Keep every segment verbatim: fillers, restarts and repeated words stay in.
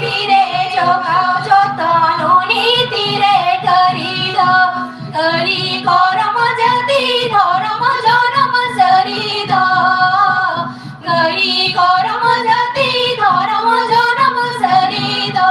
ᱛᱤᱨᱮ ᱡᱚᱜᱟᱣ ᱡᱚᱛᱚᱱ ᱩᱱᱤ ᱛᱤᱨᱮ ᱠᱟᱹᱨᱤ ᱫᱚ, ᱠᱟᱹᱨᱤ ᱠᱚᱨᱢ ᱡᱟᱹᱛᱤ ᱫᱷᱚᱨᱚᱢ ᱡᱚᱱᱚᱢ ᱥᱟᱹᱨᱤ ᱫᱚ, ᱠᱟᱹᱨᱤ ᱠᱚᱨᱢ ᱡᱟᱹᱛᱤ ᱫᱷᱚᱨᱚᱢ ᱡᱚᱱᱚᱢ ᱥᱟᱹᱨᱤ ᱫᱚ᱾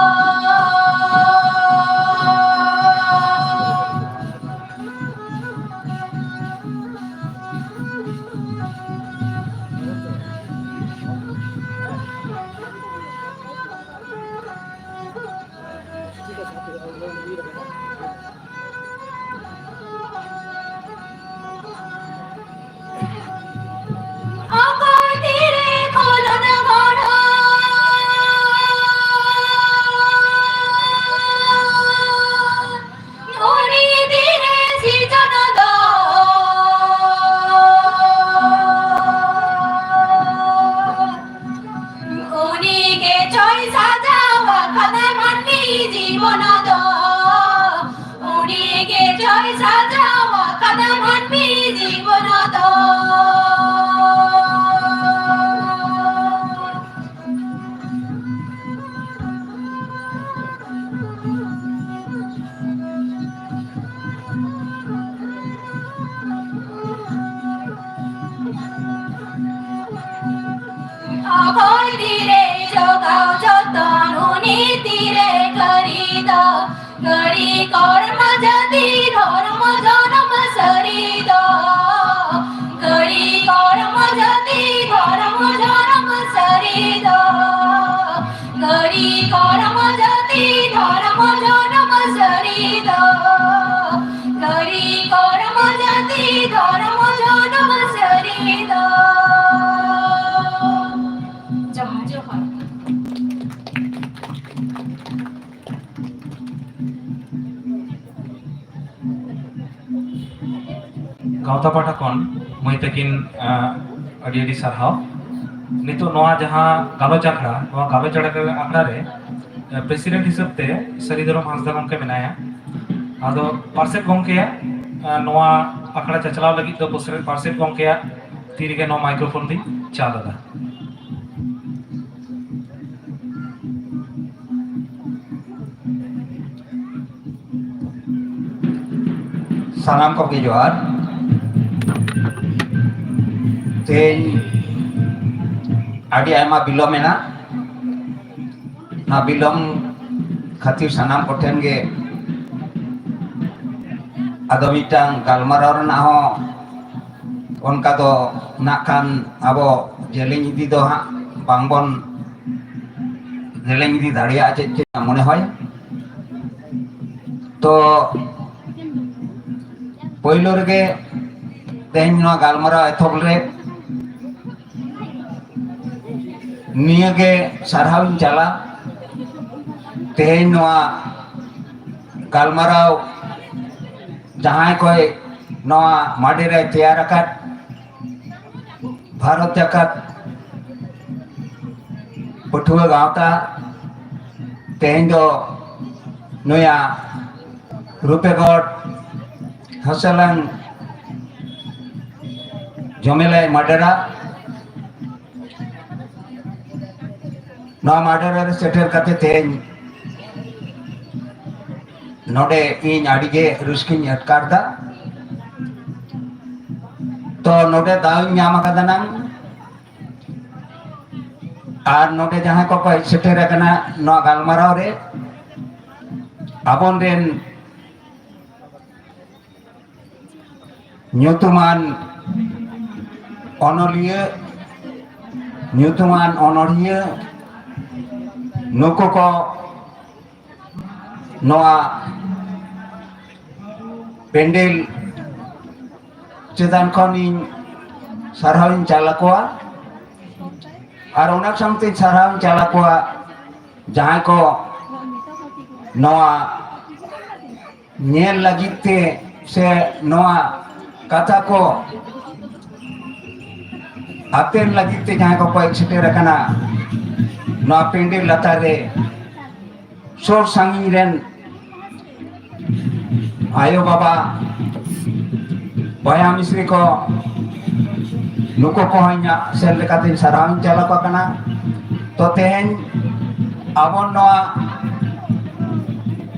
ᱚᱠᱚᱭ ᱛᱤᱨᱮ ᱠᱷᱚᱞᱚᱱ ᱜᱚᱲᱦᱚᱱ, ᱩᱱᱤ ᱛᱤᱨᱮ ᱥᱤᱨᱡᱚᱱ ᱫᱚ, ᱩᱱᱤ ᱜᱮ ᱪᱚᱭ ᱥᱟᱡᱟᱣ ᱟᱠᱟᱫᱟ ᱢᱟᱹᱱᱢᱤ ᱡᱤᱵᱚᱱ ᱫᱚ, ᱩᱱᱤ ᱜᱮ ᱪᱚᱭ ᱥᱟᱡᱟᱣ ᱟᱠᱟᱫᱟ ᱢᱟᱹᱱᱢᱤ ᱡᱤᱵᱚᱱ ᱫᱚ᱾ ᱚᱠᱚᱭ ᱛᱤᱨᱮ ᱡᱚᱜᱟᱣ ᱡᱚᱛᱚᱱ ᱩᱱᱤ ᱛᱤᱨᱮ ᱠᱟᱹᱨᱤ ᱫᱚ, ᱠᱟᱹᱨᱤ ᱠᱚᱨᱢ ᱡᱟᱹᱛᱤ ᱫᱷᱚᱨᱢ ᱡᱚᱱᱚᱢ ᱥᱟᱹᱨᱤ ᱫᱚ, ᱠᱟᱹᱨᱤ ᱠᱚᱨᱢ ᱡᱟᱹᱛᱤ ᱫᱷᱚᱨᱢ ᱡᱚᱱᱚᱢ ᱥᱟᱹᱨᱤ ᱫᱚ, ᱠᱟᱹᱨᱤ ᱠᱚᱨᱢ ᱡᱟᱹᱛᱤ ᱫᱷᱚᱨᱢ ᱡᱚᱱᱚᱢ ᱥᱟᱹᱨᱤ ᱫᱚ, ᱠᱟᱹᱨᱤ ᱠᱚᱨᱢ ᱡᱟᱹᱛᱤ ᱫᱷᱚᱨᱢ ᱡᱚᱱᱚᱢ ᱥᱟᱹᱨᱤ ᱫᱚ᱾ ᱡᱚᱦᱟᱨ, ᱡᱚᱦᱟᱨ᱾ ᱜᱟᱶᱛᱟ ᱯᱟᱦᱴᱟ ᱠᱷᱚᱱ ᱢᱟᱹᱭ ᱛᱟᱹᱠᱤᱱ, ᱟᱸ, ᱟᱹᱰᱤ ᱟᱹᱰᱤ ᱥᱟᱨᱦᱟᱣ᱾ ᱱᱤᱛᱚᱜ ᱱᱚᱣᱟ ᱡᱟᱦᱟᱸ ᱜᱟᱞᱚᱪ ᱟᱠᱷᱲᱟ, ᱱᱚᱣᱟ ᱜᱟᱞᱚᱪ ᱟᱠᱷᱲᱟ, ᱟᱠᱷᱲᱟ ᱨᱮ, ᱟᱸ, president ᱦᱤᱥᱟᱹᱵ ᱛᱮ ᱥᱟᱹᱨᱤ ᱫᱷᱚᱨᱚᱢ ᱦᱟᱸᱥᱫᱟ ᱜᱚᱢᱠᱮ ᱢᱮᱱᱟᱭᱟ᱾ ᱟᱫᱚ ᱯᱟᱨᱥᱮᱛ ᱜᱚᱢᱠᱮᱭᱟᱜ, ᱟᱸ, ᱱᱚᱣᱟ ᱟᱠᱷᱲᱟ ᱪᱟᱪᱞᱟᱣ ᱞᱟᱹᱜᱤᱫ ᱫᱚ ᱯᱟᱨᱥᱮᱛ ᱜᱚᱢᱠᱮᱭᱟᱜ ᱛᱤ ᱨᱮᱜᱮ ᱱᱚᱣᱟ microphone ᱫᱚᱧ ᱪᱟᱞ ᱮᱫᱟ᱾ ᱥᱟᱱᱟᱢ ᱠᱚᱜᱮ ᱡᱚᱦᱟᱨ᱾ ᱛᱮᱦᱮᱧ ᱟᱹᱰᱤ ᱟᱭᱢᱟ ᱵᱤᱞᱚᱢ ᱮᱱᱟ᱾ ᱱᱚᱣᱟ ᱵᱤᱞᱚᱢ ᱠᱷᱟᱹᱛᱤᱨ ᱥᱟᱱᱟᱢ ᱠᱚᱴᱷᱮᱱ ᱜᱮ ᱟᱫᱚ ᱢᱤᱫᱴᱟᱝ ᱜᱟᱞᱢᱟᱨᱟᱣ ᱨᱮᱱᱟᱜ ᱦᱚᱸ ᱚᱱᱠᱟ ᱫᱚ ᱱᱟᱜ ᱠᱷᱟᱱ ᱟᱵᱚ ᱡᱮᱞᱮᱧ ᱤᱫᱤ ᱫᱚ ᱦᱟᱸᱜ ᱵᱟᱝᱵᱚᱱ ᱡᱮᱞᱮᱧ ᱤᱫᱤ ᱫᱟᱲᱮᱭᱟᱜᱼᱟ ᱪᱮᱫ ᱪᱮᱫ ᱢᱚᱱᱮ ᱦᱚᱭ᱾ ᱛᱚ ᱯᱳᱭᱞᱳ ᱨᱮᱜᱮ ᱛᱮᱦᱮᱧ ᱱᱚᱣᱟ ᱜᱟᱞᱢᱟᱨᱟᱣ ᱮᱛᱚᱦᱚᱵ ᱨᱮ ᱱᱤᱭᱟᱹᱜᱮ ᱥᱟᱨᱦᱟᱣ ᱤᱧ ᱪᱟᱞᱟ᱾ ᱛᱮᱦᱮᱧ ᱱᱚᱣᱟ ᱜᱟᱞᱢᱟᱨᱟᱣ ᱡᱟᱦᱟᱸᱭ ᱠᱚᱭ ᱱᱚᱣᱟ ᱢᱟᱰᱮ ᱨᱮ ᱛᱮᱭᱟᱨ ᱟᱠᱟᱫ ᱵᱷᱟᱨᱚᱛ ᱡᱟᱠᱟᱛ ᱯᱟᱹᱴᱷᱩᱣᱟᱹ ᱜᱟᱶᱛᱟ ᱛᱮᱦᱮᱧ ᱫᱚ ᱱᱩᱭᱟᱜ ᱨᱩᱯᱮᱜᱚᱲ ᱦᱟᱥᱟᱞᱟᱝ ᱡᱚᱢᱮᱞᱟᱭ ᱢᱟᱰᱮᱨᱟ᱾ ᱱᱚᱣᱟ ᱢᱟᱰᱮᱨᱟ ᱨᱮ ᱥᱮᱴᱮᱨ ᱠᱟᱛᱮ ᱛᱮᱦᱮᱧ ᱱᱚᱰᱮ ᱤᱧ ᱟᱹᱰᱤ ᱜᱮ ᱨᱟᱹᱥᱠᱟᱹᱧ ᱟᱴᱠᱟᱨ ᱫᱟ᱾ ᱛᱚ ᱱᱚᱰᱮ ᱫᱟᱣ ᱤᱧ ᱧᱟᱢ ᱟᱠᱟᱫᱟ ᱱᱟᱝ, ᱟᱨ ᱱᱚᱰᱮ ᱡᱟᱦᱟᱸᱭ ᱠᱚᱠᱚ ᱦᱮᱡ ᱥᱮᱴᱮᱨ ᱟᱠᱟᱱᱟ ᱱᱚᱣᱟ ᱜᱟᱞᱢᱟᱨᱟᱣ ᱨᱮ, ᱟᱵᱚᱱ ᱨᱮᱱ ᱧᱩᱛᱩᱢᱟᱱ ᱚᱱᱚᱞᱤᱭᱟᱹ, ᱧᱩᱛᱩᱢᱟᱱ ᱚᱱᱚᱲᱦᱤᱭᱟᱹ, ᱱᱩᱠᱩ ᱠᱚ ᱱᱚᱣᱟ ᱯᱮᱱᱰᱮᱞ ᱪᱮᱛᱟᱱ ᱠᱷᱚᱱ ᱤᱧ ᱥᱟᱨᱦᱟᱣ ᱤᱧ ᱪᱟᱞ ᱟᱠᱚᱣᱟ, ᱟᱨ ᱚᱱᱟ ᱥᱟᱶᱛᱮ ᱥᱟᱨᱦᱟᱣ ᱤᱧ ᱪᱟᱞ ᱟᱠᱚᱣᱟ ᱡᱟᱦᱟᱸᱭ ᱠᱚ ᱱᱚᱣᱟ ᱧᱮᱞ ᱞᱟᱹᱜᱤᱫ ᱛᱮ ᱥᱮ ᱱᱚᱣᱟ ᱠᱟᱛᱷᱟ ᱠᱚ ᱟᱛᱮᱱ ᱞᱟᱹᱜᱤᱫ ᱛᱮ ᱡᱟᱦᱟᱸᱭ ᱠᱚᱠᱚ ᱦᱮᱡ ᱥᱮᱴᱮᱨ ᱟᱠᱟᱱᱟ ᱱᱚᱣᱟ ᱯᱮᱱᱰᱮᱞ ᱞᱟᱛᱟᱨ ᱨᱮ, ᱥᱩᱨ ᱥᱟᱺᱜᱤᱧ ᱨᱮᱱ ᱟᱭᱳ ᱵᱟᱵᱟ, ᱵᱚᱭᱦᱟ ᱢᱤᱥᱨᱤ ᱠᱚ, ᱱᱩᱠᱩ ᱠᱚᱦᱚᱸ ᱤᱧᱟᱹᱜ ᱥᱮᱫ ᱞᱮᱠᱟᱛᱮᱧ ᱥᱟᱨᱦᱟᱣ ᱤᱧ ᱪᱟᱞ ᱟᱠᱚ ᱠᱟᱱᱟ᱾ ᱛᱚ ᱛᱮᱦᱮᱧ ᱟᱵᱚ ᱱᱚᱣᱟ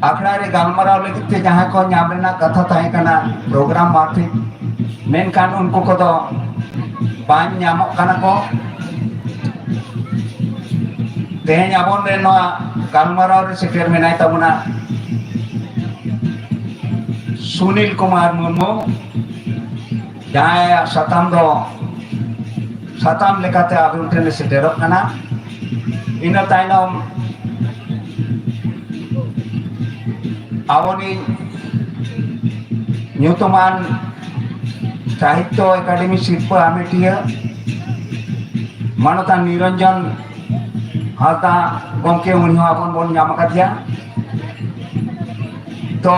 ᱟᱠᱷᱲᱟ ᱨᱮ ᱜᱟᱞᱢᱟᱨᱟᱣ ᱞᱟᱹᱜᱤᱫ ᱛᱮ ᱡᱟᱦᱟᱸᱭ ᱠᱚ ᱧᱟᱢ ᱨᱮᱱᱟᱜ ᱠᱟᱛᱷᱟ ᱛᱟᱦᱮᱸ ᱠᱟᱱᱟ ᱯᱨᱳᱜᱨᱟᱢ ᱢᱟᱯᱷᱤᱠ, ᱢᱮᱱᱠᱷᱟᱱ ᱩᱱᱠᱩ ᱠᱚᱫᱚ ᱵᱟᱝ ᱧᱟᱢᱚᱜ ᱠᱟᱱᱟ ᱠᱚ᱾ ᱛᱮᱦᱮᱧ ᱟᱵᱚᱱ ᱨᱮᱱ ᱱᱚᱣᱟ ᱜᱟᱞᱢᱟᱨᱟᱣ ᱨᱮ ᱥᱮᱴᱮᱨ ᱢᱮᱱᱟᱭ ᱛᱟᱵᱚᱱᱟ ᱥᱩᱱᱤᱞ ᱠᱩᱢᱟᱨ ᱢᱩᱨᱢᱩ, ᱡᱟᱦᱟᱸᱭᱟᱜ ᱥᱟᱛᱟᱢ ᱫᱚ, ᱥᱟᱛᱟᱢ ᱞᱮᱠᱟᱛᱮ ᱟᱵᱚ ᱴᱷᱮᱱ ᱥᱮᱴᱮᱨᱚᱜ ᱠᱟᱱᱟ᱾ ᱤᱱᱟᱹ ᱛᱟᱭᱱᱚᱢ ᱟᱵᱚᱨᱤᱡ ᱧᱩᱛᱩᱢᱟᱱ ᱥᱟᱦᱤᱛᱛᱚ ᱮᱠᱟᱰᱮᱢᱤ ᱥᱤᱨᱯᱟᱹ ᱦᱟᱢᱮᱴᱤᱭᱟᱹ ᱢᱟᱱᱚᱛᱟᱱ ᱱᱤᱨᱚᱧᱡᱚᱱ ᱦᱟᱸᱥᱫᱟ ᱜᱚᱢᱠᱮ, ᱩᱱᱤ ᱦᱚᱸ ᱟᱵᱚᱱ ᱵᱚᱱ ᱧᱟᱢ ᱟᱠᱟᱫᱮᱭᱟ᱾ ᱛᱚ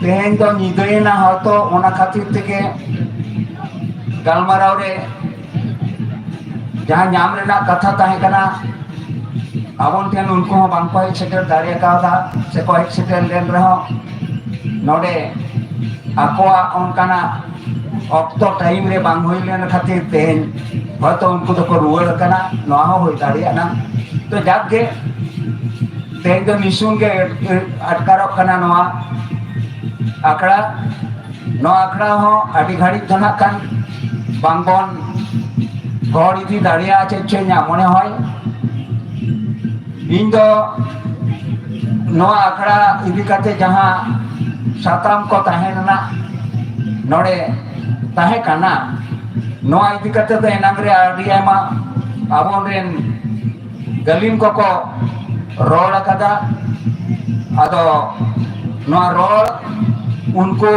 ᱛᱮᱦᱮᱧ ᱫᱚ ᱧᱤᱫᱟᱹᱭᱮᱱᱟ, ᱦᱚᱭᱛᱚ ᱚᱱᱟ ᱠᱷᱟᱹᱛᱤᱨ ᱛᱮᱜᱮ ᱜᱟᱞᱢᱟᱨᱟᱣ ᱨᱮ ᱡᱟᱦᱟᱸ ᱧᱟᱢ ᱨᱮᱱᱟᱜ ᱠᱟᱛᱷᱟ ᱛᱟᱦᱮᱸ ᱠᱟᱱᱟ, ᱟᱵᱚᱱ ᱴᱷᱮᱱ ᱩᱱᱠᱩ ᱦᱚᱸ ᱵᱟᱝ ᱠᱚ ᱦᱮᱡ ᱥᱮᱴᱮᱨ ᱫᱟᱲᱮ ᱠᱟᱣᱫᱟ, ᱥᱮ ᱠᱚ ᱦᱮᱡ ᱥᱮᱴᱮᱨ ᱞᱮᱱ ᱨᱮᱦᱚᱸ ᱱᱚᱰᱮ ᱟᱠᱚᱣᱟᱜ ᱚᱱᱠᱟᱱᱟᱜ ᱚᱠᱛᱚ ᱴᱟᱭᱤᱢ ᱨᱮ ᱵᱟᱝ ᱦᱩᱭ ᱞᱮᱱ ᱠᱷᱟᱹᱛᱤᱨ ᱛᱮᱦᱮᱧ ᱦᱚᱭᱛᱚ ᱩᱱᱠᱩ ᱫᱚᱠᱚ ᱨᱩᱣᱟᱹᱲ ᱟᱠᱟᱱᱟ, ᱱᱚᱣᱟ ᱦᱚᱸ ᱦᱩᱭ ᱫᱟᱲᱮᱭᱟᱜᱼᱟ᱾ ᱛᱚ ᱡᱟᱠ ᱜᱮ, ᱛᱮᱦᱮᱧ ᱫᱚ ᱱᱤᱥᱩᱱ ᱜᱮ ᱟᱴᱠᱟᱨᱚᱜ ᱠᱟᱱᱟ ᱱᱚᱣᱟ ᱟᱠᱷᱲᱟ᱾ ᱱᱚᱣᱟ ᱟᱠᱷᱲᱟ ᱦᱚᱸ ᱟᱹᱰᱤ ᱜᱷᱟᱹᱲᱤᱡ ᱫᱚ ᱱᱟᱜ ᱠᱷᱟᱱ ᱵᱟᱝᱵᱚᱱ ᱜᱚᱲ ᱤᱫᱤ ᱫᱟᱲᱮᱭᱟᱜᱼᱟ, ᱪᱮᱫ ᱪᱚ ᱤᱧᱟᱹᱜ ᱢᱚᱱᱮ ᱦᱚᱭ᱾ ᱤᱧ ᱫᱚ ᱱᱚᱣᱟ ᱟᱠᱷᱲᱟ ᱤᱫᱤ ᱠᱟᱛᱮ ᱡᱟᱦᱟᱸ ᱥᱟᱛᱟᱢ ᱠᱚ ᱛᱟᱦᱮᱸ ᱨᱮᱱᱟᱜ ᱱᱚᱰᱮ ᱛᱟᱦᱮᱸ ᱠᱟᱱᱟ, ᱱᱚᱣᱟ ᱤᱫᱤ ᱠᱟᱛᱮ ᱫᱚ ᱮᱱᱟᱝ ᱨᱮ ᱟᱹᱰᱤ ᱟᱭᱢᱟ ᱟᱵᱚᱨᱮᱱ ᱜᱟᱹᱞᱤᱢ ᱠᱚᱠᱚ ᱨᱚᱲ ᱟᱠᱟᱫᱟ᱾ ᱟᱫᱚ ᱱᱚᱣᱟ ᱨᱚᱲ ᱩᱱᱠᱩ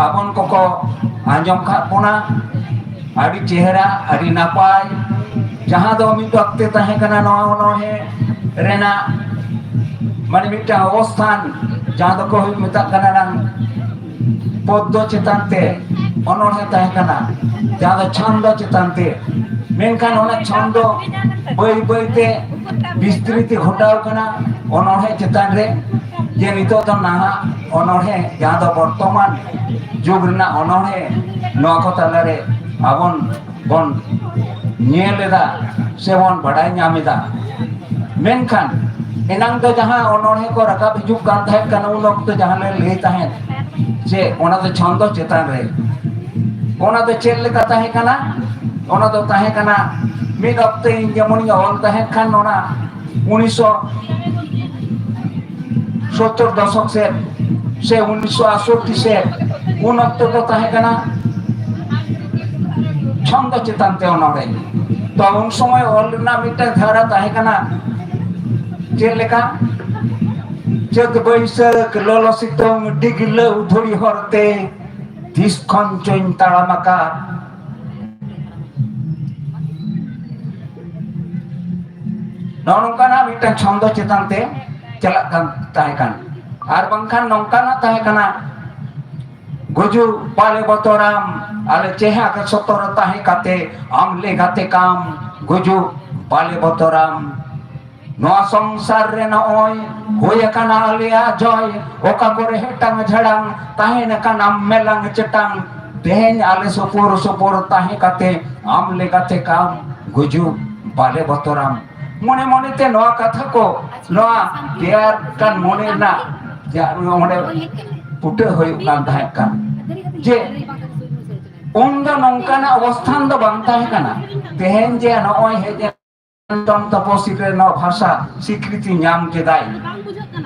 ᱟᱵᱚᱱ ᱠᱚᱠᱚ ᱟᱸᱡᱚᱢ ᱠᱟᱫ ᱵᱚᱱᱟ᱾ ᱟᱹᱰᱤ ᱪᱮᱦᱨᱟ, ᱟᱹᱰᱤ ᱱᱟᱯᱟᱭ᱾ ᱡᱟᱦᱟᱸ ᱫᱚ ᱢᱤᱫ ᱚᱠᱛᱮ ᱛᱟᱦᱮᱸ ᱠᱟᱱᱟ ᱱᱚᱣᱟ ᱚᱱᱚᱬᱦᱮ ᱨᱮᱱᱟᱜ, ᱢᱟᱱᱮ, ᱢᱤᱫᱴᱟᱝ ᱚᱵᱚᱥᱛᱷᱟᱱ, ᱡᱟᱦᱟᱸ ᱫᱚᱠᱚ ᱢᱮᱛᱟᱜ ᱠᱟᱱᱟ ᱱᱟᱝ ᱯᱚᱫᱽᱫᱚ ᱪᱮᱛᱟᱱ ᱛᱮ ᱚᱱᱚᱬᱦᱮ ᱛᱟᱦᱮᱸ ᱠᱟᱱᱟ, ᱡᱟᱦᱟᱸ ᱫᱚ ᱪᱷᱚᱱᱫᱚ ᱪᱮᱛᱟᱱ ᱛᱮ᱾ ᱢᱮᱱᱠᱷᱟᱱ ᱚᱱᱟ ᱪᱷᱚᱱᱫᱚ ᱵᱟᱹᱭ ᱵᱟᱹᱭ ᱛᱮ ᱵᱤᱥᱛᱨᱤᱛᱤ ᱜᱷᱚᱴᱟᱣ ᱠᱟᱱᱟ ᱚᱱᱚᱬᱦᱮ ᱪᱮᱛᱟᱱ ᱨᱮ, ᱡᱮ ᱱᱤᱛᱚᱜ ᱫᱚ ᱱᱟᱦᱟᱜ ᱚᱱᱚᱬᱦᱮ, ᱡᱟᱦᱟᱸ ᱫᱚ ᱵᱚᱨᱛᱚᱢᱟᱱ ᱡᱩᱜᱽ ᱨᱮᱱᱟᱜ ᱚᱱᱚᱬᱦᱮ, ᱱᱚᱣᱟ ᱠᱚ ᱛᱟᱞᱟᱨᱮ ᱟᱵᱚᱱ ᱵᱚᱱ ᱧᱮᱞ ᱮᱫᱟ ᱥᱮ ᱵᱚᱱ ᱵᱟᱰᱟᱭ ᱧᱟᱢ ᱮᱫᱟ᱾ ᱢᱮᱱᱠᱷᱟᱱ ᱮᱱᱟᱝ ᱫᱚ ᱡᱟᱦᱟᱸ ᱚᱱᱚᱬᱦᱮ ᱠᱚ ᱨᱟᱠᱟᱵ ᱦᱤᱡᱩᱜ ᱠᱟᱱ ᱛᱟᱦᱮᱸ ᱠᱟᱱᱟ, ᱩᱱ ᱚᱠᱛᱚ ᱡᱟᱦᱟᱸ ᱞᱮ ᱞᱟᱹᱭ ᱛᱟᱦᱮᱸᱫ ᱡᱮ ᱚᱱᱟ ᱫᱚ ᱪᱷᱚᱱᱫᱚ ᱪᱮᱛᱟᱱ ᱨᱮ, ᱚᱱᱟ ᱫᱚ ᱪᱮᱫ ᱞᱮᱠᱟ ᱛᱟᱦᱮᱸ ᱠᱟᱱᱟ? ᱚᱱᱟ ᱫᱚ ᱛᱟᱦᱮᱸ ᱠᱟᱱᱟ, ᱢᱤᱫ ᱚᱠᱛᱮ ᱤᱧ ᱡᱮᱢᱚᱱᱤᱧ ᱚᱞ ᱛᱟᱦᱮᱸᱫ ᱠᱷᱟᱱ, ᱚᱱᱟ ᱩᱱᱤᱥᱥᱚ ᱥᱚᱛᱛᱚᱨ ᱫᱚᱥᱚᱠ ᱥᱮᱫ ᱥᱮ ᱩᱱᱤᱥᱥᱚ ᱟᱴᱥᱚᱴᱴᱤ ᱥᱮᱫ, ᱩᱱ ᱚᱠᱛᱚ ᱫᱚ ᱛᱟᱦᱮᱸ ᱠᱟᱱᱟ ᱪᱷᱚᱱᱫᱚ ᱪᱮᱛᱟᱱ ᱛᱮ ᱚᱱᱚᱬᱦᱮ᱾ ᱛᱚ ᱩᱱ ᱥᱚᱢᱚᱭ ᱚᱞ ᱨᱮᱱᱟᱜ ᱢᱤᱫᱴᱟᱝ ᱫᱷᱟᱨᱟ ᱛᱟᱦᱮᱸ ᱠᱟᱱᱟ, ᱪᱮᱫ ᱞᱮᱠᱟ? ᱪᱟᱹᱛ ᱵᱟᱹᱭᱥᱟᱹᱠᱷ ᱞᱚᱞᱚ ᱥᱤᱛᱩᱝ ᱰᱤᱜᱽᱞᱟᱹᱣ ᱫᱷᱩᱲᱤ ᱦᱚᱨᱛᱮ ᱛᱤᱥ ᱠᱷᱚᱱ ᱪᱚᱧ ᱛᱟᱲᱟᱢ ᱟᱠᱟᱫ᱾ ᱱᱚᱜᱼᱚ ᱱᱚᱝᱠᱟᱱᱟᱜ ᱢᱤᱫᱴᱟᱝ ᱪᱷᱚᱱᱫᱚ ᱪᱮᱛᱟᱱ ᱛᱮ ᱪᱟᱞᱟᱜ ᱠᱟᱱ ᱛᱟᱦᱮᱸ ᱠᱟᱱ᱾ ᱟᱨ ᱵᱟᱝᱠᱷᱟᱱ ᱱᱚᱝᱠᱟᱱᱟᱜ ᱛᱟᱦᱮᱸ ᱠᱟᱱᱟ, ᱜᱩᱡᱩᱜ ᱵᱟᱞᱮ ᱵᱚᱛᱚᱨᱟᱢ, ᱟᱞᱮ ᱪᱮᱦᱟ ᱜᱮ ᱥᱚᱛᱚᱨ ᱛᱟᱦᱮᱸ ᱠᱟᱛᱮ ᱟᱢ ᱞᱮ ᱜᱟᱛᱮ ᱠᱟᱢ, ᱜᱩᱡᱩᱜ ᱵᱟᱞᱮ ᱵᱚᱛᱚᱨᱟᱢ᱾ ᱱᱚᱣᱟ ᱥᱚᱝᱥᱟᱨ ᱨᱮ ᱱᱚᱜᱼᱚᱭ ᱦᱩᱭ ᱟᱠᱟᱱᱟ ᱟᱞᱮᱭᱟᱜ ᱡᱚᱭ, ᱚᱠᱟ ᱠᱚᱨᱮ ᱦᱮᱴᱟᱝ ᱡᱷᱟᱲᱟᱝ ᱛᱟᱦᱮᱸᱱ ᱠᱟᱱᱟᱢ ᱢᱮᱞᱟᱝ ᱪᱮᱴᱟᱝ, ᱛᱮᱦᱮᱧ ᱟᱞᱮ ᱥᱩᱯᱩᱨ ᱥᱩᱯᱩᱨ ᱛᱟᱦᱮᱸ ᱠᱟᱛᱮ ᱟᱢ ᱞᱮ ᱜᱟᱛᱮ ᱠᱟᱢ, ᱜᱩᱡᱩᱜ ᱵᱟᱞᱮ ᱵᱚᱛᱚᱨᱟᱢ᱾ ᱢᱚᱱᱮ ᱢᱚᱱᱮ ᱛᱮ ᱱᱚᱣᱟ ᱠᱟᱛᱷᱟ ᱠᱚ, ᱱᱚᱣᱟ ᱛᱮᱭᱟᱨ ᱠᱟᱱ ᱢᱚᱱᱮ ᱨᱮᱱᱟᱜ ᱡᱟ ᱚᱸᱰᱮ ᱯᱷᱩᱴᱟᱹ ᱦᱩᱭᱩᱜ ᱠᱟᱱ ᱛᱟᱦᱮᱸ ᱠᱟᱱ, ᱡᱮ ᱩᱱ ᱫᱚ ᱱᱚᱝᱠᱟᱱᱟᱜ ᱚᱵᱚᱥᱛᱷᱟᱱ ᱫᱚ ᱵᱟᱝ ᱛᱟᱦᱮᱸ ᱠᱟᱱᱟ᱾ ᱛᱮᱦᱮᱧ ᱡᱮ ᱱᱚᱜᱼᱚᱭ ᱦᱮᱡ ᱮᱱ ᱛᱚᱯᱚᱥᱤᱞ ᱨᱮ ᱱᱚᱣᱟ ᱵᱷᱟᱥᱟ ᱥᱤᱠᱨᱤᱛᱤ ᱧᱟᱢ ᱠᱮᱫᱟᱭ,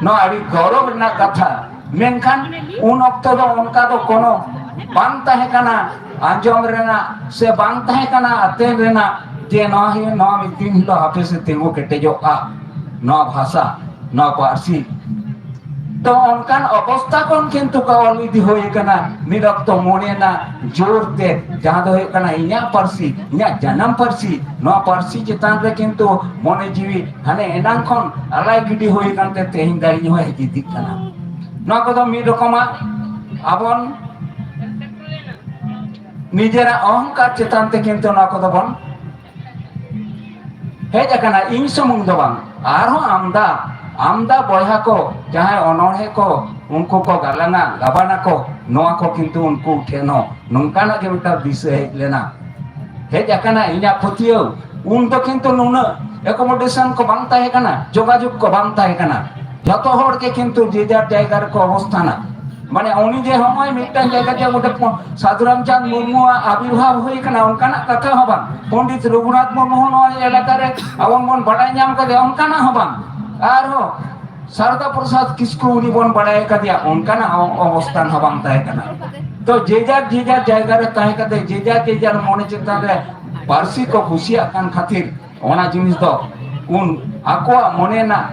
ᱱᱚᱣᱟ ᱟᱹᱰᱤ ᱜᱚᱨᱚᱵᱽ ᱨᱮᱱᱟᱜ ᱠᱟᱛᱷᱟ᱾ ᱢᱮᱱᱠᱷᱟᱱ ᱩᱱ ᱚᱠᱛᱚ ᱫᱚ ᱚᱱᱠᱟ ᱫᱚ ᱠᱳᱱᱳ ᱵᱟᱝ ᱛᱟᱦᱮᱸ ᱠᱟᱱᱟ ᱟᱸᱡᱚᱢ ᱨᱮᱱᱟᱜ ᱥᱮ ᱵᱟᱝ ᱛᱟᱦᱮᱸ ᱠᱟᱱᱟ ᱟᱛᱮᱱ ᱨᱮᱱᱟᱜ, ᱡᱮ ᱱᱚᱣᱟ ᱦᱩᱭᱩᱜ, ᱱᱚᱣᱟ ᱢᱤᱫ ᱫᱤᱱ ᱦᱤᱞᱳᱜ ᱦᱟᱯᱮ ᱥᱮ ᱛᱤᱸᱜᱩ ᱠᱮᱴᱮᱡᱚᱜᱼᱟ ᱱᱚᱣᱟ ᱵᱷᱟᱥᱟ, ᱱᱚᱣᱟ ᱯᱟᱹᱨᱥᱤ᱾ ᱛᱚ ᱚᱱᱠᱟᱱ ᱚᱵᱚᱥᱛᱟ ᱠᱷᱚᱱ ᱠᱤᱱᱛᱩ ᱠᱚ ᱚᱞ ᱤᱫᱤ ᱦᱩᱭ ᱟᱠᱟᱱᱟ᱾ ᱢᱤᱫ ᱚᱠᱛᱚ ᱢᱚᱱᱮ ᱨᱮᱱᱟᱜ ᱡᱳᱨ ᱛᱮ, ᱡᱟᱦᱟᱸ ᱫᱚ ᱦᱩᱭᱩᱜ ᱠᱟᱱᱟ ᱤᱧᱟᱹᱜ ᱯᱟᱹᱨᱥᱤ, ᱤᱧᱟᱹᱜ ᱡᱟᱱᱟᱢ ᱯᱟᱹᱨᱥᱤ, ᱱᱚᱣᱟ ᱯᱟᱹᱨᱥᱤ ᱪᱮᱛᱟᱱ ᱨᱮ ᱠᱤᱱᱛᱩ ᱢᱚᱱᱮ ᱡᱤᱣᱤ ᱦᱟᱱᱮ ᱮᱱᱟᱝ ᱠᱷᱚᱱ ᱟᱞᱟᱭ ᱜᱤᱰᱤ ᱦᱩᱭ ᱟᱠᱟᱱ ᱛᱮ ᱛᱮᱦᱮᱧ ᱫᱷᱟᱹᱨᱤᱡ ᱦᱚᱸ ᱦᱮᱡ ᱤᱫᱤᱜ ᱠᱟᱱᱟ᱾ ᱱᱚᱣᱟ ᱠᱚᱫᱚ ᱢᱤᱫ ᱨᱚᱠᱚᱢᱟᱜ ᱟᱵᱚᱱ ᱱᱤᱡᱮᱨᱟᱜ ᱚᱦᱚᱝᱠᱟᱨ ᱪᱮᱛᱟᱱ ᱛᱮ ᱠᱤᱱᱛᱩ ᱱᱚᱣᱟ ᱠᱚᱫᱚ ᱵᱚᱱ ᱦᱮᱡ ᱟᱠᱟᱱᱟ᱾ ᱤᱧ ᱥᱩᱢᱩᱝ ᱫᱚ ᱵᱟᱝ, ᱟᱨᱦᱚᱸ ᱟᱢᱫᱟ, ᱟᱢᱫᱟ ᱵᱚᱭᱦᱟ ᱠᱚ, ᱡᱟᱦᱟᱸᱭ ᱚᱱᱚᱬᱦᱮ ᱠᱚ, ᱩᱱᱠᱩ ᱠᱚ ᱜᱟᱞᱟᱝᱟ, ᱜᱟᱵᱟᱱᱟ ᱠᱚ, ᱱᱚᱣᱟ ᱠᱚ ᱠᱤᱱᱛᱩ ᱩᱱᱠᱩ ᱴᱷᱮᱱ ᱦᱚᱸ ᱱᱚᱝᱠᱟᱱᱟᱜ ᱜᱮ ᱢᱤᱫᱴᱟᱝ ᱫᱤᱥᱟᱹ ᱦᱮᱡ ᱞᱮᱱᱟ, ᱦᱮᱡ ᱟᱠᱟᱱᱟ ᱤᱧᱟᱹᱜ ᱯᱟᱹᱛᱭᱟᱹᱣ᱾ ᱩᱱ ᱫᱚ ᱠᱤᱱᱛᱩ ᱱᱩᱱᱟᱹᱜ ᱮᱠᱳᱢᱳᱰᱮᱥᱚᱱ ᱠᱚ ᱵᱟᱝ ᱛᱟᱦᱮᱸ ᱠᱟᱱᱟ, ᱡᱳᱜᱟᱡᱳᱜᱽ ᱠᱚ ᱵᱟᱝ ᱛᱟᱦᱮᱸ ᱠᱟᱱᱟ᱾ ᱡᱚᱛᱚ ᱦᱚᱲ ᱜᱮ ᱠᱤᱱᱛᱩ ᱡᱮ ᱡᱟᱨ ᱡᱟᱭᱜᱟ ᱨᱮᱠᱚ ᱚᱵᱚᱥᱛᱷᱟᱱᱟ᱾ ᱢᱟᱱᱮ ᱩᱱᱤ ᱡᱮ ᱦᱚᱸᱜᱼᱚᱭ ᱢᱤᱫᱴᱟᱝ ᱡᱟᱭᱜᱟ ᱡᱮ ᱚᱸᱰᱮ ᱯᱚ-, ᱥᱟᱫᱷᱩ ᱨᱟᱢᱪᱟᱸᱫᱽ ᱢᱩᱨᱢᱩᱣᱟᱜ ᱟᱵᱤᱨᱵᱷᱟᱵ ᱦᱩᱭ ᱠᱟᱱᱟ, ᱚᱱᱠᱟᱱᱟᱜ ᱠᱟᱛᱷᱟ ᱦᱚᱸ ᱵᱟᱝ᱾ ᱯᱚᱱᱰᱤᱛ ᱨᱚᱜᱷᱩᱱᱟᱛᱷ ᱢᱩᱨᱢᱩ ᱦᱚᱸ ᱱᱚᱣᱟ ᱮᱞᱟᱠᱟ ᱨᱮ ᱟᱵᱚ ᱵᱚᱱ ᱵᱟᱰᱟᱭ ᱧᱟᱢ ᱠᱟᱫᱮᱭᱟ, ᱚᱱᱠᱟᱱᱟᱜ ᱦᱚᱸ ᱵᱟᱝ᱾ ᱟᱨᱦᱚᱸ ᱥᱟᱨᱫᱟ ᱯᱨᱚᱥᱟᱫᱽ ᱠᱤᱥᱠᱩ ᱩᱱᱤ ᱵᱚᱱ ᱵᱟᱲᱟᱭ ᱠᱟᱫᱮᱭᱟ, ᱚᱱᱠᱟᱱᱟᱜ ᱚ-, ᱚᱵᱚᱥᱛᱷᱟᱱ ᱦᱚᱸ ᱵᱟᱝ ᱛᱟᱦᱮᱸ ᱠᱟᱱᱟ᱾ ᱛᱚ ᱡᱮ ᱡᱟᱨ ᱡᱮ ᱡᱟᱨ ᱡᱟᱭᱜᱟ ᱨᱮ ᱛᱟᱦᱮᱸ ᱠᱟᱛᱮ ᱡᱮ ᱡᱟᱨ ᱡᱮ ᱡᱟᱨ ᱢᱚᱱᱮ ᱪᱮᱛᱟᱱ ᱨᱮ ᱯᱟᱹᱨᱥᱤ ᱠᱚ ᱠᱩᱥᱤᱭᱟᱜ ᱠᱟᱱ ᱠᱷᱟᱹᱛᱤᱨ ᱚᱱᱟ ᱡᱤᱱᱤᱥ ᱫᱚ ᱩᱱ ᱟᱠᱚᱣᱟᱜ ᱢᱚᱱᱮ ᱨᱮᱱᱟᱜ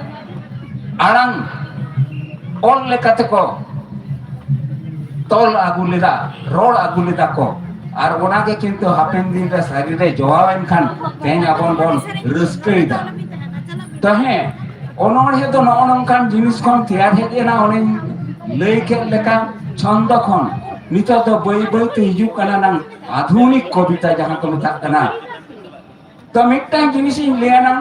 ᱟᱲᱟᱝ ᱚᱞ ᱞᱮᱠᱟ ᱛᱮᱠᱚ ᱛᱚᱞ ᱟᱹᱜᱩ ᱞᱮᱫᱟ, ᱨᱚᱲ ᱟᱹᱜᱩ ᱞᱮᱫᱟ ᱠᱚ᱾ ᱟᱨ ᱚᱱᱟᱜᱮ ᱠᱤᱱᱛᱩ ᱦᱟᱯᱮᱱ ᱫᱤᱱ ᱨᱮ ᱥᱟᱹᱨᱤ ᱨᱮ ᱡᱚᱣᱟᱣᱮᱱ ᱠᱷᱟᱱ ᱛᱮᱦᱮᱧ ᱟᱵᱚ ᱵᱚᱱ ᱨᱟᱹᱥᱠᱟᱹᱭᱮᱫᱟ᱾ ᱛᱚ ᱦᱮᱸ, ᱚᱱᱚᱬᱦᱮ ᱫᱚ ᱱᱚᱜᱼᱚ ᱱᱚᱝᱠᱟᱱ ᱡᱤᱱᱤᱥ ᱠᱷᱚᱱ ᱛᱮᱭᱟᱨ ᱦᱮᱡ ᱮᱱᱟ, ᱚᱱᱮᱧ ᱞᱟᱹᱭ ᱠᱮᱫ ᱞᱮᱠᱟ ᱪᱷᱚᱱᱫᱚ ᱠᱷᱚᱱ᱾ ᱱᱤᱛᱚᱜ ᱫᱚ ᱵᱟᱹᱭ ᱵᱟᱹᱭ ᱛᱮ ᱦᱤᱡᱩᱜ ᱠᱟᱱᱟ ᱱᱟᱝ ᱟᱫᱷᱩᱱᱤᱠ ᱠᱚᱵᱤᱛᱟ ᱡᱟᱦᱟᱸ ᱠᱚ ᱢᱮᱛᱟᱜ ᱠᱟᱱᱟ᱾ ᱛᱚ ᱢᱤᱫᱴᱟᱝ ᱡᱤᱱᱤᱥ ᱤᱧ ᱞᱟᱹᱭᱟ ᱱᱟᱝ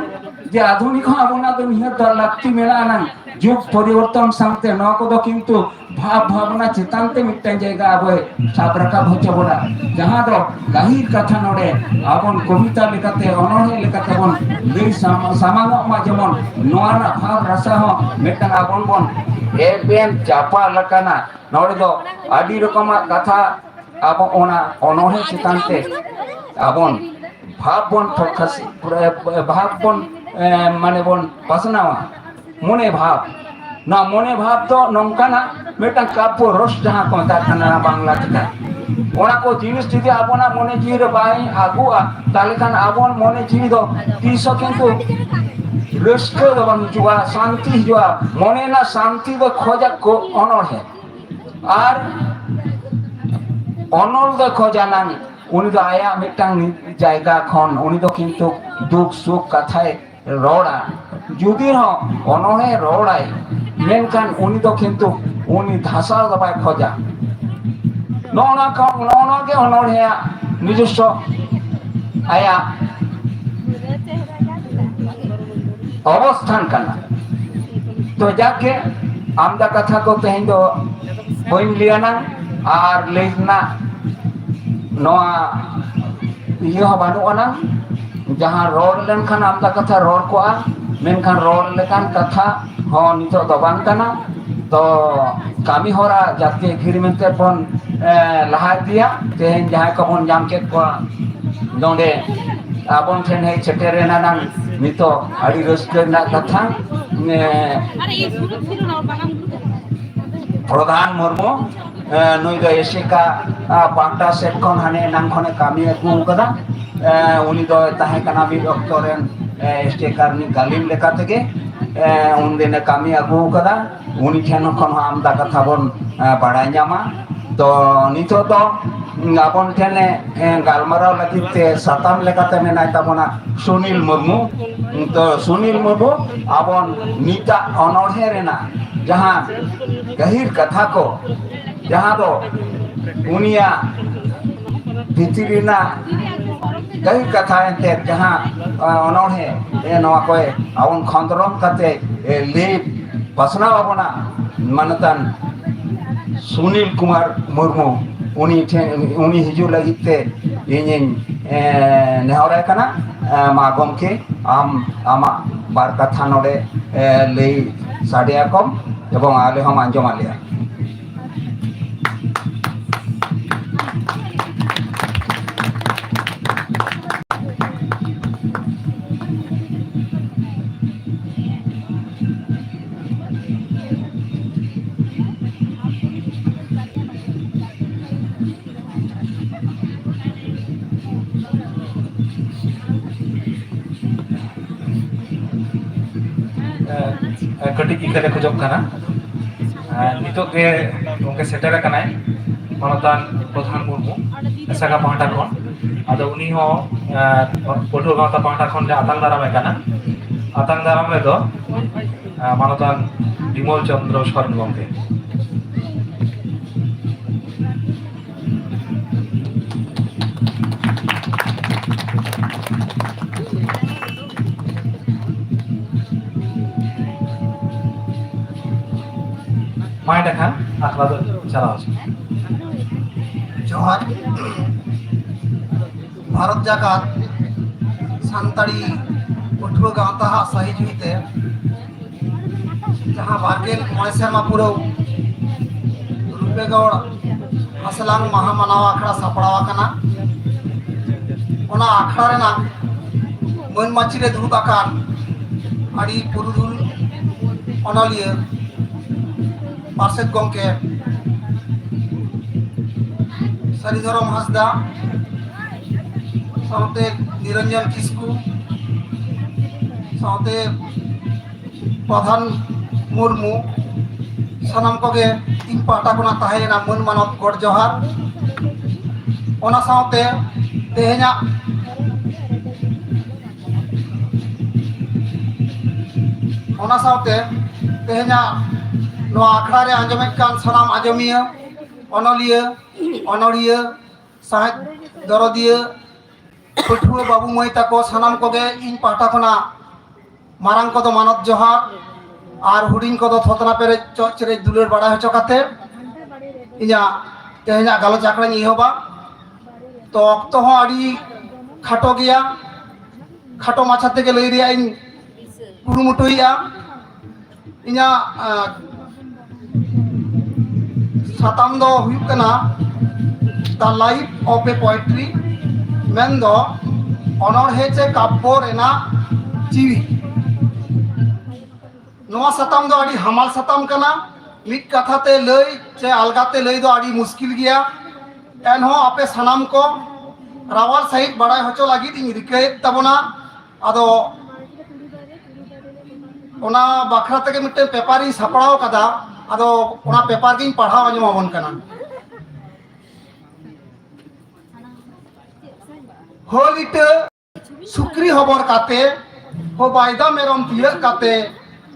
ᱡᱮ ᱟᱫᱷᱩᱱᱤᱠ ᱦᱚᱸ ᱟᱵᱚᱱᱟᱜ ᱫᱚ ᱱᱤᱦᱟᱹᱛ ᱫᱚ ᱞᱟᱹᱠᱛᱤ ᱢᱮᱱᱟᱜᱼᱟ ᱱᱟᱝ᱾ ᱡᱩᱜᱽ ᱯᱚᱨᱤᱵᱚᱨᱛᱚᱱ ᱥᱟᱶᱛᱮ ᱱᱚᱣᱟ ᱠᱚᱫᱚ ᱠᱤᱱᱛᱩ ᱵᱷᱟᱵᱽ ᱵᱷᱟᱵᱽᱱᱟ ᱪᱮᱛᱟᱱ ᱛᱮ ᱢᱤᱫᱴᱟᱝ ᱡᱟᱭᱜᱟ ᱟᱵᱚᱭ ᱥᱟᱵ ᱨᱟᱠᱟᱵ ᱦᱚᱪᱚ ᱵᱚᱱᱟ, ᱡᱟᱦᱟᱸ ᱫᱚ ᱜᱟᱹᱦᱤᱨ ᱠᱟᱛᱷᱟ ᱱᱚᱰᱮ ᱟᱵᱚᱱ ᱠᱚᱵᱤᱛᱟ ᱞᱮᱠᱟᱛᱮ, ᱚᱱᱚᱬᱦᱮ ᱞᱮᱠᱟᱛᱮ ᱵᱚᱱ ᱞᱟᱹᱭ ᱥᱟᱢ-, ᱥᱟᱢᱟᱝᱚᱜ ᱢᱟ, ᱡᱮᱢᱚᱱ ᱱᱚᱣᱟ ᱨᱮᱱᱟᱜ ᱵᱷᱟᱵᱽ ᱨᱟᱥᱟ ᱦᱚᱸ ᱢᱤᱫᱴᱟᱝ ᱟᱵᱚᱱ ᱵᱚᱱ ᱮᱯᱮᱢ ᱪᱟᱯᱟᱞ ᱟᱠᱟᱱᱟ᱾ ᱱᱚᱰᱮ ᱫᱚ ᱟᱹᱰᱤ ᱨᱚᱠᱚᱢᱟᱜ ᱠᱟᱛᱷᱟ ᱟᱵᱚ ᱚᱱᱟ ᱚᱱᱚᱬᱦᱮ ᱪᱮᱛᱟᱱ ᱛᱮ ᱟᱵᱚᱱ ᱵᱷᱟᱵᱽ ᱵᱚᱱ ᱯᱨᱚᱠᱟᱥ, ᱵᱷᱟᱵᱽ ᱵᱚᱱ, ᱮ, ᱢᱟᱱᱮ ᱵᱚᱱ ᱯᱟᱥᱱᱟᱣᱟ᱾ ᱢᱚᱱᱮ ᱵᱷᱟᱵᱽ, ᱱᱚᱣᱟ ᱢᱚᱱᱮ ᱵᱷᱟᱵᱽ ᱫᱚ ᱱᱚᱝᱠᱟᱱᱟᱜ ᱢᱤᱫᱴᱟᱝ ᱠᱟᱵᱽᱵᱚ ᱨᱚᱥ ᱡᱟᱦᱟᱸ ᱠᱚ ᱢᱮᱛᱟᱜ ᱠᱟᱱᱟ ᱵᱟᱝᱞᱟ ᱛᱮᱫᱚ, ᱚᱱᱟ ᱠᱚ ᱡᱤᱱᱤᱥ ᱡᱩᱫᱤ ᱟᱵᱚᱱᱟᱜ ᱢᱚᱱᱮ ᱡᱤᱣᱤ ᱨᱮ ᱵᱟᱭ ᱟᱹᱜᱩᱜᱼᱟ, ᱛᱟᱦᱚᱞᱮ ᱠᱷᱟᱱ ᱟᱵᱚᱱ ᱢᱚᱱᱮ ᱡᱤᱣᱤ ᱫᱚ ᱛᱤᱥ ᱦᱚᱸ ᱠᱤᱱᱛᱩ ᱨᱟᱹᱥᱠᱟᱹ ᱫᱚ ᱵᱟᱝ ᱦᱤᱡᱩᱜᱼᱟ, ᱥᱟᱱᱛᱤ ᱦᱤᱡᱩᱜᱼᱟ᱾ ᱢᱚᱱᱮ ᱨᱮᱱᱟᱜ ᱥᱟᱱᱛᱤ ᱫᱚ ᱠᱷᱚᱡᱟ ᱠᱚ ᱚᱱᱚᱬᱦᱮ᱾ ᱟᱨ ᱚᱱᱚᱞ ᱫᱚ ᱠᱷᱚᱡᱟ ᱱᱟᱝ, ᱩᱱᱤ ᱫᱚ ᱟᱭᱟᱜ ᱢᱤᱫᱴᱟᱝ ᱡᱟᱭᱜᱟ ᱠᱷᱚᱱ ᱩᱱᱤ ᱫᱚ ᱠᱤᱱᱛᱩ ᱫᱩᱠ ᱥᱩᱠ ᱠᱟᱛᱷᱟᱭ ᱨᱚᱲᱟ᱾ ᱡᱩᱫᱤ ᱦᱚᱸ ᱚᱱᱚᱬᱦᱮ ᱨᱚᱲᱟᱭ, ᱢᱮᱱᱠᱷᱟᱱ ᱩᱱᱤ ᱫᱚ ᱠᱤᱱᱛᱩ ᱩᱱᱤ ᱫᱷᱟᱥᱟᱣ ᱫᱚ ᱵᱟᱭ ᱠᱷᱚᱡᱟ᱾ ᱱᱚᱜᱼᱚ ᱱᱚᱣᱟ ᱠᱚ, ᱱᱚᱜᱼᱚ ᱱᱚᱣᱟ ᱜᱮ ᱚᱱᱚᱬᱦᱮᱭᱟᱜ ᱱᱤᱡᱚᱥᱥᱚ ᱟᱭᱟᱜ ᱚᱵᱚᱥᱛᱷᱟᱱ ᱠᱟᱱᱟ᱾ ᱛᱚ ᱡᱟᱠ ᱜᱮ, ᱟᱢᱫᱟ ᱠᱟᱛᱷᱟ ᱠᱚ ᱛᱮᱦᱮᱧ ᱫᱚ ᱵᱟᱹᱧ ᱞᱟᱹᱭ ᱟᱱᱟᱝ, ᱟᱨ ᱞᱟᱹᱭ ᱨᱮᱱᱟᱜ ᱱᱚᱣᱟ ᱤᱭᱟᱹ ᱦᱚᱸ ᱵᱟᱹᱱᱩᱜ ᱟᱱᱟᱝ᱾ ᱡᱟᱦᱟᱸ ᱨᱚᱲ ᱞᱮᱱᱠᱷᱟᱱ ᱟᱢᱫᱟ ᱠᱟᱛᱷᱟ ᱨᱚᱲ ᱠᱚᱜᱼᱟ, ᱢᱮᱱᱠᱷᱟᱱ ᱨᱚᱲ ᱞᱮᱠᱟᱱ ᱠᱟᱛᱷᱟ ᱦᱚᱸ ᱱᱤᱛᱚᱜ ᱫᱚ ᱵᱟᱝ ᱠᱟᱱᱟ᱾ ᱛᱚ ᱠᱟᱹᱢᱤ ᱦᱚᱨᱟ ᱡᱟᱹᱛᱤ ᱮᱜᱽᱨᱤᱢᱮᱱᱴ ᱛᱮ ᱵᱚᱱ, ᱮ, ᱞᱟᱦᱟ ᱤᱫᱤᱭᱟ᱾ ᱛᱮᱦᱮᱧ ᱡᱟᱦᱟᱸᱭ ᱠᱚᱵᱚᱱ ᱧᱟᱢ ᱠᱮᱫ ᱠᱚᱣᱟ ᱱᱚᱰᱮ ᱟᱵᱚᱱ ᱴᱷᱮᱱ ᱦᱮᱡ ᱥᱮᱴᱮᱨ ᱮᱱᱟ ᱱᱟᱝ, ᱱᱤᱛᱚᱜ ᱟᱹᱰᱤ ᱨᱟᱹᱥᱠᱟᱹ ᱨᱮᱱᱟᱜ ᱠᱟᱛᱷᱟ᱾ ᱮ, ᱯᱨᱚᱫᱷᱟᱱ ᱢᱩᱨᱢᱩ, ᱮ, ᱱᱩᱭ ᱫᱚ ᱮᱥᱮᱠᱟ, ᱟ, ᱯᱟᱦᱴᱟ ᱥᱮᱫ ᱠᱷᱚᱱ ᱦᱟᱱᱮ ᱮᱱᱟᱝ ᱠᱷᱚᱱᱮ ᱠᱟᱹᱢᱤ ᱟᱹᱜᱩ ᱟᱠᱟᱫᱟ᱾ ᱮ, ᱩᱱᱤ ᱫᱚᱭ ᱛᱟᱦᱮᱸ ᱠᱟᱱᱟ ᱢᱤᱫ ᱚᱠᱛᱚ ᱨᱮᱱ, ᱮ, ᱮᱥᱮᱠᱟ ᱨᱤᱱᱤᱡ ᱜᱟᱹᱞᱤᱢ ᱞᱮᱠᱟ ᱛᱮᱜᱮ, ᱮ, ᱩᱱᱫᱤᱱᱮ ᱠᱟᱹᱢᱤ ᱟᱹᱜᱩ ᱟᱠᱟᱫᱟ᱾ ᱩᱱᱤ ᱴᱷᱮᱱ ᱠᱷᱚᱱ ᱦᱚᱸ ᱟᱢᱫᱟ ᱠᱟᱛᱷᱟ ᱵᱚᱱ, ᱮ, ᱵᱟᱲᱟᱭ ᱧᱟᱢᱟ᱾ ᱛᱚ ᱱᱤᱛᱚᱜ ᱫᱚ, ᱩᱸ, ᱟᱵᱚᱱ ᱴᱷᱮᱱᱮ, ᱮ, ᱜᱟᱞᱢᱟᱨᱟᱣ ᱞᱟᱹᱜᱤᱫ ᱛᱮ ᱥᱟᱛᱟᱢ ᱞᱮᱠᱟᱛᱮ ᱢᱮᱱᱟᱭ ᱛᱟᱵᱚᱱᱟ ᱥᱩᱱᱤᱞ ᱢᱩᱨᱢᱩ᱾ ᱛᱚ ᱥᱩᱱᱤᱞ ᱢᱩᱨᱢᱩ ᱟᱵᱚᱱ ᱱᱤᱛᱟᱜ ᱚᱱᱚᱬᱦᱮ ᱨᱮᱱᱟᱜ ᱡᱟᱦᱟᱸ ᱜᱟᱹᱦᱤᱨ ᱠᱟᱛᱷᱟ ᱠᱚ, ᱡᱟᱦᱟᱸ ᱫᱚ ᱩᱱᱤᱭᱟᱜ ᱵᱷᱤᱛᱤᱨ ᱨᱮᱱᱟᱜ ᱜᱟᱹᱦᱤᱨ ᱠᱟᱛᱷᱟ ᱮᱱᱛᱮᱫ ᱡᱟᱦᱟᱸ, ᱟ, ᱚᱱᱚᱬᱦᱮ, ᱮ, ᱱᱚᱣᱟ ᱠᱚᱭ ᱟᱵᱚᱱ ᱠᱷᱚᱸᱫᱽᱨᱚᱱ ᱠᱟᱛᱮ, ᱮ, ᱞᱟᱹᱭ ᱯᱟᱥᱱᱟᱣ ᱟᱵᱚᱱᱟ ᱢᱟᱱᱚᱛᱟᱱ ᱥᱩᱱᱤᱞ ᱠᱩᱢᱟᱨ ᱢᱩᱨᱢᱩ, ᱩᱱᱤ ᱴᱷᱮᱱ, ᱩᱱᱤ ᱦᱤᱡᱩᱜ ᱞᱟᱹᱜᱤᱫ ᱛᱮ ᱤᱧᱤᱧ, ᱮ, ᱱᱮᱦᱚᱨᱟᱭ ᱠᱟᱱᱟ᱾ ᱮ, ᱢᱟ ᱜᱚᱢᱠᱮ, ᱟᱢ ᱟᱢᱟᱜ ᱵᱟᱨ ᱠᱟᱛᱷᱟ ᱱᱚᱰᱮ, ᱮ, ᱞᱟᱹᱭ ᱥᱟᱰᱮ ᱟᱠᱚᱢ ᱮᱵᱚᱝ ᱟᱞᱮ ᱦᱚᱸᱢ ᱟᱸᱡᱚᱢ ᱟᱞᱮᱭᱟ᱾ ᱮ, ᱮ, ᱠᱟᱹᱴᱤᱡ ᱤᱠᱟᱹ ᱞᱮ ᱠᱷᱚᱡᱚᱜ ᱠᱟᱱᱟ᱾ ᱮ, ᱱᱤᱛᱚᱜ ᱜᱮ ᱜᱚᱢᱠᱮ ᱥᱮᱴᱮᱨ ᱟᱠᱟᱱᱟᱭ ᱢᱟᱱᱚᱛᱟᱱ ᱯᱨᱚᱫᱷᱟᱱ ᱢᱩᱨᱢᱩ, ᱮᱥᱮᱠᱟ ᱯᱟᱦᱴᱟ ᱠᱷᱚᱱ᱾ ᱟᱫᱚ ᱩᱱᱤ ᱦᱚᱸ, ᱮ, ᱯᱟᱹᱴᱷᱩᱣᱟᱹ ᱜᱟᱶᱛᱟ ᱯᱟᱦᱴᱟ ᱠᱷᱚᱱ ᱞᱮ ᱟᱛᱟᱝ ᱫᱟᱨᱟᱢᱮ ᱠᱟᱱᱟ᱾ ᱟᱛᱟᱝ ᱫᱟᱨᱟᱢ ᱨᱮᱫᱚ, ᱮ, ᱢᱟᱱᱚᱛᱟᱱ ᱵᱤᱢᱚᱞ ᱪᱚᱸᱫᱽᱨᱚ ᱥᱚᱨᱮᱱ ᱜᱚᱢᱠᱮ᱾ ᱢᱟ ᱮᱸᱰᱮᱠᱷᱟᱱ ᱟᱠᱷᱲᱟ ᱫᱚ ᱪᱟᱞᱟᱣ ᱦᱚᱪᱚ᱾ ᱡᱚᱦᱟᱨ᱾ ᱵᱷᱟᱨᱚᱛ ᱡᱟᱠᱟᱛ ᱥᱟᱱᱛᱟᱲᱤ ᱯᱟᱹᱴᱷᱩᱣᱟᱹ ᱜᱟᱶᱛᱟ ᱦᱟᱜ ᱥᱟᱹᱦᱤᱡᱩᱦᱤ ᱛᱮ ᱡᱟᱦᱟᱸ ᱵᱟᱨᱜᱮᱞ ᱢᱚᱬᱮ ᱥᱮᱨᱢᱟ ᱯᱩᱨᱟᱹᱣ ᱨᱩᱯᱮᱜᱚᱲ ᱦᱟᱥᱞᱟᱝ ᱢᱟᱦᱟ ᱢᱟᱱᱟᱣ ᱟᱠᱷᱲᱟ ᱥᱟᱯᱲᱟᱣ ᱟᱠᱟᱱᱟ, ᱚᱱᱟ ᱟᱠᱷᱲᱟ ᱨᱮᱱᱟᱜ ᱢᱟᱹᱱ ᱢᱟᱹᱪᱤ ᱨᱮ ᱫᱩᱲᱩᱵ ᱟᱠᱟᱱ ᱟᱹᱰᱤ ᱯᱩᱨᱩᱫᱷᱩᱞ ᱚᱱᱚᱞᱤᱭᱟᱹ ᱯᱟᱨᱥᱮᱛ ᱜᱚᱢᱠᱮ ᱥᱟᱹᱨᱤ ᱫᱷᱚᱨᱚᱢ ᱦᱟᱸᱥᱫᱟ, ᱥᱟᱶᱛᱮ ᱱᱤᱨᱚᱧᱡᱚᱱ ᱠᱤᱥᱠᱩ, ᱥᱟᱶᱛᱮ ᱯᱨᱚᱫᱷᱟᱱ ᱢᱩᱨᱢᱩ, ᱥᱟᱱᱟᱢ ᱠᱚᱜᱮ ᱤᱧ ᱯᱟᱦᱴᱟ ᱠᱷᱚᱱᱟᱜ ᱛᱟᱦᱮᱸᱭᱮᱱᱟ ᱢᱟᱹᱱ ᱢᱟᱱᱚᱛ ᱜᱚᱰ ᱡᱚᱦᱟᱨ᱾ ᱚᱱᱟ ᱥᱟᱶᱛᱮ ᱛᱮᱦᱮᱧᱟᱜ ᱚᱱᱟ ᱥᱟᱶᱛᱮ ᱛᱮᱦᱮᱧᱟᱜ ᱱᱚᱣᱟ ᱟᱠᱷᱲᱟ ᱨᱮ ᱟᱸᱡᱚᱢᱮᱫ ᱠᱟᱱ ᱥᱟᱱᱟᱢ ᱟᱸᱡᱚᱢᱤᱭᱟᱹ, ᱚᱱᱚᱞᱤᱭᱟᱹ, ᱚᱱᱚᱲᱦᱤᱭᱟᱹ, ᱥᱟᱶᱦᱮᱫ ᱫᱚᱨᱚᱫᱤᱭᱟᱹ, ᱯᱟᱹᱴᱷᱩᱣᱟᱹ ᱵᱟᱹᱵᱩ ᱢᱟᱹᱭ ᱛᱟᱠᱚ, ᱥᱟᱱᱟᱢ ᱠᱚᱜᱮ ᱤᱧ ᱯᱟᱦᱴᱟ ᱠᱷᱚᱱᱟᱜ ᱢᱟᱨᱟᱝ ᱠᱚᱫᱚ ᱢᱟᱱᱚᱛ ᱡᱚᱦᱟᱨ ᱟᱨ ᱦᱩᱰᱤᱧ ᱠᱚᱫᱚ ᱛᱷᱚᱛᱱᱟ ᱯᱮᱨᱮᱡ ᱪᱚᱜ ᱪᱮᱨᱮᱡ ᱫᱩᱞᱟᱹᱲ ᱵᱟᱲᱟᱭ ᱦᱚᱪᱚ ᱠᱟᱛᱮ ᱤᱧᱟᱹᱜ ᱛᱮᱦᱮᱧᱟᱜ ᱜᱟᱞᱚᱪ ᱟᱠᱷᱲᱟᱧ ᱮᱦᱚᱵᱟ᱾ ᱛᱚ ᱚᱠᱛᱚ ᱦᱚᱸ ᱟᱹᱰᱤ ᱠᱷᱟᱴᱚ ᱜᱮᱭᱟ, ᱠᱷᱟᱴᱚ ᱢᱟᱪᱷᱟ ᱛᱮᱜᱮ ᱞᱟᱹᱭ ᱨᱮᱭᱟᱜ ᱤᱧ ᱠᱩᱨᱩᱢᱩᱴᱩᱭᱮᱫᱼᱟ᱾ ᱤᱧᱟᱹᱜ ᱟᱸ, ᱥᱟᱛᱟᱢ ᱫᱚ ᱦᱩᱭᱩᱜ ᱠᱟᱱᱟ The Life of a Poetry, ᱢᱮᱱᱫᱚ ᱚᱱᱚᱬᱦᱮ ᱪᱮ ᱠᱟᱵᱽᱵᱚ ᱨᱮᱱᱟᱜ ᱡᱤᱣᱤ᱾ ᱱᱚᱣᱟ ᱥᱟᱛᱟᱢ ᱫᱚ ᱟᱹᱰᱤ ᱦᱟᱢᱟᱞ ᱥᱟᱛᱟᱢ ᱠᱟᱱᱟ᱾ ᱢᱤᱫ ᱠᱟᱛᱷᱟ ᱛᱮ ᱞᱟᱹᱭ ᱪᱮ ᱟᱞᱜᱟ ᱛᱮ ᱞᱟᱹᱭ ᱫᱚ ᱟᱹᱰᱤ ᱢᱩᱥᱠᱤᱞ ᱜᱮᱭᱟ᱾ ᱮᱱᱦᱚᱸ ᱟᱯᱮ ᱥᱟᱱᱟᱢ ᱠᱚ ᱨᱟᱣᱟᱞ ᱥᱟᱺᱦᱤᱡ ᱵᱟᱲᱟᱭ ᱦᱚᱪᱚ ᱞᱟᱹᱜᱤᱫ ᱤᱧ ᱨᱤᱠᱟᱹᱭᱮᱫ ᱛᱟᱵᱚᱱᱟ᱾ ᱟᱫᱚ ᱚᱱᱟ ᱵᱟᱠᱷᱨᱟ ᱛᱮᱜᱮ ᱢᱤᱫᱴᱮᱱ ᱯᱮᱯᱟᱨ ᱤᱧ ᱥᱟᱯᱲᱟᱣ ᱠᱟᱫᱟ᱾ ᱟᱫᱚ ᱚᱱᱟ ᱯᱮᱯᱟᱨ ᱜᱤᱧ ᱯᱟᱲᱦᱟᱣ ᱟᱸᱡᱚᱢ ᱟᱵᱚᱱ ᱠᱟᱱᱟ᱾ ᱦᱟᱹᱞ ᱤᱴᱟᱹ ᱥᱩᱠᱨᱤ ᱦᱚᱵᱚᱨ ᱠᱟᱛᱮ, ᱦᱚ ᱵᱟᱭᱫᱟ ᱢᱮᱨᱚᱢ ᱛᱤᱭᱟᱹᱜ ᱠᱟᱛᱮ,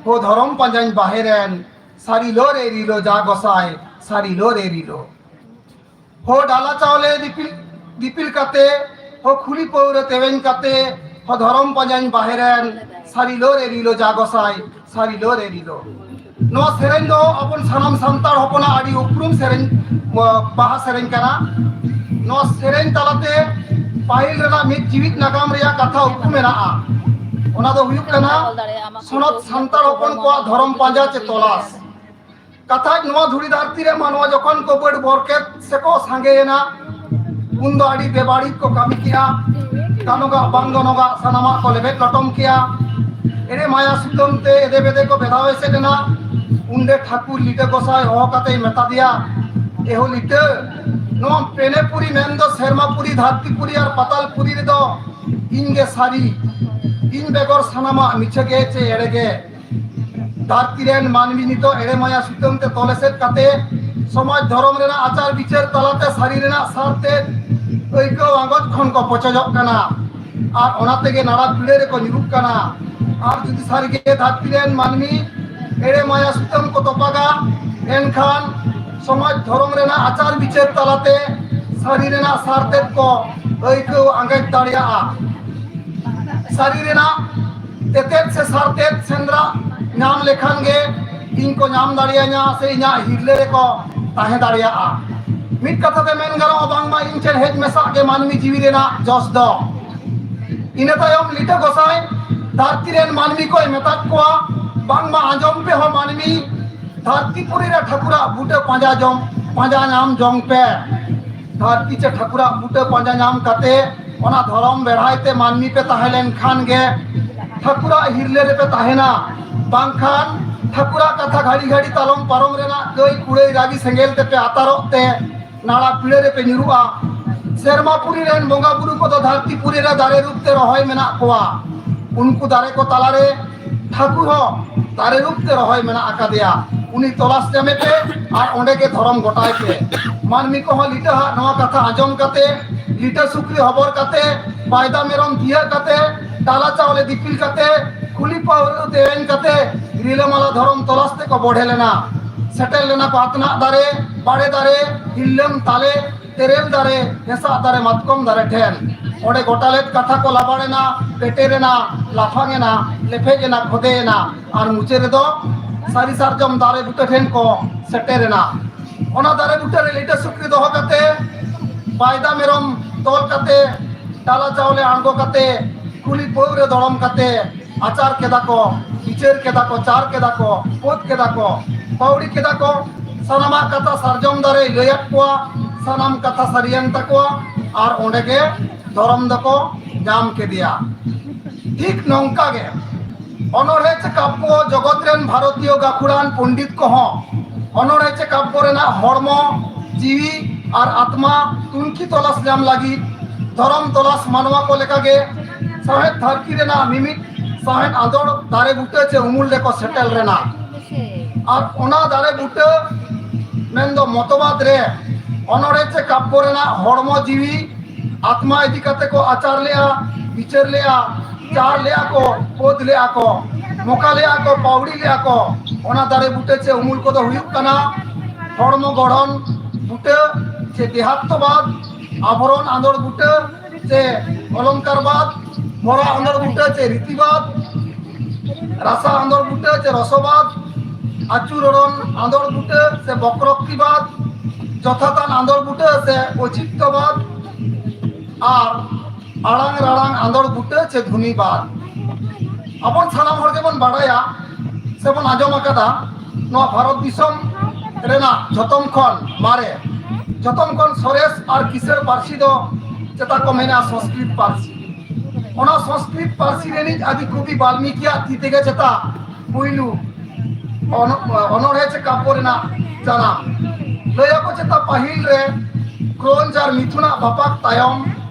ᱦᱚ ᱫᱷᱚᱨᱚᱢ ᱯᱟᱸᱡᱟᱧ ᱵᱟᱦᱮᱨᱮᱱ, ᱥᱟᱹᱨᱤ ᱞᱚ ᱨᱮ ᱨᱤᱞᱚ ᱡᱟ ᱜᱚᱥᱟᱭ, ᱥᱟᱹᱨᱤ ᱞᱚ ᱨᱮ ᱨᱤᱞᱚ᱾ ᱦᱚ ᱰᱟᱞᱟ ᱪᱟᱣᱞᱮ ᱫᱤᱯᱤᱞ, ᱫᱤᱯᱤᱞ ᱠᱟᱛᱮ, ᱦᱚ ᱠᱷᱩᱞᱤ ᱯᱟᱹᱣᱨᱟᱹ ᱛᱮᱣᱮᱧ ᱠᱟᱛᱮ, ᱦᱚ ᱫᱷᱚᱨᱚᱢ ᱯᱟᱸᱡᱟᱧ ᱵᱟᱦᱮᱨᱮᱱ, ᱥᱟᱹᱨᱤ ᱞᱚ ᱨᱮ ᱨᱤᱞᱚ ᱡᱟ ᱜᱚᱥᱟᱭ, ᱥᱟᱹᱨᱤ ᱞᱚ ᱨᱮ ᱨᱤᱞᱚ᱾ ᱱᱚᱣᱟ ᱥᱮᱨᱮᱧ ᱫᱚ ᱟᱵᱚ ᱥᱟᱱᱟᱢ ᱥᱟᱱᱛᱟᱲ ᱦᱚᱯᱚᱱᱟᱜ ᱟᱹᱰᱤ ᱩᱯᱨᱩᱢ ᱥᱮᱨᱮᱧ, ᱵᱟᱦᱟ ᱥᱮᱨᱮᱧ ᱠᱟᱱᱟ᱾ ᱱᱚᱣᱟ ᱥᱮᱨᱮᱧ ᱛᱟᱞᱟᱛᱮ ᱯᱟᱹᱦᱤᱞ ᱨᱮᱱᱟᱜ ᱢᱤᱫ ᱡᱤᱣᱤᱫ ᱱᱟᱜᱟᱢ ᱨᱮᱭᱟᱜ ᱠᱟᱛᱷᱟ ᱩᱠᱩ ᱢᱮᱱᱟᱜᱼᱟ᱾ ᱚᱱᱟ ᱫᱚ ᱦᱩᱭᱩᱜ ᱠᱟᱱᱟ ᱥᱚᱱᱚᱛ ᱥᱟᱱᱛᱟᱲ ᱦᱚᱯᱚᱱ ᱠᱚᱣᱟᱜ ᱫᱷᱚᱨᱚᱢ ᱯᱟᱸᱡᱟ ᱪᱮ ᱛᱚᱞᱟᱥ᱾ ᱠᱟᱛᱷᱟᱡ ᱱᱚᱣᱟ ᱫᱷᱩᱲᱤ ᱫᱷᱟᱹᱨᱛᱤ ᱨᱮ ᱢᱟᱱᱣᱟ ᱡᱚᱠᱷᱚᱱ ᱠᱚ ᱵᱟᱹᱰ ᱵᱚᱨᱠᱮᱛ ᱥᱮᱠᱚ ᱥᱟᱸᱜᱮᱭᱮᱱᱟ, ᱩᱱ ᱫᱚ ᱟᱹᱰᱤ ᱵᱮᱵᱟᱹᱲᱤᱡ ᱠᱚ ᱠᱟᱹᱢᱤ ᱠᱮᱜᱼᱟ᱾ ᱜᱟᱱᱚᱜᱟᱜ ᱵᱟᱝ ᱜᱟᱱᱚᱜᱟᱜ ᱥᱟᱱᱟᱢᱟᱜ ᱠᱚ ᱞᱮᱵᱮᱫ ᱞᱚᱴᱚᱢ ᱠᱮᱜᱼᱟ᱾ ᱮᱲᱮ ᱢᱟᱭᱟ ᱥᱩᱛᱟᱹᱢ ᱛᱮ ᱮᱫᱮ ᱵᱮᱫᱮ ᱠᱚ ᱵᱮᱫᱷᱟᱣ ᱮᱥᱮᱫ ᱮᱱᱟ᱾ ᱩᱱᱨᱮ ᱴᱷᱟᱹᱠᱩᱨ ᱞᱤᱴᱟᱹ ᱜᱚᱸᱥᱟᱭ ᱦᱚᱦᱚ ᱠᱟᱛᱮᱭ ᱢᱮᱛᱟ ᱫᱮᱭᱟ, "ᱮᱦᱳ ᱞᱤᱴᱟᱹ, ᱱᱚᱣᱟ ᱯᱮᱱᱮᱯᱩᱨᱤ ᱢᱮᱱᱫᱚ ᱥᱮᱨᱢᱟᱯᱩᱨᱤ, ᱫᱷᱟᱹᱨᱛᱤᱯᱩᱨᱤ ᱟᱨ ᱯᱟᱛᱟᱞᱯᱩᱨᱤ ᱨᱮᱫᱚ ᱤᱧ ᱜᱮ ᱥᱟᱹᱨᱤ, ᱤᱧ ᱵᱮᱜᱚᱨ ᱥᱟᱱᱟᱢᱟᱜ ᱢᱤᱪᱷᱟᱹ ᱜᱮ ᱪᱮ ᱮᱲᱮ ᱜᱮ?" ᱫᱷᱟᱹᱨᱛᱤ ᱨᱮᱱ ᱢᱟᱹᱱᱢᱤ ᱱᱤᱛᱚᱜ ᱮᱲᱮ ᱢᱟᱭᱟ ᱥᱩᱛᱟᱹᱢ ᱛᱮ ᱛᱚᱞ ᱮᱥᱮᱫ ᱠᱟᱛᱮ ᱥᱚᱢᱟᱡᱽ ᱫᱷᱚᱨᱚᱢ ᱨᱮᱱᱟᱜ ᱟᱪᱟᱨ ᱵᱤᱪᱟᱹᱨ ᱛᱟᱞᱟᱛᱮ ᱥᱟᱹᱨᱤ ᱨᱮᱱᱟᱜ ᱥᱟᱨ ᱛᱮᱫ ᱟᱹᱭᱠᱟᱹᱣ ᱟᱸᱜᱚᱪ ᱠᱷᱚᱱ ᱠᱚ ᱯᱚᱪᱚᱡᱚᱜ ᱠᱟᱱᱟ᱾ ᱟᱨ ᱚᱱᱟ ᱛᱮᱜᱮ ᱱᱟᱲᱟ ᱯᱤᱲᱟᱹ ᱨᱮᱠᱚ ᱧᱩᱨᱩᱜ ᱠᱟᱱᱟ᱾ ᱟᱨ ᱡᱩᱫᱤ ᱥᱟᱹᱨᱤᱜᱮ ᱫᱷᱟᱹᱨᱛᱤ ᱨᱮᱱ ᱢᱟᱹᱱᱢᱤ ᱮᱲᱮ ᱢᱟᱭᱟ ᱥᱩᱛᱟᱹᱢ ᱠᱚ ᱛᱚᱯᱟᱜᱟ, ᱮᱱᱠᱷᱟᱱ ᱥᱚᱢᱟᱡᱽ ᱫᱷᱚᱨᱚᱢ ᱨᱮᱱᱟᱜ ᱟᱪᱟᱨ ᱵᱤᱪᱟᱹᱨ ᱛᱟᱞᱟᱛᱮ ᱥᱟᱹᱨᱤ ᱨᱮᱱᱟᱜ ᱥᱟᱨ ᱛᱮᱫ ᱠᱚ ᱟᱹᱭᱠᱟᱹᱣ ᱟᱸᱜᱚᱪ ᱫᱟᱲᱮᱭᱟᱜᱼᱟ᱾ ᱥᱟᱹᱨᱤ ᱨᱮᱱᱟᱜ ᱛᱮᱛᱮᱫ ᱥᱮ ᱥᱟᱨᱛᱮᱫ ᱥᱮᱸᱫᱽᱨᱟ ᱧᱟᱢ ᱞᱮᱠᱷᱟᱱ ᱜᱮ ᱤᱧ ᱠᱚ ᱧᱟᱢ ᱫᱟᱲᱮᱭᱟᱹᱧᱟ ᱥᱮ ᱤᱧᱟᱹᱜ ᱦᱤᱨᱞᱟᱹ ᱨᱮᱠᱚ ᱛᱟᱦᱮᱸ ᱫᱟᱲᱮᱭᱟᱜᱼᱟ᱾ ᱢᱤᱫ ᱠᱟᱛᱷᱟ ᱛᱮ ᱢᱮᱱ ᱜᱟᱱᱚᱜᱼᱟ, ᱵᱟᱝᱢᱟ ᱤᱧ ᱴᱷᱮᱱ ᱦᱮᱡ ᱢᱮᱥᱟᱜ ᱜᱮ ᱢᱟᱹᱱᱢᱤ ᱡᱤᱣᱤ ᱨᱮᱱᱟᱜ ᱡᱚᱥ ᱫᱚ᱾ ᱤᱱᱟᱹ ᱛᱟᱭᱚᱢ ᱞᱤᱴᱟᱹ ᱜᱚᱸᱥᱟᱭ ᱫᱷᱟᱹᱨᱛᱤ ᱨᱮᱱ ᱢᱟᱹᱱᱢᱤ ᱠᱚᱭ ᱢᱮᱛᱟᱫ ᱠᱚᱣᱟ, ᱵᱟᱝᱢᱟ ᱟᱸᱡᱚᱢ ᱯᱮ ᱦᱚᱸ ᱢᱟᱹᱱᱢᱤ, ᱫᱷᱟᱹᱨᱛᱤ ᱯᱩᱨᱤ ᱨᱮ ᱴᱷᱟᱹᱠᱩᱨᱟᱜ ᱵᱩᱴᱟᱹ ᱯᱟᱸᱡᱟ ᱡᱚᱝ, ᱯᱟᱸᱡᱟ ᱧᱟᱢ ᱡᱚᱝ ᱯᱮ᱾ ᱫᱷᱟᱹᱨᱛᱤ ᱪᱮ ᱴᱷᱟᱹᱠᱩᱨᱟᱜ ᱵᱩᱴᱟᱹ ᱯᱟᱸᱡᱟ ᱧᱟᱢ ᱠᱟᱛᱮ ᱚᱱᱟ ᱫᱷᱚᱨᱚᱢ ᱵᱮᱲᱦᱟᱭ ᱛᱮ ᱢᱟᱹᱱᱢᱤ ᱯᱮ ᱛᱟᱦᱮᱸ ᱞᱮᱱ ᱠᱷᱟᱱ ᱜᱮ ᱴᱷᱟᱹᱠᱩᱨᱟᱜ ᱦᱤᱨᱞᱟᱹ ᱨᱮᱯᱮ ᱛᱟᱦᱮᱱᱟ᱾ ᱵᱟᱝᱠᱷᱟᱱ ᱴᱷᱟᱹᱠᱩᱨᱟᱜ ᱠᱟᱛᱷᱟ ᱜᱷᱟᱹᱲᱤ ᱜᱷᱟᱹᱲᱤ ᱛᱟᱞᱚᱢ ᱯᱟᱨᱚᱢ ᱨᱮᱱᱟᱜ ᱠᱟᱹᱭ ᱠᱩᱲᱟᱹᱭ ᱨᱟᱹᱜᱤ ᱥᱮᱸᱜᱮᱞ ᱛᱮᱯᱮ ᱟᱛᱟᱨᱚᱜ ᱛᱮ ᱱᱟᱲᱟ ᱯᱤᱲᱟᱹ ᱨᱮᱯᱮ ᱧᱩᱨᱩᱜᱼᱟ᱾ ᱥᱮᱨᱢᱟ ᱯᱩᱨᱤ ᱨᱮᱱ ᱵᱚᱸᱜᱟ ᱵᱩᱨᱩ ᱠᱚᱫᱚ ᱫᱷᱟᱹᱨᱛᱤ ᱯᱩᱨᱤ ᱨᱮ ᱫᱟᱨᱮ ᱨᱩᱯ ᱛᱮ ᱨᱚᱦᱚᱭ ᱢᱮᱱᱟᱜ ᱠᱚᱣᱟ᱾ ᱩᱱᱠᱩ ᱫᱟᱨᱮ ᱠᱚ ᱛᱟᱞᱟᱨᱮ ᱴᱷᱟᱹᱠᱩᱨ ᱦᱚᱸ ᱫᱟᱨᱮ ᱨᱩᱯ ᱛᱮ ᱨᱚᱦᱚᱭ ᱢᱮᱱᱟᱜ ᱟᱠᱟᱫᱮᱭᱟ᱾ ᱩᱱᱤ ᱛᱚᱞᱟᱥ ᱧᱟᱢᱮ ᱯᱮ ᱟᱨ ᱚᱸᱰᱮ ᱜᱮ ᱫᱷᱚᱨᱚᱢ ᱜᱚᱴᱟᱭ ᱯᱮ᱾ ᱢᱟᱹᱱᱢᱤ ᱠᱚᱦᱚᱸ ᱞᱤᱴᱟᱹ ᱦᱟᱜ ᱱᱚᱣᱟ ᱠᱟᱛᱷᱟ ᱟᱸᱡᱚᱢ ᱠᱟᱛᱮ, ᱞᱤᱴᱟᱹ ᱥᱩᱠᱨᱤ ᱦᱚᱵᱚᱨ ᱠᱟᱛᱮ, ᱵᱟᱭᱫᱟ ᱢᱮᱨᱚᱢ ᱛᱤᱭᱟᱹᱜ ᱠᱟᱛᱮ, ᱴᱟᱞᱟ ᱪᱟᱣᱞᱮ ᱫᱤᱯᱤᱞ ᱠᱟᱛᱮ, ᱠᱩᱞᱤ ᱯᱟᱹᱣᱨᱟᱹ ᱛᱮᱣᱮᱧ ᱠᱟᱛᱮ, ᱨᱤᱞᱟᱹᱢᱟᱞᱟ ᱫᱷᱚᱨᱚᱢ ᱛᱚᱞᱟᱥ ᱛᱮᱠᱚ ᱵᱚᱲᱦᱮ ᱞᱮᱱᱟ᱾ ᱥᱮᱴᱮᱨ ᱞᱮᱱᱟ ᱠᱚ ᱟᱛᱱᱟᱜ ᱫᱟᱨᱮ, ᱵᱟᱲᱮ ᱫᱟᱨᱮ, ᱦᱤᱞᱞᱟᱹᱢ ᱛᱟᱞᱮ, ᱛᱮᱨᱮᱞ ᱫᱟᱨᱮ, ᱦᱮᱸᱥᱟᱜ ᱫᱟᱨᱮ, ᱢᱟᱛᱠᱚᱢ ᱫᱟᱨᱮ ᱴᱷᱮᱱ᱾ ᱚᱸᱰᱮ ᱜᱚᱴᱟ ᱞᱮᱫ ᱠᱟᱛᱷᱟ ᱠᱚ ᱞᱟᱵᱟᱲ ᱮᱱᱟ, ᱯᱮᱴᱮᱨ ᱮᱱᱟ, ᱞᱟᱯᱷᱟᱝ ᱮᱱᱟ, ᱞᱮᱯᱷᱮᱡ ᱮᱱᱟ, ᱠᱷᱚᱫᱮ ᱮᱱᱟ, ᱟᱨ ᱢᱩᱪᱟᱹᱫ ᱨᱮᱫᱚ ᱥᱟᱹᱨᱤ ᱥᱟᱨᱡᱚᱢ ᱫᱟᱨᱮ ᱵᱩᱴᱟᱹ ᱴᱷᱮᱱ ᱠᱚ ᱥᱮᱴᱮᱨ ᱮᱱᱟ᱾ ᱚᱱᱟ ᱫᱟᱨᱮ ᱵᱩᱴᱟᱹ ᱨᱮ ᱞᱤᱴᱟᱹ ᱥᱩᱠᱨᱤ ᱫᱚᱦᱚ ᱠᱟᱛᱮ, ᱵᱟᱭᱫᱟ ᱢᱮᱨᱚᱢ ᱛᱚᱞ ᱠᱟᱛᱮ, ᱰᱟᱞᱟ ᱪᱟᱣᱞᱮ ᱟᱬᱜᱚ ᱠᱟᱛᱮ, ᱠᱩᱞᱦᱤ ᱯᱟᱹᱣᱨᱟᱹ ᱫᱚᱲᱚᱢ ᱠᱟᱛᱮ, ᱟᱪᱟᱨ ᱠᱮᱫᱟ ᱠᱚ, ᱵᱤᱪᱟᱹᱨ ᱠᱮᱫᱟ ᱠᱚ, ᱪᱟᱨ ᱠᱮᱫᱟ ᱠᱚ, ᱯᱳᱫ ᱠᱮᱫᱟ ᱠᱚ, ᱯᱟᱹᱣᱲᱤ ᱠᱮᱫᱟ ᱠᱚ᱾ ᱥᱟᱱᱟᱢᱟᱜ ᱠᱟᱛᱷᱟ ᱥᱟᱨᱡᱚᱢ ᱫᱟᱨᱮᱭ ᱞᱟᱹᱭᱟᱫ ᱠᱚᱣᱟ, ᱥᱟᱱᱟᱢ ᱠᱟᱛᱷᱟ ᱥᱟᱹᱨᱤᱭᱮᱱ ᱛᱟᱠᱚᱣᱟ, ᱟᱨ ᱚᱸᱰᱮ ᱜᱮ ᱫᱷᱚᱨᱚᱢ ᱫᱚᱠᱚ ᱧᱟᱢ ᱠᱮᱫᱮᱭᱟ᱾ ᱴᱷᱤᱠ ᱱᱚᱝᱠᱟ ᱜᱮ ᱚᱱᱚᱬᱦᱮ ᱪᱮ ᱠᱟᱵᱵᱚ ᱡᱚᱜᱚᱛ ᱨᱮᱱ ᱵᱷᱟᱨᱚᱛᱤᱭᱚ ᱜᱟᱹᱠᱷᱩᱲᱟᱱ ᱯᱚᱱᱰᱤᱛ ᱠᱚᱦᱚᱸ ᱚᱱᱚᱬᱦᱮ ᱪᱮ ᱠᱟᱵᱵᱚ ᱨᱮᱱᱟᱜ ᱦᱚᱲᱢᱚ, ᱡᱤᱣᱤ ᱟᱨ ᱟᱛᱢᱟ ᱛᱩᱱᱠᱷᱤ ᱛᱚᱞᱟᱥ ᱧᱟᱢ ᱞᱟᱹᱜᱤᱫ ᱫᱷᱚᱨᱚᱢ ᱛᱚᱞᱟᱥ ᱢᱟᱱᱣᱟ ᱠᱚ ᱞᱮᱠᱟᱜᱮ ᱥᱟᱶᱦᱮᱫ ᱫᱷᱟᱹᱨᱛᱤ ᱨᱮᱱᱟᱜ ᱢᱤᱢᱤᱫ ᱥᱟᱶᱦᱮᱫ ᱟᱸᱫᱳᱲ ᱫᱟᱨᱮ ᱵᱩᱴᱟᱹ ᱪᱮ ᱩᱢᱩᱞ ᱨᱮᱠᱚ ᱥᱮᱴᱮᱨ ᱞᱮᱱᱟ᱾ ᱟᱨ ᱚᱱᱟ ᱫᱟᱨᱮ ᱵᱩᱴᱟᱹ ᱢᱮᱱᱫᱚ ᱢᱚᱛᱚᱵᱟᱫ ᱨᱮ ᱚᱱᱚᱬᱦᱮ ᱪᱮ ᱠᱟᱵᱵᱚ ᱨᱮᱱᱟᱜ ᱦᱚᱲᱢᱚ ᱡᱤᱣᱤ ᱟᱛᱢᱟ ᱤᱫᱤ ᱠᱟᱛᱮ ᱠᱚ ᱟᱪᱟᱨ ᱞᱮᱜᱼᱟ, ᱵᱤᱪᱟᱹᱨ ᱞᱮᱜᱼᱟ, ᱪᱟᱨ ᱞᱮᱜᱼᱟ ᱠᱚ, ᱯᱳᱫ ᱞᱮᱜᱼᱟ ᱠᱚ, ᱢᱚᱠᱟ ᱞᱮᱜᱼᱟ ᱠᱚ, ᱯᱟᱹᱣᱲᱤ ᱞᱮᱜᱼᱟ ᱠᱚ᱾ ᱚᱱᱟ ᱫᱟᱨᱮ ᱵᱩᱴᱟᱹ ᱪᱮ ᱩᱢᱩᱞ ᱠᱚᱫᱚ ᱦᱩᱭᱩᱜ ᱠᱟᱱᱟ ᱦᱚᱲᱢᱚ ᱜᱚᱲᱦᱚᱱ ᱵᱩᱴᱟᱹ ᱪᱮ ᱫᱮᱦᱟᱛᱛᱚᱵᱟᱫ, ᱟᱵᱷᱚᱨᱚᱱ ᱟᱸᱫᱳᱲ ᱵᱩᱴᱟᱹ ᱪᱮ ᱚᱞᱚᱝᱠᱟᱨᱵᱟᱫ, ᱢᱚᱨᱟ ᱟᱸᱫᱳᱲ ᱵᱩᱴᱟᱹ ᱪᱮ ᱨᱤᱛᱤᱵᱟᱫ, ᱨᱟᱥᱟ ᱟᱸᱫᱳᱲ ᱵᱩᱴᱟᱹ ᱪᱮ ᱨᱚᱥᱚᱵᱟᱫ, ᱟᱹᱪᱩᱨᱚᱲᱚᱱ ᱟᱸᱫᱳᱲ ᱵᱩᱴᱟᱹ ᱪᱮ ᱵᱚᱠᱨᱚᱠᱛᱤᱵᱟᱫ, ᱡᱚᱛᱷᱟᱛᱟᱱ ᱟᱸᱫᱳᱲ ᱵᱩᱴᱟᱹ ᱪᱮ ᱚᱪᱤᱛᱛᱚᱵᱟᱫ, ᱟᱨ ᱟᱲᱟᱝ ᱨᱟᱲᱟᱝ ᱟᱸᱫᱳᱲ ᱵᱩᱴᱟᱹ ᱪᱮ ᱫᱷᱩᱱᱤᱵᱟᱫ᱾ ᱟᱵᱚ ᱥᱟᱱᱟᱢ ᱦᱚᱲ ᱜᱮᱵᱚᱱ ᱵᱟᱲᱟᱭᱟ ᱥᱮᱵᱚᱱ ᱟᱸᱡᱚᱢ ᱟᱠᱟᱫᱟ, ᱱᱚᱣᱟ ᱵᱷᱟᱨᱚᱛ ᱫᱤᱥᱚᱢ ᱨᱮᱱᱟᱜ ᱡᱷᱚᱛᱚᱢ ᱠᱷᱚᱱ ᱢᱟᱨᱮ, ᱡᱷᱚᱛᱚᱢ ᱠᱷᱚᱱ ᱥᱚᱨᱮᱥ ᱟᱨ ᱠᱤᱥᱟᱹᱬ ᱯᱟᱹᱨᱥᱤ ᱫᱚ ᱪᱮᱛᱟ ᱠᱚ ᱢᱮᱱᱟ ᱥᱚᱝᱥᱠᱨᱤᱛ ᱯᱟᱹᱨᱥᱤ᱾ ᱚᱱᱟ ᱥᱚᱝᱥᱠᱨᱤᱛ ᱯᱟᱹᱨᱥᱤ ᱨᱤᱱᱤᱡ ᱟᱹᱫᱤ ᱠᱚᱵᱤ ᱵᱟᱞᱢᱤᱠᱤᱭᱟᱜ ᱛᱤ ᱛᱮᱜᱮ ᱪᱮᱛᱟ ᱯᱩᱭᱞᱩ ᱚᱱ-, ᱚᱱᱚᱬᱦᱮ ᱪᱮ ᱠᱟᱵᱵᱚ ᱨᱮᱱᱟᱜ ᱡᱟᱱᱟᱢ᱾ ᱞᱟᱹᱭᱟᱠᱚ ᱪᱮᱛᱟ ᱯᱟᱹᱦᱤᱞ ᱨᱮ ᱠᱨᱳᱧᱡᱽ ᱟᱨ ᱢᱤᱛᱷᱩᱱᱟᱜ ᱵᱟᱯᱟᱠ ᱛᱟᱭᱚᱢ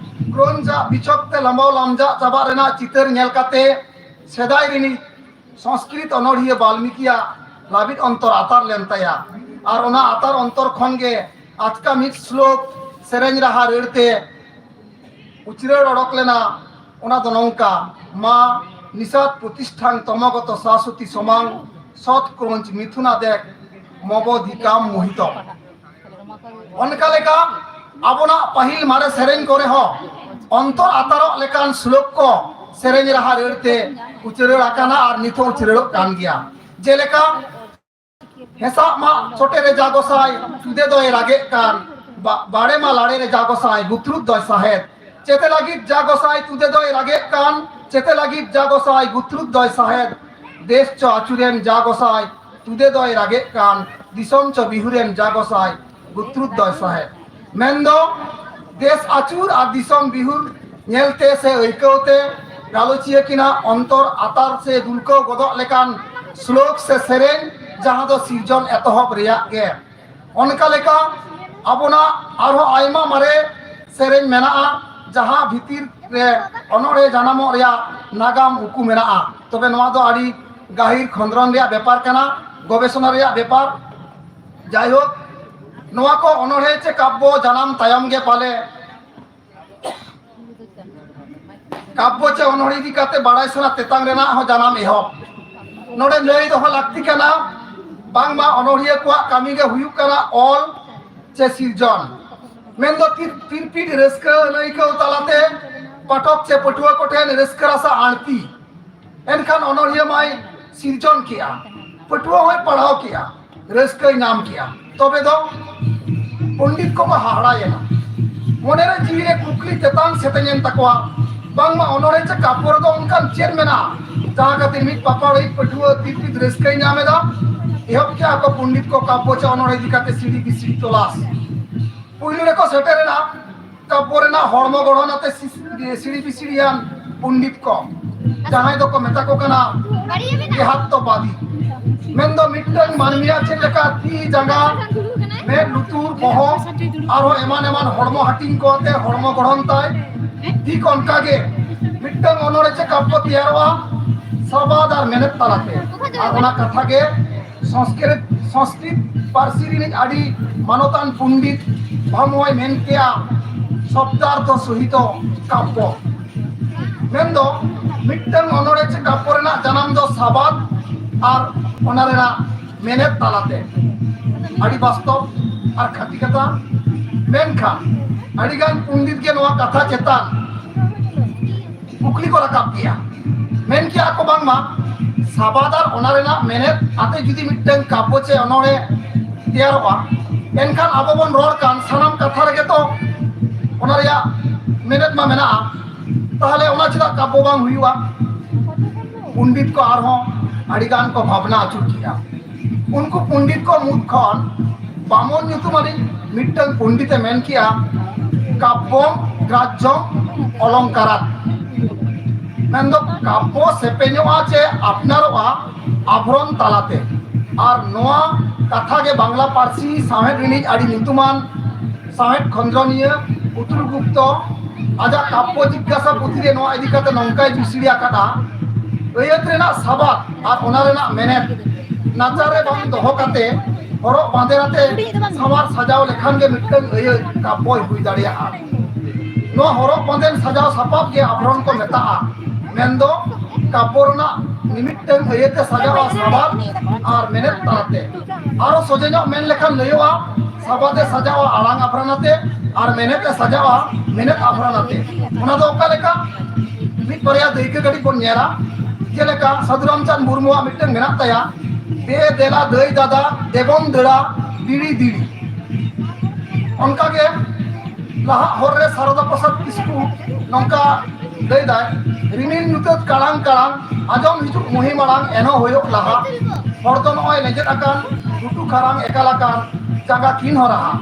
ᱠᱨᱳᱧᱡᱽ ᱟᱜ ᱵᱤᱪᱷᱚᱠ ᱛᱮ ᱞᱟᱢᱵᱟᱣ ᱞᱟᱢᱡᱟᱜ ᱪᱟᱵᱟᱜ ᱨᱮᱱᱟᱜ ᱪᱤᱛᱟᱹᱨ ᱧᱮᱞ ᱠᱟᱛᱮ ᱥᱮᱫᱟᱭ ᱨᱤᱱᱤᱡ ᱥᱚᱝᱥᱠᱨᱤᱛ ᱚᱱᱚᱬᱦᱤᱭᱟᱹ ᱵᱟᱞᱢᱤᱠᱤᱭᱟᱜ ᱞᱟᱹᱵᱤᱫ ᱚᱱᱛᱚᱨ ᱟᱛᱟᱨ ᱞᱮᱱ ᱛᱟᱭᱟ᱾ ᱟᱨ ᱚᱱᱟ ᱟᱛᱟᱨ ᱚᱱᱛᱚᱨ ᱠᱷᱚᱱ ᱜᱮ ᱟᱪᱠᱟ ᱢᱤᱫ ᱥᱞᱳᱠ ᱥᱮᱨᱮᱧ ᱨᱟᱦᱟ ᱨᱟᱹᱲ ᱛᱮ ᱩᱪᱨᱟᱹᱲ ᱚᱰᱚᱠ ᱞᱮᱱᱟ᱾ ᱚᱱᱟ ᱫᱚ ᱱᱚᱝᱠᱟ, ᱢᱟ ᱱᱤᱥᱟᱛ ᱯᱨᱚᱛᱤᱥᱴᱷᱟᱱ ᱛᱚᱢᱚᱜᱚᱛᱚ ᱥᱟᱥᱚᱛᱤ ᱥᱚᱢᱟᱝ ᱥᱚᱛ ᱠᱨᱚᱧᱪ ᱢᱤᱛᱷᱩᱱᱟᱫᱮᱠ ᱢᱚᱵᱚᱫᱷᱤᱠᱟᱢ ᱢᱳᱦᱤᱛᱚᱢ᱾ ᱚᱱᱠᱟ ᱞᱮᱠᱟ ᱟᱵᱚᱱᱟᱜ ᱯᱟᱹᱦᱤᱞ ᱢᱟᱨᱮ ᱥᱮᱨᱮᱧ ᱠᱚᱨᱮ ᱦᱚᱸ ᱚᱱᱛᱚᱨ ᱟᱛᱟᱨᱚᱜ ᱞᱮᱠᱟᱱ ᱥᱞᱳᱠ ᱠᱚ ᱥᱮᱨᱮᱧ ᱨᱟᱦᱟ ᱨᱟᱹᱲ ᱛᱮ ᱩᱪᱨᱟᱹᱲ ᱟᱠᱟᱱᱟ ᱟᱨ ᱱᱤᱛ ᱦᱚᱸ ᱩᱪᱨᱟᱹᱲᱚᱜ ᱠᱟᱱ ᱜᱮᱭᱟ᱾ ᱡᱮᱞᱮᱠᱟ, ᱦᱮᱸᱥᱟᱜ ᱢᱟ ᱪᱚᱴᱮ ᱨᱮ ᱡᱟ ᱜᱚᱸᱥᱟᱭ, ᱪᱩᱫᱮ ᱫᱚᱭ ᱨᱟᱜᱮᱫ ᱠᱟᱱ, ᱵᱟ-, ᱵᱟᱲᱮ ᱢᱟ ᱞᱟᱲᱮ ᱨᱮ ᱡᱟ ᱜᱚᱸᱥᱟᱭ, ᱵᱩᱛᱨᱩᱫ ᱫᱚᱭ ᱥᱟᱦᱮᱫ᱾ ᱪᱮᱛᱮ ᱞᱟᱹᱜᱤᱫ ᱡᱟ ᱜᱚᱸᱥᱟᱭ ᱛᱩᱫᱮ ᱫᱚᱭ ᱨᱟᱜᱮᱫ ᱠᱟᱱ, ᱪᱮᱛᱮ ᱞᱟᱹᱜᱤᱫ ᱡᱟ ᱜᱚᱸᱥᱟᱭ ᱜᱩᱛᱨᱩᱫ ᱫᱚᱭ ᱥᱟᱦᱮᱫ, ᱫᱮᱥ ᱪᱚ ᱟᱹᱪᱩᱨᱮᱢ ᱡᱟ ᱜᱚᱸᱥᱟᱭ ᱛᱩᱫᱮ ᱫᱚᱭ ᱨᱟᱜᱮᱫ ᱠᱟᱱ, ᱫᱤᱥᱚᱢ ᱪᱚ ᱵᱤᱦᱩᱨᱮᱢ ᱡᱟ ᱜᱚᱸᱥᱟᱭ ᱜᱩᱛᱨᱩᱫ ᱫᱚᱭ ᱥᱟᱦᱮᱫ᱾ ᱢᱮᱱᱫᱚ ᱫᱮᱥ ᱟᱹᱪᱩᱨ ᱟᱨ ᱫᱤᱥᱚᱢ ᱵᱤᱦᱩᱨ ᱧᱮᱞᱛᱮ ᱥᱮ ᱟᱹᱭᱠᱟᱹᱣ ᱛᱮ ᱜᱟᱞᱚᱪᱤᱭᱟᱹ ᱠᱤᱱᱟᱜ ᱚᱱᱛᱚᱨ ᱟᱛᱟᱨ ᱥᱮ ᱫᱩᱞᱠᱟᱹᱣ ᱜᱚᱫᱚᱜ ᱞᱮᱠᱟᱱ ᱥᱞᱳᱠ ᱥᱮ ᱥᱮᱨᱮᱧ, ᱡᱟᱦᱟᱸ ᱫᱚ ᱥᱤᱨᱡᱚᱱ ᱮᱛᱚᱦᱚᱵ ᱨᱮᱭᱟᱜ ᱜᱮ᱾ ᱚᱱᱠᱟ ᱞᱮᱠᱟ ᱟᱵᱚᱱᱟᱜ ᱟᱨᱦᱚᱸ ᱟᱭᱢᱟ ᱢᱟᱨᱮ ᱥᱮᱨᱮᱧ ᱢᱮᱱᱟᱜᱼᱟ, ᱡᱟᱦᱟᱸ ᱵᱷᱤᱛᱤᱨ ᱨᱮ ᱚᱱᱚᱬᱦᱮ ᱡᱟᱱᱟᱢᱚᱜ ᱨᱮᱭᱟᱜ ᱱᱟᱜᱟᱢ ᱩᱠᱩ ᱢᱮᱱᱟᱜᱼᱟ᱾ ᱛᱚᱵᱮ ᱱᱚᱣᱟ ᱫᱚ ᱟᱹᱰᱤ ᱜᱟᱹᱦᱤᱨ ᱠᱷᱚᱸᱫᱽᱨᱚᱱ ᱨᱮᱭᱟᱜ ᱵᱮᱯᱟᱨ ᱠᱟᱱᱟ, ᱜᱚᱵᱮᱥᱚᱱᱟ ᱨᱮᱭᱟᱜ ᱵᱮᱯᱟᱨ᱾ ᱡᱟᱭᱦᱳᱠ, ᱱᱚᱣᱟ ᱠᱚ ᱚᱱᱚᱬᱦᱮ ᱪᱮ ᱠᱟᱵᱽᱵᱚ ᱡᱟᱱᱟᱢ ᱛᱟᱭᱚᱢ ᱜᱮ ᱯᱟᱞᱮ ᱠᱟᱵᱽᱵᱚ ᱪᱮ ᱚᱱᱚᱬᱦᱮ ᱤᱫᱤ ᱠᱟᱛᱮ ᱵᱟᱲᱟᱭ ᱥᱟᱱᱟ ᱛᱮᱛᱟᱝ ᱨᱮᱱᱟᱜ ᱦᱚᱸ ᱡᱟᱱᱟᱢ ᱮᱦᱚᱵ᱾ ᱱᱚᱰᱮ ᱞᱟᱹᱭ ᱫᱚᱦᱚ ᱞᱟᱹᱠᱛᱤ ᱠᱟᱱᱟ, ᱵᱟᱝᱢᱟ ᱚᱱᱚᱬᱦᱤᱭᱟᱹ ᱠᱚᱣᱟᱜ ᱠᱟᱹᱢᱤ ᱜᱮ ᱦᱩᱭᱩᱜ ᱠᱟᱱᱟ ᱚᱞ ᱪᱮ ᱥᱤᱨᱡᱚᱱ᱾ ᱢᱮᱱᱫᱚ ᱛᱤᱨ-, ᱛᱤᱨᱯᱤᱛ ᱨᱟᱹᱥᱠᱟᱹ ᱟᱹᱭᱠᱟᱹᱣ ᱛᱟᱞᱟᱛᱮ ᱯᱟᱴᱷᱚᱠ ᱪᱮ ᱯᱟᱹᱴᱷᱩᱣᱟᱹ ᱠᱚᱴᱷᱮᱱ ᱨᱟᱹᱥᱠᱟᱹ ᱨᱟᱥᱟ ᱟᱬᱛᱤ᱾ ᱮᱱᱠᱷᱟᱱ ᱚᱱᱚᱬᱦᱤᱭᱟᱹ ᱢᱟᱭ ᱥᱤᱨᱡᱚᱱ ᱠᱮᱜᱼᱟ, ᱯᱟᱹᱴᱷᱩᱣᱟᱹ ᱦᱚᱸᱭ ᱯᱟᱲᱦᱟᱣ ᱠᱮᱜᱼᱟ, ᱨᱟᱹᱥᱠᱟᱹᱭ ᱧᱟᱢ ᱠᱮᱜᱼᱟ᱾ ᱛᱚᱵᱮ ᱫᱚ ᱯᱚᱱᱰᱤᱛ ᱠᱚᱠᱚ ᱦᱟᱦᱟᱲᱟᱭᱮᱱᱟ᱾ ᱢᱚᱱᱮᱨᱮ ᱡᱤᱣᱤᱨᱮ ᱠᱩᱠᱞᱤ ᱛᱮᱛᱟᱝ ᱥᱮᱛᱮᱧᱮᱱ ᱛᱟᱠᱚᱣᱟ, ᱵᱟᱝᱢᱟ ᱚᱱᱚᱬᱦᱮ ᱪᱮ ᱠᱟᱵᱽᱵᱚ ᱨᱮᱫᱚ ᱚᱱᱠᱟᱱ ᱪᱮᱫ ᱢᱮᱱᱟᱜᱼᱟ, ᱡᱟᱦᱟᱸ ᱠᱷᱟᱹᱛᱤᱨ ᱢᱤᱫ ᱯᱟᱯᱟᱲᱤᱡ ᱯᱟᱹᱴᱷᱩᱣᱟᱹ ᱛᱤᱨᱯᱤᱛ ᱨᱟᱹᱥᱠᱟᱹᱭ ᱧᱟᱢ ᱮᱫᱟ? ᱮᱦᱚᱵ ᱠᱮᱜᱼᱟ ᱠᱚ ᱯᱚᱱᱰᱤᱛ ᱠᱚ ᱠᱟᱵᱽᱵᱚ ᱪᱮ ᱚᱱᱚᱬᱦᱮ ᱤᱫᱤ ᱠᱟᱛᱮ ᱥᱤᱲᱤ ᱵᱤᱥᱤᱲᱤ ᱛᱚᱞᱟᱥ᱾ ᱯᱩᱭᱞᱩ ᱨᱮᱠᱚ ᱥᱮᱴᱮᱨᱮᱱᱟ ᱠᱟᱵᱽᱵᱚ ᱨᱮᱱᱟᱜ ᱦᱚᱲᱢᱚ ᱜᱚᱲᱦᱚᱱ ᱟᱛᱮ ᱥᱤᱥ-, ᱥᱤᱲᱤ ᱵᱤᱥᱤᱲᱤᱭᱟᱱ ᱯᱚᱱᱰᱤᱛ ᱠᱚ, ᱡᱟᱦᱟᱸᱭ ᱫᱚᱠᱚ ᱢᱮᱛᱟ ᱠᱚ ᱠᱟᱱᱟ ᱡᱮᱦᱟᱛᱛᱚᱵᱟᱫᱤ᱾ ᱢᱮᱱᱫᱚ ᱢᱤᱫᱴᱟᱝ ᱢᱟᱹᱱᱢᱤᱭᱟᱜ ᱪᱮᱫ ᱞᱮᱠᱟ ᱛᱤ ᱡᱟᱸᱜᱟ, ᱢᱮᱫ ᱞᱩᱛᱩᱨ ᱵᱚᱦᱚᱜ ᱟᱨᱦᱚᱸ ᱮᱢᱟᱱ ᱮᱢᱟᱱ ᱦᱚᱲᱢᱚ ᱦᱟᱹᱴᱤᱧ ᱠᱚ ᱟᱛᱮ ᱦᱚᱲᱢᱚ ᱜᱚᱲᱦᱚᱱ ᱛᱟᱭ, ᱴᱷᱤᱠ ᱚᱱᱠᱟ ᱜᱮ ᱢᱤᱫᱴᱟᱝ ᱚᱱᱚᱬᱦᱮ ᱪᱮ ᱠᱟᱵᱽᱵᱚ ᱛᱮᱭᱟᱨᱚᱜᱼᱟ ᱥᱟᱵᱟᱫ ᱟᱨ ᱢᱮᱱᱮᱛ ᱛᱟᱞᱟᱛᱮ᱾ ᱟᱨ ᱚᱱᱟ ᱠᱟᱛᱷᱟ ᱜᱮ ᱥᱚᱝᱥᱠᱨᱤᱛ, ᱥᱚᱝᱥᱠᱨᱤᱛ ᱯᱟᱹᱨᱥᱤ ᱨᱤᱱᱤᱡ ᱟᱹᱰᱤ ᱢᱟᱱᱚᱛᱟᱱ ᱯᱚᱱᱰᱤᱛ ᱵᱷᱟᱢᱚᱭ ᱢᱮᱱ ᱠᱮᱜᱼᱟ, ᱥᱚᱵᱫᱟᱨᱛᱷᱚ ᱥᱚᱦᱤᱛᱚ ᱠᱟᱵᱽᱵᱚ᱾ ᱢᱮᱱᱫᱚ ᱢᱤᱫᱴᱟᱝ ᱚᱱᱚᱬᱦᱮ ᱪᱮ ᱠᱟᱵᱽᱵᱚ ᱨᱮᱱᱟᱜ ᱡᱟᱱᱟᱢ ᱫᱚ ᱥᱟᱵᱟᱫ ᱟᱨ ᱚᱱᱟ ᱨᱮᱱᱟᱜ ᱢᱮᱱᱮᱛ ᱛᱟᱞᱟᱛᱮ᱾ ᱟᱹᱰᱤ ᱵᱟᱥᱛᱚᱵ ᱟᱨ ᱠᱷᱟᱹᱴᱤ ᱠᱟᱛᱷᱟ᱾ ᱢᱮᱱᱠᱷᱟᱱ ᱟᱹᱰᱤᱜᱟᱱ ᱯᱚᱱᱰᱤᱛ ᱜᱮ ᱱᱚᱣᱟ ᱠᱟᱛᱷᱟ ᱪᱮᱛᱟᱱ ᱠᱩᱠᱞᱤ ᱠᱚ ᱨᱟᱠᱟᱵ ᱠᱮᱜᱼᱟ᱾ ᱢᱮᱱ ᱠᱮᱜᱼᱟ ᱠᱚ ᱵᱟᱝᱢᱟ ᱥᱟᱵᱟᱫ ᱟᱨ ᱚᱱᱟ ᱨᱮᱱᱟᱜ ᱢᱮᱱᱮᱛ ᱟᱛᱮ ᱡᱩᱫᱤ ᱢᱤᱫᱴᱟᱝ ᱠᱟᱵᱽᱵᱚ ᱪᱮ ᱚᱱᱚᱬᱦᱮ ᱛᱮᱭᱟᱨᱚᱜᱼᱟ, ᱮᱱᱠᱷᱟᱱ ᱟᱵᱚ ᱵᱚᱱ ᱨᱚᱲ ᱠᱟᱱ ᱥᱟᱱᱟᱢ ᱠᱟᱛᱷᱟ ᱨᱮᱜᱮ ᱛᱚ ᱚᱱᱟ ᱨᱮᱭᱟᱜ ᱢᱮᱱᱮᱫ ᱢᱟ ᱢᱮᱱᱟᱜᱼᱟ, ᱛᱟᱦᱚᱞᱮ ᱚᱱᱟ ᱪᱮᱫᱟᱜ ᱠᱟᱵᱽᱵᱚ ᱵᱟᱝ ᱦᱩᱭᱩᱜᱼᱟ? ᱯᱚᱱᱰᱤᱛ ᱠᱚ ᱟᱨᱦᱚᱸ ᱟᱹᱰᱤ ᱜᱟᱱ ᱠᱚ ᱵᱷᱟᱵᱽᱱᱟ ᱟᱹᱪᱩᱨ ᱠᱮᱫᱼᱟ᱾ ᱩᱱᱠᱩ ᱯᱚᱱᱰᱤᱛ ᱠᱚ ᱢᱩᱫᱽ ᱠᱷᱚᱱ ᱵᱟᱢᱚᱱ ᱧᱩᱛᱩᱢᱟᱱᱤᱡ ᱢᱤᱫᱴᱟᱝ ᱯᱚᱱᱰᱤᱛ ᱮ ᱢᱮᱱ ᱠᱮᱜᱼᱟ, ᱠᱟᱵᱽᱵᱚᱢ ᱜᱨᱟᱡᱽᱡᱚᱢ ᱚᱞᱚᱝᱠᱟᱨᱟᱛ, ᱢᱮᱱᱫᱚ ᱠᱟᱵᱽᱵᱚ ᱥᱮᱯᱮᱧᱚᱜᱼᱟ ᱪᱮ ᱟᱯᱱᱟᱨᱚᱜᱼᱟ ᱟᱵᱷᱨᱚᱱ ᱛᱟᱞᱟᱛᱮ᱾ ᱟᱨ ᱱᱚᱣᱟ ᱠᱟᱛᱷᱟ ᱜᱮ ᱵᱟᱝᱞᱟ ᱯᱟᱹᱨᱥᱤ ᱥᱟᱶᱦᱮᱫ ᱨᱤᱱᱤᱡ ᱟᱹᱰᱤ ᱧᱩᱛᱩᱢᱟᱱ ᱥᱟᱶᱦᱮᱫ ᱠᱷᱚᱸᱫᱽᱨᱚᱱᱤᱭᱟᱹ ᱩᱛᱩᱞ ᱜᱩᱯᱛᱚ ᱟᱡᱟᱜ ᱠᱟᱵᱽᱵᱚ ᱡᱤᱜᱽᱜᱟᱥᱟ ᱯᱩᱛᱷᱤ ᱨᱮ ᱱᱚᱣᱟ ᱤᱫᱤ ᱠᱟᱛᱮ ᱱᱚᱝᱠᱟᱭ ᱵᱤᱥᱲᱤ ᱟᱠᱟᱫᱼᱟ, ᱟᱹᱭᱟᱹᱛ ᱨᱮᱱᱟᱜ ᱥᱟᱵᱟᱫ ᱟᱨ ᱚᱱᱟ ᱨᱮᱱᱟᱜ ᱢᱮᱱᱮᱛ ᱱᱟᱪᱟᱨ ᱨᱮ ᱵᱟᱝ ᱫᱚᱦᱚ ᱠᱟᱛᱮ ᱦᱚᱨᱚᱜ ᱵᱟᱸᱫᱮ ᱟᱛᱮ ᱥᱟᱶᱟᱨ ᱥᱟᱡᱟᱣ ᱞᱮᱠᱷᱟᱱ ᱜᱮ ᱢᱤᱫᱴᱟᱝ ᱟᱹᱭᱟᱹᱛ ᱠᱟᱵᱽᱵᱚᱭ ᱦᱩᱭ ᱫᱟᱲᱮᱭᱟᱜᱼᱟ᱾ ᱱᱚᱣᱟ ᱦᱚᱨᱚᱜ ᱵᱟᱸᱫᱮᱱ ᱥᱟᱡᱟᱣ ᱥᱟᱯᱟᱵ ᱜᱮ ᱟᱵᱷᱨᱚᱱ ᱠᱚ ᱢᱮᱛᱟᱜᱼᱟ᱾ ᱢᱮᱱᱫᱚ ᱠᱟᱵᱽᱵᱚ ᱨᱮᱱᱟᱜ ᱢᱤᱢᱤᱫᱴᱟᱝ ᱟᱹᱭᱟᱹᱛᱮ ᱥᱟᱡᱟᱣᱟ ᱥᱟᱵᱟᱫ ᱟᱨ ᱢᱮᱱᱮᱛ ᱛᱟᱞᱟᱛᱮ᱾ ᱟᱨᱚ ᱥᱚᱡᱷᱮ ᱧᱚᱜ ᱢᱮᱱ ᱞᱮᱠᱷᱟᱱ ᱞᱟᱹᱭᱚᱜᱼᱟ, ᱥᱟᱵᱟᱫ ᱮ ᱥᱟᱡᱟᱣᱟ ᱟᱲᱟᱝ ᱟᱵᱷᱨᱚᱱ ᱟᱛᱮ ᱟᱨ ᱢᱮᱱᱮᱛ ᱮ ᱥᱟᱡᱟᱣᱟ ᱢᱮᱱᱮᱛ ᱟᱵᱷᱨᱚᱱ ᱟᱛᱮ᱾ ᱚᱱᱟ ᱫᱚ ᱚᱠᱟ ᱞᱮᱠᱟ? ᱢᱤᱫ ᱵᱟᱨᱭᱟ ᱫᱟᱹᱭᱠᱟᱹ ᱠᱟᱹᱴᱤᱡ ᱵᱚᱱ ᱧᱮᱞᱟ᱾ ᱡᱮᱞᱮᱠᱟ ᱥᱟᱹᱫᱷᱩ ᱨᱟᱢᱪᱟᱸᱫᱽ ᱢᱩᱨᱢᱩᱣᱟᱜ ᱢᱤᱫᱴᱟᱝ ᱢᱮᱱᱟᱜ ᱛᱟᱭᱟ, ᱫᱮ ᱫᱮᱞᱟ ᱫᱟᱹᱭ ᱫᱟᱫᱟ ᱫᱮᱵᱚᱱ ᱫᱟᱹᱲᱟ ᱫᱤᱲᱤ ᱫᱤᱲᱤ᱾ ᱚᱱᱠᱟᱜᱮ ᱞᱟᱦᱟᱜ ᱦᱚᱨ ᱨᱮ ᱥᱟᱨᱚᱫᱟ ᱯᱨᱚᱥᱟᱫᱽ ᱠᱤᱥᱠᱩ ᱱᱚᱝᱠᱟ ᱞᱟᱹᱭᱫᱟᱭ, ᱨᱤᱢᱤᱞ ᱧᱩᱛᱟᱹᱛ ᱠᱟᱲᱟᱝ ᱠᱟᱲᱟᱝ ᱟᱸᱡᱚᱢ ᱦᱤᱡᱩᱜ ᱢᱩᱦᱤᱢ ᱟᱲᱟᱝ ᱮᱱᱦᱚᱸ ᱦᱩᱭᱩᱜ ᱞᱟᱦᱟ, ᱦᱚᱲ ᱫᱚ ᱱᱚᱜᱼᱚᱭ ᱞᱮᱸᱡᱮᱫ ᱟᱠᱟᱱ ᱜᱷᱩᱴᱩ ᱠᱷᱟᱨᱟᱝ ᱮᱠᱟᱞ ᱟᱠᱟᱱ ᱡᱟᱸᱜᱟ ᱠᱤᱱ ᱦᱚᱸ ᱨᱟᱦᱟ᱾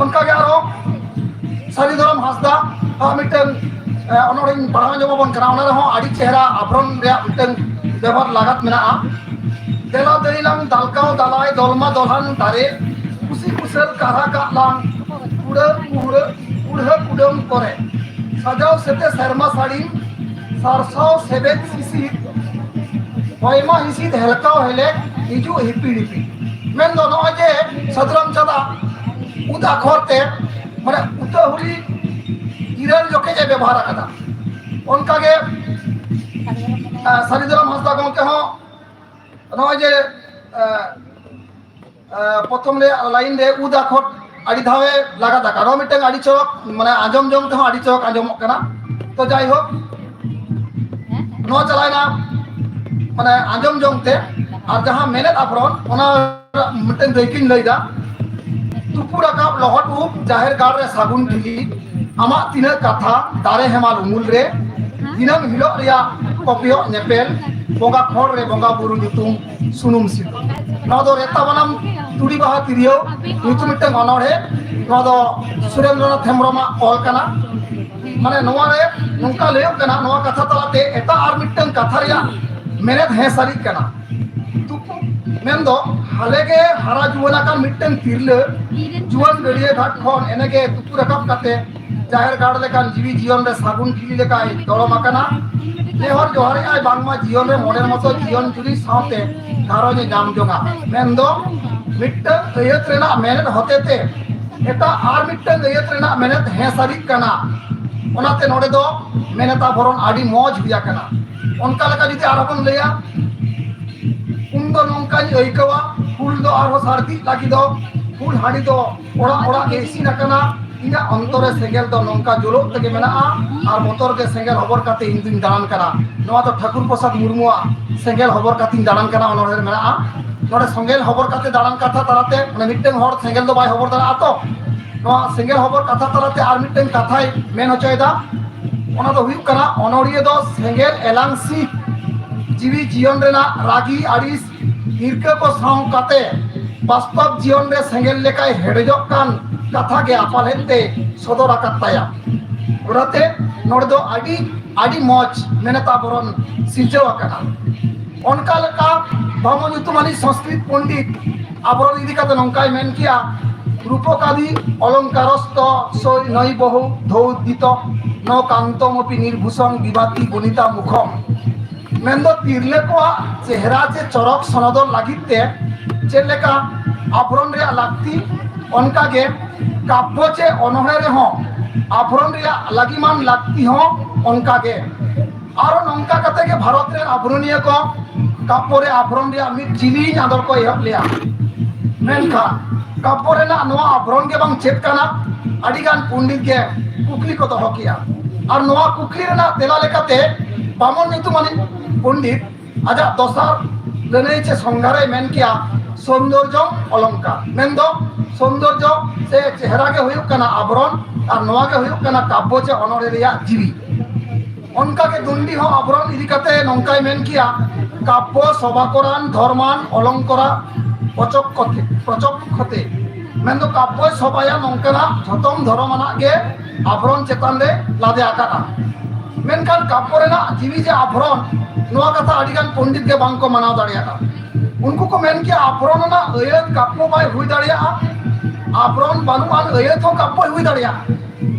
ᱚᱱᱠᱟᱜᱮ ᱟᱨᱚ ᱥᱟᱹᱨᱤ ᱫᱷᱚᱨᱚᱢ ᱦᱟᱸᱥᱫᱟ ᱟᱜ ᱢᱤᱫᱴᱟᱝ ᱮ, ᱚᱱᱚᱬᱦᱮᱧ ᱯᱟᱲᱦᱟᱣ ᱧᱚᱜ ᱟᱵᱚᱱ ᱠᱟᱱᱟ᱾ ᱚᱱᱟ ᱨᱮᱦᱚᱸ ᱟᱹᱰᱤ ᱪᱮᱦᱨᱟ ᱟᱵᱷᱨᱚᱱ ᱨᱮᱭᱟᱜ ᱢᱤᱫᱴᱟᱝ ᱵᱮᱵᱚᱦᱟᱨ ᱞᱟᱜᱟᱛ ᱢᱮᱱᱟᱜᱼᱟ᱾ ᱫᱮᱞᱟ ᱫᱟᱹᱭᱞᱟᱝ ᱫᱟᱞᱠᱟᱣ ᱫᱟᱞᱟᱭ ᱫᱚᱞᱢᱟ ᱫᱚᱞᱦᱟᱱ ᱫᱟᱨᱮ, ᱠᱩᱥᱤ ᱠᱩᱥᱟᱹᱞ ᱠᱟᱨᱦᱟ ᱠᱟᱜ ᱞᱟᱝ ᱠᱩᱲᱟᱹ ᱠᱩᱲᱟᱹ ᱠᱩᱲᱦᱟᱹ ᱠᱩᱰᱟᱹᱢ ᱠᱚᱨᱮ, ᱥᱟᱡᱟᱣ ᱥᱮᱛᱮ ᱥᱮᱨᱢᱟ ᱥᱟᱹᱲᱤᱢ ᱥᱟᱨᱥᱟᱣ ᱥᱮᱵᱮᱫ ᱥᱤᱥᱤᱨ, ᱦᱚᱭᱢᱟ ᱦᱤᱥᱤᱫ ᱦᱮᱞᱠᱟᱣ ᱦᱮᱞᱮᱠ ᱦᱤᱡᱩᱜ ᱦᱤᱯᱤᱲ ᱦᱤᱯᱤᱲ᱾ ᱢᱮᱱᱫᱚ ᱱᱚᱜᱼᱚᱭ ᱡᱮ ᱥᱟᱹᱫᱷᱩ ᱨᱟᱢᱪᱟᱸᱫᱽ ᱩᱫ ᱟᱠᱷᱚᱨ ᱛᱮ ᱢᱟᱱᱮ ᱩᱛᱟᱹᱦᱩᱲᱤ ᱤᱨᱟᱹᱞ ᱡᱚᱠᱷᱮᱡ ᱮ ᱵᱮᱵᱚᱦᱟᱨ ᱟᱠᱟᱫᱟ᱾ ᱚᱱᱠᱟᱜᱮ ᱟᱨ ᱥᱟᱹᱨᱤ ᱫᱷᱚᱨᱚᱢ ᱦᱟᱸᱥᱫᱟ ᱜᱚᱢᱠᱮ ᱦᱚᱸ ᱱᱚᱜᱼᱚᱭ ᱡᱮ ᱟᱨ ᱟᱨ ᱯᱨᱚᱛᱷᱚᱢ ᱨᱮ ᱞᱟᱭᱤᱱ ᱨᱮ ᱩᱫ ᱟᱠᱷᱚᱨ ᱟᱹᱰᱤ ᱫᱷᱟᱣᱮ ᱞᱟᱜᱟᱛ ᱟᱠᱟᱫ, ᱱᱚᱣᱟ ᱢᱤᱫᱴᱟᱝ ᱟᱹᱰᱤ ᱪᱚᱨᱚᱠ, ᱢᱟᱱᱮ ᱟᱸᱡᱚᱢ ᱡᱚᱝ ᱛᱮᱦᱚᱸ ᱟᱹᱰᱤ ᱪᱚᱨᱚᱠ ᱟᱸᱡᱚᱢᱚᱜ ᱠᱟᱱᱟ᱾ ᱛᱚ ᱡᱟᱭᱦᱳᱠ, ᱱᱚᱣᱟ ᱪᱟᱞᱟᱣᱮᱱᱟ ᱢᱟᱱᱮ ᱟᱸᱡᱚᱢ ᱡᱚᱝ ᱛᱮ, ᱟᱨ ᱡᱟᱦᱟᱸ ᱢᱮᱱᱮᱫ ᱟᱵᱷᱨᱚᱱ ᱚᱱᱟ ᱢᱤᱫᱴᱟᱝ ᱫᱟᱹᱭᱠᱟᱹᱧ ᱞᱟᱹᱭᱫᱟ᱾ ᱛᱩᱯᱩ ᱨᱟᱠᱟᱵ ᱞᱚᱦᱚᱫ ᱩᱵ ᱡᱟᱦᱮᱨ ᱜᱟᱲ ᱨᱮ ᱥᱟᱹᱜᱩᱱ ᱴᱷᱤᱞᱤ, ᱟᱢᱟᱜ ᱛᱤᱱᱟᱹᱜ ᱠᱟᱛᱷᱟ ᱫᱟᱨᱮ ᱦᱮᱢᱟᱞ ᱩᱢᱩᱞ ᱨᱮ, ᱫᱤᱱᱟᱹᱢ ᱦᱤᱞᱳᱜ ᱨᱮᱭᱟᱜ ᱠᱚᱯᱮᱭᱚᱜ ᱧᱮᱯᱮᱞ, ᱵᱚᱸᱜᱟ ᱠᱷᱚᱲ ᱨᱮ ᱵᱚᱸᱜᱟ ᱵᱩᱨᱩ ᱧᱩᱛᱩᱢ ᱥᱩᱱᱩᱢ ᱥᱤᱸᱫᱩᱨ᱾ ᱱᱚᱣᱟ ᱫᱚ ᱨᱮᱛᱟ ᱵᱟᱱᱟᱢ ᱛᱩᱲᱤ ᱵᱟᱦᱟ ᱛᱤᱨᱭᱳ ᱧᱩᱛᱩᱢ ᱢᱤᱫᱴᱟᱝ ᱚᱱᱚᱬᱦᱮ, ᱱᱚᱣᱟ ᱫᱚ ᱥᱩᱨᱮᱱᱫᱨᱚᱱᱟᱛᱷ ᱦᱮᱢᱵᱨᱚᱢᱟᱜ ᱚᱞ ᱠᱟᱱᱟ᱾ ᱢᱟᱱᱮ ᱱᱚᱣᱟ ᱨᱮ ᱱᱚᱝᱠᱟ ᱞᱟᱹᱭᱚᱜ ᱠᱟᱱᱟ, ᱱᱚᱣᱟ ᱠᱟᱛᱷᱟ ᱛᱟᱞᱟᱛᱮ ᱮᱴᱟᱜ ᱟᱨ ᱢᱤᱫᱴᱟᱝ ᱠᱟᱛᱷᱟ ᱨᱮᱭᱟᱜ ᱢᱮᱱᱮᱫ ᱦᱮᱸ ᱥᱟᱹᱨᱤᱜ ᱠᱟᱱᱟ᱾ ᱛᱩᱯᱩ ᱢᱮᱱᱫᱚ ᱦᱟᱞᱮ ᱜᱮ ᱦᱟᱨᱟ ᱡᱩᱣᱟᱹᱱ ᱟᱠᱟᱱ ᱢᱤᱫᱴᱟᱝ ᱛᱤᱨᱞᱟᱹ ᱡᱩᱣᱟᱹᱱ ᱜᱟᱹᱰᱭᱟᱹ ᱜᱷᱟᱴ ᱠᱷᱚᱱ ᱮᱱᱮ ᱜᱮ ᱛᱩᱯᱩ ᱨᱟᱠᱟᱵ ᱠᱟᱛᱮ ᱡᱟᱦᱮᱨ ᱜᱟᱲ ᱞᱮᱠᱟᱱ ᱡᱤᱣᱤ ᱡᱤᱭᱚᱱ ᱨᱮ ᱥᱟᱹᱜᱩᱱ ᱴᱷᱤᱞᱤ ᱞᱮᱠᱟᱭ ᱫᱚᱲᱚᱢ ᱟᱠᱟᱱᱟ᱾ ᱱᱮᱦᱚᱨ ᱡᱚᱦᱟᱨᱮᱜᱼᱟᱭ ᱵᱟᱝᱢᱟ ᱡᱤᱭᱚᱱ ᱨᱮ ᱢᱚᱱᱮᱨ ᱢᱚᱛᱚ ᱡᱤᱭᱚᱱ ᱡᱩᱨᱤ ᱥᱟᱶᱛᱮ ᱜᱷᱟᱨᱚᱸᱡᱽ ᱮ ᱧᱟᱢ ᱡᱚᱝᱟ᱾ ᱢᱮᱱᱫᱚ ᱢᱤᱫᱴᱟᱝ ᱟᱹᱭᱟᱹᱛ ᱨᱮᱱᱟᱜ ᱢᱮᱱᱮᱫ ᱦᱚᱛᱮᱛᱮ ᱮᱴᱟᱜ ᱟᱨ ᱢᱤᱫᱴᱟᱝ ᱟᱹᱭᱟᱹᱛ ᱨᱮᱱᱟᱜ ᱢᱮᱱᱮᱫ ᱦᱮᱸ ᱥᱟᱹᱨᱤᱜ ᱠᱟᱱᱟ᱾ ᱚᱱᱟᱛᱮ ᱱᱚᱰᱮ ᱫᱚ ᱢᱮᱱᱮᱛᱟ ᱵᱷᱚᱨᱚᱱ ᱟᱹᱰᱤ ᱢᱚᱡᱽ ᱦᱩᱭ ᱟᱠᱟᱱᱟ᱾ ᱚᱱᱠᱟ ᱞᱮᱠᱟ ᱡᱩᱫᱤ ᱟᱨᱦᱚᱸ ᱵᱚᱱ ᱞᱟᱹᱭᱟ, ᱩᱱ ᱫᱚ ᱱᱚᱝᱠᱟᱧ ᱟᱹᱭᱠᱟᱹᱣᱟ, ᱦᱩᱞ ᱫᱚ ᱟᱨᱦᱚᱸ ᱥᱟᱹᱨᱫᱤᱜ ᱞᱟᱹᱜᱤᱫᱚᱜ, ᱦᱩᱞ ᱦᱟᱺᱰᱤ ᱫᱚ ᱚᱲᱟᱜ ᱚᱲᱟᱜ ᱜᱮ ᱤᱥᱤᱱ ᱟᱠᱟᱱᱟ᱾ ᱤᱧᱟᱹᱜ ᱚᱱᱛᱚᱨ ᱨᱮ ᱥᱮᱸᱜᱮᱞ ᱫᱚ ᱱᱚᱝᱠᱟ ᱡᱩᱞᱩᱜ ᱛᱮᱜᱮ ᱢᱮᱱᱟᱜᱼᱟ, ᱟᱨ ᱵᱚᱛᱚᱨ ᱜᱮ ᱥᱮᱸᱜᱮᱞ ᱦᱚᱵᱚᱨ ᱠᱟᱛᱮ ᱤᱧ ᱫᱩᱧ ᱫᱟᱬᱟᱱ ᱠᱟᱱᱟ᱾ ᱱᱚᱣᱟ ᱫᱚ ᱴᱷᱟᱹᱠᱩᱨ ᱯᱨᱚᱥᱟᱫᱽ ᱢᱩᱨᱢᱩᱣᱟᱜ ᱥᱮᱸᱜᱮᱞ ᱦᱚᱵᱚᱨ ᱠᱟᱛᱮᱧ ᱫᱟᱬᱟᱱ ᱠᱟᱱᱟ ᱚᱱᱚᱬᱦᱮ ᱨᱮ ᱢᱮᱱᱟᱜᱼᱟ᱾ ᱱᱚᱰᱮ ᱥᱮᱸᱜᱮᱞ ᱦᱚᱵᱚᱨ ᱠᱟᱛᱮ ᱫᱟᱬᱟᱱ ᱠᱟᱛᱷᱟ ᱛᱟᱞᱟᱛᱮ, ᱢᱟᱱᱮ ᱢᱤᱫᱴᱟᱝ ᱦᱚᱲ ᱥᱮᱸᱜᱮᱞ ᱫᱚ ᱵᱟᱭ ᱦᱚᱵᱚᱨ ᱫᱟᱲᱮᱭᱟᱜᱼᱟ ᱛᱚ᱾ ᱱᱚᱣᱟ ᱥᱮᱸᱜᱮᱞ ᱦᱚᱵᱚᱨ ᱠᱟᱛᱷᱟ ᱛᱟᱞᱟᱛᱮ ᱟᱨ ᱢᱤᱫᱴᱟᱝ ᱠᱟᱛᱷᱟᱭ ᱢᱮᱱ ᱦᱚᱪᱚᱭᱮᱫᱟ᱾ ᱚᱱᱟ ᱫᱚ ᱦᱩᱭᱩᱜ ᱠᱟᱱᱟ, ᱚᱱᱚᱲᱤᱭᱟᱹ ᱫᱚ ᱥᱮᱸᱜᱮᱞ ᱮᱞᱟᱝ ᱥᱤᱠ ᱡᱤᱣᱤ ᱡᱤᱭᱚᱱ ᱨᱮᱱᱟᱜ ᱨᱟᱹᱜᱤ ᱟᱹᱲᱤᱥ ᱦᱤᱨᱠᱟᱹ ᱠᱚ ᱥᱟᱶ ᱠᱟᱛᱮ ᱵᱟᱥᱛᱚᱵ ᱡᱤᱭᱚᱱ ᱨᱮ ᱥᱮᱸᱜᱮᱞ ᱞᱮᱠᱟᱭ ᱦᱮᱰᱮᱡᱚᱜ ᱠᱟᱱ ᱠᱟᱛᱷᱟ ᱜᱮ ᱟᱯᱟᱞᱮᱫ ᱛᱮ ᱥᱚᱫᱚᱨ ᱟᱠᱟᱫ ᱛᱟᱭᱟ᱾ ᱚᱱᱟᱛᱮ ᱱᱚᱰᱮ ᱫᱚ ᱟᱹᱰᱤ, ᱟᱹᱰᱤ ᱢᱚᱡᱽ ᱢᱮᱱᱮᱛᱟ ᱵᱚᱨᱚᱱ ᱥᱤᱨᱡᱟᱹᱣ ᱟᱠᱟᱱᱟ᱾ ᱚᱱᱠᱟ ᱞᱮᱠᱟ ᱵᱟᱢᱚ ᱧᱩᱛᱩᱢᱟᱱᱤᱡ ᱥᱚᱝᱥᱠᱨᱤᱛ ᱯᱚᱱᱰᱤᱛ ᱟᱵᱚᱨᱚᱱ ᱤᱫᱤ ᱠᱟᱛᱮ ᱱᱚᱝᱠᱟᱭ ᱢᱮᱱ ᱠᱮᱭᱟ, "ᱨᱩᱯᱚᱠᱟᱫᱤ ᱚᱞᱚᱝᱠᱟᱨᱚᱥᱛᱚ ᱥᱳᱭ ᱱᱚᱭ ᱵᱚᱦᱩ ᱫᱷᱳᱫᱤᱛᱚ ᱱᱚ ᱠᱟᱱᱛᱚᱢᱚᱯᱤ ᱱᱤᱨᱵᱷᱩᱥᱚᱝ ᱵᱤᱵᱟᱛᱤ ᱵᱚᱱᱤᱛᱟ ᱢᱩᱠᱷᱚᱢ᱾" ᱢᱮᱱᱫᱚ ᱛᱤᱨᱞᱟᱹ ᱠᱚᱣᱟᱜ ᱪᱮᱦᱨᱟ ᱪᱮ ᱪᱚᱨᱚᱠ ᱥᱚᱱᱚᱫᱚᱨ ᱞᱟᱹᱜᱤᱫ ᱛᱮ ᱪᱮᱫ ᱞᱮᱠᱟ ᱟᱵᱷᱨᱚᱱ ᱨᱮᱭᱟᱜ ᱞᱟᱹᱠᱛᱤ, ᱚᱱᱠᱟᱜᱮ ᱠᱟᱵᱽᱵᱚ ᱪᱮ ᱚᱱᱚᱬᱦᱮ ᱨᱮᱦᱚᱸ ᱟᱵᱷᱨᱚᱱ ᱨᱮᱭᱟᱜ ᱞᱟᱹᱜᱤᱢᱟᱱ ᱞᱟᱹᱠᱛᱤ ᱦᱚᱸ ᱚᱱᱠᱟᱜᱮ᱾ ᱟᱨᱚ ᱱᱚᱝᱠᱟ ᱠᱟᱛᱮ ᱜᱮ ᱵᱷᱟᱨᱚᱛ ᱨᱮᱱ ᱟᱵᱷᱨᱚᱱᱤᱭᱟᱹ ᱠᱚ ᱠᱟᱵᱽᱵᱚ ᱨᱮ ᱟᱵᱷᱨᱚᱱ ᱨᱮᱭᱟᱜ ᱢᱤᱫ ᱡᱤᱞᱤᱧ ᱟᱸᱫᱳᱲ ᱠᱚ ᱮᱦᱚᱵ ᱞᱮᱭᱟ᱾ ᱢᱮᱱᱠᱷᱟᱱ ᱠᱟᱵᱽᱵᱚ ᱨᱮᱱᱟᱜ ᱱᱚᱣᱟ ᱟᱵᱷᱨᱚᱱ ᱜᱮ ᱵᱟᱝ ᱪᱮᱫ ᱠᱟᱱᱟ? ᱟᱹᱰᱤᱜᱟᱱ ᱯᱚᱱᱰᱤᱛ ᱜᱮ ᱠᱩᱠᱞᱤ ᱠᱚ ᱫᱚᱦᱚ ᱠᱮᱭᱟ᱾ ᱟᱨ ᱱᱚᱣᱟ ᱠᱩᱠᱞᱤ ᱨᱮᱱᱟᱜ ᱛᱮᱞᱟ ᱞᱮᱠᱟᱛᱮ ᱵᱟᱢᱚᱱ ᱧᱩᱛᱩᱢᱟᱱᱤᱡ ᱯᱚᱱᱰᱤᱛ ᱟᱡᱟᱜ ᱫᱚᱥᱟᱨ ᱞᱟᱹᱱᱟᱹᱭ ᱪᱮ ᱥᱚᱝᱜᱷᱟᱨᱮ ᱢᱮᱱ ᱠᱮᱭᱟ, ᱥᱚᱱᱫᱚᱨᱡᱚᱢ ᱚᱞᱚᱝᱠᱟᱨ, ᱢᱮᱱᱫᱚ ᱥᱚᱱᱫᱚᱨᱡᱚ ᱥᱮ ᱪᱮᱦᱨᱟ ᱜᱮ ᱦᱩᱭᱩᱜ ᱠᱟᱱᱟ ᱟᱵᱷᱨᱚᱱ, ᱟᱨ ᱱᱚᱣᱟ ᱜᱮ ᱦᱩᱭᱩᱜ ᱠᱟᱱᱟ ᱠᱟᱵᱽᱵᱚ ᱪᱮ ᱚᱱᱚᱬᱦᱮ ᱨᱮᱭᱟᱜ ᱡᱤᱣᱤ᱾ ᱚᱱᱠᱟ ᱜᱮ ᱫᱩᱱᱰᱤ ᱦᱚᱸ ᱟᱵᱷᱨᱚᱱ ᱤᱫᱤ ᱠᱟᱛᱮ ᱱᱚᱝᱠᱟᱭ ᱢᱮᱱ ᱠᱮᱭᱟ, ᱠᱟᱵᱽᱵᱚ ᱥᱚᱵᱷᱟᱠᱚᱨᱟᱱ ᱫᱷᱚᱨᱢᱟᱱ ᱚᱞᱚᱝᱠᱚᱨᱟ ᱯᱨᱚᱪᱚᱠᱠᱷᱚᱛᱮ, ᱯᱨᱚᱪᱚᱠᱠᱷᱚᱛᱮ᱾ ᱢᱮᱱᱫᱚ ᱠᱟᱵᱽᱵᱚᱭ ᱥᱚᱵᱷᱟᱭᱟ ᱱᱚᱝᱠᱟᱱᱟᱜ ᱡᱷᱚᱛᱚᱢ ᱫᱷᱚᱨᱚᱢ ᱟᱱᱟᱜ ᱜᱮ ᱟᱵᱷᱨᱚᱱ ᱪᱮᱛᱟᱱ ᱨᱮ ᱞᱟᱫᱮ ᱟᱠᱟᱫᱼᱟ᱾ ᱢᱮᱱᱠᱷᱟᱱ ᱠᱟᱵᱽᱵᱚ ᱨᱮᱱᱟᱜ ᱡᱤᱣᱤ ᱡᱮ ᱟᱵᱷᱨᱚᱱ, ᱱᱚᱣᱟ ᱠᱟᱛᱷᱟ ᱟᱹᱰᱤᱜᱟᱱ ᱯᱚᱱᱰᱤᱛ ᱜᱮ ᱵᱟᱝ ᱠᱚ ᱢᱟᱱᱟᱣ ᱫᱟᱲᱮᱭᱟᱜᱼᱟ᱾ ᱩᱱᱠᱩ ᱠᱚ ᱢᱮᱱ ᱠᱮᱭᱟ, ᱟᱵᱷᱨᱚᱱ ᱨᱮᱱᱟᱜ ᱟᱹᱭᱟᱹᱛ ᱠᱟᱵᱽᱵᱚ ᱵᱟᱭ ᱦᱩᱭ ᱫᱟᱲᱮᱭᱟᱜᱼᱟ, ᱟᱵᱷᱨᱚᱱ ᱵᱟᱹᱱᱩᱜ ᱟᱱ ᱟᱹᱭᱟᱹᱛ ᱦᱚᱸ ᱠᱟᱵᱽᱵᱚᱭ ᱦᱩᱭ ᱫᱟᱲᱮᱭᱟᱜᱼᱟ᱾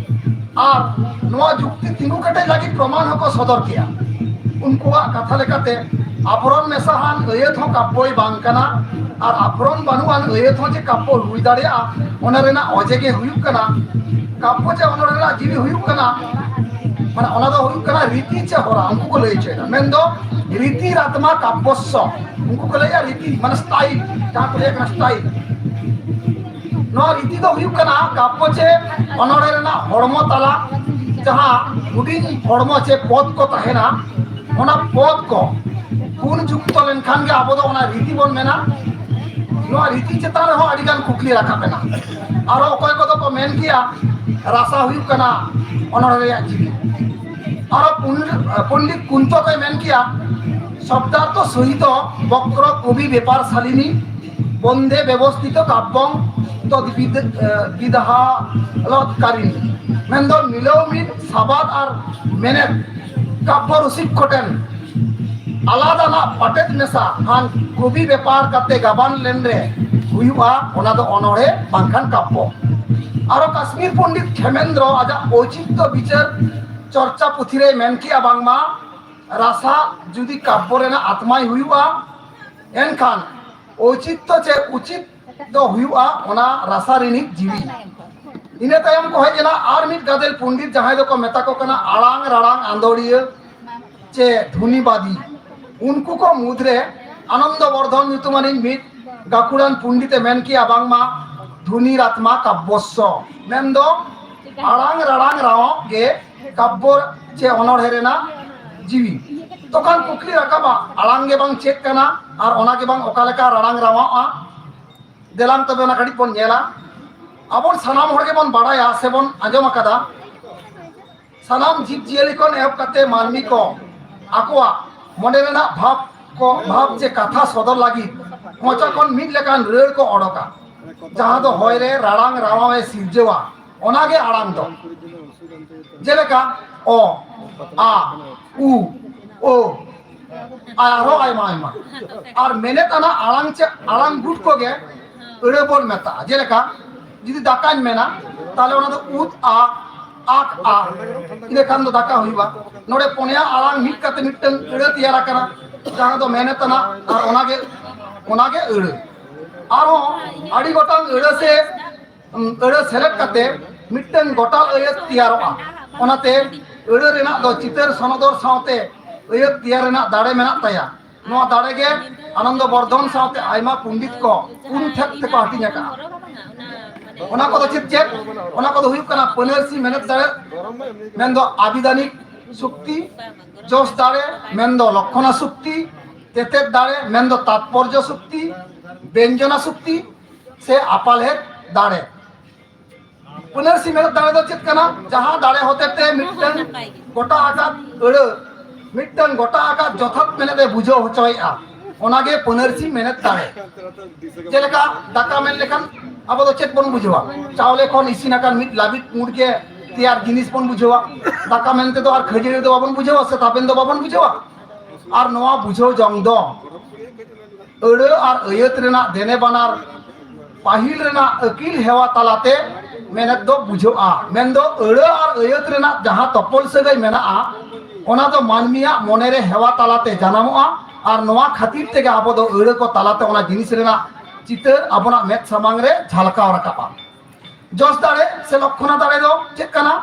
ᱟᱨ ᱱᱚᱣᱟ ᱡᱩᱠᱛᱤ ᱛᱤᱸᱜᱩ ᱠᱮᱴᱮᱡ ᱞᱟᱹᱜᱤᱫ ᱯᱨᱚᱢᱟᱱ ᱦᱚᱸᱠᱚ ᱥᱚᱫᱚᱨ ᱠᱮᱭᱟ᱾ ᱩᱱᱠᱩᱣᱟᱜ ᱠᱟᱛᱷᱟ ᱞᱮᱠᱟᱛᱮ, ᱟᱵᱷᱨᱚᱱ ᱢᱮᱥᱟ ᱟᱱ ᱟᱹᱭᱟᱹᱛ ᱦᱚᱸ ᱠᱟᱵᱽᱵᱚᱭ ᱵᱟᱝ ᱠᱟᱱᱟ, ᱟᱨ ᱟᱵᱷᱨᱚᱱ ᱵᱟᱹᱱᱩᱜ ᱟᱱ ᱟᱹᱭᱟᱹᱛ ᱦᱚᱸ ᱡᱮ ᱠᱟᱵᱽᱵᱚ ᱦᱩᱭ ᱫᱟᱲᱮᱭᱟᱜᱼᱟ, ᱚᱱᱟ ᱨᱮᱱᱟᱜ ᱚᱡᱮ ᱜᱮ ᱦᱩᱭᱩᱜ ᱠᱟᱱᱟ, ᱠᱟᱵᱽᱵᱚ ᱪᱮ ᱚᱱᱚᱬᱦᱮ ᱨᱮᱱᱟᱜ ᱡᱤᱣᱤ ᱦᱩᱭᱩᱜ ᱠᱟᱱᱟ, ᱢᱟᱱᱮ ᱚᱱᱟ ᱫᱚ ᱦᱩᱭᱩᱜ ᱠᱟᱱᱟ ᱨᱤᱛᱤ ᱪᱮ ᱦᱚᱨᱟ, ᱩᱱᱠᱩ ᱠᱚ ᱞᱟᱹᱭ ᱦᱚᱪᱚᱭᱮᱫᱟ᱾ ᱢᱮᱱᱫᱚ ᱨᱤᱛᱤᱨᱟᱛᱢᱟ ᱠᱟᱵᱽᱵᱚᱥᱥᱚ, ᱩᱱᱠᱩ ᱠᱚ ᱞᱟᱹᱭᱟ ᱨᱤᱛᱤ, ᱢᱟᱱᱮ ᱥᱴᱟᱭᱤᱞ, ᱡᱟᱦᱟᱸ ᱠᱚ ᱞᱟᱹᱭᱟ ᱠᱟᱱᱟ ᱥᱴᱟᱭᱤᱞ᱾ ᱱᱚᱣᱟ ᱨᱤᱛᱤ ᱫᱚ ᱦᱩᱭᱩᱜ ᱠᱟᱱᱟ ᱠᱟᱵᱽᱵᱚ ᱪᱮ ᱚᱱᱚᱬᱦᱮ ᱨᱮᱱᱟᱜ ᱦᱚᱲᱢᱚ ᱛᱟᱞᱟ, ᱡᱟᱦᱟᱸ ᱦᱩᱰᱤᱧ ᱦᱚᱲᱢᱚ ᱪᱮ ᱯᱚᱫ ᱠᱚ ᱛᱟᱦᱮᱱᱟ, ᱚᱱᱟ ᱯᱚᱫ ᱠᱚ ᱜᱩᱱ ᱡᱩᱠᱛᱚ ᱞᱮᱱᱠᱷᱟᱱ ᱜᱮ ᱟᱵᱚ ᱫᱚ ᱚᱱᱟ ᱨᱤᱛᱤ ᱵᱚᱱ ᱢᱮᱱᱟ᱾ ᱱᱚᱣᱟ ᱨᱤᱛᱤ ᱪᱮᱛᱟᱱ ᱨᱮᱦᱚᱸ ᱟᱹᱰᱤᱜᱟᱱ ᱠᱩᱠᱞᱤ ᱨᱟᱠᱟᱵ ᱮᱱᱟ᱾ ᱟᱨᱚ ᱚᱠᱚᱭ ᱠᱚᱫᱚ ᱠᱚ ᱢᱮᱱ ᱜᱮᱭᱟ, ᱨᱟᱥᱟ ᱦᱩᱭᱩᱜ ᱠᱟᱱᱟ ᱚᱱᱚᱬᱦᱮ ᱨᱮᱭᱟᱜ ᱡᱤᱣᱤ᱾ ᱟᱨᱚ ᱯᱚᱱᱰᱤᱛ, ᱯᱚᱱᱰᱤᱛ ᱠᱩᱱᱛᱚ ᱠᱚᱭ ᱢᱮᱱ ᱠᱮᱭᱟ, ᱥᱚᱵᱫᱟᱨᱛᱷᱚ ᱥᱚᱦᱤᱛ ᱵᱚᱠᱨᱚ ᱠᱚᱵᱤ ᱵᱮᱯᱟᱨ ᱥᱟᱞᱤᱱᱤ ᱵᱚᱱᱫᱮ ᱵᱮᱵᱚᱥᱛᱷᱤᱛ ᱠᱟᱵᱽᱵᱚᱝ ᱛᱚᱫ ᱵᱤᱫ-, ᱵᱤᱫᱟᱦᱟᱞᱚᱛᱠᱟᱨᱤᱱᱤ᱾ ᱢᱮᱱᱫᱚ ᱢᱤᱞᱟᱹᱣ ᱢᱤᱫ ᱥᱟᱵᱟᱫ ᱟᱨ ᱢᱮᱱᱮᱛ ᱠᱟᱵᱽᱵᱚ ᱨᱩᱥᱤᱠ ᱠᱚᱴᱷᱮᱱ ᱟᱞᱟᱫᱟ ᱱᱟᱜ ᱯᱟᱴᱮᱫ ᱢᱮᱥᱟ ᱟᱱ ᱠᱚᱵᱤ ᱵᱮᱯᱟᱨ ᱠᱟᱛᱮ ᱜᱟᱵᱟᱱ ᱞᱮᱱ ᱨᱮ ᱦᱩᱭᱩᱜᱼᱟ, ᱚᱱᱟ ᱫᱚ ᱚᱱᱚᱬᱦᱮ ᱵᱟᱝᱠᱷᱟᱱ ᱠᱟᱵᱽᱵᱚ᱾ ᱟᱨᱚ ᱠᱟᱥᱢᱤᱨ ᱯᱚᱱᱰᱤᱛ ᱠᱷᱮᱢᱮᱱᱫᱨᱚ ᱟᱡᱟᱜ ᱳᱪᱤᱛᱛᱚ ᱵᱤᱪᱟᱹᱨ ᱪᱚᱨᱪᱟ ᱯᱩᱛᱷᱤ ᱨᱮᱭ ᱢᱮᱱ ᱠᱮᱜᱼᱟ ᱵᱟᱝᱢᱟ, ᱨᱟᱥᱟ ᱡᱩᱫᱤ ᱠᱟᱵᱽᱵᱚ ᱨᱮᱱᱟᱜ ᱟᱛᱢᱟᱭ ᱦᱩᱭᱩᱜᱼᱟ, ᱮᱱᱠᱷᱟᱱ ᱳᱪᱤᱛᱛᱚ ᱪᱮ ᱩᱪᱤᱛ ᱫᱚ ᱦᱩᱭᱩᱜᱼᱟ ᱚᱱᱟ ᱨᱟᱥᱟ ᱨᱤᱱᱤᱡ ᱡᱤᱣᱤ᱾ ᱤᱱᱟᱹ ᱛᱟᱭᱚᱢ ᱠᱚ ᱦᱮᱡ ᱮᱱᱟ ᱟᱨ ᱢᱤᱫ ᱜᱟᱫᱮᱞ ᱯᱚᱱᱰᱤᱛ, ᱡᱟᱦᱟᱸᱭ ᱫᱚᱠᱚ ᱢᱮᱛᱟ ᱠᱚ ᱠᱟᱱᱟ ᱟᱲᱟᱝ ᱨᱟᱲᱟᱝ ᱟᱸᱫᱳᱲᱤᱭᱟᱹ ᱪᱮ ᱫᱷᱩᱱᱤᱵᱟᱫᱤ᱾ ᱩᱱᱠᱩ ᱠᱚ ᱢᱩᱫᱽᱨᱮ ᱟᱱᱚᱱᱫᱚ ᱵᱚᱨᱫᱷᱚᱱ ᱧᱩᱛᱩᱢᱟᱱᱤᱡ ᱢᱤᱫ ᱜᱟᱹᱠᱷᱩᱲᱟᱱ ᱯᱚᱱᱰᱤᱛ ᱮ ᱢᱮᱱ ᱠᱮᱜᱼᱟ ᱵᱟᱝᱢᱟ, ᱫᱷᱩᱱᱤᱨᱟᱛᱢᱟ ᱠᱟᱵᱽᱵᱚᱥᱥᱚ, ᱢᱮᱱᱫᱚ ᱟᱲᱟᱝ ᱨᱟᱲᱟᱝ ᱨᱟᱣᱚᱜ ᱜᱮ ᱠᱟᱵᱽᱵᱚ ᱪᱮ ᱚᱱᱚᱬᱦᱮ ᱨᱮᱱᱟᱜ ᱡᱤᱣᱤ᱾ ᱛᱚᱠᱷᱚᱱ ᱠᱩᱠᱞᱤ ᱨᱟᱠᱟᱵᱟ, ᱟᱲᱟᱝ ᱜᱮ ᱵᱟᱝ ᱪᱮᱫ ᱠᱟᱱᱟ ᱟᱨ ᱚᱱᱟ ᱜᱮ ᱵᱟᱝ ᱚᱠᱟ ᱞᱮᱠᱟ ᱨᱟᱲᱟᱝ ᱨᱟᱣᱟᱜᱼᱟ? ᱫᱮᱞᱟᱝ ᱛᱚᱵᱮ ᱚᱱᱟ ᱠᱟᱹᱴᱤᱡ ᱵᱚᱱ ᱧᱮᱞᱟ᱾ ᱟᱵᱚ ᱥᱟᱱᱟᱢ ᱦᱚᱲ ᱜᱮᱵᱚᱱ ᱵᱟᱲᱟᱭᱟ ᱥᱮᱵᱚᱱ ᱟᱸᱡᱚᱢ ᱟᱠᱟᱫᱟ, ᱥᱟᱱᱟᱢ ᱡᱤᱵᱽ ᱡᱤᱭᱟᱹᱞᱤ ᱠᱷᱚᱱ ᱮᱦᱚᱵ ᱠᱟᱛᱮ ᱢᱟᱹᱱᱢᱤ ᱠᱚ ᱟᱠᱚᱣᱟᱜ ᱢᱚᱱᱮ ᱨᱮᱱᱟᱜ ᱵᱷᱟᱵᱽ ᱠᱚ, ᱵᱷᱟᱵᱽ ᱪᱮ ᱠᱟᱛᱷᱟ ᱥᱚᱫᱚᱨ ᱞᱟᱹᱜᱤᱫ ᱢᱚᱪᱟ ᱠᱷᱚᱱ ᱢᱤᱫ ᱞᱮᱠᱟᱱ ᱨᱟᱹᱲ ᱠᱚ ᱚᱰᱚᱠᱟ, ᱡᱟᱦᱟᱸ ᱫᱚ ᱦᱚᱭ ᱨᱮ ᱨᱟᱲᱟᱝ ᱨᱟᱣᱟᱣ ᱮ ᱥᱤᱨᱡᱟᱹᱣᱟ᱾ ᱚᱱᱟᱜᱮ ᱟᱲᱟᱝ ᱫᱚ᱾ ᱡᱮᱞᱮᱠᱟ ᱚ, ᱟ, ᱩ, ᱳ, ᱟᱨᱦᱚᱸ ᱟᱭᱢᱟ ᱟᱭᱢᱟ᱾ ᱟᱨ ᱢᱮᱱᱮᱫ ᱟᱱᱟᱜ ᱟᱲᱟᱝ ᱪᱮ ᱟᱲᱟᱝ ᱜᱩᱴ ᱠᱚᱜᱮ ᱟᱹᱲᱟᱹ ᱵᱚᱱ ᱢᱮᱛᱟᱜᱼᱟ᱾ ᱡᱮᱞᱮᱠᱟ ᱡᱩᱫᱤ ᱫᱟᱠᱟᱧ ᱢᱮᱱᱟ, ᱛᱟᱦᱞᱮ ᱚᱱᱟ ᱫᱚ ᱩᱫ ᱟ, ᱟᱠ ᱟ, ᱤᱱᱟᱹ ᱠᱷᱟᱱ ᱫᱚ ᱫᱟᱠᱟ ᱦᱩᱭᱩᱜᱼᱟ᱾ ᱱᱚᱰᱮ ᱯᱩᱱᱭᱟ ᱟᱲᱟᱝ ᱢᱤᱫ ᱠᱟᱛᱮ ᱢᱤᱫᱴᱟᱝ ᱟᱹᱲᱟᱹ ᱛᱮᱭᱟᱨ ᱟᱠᱟᱱᱟ, ᱡᱟᱦᱟᱸ ᱫᱚ ᱢᱮᱱᱮᱫ ᱟᱱᱟᱜ ᱟᱨ ᱚᱱᱟᱜᱮ, ᱚᱱᱟᱜᱮ ᱟᱹᱲᱟᱹ᱾ ᱟᱨᱦᱚᱸ ᱟᱹᱰᱤ ᱜᱚᱴᱟᱝ ᱟᱹᱲᱟᱹ ᱥᱮ ᱟᱹᱲᱟᱹ ᱥᱮᱞᱮᱫ ᱠᱟᱛᱮ ᱢᱤᱫᱴᱟᱝ ᱜᱚᱴᱟ ᱟᱹᱭᱟᱹᱛ ᱛᱮᱭᱟᱨᱚᱜᱼᱟ᱾ ᱚᱱᱟᱛᱮ ᱟᱹᱲᱟᱹ ᱨᱮᱱᱟᱜ ᱫᱚ ᱪᱤᱛᱟᱹᱨ ᱥᱚᱱᱚᱫᱚᱨ ᱥᱟᱶᱛᱮ ᱟᱹᱭᱟᱹᱛ ᱛᱮᱭᱟᱨ ᱨᱮᱱᱟᱜ ᱫᱟᱲᱮ ᱢᱮᱱᱟᱜ ᱛᱟᱭᱟ᱾ ᱱᱚᱣᱟ ᱫᱟᱲᱮ ᱜᱮ ᱟᱱᱚᱱᱫᱚ ᱵᱚᱨᱫᱷᱚᱱ ᱥᱟᱶᱛᱮ ᱟᱭᱢᱟ ᱯᱚᱱᱰᱤᱛ ᱠᱚ ᱯᱩᱱ ᱴᱷᱮᱠ ᱛᱮᱠᱚ ᱦᱟᱹᱴᱤᱧ ᱟᱠᱟᱫᱼᱟ᱾ ᱚᱱᱟ ᱠᱚᱫᱚ ᱪᱮᱫ ᱪᱮᱫ? ᱚᱱᱟ ᱠᱚᱫᱚ ᱦᱩᱭᱩᱜ ᱠᱟᱱᱟ ᱯᱟᱹᱱᱟᱹᱨᱥᱤ ᱢᱮᱱᱮᱛ ᱫᱟᱲᱮ, ᱢᱮᱱᱫᱚ ᱟᱵᱤᱫᱷᱟᱱᱤᱠ ᱥᱚᱠᱛᱤ, ᱡᱚᱥ ᱫᱟᱲᱮ, ᱢᱮᱱᱫᱚ ᱞᱚᱠᱠᱷᱚᱱᱟ ᱥᱚᱠᱛᱤ, ᱛᱮᱛᱮᱫ ᱫᱟᱲᱮ, ᱢᱮᱱᱫᱚ ᱛᱟᱛᱯᱚᱨᱡᱚ ᱥᱚᱠᱛᱤ, ᱵᱮᱧᱡᱚᱱᱟ ᱥᱚᱠᱛᱤ, ᱥᱮ ᱟᱯᱟᱞᱦᱮᱫ ᱫᱟᱲᱮ᱾ ᱯᱟᱹᱱᱟᱹᱨᱥᱤ ᱢᱮᱱᱮᱛ ᱫᱟᱲᱮ ᱫᱚ ᱪᱮᱫ ᱠᱟᱱᱟ? ᱡᱟᱦᱟᱸ ᱫᱟᱲᱮ ᱦᱚᱛᱮᱛᱮ ᱢᱤᱫᱴᱟᱝ ᱜᱚᱴᱟ ᱟᱠᱟᱫ ᱟᱹᱲᱟᱹ, ᱢᱤᱫᱴᱟᱝ ᱜᱚᱴᱟ ᱟᱠᱟᱫ ᱡᱚᱛᱷᱟᱛ ᱢᱮᱱᱮᱛ ᱮ ᱵᱩᱡᱷᱟᱹᱣ ᱦᱚᱪᱚᱭᱮᱫᱼᱟ, ᱚᱱᱟᱜᱮ ᱯᱟᱹᱱᱟᱹᱨᱥᱤ ᱢᱮᱱᱮᱛ ᱫᱟᱲᱮ᱾ ᱡᱮᱞᱮᱠᱟ ᱫᱟᱠᱟ ᱢᱮᱱ ᱞᱮᱠᱷᱟᱱ ᱟᱵᱚ ᱫᱚ ᱪᱮᱫ ᱵᱚᱱ ᱵᱩᱡᱷᱟᱹᱣᱟ? ᱪᱟᱣᱞᱮ ᱠᱷᱚᱱ ᱤᱥᱤᱱ ᱟᱠᱟᱱ ᱢᱤᱫ ᱞᱟᱹᱵᱤᱫ ᱯᱩᱸᱰ ᱜᱮ ᱛᱮᱭᱟᱨ ᱡᱤᱱᱤᱥ ᱵᱚᱱ ᱵᱩᱡᱷᱟᱹᱣᱟ᱾ ᱫᱟᱠᱟ ᱢᱮᱱᱛᱮ ᱫᱚ ᱟᱨ ᱠᱷᱟᱹᱡᱟᱹᱲᱤ ᱫᱚ ᱵᱟᱵᱚᱱ ᱵᱩᱡᱷᱟᱹᱣᱟ ᱥᱮ ᱛᱟᱵᱮᱱ ᱫᱚ ᱵᱟᱵᱚᱱ ᱵᱩᱡᱷᱟᱹᱣᱟ᱾ ᱟᱨ ᱱᱚᱣᱟ ᱵᱩᱡᱷᱟᱹᱣ ᱡᱚᱝ ᱫᱚ ᱟᱹᱲᱟᱹ ᱟᱨ ᱟᱹᱭᱟᱹᱛ ᱨᱮᱱᱟᱜ ᱫᱮᱱᱮ ᱵᱟᱱᱟᱨ ᱯᱟᱹᱦᱤᱞ ᱨᱮᱱᱟᱜ ᱟᱹᱠᱤᱞ ᱦᱮᱣᱟ ᱛᱟᱞᱟᱛᱮ ᱢᱮᱱᱮᱛ ᱫᱚ ᱵᱩᱡᱷᱟᱹᱜᱼᱟ᱾ ᱢᱮᱱᱫᱚ ᱟᱹᱲᱟᱹ ᱟᱨ ᱟᱹᱭᱟᱹᱛ ᱨᱮᱱᱟᱜ ᱡᱟᱦᱟᱸ ᱛᱚᱯᱚᱞ ᱥᱟᱹᱜᱟᱹᱭ ᱢᱮᱱᱟᱜᱼᱟ, ᱚᱱᱟ ᱫᱚ ᱢᱟᱹᱱᱢᱤᱭᱟᱜ ᱢᱚᱱᱮᱨᱮ ᱦᱮᱣᱟ ᱛᱟᱞᱟᱛᱮ ᱡᱟᱱᱟᱢᱚᱜᱼᱟ᱾ ᱟᱨ ᱱᱚᱣᱟ ᱠᱷᱟᱹᱛᱤᱨ ᱛᱮᱜᱮ ᱟᱵᱚ ᱫᱚ ᱟᱹᱲᱟᱹ ᱠᱚ ᱛᱟᱞᱟᱛᱮ ᱚᱱᱟ ᱡᱤᱱᱤᱥ ᱨᱮᱱᱟᱜ ᱪᱤᱛᱟᱹᱨ ᱟᱵᱚᱱᱟᱜ ᱢᱮᱫ ᱥᱟᱢᱟᱝ ᱨᱮ ᱡᱷᱟᱞᱠᱟᱣ ᱨᱟᱠᱟᱵᱼᱟ᱾ ᱡᱚᱥ ᱫᱟᱲᱮ ᱥᱮ ᱞᱚᱠᱠᱷᱚᱱᱟ ᱫᱟᱲᱮ ᱫᱚ ᱪᱮᱫ ᱠᱟᱱᱟ?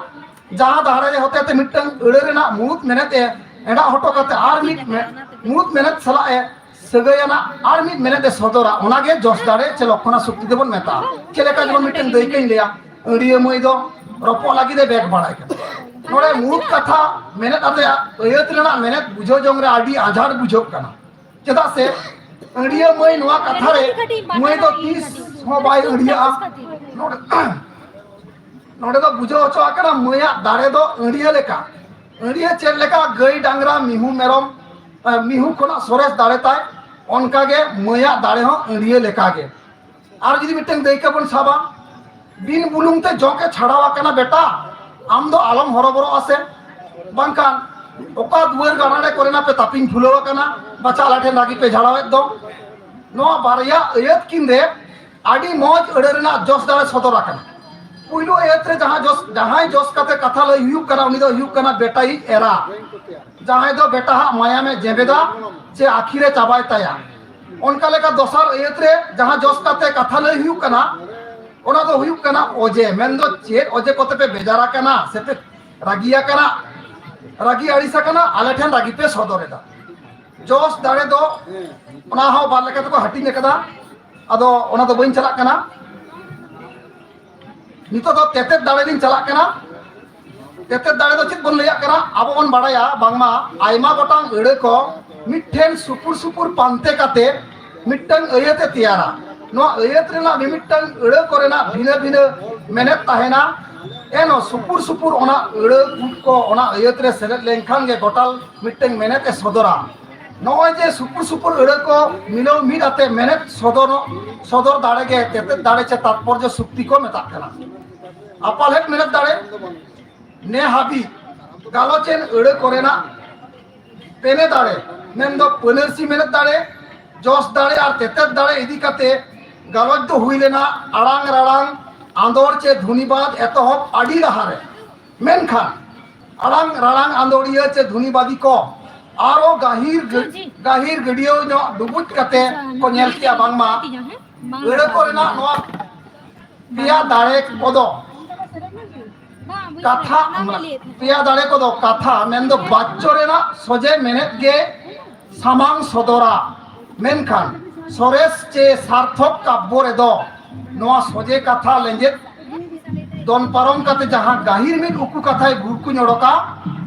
ᱡᱟᱦᱟᱸ ᱫᱟᱲᱮ ᱦᱚᱛᱮᱛᱮ ᱢᱤᱫᱴᱟᱝ ᱟᱹᱲᱟᱹ ᱨᱮᱱᱟᱜ ᱢᱩᱲᱩᱫ ᱢᱮᱱᱮᱛ ᱮ ᱮᱸᱰᱟᱜ ᱦᱚᱴᱚ ᱠᱟᱛᱮ ᱟᱨ ᱢᱤᱫ ᱢᱮ-, ᱢᱩᱲᱩᱫ ᱢᱮᱱᱮᱛ ᱥᱟᱞᱟᱜ ᱮ ᱥᱟᱹᱜᱟᱹᱭ ᱟᱱᱟᱜ ᱟᱨ ᱢᱤᱫ ᱢᱮᱱᱮᱛ ᱮ ᱥᱚᱫᱚᱨᱟ, ᱚᱱᱟᱜᱮ ᱡᱚᱥ ᱫᱟᱲᱮ ᱥᱮ ᱞᱚᱠᱠᱷᱚᱱᱟ ᱥᱚᱠᱛᱤ ᱫᱚᱵᱚᱱ ᱢᱮᱛᱟᱜᱼᱟ᱾ ᱪᱮᱫ ᱞᱮᱠᱟ ᱡᱮᱢᱚᱱ ᱢᱤᱫᱴᱟᱝ ᱫᱟᱹᱭᱠᱟᱹᱧ ᱞᱟᱹᱭᱟ, ᱟᱹᱲᱤᱭᱟᱹ ᱢᱟᱹᱭ ᱫᱚ ᱨᱚᱯᱚᱜ ᱞᱟᱹᱜᱤᱫ ᱮ ᱵᱮᱜ ᱵᱟᱲᱟᱭ ᱠᱟᱱᱟ᱾ ᱱᱚᱰᱮ ᱢᱩᱲᱩᱫ ᱠᱟᱛᱷᱟ ᱢᱮᱱᱮᱛ ᱟᱛᱮ ᱟᱹᱭᱟᱹᱛ ᱨᱮᱱᱟᱜ ᱢᱮᱱᱮᱛ ᱵᱩᱡᱷᱟᱹᱣ ᱡᱚᱝ ᱨᱮ ᱟᱹᱰᱤ ᱟᱡᱷᱟᱴ ᱵᱩᱡᱷᱟᱹᱜ ᱠᱟᱱᱟ᱾ ᱪᱮᱫᱟᱜ ᱥᱮ ᱟᱹᱲᱤᱭᱟᱹ ᱢᱟᱹᱭ ᱱᱚᱣᱟ ᱠᱟᱛᱷᱟ ᱨᱮ ᱢᱟᱹᱭ ᱫᱚ ᱛᱤᱥ ᱦᱚᱸ ᱵᱟᱭ ᱟᱹᱲᱤᱭᱟᱹᱜᱼᱟ᱾ ᱱᱚᱰᱮ, ᱱᱚᱰᱮ ᱫᱚ ᱵᱩᱡᱷᱟᱹᱣ ᱦᱚᱪᱚ ᱟᱠᱟᱱᱟ ᱢᱟᱹᱭᱟᱜ ᱫᱟᱲᱮ ᱫᱚ ᱟᱹᱲᱤᱭᱟᱹ ᱞᱮᱠᱟ᱾ ᱟᱹᱲᱤᱭᱟᱹ ᱪᱮᱫ ᱞᱮᱠᱟ ᱜᱟᱹᱭ ᱰᱟᱝᱨᱟ ᱢᱤᱦᱩ ᱢᱮᱨᱚᱢ, ᱮ, ᱢᱤᱦᱩ ᱠᱷᱚᱱᱟᱜ ᱥᱚᱨᱮᱥ ᱫᱟᱲᱮ ᱛᱟᱭ, ᱚᱱᱠᱟᱜᱮ ᱢᱟᱹᱭᱟᱜ ᱫᱟᱲᱮ ᱦᱚᱸ ᱟᱹᱲᱤᱭᱟᱹ ᱞᱮᱠᱟᱜᱮ᱾ ᱟᱨ ᱡᱩᱫᱤ ᱢᱤᱫᱴᱟᱝ ᱫᱟᱹᱭᱠᱟᱹ ᱵᱚᱱ ᱥᱟᱵᱟ, ᱵᱤᱱ ᱵᱩᱞᱩᱝ ᱛᱮ ᱡᱚᱸᱠ ᱮ ᱪᱷᱟᱲᱟᱣ ᱟᱠᱟᱱᱟ ᱵᱮᱴᱟ, ᱟᱢ ᱫᱚ ᱟᱞᱚᱢ ᱦᱚᱨᱚᱵᱚᱨᱚᱜᱼᱟ ᱥᱮ᱾ ᱵᱟᱝᱠᱷᱟᱱ ᱚᱠᱟ ᱫᱩᱣᱟᱹᱨ ᱜᱟᱱᱟᱰᱮ ᱠᱚᱨᱮᱱᱟᱜ ᱯᱮ ᱛᱟᱹᱯᱤᱧ ᱯᱷᱩᱞᱟᱹᱣ ᱟᱠᱟᱱᱟ, ᱵᱟᱪᱷᱟ ᱟᱞᱮ ᱴᱷᱮᱱ ᱨᱟᱹᱜᱤ ᱯᱮ ᱡᱷᱟᱲᱟᱣᱮᱫ ᱫᱚ᱾ ᱱᱚᱣᱟ ᱵᱟᱨᱭᱟ ᱟᱹᱭᱟᱹᱛ ᱠᱤᱱ ᱨᱮ ᱟᱹᱰᱤ ᱢᱚᱡᱽ ᱟᱹᱲᱟᱹ ᱨᱮᱱᱟᱜ ᱡᱚᱥ ᱫᱟᱲᱮ ᱥᱚᱫᱚᱨ ᱟᱠᱟᱱᱟ᱾ ᱯᱩᱭᱞᱩ ᱟᱹᱭᱟᱹᱛ ᱨᱮ ᱡᱟᱦᱟᱸ ᱡᱚᱥ, ᱡᱟᱦᱟᱸᱭ ᱡᱚᱥ ᱠᱟᱛᱮ ᱠᱟᱛᱷᱟ ᱞᱟᱹᱭ ᱦᱩᱭᱩᱜ ᱠᱟᱱᱟ, ᱩᱱᱤ ᱫᱚ ᱦᱩᱭᱩᱜ ᱠᱟᱱᱟ ᱵᱮᱴᱟᱭᱤᱡ ᱮᱨᱟ, ᱡᱟᱦᱟᱸᱭ ᱫᱚ ᱵᱮᱴᱟ ᱦᱟᱜ ᱢᱟᱭᱟᱢᱮ ᱡᱮᱵᱮᱫᱟ ᱪᱮ ᱟᱹᱠᱷᱤᱨᱮ ᱪᱟᱵᱟᱭ ᱛᱟᱭᱟ᱾ ᱚᱱᱠᱟ ᱞᱮᱠᱟ ᱫᱚᱥᱟᱨ ᱟᱹᱭᱟᱹᱛ ᱨᱮ ᱡᱟᱦᱟᱸ ᱡᱚᱥ ᱠᱟᱛᱮ ᱠᱟᱛᱷᱟ ᱞᱟᱹᱭ ᱦᱩᱭᱩᱜ ᱠᱟᱱᱟ, ᱚᱱᱟ ᱫᱚ ᱦᱩᱭᱩᱜ ᱠᱟᱱᱟ ᱚᱡᱮ, ᱢᱮᱱᱫᱚ ᱪᱮᱫ ᱚᱡᱮ ᱠᱚᱛᱮ ᱯᱮ ᱵᱮᱡᱟᱨ ᱟᱠᱟᱱᱟ ᱥᱮ ᱯᱮ ᱨᱟᱹᱜᱤ ᱟᱠᱟᱱᱟ, ᱨᱟᱹᱜᱤ ᱟᱹᱲᱤᱥ ᱟᱠᱟᱱᱟ, ᱟᱞᱮ ᱴᱷᱮᱱ ᱨᱟᱹᱜᱤ ᱯᱮ ᱥᱚᱫᱚᱨ ᱮᱫᱟ᱾ ᱡᱚᱥ ᱫᱟᱲᱮ ᱫᱚ ᱚᱱᱟ ᱦᱚᱸ ᱵᱟᱨ ᱞᱮᱠᱟ ᱛᱮᱠᱚ ᱦᱟᱹᱴᱤᱧ ᱟᱠᱟᱫᱟ, ᱟᱫᱚ ᱚᱱᱟ ᱫᱚ ᱵᱟᱹᱧ ᱪᱟᱞᱟᱜ ᱠᱟᱱᱟ᱾ ᱱᱤᱛᱚᱜ ᱫᱚ ᱛᱮᱛᱮᱫ ᱫᱟᱲᱮ ᱞᱤᱧ ᱪᱟᱞᱟᱜ ᱠᱟᱱᱟ᱾ ᱛᱮᱛᱮᱫ ᱫᱟᱲᱮ ᱫᱚ ᱪᱮᱫ ᱵᱚᱱ ᱞᱟᱹᱭᱟᱜ ᱠᱟᱱᱟ? ᱟᱵᱚ ᱵᱚᱱ ᱵᱟᱲᱟᱭᱟ ᱵᱟᱝᱢᱟ ᱟᱭᱢᱟ ᱜᱚᱴᱟᱝ ᱟᱹᱲᱟᱹ ᱠᱚ ᱢᱤᱫᱴᱷᱮᱱ ᱥᱩᱯᱩᱨ ᱥᱩᱯᱩᱨ ᱯᱟᱱᱛᱮ ᱠᱟᱛᱮ ᱢᱤᱫᱴᱟᱝ ᱟᱹᱭᱟᱹᱛ ᱮ ᱛᱮᱭᱟᱨᱟ᱾ ᱱᱚᱣᱟ ᱟᱹᱭᱟᱹᱛ ᱨᱮᱱᱟᱜ ᱢᱤᱢᱤᱫᱴᱟᱝ ᱟᱹᱲᱟᱹ ᱠᱚᱨᱮᱱᱟᱜ ᱵᱷᱤᱱᱟᱹ ᱵᱷᱤᱱᱟᱹ ᱢᱮᱱᱮᱛ ᱛᱟᱦᱮᱱᱟ᱾ ᱮᱱᱦᱚᱸ ᱥᱩᱯᱩᱨ ᱥᱩᱯᱩᱨ ᱚᱱᱟ ᱟᱹᱲᱟᱹ ᱜᱩᱴ ᱠᱚ ᱚᱱᱟ ᱟᱹᱭᱟᱹᱛ ᱨᱮ ᱥᱮᱞᱮᱫ ᱞᱮᱱᱠᱷᱟᱱ ᱜᱮ ᱜᱚᱴᱟᱞ ᱢᱤᱫᱴᱟᱝ ᱢᱮᱱᱮᱛ ᱮ ᱥᱚᱫᱚᱨᱟ᱾ ᱱᱚᱜᱼᱚᱭ ᱡᱮ ᱥᱩᱯᱩᱨ ᱥᱩᱯᱩᱨ ᱟᱹᱲᱟᱹ ᱠᱚ ᱢᱤᱞᱟᱹᱣ ᱢᱤᱫ ᱟᱛᱮ ᱢᱮᱱᱮᱛ ᱥᱚᱫᱚᱨ, ᱥᱚᱫᱚᱨ ᱫᱟᱲᱮ ᱜᱮ ᱛᱮᱛᱮᱫ ᱫᱟᱲᱮ ᱪᱮ ᱛᱟᱛᱯᱚᱨᱡᱚ ᱥᱩᱠᱛᱤ ᱠᱚ ᱢᱮᱛᱟᱜ ᱠᱟᱱᱟ᱾ ᱟᱯᱟᱞᱦᱮᱫ ᱢᱮᱱᱮᱛ ᱫᱟᱲᱮ, ᱱᱮ ᱦᱟᱹᱵᱤᱡ ᱜᱟᱞᱚᱪ ᱮᱱ ᱟᱹᱲᱟᱹ ᱠᱚᱨᱮᱱᱟᱜ ᱯᱮᱱᱮ ᱫᱟᱲᱮ, ᱢᱮᱱᱫᱚ ᱯᱟᱹᱱᱟᱹᱨᱥᱤ ᱢᱮᱱᱮᱛ ᱫᱟᱲᱮ, ᱡᱚᱥ ᱫᱟᱲᱮ ᱟᱨ ᱛᱮᱛᱮᱫ ᱫᱟᱲᱮ ᱤᱫᱤ ᱠᱟᱛᱮ ᱜᱟᱞᱚᱪ ᱫᱚ ᱦᱩᱭ ᱞᱮᱱᱟ ᱟᱲᱟᱝ ᱨᱟᱲᱟᱝ ᱟᱸᱫᱳᱲ ᱪᱮ ᱫᱷᱩᱱᱤᱵᱟᱫ ᱮᱛᱚᱦᱚᱵ ᱟᱹᱰᱤ ᱞᱟᱦᱟᱨᱮ᱾ ᱢᱮᱱᱠᱷᱟᱱ ᱟᱲᱟᱝ ᱨᱟᱲᱟᱝ ᱟᱸᱫᱳᱲᱤᱭᱟᱹ ᱪᱮ ᱫᱷᱩᱱᱤᱵᱟᱫᱤ ᱠᱚ ᱟᱨᱚ ᱜᱟᱹᱦᱤᱨ ᱜᱟᱹ-, ᱜᱟᱹᱦᱤᱨ ᱜᱟᱹᱰᱭᱟᱹᱣ ᱧᱚᱜ ᱰᱩᱵᱩᱡ ᱠᱟᱛᱮ ᱠᱚ ᱧᱮᱞ ᱠᱮᱜᱼᱟ ᱵᱟᱝᱢᱟ ᱟᱹᱲᱟᱹ ᱠᱚᱨᱮᱱᱟᱜ ᱱᱚᱣᱟ ᱯᱮᱭᱟ ᱫᱟᱲᱮ ᱠᱚᱫᱚ ᱠᱟᱛᱷᱟ, ᱯᱮᱭᱟ ᱫᱟᱲᱮ ᱠᱚᱫᱚ ᱠᱟᱛᱷᱟ ᱢᱮᱱᱫᱚ ᱵᱟᱪᱪᱚ ᱨᱮᱱᱟᱜ ᱥᱚᱡᱷᱮ ᱢᱮᱱᱮᱛ ᱜᱮ ᱥᱟᱢᱟᱝ ᱥᱚᱫᱚᱨᱟ᱾ ᱢᱮᱱᱠᱷᱟᱱ ᱥᱚᱨᱮᱥ ᱪᱮ ᱥᱟᱨᱛᱷᱚᱠ ᱠᱟᱵᱽᱵᱚ ᱨᱮᱫᱚ ᱱᱚᱣᱟ ᱥᱚᱡᱷᱮ ᱠᱟᱛᱷᱟ ᱞᱮᱸᱡᱮᱫ ᱫᱚᱱ ᱯᱟᱨᱚᱢ ᱠᱟᱛᱮ ᱡᱟᱦᱟᱸ ᱜᱟᱹᱦᱤᱨ ᱢᱤᱫ ᱩᱠᱩ ᱠᱟᱛᱷᱟᱭ ᱵᱷᱩᱲᱠᱩᱧ ᱚᱰᱚᱠᱟ,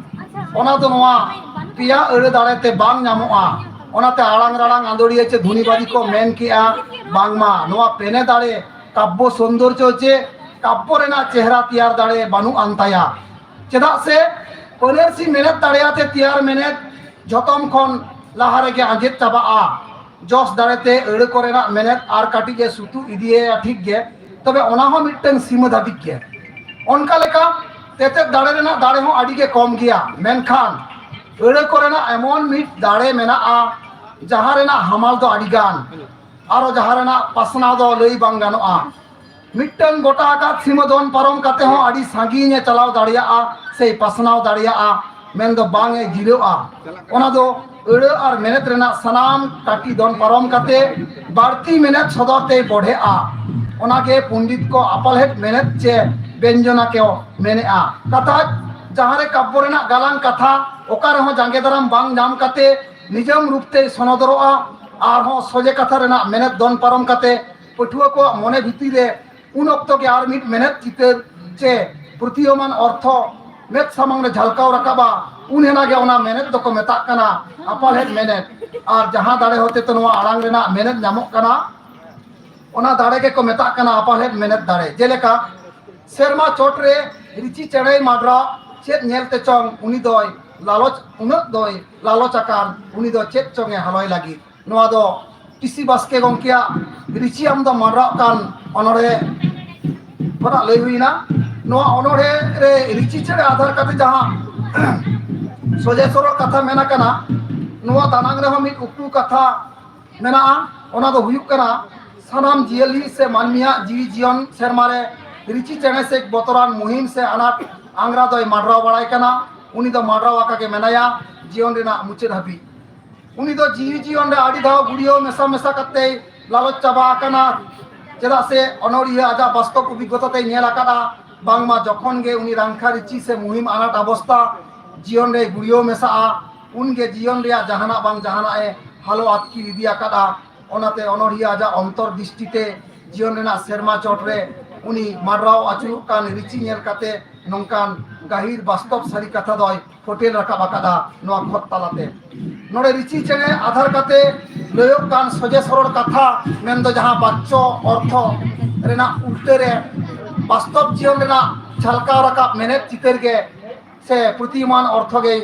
ᱚᱱᱟ ᱫᱚ ᱱᱚᱣᱟ ᱯᱮᱭᱟ ᱟᱹᱲᱟᱹ ᱫᱟᱲᱮ ᱛᱮ ᱵᱟᱝ ᱧᱟᱢᱚᱜᱼᱟ᱾ ᱚᱱᱟᱛᱮ ᱟᱲᱟᱝ ᱨᱟᱲᱟᱝ ᱟᱸᱫᱳᱲᱤᱭᱟᱹ ᱪᱮ ᱫᱷᱩᱱᱤᱵᱟᱫᱤ ᱠᱚ ᱢᱮᱱ ᱠᱮᱜᱼᱟ, ᱵᱟᱝᱢᱟ ᱱᱚᱣᱟ ᱯᱮᱱᱮ ᱫᱟᱲᱮ ᱠᱟᱵᱽᱵᱚ ᱥᱚᱱᱫᱚᱨᱡᱚ ᱪᱮ ᱠᱟᱵᱽᱵᱚ ᱨᱮᱱᱟᱜ ᱪᱮᱦᱨᱟ ᱛᱮᱭᱟᱨ ᱫᱟᱲᱮ ᱵᱟᱹᱱᱩᱜ ᱟᱱ ᱛᱟᱭᱟ᱾ ᱪᱮᱫᱟᱜ ᱥᱮ ᱯᱟᱹᱱᱟᱹᱨᱥᱤ ᱢᱮᱱᱮᱫ ᱫᱟᱲᱮᱭᱟᱛᱮ ᱛᱮᱭᱟᱨ ᱢᱮᱱᱮᱫ ᱡᱷᱚᱛᱚᱢ ᱠᱷᱚᱱ ᱞᱟᱦᱟ ᱨᱮᱜᱮ ᱟᱸᱡᱮᱫ ᱪᱟᱵᱟᱜᱼᱟ᱾ ᱡᱚᱥ ᱫᱟᱲᱮᱛᱮ ᱟᱹᱲᱟᱹ ᱠᱚᱨᱮᱱᱟᱜ ᱢᱮᱱᱮᱫ ᱟᱨ ᱠᱟᱹᱴᱤᱡ ᱮ ᱥᱩᱛᱩᱜ ᱤᱫᱤᱭᱮᱭᱟ ᱴᱷᱤᱠ ᱜᱮ, ᱛᱚᱵᱮ ᱚᱱᱟ ᱦᱚᱸ ᱢᱤᱫᱴᱟᱝ ᱥᱤᱢᱟᱹ ᱫᱷᱟᱹᱵᱤᱡ ᱜᱮ᱾ ᱚᱱᱠᱟ ᱞᱮᱠᱟ ᱛᱮᱛᱮᱫ ᱫᱟᱲᱮ ᱨᱮᱱᱟᱜ ᱫᱟᱲᱮ ᱦᱚᱸ ᱟᱹᱰᱤ ᱜᱮ ᱠᱚᱢ ᱜᱮᱭᱟ, ᱢᱮᱱᱠᱷᱟᱱ ᱟᱹᱲᱟᱹ ᱠᱚᱨᱮᱱᱟᱜ ᱮᱢᱚᱱ ᱢᱤᱫ ᱫᱟᱲᱮ ᱢᱮᱱᱟᱜᱼᱟ, ᱡᱟᱦᱟᱸ ᱨᱮᱱᱟᱜ ᱦᱟᱢᱟᱞ ᱫᱚ ᱟᱹᱰᱤ ᱜᱟᱱ, ᱟᱨᱚ ᱡᱟᱦᱟᱸ ᱨᱮᱱᱟᱜ ᱯᱟᱥᱱᱟᱣ ᱫᱚ ᱞᱟᱹᱭ ᱵᱟᱝ ᱜᱟᱱᱚᱜᱼᱟ᱾ ᱢᱤᱫᱴᱟᱝ ᱜᱚᱴᱟ ᱟᱠᱟᱫ ᱥᱤᱢᱟᱹ ᱫᱚᱱ ᱯᱟᱨᱚᱢ ᱠᱟᱛᱮ ᱦᱚᱸ ᱟᱹᱰᱤ ᱥᱟᱺᱜᱤᱧ ᱮ ᱪᱟᱞᱟᱣ ᱫᱟᱲᱮᱭᱟᱜᱼᱟ ᱥᱮ ᱯᱟᱥᱱᱟᱣ ᱫᱟᱲᱮᱭᱟᱜᱼᱟ, ᱢᱮᱱᱫᱚ ᱵᱟᱝ ᱮ ᱡᱤᱨᱟᱹᱜᱼᱟ᱾ ᱚᱱᱟ ᱫᱚ ᱟᱹᱲᱟᱹ ᱟᱨ ᱢᱮᱱᱮᱫ ᱨᱮᱱᱟᱜ ᱥᱟᱱᱟᱢ ᱠᱟᱹᱴᱤ ᱫᱚᱱ ᱯᱟᱨᱚᱢ ᱠᱟᱛᱮ ᱵᱟᱹᱲᱛᱤ ᱢᱮᱱᱮᱫ ᱥᱚᱫᱚᱨ ᱛᱮᱭ ᱵᱚᱲᱦᱮᱜᱼᱟ᱾ ᱚᱱᱟᱜᱮ ᱯᱚᱱᱰᱤᱛ ᱠᱚ ᱟᱯᱟᱞᱦᱮᱫ ᱢᱮᱱᱮᱫ ᱪᱮ ᱵᱮᱧᱡᱚᱱᱟ ᱠᱚ ᱢᱮᱱᱮᱜᱼᱟ᱾ ᱠᱟᱛᱷᱟ ᱡᱟᱦᱟᱸ ᱨᱮ ᱠᱟᱵᱽᱵᱚ ᱨᱮᱱᱟᱜ ᱜᱟᱞᱟᱝ ᱠᱟᱛᱷᱟ ᱚᱠᱟ ᱨᱮᱦᱚᱸ ᱡᱟᱸᱜᱮ ᱫᱟᱨᱟᱢ ᱵᱟᱝ ᱧᱟᱢ ᱠᱟᱛᱮ ᱱᱤᱡᱟᱢ ᱨᱩᱯ ᱛᱮᱭ ᱥᱚᱱᱚᱫᱚᱨᱚᱜᱼᱟ᱾ ᱟᱨᱦᱚᱸ ᱥᱚᱡᱷᱮ ᱠᱟᱛᱷᱟ ᱨᱮᱱᱟᱜ ᱢᱮᱱᱮᱫ ᱫᱚᱱ ᱯᱟᱨᱚᱢ ᱠᱟᱛᱮ ᱯᱟᱹᱴᱷᱩᱣᱟᱹ ᱠᱚᱣᱟᱜ ᱢᱚᱱᱮ ᱵᱷᱤᱛᱤᱨ ᱨᱮ ᱩᱱ ᱚᱠᱛᱚ ᱜᱮ ᱟᱨ ᱢᱤᱫ ᱢᱮᱱᱮᱫ ᱪᱤᱛᱟᱹᱨ ᱪᱮ ᱯᱨᱚᱛᱤᱭᱚᱢᱟᱱ ᱚᱨᱛᱷᱚ ᱢᱮᱫ ᱥᱟᱢᱟᱝ ᱨᱮ ᱡᱷᱟᱞᱠᱟᱣ ᱨᱟᱠᱟᱵᱟ, ᱩᱱ ᱦᱮᱱᱟ ᱜᱮ ᱚᱱᱟ ᱢᱮᱱᱮᱫ ᱫᱚᱠᱚ ᱢᱮᱛᱟᱜ ᱠᱟᱱᱟ ᱟᱯᱟᱞᱦᱮᱫ ᱢᱮᱱᱮᱫ᱾ ᱟᱨ ᱡᱟᱦᱟᱸ ᱫᱟᱲᱮ ᱦᱚᱛᱮ ᱛᱮ ᱱᱚᱣᱟ ᱟᱲᱟᱝ ᱨᱮᱱᱟᱜ ᱢᱮᱱᱮᱫ ᱧᱟᱢᱚᱜ ᱠᱟᱱᱟ, ᱚᱱᱟ ᱫᱟᱲᱮ ᱜᱮᱠᱚ ᱢᱮᱛᱟᱜ ᱠᱟᱱᱟ ᱟᱯᱟᱞᱦᱮᱫ ᱢᱮᱱᱮᱫ ᱫᱟᱲᱮ᱾ ᱡᱮᱞᱮᱠᱟ ᱥᱮᱨᱢᱟ ᱪᱚᱴ ᱨᱮ ᱨᱤᱪᱤ ᱪᱮᱬᱮᱭ ᱢᱟᱰᱨᱟᱣ, ᱪᱮᱫ ᱧᱮᱞ ᱛᱮᱪᱚᱝ ᱩᱱᱤ ᱫᱚᱭ ᱞᱟᱞᱚᱪ, ᱩᱱᱟᱹᱜ ᱫᱚᱭ ᱞᱟᱞᱚᱪ ᱟᱠᱟᱱ, ᱩᱱᱤ ᱫᱚ ᱪᱮᱫ ᱪᱚᱝ ᱮ ᱦᱟᱞᱚᱭ ᱞᱟᱹᱜᱤᱫ᱾ ᱱᱚᱣᱟ ᱫᱚ ᱴᱤ ᱥᱤ ᱵᱟᱥᱠᱮ ᱜᱚᱢᱠᱮᱭᱟᱜ ᱨᱤᱪᱤ ᱟᱢ ᱫᱚ ᱢᱟᱰᱨᱟᱜ ᱠᱟᱱ ᱚᱱᱚᱬᱦᱮ ᱠᱷᱚᱱᱟᱜ ᱞᱟᱹᱭ ᱦᱩᱭᱱᱟ᱾ ᱱᱚᱣᱟ ᱚᱱᱚᱬᱦᱮ ᱨᱮ ᱨᱤᱪᱤ ᱪᱮᱬᱮ ᱟᱫᱷᱟᱨ ᱠᱟᱛᱮ ᱡᱟᱦᱟᱸ ᱥᱚᱡᱷᱮ ᱥᱚᱨᱚᱞ ᱠᱟᱛᱷᱟ ᱢᱮᱱ ᱟᱠᱟᱱᱟ, ᱱᱚᱣᱟ ᱫᱟᱱᱟᱝ ᱨᱮᱦᱚᱸ ᱢᱤᱫ ᱩᱠᱩ ᱠᱟᱛᱷᱟ ᱢᱮᱱᱟᱜᱼᱟ᱾ ᱚᱱᱟ ᱫᱚ ᱦᱩᱭᱩᱜ ᱠᱟᱱᱟ, ᱥᱟᱱᱟᱢ ᱡᱤᱭᱟᱹᱞᱤ ᱥᱮ ᱢᱟᱹᱱᱢᱤᱭᱟᱜ ᱡᱤᱣᱤ ᱡᱤᱭᱚᱱ ᱥᱮᱨᱢᱟ ᱨᱮ ᱨᱤᱪᱤ ᱪᱮᱬᱮ ᱥᱮ ᱵᱚᱛᱚᱨᱟᱱ ᱢᱩᱦᱤᱢ ᱥᱮ ᱟᱱᱟᱴ ᱟᱝᱜᱽᱨᱟ ᱫᱚᱭ ᱢᱟᱰᱨᱟᱣ ᱵᱟᱲᱟᱭ ᱠᱟᱱᱟ᱾ ᱩᱱᱤ ᱫᱚ ᱢᱟᱰᱨᱟᱣ ᱟᱠᱟ ᱜᱮ ᱢᱮᱱᱟᱭᱟ ᱡᱤᱭᱚᱱ ᱨᱮᱱᱟᱜ ᱢᱩᱪᱟᱹᱫ ᱦᱟᱹᱵᱤᱡ᱾ ᱩᱱᱤ ᱫᱚ ᱡᱤᱣᱤ ᱡᱤᱭᱚᱱ ᱨᱮ ᱟᱹᱰᱤ ᱫᱷᱟᱣ ᱜᱩᱲᱭᱟᱹᱣ ᱢᱮᱥᱟ ᱢᱮᱥᱟ ᱠᱟᱛᱮᱭ ᱞᱟᱞᱚᱪ ᱪᱟᱵᱟ ᱟᱠᱟᱱᱟ᱾ ᱪᱮᱫᱟᱜ ᱥᱮ ᱚᱱᱚᱲᱦᱤᱭᱟᱹ ᱟᱡᱟᱜ ᱵᱟᱥᱛᱚᱵ ᱚᱵᱷᱤᱜᱽᱜᱚᱛᱟ ᱛᱮᱭ ᱧᱮᱞ ᱟᱠᱟᱫᱼᱟ, ᱵᱟᱝᱢᱟ ᱡᱚᱠᱷᱚᱱ ᱜᱮ ᱩᱱᱤ ᱨᱟᱝᱠᱷᱟ ᱨᱤᱪᱤ ᱥᱮ ᱢᱩᱦᱤᱢ ᱟᱱᱟᱴ ᱚᱵᱚᱥᱛᱟ ᱡᱤᱭᱚᱱ ᱨᱮ ᱜᱩᱲᱭᱟᱹᱣ ᱢᱮᱥᱟᱜᱼᱟ, ᱩᱱᱜᱮ ᱡᱤᱭᱚᱱ ᱨᱮᱭᱟᱜ ᱡᱟᱦᱟᱱᱟᱜ ᱵᱟᱝ ᱡᱟᱦᱟᱱᱟᱜ ᱮ ᱦᱟᱞᱚ ᱟᱹᱛᱠᱤᱨ ᱤᱫᱤ ᱟᱠᱟᱫᱼᱟ᱾ ᱚᱱᱟᱛᱮ ᱚᱱᱚᱲᱦᱤᱭᱟᱹ ᱟᱡᱟᱜ ᱚᱱᱛᱚᱨ ᱫᱨᱤᱥᱴᱤ ᱛᱮ ᱡᱤᱭᱚᱱ ᱨᱮᱱᱟᱜ ᱥᱮᱨᱢᱟ ᱪᱚᱴ ᱨᱮ ᱩᱱᱤ ᱢᱟᱰᱨᱟᱣ ᱟᱹᱪᱩᱨᱚᱜ ᱠᱟᱱ ᱨᱤᱪᱤ ᱧᱮᱞ ᱠᱟᱛᱮ ᱱᱚᱝᱠᱟᱱ ᱜᱟᱹᱦᱤᱨ ᱵᱟᱥᱛᱚᱵ ᱥᱟᱹᱨᱤ ᱠᱟᱛᱷᱟ ᱫᱚᱭ ᱯᱷᱚᱴᱮᱞ ᱨᱟᱠᱟᱵ ᱟᱠᱟᱫᱟ ᱱᱚᱣᱟ ᱠᱷᱚᱛ ᱛᱟᱞᱟᱛᱮ᱾ ᱱᱚᱰᱮ ᱨᱤᱪᱤ ᱪᱮᱬᱮ ᱟᱫᱷᱟᱨ ᱠᱟᱛᱮ ᱞᱟᱹᱭᱚᱜ ᱠᱟᱱ ᱥᱚᱡᱷᱮ ᱥᱚᱨᱚᱞ ᱠᱟᱛᱷᱟ, ᱢᱮᱱᱫᱚ ᱡᱟᱦᱟᱸ ᱵᱟᱪᱪᱚ ᱚᱨᱛᱷᱚ ᱨᱮᱱᱟᱜ ᱩᱞᱴᱟᱹ ᱨᱮ ᱵᱟᱥᱛᱚᱵ ᱡᱤᱭᱚᱱ ᱨᱮᱱᱟᱜ ᱡᱷᱟᱞᱠᱟᱣ ᱨᱟᱠᱟᱵ ᱢᱮᱱᱮᱛ ᱪᱤᱛᱟᱹᱨ ᱜᱮ ᱥᱮ ᱯᱨᱚᱛᱤᱢᱟᱱ ᱚᱨᱛᱷᱚ ᱜᱮᱭ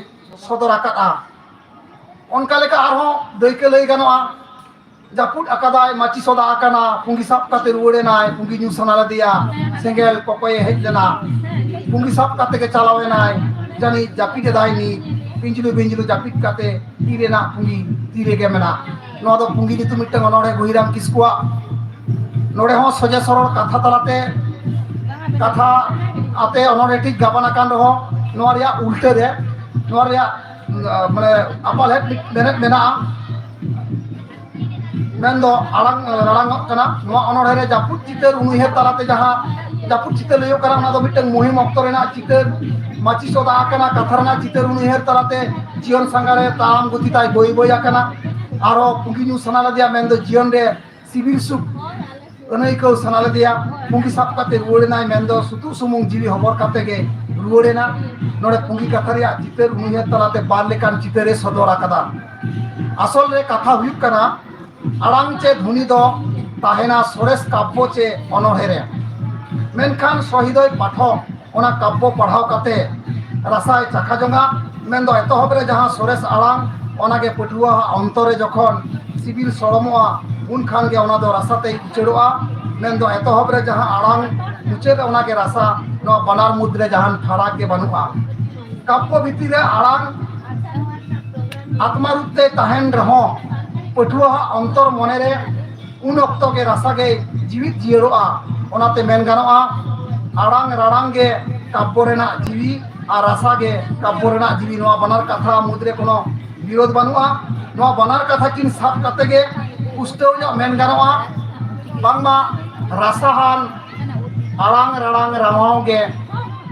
ᱥᱚᱫᱚᱨ ᱟᱠᱟᱫᱼᱟ᱾ ᱚᱱᱠᱟ ᱞᱮᱠᱟ ᱟᱨᱦᱚᱸ ᱫᱟᱹᱭᱠᱟᱹ ᱞᱟᱹᱭ ᱜᱟᱱᱚᱜᱼᱟ, ᱡᱟᱹᱯᱩᱫ ᱟᱠᱟᱫᱟᱭ, ᱢᱟᱹᱪᱤ ᱥᱚᱫᱟ ᱟᱠᱟᱱᱟ, ᱯᱩᱸᱜᱤ ᱥᱟᱵ ᱠᱟᱛᱮ ᱨᱩᱣᱟᱹᱲ ᱮᱱᱟᱭ, ᱯᱩᱸᱜᱤ ᱧᱩ ᱥᱟᱱᱟ ᱞᱮᱫᱮᱭᱟ, ᱥᱮᱸᱜᱮᱞ ᱠᱚᱠᱚᱭᱮ ᱦᱮᱡ ᱞᱮᱱᱟ, ᱯᱩᱸᱜᱤ ᱥᱟᱵ ᱠᱟᱛᱮ ᱜᱮ ᱪᱟᱞᱟᱣ ᱮᱱᱟᱭ, ᱡᱟᱹᱱᱤᱡ ᱡᱟᱹᱯᱤᱫ ᱮᱫᱟᱭ ᱱᱤᱛ, ᱯᱤᱸᱡᱽᱞᱩ ᱵᱤᱸᱡᱽᱞᱩ ᱡᱟᱹᱯᱤᱫ ᱠᱟᱛᱮ ᱛᱤ ᱨᱮᱱᱟᱜ ᱯᱩᱸᱜᱤ ᱛᱤ ᱨᱮᱜᱮ ᱢᱮᱱᱟᱜ᱾ ᱱᱚᱣᱟ ᱫᱚ ᱯᱩᱸᱜᱤ ᱧᱩᱛᱩᱢ ᱢᱤᱫᱴᱟᱝ ᱚᱱᱚᱬᱦᱮ ᱜᱩᱦᱤᱨᱟᱢ ᱠᱤᱥᱠᱩᱣᱟᱜ᱾ ᱱᱚᱰᱮ ᱦᱚᱸ ᱥᱚᱡᱷᱮ ᱥᱚᱨᱚᱞ ᱠᱟᱛᱷᱟ ᱛᱟᱞᱟᱛᱮ, ᱠᱟᱛᱷᱟ ᱟᱛᱮ ᱚᱱᱚᱬᱦᱮ ᱴᱷᱤᱠ ᱜᱟᱵᱟᱱ ᱟᱠᱟᱱ ᱨᱮᱦᱚᱸ, ᱱᱚᱣᱟ ᱨᱮᱭᱟᱜ ᱩᱞᱴᱟᱹ ᱨᱮ, ᱱᱚᱣᱟ ᱨᱮᱭᱟᱜ, ᱩᱸ, ᱢᱟᱱᱮ ᱟᱯᱟᱞᱦᱮᱫ ᱢᱤᱫ ᱢᱮᱱᱮᱫ ᱢᱮᱱᱟᱜᱼᱟ, ᱢᱮᱱᱫᱚ ᱟᱲᱟᱝ ᱨᱟᱲᱟᱝᱚᱜ ᱠᱟᱱᱟ᱾ ᱱᱚᱣᱟ ᱚᱱᱚᱬᱦᱮ ᱨᱮ ᱡᱟᱹᱯᱩᱫ ᱪᱤᱛᱟᱹᱨ ᱩᱱᱩᱭᱦᱟᱹᱨ ᱛᱟᱞᱟᱛᱮ ᱡᱟᱦᱟᱸ ᱡᱟᱹᱯᱩᱫ ᱪᱤᱛᱟᱹᱨ ᱞᱟᱹᱭᱚᱜ ᱠᱟᱱᱟ, ᱚᱱᱟ ᱫᱚ ᱢᱤᱫᱴᱟᱝ ᱢᱩᱦᱤᱢ ᱚᱠᱛᱚ ᱨᱮᱱᱟᱜ ᱪᱤᱛᱟᱹᱨ, ᱢᱟᱹᱪᱤ ᱥᱚᱫᱟ ᱟᱠᱟᱱᱟ ᱠᱟᱛᱷᱟ ᱨᱮᱱᱟᱜ ᱪᱤᱛᱟᱹᱨ ᱩᱱᱩᱭᱦᱟᱹᱨ ᱛᱟᱞᱟᱛᱮ ᱡᱤᱭᱚᱱ ᱥᱟᱸᱜᱷᱟᱨᱮ ᱛᱟᱲᱟᱢ ᱜᱚᱛᱤ ᱛᱟᱭ ᱵᱟᱹᱭ ᱵᱟᱹᱭ ᱟᱠᱟᱱᱟ᱾ ᱟᱨᱦᱚᱸ ᱯᱩᱸᱜᱤ ᱧᱩ ᱥᱟᱱᱟ ᱞᱮᱫᱮᱭᱟ, ᱢᱮᱱᱫᱚ ᱡᱤᱭᱚᱱ ᱨᱮ ᱥᱤᱵᱤᱞ ᱥᱩᱠᱷ ᱟᱹᱱᱟᱹᱭᱠᱟᱹᱣ ᱥᱟᱱᱟ ᱞᱮᱫᱮᱭᱟ᱾ ᱯᱩᱸᱜᱤ ᱥᱟᱵ ᱠᱟᱛᱮ ᱨᱩᱣᱟᱹᱲ ᱮᱱᱟᱭ, ᱢᱮᱱᱫᱚ ᱥᱩᱛᱩᱜ ᱥᱩᱢᱩᱝ ᱡᱤᱣᱤ ᱦᱚᱵᱚᱨ ᱠᱟᱛᱮ ᱜᱮ ᱨᱩᱣᱟᱹᱲ ᱮᱱᱟ᱾ ᱱᱚᱰᱮ ᱯᱩᱸᱜᱤ ᱠᱟᱛᱷᱟ ᱨᱮᱭᱟᱜ ᱪᱤᱛᱟᱹᱨ ᱩᱱᱩᱭᱦᱟᱹᱨ ᱛᱟᱞᱟᱛᱮ ᱵᱟᱨ ᱞᱮᱠᱟᱱ ᱪᱤᱛᱟᱹᱨᱮ ᱥᱚᱫᱚᱨ ᱟᱠᱟᱫᱟ᱾ ᱟᱥᱚᱞ ᱨᱮ ᱠᱟᱛᱷᱟ ᱦᱩᱭᱩᱜ ᱠᱟᱱᱟ, ᱟᱲᱟᱝ ᱪᱮ ᱫᱷᱩᱱᱤ ᱫᱚ ᱛᱟᱦᱮᱱᱟ ᱥᱚᱨᱮᱥ ᱠᱟᱵᱽᱵᱚ ᱪᱮ ᱚᱱᱚᱬᱦᱮ ᱨᱮ, ᱢᱮᱱᱠᱷᱟᱱ ᱥᱚᱦᱤᱫᱚᱭ ᱯᱟᱴᱷᱚᱠ ᱚᱱᱟ ᱠᱟᱵᱽᱵᱚ ᱯᱟᱲᱦᱟᱣ ᱠᱟᱛᱮ ᱨᱟᱥᱟᱭ ᱪᱟᱠᱷᱟ ᱡᱚᱝᱟ, ᱢᱮᱱᱫᱚ ᱮᱛᱚᱦᱚᱵ ᱨᱮ ᱡᱟᱦᱟᱸ ᱥᱚᱨᱮᱥ ᱟᱲᱟᱝ, ᱚᱱᱟᱜᱮ ᱯᱟᱹᱴᱷᱩᱣᱟᱹᱣᱟᱜ ᱚᱱᱛᱚᱨ ᱨᱮ ᱡᱚᱠᱷᱚᱱ ᱥᱤᱵᱤᱞ ᱥᱚᱲᱚᱢᱚᱜᱼᱟ, ᱩᱱ ᱠᱷᱟᱱ ᱜᱮ ᱚᱱᱟ ᱫᱚ ᱨᱟᱥᱟ ᱛᱮᱭ ᱩᱪᱟᱹᱲᱚᱜᱼᱟ᱾ ᱢᱮᱱᱫᱚ ᱮᱛᱚᱦᱚᱵ ᱨᱮ ᱡᱟᱦᱟᱸ ᱟᱲᱟᱝ, ᱢᱩᱪᱟᱹᱫ ᱨᱮ ᱚᱱᱟᱜᱮ ᱨᱟᱥᱟ, ᱱᱚᱣᱟ ᱵᱟᱱᱟᱨ ᱢᱩᱫᱽ ᱨᱮ ᱡᱟᱦᱟᱱ ᱯᱷᱟᱨᱟᱠ ᱜᱮ ᱵᱟᱹᱱᱩᱜᱼᱟ᱾ ᱠᱟᱵᱽᱵᱚ ᱵᱷᱤᱛᱤᱨ ᱨᱮ ᱟᱲᱟᱝ ᱟᱛᱢᱟ ᱨᱩᱯ ᱛᱮ ᱛᱟᱦᱮᱱ ᱨᱮᱦᱚᱸ, ᱯᱟᱹᱴᱷᱩᱣᱟᱹᱣᱟᱜ ᱚᱱᱛᱚᱨ ᱢᱚᱱᱮ ᱨᱮ ᱩᱱ ᱚᱠᱛᱚ ᱜᱮ ᱨᱟᱥᱟ ᱜᱮ ᱡᱤᱣᱤᱫ ᱡᱤᱭᱟᱹᱲᱚᱜᱼᱟ᱾ ᱚᱱᱟᱛᱮ ᱢᱮᱱ ᱜᱟᱱᱚᱜᱼᱟ, ᱟᱲᱟᱝ ᱨᱟᱲᱟᱝ ᱜᱮ ᱠᱟᱵᱽᱵᱚ ᱨᱮᱱᱟᱜ ᱡᱤᱣᱤ ᱟᱨ ᱨᱟᱥᱟ ᱜᱮ ᱠᱟᱵᱽᱵᱚ ᱨᱮᱱᱟᱜ ᱡᱤᱣᱤ᱾ ᱱᱚᱣᱟ ᱵᱟᱱᱟᱨ ᱠᱟᱛᱷᱟ ᱢᱩᱫᱽᱨᱮ ᱠᱳᱱᱳ ᱵᱤᱨᱳᱫᱷ ᱵᱟᱹᱱᱩᱜᱼᱟ᱾ ᱱᱚᱣᱟ ᱵᱟᱱᱟᱨ ᱠᱟᱛᱷᱟ ᱠᱤᱱ ᱥᱟᱵ ᱠᱟᱛᱮ ᱜᱮ ᱯᱩᱥᱴᱟᱹᱣ ᱧᱚᱜ ᱢᱮᱱ ᱜᱟᱱᱚᱜᱼᱟ, ᱵᱟᱝᱢᱟ ᱨᱟᱥᱟᱦᱟᱱ ᱟᱲᱟᱝ ᱨᱟᱲᱟᱝ ᱨᱟᱣᱟᱣ ᱜᱮ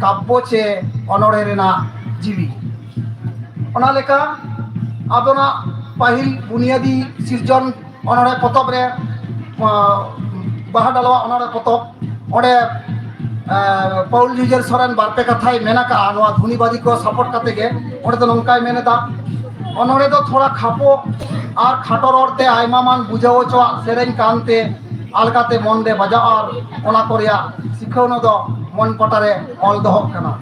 ᱠᱟᱵᱽᱵᱚ ᱪᱮ ᱚᱱᱚᱬᱦᱮ ᱨᱮᱱᱟᱜ ᱡᱤᱣᱤ᱾ ᱚᱱᱟ ᱞᱮᱠᱟ ᱟᱵᱚᱱᱟᱜ ᱯᱟᱹᱦᱤᱞ ᱵᱩᱱᱤᱭᱟᱹᱫᱤ ᱥᱤᱨᱡᱚᱱ ᱚᱱᱚᱬᱦᱮ ᱯᱚᱛᱚᱵ ᱨᱮ, ᱟᱸ, ᱵᱟᱦᱟ ᱰᱟᱞᱣᱟ ᱚᱱᱚᱬᱦᱮ ᱯᱚᱛᱚᱵ, ᱚᱸᱰᱮ, ᱟᱸ, ᱯᱟᱹᱣᱩᱞ ᱡᱩᱡᱷᱟᱹᱨ ᱥᱚᱨᱮᱱ ᱵᱟᱨᱯᱮ ᱠᱟᱛᱷᱟᱭ ᱢᱮᱱ ᱟᱠᱟᱫᱼᱟ ᱱᱚᱣᱟ ᱫᱷᱩᱱᱤ ᱵᱟᱫᱤ ᱠᱚ ᱥᱟᱯᱳᱨᱴ ᱠᱟᱛᱮ ᱜᱮ᱾ ᱚᱸᱰᱮ ᱫᱚ ᱱᱚᱝᱠᱟᱭ ᱢᱮᱱ ᱮᱫᱟ, ᱚᱱᱚᱬᱦᱮ ᱫᱚ ᱛᱷᱚᱲᱟ ᱠᱷᱟᱯᱚ ᱟᱨ ᱠᱷᱟᱴᱚ ᱨᱚᱲ ᱛᱮ ᱟᱭᱢᱟ ᱢᱟᱱ ᱵᱩᱡᱷᱟᱹᱣ ᱦᱚᱪᱚᱣᱟᱜ ᱥᱮᱨᱮᱧ ᱠᱟᱱᱛᱮ ᱟᱞᱜᱟᱛᱮ ᱢᱚᱱ ᱨᱮ ᱵᱟᱡᱟᱜᱼᱟ ᱟᱨ ᱚᱱᱟ ᱠᱚ ᱨᱮᱭᱟᱜ ᱥᱤᱠᱷᱟᱹᱣᱱᱟ ᱫᱚ ᱢᱚᱱ ᱯᱟᱴᱟ ᱨᱮ ᱚᱞ ᱫᱚᱦᱚᱜ ᱠᱟᱱᱟ᱾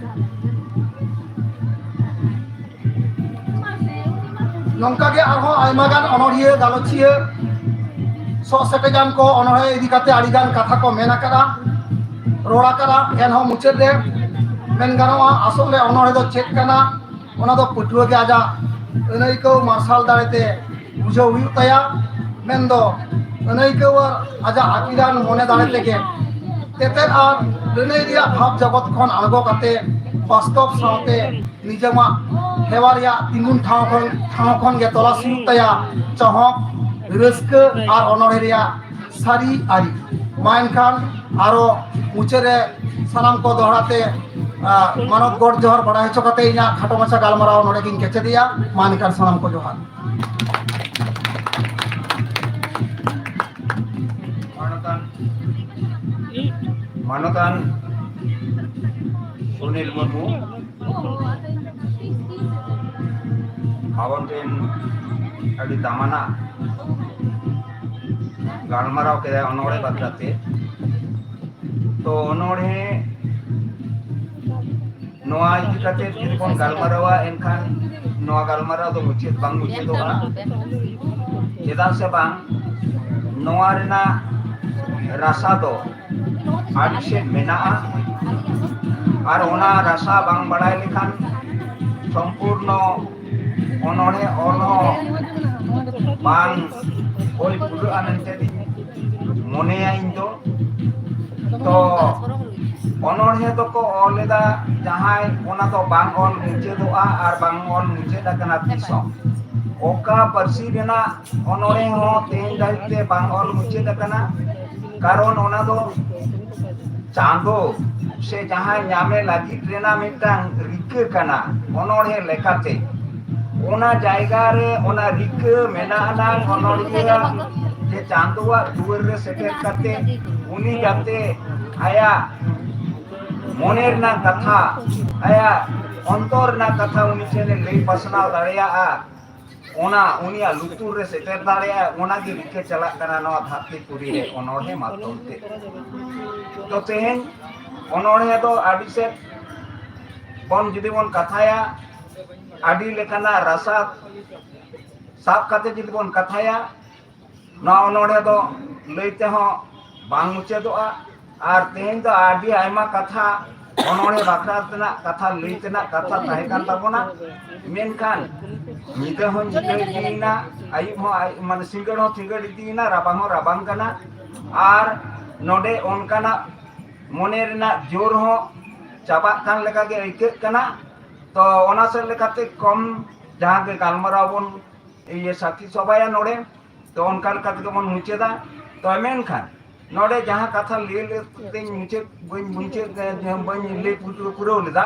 ᱱᱚᱝᱠᱟ ᱜᱮ ᱟᱨᱦᱚᱸ ᱟᱭᱢᱟ ᱜᱟᱱ ᱚᱱᱚᱬᱦᱤᱭᱟᱹ, ᱜᱟᱞᱚᱪᱤᱭᱟᱹ, ᱥᱚᱜ ᱥᱮᱴᱮᱡᱟᱱ ᱠᱚ ᱚᱱᱚᱬᱦᱮ ᱤᱫᱤ ᱠᱟᱛᱮ ᱟᱹᱰᱤ ᱜᱟᱱ ᱠᱟᱛᱷᱟ ᱠᱚ ᱢᱮᱱ ᱟᱠᱟᱫᱟ, ᱨᱚᱲ ᱟᱠᱟᱫᱟ᱾ ᱮᱱᱦᱚᱸ ᱢᱩᱪᱟᱹᱫ ᱨᱮ ᱢᱮᱱ ᱜᱟᱱᱚᱜᱼᱟ, ᱟᱥᱚᱞ ᱨᱮ ᱚᱱᱚᱬᱦᱮ ᱫᱚ ᱪᱮᱫ ᱠᱟᱱᱟ, ᱚᱱᱟ ᱫᱚ ᱯᱟᱹᱴᱷᱩᱣᱟᱹ ᱜᱮ ᱟᱡᱟᱜ ᱟᱹᱱᱟᱹᱭᱠᱟᱹᱣ ᱢᱟᱨᱥᱟᱞ ᱫᱟᱲᱮᱛᱮ ᱵᱩᱡᱷᱟᱹᱣ ᱦᱩᱭᱩᱜ ᱛᱟᱭᱟ᱾ ᱢᱮᱱᱫᱚ ᱟᱹᱱᱟᱹᱭᱠᱟᱹᱣ ᱟᱨ ᱟᱡᱟᱜ ᱟᱹᱠᱤᱞᱟᱱ ᱢᱚᱱᱮ ᱫᱟᱲᱮ ᱛᱮᱜᱮ ᱛᱮᱛᱮᱫ ᱟᱨ ᱞᱟᱹᱱᱟᱹᱭ ᱨᱮᱭᱟᱜ ᱵᱷᱟᱵᱽ ᱡᱚᱜᱚᱛ ᱠᱷᱚᱱ ᱟᱬᱜᱚ ᱠᱟᱛᱮ ᱵᱟᱥᱛᱚᱵ ᱥᱟᱶᱛᱮ ᱱᱤᱡᱚᱢᱟᱜ ᱦᱮᱣᱟ ᱨᱮᱭᱟᱜ ᱛᱤᱸᱜᱩᱱ ᱴᱷᱟᱶ ᱠᱷᱚᱱ, ᱴᱷᱟᱶ ᱠᱷᱚᱱ ᱜᱮ ᱛᱚᱞᱟᱥ ᱦᱩᱭᱩᱜ ᱛᱟᱭᱟ᱾ ᱪᱚᱦᱚᱠ, ᱨᱟᱹᱥᱠᱟᱹ ᱟᱨ ᱚᱱᱚᱬᱦᱮ ᱨᱮᱭᱟᱜ ᱥᱟᱹᱨᱤ ᱟᱹᱨᱤ᱾ ᱢᱟ ᱮᱱᱠᱷᱟᱱ ᱟᱨᱚ ᱢᱩᱪᱟᱹᱫ ᱨᱮ ᱥᱟᱱᱟᱢ ᱠᱚ ᱫᱚᱦᱲᱟ ᱛᱮ, ᱟ, ᱢᱟᱱᱚᱛ ᱜᱚᱰ ᱡᱚᱦᱟᱨ ᱵᱟᱲᱟᱭ ᱦᱚᱪᱚ ᱠᱟᱛᱮ ᱤᱧᱟᱹᱜ ᱠᱷᱟᱴᱚ ᱢᱟᱪᱷᱟ ᱜᱟᱞᱢᱟᱨᱟᱣ ᱱᱚᱰᱮ ᱜᱤᱧ ᱠᱮᱪᱮᱫᱮᱜᱼᱟ᱾ ᱢᱟ ᱮᱱᱠᱷᱟᱱ ᱥᱟᱱᱟᱢ ᱠᱚ ᱡᱚᱦᱟᱨ᱾ ᱢᱟᱱᱚᱛᱟᱱ, ᱢᱟᱱᱚᱛᱟᱱ ᱥᱩᱱᱤᱞ ᱢᱩᱨᱢᱩ, ᱟᱵᱚ ᱴᱷᱮᱱ ᱟᱹᱰᱤ ᱫᱟᱢᱟᱱᱟᱜ ᱜᱟᱞᱢᱟᱨᱟᱣ ᱠᱮᱫᱟᱭ ᱚᱱᱚᱬᱦᱮ ᱵᱟᱠᱷᱨᱟ ᱛᱮ᱾ ᱛᱚ ᱚᱱᱚᱬᱦᱮ ᱱᱚᱣᱟ ᱤᱫᱤ ᱠᱟᱛᱮ ᱡᱩᱫᱤ ᱵᱚᱱ ᱜᱟᱞᱢᱟᱨᱟᱣᱟ, ᱮᱱᱠᱷᱟᱱ ᱱᱚᱣᱟ ᱜᱟᱞᱢᱟᱨᱟᱣ ᱫᱚ ᱢᱩᱪᱟᱹᱫ ᱵᱟᱝ ᱢᱩᱪᱟᱹᱫᱚᱜᱼᱟ᱾ ᱪᱮᱫᱟᱜ ᱥᱮ ᱵᱟᱝ, ᱱᱚᱣᱟ ᱨᱮᱱᱟᱜ ᱨᱟᱥᱟ ᱫᱚ ᱟᱹᱰᱤ ᱥᱮᱫ ᱢᱮᱱᱟᱜᱼᱟ᱾ ᱟᱨ ᱚᱱᱟ ᱨᱟᱥᱟ ᱵᱟᱝ ᱵᱟᱲᱟᱭ ᱞᱮᱠᱷᱟᱱ ᱥᱚᱢᱯᱩᱨᱱᱚ ᱚᱱᱚᱬᱦᱮ ᱚᱞ ᱦᱚᱸ ᱵᱟᱝ ᱦᱩᱭ ᱯᱩᱨᱟᱹᱜᱼᱟ ᱢᱮᱱᱛᱮ ᱤᱧ ᱢᱚᱱᱮᱭᱟ ᱤᱧ ᱫᱚ᱾ ᱛᱚ ᱚᱱᱚᱬᱦᱮ ᱫᱚᱠᱚ ᱚᱞ ᱮᱫᱟ ᱡᱟᱦᱟᱸᱭ, ᱚᱱᱟ ᱫᱚ ᱵᱟᱝ ᱚᱞ ᱢᱩᱪᱟᱹᱫᱚᱜᱼᱟ ᱟᱨ ᱵᱟᱝ ᱚᱞ ᱢᱩᱪᱟᱹᱫ ᱟᱠᱟᱱᱟ ᱛᱤᱥ ᱦᱚᱸ᱾ ᱚᱠᱟ ᱯᱟᱹᱨᱥᱤ ᱨᱮᱱᱟᱜ ᱚᱱᱚᱬᱦᱮ ᱦᱚᱸ ᱛᱮᱦᱮᱧ ᱫᱷᱟᱹᱵᱤᱡ ᱛᱮ ᱵᱟᱝ ᱚᱞ ᱢᱩᱪᱟᱹᱫ ᱟᱠᱟᱱᱟ, ᱠᱟᱨᱚᱱ ᱚᱱᱟ ᱫᱚ ᱪᱟᱸᱫᱚ ᱥᱮ ᱡᱟᱦᱟᱸᱭ ᱧᱟᱢᱮ ᱞᱟᱹᱜᱤᱫ ᱨᱮᱱᱟᱜ ᱢᱤᱫᱴᱟᱝ ᱨᱤᱠᱟᱹ ᱠᱟᱱᱟ ᱚᱱᱚᱬᱦᱮ ᱞᱮᱠᱟᱛᱮ᱾ ᱚᱱᱟ ᱡᱟᱭᱜᱟ ᱨᱮ ᱚᱱᱟ ᱨᱤᱠᱟᱹ ᱢᱮᱱᱟᱜ ᱟᱱᱟᱝ ᱚᱱᱚᱬᱦᱤᱭᱟᱹ ᱡᱮ ᱪᱟᱸᱫᱚᱣᱟᱜ ᱫᱩᱣᱟᱹᱨ ᱨᱮ ᱥᱮᱴᱮᱨ ᱠᱟᱛᱮ ᱩᱱᱤ ᱡᱟᱛᱮ ᱟᱭᱟᱜ ᱢᱚᱱᱮ ᱨᱮᱱᱟᱜ ᱠᱟᱛᱷᱟ, ᱟᱭᱟᱜ ᱚᱱᱛᱚᱨ ᱨᱮᱱᱟᱜ ᱠᱟᱛᱷᱟ ᱩᱱᱤ ᱴᱷᱮᱱ ᱮ ᱞᱟᱹᱭ ᱯᱟᱥᱱᱟᱣ ᱫᱟᱲᱮᱭᱟᱜᱼᱟ, ᱚᱱᱟ ᱩᱱᱤᱭᱟᱜ ᱞᱩᱛᱩᱨ ᱨᱮ ᱥᱮᱴᱮᱨ ᱫᱟᱲᱮᱭᱟᱜᱼᱟ, ᱚᱱᱟ ᱜᱮ ᱨᱤᱠᱟᱹ ᱪᱟᱞᱟᱜ ᱠᱟᱱᱟ ᱱᱚᱣᱟ ᱫᱷᱟᱹᱨᱛᱤ ᱯᱩᱨᱤ ᱨᱮ ᱚᱱᱚᱬᱦᱮ ᱢᱟᱫᱽᱫᱷᱚᱢ ᱛᱮ᱾ ᱛᱚ ᱛᱮᱦᱮᱧ ᱚᱱᱚᱬᱦᱮ ᱫᱚ ᱟᱹᱰᱤ ᱥᱮᱫ ᱵᱚᱱ ᱡᱩᱫᱤ ᱵᱚᱱ ᱠᱟᱛᱷᱟᱭᱟ, ᱟᱹᱰᱤ ᱞᱮᱠᱟᱱᱟᱜ ᱨᱟᱥᱟ ᱥᱟᱵ ᱠᱟᱛᱮ ᱡᱩᱫᱤ ᱵᱚᱱ ᱠᱟᱛᱷᱟᱭᱟ, ᱱᱚᱣᱟ ᱚᱱᱚᱬᱦᱮ ᱫᱚ ᱞᱟᱹᱭ ᱛᱮᱦᱚᱸ ᱵᱟᱝ ᱢᱩᱪᱟᱹᱫᱚᱜᱼᱟ᱾ ᱟᱨ ᱛᱮᱦᱮᱧ ᱫᱚ ᱟᱹᱰᱤ ᱟᱭᱢᱟ ᱠᱟᱛᱷᱟ, ᱚᱱᱚᱬᱦᱮ ᱵᱟᱠᱷᱨᱟ ᱛᱮᱱᱟᱜ ᱠᱟᱛᱷᱟ, ᱞᱟᱹᱭ ᱛᱮᱱᱟᱜ ᱠᱟᱛᱷᱟ ᱛᱟᱦᱮᱸ ᱠᱟᱱ ᱛᱟᱵᱚᱱᱟ, ᱢᱮᱱᱠᱷᱟᱱ ᱧᱤᱫᱟᱹ ᱦᱚᱸ ᱧᱤᱫᱟᱹ ᱤᱫᱤᱭᱮᱱᱟ, ᱟᱹᱭᱩᱵ ᱦᱚᱸ ᱟᱹᱭᱩᱵ, ᱢᱟᱱᱮ ᱥᱤᱸᱜᱟᱹᱲ ᱦᱚᱸ ᱥᱤᱸᱜᱟᱹᱲ ᱤᱫᱤᱭᱮᱱᱟ, ᱨᱟᱵᱟᱝ ᱦᱚᱸ ᱨᱟᱵᱟᱝ ᱠᱟᱱᱟ᱾ ᱟᱨ ᱱᱚᱰᱮ ᱚᱱᱠᱟᱱᱟᱜ ᱢᱚᱱᱮ ᱨᱮᱱᱟᱜ ᱡᱳᱨ ᱦᱚᱸ ᱪᱟᱵᱟᱜ ᱠᱟᱱ ᱞᱮᱠᱟ ᱜᱮ ᱟᱹᱭᱠᱟᱹᱜ ᱠᱟᱱᱟ᱾ ᱛᱚ ᱚᱱᱟ ᱥᱮᱫ ᱞᱮᱠᱟᱛᱮ ᱠᱚᱢ ᱡᱟᱦᱟᱸ ᱜᱮ ᱜᱟᱞᱢᱟᱨᱟᱣ ᱵᱚᱱ ᱤᱭᱟᱹ ᱥᱟᱹᱠᱷᱤ ᱥᱚᱵᱷᱟᱭᱟ ᱱᱚᱰᱮ, ᱛᱚ ᱚᱱᱠᱟ ᱞᱮᱠᱟ ᱛᱮᱜᱮ ᱵᱚᱱ ᱢᱩᱪᱟᱹᱫᱟ᱾ ᱛᱚ ᱢᱮᱱᱠᱷᱟᱱ ᱱᱚᱰᱮ ᱡᱟᱦᱟᱸ ᱠᱟᱛᱷᱟ ᱞᱟᱹᱭ ᱞᱮᱫ ᱛᱤᱧ ᱢᱩᱪᱟᱹᱫ, ᱵᱟᱹᱧ ᱢᱩᱪᱟᱹᱫ, ᱵᱟᱹᱧ ᱞᱟᱹᱭ ᱯᱩᱨᱟᱹᱣ, ᱯᱩᱨᱟᱹᱣ ᱞᱮᱫᱟ,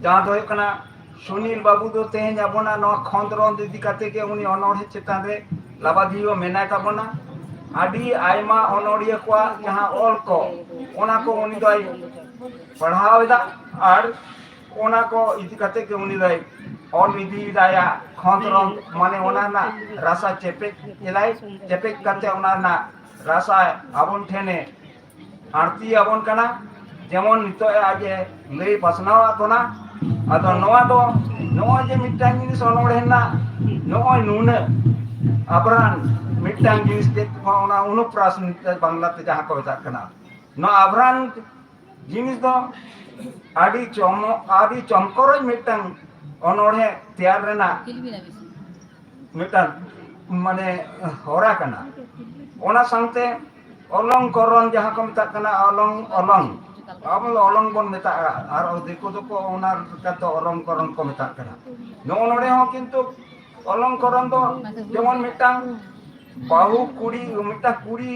ᱡᱟᱦᱟᱸ ᱫᱚ ᱦᱩᱭᱩᱜ ᱠᱟᱱᱟ ᱥᱩᱱᱤᱞ ᱵᱟᱹᱵᱩ ᱫᱚ ᱛᱮᱦᱮᱧ ᱟᱵᱚᱱᱟᱜ ᱱᱚᱣᱟ ᱠᱷᱚᱸᱫᱽᱨᱚᱸᱫᱽ ᱤᱫᱤ ᱠᱟᱛᱮ ᱜᱮ ᱩᱱᱤ ᱚᱱᱚᱬᱦᱮ ᱪᱮᱛᱟᱱ ᱨᱮ ᱞᱟᱵᱟᱫᱷᱤᱭᱟᱹ ᱢᱮᱱᱟᱭ ᱛᱟᱵᱚᱱᱟ᱾ ᱟᱹᱰᱤ ᱟᱭᱢᱟ ᱚᱱᱚᱬᱦᱤᱭᱟᱹ ᱠᱚᱣᱟᱜ ᱡᱟᱦᱟᱸ ᱚᱞ ᱠᱚ, ᱚᱱᱟ ᱠᱚ ᱩᱱᱤ ᱫᱚᱭ ᱯᱟᱲᱦᱟᱣ ᱮᱫᱟ ᱟᱨ ᱚᱱᱟ ᱠᱚ ᱤᱫᱤ ᱠᱟᱛᱮ ᱜᱮ ᱩᱱᱤ ᱫᱚᱭ ᱚᱞ ᱤᱫᱤᱭᱮᱫᱟᱭᱟ᱾ ᱠᱷᱚᱸᱫᱽᱨᱚᱸᱫᱽ ᱢᱟᱱᱮ ᱚᱱᱟ ᱨᱮᱱᱟᱜ ᱨᱟᱥᱟ ᱪᱮᱯᱮᱡ ᱮᱫᱟᱭ, ᱪᱮᱯᱮᱡ ᱠᱟᱛᱮ ᱚᱱᱟ ᱨᱮᱱᱟᱜ ᱨᱟᱥᱟ ᱟᱵᱚᱱ ᱴᱷᱮᱱᱮ ᱟᱬᱛᱤ ᱟᱵᱚᱱ ᱠᱟᱱᱟ, ᱡᱮᱢᱚᱱ ᱱᱤᱛᱚᱜ ᱮ ᱟᱡ ᱮ ᱞᱟᱹᱭ ᱯᱟᱥᱱᱟᱣ ᱟᱫ ᱵᱚᱱᱟ᱾ ᱟᱫᱚ ᱱᱚᱣᱟ ᱫᱚ ᱱᱚᱜᱼᱚᱭ ᱡᱮ ᱢᱤᱫᱴᱟᱝ ᱡᱤᱱᱤᱥ ᱚᱱᱚᱬᱦᱮ ᱨᱮᱱᱟᱜ ᱱᱚᱜᱼᱚᱭ ᱱᱩᱱᱟᱹᱜ ᱟᱵᱷᱨᱟᱱ ᱢᱤᱫᱴᱟᱝ ᱡᱤᱱᱤᱥ ᱪᱮᱫ ᱠᱚ ᱚᱱᱟ ᱚᱱᱩᱯᱨᱟᱥ ᱵᱟᱝᱞᱟᱛᱮ ᱡᱟᱦᱟᱸ ᱠᱚ ᱢᱮᱛᱟᱜ ᱠᱟᱱᱟ, ᱱᱚᱣᱟ ᱟᱵᱷᱨᱟᱱ ᱡᱤᱱᱤᱥ ᱫᱚ ᱟᱹᱰᱤ ᱪᱚᱢᱚ-, ᱟᱹᱰᱤ ᱪᱚᱢᱠᱚᱨᱚᱡ ᱢᱤᱫᱴᱟᱝ ᱚᱱᱚᱬᱦᱮ ᱛᱮᱭᱟᱨ ᱨᱮᱱᱟᱜ ᱢᱤᱫᱴᱟᱝ ᱢᱟᱱᱮ ᱦᱚᱨᱟ ᱠᱟᱱᱟ᱾ ᱚᱱᱟ ᱥᱟᱶᱛᱮ ᱚᱞᱚᱝᱠᱚᱨᱚᱱ ᱡᱟᱦᱟᱸ ᱠᱚ ᱢᱮᱛᱟᱜ ᱠᱟᱱᱟ, ᱚᱞᱚᱝ, ᱚᱞᱚᱝ, ᱟᱵᱚ ᱫᱚ ᱚᱞᱚᱝ ᱵᱚᱱ ᱢᱮᱛᱟᱜᱼᱟ, ᱟᱨ ᱫᱤᱠᱩ ᱫᱚᱠᱚ ᱚᱱᱟ ᱞᱮᱠᱟᱛᱮ ᱚᱞᱚᱝᱠᱚᱨᱚᱱ ᱠᱚ ᱢᱮᱛᱟᱜ ᱠᱟᱱᱟ᱾ ᱱᱚᱜᱼᱚ ᱱᱚᱰᱮ ᱦᱚᱸ ᱠᱤᱱᱛᱩ ᱚᱞᱚᱝᱠᱚᱨᱚᱱ ᱫᱚ ᱡᱮᱢᱚᱱ ᱢᱤᱫᱴᱟᱝ ᱵᱟᱹᱦᱩ ᱠᱩᱲᱤ, ᱢᱤᱫᱴᱟᱝ ᱠᱩᱲᱤ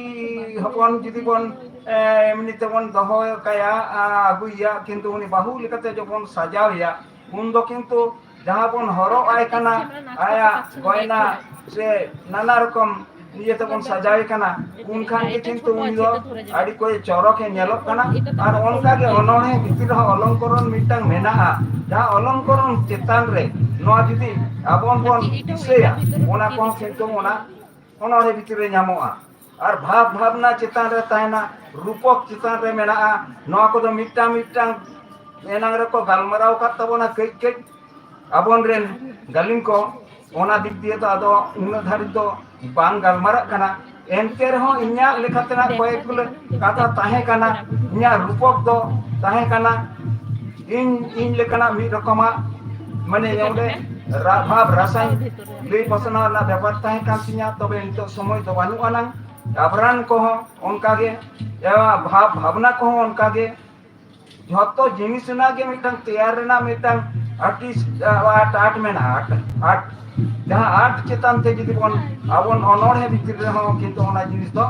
ᱦᱚᱯᱚᱱ ᱡᱩᱫᱤ ᱵᱚᱱ, ᱮ, ᱮᱢᱱᱤ ᱛᱮᱵᱚᱱ ᱫᱚᱦᱚ ᱠᱟᱭᱟ, ᱟ, ᱟᱹᱜᱩᱭᱮᱭᱟ, ᱠᱤᱱᱛᱩ ᱩᱱᱤ ᱵᱟᱹᱦᱩ ᱞᱮᱠᱟᱛᱮ ᱡᱚᱠᱷᱚᱱ ᱥᱟᱡᱟᱣᱮᱭᱟ, ᱩᱱ ᱫᱚ ᱠᱤᱱᱛᱩ ᱡᱟᱦᱟᱸ ᱵᱚᱱ ᱦᱚᱨᱚᱜ ᱟᱭ ᱠᱟᱱᱟ, ᱟᱭᱟᱜ ᱜᱚᱭᱱᱟ ᱥᱮ ᱱᱟᱱᱟ ᱨᱚᱠᱚᱢ ᱤᱭᱟᱹ ᱛᱮᱵᱚᱱ ᱥᱟᱡᱟᱣᱮ ᱠᱟᱱᱟ, ᱩᱱᱠᱷᱟᱱ ᱜᱮ ᱠᱤᱱᱛᱩ ᱩᱱᱤ ᱫᱚ ᱟᱹᱰᱤ ᱠᱚᱭ ᱪᱚᱨᱚᱠᱮ ᱧᱮᱞᱚᱜ ᱠᱟᱱᱟ᱾ ᱟᱨ ᱚᱱᱠᱟ ᱜᱮ ᱚᱱᱚᱬᱦᱮ ᱵᱷᱤᱛᱤᱨ ᱨᱮᱦᱚᱸ ᱚᱞᱚᱝᱠᱚᱨᱚᱱ ᱢᱤᱫᱴᱟᱝ ᱢᱮᱱᱟᱜᱼᱟ, ᱡᱟᱦᱟᱸ ᱚᱞᱚᱝᱠᱚᱨᱚᱱ ᱪᱮᱛᱟᱱ ᱨᱮ ᱱᱚᱣᱟ ᱡᱩᱫᱤ ᱟᱵᱚ ᱵᱚᱱ ᱫᱤᱥᱟᱹᱭᱟ, ᱚᱱᱟ ᱠᱚᱦᱚᱸ ᱠᱤᱱᱛᱩ ᱚᱱᱟ ᱚᱱᱚᱬᱦᱮ ᱵᱷᱤᱛᱤᱨ ᱨᱮ ᱧᱟᱢᱚᱜᱼᱟ᱾ ᱟᱨ ᱵᱷᱟᱵᱽ ᱵᱷᱟᱵᱽᱱᱟ ᱪᱮᱛᱟᱱ ᱨᱮ ᱛᱟᱦᱮᱱᱟ, ᱨᱩᱯᱚᱠ ᱪᱮᱛᱟᱱ ᱨᱮ ᱢᱮᱱᱟᱜᱼᱟ᱾ ᱱᱚᱣᱟ ᱠᱚᱫᱚ ᱢᱤᱫᱴᱟᱝ ᱢᱤᱫᱴᱟᱝ ᱮᱱᱟᱝ ᱨᱮᱠᱚ ᱜᱟᱞᱢᱟᱨᱟᱣ ᱟᱠᱟᱫ ᱛᱟᱵᱚᱱᱟ ᱠᱟᱹᱡ ᱠᱟᱹᱡ ᱟᱵᱚᱱ ᱨᱮᱱ ᱜᱟᱹᱞᱤᱢ ᱠᱚ᱾ ᱚᱱᱟ ᱫᱤᱠ ᱫᱤᱭᱮ ᱫᱚ ᱟᱫᱚ ᱩᱱᱟᱹᱜ ᱫᱷᱟᱹᱨᱤᱡ ᱫᱚ ᱵᱟᱝ ᱜᱟᱞᱢᱟᱨᱟᱜ ᱠᱟᱱᱟ᱾ ᱮᱱᱛᱮ ᱨᱮᱦᱚᱸ ᱤᱧᱟᱹᱜ ᱞᱮᱠᱟᱛᱮᱱᱟᱜ ᱠᱚᱭᱮᱠ ᱜᱩᱞᱟᱹ ᱠᱟᱛᱷᱟ ᱛᱟᱦᱮᱸ ᱠᱟᱱᱟ, ᱤᱧᱟᱹᱜ ᱨᱩᱯᱚᱠ ᱫᱚ ᱛᱟᱦᱮᱸ ᱠᱟᱱᱟ᱾ ᱤᱧ ᱤᱧ ᱞᱮᱠᱟᱱᱟᱜ ᱢᱤᱫ ᱨᱚᱠᱚᱢᱟᱜ ᱢᱟᱱᱮ ᱚᱸᱰᱮ ᱨᱟ- ᱵᱷᱟᱵᱽ ᱨᱟᱥᱟᱧ ᱞᱟᱹᱭ ᱯᱟᱥᱱᱟᱣ ᱨᱮᱱᱟᱜ ᱵᱮᱯᱟᱨ ᱛᱟᱦᱮᱸ ᱠᱟᱱ ᱛᱤᱧᱟᱹ᱾ ᱛᱚᱵᱮ ᱱᱤᱛᱚᱜ ᱥᱚᱢᱚᱭ ᱫᱚ ᱵᱟᱹᱱᱩᱜ ᱟᱱᱟᱝ᱾ ᱟᱵᱷᱨᱟᱱ ᱠᱚᱦᱚᱸ ᱚᱱᱠᱟᱜᱮ, ᱮ, ᱵᱷᱟᱵᱽ ᱵᱷᱟᱵᱽᱱᱟ ᱠᱚᱦᱚᱸ ᱚᱱᱠᱟᱜᱮ᱾ ᱡᱷᱚᱛᱚ ᱡᱤᱱᱤᱥ ᱨᱮᱱᱟᱜ ᱜᱮ ᱢᱤᱫᱴᱟᱝ ᱛᱮᱭᱟᱨ ᱨᱮᱱᱟᱜ ᱢᱤᱫᱴᱟᱝ ᱟᱨᱴᱤᱥᱴ ᱟᱨᱴ ᱟᱨᱴ ᱢᱮᱱᱟᱜᱼᱟ᱾ ᱟᱨᱴ ᱟᱨᱴ ᱡᱟᱦᱟᱸ ᱟᱨᱴ ᱪᱮᱛᱟᱱ ᱛᱮ ᱡᱩᱫᱤ ᱵᱚᱱ ᱟᱵᱚᱱ ᱚᱱᱚᱬᱦᱮ ᱵᱷᱤᱛᱤᱨ ᱨᱮᱦᱚᱸ ᱠᱤᱱᱛᱩ ᱚᱱᱟ ᱡᱤᱱᱤᱥ ᱫᱚ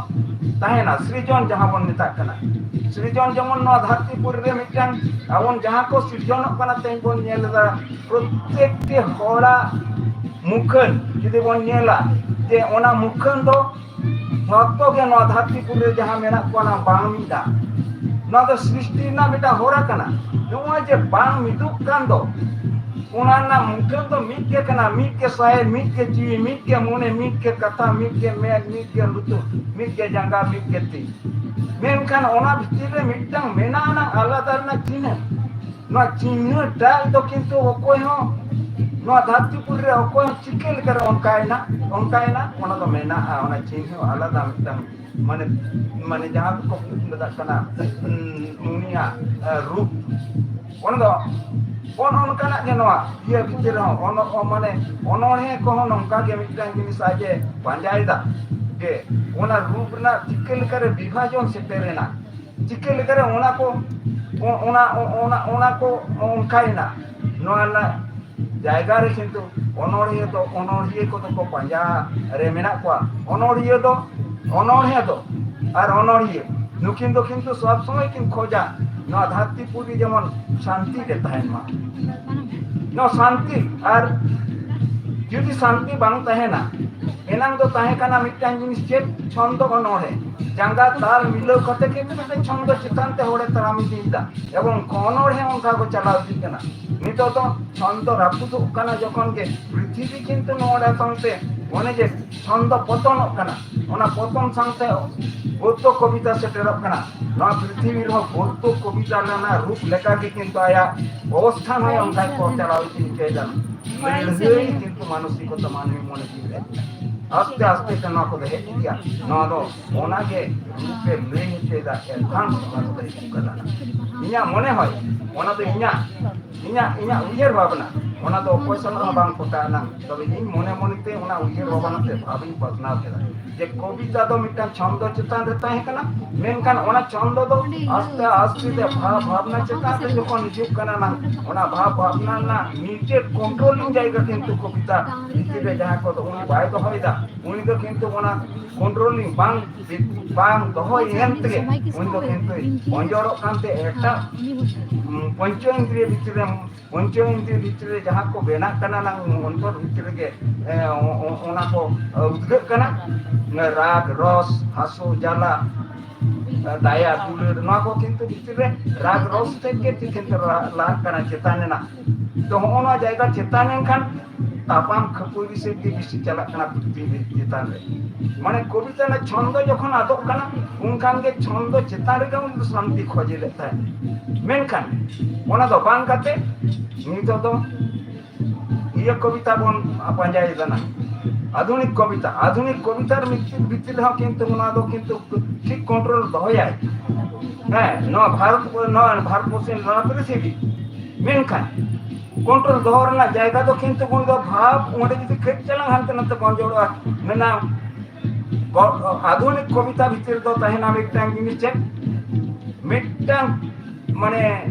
ᱛᱟᱦᱮᱱᱟ, ᱥᱨᱤᱡᱚᱱ ᱡᱟᱦᱟᱸ ᱵᱚᱱ ᱢᱮᱛᱟᱜ ᱠᱟᱱᱟ᱾ ᱥᱨᱤᱡᱚᱱ ᱡᱮᱢᱚᱱ ᱱᱚᱣᱟ ᱫᱷᱟᱹᱨᱛᱤ ᱯᱩᱨᱤ ᱨᱮ ᱢᱤᱫᱴᱟᱝ ᱟᱵᱚᱱ ᱡᱟᱦᱟᱸ ᱠᱚ ᱥᱤᱨᱡᱚᱱᱚᱜ ᱠᱟᱱᱟ ᱛᱮᱦᱮᱧ ᱵᱚᱱ ᱧᱮᱞ ᱮᱫᱟ, ᱯᱨᱚᱛᱮᱠᱴᱤ ᱦᱚᱲᱟᱜ ᱢᱩᱠᱷᱟᱹᱱ ᱡᱩᱫᱤ ᱵᱚᱱ ᱧᱮᱞᱟ, ᱡᱮ ᱚᱱᱟ ᱢᱩᱠᱷᱟᱹᱱ ᱫᱚ ᱡᱷᱚᱛᱚ ᱜᱮ ᱱᱚᱣᱟ ᱫᱷᱟᱹᱨᱛᱤ ᱯᱩᱨᱤ ᱨᱮ ᱡᱟᱦᱟᱸ ᱢᱮᱱᱟᱜ ᱠᱚᱣᱟ, ᱚᱱᱟ ᱵᱟᱝ ᱢᱤᱫᱟ᱾ ᱱᱚᱣᱟ ᱫᱚ ᱥᱨᱤᱥᱴᱤ ᱨᱮᱱᱟᱜ ᱢᱤᱫᱴᱟᱝ ᱦᱚᱨᱟ ᱠᱟᱱᱟ᱾ ᱱᱚᱜᱼᱚᱭ ᱡᱮ ᱵᱟᱝ ᱢᱤᱫᱚᱜ ᱠᱟᱱ ᱫᱚ, ᱚᱱᱟ ᱨᱮᱱᱟᱜ ᱢᱩᱴᱷᱟᱹᱱ ᱫᱚ ᱢᱤᱫ ᱜᱮ ᱠᱟᱱᱟ᱾ ᱢᱤᱫ ᱜᱮ ᱥᱟᱦᱮᱫ, ᱢᱤᱫ ᱜᱮ ᱡᱤᱣᱤ, ᱢᱤᱫ ᱜᱮ ᱢᱚᱱᱮ, ᱢᱤᱫ ᱜᱮ ᱠᱟᱛᱷᱟ, ᱢᱤᱫ ᱜᱮ ᱢᱮᱫ, ᱢᱤᱫ ᱜᱮ ᱞᱩᱛᱩᱨ, ᱢᱤᱫ ᱜᱮ ᱡᱟᱸᱜᱟ, ᱢᱤᱫ ᱜᱮ ᱛᱤ᱾ ᱢᱮᱱᱠᱷᱟᱱ ᱚᱱᱟ ᱵᱷᱤᱛᱤᱨ ᱨᱮ ᱢᱤᱫᱴᱟᱝ ᱢᱮᱱᱟᱜ ᱟᱱᱟᱝ ᱟᱞᱟᱫᱟ ᱨᱮᱱᱟᱜ ᱪᱤᱱᱦᱟᱹ᱾ ᱱᱚᱣᱟ ᱪᱤᱱᱦᱟᱹ ᱴᱟᱜ ᱫᱚ ᱠᱤᱱᱛᱩ ᱚᱠᱚᱭ ᱦᱚᱸ, ᱱᱚᱣᱟ ᱫᱷᱟᱹᱨᱛᱤ ᱯᱩᱨᱤ ᱨᱮ ᱚᱠᱚᱭ ᱦᱚᱸ ᱪᱤᱠᱟᱹ ᱞᱮᱠᱟᱨᱮ ᱚᱱᱠᱟᱭᱮᱱᱟ, ᱚᱱᱠᱟᱭᱮᱱᱟ, ᱚᱱᱟ ᱫᱚ ᱢᱮᱱᱟᱜᱼᱟ᱾ ᱚᱱᱟ ᱪᱤᱱᱦᱟᱹ ᱟᱞᱟᱫᱟ ᱢᱤᱫᱴᱟᱝ, ᱢᱟᱱᱮ, ᱢᱟᱱᱮ ᱡᱟᱦᱟᱸ ᱫᱚᱠᱚ ᱢᱮᱛᱟᱜ ᱠᱟᱱᱟ, ᱩᱱᱤᱭᱟᱜ ᱨᱩᱯ, ᱚᱱᱟ ᱫᱚ ᱚᱱ ᱚᱱᱠᱟᱱᱟᱜ ᱜᱮ ᱱᱚᱣᱟ ᱤᱭᱟᱹ ᱵᱷᱤᱛᱤᱨ ᱨᱮᱦᱚᱸ ᱚᱱ-, ᱚ-, ᱢᱟᱱᱮ ᱚᱱᱚᱬᱦᱮ ᱠᱚᱦᱚᱸ ᱱᱚᱝᱠᱟ ᱜᱮ ᱢᱤᱫᱴᱟᱝ ᱡᱤᱱᱤᱥ ᱟᱡ ᱮ ᱯᱟᱸᱡᱟᱭᱮᱫᱟ, ᱡᱮ ᱚᱱᱟ ᱨᱩᱯ ᱨᱮᱱᱟᱜ ᱪᱤᱠᱟᱹ ᱞᱮᱠᱟᱨᱮ ᱵᱤᱵᱷᱟᱡᱚᱱ ᱥᱮᱴᱮᱨᱮᱱᱟ, ᱪᱤᱠᱟᱹ ᱞᱮᱠᱟᱨᱮ ᱚᱱᱟ ᱠᱚ, ᱚ-, ᱚᱱᱟ, ᱚ-, ᱚᱱᱟ, ᱚᱱᱟ ᱠᱚ ᱚᱱᱠᱟᱭᱮᱱᱟ᱾ ᱱᱚᱣᱟ ᱨᱮᱱᱟᱜ ᱡᱟᱭᱜᱟ ᱨᱮ ᱠᱤᱱᱛᱩ ᱚᱱᱚᱬᱦᱤᱭᱟᱹ ᱫᱚ, ᱚᱱᱚᱬᱦᱤᱭᱟᱹ ᱠᱚᱫᱚ ᱠᱚ ᱯᱟᱸᱡᱟ ᱨᱮ ᱢᱮᱱᱟᱜ ᱠᱚᱣᱟ᱾ ᱚᱱᱚᱬᱦᱤᱭᱟᱹ ᱫᱚ, ᱚᱱᱚᱬᱦᱮ ᱫᱚ ᱟᱨ ᱚᱱᱚᱬᱦᱤᱭᱟᱹ, ᱱᱩᱠᱤᱱ ᱫᱚ ᱠᱤᱱᱛᱩ ᱥᱚᱵᱽ ᱥᱚᱢᱚᱭ ᱠᱤᱱ ᱠᱷᱚᱡᱟ ᱱᱚᱣᱟ ᱫᱷᱟᱹᱨᱛᱤ ᱯᱩᱨᱤ ᱡᱮᱢᱚᱱ ᱥᱟᱱᱛᱤ ᱨᱮ ᱛᱟᱦᱮᱱ ᱢᱟ᱾ ᱱᱚᱣᱟ ᱥᱟᱱᱛᱤ ᱟᱨ ᱡᱩᱫᱤ ᱥᱟᱱᱛᱤ ᱵᱟᱝ ᱛᱟᱦᱮᱱᱟ, ᱮᱱᱟᱝ ᱫᱚ ᱛᱟᱦᱮᱸ ᱠᱟᱱᱟ ᱢᱤᱫᱴᱟᱝ ᱡᱤᱱᱤᱥ, ᱪᱮᱫ? ᱪᱷᱚᱱᱫᱚ ᱚᱱᱚᱬᱦᱮ᱾ ᱡᱟᱸᱜᱟ ᱛᱟᱞ ᱢᱤᱞᱟᱹᱣ ᱠᱟᱛᱮ ᱜᱮ ᱢᱤᱫᱴᱟᱝ ᱪᱷᱚᱱᱫᱚ ᱪᱮᱛᱟᱱ ᱛᱮ ᱦᱚᱲᱮ ᱛᱟᱲᱟᱢ ᱤᱫᱤᱭᱮᱫᱟ᱾ ᱮᱵᱚᱝ ᱚᱱᱚᱬᱦᱮ ᱚᱱᱠᱟ ᱠᱚ ᱪᱟᱞᱟᱣ ᱤᱫᱤᱜ ᱠᱟᱱᱟ᱾ ᱱᱤᱛᱚᱜ ᱫᱚ ᱪᱷᱚᱱᱫᱚ ᱨᱟᱹᱯᱩᱫᱚᱜ ᱠᱟᱱᱟ ᱡᱚᱠᱷᱚᱱ ᱜᱮ, ᱯᱨᱤᱛᱷᱤᱵᱤ ᱠᱤᱱᱛᱩ ᱱᱚᱰᱮ ᱥᱟᱶᱛᱮ ᱚᱱᱮ ᱡᱮ ᱪᱷᱚᱱᱫᱚ ᱯᱚᱛᱚᱱᱚᱜ ᱠᱟᱱᱟ, ᱚᱱᱟ ᱯᱚᱛᱚᱱ ᱥᱟᱶᱛᱮ ᱜᱚᱫᱽᱫᱚ ᱠᱚᱵᱤᱛᱟ ᱥᱮᱴᱮᱨᱚᱜ ᱠᱟᱱᱟ᱾ ᱱᱚᱣᱟ ᱯᱨᱤᱛᱷᱤᱵᱤ ᱨᱮᱦᱚᱸ ᱜᱚᱫᱽᱫᱚ ᱠᱚᱵᱤᱛᱟ ᱨᱮᱱᱟᱜ ᱨᱩᱯ ᱞᱮᱠᱟᱜᱮ ᱠᱤᱱᱛᱩ ᱟᱭᱟᱜ ᱚᱵᱚᱥᱛᱷᱟᱱ ᱦᱚᱸ ᱚᱱᱠᱟ ᱠᱚ ᱪᱟᱞᱟᱣ ᱤᱫᱤ ᱦᱚᱪᱚᱭᱮᱫᱟ᱾ ᱞᱟᱹᱲᱦᱟᱹᱭ ᱠᱤᱱᱛᱩ ᱢᱟᱱᱚᱥᱤᱠᱚᱛᱟ ᱢᱟᱹᱱᱢᱤ ᱢᱚᱱᱮ ᱡᱤᱣᱤ ᱨᱮ ᱟᱥᱛᱮ ᱟᱥᱛᱮ ᱛᱮ ᱱᱚᱣᱟ ᱠᱚᱫᱚ ᱦᱮᱡ ᱜᱮᱭᱟ᱾ ᱱᱚᱣᱟ ᱫᱚ ᱚᱱᱟᱜᱮ ᱨᱩᱯᱮ ᱞᱟᱹᱭ ᱦᱚᱪᱚᱭᱮᱫᱟ, advance ᱚᱱᱟ ᱠᱚᱫᱚ ᱦᱤᱡᱩᱜ ᱠᱟᱱᱟ᱾ ᱤᱧᱟᱹᱜ ᱢᱚᱱᱮ ᱦᱚᱭ, ᱚᱱᱟ ᱫᱚ ᱤᱧᱟᱹᱜ, ᱤᱧᱟᱹᱜ, ᱤᱧᱟᱹᱜ ᱩᱭᱦᱟᱹᱨ ᱵᱷᱟᱵᱽᱱᱟ, ᱚᱱᱟ ᱫᱚ ᱚᱠᱚᱭ ᱥᱟᱞᱟᱜ ᱦᱚᱸ ᱵᱟᱝ ᱯᱚᱴᱟᱜ ᱟᱱᱟᱝ᱾ ᱛᱚᱵᱮ ᱤᱧ ᱢᱚᱱᱮ ᱢᱚᱱᱮᱛᱮ ᱚᱱᱟ ᱩᱭᱦᱟᱹᱨ ᱵᱷᱟᱵᱽᱱᱟ ᱛᱮ ᱵᱷᱟᱵᱽ ᱤᱧ ᱯᱟᱥᱱᱟᱣ ᱠᱮᱫᱟ ᱡᱮ ᱠᱚᱵᱤᱛᱟ ᱫᱚ ᱢᱤᱫᱴᱟᱝ ᱪᱷᱚᱱᱫᱚ ᱪᱮᱛᱟᱱ ᱨᱮ ᱛᱟᱦᱮᱸ ᱠᱟᱱᱟ, ᱢᱮᱱᱠᱷᱟᱱ ᱚᱱᱟ ᱪᱷᱚᱱᱫᱚ ᱫᱚ ᱟᱥᱛᱮ ᱟᱥᱛᱮ ᱛᱮ ᱵᱷᱟᱵᱽ ᱵᱷᱟᱵᱽᱱᱟ ᱪᱮᱛᱟᱱ ᱨᱮ ᱡᱚᱠᱷᱚᱱ ᱦᱤᱡᱩᱜ ᱠᱟᱱᱟ ᱱᱟᱝ, ᱚᱱᱟ ᱵᱷᱟᱵᱽ ᱵᱷᱟᱵᱽᱱᱟ ᱨᱮᱱᱟᱜ ᱢᱤᱫᱴᱮᱡ controlling ᱡᱟᱭᱜᱟ ᱠᱤᱱᱛᱩ ᱠᱚᱵᱤᱛᱟ ᱵᱷᱤᱛᱤᱨ ᱨᱮ ᱡᱟᱦᱟᱸ ᱠᱚᱫᱚ ᱩᱱᱤ ᱵᱟᱭ ᱫᱚᱦᱚᱭᱮᱫᱟ, ᱩᱱᱤ ᱫᱚ ᱠᱤᱱᱛᱩ ᱚᱱᱟ controlling ᱵᱟᱝ, ᱵᱟᱝ ᱫᱚᱦᱚᱭ ᱮᱱ ᱛᱮᱜᱮ ᱩᱱᱤ ᱫᱚ ᱠᱤᱱᱛᱩ ᱚᱸᱡᱚᱲᱚᱜ ᱠᱟᱱᱛᱮ ᱮᱴᱟᱜ, ᱩᱸ, ᱯᱚᱧᱪᱚ ᱤᱱᱫᱨᱤᱭᱚ ᱵᱷᱤᱛᱨᱤ ᱨᱮ, ᱯᱚᱧᱪᱚ ᱤᱱᱫᱨᱤᱭᱚ ᱵᱷᱤᱛᱨᱤ ᱨᱮ ᱡᱟᱦᱟᱸ ᱠᱚ ᱵᱮᱱᱟᱜ ᱠᱟᱱᱟ ᱱᱟᱝ ᱚᱱᱛᱚᱨ ᱵᱷᱤᱛᱨᱤ ᱨᱮᱜᱮ, ᱮ, ᱚ-, ᱚ-, ᱚᱱᱟ ᱠᱚ, ᱮ, ᱩᱫᱽᱜᱟᱹᱜ ᱠᱟᱱᱟ᱾ ᱨᱟᱜᱽ, ᱨᱚᱥ, ᱦᱟᱹᱥᱩ, ᱡᱟᱞᱟ, ᱮ, ᱫᱟᱭᱟ, ᱫᱩᱞᱟᱹᱲ, ᱱᱚᱣᱟ ᱠᱚ ᱠᱤᱱᱛᱩ ᱵᱷᱤᱛᱨᱤ ᱨᱮ ᱨᱟᱜᱽ ᱨᱚᱥ ᱛᱮᱫ ᱜᱮ ᱠᱤᱱᱛᱩ ᱞᱟ-, ᱞᱟᱦᱟᱜ ᱠᱟᱱᱟ ᱪᱮᱛᱟᱱ ᱨᱮᱱᱟᱜ᱾ ᱛᱚ ᱦᱚᱸᱜᱼᱚ ᱱᱚᱣᱟ ᱡᱟᱭᱜᱟ ᱪᱮᱛᱟᱱ ᱮᱱᱠᱷᱟᱱ ᱛᱟᱯᱟᱢ ᱠᱷᱟᱹᱯᱟᱹᱨᱤ ᱥᱮᱫ ᱜᱮ ᱵᱮᱥᱤ ᱪᱟᱞᱟᱜ ᱠᱟᱱᱟ ᱯᱨᱤᱛᱷᱤᱵᱤ ᱪᱮᱛᱟᱱ ᱨᱮ᱾ ᱢᱟᱱᱮ ᱠᱚᱵᱤᱛᱟ ᱨᱮᱱᱟᱜ ᱪᱷᱚᱱᱫᱚ ᱡᱚᱠᱷᱚᱱ ᱟᱫᱚᱜ ᱠᱟᱱᱟ, ᱩᱱᱠᱷᱟᱱ ᱜᱮ ᱪᱷᱚᱱᱫᱚ ᱪᱮᱛᱟᱱ ᱨᱮᱜᱮ ᱩᱱᱤ ᱫᱚ ᱥᱟᱱᱛᱤ ᱠᱷᱚᱡᱮ ᱞᱮᱫ ᱛᱟᱦᱮᱸᱫ᱾ ᱢᱮᱱᱠᱷᱟᱱ ᱚᱱᱟ ᱫᱚ ᱵᱟᱝ ᱠᱟᱛᱮ ᱱᱤᱛᱚᱜ ᱫᱚ ᱤᱭᱟᱹ ᱠᱚᱵᱤᱛᱟ ᱵᱚᱱ ᱯᱟᱸᱡᱟᱭᱮᱫᱟ ᱱᱟᱜ᱾ ᱟᱫᱷᱩᱱᱤᱠ ᱠᱚᱵᱤᱛᱟ, ᱟᱫᱷᱩᱱᱤᱠ ᱠᱚᱵᱤᱛᱟ ᱨᱮ ᱵᱷᱤᱛᱤᱨ, ᱵᱷᱤᱛᱤᱨ ᱨᱮᱦᱚᱸ ᱠᱤᱱᱛᱩ ᱚᱱᱟ ᱫᱚ ᱠᱤᱱᱛᱩ ᱴᱷᱤᱠ control ᱫᱚᱦᱚᱭᱟᱭ᱾ ᱦᱮᱸ, ᱱᱚᱣᱟ ᱵᱷᱟᱨᱚᱛ, ᱱᱚᱣᱟ ᱵᱷᱟᱨᱚᱛ ᱵᱚᱨᱥᱚ ᱨᱮᱱᱟᱜ ᱯᱚᱨᱤᱥᱛᱷᱤᱛᱤ᱾ ᱢᱮᱱᱠᱷᱟᱱ control ᱫᱚᱦᱚ ᱨᱮᱱᱟᱜ ᱡᱟᱭᱜᱟ ᱫᱚ ᱠᱤᱱᱛᱩ ᱩᱱᱤ ᱫᱚ ᱵᱷᱟᱵᱽ ᱚᱸᱰᱮ ᱡᱩᱫᱤ ᱠᱟᱹᱡ ᱪᱟᱞᱟᱝ ᱦᱟᱱᱛᱮ ᱱᱟᱛᱮ ᱵᱚᱱᱡᱚᱲᱚᱜᱼᱟ, ᱢᱮᱱᱟᱜ ᱜᱚ-, ᱟᱫᱷᱩᱱᱤᱠ ᱠᱚᱵᱤᱛᱟ ᱵᱷᱤᱛᱤᱨ ᱫᱚ ᱛᱟᱦᱮᱱᱟ ᱢᱤᱫᱴᱟᱝ ᱡᱤᱱᱤᱥ ᱪᱮᱫ? ᱢᱤᱫᱴᱟᱝ ᱢᱟᱱᱮ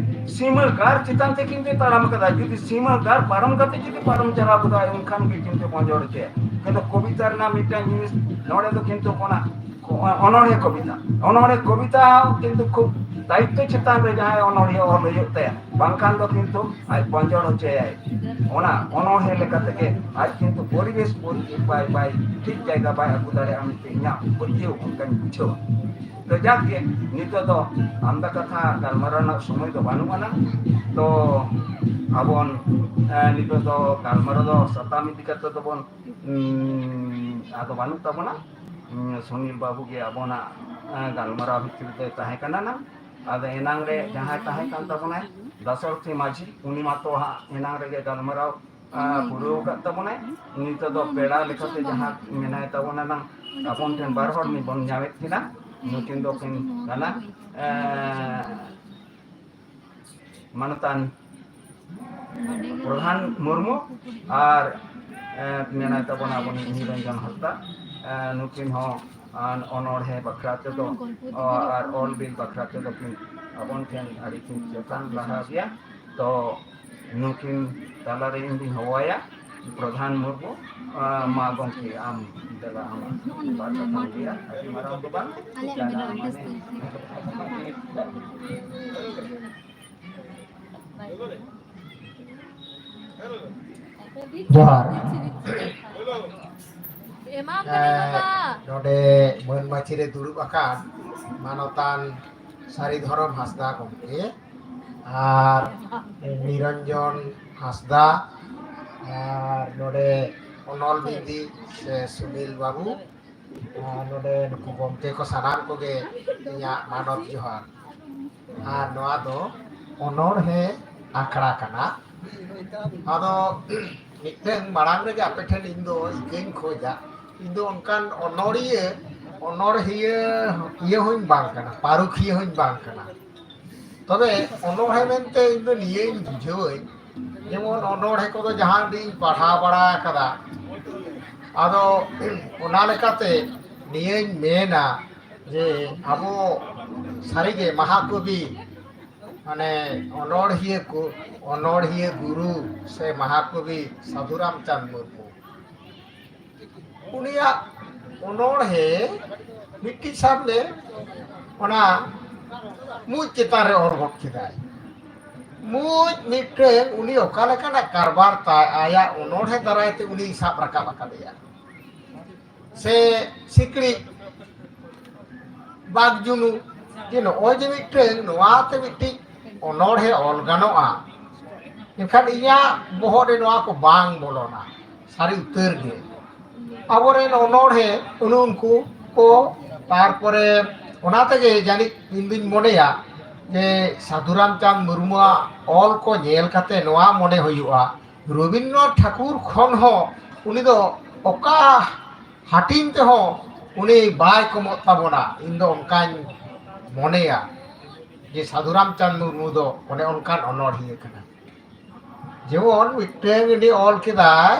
ᱥᱤᱢᱟᱹ ᱜᱟᱨ ᱪᱮᱛᱟᱱ ᱛᱮ ᱠᱤᱱᱛᱩ ᱛᱟᱲᱟᱢ ᱠᱟᱫᱟ᱾ ᱡᱩᱫᱤ ᱥᱤᱢᱟᱹ ᱜᱟᱨ ᱯᱟᱨᱚᱢ ᱠᱟᱛᱮ ᱡᱩᱫᱤ ᱯᱟᱨᱚᱢ ᱪᱟᱞᱟᱣ ᱜᱚᱫᱚᱜᱼᱟ, ᱮᱱᱠᱷᱟᱱ ᱜᱮ ᱠᱤᱱᱛᱩ ᱵᱚᱱᱡᱚᱲ ᱦᱚᱪᱚᱭᱟ᱾ ᱠᱤᱱᱛᱩ ᱠᱚᱵᱤᱛᱟ ᱨᱮᱱᱟᱜ ᱢᱤᱫᱴᱟᱝ ᱡᱤᱱᱤᱥ ᱱᱚᱰᱮ ᱫᱚ ᱠᱤᱱᱛᱩ ᱚᱱᱟ ᱚᱱᱚᱬᱦᱮ ᱠᱚᱵᱤᱛᱟ᱾ ᱚᱱᱚᱬᱦᱮ ᱠᱚᱵᱤᱛᱟ ᱦᱚᱸ ᱠᱤᱱᱛᱩ ᱠᱷᱩᱵ ᱫᱟᱭᱤᱛᱛᱚ ᱪᱮᱛᱟᱱ ᱨᱮ ᱡᱟᱦᱟᱸᱭ ᱚᱱᱚᱬᱦᱮ ᱚᱞ ᱦᱩᱭᱩᱜ ᱛᱟᱭᱟ, ᱵᱟᱝᱠᱷᱟᱱ ᱫᱚ ᱠᱤᱱᱛᱩ ᱟᱡ ᱵᱚᱱᱡᱚᱲ ᱦᱚᱪᱚᱭᱟᱭ᱾ ᱚᱱᱟ ᱚᱱᱚᱬᱦᱮ ᱞᱮᱠᱟ ᱛᱮᱜᱮ ᱟᱡ ᱠᱤᱱᱛᱩ ᱯᱚᱨᱤᱵᱮᱥ ᱯᱚᱨᱤ-, ᱵᱟᱭ, ᱵᱟᱭ ᱴᱷᱤᱠ ᱡᱟᱭᱜᱟ ᱵᱟᱭ ᱟᱹᱜᱩ ᱫᱟᱲᱮᱭᱟᱜᱼᱟ ᱢᱮᱱᱛᱮ ᱤᱧᱟᱹᱜ ᱯᱟᱹᱛᱭᱟᱹᱣ ᱚᱱᱠᱟᱧ ᱵᱩᱡᱷᱟᱹᱣᱟ᱾ ᱛᱚ ᱡᱟᱠ ᱜᱮ, ᱱᱤᱛᱚᱜ ᱫᱚ ᱟᱢᱫᱟ ᱠᱟᱛᱷᱟ ᱜᱟᱞᱢᱟᱨᱟᱣ ᱨᱮᱱᱟᱜ ᱥᱚᱢᱚᱭ ᱫᱚ ᱵᱟᱹᱱᱩᱜ ᱟᱱᱟ᱾ ᱛᱚ ᱟᱵᱚᱱ, ᱮ, ᱱᱤᱛᱚᱜ ᱫᱚ ᱜᱟᱞᱢᱟᱨᱟᱣ ᱫᱚ ᱥᱟᱛᱟᱢ ᱤᱫᱤ ᱠᱟᱛᱮ ᱫᱚᱵᱚᱱ, ᱩᱸ, ᱟᱫᱚ ᱵᱟᱹᱱᱩᱜ ᱛᱟᱵᱚᱱᱟ᱾ ᱩᱸ, ᱥᱩᱱᱤᱞ ᱵᱟᱹᱵᱩ ᱜᱮ ᱟᱵᱚᱱᱟᱜ, ᱮ, ᱜᱟᱞᱢᱟᱨᱟᱣ ᱵᱷᱤᱛᱨᱤ ᱨᱮ ᱛᱟᱦᱮᱸ ᱠᱟᱱᱟ ᱱᱟᱝ᱾ ᱟᱫᱚ ᱮᱱᱟᱝ ᱨᱮ ᱡᱟᱦᱟᱸᱭ ᱛᱟᱦᱮᱸ ᱠᱟᱱ ᱛᱟᱵᱚᱱᱟᱭ ᱫᱟᱥᱚᱨᱛᱷᱤ ᱢᱟᱹᱡᱷᱤ, ᱩᱱᱤ ᱢᱟᱛᱚ ᱦᱟᱸᱜ ᱮᱱᱟᱝ ᱨᱮᱜᱮ ᱜᱟᱞᱢᱟᱨᱟᱣ, ᱟ, ᱯᱩᱨᱟᱹᱣ ᱟᱠᱟᱫ ᱛᱟᱵᱚᱱᱟᱭ᱾ ᱱᱤᱛᱚᱜ ᱫᱚ ᱯᱮᱲᱟ ᱞᱮᱠᱟᱛᱮ ᱡᱟᱦᱟᱸ ᱢᱮᱱᱟᱭ ᱛᱟᱵᱚᱱᱟ ᱱᱟᱝ, ᱟᱵᱚᱱ ᱴᱷᱮᱱ ᱵᱟᱨ ᱦᱚᱲ ᱵᱚᱱ ᱧᱟᱢᱮᱫ ᱠᱤᱱᱟ᱾ ᱱᱩᱠᱤᱱ ᱫᱚ ᱠᱤᱱ ᱠᱟᱱᱟ, ᱮ, ᱢᱟᱱᱚᱛᱟᱱ ᱯᱨᱚᱫᱷᱟᱱ ᱢᱩᱨᱢᱩ ᱟᱨ, ᱮ, ᱢᱮᱱᱟᱭ ᱛᱟᱵᱚᱱᱟ ᱟᱵᱚᱱᱤᱡ ᱱᱤᱨᱚᱧᱡᱚᱱ ᱦᱟᱸᱥᱫᱟ᱾ ᱮ, ᱱᱩᱠᱤᱱ ᱦᱚᱸ, ᱟᱱ ᱚᱱᱚᱬᱦᱮ ᱵᱟᱠᱷᱨᱟ ᱛᱮᱫᱚ, ᱚ, ᱟᱨ ᱚᱞ ᱵᱤᱞ ᱵᱟᱠᱷᱨᱟ ᱛᱮᱫᱚ ᱠᱤᱱ ᱟᱵᱚᱱ ᱴᱷᱮᱱ ᱟᱹᱰᱤ ᱠᱤᱱ ᱪᱮᱛᱟᱱ ᱞᱟᱦᱟ ᱜᱮᱭᱟ᱾ ᱛᱚ ᱱᱩᱠᱤᱱ ᱛᱟᱞᱟᱨᱮ ᱤᱧ ᱫᱩᱧ ᱦᱚᱦᱚᱣᱟᱭᱟ ᱯᱨᱚᱫᱷᱟᱱ ᱢᱩᱨᱢᱩ᱾ ᱟ, ᱢᱟ ᱜᱚᱢᱠᱮ, ᱟᱢ ᱫᱮᱞᱟ, ᱟᱢᱟᱜ ᱵᱟᱨ ᱠᱟᱛᱷᱟᱢ ᱞᱟᱹᱭᱟ, ᱟᱹᱰᱤ ᱢᱟᱨᱟᱝ ᱫᱚ ᱵᱟᱝ, ᱡᱟᱦᱟᱸ ᱢᱟᱱᱮ ᱡᱚᱦᱟᱨ᱾ ᱮᱢᱟᱢ ᱠᱟᱹᱱᱟᱹᱧ ᱵᱟᱵᱟ᱾ ᱱᱚᱰᱮ ᱢᱟᱹᱱ ᱢᱟᱹᱪᱤ ᱨᱮ ᱫᱩᱲᱩᱵ ᱟᱠᱟᱱ ᱢᱟᱱᱚᱛᱟᱱ ᱥᱟᱹᱨᱤ ᱫᱷᱚᱨᱚᱢ ᱦᱟᱸᱥᱫᱟ ᱜᱚᱢᱠᱮ ᱟᱨ ᱱᱤᱨᱚᱧᱡᱚᱱ ᱦᱟᱸᱥᱫᱟ ᱟᱨ ᱱᱚᱰᱮ ᱚᱱᱚᱞ ᱵᱤᱱᱫᱤ ᱥᱮ ᱥᱩᱱᱤᱞ ᱵᱟᱹᱵᱩ, ᱟᱨ ᱱᱚᱰᱮ ᱱᱩᱠᱩ ᱜᱚᱢᱠᱮ ᱠᱚ ᱥᱟᱱᱟᱢ ᱠᱚᱜᱮ ᱤᱧᱟᱹᱜ ᱢᱟᱱᱚᱛ ᱡᱚᱦᱟᱨ᱾ ᱟᱨ ᱱᱚᱣᱟ ᱫᱚ ᱚᱱᱚᱬᱦᱮ ᱟᱠᱷᱲᱟ ᱠᱟᱱᱟ᱾ ᱟᱫᱚ ᱢᱤᱫᱴᱟᱝ ᱢᱟᱲᱟᱝ ᱨᱮᱜᱮ ᱟᱯᱮ ᱴᱷᱮᱱ ᱤᱧ ᱫᱚ ᱤᱠᱟᱹᱧ ᱠᱷᱚᱡᱟ, ᱤᱧ ᱫᱚ ᱚᱱᱠᱟᱱ ᱚᱱᱚᱲᱤᱭᱟᱹ, ᱚᱱᱚᱲᱦᱤᱭᱟᱹ ᱤᱭᱟᱹ ᱦᱚᱸᱧ ᱵᱟᱝ ᱠᱟᱱᱟ, ᱯᱟᱹᱨᱩᱠᱷᱤᱭᱟᱹ ᱦᱚᱸᱧ ᱵᱟᱝ ᱠᱟᱱᱟ᱾ ᱛᱚᱵᱮ ᱚᱱᱚᱬᱦᱮ ᱢᱮᱱᱛᱮ ᱤᱧ ᱫᱚ ᱱᱤᱭᱟᱹᱧ ᱵᱩᱡᱷᱟᱹᱣᱟᱹᱧ, ᱡᱮᱢᱚᱱ ᱚᱱᱚᱬᱦᱮ ᱠᱚᱫᱚ ᱡᱟᱦᱟᱸ ᱜᱤᱧ ᱯᱟᱲᱦᱟᱣ ᱵᱟᱲᱟ ᱟᱠᱟᱫᱟ, ᱟᱫᱚ ᱚᱱᱟ ᱞᱮᱠᱟᱛᱮ ᱱᱤᱭᱟᱹᱧ ᱢᱮᱱᱟ ᱡᱮ ᱟᱵᱚ ᱥᱟᱹᱨᱤᱜᱮ ᱢᱟᱦᱟᱠᱚᱵᱤ, ᱢᱟᱱᱮ ᱚᱱᱚᱬᱦᱤᱭᱟᱹ ᱠᱚ, ᱚᱱᱚᱬᱦᱤᱭᱟᱹ ᱜᱩᱨᱩ ᱥᱮ ᱢᱟᱦᱟᱠᱚᱵᱤ ᱥᱟᱹᱫᱷᱩ ᱨᱟᱢᱪᱟᱸᱫᱽ ᱢᱩᱨᱢᱩ, ᱩᱱᱤᱭᱟᱜ ᱚᱱᱚᱬᱦᱮ ᱢᱤᱫᱴᱤᱡ ᱥᱟᱵ ᱢᱮ, ᱚᱱᱟ ᱢᱩᱸᱡ ᱪᱮᱛᱟᱱ ᱨᱮ ᱚᱞ ᱜᱚᱫ ᱠᱮᱫᱟᱭ᱾ ᱢᱩᱸᱡ ᱢᱤᱫᱴᱟᱹᱝ ᱩᱱᱤ ᱚᱠᱟ ᱞᱮᱠᱟᱱᱟᱜ ᱠᱟᱨᱵᱟᱨ ᱛᱟᱭ, ᱟᱭᱟᱜ ᱚᱱᱚᱬᱦᱮ ᱫᱟᱨᱟᱭ ᱛᱮ ᱩᱱᱤ ᱥᱟᱵ ᱨᱟᱠᱟᱵ ᱟᱠᱟᱫᱮᱭᱟ᱾ ᱥᱮ ᱥᱤᱠᱲᱤᱡ, ᱵᱟᱜᱽᱡᱩᱱᱩ, ᱡᱮ ᱱᱚᱜᱼᱚᱭ ᱡᱮ ᱢᱤᱫᱴᱟᱹᱝ ᱱᱚᱣᱟ ᱛᱮ ᱢᱤᱫᱴᱤᱡ ᱚᱱᱚᱬᱦᱮ ᱚᱞ ᱜᱟᱱᱚᱜᱼᱟ, ᱮᱱᱠᱷᱟᱱ ᱤᱧᱟᱹᱜ ᱵᱚᱦᱚᱜ ᱨᱮ ᱱᱚᱣᱟ ᱠᱚ ᱵᱟᱝ ᱵᱚᱞᱚᱱᱟ᱾ ᱥᱟᱹᱨᱤ ᱩᱛᱟᱹᱨ ᱜᱮ᱾ ᱟᱵᱚᱨᱮᱱ ᱚᱱᱚᱬᱦᱮ ᱩᱱᱩ ᱩᱱᱠᱩ ᱠᱚ, ᱛᱟᱨᱯᱚᱨᱮ ᱚᱱᱟ ᱛᱮᱜᱮ ᱡᱟᱹᱱᱤᱡ ᱤᱧ ᱫᱩᱧ ᱢᱚᱱᱮᱭᱟ ᱡᱮ ᱥᱟᱹᱫᱷᱩ ᱨᱟᱢᱪᱟᱸᱫᱽ ᱢᱩᱨᱢᱩᱣᱟᱜ ᱚᱞ ᱠᱚ ᱧᱮᱞ ᱠᱟᱛᱮ ᱱᱚᱣᱟ ᱢᱚᱱᱮ ᱦᱩᱭᱩᱜᱼᱟ, ᱨᱚᱵᱤᱱᱫᱨᱚᱱᱟᱛᱷ ᱴᱷᱟᱹᱠᱩᱨ ᱠᱷᱚᱱ ᱦᱚᱸ ᱩᱱᱤ ᱫᱚ ᱚᱠᱟ ᱦᱟᱹᱴᱤᱧ ᱛᱮᱦᱚᱸ ᱩᱱᱤ ᱵᱟᱭ ᱠᱚᱢᱚᱜ ᱛᱟᱵᱚᱱᱟ᱾ ᱤᱧ ᱫᱚ ᱚᱱᱠᱟᱧ ᱢᱚᱱᱮᱭᱟ ᱡᱮ ᱥᱟᱹᱫᱷᱩ ᱨᱟᱢᱪᱟᱸᱫᱽ ᱢᱩᱨᱢᱩ ᱫᱚ ᱚᱱᱮ ᱚᱱᱠᱟᱱ ᱚᱱᱚᱬᱦᱤᱭᱟᱹ ᱠᱟᱱᱟ᱾ ᱡᱮᱢᱚᱱ ᱢᱤᱫᱴᱟᱝ ᱩᱱᱤ ᱚᱞ ᱠᱮᱫᱟᱭ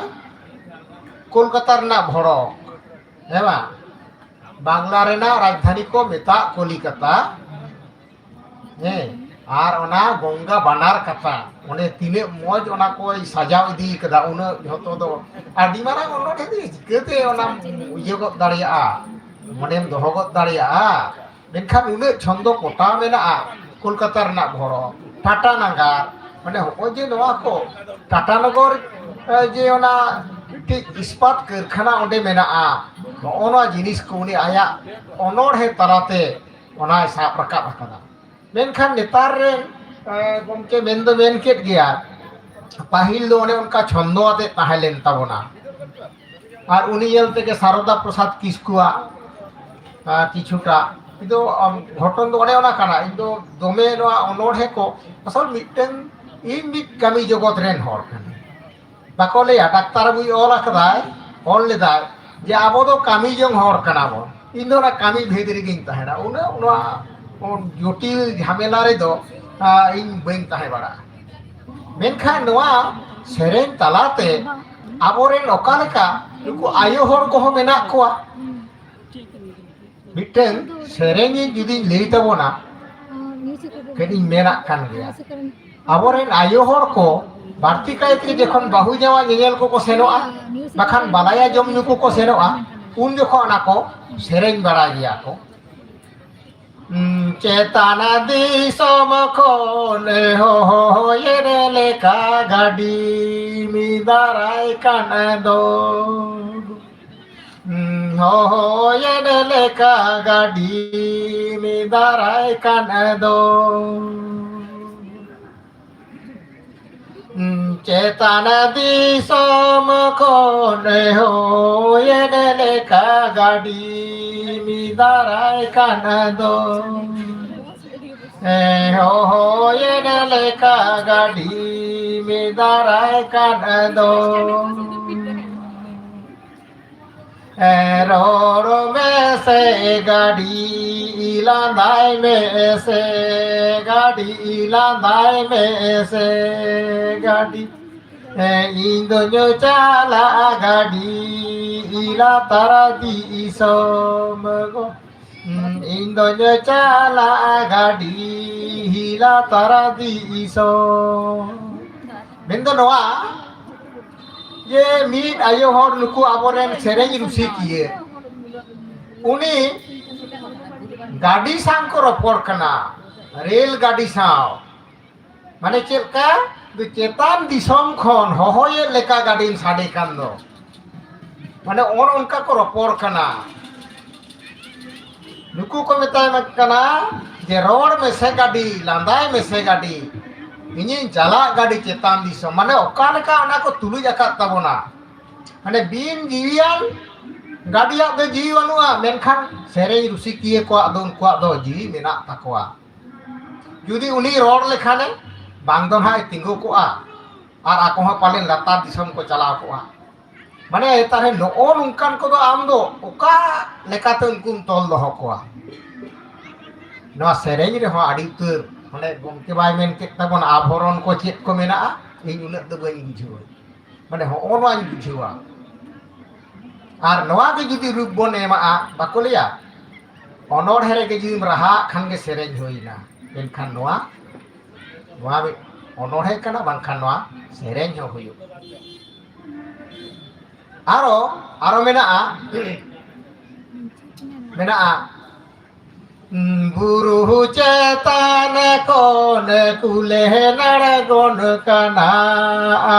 ᱠᱳᱞᱠᱟᱛᱟ ᱨᱮᱱᱟᱜ ᱵᱷᱚᱲᱚᱠ, ᱦᱮᱸ ᱵᱟᱝ? ᱵᱟᱝᱞᱟ ᱨᱮᱱᱟᱜ ᱨᱟᱡᱽᱫᱷᱟᱱᱤ ᱠᱚ ᱢᱮᱛᱟᱜ ᱠᱚᱞᱤᱠᱟᱛᱟ, ᱦᱮᱸ, ᱟᱨ ᱚᱱᱟ ᱜᱚᱝᱜᱟ ᱵᱟᱱᱟᱨ ᱠᱟᱛᱷᱟ, ᱚᱸᱰᱮ ᱛᱤᱱᱟᱹᱜ ᱢᱚᱡᱽ ᱚᱱᱟ ᱠᱚᱭ ᱥᱟᱡᱟᱣ ᱤᱫᱤ ᱠᱟᱫᱟ, ᱩᱱᱟᱹᱜ ᱡᱷᱚᱛᱚ ᱫᱚ ᱟᱹᱰᱤ ᱢᱟᱨᱟᱝ ᱚᱱᱚᱬᱦᱮ ᱫᱚ ᱪᱤᱠᱟᱹᱛᱮ ᱚᱱᱟᱢ ᱤᱭᱟᱹ ᱜᱚᱫ ᱫᱟᱲᱮᱭᱟᱜᱼᱟ, ᱢᱚᱱᱮᱢ ᱫᱚᱦᱚ ᱜᱚᱫ ᱫᱟᱲᱮᱭᱟᱜᱼᱟ? ᱢᱮᱱᱠᱷᱟᱱ ᱩᱱᱟᱹᱜ ᱪᱷᱚᱱᱫᱚ ᱯᱚᱴᱟᱣ ᱢᱮᱱᱟᱜᱼᱟ, ᱠᱳᱞᱠᱟᱛᱟ ᱨᱮᱱᱟᱜ ᱵᱷᱚᱲᱚ, ᱴᱟᱴᱟ ᱱᱟᱜᱟᱨ, ᱢᱟᱱᱮ ᱦᱚᱸᱜᱼᱚᱭ ᱡᱮ ᱱᱚᱣᱟ ᱠᱚ ᱴᱟᱴᱟ ᱱᱚᱜᱚᱨ, ᱮ, ᱡᱮ ᱚᱱᱟ ᱢᱤᱫᱴᱤᱡ ᱤᱥᱯᱟᱛ ᱠᱟᱹᱨᱠᱷᱟᱱᱟ ᱚᱸᱰᱮ ᱢᱮᱱᱟᱜᱼᱟ, ᱱᱚᱜᱼᱚ ᱱᱚᱣᱟ ᱡᱤᱱᱤᱥ ᱠᱚ ᱩᱱᱤ ᱟᱭᱟᱜ ᱚᱱᱚᱬᱦᱮ ᱛᱟᱞᱟᱛᱮ ᱚᱱᱟᱭ ᱥᱟᱵ ᱨᱟᱠᱟᱵ ᱟᱠᱟᱫᱟ᱾ ᱢᱮᱱᱠᱷᱟᱱ ᱱᱮᱛᱟᱨ ᱨᱮᱱ, ᱮ, ᱜᱚᱢᱠᱮ ᱢᱮᱱ ᱫᱚ ᱢᱮᱱ ᱠᱮᱫ ᱜᱮᱭᱟ, ᱯᱟᱹᱦᱤᱞ ᱫᱚ ᱚᱱᱮ ᱚᱱᱠᱟ ᱪᱷᱚᱱᱫᱚ ᱟᱛᱮ ᱛᱟᱦᱮᱸ ᱞᱮᱱ ᱛᱟᱵᱚᱱᱟ᱾ ᱟᱨ ᱩᱱᱤ ᱧᱮᱞ ᱛᱮᱜᱮ ᱥᱟᱨᱚᱫᱟ ᱯᱨᱚᱥᱟᱫᱽ ᱠᱤᱥᱠᱩᱣᱟᱜ, ᱟ, ᱠᱤᱪᱷᱩᱴᱟ᱾ ᱤᱧ ᱫᱚ, ᱟᱢ, ᱜᱷᱚᱴᱚᱱ ᱫᱚ ᱚᱱᱮ ᱚᱱᱟ ᱠᱟᱱᱟ᱾ ᱤᱧ ᱫᱚ ᱫᱚᱢᱮ ᱱᱚᱣᱟ ᱚᱱᱚᱬᱦᱮ ᱠᱚ, ᱟᱥᱚᱞ ᱢᱤᱫᱴᱟᱝ, ᱤᱧ ᱢᱤᱫ ᱠᱟᱹᱢᱤ ᱡᱚᱜᱚᱛ ᱨᱮᱱ ᱦᱚᱲ ᱠᱟᱱᱟᱧ᱾ ᱵᱟᱠᱚ ᱞᱟᱹᱭᱟ, ᱰᱟᱠᱛᱟᱨ ᱵᱟᱹᱵᱩᱭ ᱚᱞ ᱟᱠᱟᱫᱟᱭ, ᱚᱞ ᱞᱮᱫᱟᱭ ᱡᱮ ᱟᱵᱚ ᱫᱚ ᱠᱟᱹᱢᱤ ᱡᱚᱝ ᱦᱚᱲ ᱠᱟᱱᱟ ᱵᱚᱱ᱾ ᱤᱧ ᱫᱚ ᱚᱱᱟ ᱠᱟᱹᱢᱤ ᱵᱷᱮᱫ ᱨᱮᱜᱮᱧ ᱛᱟᱦᱮᱱᱟ, ᱩᱱᱟᱹᱜ ᱱᱚᱣᱟ ᱡᱚᱴᱤᱞ ᱡᱷᱟᱢᱮᱞᱟ ᱨᱮᱫᱚ, ᱟ, ᱤᱧ ᱵᱟᱹᱧ ᱛᱟᱦᱮᱸ ᱵᱟᱲᱟᱜᱼᱟ᱾ ᱢᱮᱱᱠᱷᱟᱱ ᱱᱚᱣᱟ ᱥᱮᱨᱮᱧ ᱛᱟᱞᱟᱛᱮ ᱟᱵᱚᱨᱮᱱ ᱚᱠᱟ ᱞᱮᱠᱟ ᱱᱩᱠᱩ ᱟᱭᱳ ᱦᱚᱲ ᱠᱚᱦᱚᱸ ᱢᱮᱱᱟᱜ ᱠᱚᱣᱟ᱾ ᱢᱤᱫᱴᱟᱝ ᱥᱮᱨᱮᱧ ᱡᱩᱫᱤᱧ ᱞᱟᱹᱭ ᱛᱟᱵᱚᱱᱟ, ᱠᱟᱹᱴᱤᱡ ᱤᱧ ᱢᱮᱱᱟᱜ ᱠᱟᱱ ᱜᱮᱭᱟ᱾ ᱟᱵᱚᱨᱮᱱ ᱟᱭᱳ ᱦᱚᱲ ᱠᱚ ᱵᱟᱹᱲᱛᱤ ᱠᱟᱭᱛᱮ ᱡᱚᱠᱷᱚᱱ ᱵᱟᱹᱦᱩ ᱡᱟᱶᱟᱭ ᱧᱮᱧᱮᱞ ᱠᱚᱠᱚ ᱥᱮᱱᱚᱜᱼᱟ, ᱵᱟᱠᱷᱟᱱ ᱵᱟᱞᱟᱭᱟ ᱡᱚᱢ ᱧᱩ ᱠᱚᱠᱚ ᱥᱮᱱᱚᱜᱼᱟ, ᱩᱱ ᱡᱚᱠᱷᱚᱱ ᱚᱱᱟ ᱠᱚ ᱥᱮᱨᱮᱧ ᱵᱟᱲᱟᱭ ᱜᱮᱭᱟ ᱠᱚ᱾ ᱪᱮᱛᱟᱱ ᱫᱤᱥᱚᱢ ᱠᱷᱚᱱ ᱦᱚᱭᱮᱫ ᱞᱮᱠᱟ ᱜᱟᱹᱰᱤ ᱢᱤᱫ ᱫᱟᱨᱟᱭ ᱠᱟᱱ ᱫᱚ᱾ ᱦᱚᱭᱮᱫ ᱞᱮᱠᱟ ᱜᱟᱹᱰᱤ ᱢᱤᱫ ᱫᱟᱨᱟᱭ ᱠᱟᱱ ᱫᱚ᱾ ᱪᱮᱛᱟᱱ ᱫᱤᱥᱚᱢ ᱠᱷᱚᱱ ᱦᱚᱭᱮᱫ ᱞᱮᱠᱟ ᱜᱟᱹᱰᱤ ᱢᱤᱫ ᱫᱟᱨᱟᱭ ᱠᱟᱱ ᱫᱚ᱾ ᱦᱚᱭᱮᱫ ᱞᱮᱠᱟ ᱜᱟᱹᱰᱤ ᱢᱤᱫ ᱫᱟᱨᱟᱭ ᱠᱟᱱ ᱫᱚ᱾ ᱨᱚᱲ ᱢᱮᱥᱮ ᱜᱟᱹᱰᱤ, ᱞᱟᱸᱫᱟᱭ ᱢᱮᱥᱮ ᱜᱟᱹᱰᱤ, ᱞᱟᱸᱫᱟᱭ ᱢᱮᱥᱮ ᱜᱟᱹᱰᱤ᱾ ᱤᱧ ᱫᱚᱧ ᱪᱟᱞᱟᱜᱼᱟ ᱜᱟᱹᱰᱤ, ᱞᱟᱛᱟᱨ ᱫᱤᱥᱚᱢ ᱜᱚ᱾ ᱤᱧ ᱫᱚᱧ ᱪᱟᱞᱟᱜᱼᱟ ᱜᱟᱹᱰᱤ, ᱞᱟᱛᱟᱨ ᱫᱤᱥᱚᱢ᱾ ᱢᱮᱱᱫᱚ ᱱᱚᱣᱟ ᱡᱮ ᱢᱤᱫ ᱟᱭᱳ ᱦᱚᱲ, ᱱᱩᱠᱩ ᱟᱵᱚᱨᱮᱱ ᱥᱮᱨᱮᱧ ᱨᱩᱥᱤᱠᱤᱭᱟᱹ, ᱩᱱᱤ ᱜᱟᱹᱰᱤ ᱥᱟᱶ ᱠᱚ ᱨᱚᱯᱚᱲ ᱠᱟᱱᱟ, ᱨᱮᱞ ᱜᱟᱹᱰᱤ ᱥᱟᱶ᱾ ᱢᱟᱱᱮ ᱪᱮᱫ ᱞᱮᱠᱟ? ᱪᱮᱛᱟᱱ ᱫᱤᱥᱚᱢ ᱠᱷᱚᱱ ᱦᱚᱦᱚᱭᱮᱫ ᱞᱮᱠᱟ ᱜᱟᱹᱰᱤ ᱥᱟᱰᱮ ᱠᱟᱱ ᱫᱚ᱾ ᱢᱟᱱᱮ ᱚᱱ ᱚᱱᱠᱟ ᱠᱚ ᱨᱚᱯᱚᱲ ᱠᱟᱱᱟ᱾ ᱱᱩᱠᱩ ᱠᱚ ᱢᱮᱛᱟᱭ ᱠᱟᱱᱟ ᱡᱮ, "ᱨᱚᱲ ᱢᱮᱥᱮ ᱜᱟᱹᱰᱤ, ᱞᱟᱸᱫᱟᱭ ᱢᱮᱥᱮ ᱜᱟᱹᱰᱤ, ᱤᱧᱤᱧ ᱪᱟᱞᱟᱜ ᱜᱟᱹᱰᱤ ᱪᱮᱛᱟᱱ ᱫᱤᱥᱚᱢ᱾" ᱢᱟᱱᱮ ᱚᱠᱟ ᱞᱮᱠᱟ ᱚᱱᱟ ᱠᱚ ᱛᱩᱞᱩᱡ ᱟᱠᱟᱫ ᱛᱟᱵᱚᱱᱟ᱾ ᱢᱟᱱᱮ ᱵᱤᱱ ᱡᱤᱣᱤᱭᱟᱱ ᱜᱟᱹᱰᱤᱭᱟᱜ ᱫᱚ ᱡᱤᱣᱤ ᱵᱟᱹᱱᱩᱜᱼᱟ, ᱢᱮᱱᱠᱷᱟᱱ ᱥᱮᱨᱮᱧ ᱨᱩᱥᱤᱠᱤᱭᱟᱹ ᱠᱚᱣᱟᱜ ᱫᱚ, ᱩᱱᱠᱩᱣᱟᱜ ᱫᱚ ᱡᱤᱣᱤ ᱢᱮᱱᱟᱜ ᱛᱟᱠᱚᱣᱟ᱾ ᱡᱩᱫᱤ ᱩᱱᱤ ᱨᱚᱲ ᱞᱮᱠᱷᱟᱱᱮ, ᱵᱟᱝ ᱫᱚ ᱱᱟᱦᱟᱜ ᱮ ᱛᱤᱸᱜᱩ ᱠᱚᱜᱼᱟ, ᱟᱨ ᱟᱠᱚ ᱦᱚᱸ ᱯᱟᱞᱮᱱ ᱞᱟᱛᱟᱨ ᱫᱤᱥᱚᱢ ᱠᱚ ᱪᱟᱞᱟᱣ ᱠᱚᱜᱼᱟ᱾ ᱢᱟᱱᱮ ᱛᱟᱦᱞᱮ ᱱᱚᱜᱼᱚ ᱱᱚᱝᱠᱟᱱ ᱠᱚᱫᱚ ᱟᱢ ᱫᱚ ᱚᱠᱟ ᱞᱮᱠᱟᱛᱮ ᱩᱱᱠᱩᱢ ᱛᱚᱞ ᱫᱚᱦᱚ ᱠᱚᱣᱟ? ᱱᱚᱣᱟ ᱥᱮᱨᱮᱧ ᱨᱮᱦᱚᱸ ᱟᱹᱰᱤ ᱩᱛᱟᱹᱨ, ᱢᱟᱱᱮ ᱜᱚᱢᱠᱮ ᱵᱟᱭ ᱢᱮᱱ ᱠᱮᱫ ᱛᱟᱵᱚᱱᱟ ᱟᱵᱷᱚᱨᱚᱱ ᱠᱚ ᱪᱮᱫ ᱠᱚ ᱢᱮᱱᱟᱜᱼᱟ, ᱤᱧ ᱩᱱᱟᱹᱜ ᱫᱚ ᱵᱟᱹᱧ ᱵᱩᱡᱷᱟᱹᱣᱟ᱾ ᱢᱟᱱᱮ ᱦᱚᱸᱜᱼᱚ ᱱᱚᱣᱟᱧ ᱵᱩᱡᱷᱟᱹᱣᱟ᱾ ᱟᱨ ᱱᱚᱣᱟ ᱜᱮ ᱡᱩᱫᱤ ᱨᱩᱯ ᱵᱚᱱ ᱮᱢᱟᱜᱼᱟ, ᱵᱟᱠᱚ ᱞᱟᱹᱭᱟ, ᱚᱱᱚᱬᱦᱮ ᱨᱮᱜᱮ ᱡᱩᱫᱤᱢ ᱨᱟᱦᱟᱜ ᱠᱷᱟᱱ ᱜᱮ ᱥᱮᱨᱮᱧ ᱦᱩᱭᱱᱟ᱾ ᱢᱮᱱᱠᱷᱟᱱ ᱱᱚᱣᱟ, ᱱᱚᱣᱟ ᱢᱤᱫ ᱚᱱᱚᱬᱦᱮ ᱠᱟᱱᱟ, ᱵᱟᱝᱠᱷᱟᱱ ᱱᱚᱣᱟ ᱥᱮᱨᱮᱧ ᱦᱚᱸ ᱦᱩᱭᱩᱜᱼᱟ᱾ ᱟᱨᱚ ᱟᱨᱚ ᱢᱮᱱᱟᱜᱼᱟ᱾ ᱢᱮᱱᱟᱜᱼᱟ, ᱵᱩᱨᱩ ᱪᱮᱛᱟᱱ ᱠᱷᱚᱱ ᱠᱩᱞᱮ ᱟᱬᱜᱚᱱ ᱠᱟᱱᱟ,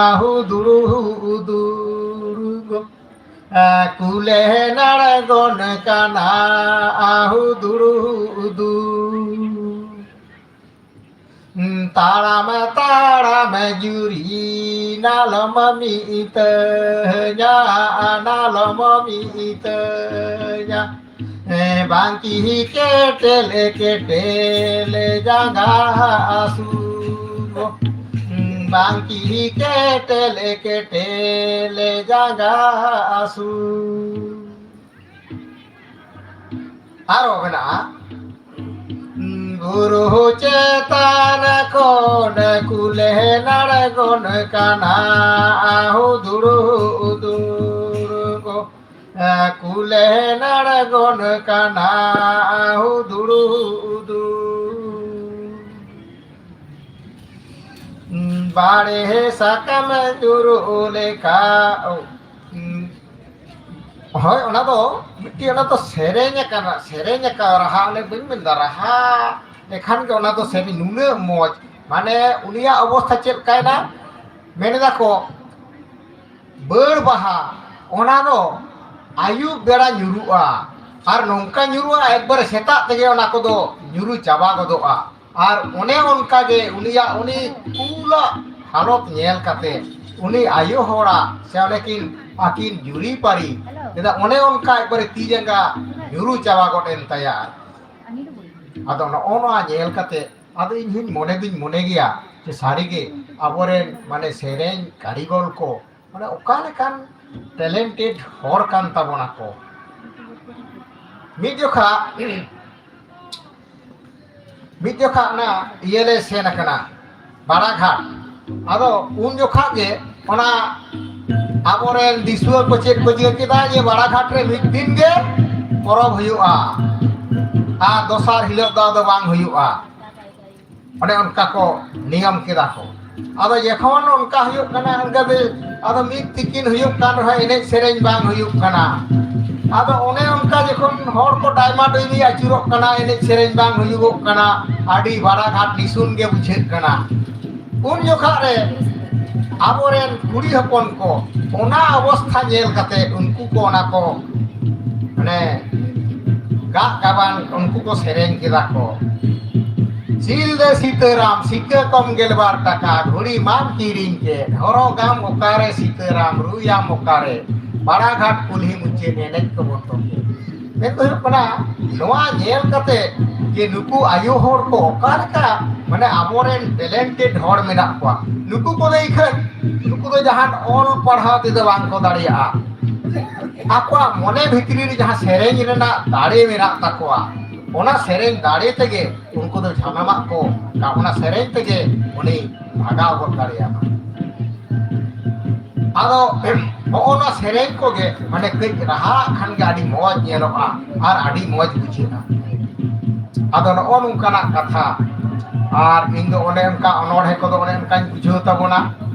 ᱟᱦᱩ ᱫᱩᱲᱩ ᱫᱩᱲᱩ ᱜᱚ᱾ ᱠᱩᱞᱮ ᱟᱬᱜᱚᱱ ᱠᱟᱱᱟ, ᱟᱦᱩ ᱫᱩᱲᱩ ᱫᱩᱲᱩ᱾ ᱛᱟᱲᱟᱢ ᱛᱟᱲᱟᱢ ᱡᱩᱨᱤ ᱱᱟᱞᱚᱢ ᱢᱤᱛᱟᱹᱧᱟ, ᱱᱟᱞᱚᱢ ᱢᱤᱛᱟᱹᱧᱟ᱾ ᱵᱟᱝᱠᱤ ᱠᱮᱴᱮᱞ ᱠᱮᱴᱮᱞ ᱡᱟᱸᱜᱟ ᱦᱟᱹᱥᱩ, ᱵᱟᱝᱠᱤ ᱠᱮᱴᱮᱞ ᱠᱮᱴᱮᱞ ᱡᱟᱸᱜᱟ ᱦᱟᱹᱥᱩ᱾ ᱟᱨᱚ ᱢᱮᱱᱟᱜᱼᱟ, ᱵᱩᱨᱩ ᱪᱮᱛᱟᱱ ᱠᱷᱚᱱ ᱠᱩᱞᱮ ᱟᱬᱜᱚᱱ ᱠᱟᱱᱟ, ᱟᱦᱩ ᱫᱩᱲᱩ ᱫᱩᱲᱩ ᱜᱚ᱾ ᱠᱩᱞᱮ ᱟᱬᱜᱚᱱ ᱠᱟᱱᱟ, ᱟᱦᱩ ᱫᱩᱲᱩ ᱫᱩᱲᱩ᱾ ᱵᱟᱲᱮ ᱥᱟᱠᱟᱢ ᱧᱩᱨᱩ ᱞᱮᱠᱟ᱾ ᱦᱳᱭ, ᱚᱱᱟ ᱫᱚ ᱢᱤᱫᱴᱤᱡ, ᱚᱱᱟ ᱫᱚ ᱥᱮᱨᱮᱧ ᱟᱠᱟᱱᱟ, ᱥᱮᱨᱮᱧ ᱟᱠᱟᱱ ᱨᱟᱦᱟ, ᱚᱱᱮ ᱵᱟᱹᱧ ᱢᱮᱱᱫᱟ, ᱨᱟᱦᱟ ᱞᱮᱠᱷᱟᱱ ᱜᱮ ᱚᱱᱟ ᱫᱚ ᱥᱮᱨᱮᱧ ᱱᱩᱱᱟᱹᱜ ᱢᱚᱡᱽ᱾ ᱢᱟᱱᱮ ᱩᱱᱤᱭᱟᱜ ᱚᱵᱚᱥᱛᱷᱟ ᱪᱮᱫ ᱞᱮᱠᱟᱭᱮᱱᱟ? ᱢᱮᱱ ᱮᱫᱟ ᱠᱚ, ᱵᱟᱹᱲ ᱵᱟᱦᱟ, ᱚᱱᱟ ᱫᱚ ᱟᱹᱭᱩᱵ ᱵᱮᱲᱟ ᱧᱩᱨᱩᱜᱼᱟ, ᱟᱨ ᱱᱚᱝᱠᱟ ᱧᱩᱨᱩᱜᱼᱟ, ᱮᱠᱵᱟᱨᱮ ᱥᱮᱛᱟᱜ ᱛᱮᱜᱮ ᱚᱱᱟ ᱠᱚᱫᱚ ᱧᱩᱨᱩ ᱪᱟᱵᱟ ᱜᱚᱫᱚᱜᱼᱟ᱾ ᱟᱨ ᱚᱱᱮ ᱚᱱᱠᱟ ᱜᱮ ᱩᱱᱤᱭᱟᱜ ᱩᱱᱤ ᱠᱩᱞᱟᱜ ᱦᱟᱞᱚᱛ ᱧᱮᱞ ᱠᱟᱛᱮ, ᱩᱱᱤ ᱟᱭᱳ ᱦᱚᱲᱟᱜ ᱥᱮ ᱚᱱᱮ ᱠᱤᱱ ᱟᱹᱠᱤᱱ ᱡᱩᱨᱤᱯᱟᱹᱨᱤ, ᱪᱮᱫᱟᱜ ᱚᱱᱮ ᱚᱱᱠᱟ ᱮᱠᱵᱟᱨᱮ ᱛᱤ ᱡᱟᱸᱜᱟ ᱧᱩᱨᱩ ᱪᱟᱵᱟ ᱜᱚᱫ ᱮᱱ ᱛᱟᱭᱟ᱾ ᱟᱫᱚ ᱱᱚᱜᱼᱚ ᱱᱚᱣᱟ ᱧᱮᱞ ᱠᱟᱛᱮ ᱟᱫᱚ ᱤᱧ ᱦᱚᱸᱧ ᱢᱚᱱᱮ ᱫᱩᱧ ᱢᱚᱱᱮ ᱜᱮᱭᱟ ᱡᱮ ᱥᱟᱹᱨᱤᱜᱮ ᱟᱵᱚᱨᱮᱱ ᱢᱟᱱᱮ ᱥᱮᱨᱮᱧ ᱠᱟᱹᱨᱤᱜᱚᱞ ᱠᱚ ᱢᱟᱱᱮ ᱚᱠᱟ ᱞᱮᱠᱟᱱ ᱴᱮᱞᱮᱱᱴᱮᱰ ᱦᱚᱲ ᱠᱟᱱ ᱛᱟᱵᱚᱱᱟ ᱠᱚ᱾ ᱢᱤᱫ ᱡᱚᱠᱷᱟ, ᱢᱤᱫ ᱡᱚᱠᱷᱟ ᱚᱱᱟ ᱤᱭᱟᱹ ᱞᱮ ᱥᱮᱱ ᱟᱠᱟᱱᱟ, ᱵᱟᱲᱟᱜᱷᱟᱴ᱾ ᱟᱫᱚ ᱩᱱ ᱡᱚᱠᱷᱟ ᱜᱮ ᱚᱱᱟ ᱟᱵᱚᱨᱮᱱ ᱫᱤᱥᱩᱣᱟᱹ ᱠᱚ ᱪᱮᱫ ᱠᱚ ᱪᱤᱠᱟᱹ ᱠᱮᱫᱟ ᱡᱮ ᱵᱟᱲᱟᱜᱷᱟᱴ ᱨᱮ ᱢᱤᱫ ᱫᱤᱱ ᱜᱮ ᱯᱚᱨᱚᱵᱽ ᱦᱩᱭᱩᱜᱼᱟ, ᱟᱨ ᱫᱚᱥᱟᱨ ᱦᱤᱞᱳᱜ ᱫᱚ ᱟᱫᱚ ᱵᱟᱝ ᱦᱩᱭᱩᱜᱼᱟ᱾ ᱚᱱᱮ ᱚᱱᱠᱟ ᱠᱚ ᱱᱤᱭᱚᱢ ᱠᱮᱫᱟ ᱠᱚ᱾ ᱟᱫᱚ ᱡᱚᱠᱷᱚᱱ ᱚᱱᱠᱟ ᱦᱩᱭᱩᱜ ᱠᱟᱱᱟ, ᱚᱱᱠᱟ ᱛᱮ ᱟᱫᱚ ᱢᱤᱫ ᱛᱤᱠᱤᱱ ᱦᱩᱭᱩᱜ ᱠᱟᱱ ᱨᱮᱦᱚᱸ ᱮᱱᱮᱡ ᱥᱮᱨᱮᱧ ᱵᱟᱝ ᱦᱩᱭᱩᱜ ᱠᱟᱱᱟ᱾ ᱟᱫᱚ ᱚᱱᱮ ᱚᱱᱠᱟ ᱡᱚᱠᱷᱚᱱ ᱦᱚᱲ ᱠᱚ ᱰᱟᱭᱢᱟ ᱰᱩᱭᱢᱤ ᱟᱹᱪᱩᱨᱚᱜ ᱠᱟᱱᱟ, ᱮᱱᱮᱡ ᱥᱮᱨᱮᱧ ᱵᱟᱝ ᱦᱩᱭᱩᱜᱚᱜ ᱠᱟᱱᱟ, ᱟᱹᱰᱤ ᱵᱟᱲᱟᱜᱷᱟᱴ ᱱᱤᱥᱩᱱ ᱜᱮ ᱵᱩᱡᱷᱟᱹᱜ ᱠᱟᱱᱟ᱾ ᱩᱱ ᱡᱚᱠᱷᱟ ᱨᱮ ᱟᱵᱚᱨᱮᱱ ᱠᱩᱲᱤ ᱦᱚᱯᱚᱱ ᱠᱚ ᱚᱱᱟ ᱚᱵᱚᱥᱛᱷᱟ ᱧᱮᱞ ᱠᱟᱛᱮ ᱩᱱᱠᱩ ᱠᱚ ᱚᱱᱟ ᱠᱚ ᱢᱟᱱᱮ ᱜᱟᱜ ᱜᱟᱵᱟᱱ ᱩᱱᱠᱩ ᱠᱚ ᱥᱮᱨᱮᱧ ᱠᱮᱫᱟ ᱠᱚ᱾ ᱥᱤᱞᱫᱟᱹ ᱥᱤᱛᱟᱹᱨᱟᱢ, ᱥᱤᱠᱟᱹ ᱠᱚᱢ ᱜᱮᱞᱵᱟᱨ ᱴᱟᱠᱟ, ᱜᱷᱩᱲᱤ ᱢᱟᱢ ᱠᱤᱨᱤᱧ ᱠᱮᱫ, ᱦᱚᱨᱚᱜᱟᱢ ᱚᱠᱟᱨᱮ ᱥᱤᱛᱟᱹᱨᱟᱢ, ᱨᱩᱭᱟᱢ ᱚᱠᱟᱨᱮ, ᱵᱟᱲᱟᱜᱷᱟᱴ ᱠᱩᱞᱦᱤ ᱢᱩᱪᱟᱹᱫ ᱮᱱᱮᱡ ᱠᱚ ᱵᱚᱱᱫᱚ ᱠᱮᱫ᱾ ᱢᱮᱱ ᱫᱚ ᱦᱩᱭᱩᱜ ᱠᱟᱱᱟ, ᱱᱚᱣᱟ ᱧᱮᱞ ᱠᱟᱛᱮ ᱡᱮ ᱱᱩᱠᱩ ᱟᱭᱳ ᱦᱚᱲ ᱠᱚ ᱚᱠᱟ ᱞᱮᱠᱟ, ᱢᱟᱱᱮ ᱟᱵᱚᱨᱮᱱ ᱴᱮᱞᱮᱱᱴᱮᱰ ᱦᱚᱲ ᱢᱮᱱᱟᱜ ᱠᱚᱣᱟ, ᱱᱩᱠᱩ ᱠᱚᱫᱚ ᱤᱠᱷᱟᱹᱱ, ᱱᱩᱠᱩ ᱫᱚ ᱡᱟᱦᱟᱱ ᱚᱞ ᱯᱟᱲᱦᱟᱣ ᱛᱮᱫᱚ ᱵᱟᱝ ᱠᱚ ᱫᱟᱲᱮᱭᱟᱜᱼᱟ᱾ ᱟᱠᱚᱣᱟᱜ ᱢᱚᱱᱮ ᱵᱷᱤᱛᱨᱤ ᱨᱮ ᱡᱟᱦᱟᱸ ᱥᱮᱨᱮᱧ ᱨᱮᱱᱟᱜ ᱫᱟᱲᱮ ᱢᱮᱱᱟᱜ ᱛᱟᱠᱚᱣᱟ, ᱚᱱᱟ ᱥᱮᱨᱮᱧ ᱫᱟᱲᱮ ᱛᱮᱜᱮ ᱩᱱᱠᱩ ᱫᱚ ᱥᱟᱱᱟᱢᱟᱜ ᱠᱚ, ᱚᱱᱟ ᱥᱮᱨᱮᱧ ᱛᱮᱜᱮ ᱩᱱᱤ ᱵᱷᱟᱜᱟᱣ ᱜᱚᱫ ᱫᱟᱲᱮᱭᱟᱢᱟ᱾ ᱟᱫᱚ ᱱᱚᱜᱼᱚ ᱱᱚᱣᱟ ᱥᱮᱨᱮᱧ ᱠᱚᱜᱮ ᱢᱟᱱᱮ ᱠᱟᱹᱡ ᱨᱟᱦᱟ ᱠᱷᱟᱱ ᱜᱮ ᱟᱹᱰᱤ ᱢᱚᱡᱽ ᱧᱮᱞᱚᱜᱼᱟ ᱟᱨ ᱟᱹᱰᱤ ᱢᱚᱡᱽ ᱵᱩᱡᱷᱟᱹᱜᱼᱟ᱾ ᱟᱫᱚ ᱱᱚᱜᱼᱚ ᱱᱚᱝᱠᱟᱱᱟᱜ ᱠᱟᱛᱷᱟ᱾ ᱟᱨ ᱤᱧ ᱫᱚ ᱚᱱᱮ ᱚᱱᱠᱟ ᱚᱱᱚᱬᱦᱮ ᱠᱚᱫᱚ ᱚᱱᱮ ᱚᱱᱠᱟᱧ ᱵᱩᱡᱷᱟᱹᱣ ᱛᱟᱵᱚᱱᱟ᱾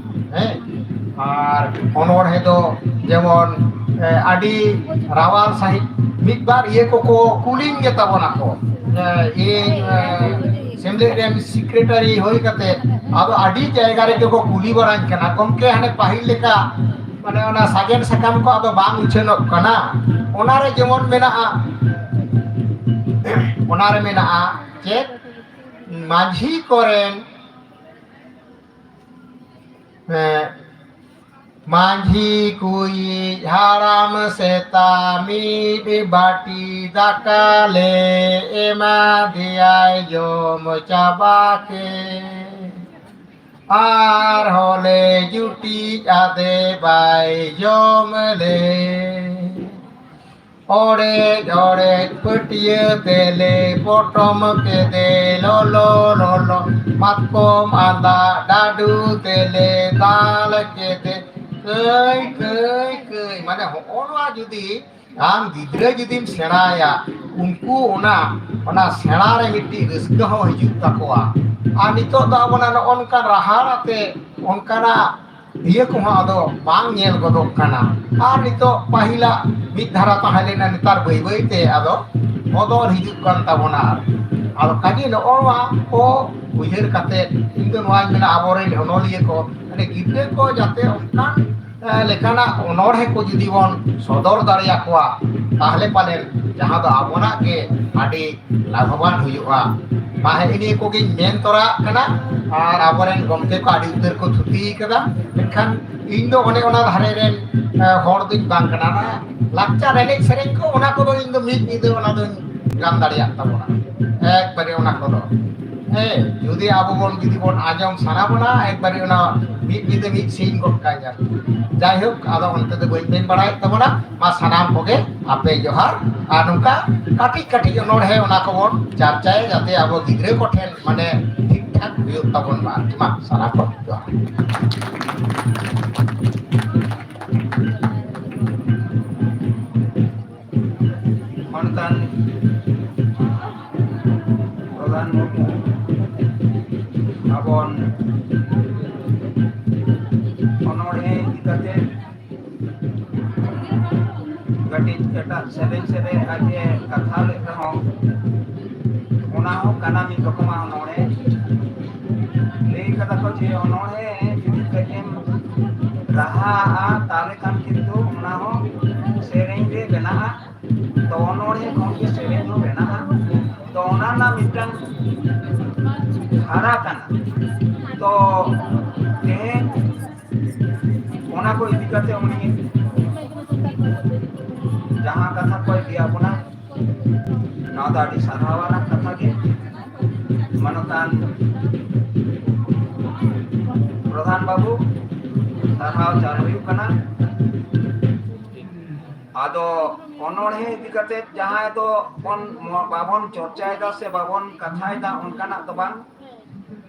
ᱦᱮᱸ, ᱟᱨ ᱚᱱᱚᱬᱦᱮ ᱫᱚ ᱡᱮᱢᱚᱱ, ᱮ, ᱟᱹᱰᱤ ᱨᱟᱣᱟᱞ ᱥᱟᱺᱦᱤᱡ ᱢᱤᱫ ᱵᱟᱨ ᱤᱭᱟᱹ ᱠᱚᱠᱚ ᱠᱩᱞᱤᱧ ᱜᱮ ᱛᱟᱵᱚᱱᱟ ᱠᱚ᱾ ᱮ, ᱤᱧ, ᱮ, ᱥᱮᱢᱞᱮᱫ ᱨᱮᱱ ᱥᱮᱠᱨᱮᱴᱟᱨᱤ ᱦᱩᱭ ᱠᱟᱛᱮ ᱟᱫᱚ ᱟᱹᱰᱤ ᱡᱟᱭᱜᱟ ᱨᱮᱜᱮ ᱠᱚ ᱠᱩᱞᱤ ᱵᱟᱲᱟᱧ ᱠᱟᱱᱟ, "ᱜᱚᱢᱠᱮ, ᱦᱟᱱᱮ ᱯᱟᱹᱦᱤᱞ ᱞᱮᱠᱟ ᱢᱟᱱᱮ ᱚᱱᱟ ᱥᱟᱜᱮᱱ ᱥᱟᱠᱟᱢ ᱠᱚ ᱟᱫᱚ ᱵᱟᱝ ᱩᱪᱷᱟᱹᱱᱚᱜ ᱠᱟᱱᱟ?" ᱚᱱᱟᱨᱮ ᱡᱮᱢᱚᱱ ᱢᱮᱱᱟᱜᱼᱟ, ᱚᱱᱟᱨᱮ ᱢᱮᱱᱟᱜᱼᱟ ᱪᱮᱫ? ᱢᱟᱹᱡᱷᱤ ᱠᱚᱨᱮᱱ, ᱮ, ᱢᱟᱹᱡᱷᱤ ᱠᱩᱭᱤᱡ ᱦᱟᱲᱟᱢ ᱥᱮᱛᱟ ᱢᱤᱫ ᱵᱟᱹᱴᱤ ᱫᱟᱠᱟ ᱞᱮ ᱮᱢᱟ ᱫᱮᱭᱟᱭ ᱡᱚᱢ ᱪᱟᱵᱟ ᱠᱮᱫ᱾ ᱟᱨᱦᱚᱸ ᱞᱮ ᱡᱩᱴᱤᱡ ᱟᱫᱮ ᱵᱟᱭ ᱡᱚᱢ ᱞᱮ᱾ ᱚᱲᱮᱡ ᱚᱲᱮᱡ ᱯᱟᱹᱴᱭᱟᱹ ᱛᱮᱞᱮ ᱯᱚᱴᱚᱢ ᱠᱮᱫᱮ ᱞᱚᱞᱚ ᱞᱚᱞᱚ, ᱢᱟᱛᱠᱚᱢ ᱟᱸᱫᱟ ᱰᱟᱹᱰᱩ ᱛᱮᱞᱮ ᱫᱟᱞ ᱠᱮᱫᱮ ᱠᱟᱹᱭ ᱠᱟᱹᱭ ᱠᱟᱹᱭ᱾ ᱢᱟᱱᱮ ᱦᱚᱸᱜᱼᱚ ᱱᱚᱣᱟ ᱡᱩᱫᱤ ᱟᱢ ᱜᱤᱫᱽᱨᱟᱹ ᱡᱩᱫᱤᱢ ᱥᱮᱬᱟᱭᱟ, ᱩᱱᱠᱩ ᱚᱱᱟ, ᱚᱱᱟ ᱥᱮᱬᱟ ᱨᱮ ᱢᱤᱫᱴᱤᱡ ᱨᱟᱹᱥᱠᱟᱹ ᱦᱚᱸ ᱦᱤᱡᱩᱜ ᱛᱟᱠᱚᱣᱟ᱾ ᱟᱨ ᱱᱤᱛᱚᱜ ᱫᱚ ᱟᱵᱚᱱᱟᱜ ᱱᱚᱜᱼᱚ ᱱᱚᱝᱠᱟᱱ ᱨᱟᱦᱟᱲ ᱟᱛᱮ ᱚᱱᱠᱟᱱᱟᱜ ᱤᱭᱟᱹ ᱠᱚᱦᱚᱸ ᱟᱫᱚ ᱵᱟᱝ ᱧᱮᱞ ᱜᱚᱫᱚᱜ ᱠᱟᱱᱟ᱾ ᱟᱨ ᱱᱤᱛᱚᱜ ᱯᱟᱹᱦᱤᱞᱟᱜ ᱢᱤᱫ ᱫᱷᱟᱨᱟ ᱛᱟᱦᱮᱸ ᱞᱮᱱᱟ, ᱱᱮᱛᱟᱨ ᱵᱟᱹᱭ ᱵᱟᱹᱭ ᱛᱮ ᱟᱫᱚ ᱵᱚᱫᱚᱞ ᱦᱤᱡᱩᱜ ᱠᱟᱱ ᱛᱟᱵᱚᱱᱟ᱾ ᱟᱫᱚ ᱠᱟᱡᱮ ᱱᱚᱜᱼᱚ ᱱᱚᱣᱟ ᱠᱚ ᱩᱭᱦᱟᱹᱨ ᱠᱟᱛᱮ ᱤᱧ ᱫᱚ ᱱᱚᱣᱟᱧ ᱢᱮᱱᱟ, ᱟᱵᱚᱨᱮᱱ ᱚᱱᱚᱞᱤᱭᱟᱹ ᱠᱚ, ᱢᱟᱱᱮ ᱜᱤᱫᱽᱨᱟᱹ ᱠᱚ ᱡᱟᱛᱮ ᱚᱱᱠᱟᱱ, ᱮ, ᱞᱮᱠᱟᱱᱟᱜ ᱚᱱᱚᱬᱦᱮ ᱠᱚ ᱡᱩᱫᱤ ᱵᱚᱱ ᱥᱚᱫᱚᱨ ᱫᱟᱲᱮᱭᱟᱠᱚᱣᱟ, ᱛᱟᱦᱞᱮ ᱯᱟᱞᱮᱱ ᱡᱟᱦᱟᱸ ᱫᱚ ᱟᱵᱚᱱᱟᱜ ᱜᱮ ᱟᱹᱰᱤ ᱞᱟᱵᱷᱚᱵᱟᱱ ᱦᱩᱭᱩᱜᱼᱟ᱾ ᱢᱟ ᱦᱮᱸ, ᱱᱤᱭᱟᱹ ᱠᱚᱜᱮᱧ ᱢᱮᱱ ᱛᱚᱨᱟᱜ ᱠᱟᱱᱟ᱾ ᱟᱨ ᱟᱵᱚᱨᱮᱱ ᱜᱚᱢᱠᱮ ᱠᱚ ᱟᱹᱰᱤ ᱩᱛᱟᱹᱨ ᱠᱚ ᱛᱷᱩᱛᱤ ᱠᱟᱫᱟ, ᱢᱮᱱᱠᱷᱟᱱ ᱤᱧ ᱫᱚ ᱚᱱᱮ ᱚᱱᱟ ᱫᱷᱟᱨᱮ ᱨᱮᱱ, ᱮ, ᱦᱚᱲ ᱫᱚᱧ ᱵᱟᱝ ᱠᱟᱱᱟ᱾ ᱚᱱᱟ ᱞᱟᱠᱪᱟᱨ ᱮᱱᱮᱡ ᱥᱮᱨᱮᱧ ᱠᱚ, ᱚᱱᱟ ᱠᱚᱫᱚ ᱤᱧ ᱫᱚ ᱢᱤᱫ ᱧᱤᱫᱟᱹ ᱚᱱᱟ ᱫᱚᱧ ᱜᱟᱱ ᱫᱟᱲᱮᱭᱟᱜ ᱛᱟᱵᱚᱱᱟ, ᱮᱠᱵᱟᱨᱮ ᱚᱱᱟ ᱠᱚᱫᱚ᱾ ᱦᱮᱸ, ᱡᱩᱫᱤ ᱟᱵᱚ ᱵᱚᱱ, ᱡᱩᱫᱤ ᱵᱚᱱ ᱟᱸᱡᱚᱢ ᱥᱟᱱᱟ ᱵᱚᱱᱟ, ᱮᱠᱵᱟᱨᱮ ᱚᱱᱟ ᱢᱤᱫ ᱧᱤᱫᱟᱹ ᱢᱤᱫ ᱥᱤᱧ ᱜᱚᱫ ᱠᱟᱜᱼᱟ᱾ ᱡᱟᱭᱦᱳᱠ, ᱟᱫᱚ ᱚᱱᱛᱮ ᱫᱚ ᱵᱟᱹᱧ ᱢᱮᱱ ᱵᱟᱲᱟᱭᱮᱫ ᱛᱟᱵᱚᱱᱟ᱾ ᱢᱟ ᱥᱟᱱᱟᱢ ᱠᱚᱜᱮ ᱟᱯᱮ ᱡᱚᱦᱟᱨ᱾ ᱟᱨ ᱱᱚᱝᱠᱟ ᱠᱟᱹᱴᱤᱡ ᱠᱟᱹᱴᱤᱡ ᱚᱱᱚᱬᱦᱮ ᱚᱱᱟ ᱠᱚᱵᱚᱱ ᱪᱟᱨᱪᱟᱭᱟ, ᱡᱟᱛᱮ ᱟᱵᱚ ᱜᱤᱫᱽᱨᱟᱹ ᱠᱚᱴᱷᱮᱱ ᱢᱟᱱᱮ ᱴᱷᱤᱠ ᱴᱷᱟᱠ ᱦᱩᱭᱩᱜ ᱛᱟᱵᱚᱱ ᱢᱟ᱾ ᱢᱟ ᱥᱟᱱᱟᱢ ᱠᱚ ᱡᱚᱦᱟᱨ᱾ ᱚᱱᱠᱟᱱ ᱯᱨᱚᱫᱷᱟᱱ ᱢᱩᱨᱢᱩ ᱟᱵᱚᱱ ᱚᱱᱚᱬᱦᱮ ᱤᱫᱤ ᱠᱟᱛᱮ ᱠᱟᱹᱴᱤᱡ ᱮᱴᱟᱜ ᱥᱮᱨᱮᱧ ᱥᱮᱨᱮᱧ ᱟᱡ ᱮ ᱠᱟᱛᱷᱟ ᱞᱮᱫ ᱨᱮᱦᱚᱸ, ᱚᱱᱟ ᱦᱚᱸ ᱠᱟᱱᱟ ᱢᱤᱫ ᱨᱚᱠᱚᱢᱟᱜ ᱚᱱᱚᱬᱦᱮ᱾ ᱞᱟᱹᱭ ᱠᱟᱫᱟ ᱠᱚ ᱡᱮ ᱚᱱᱚᱬᱦᱮ ᱡᱩᱫᱤ ᱠᱟᱹᱡ ᱮᱢ ᱨᱟᱦᱟᱜᱼᱟ, ᱛᱟᱦᱞᱮ ᱠᱷᱟᱱ ᱠᱤᱱᱛᱩ ᱚᱱᱟ ᱦᱚᱸ ᱥᱮᱨᱮᱧ ᱨᱮ ᱵᱮᱱᱟᱜᱼᱟ᱾ ᱛᱚ ᱚᱱᱚᱬᱦᱮ ᱠᱷᱚᱱ ᱜᱮ ᱥᱮᱨᱮᱧ ᱦᱚᱸ ᱵᱮᱱᱟᱜᱼᱟ᱾ ᱛᱚ ᱚᱱᱟ ᱨᱮᱱᱟᱜ ᱢᱤᱫᱴᱟᱝ ᱫᱷᱟᱨᱟ ᱠᱟᱱᱟ᱾ ᱛᱚ ᱛᱮᱦᱮᱧ ᱚᱱᱟ ᱠᱚ ᱤᱫᱤ ᱠᱟᱛᱮ ᱩᱱᱤ ᱡᱟᱦᱟᱸ ᱠᱟᱛᱷᱟ ᱠᱚᱭ ᱞᱟᱹᱭᱟᱫ ᱵᱚᱱᱟ, ᱱᱚᱣᱟ ᱫᱚ ᱟᱹᱰᱤ ᱥᱟᱨᱦᱟᱣ ᱟᱱᱟᱜ ᱠᱟᱛᱷᱟ ᱜᱮ᱾ ᱢᱟᱱᱚᱛᱟᱱ ᱯᱨᱚᱫᱷᱟᱱ ᱵᱟᱹᱵᱩ, ᱥᱟᱨᱦᱟᱣ ᱪᱟᱞ ᱦᱩᱭᱩᱜ ᱠᱟᱱᱟ᱾ ᱟᱫᱚ ᱚᱱᱚᱬᱦᱮ ᱤᱫᱤ ᱠᱟᱛᱮ ᱡᱟᱦᱟᱸᱭ ᱫᱚ ᱵᱚᱱ, ᱵᱟᱵᱚᱱ ᱪᱚᱨᱪᱟᱭᱮᱫᱟ ᱥᱮ ᱵᱟᱵᱚᱱ ᱠᱟᱛᱷᱟᱭᱮᱫᱟ, ᱚᱱᱠᱟᱱᱟᱜ ᱫᱚ ᱵᱟᱝ᱾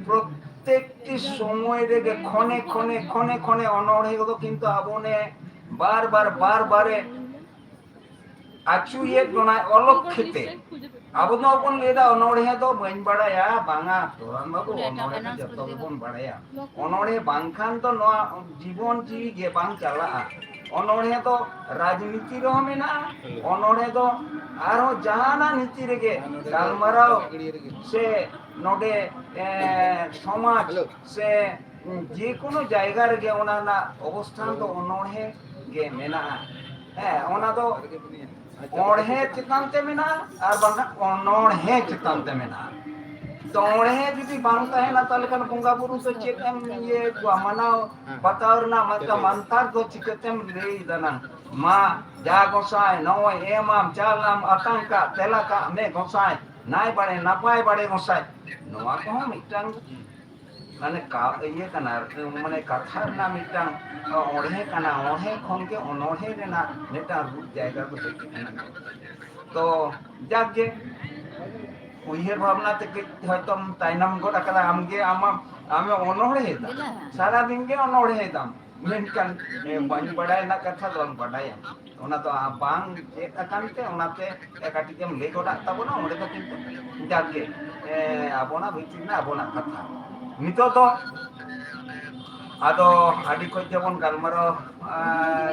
ᱯᱨᱚᱛᱮᱠᱴᱤ ᱥᱚᱢᱚᱭ ᱨᱮᱜᱮ ᱠᱷᱚᱱᱮ ᱠᱷᱚᱱᱮ, ᱠᱷᱚᱱᱮ ᱠᱷᱚᱱᱮ ᱚᱱᱚᱬᱦᱮ ᱠᱚᱫᱚ ᱠᱤᱱᱛᱩ ᱟᱵᱚ ᱚᱱᱮ ᱵᱟᱨ ᱵᱟᱨ, ᱵᱟᱨ ᱵᱟᱨᱮ ᱟᱹᱪᱩᱭᱮᱫ ᱵᱚᱱᱟᱭ ᱚᱞᱚᱠᱠᱷᱮ ᱛᱮ᱾ ᱟᱵᱚ ᱫᱚ ᱵᱚᱱ ᱞᱟᱹᱭᱫᱟ, "ᱚᱱᱚᱬᱦᱮ ᱫᱚ ᱵᱟᱹᱧ ᱵᱟᱲᱟᱭᱟ", ᱵᱟᱝᱟ, ᱛᱚᱨᱟᱢ ᱵᱟᱹᱵᱩ, ᱚᱱᱚᱬᱦᱮ ᱫᱚ ᱡᱚᱛᱚ ᱜᱮᱵᱚᱱ ᱵᱟᱲᱟᱭᱟ᱾ ᱚᱱᱚᱬᱦᱮ ᱵᱟᱝᱠᱷᱟᱱ ᱫᱚ ᱱᱚᱣᱟ ᱡᱤᱵᱚᱱ ᱡᱤᱣᱤ ᱜᱮ ᱵᱟᱝ ᱪᱟᱞᱟᱜᱼᱟ᱾ ᱚᱱᱚᱬᱦᱮ ᱫᱚ ᱨᱟᱡᱽᱱᱤᱛᱤ ᱨᱮᱦᱚᱸ ᱢᱮᱱᱟᱜᱼᱟ, ᱚᱱᱚᱬᱦᱮ ᱫᱚ ᱟᱨᱦᱚᱸ ᱡᱟᱦᱟᱱᱟᱜ ᱱᱤᱛᱤ ᱨᱮᱜᱮ ᱜᱟᱞᱢᱟᱨᱟᱣ ᱥᱮ ᱱᱚᱰᱮ, ᱮ, ᱥᱚᱢᱟᱡᱽ ᱥᱮ ᱡᱮᱠᱳᱱᱳ ᱡᱟᱭᱜᱟ ᱨᱮᱜᱮ ᱚᱱᱟ ᱨᱮᱱᱟᱜ ᱚᱵᱚᱥᱛᱷᱟᱱ ᱫᱚ ᱚᱱᱚᱬᱦᱮ ᱜᱮ ᱢᱮᱱᱟᱜᱼᱟ᱾ ᱦᱮᱸ, ᱚᱱᱟ ᱫᱚ ᱚᱬᱦᱮ ᱪᱮᱛᱟᱱ ᱛᱮ ᱢᱮᱱᱟᱜᱼᱟ ᱟᱨ ᱵᱟᱝᱠᱷᱟᱱ ᱚᱱᱚᱬᱦᱮ ᱪᱮᱛᱟᱱ ᱛᱮ ᱢᱮᱱᱟᱜᱼᱟ᱾ ᱛᱚ ᱚᱬᱦᱮ ᱡᱩᱫᱤ ᱵᱟᱝ ᱛᱟᱦᱮᱱᱟ, ᱛᱟᱦᱚᱞᱮ ᱠᱷᱟᱱ ᱵᱚᱸᱜᱟ ᱵᱩᱨᱩ ᱫᱚ ᱪᱮᱫ ᱮᱢ ᱤᱭᱟᱹ ᱠᱚᱣᱟ? ᱢᱟᱱᱟᱣ ᱵᱟᱛᱟᱣ ᱨᱮᱱᱟᱜ ᱢᱤᱫᱴᱟᱝ ᱢᱟᱱᱛᱟᱨ ᱫᱚ ᱪᱤᱠᱟᱹᱛᱮᱢ ᱞᱟᱹᱭ ᱫᱟᱱᱟᱝ? ᱢᱟ, ᱡᱟ ᱜᱚᱸᱥᱟᱭ, ᱱᱚᱜᱼᱚᱭ ᱮᱢᱟᱢ, ᱪᱟᱞᱟᱢ, ᱟᱛᱟᱝ ᱠᱟᱜ, ᱛᱮᱞᱟ ᱠᱟᱜ ᱢᱮ ᱜᱚᱸᱥᱟᱭ, ᱱᱟᱭ ᱵᱟᱲᱮ, ᱱᱟᱯᱟᱭ ᱵᱟᱲᱮ ᱜᱚᱸᱥᱟᱭ᱾ ᱱᱚᱣᱟ ᱠᱚᱦᱚᱸ ᱢᱤᱫᱴᱟᱝ ᱢᱟᱱᱮ ᱠᱟ-, ᱤᱭᱟᱹ ᱠᱟᱱᱟ, ᱢᱟᱱᱮ ᱠᱟᱛᱷᱟ ᱨᱮᱱᱟᱜ ᱢᱤᱫᱴᱟᱝ ᱚᱬᱦᱮ ᱠᱟᱱᱟ᱾ ᱚᱬᱦᱮ ᱠᱷᱚᱱ ᱜᱮ ᱚᱱᱚᱬᱦᱮ ᱨᱮᱱᱟᱜ ᱢᱤᱫᱴᱟᱝ ᱨᱩᱯ ᱡᱟᱭᱜᱟ ᱠᱚ ᱦᱮᱡ ᱟᱠᱟᱱᱟ᱾ ᱛᱚ ᱡᱟᱠ ᱜᱮ, ᱩᱭᱦᱟᱹᱨ ᱵᱷᱟᱵᱽᱱᱟ ᱛᱮ ᱠᱟᱹᱡ ᱦᱚᱭᱛᱚᱢ ᱛᱟᱭᱱᱚᱢ ᱜᱚᱫ ᱟᱠᱟᱫᱟ᱾ ᱟᱢᱜᱮ ᱟᱢᱟᱜ, ᱟᱢᱮ ᱚᱱᱚᱬᱦᱮ ᱫᱟ, ᱥᱟᱨᱟ ᱫᱤᱱ ᱜᱮ ᱚᱱᱚᱬᱦᱮ ᱫᱟᱢ, ᱢᱮᱱᱠᱷᱟᱱ, ᱮ, ᱵᱟᱹᱧ ᱵᱟᱲᱟᱭ ᱨᱮᱱᱟᱜ ᱠᱟᱛᱷᱟ ᱫᱚ ᱵᱟᱢ ᱵᱟᱰᱟᱭᱟ᱾ ᱚᱱᱟ ᱫᱚ ᱵᱟᱝ ᱪᱮᱫ ᱟᱠᱟᱱ ᱛᱮ, ᱚᱱᱟᱛᱮ ᱠᱟᱹᱴᱤᱡ ᱮᱢ ᱞᱟᱹᱭ ᱜᱚᱫᱟᱜ ᱛᱟᱵᱚᱱᱟ᱾ ᱚᱸᱰᱮ ᱫᱚ ᱠᱤᱱᱛᱩ ᱡᱟᱠ ᱜᱮ, ᱮ, ᱟᱵᱚᱱᱟᱜ ᱵᱷᱤᱛᱤᱨ ᱨᱮᱱᱟᱜ ᱟᱵᱚᱱᱟᱜ ᱠᱟᱛᱷᱟ᱾ ᱱᱤᱛᱚᱜ ᱫᱚ ᱟᱫᱚ ᱟᱹᱰᱤ ᱠᱷᱚᱡ ᱜᱮᱵᱚᱱ ᱜᱟᱞᱢᱟᱨᱟᱣ, ᱟ,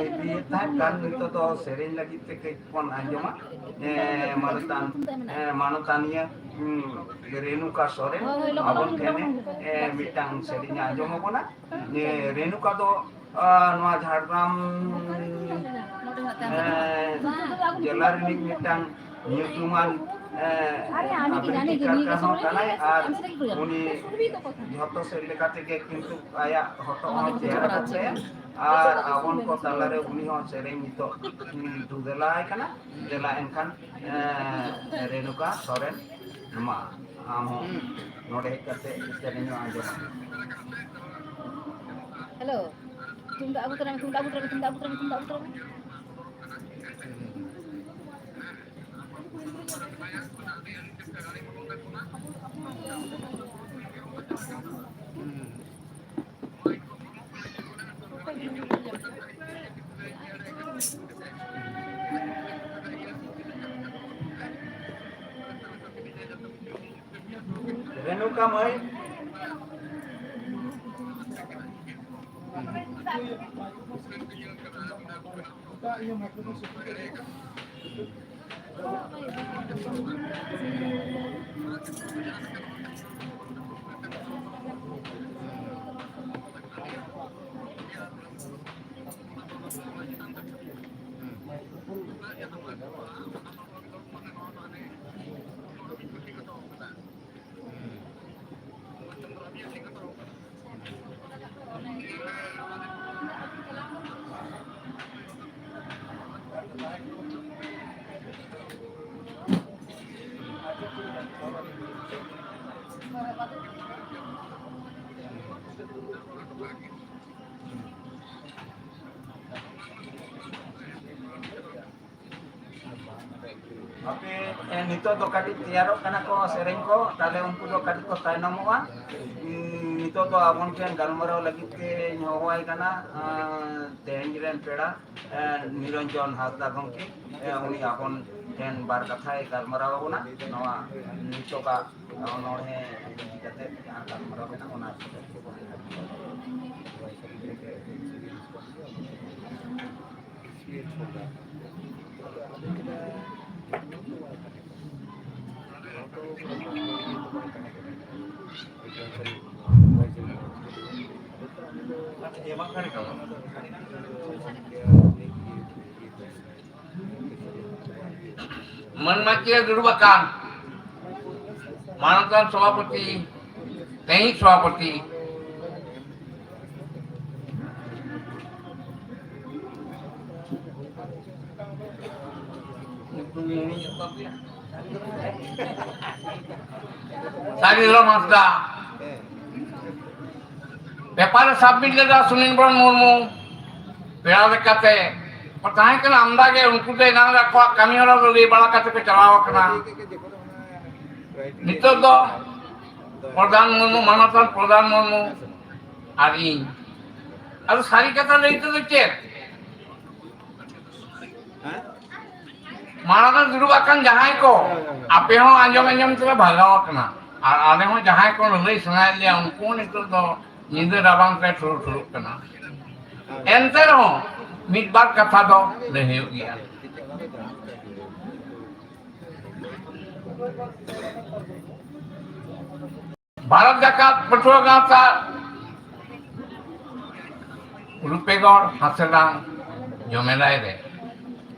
ᱤᱫᱤᱭᱮᱫ ᱛᱟᱦᱮᱸᱫ ᱠᱟᱱ, ᱱᱤᱛᱚᱜ ᱫᱚ ᱥᱮᱨᱮᱧ ᱞᱟᱹᱜᱤᱫ ᱛᱮ ᱠᱟᱹᱡ ᱵᱚᱱ ᱟᱸᱡᱚᱢᱟ᱾ ᱮ, ᱢᱟᱱᱚᱛᱟᱱ, ᱮ, ᱢᱟᱱᱚᱛᱟᱱᱤᱭᱟᱹ, ᱩᱸ, ᱨᱮᱱᱩᱠᱟ ᱥᱚᱨᱮᱱ ᱟᱵᱚ ᱴᱷᱮᱱᱮ, ᱮ, ᱢᱤᱫᱴᱟᱝ ᱥᱮᱨᱮᱧ ᱟᱸᱡᱚᱢ ᱟᱵᱚᱱᱟ᱾ ᱮ, ᱨᱮᱱᱩᱠᱟ ᱫᱚ, ᱟ, ᱱᱚᱣᱟ ᱡᱷᱟᱲᱜᱨᱟᱢ, ᱮ, ᱡᱮᱞᱟ ᱨᱤᱱᱤᱡ ᱢᱤᱫᱴᱟᱝ ᱧᱩᱛᱩᱢᱟᱱ, ᱮ, ᱟᱵᱨᱤᱛᱤ ᱠᱟᱨᱠᱟ ᱦᱚᱸ ᱠᱟᱱᱟᱭ, ᱟᱨ ᱩᱱᱤ ᱡᱷᱚᱛᱚ ᱥᱮᱫ ᱞᱮᱠᱟ ᱛᱮᱜᱮ ᱠᱤᱱᱛᱩ ᱟᱭᱟᱜ ᱦᱚᱴᱚᱜ ᱦᱚᱸ ᱛᱮᱭᱟᱨ ᱟᱠᱟᱫ ᱛᱟᱭᱟ, ᱟᱨ ᱟᱵᱚᱱ ᱠᱚ ᱛᱟᱞᱟᱨᱮ ᱩᱱᱤ ᱦᱚᱸ ᱥᱮᱨᱮᱧ ᱱᱤᱛᱚᱜ, ᱩᱸ, ᱫᱩᱫᱮᱞᱟᱭ ᱠᱟᱱᱟ᱾ ᱫᱮᱞᱟ ᱮᱱᱠᱷᱟᱱ, ᱮ, ᱨᱮᱱᱩᱠᱟ ᱥᱚᱨᱮᱱ, ᱢᱟ, ᱟᱢ ᱦᱚᱸ ᱱᱚᱰᱮ ᱦᱮᱡ ᱠᱟᱛᱮ ᱥᱮᱨᱮᱧ ᱦᱚᱸ ᱟᱸᱡᱚᱢ ᱢᱮ᱾ ᱦᱮᱞᱳ, ᱛᱩᱢᱫᱟᱜ ᱟᱹᱜᱩ ᱛᱚᱨᱟᱭ ᱢᱮ, ᱛᱩᱢᱫᱟᱜ ᱟᱹᱜᱩ ᱛᱚᱨᱟᱭ ᱢᱮ, ᱛᱩᱢᱫᱟᱜ ᱟᱹᱜᱩ ᱛᱚᱨᱟᱭ ᱢᱮ, ᱛᱩᱢᱫᱟᱜ ᱟᱹᱜᱩ ᱛᱚᱨᱟᱭ ᱢᱮ᱾ ᱢᱟᱹᱭ᱾ ᱦᱟᱯᱮ, ᱮ, ᱱᱤᱛᱚᱜ ᱫᱚ ᱠᱟᱹᱴᱤᱡ ᱛᱮᱭᱟᱨᱚᱜ ᱠᱟᱱᱟ ᱠᱚ ᱥᱮᱨᱮᱧ ᱠᱚ, ᱛᱟᱦᱞᱮ ᱩᱱᱠᱩ ᱫᱚ ᱠᱟᱹᱴᱤᱡ ᱠᱚ ᱛᱟᱭᱱᱚᱢᱚᱜᱼᱟ᱾ ᱩᱸ, ᱱᱤᱛᱚᱜ ᱫᱚ ᱟᱵᱚᱱ ᱴᱷᱮᱱ ᱜᱟᱞᱢᱟᱨᱟᱣ ᱞᱟᱹᱜᱤᱫ ᱛᱮᱧ ᱦᱚᱦᱚᱣᱟᱭ ᱠᱟᱱᱟ, ᱟᱸ, ᱛᱮᱦᱮᱧ ᱨᱮᱱ ᱯᱮᱲᱟ, ᱮ, ᱱᱤᱨᱚᱧᱡᱚᱱ ᱦᱟᱸᱥᱫᱟ ᱜᱚᱢᱠᱮ, ᱮ, ᱩᱱᱤ ᱟᱵᱚᱱ ᱴᱷᱮᱱ ᱵᱟᱨ ᱠᱟᱛᱷᱟᱭ ᱜᱟᱞᱢᱟᱨᱟᱣ ᱟᱵᱚᱱᱟ᱾ ᱱᱚᱣᱟ ᱱᱤᱛᱚᱜᱟᱜ ᱚᱱᱚᱬᱦᱮ ᱤᱫᱤ ᱠᱟᱛᱮ ᱡᱟᱦᱟᱸ ᱜᱟᱞᱢᱟᱨᱟᱣ ᱢᱮᱱᱟᱜᱼᱟ, ᱚᱱᱟ ᱢᱟᱹᱱ ᱢᱟᱹᱪᱤᱭᱟᱹ ᱫᱩᱲᱩᱵ ᱟᱠᱟᱱ ᱢᱟᱱᱚᱛᱟᱱ ᱥᱚᱵᱷᱟᱯᱚᱛᱤ, ᱛᱮᱦᱮᱧ ᱥᱚᱵᱷᱟᱯᱚᱛᱤ, ᱧᱩᱛᱩᱢ ᱦᱤᱲᱤᱧ ᱮᱫ ᱛᱟᱯᱮᱭᱟ᱾ ᱥᱟᱹᱨᱤ ᱫᱷᱚᱨᱚᱢ ᱦᱟᱸᱥᱫᱟ᱾ ᱯᱮᱯᱟᱨ ᱮ ᱥᱟᱵᱢᱤᱴ ᱞᱮᱫᱟ ᱥᱩᱱᱤᱞ ᱵᱚᱨᱚᱱ ᱢᱩᱨᱢᱩ, ᱯᱮᱲᱟ ᱞᱮᱠᱟᱛᱮ ᱠᱚ ᱛᱟᱦᱮᱸ ᱠᱟᱱᱟ ᱟᱢᱫᱟ ᱜᱮ᱾ ᱩᱱᱠᱩ ᱫᱚ ᱮᱱᱟᱝ ᱨᱮ ᱟᱠᱚᱣᱟᱜ ᱠᱟᱹᱢᱤ ᱦᱚᱨᱟ ᱫᱚ ᱞᱟᱹᱭ ᱵᱟᱲᱟ ᱠᱟᱛᱮ ᱠᱚ ᱪᱟᱞᱟᱣ ᱟᱠᱟᱱᱟ᱾ ᱱᱤᱛᱚᱜ ᱫᱚ ᱯᱨᱚᱫᱷᱟᱱ ᱢᱩᱨᱢᱩ, ᱢᱟᱱᱚᱛᱟᱱ ᱯᱨᱚᱫᱷᱟᱱ ᱢᱩᱨᱢᱩ ᱟᱨ ᱤᱧ᱾ ᱟᱫᱚ ᱥᱟᱹᱨᱤ ᱠᱟᱛᱷᱟ ᱞᱟᱹᱭ ᱛᱮᱫᱚ ᱪᱮᱫ? ᱦᱮᱸ? ᱢᱟᱲᱟᱝ ᱨᱮ ᱫᱩᱲᱩᱵ ᱟᱠᱟᱱ ᱡᱟᱦᱟᱸᱭ ᱠᱚ, ᱦᱳᱭ, ᱦᱳᱭ, ᱦᱳᱭ᱾ ᱟᱯᱮ ᱦᱚᱸ ᱟᱸᱡᱚᱢ ᱟᱸᱡᱚᱢ ᱛᱮᱯᱮ ᱵᱷᱟᱜᱟᱣ ᱟᱠᱟᱱᱟ᱾ ᱟᱨ ᱟᱞᱮ ᱦᱚᱸ ᱡᱟᱦᱟᱸᱭ ᱠᱚ ᱞᱟᱹᱞᱟᱹᱭ ᱥᱟᱱᱟᱭᱮᱫ ᱞᱮᱭᱟ, ᱩᱱᱠᱩ ᱦᱚᱸ ᱱᱤᱛᱚᱜ ᱫᱚ ᱧᱤᱫᱟᱹ ᱨᱟᱵᱟᱝ ᱛᱮ ᱴᱷᱩᱨᱩᱜ ᱴᱷᱩᱨᱩᱜ ᱠᱟᱱᱟ᱾ ᱮᱱᱛᱮ ᱨᱮᱦᱚᱸ ᱢᱤᱫ ᱵᱟᱨ ᱠᱟᱛᱷᱟ ᱫᱚ ᱞᱟᱹᱭ ᱦᱩᱭᱩᱜ ᱜᱮᱭᱟ᱾ ᱵᱷᱟᱨᱚᱛ ᱡᱟᱠᱟᱛ ᱯᱟᱹᱴᱷᱩᱣᱟᱹ ᱜᱟᱶᱛᱟ ᱨᱩᱯᱮᱜᱚᱲ ᱦᱟᱸᱥᱮᱞᱟᱝ ᱡᱚᱢᱮᱞᱟᱭ ᱨᱮ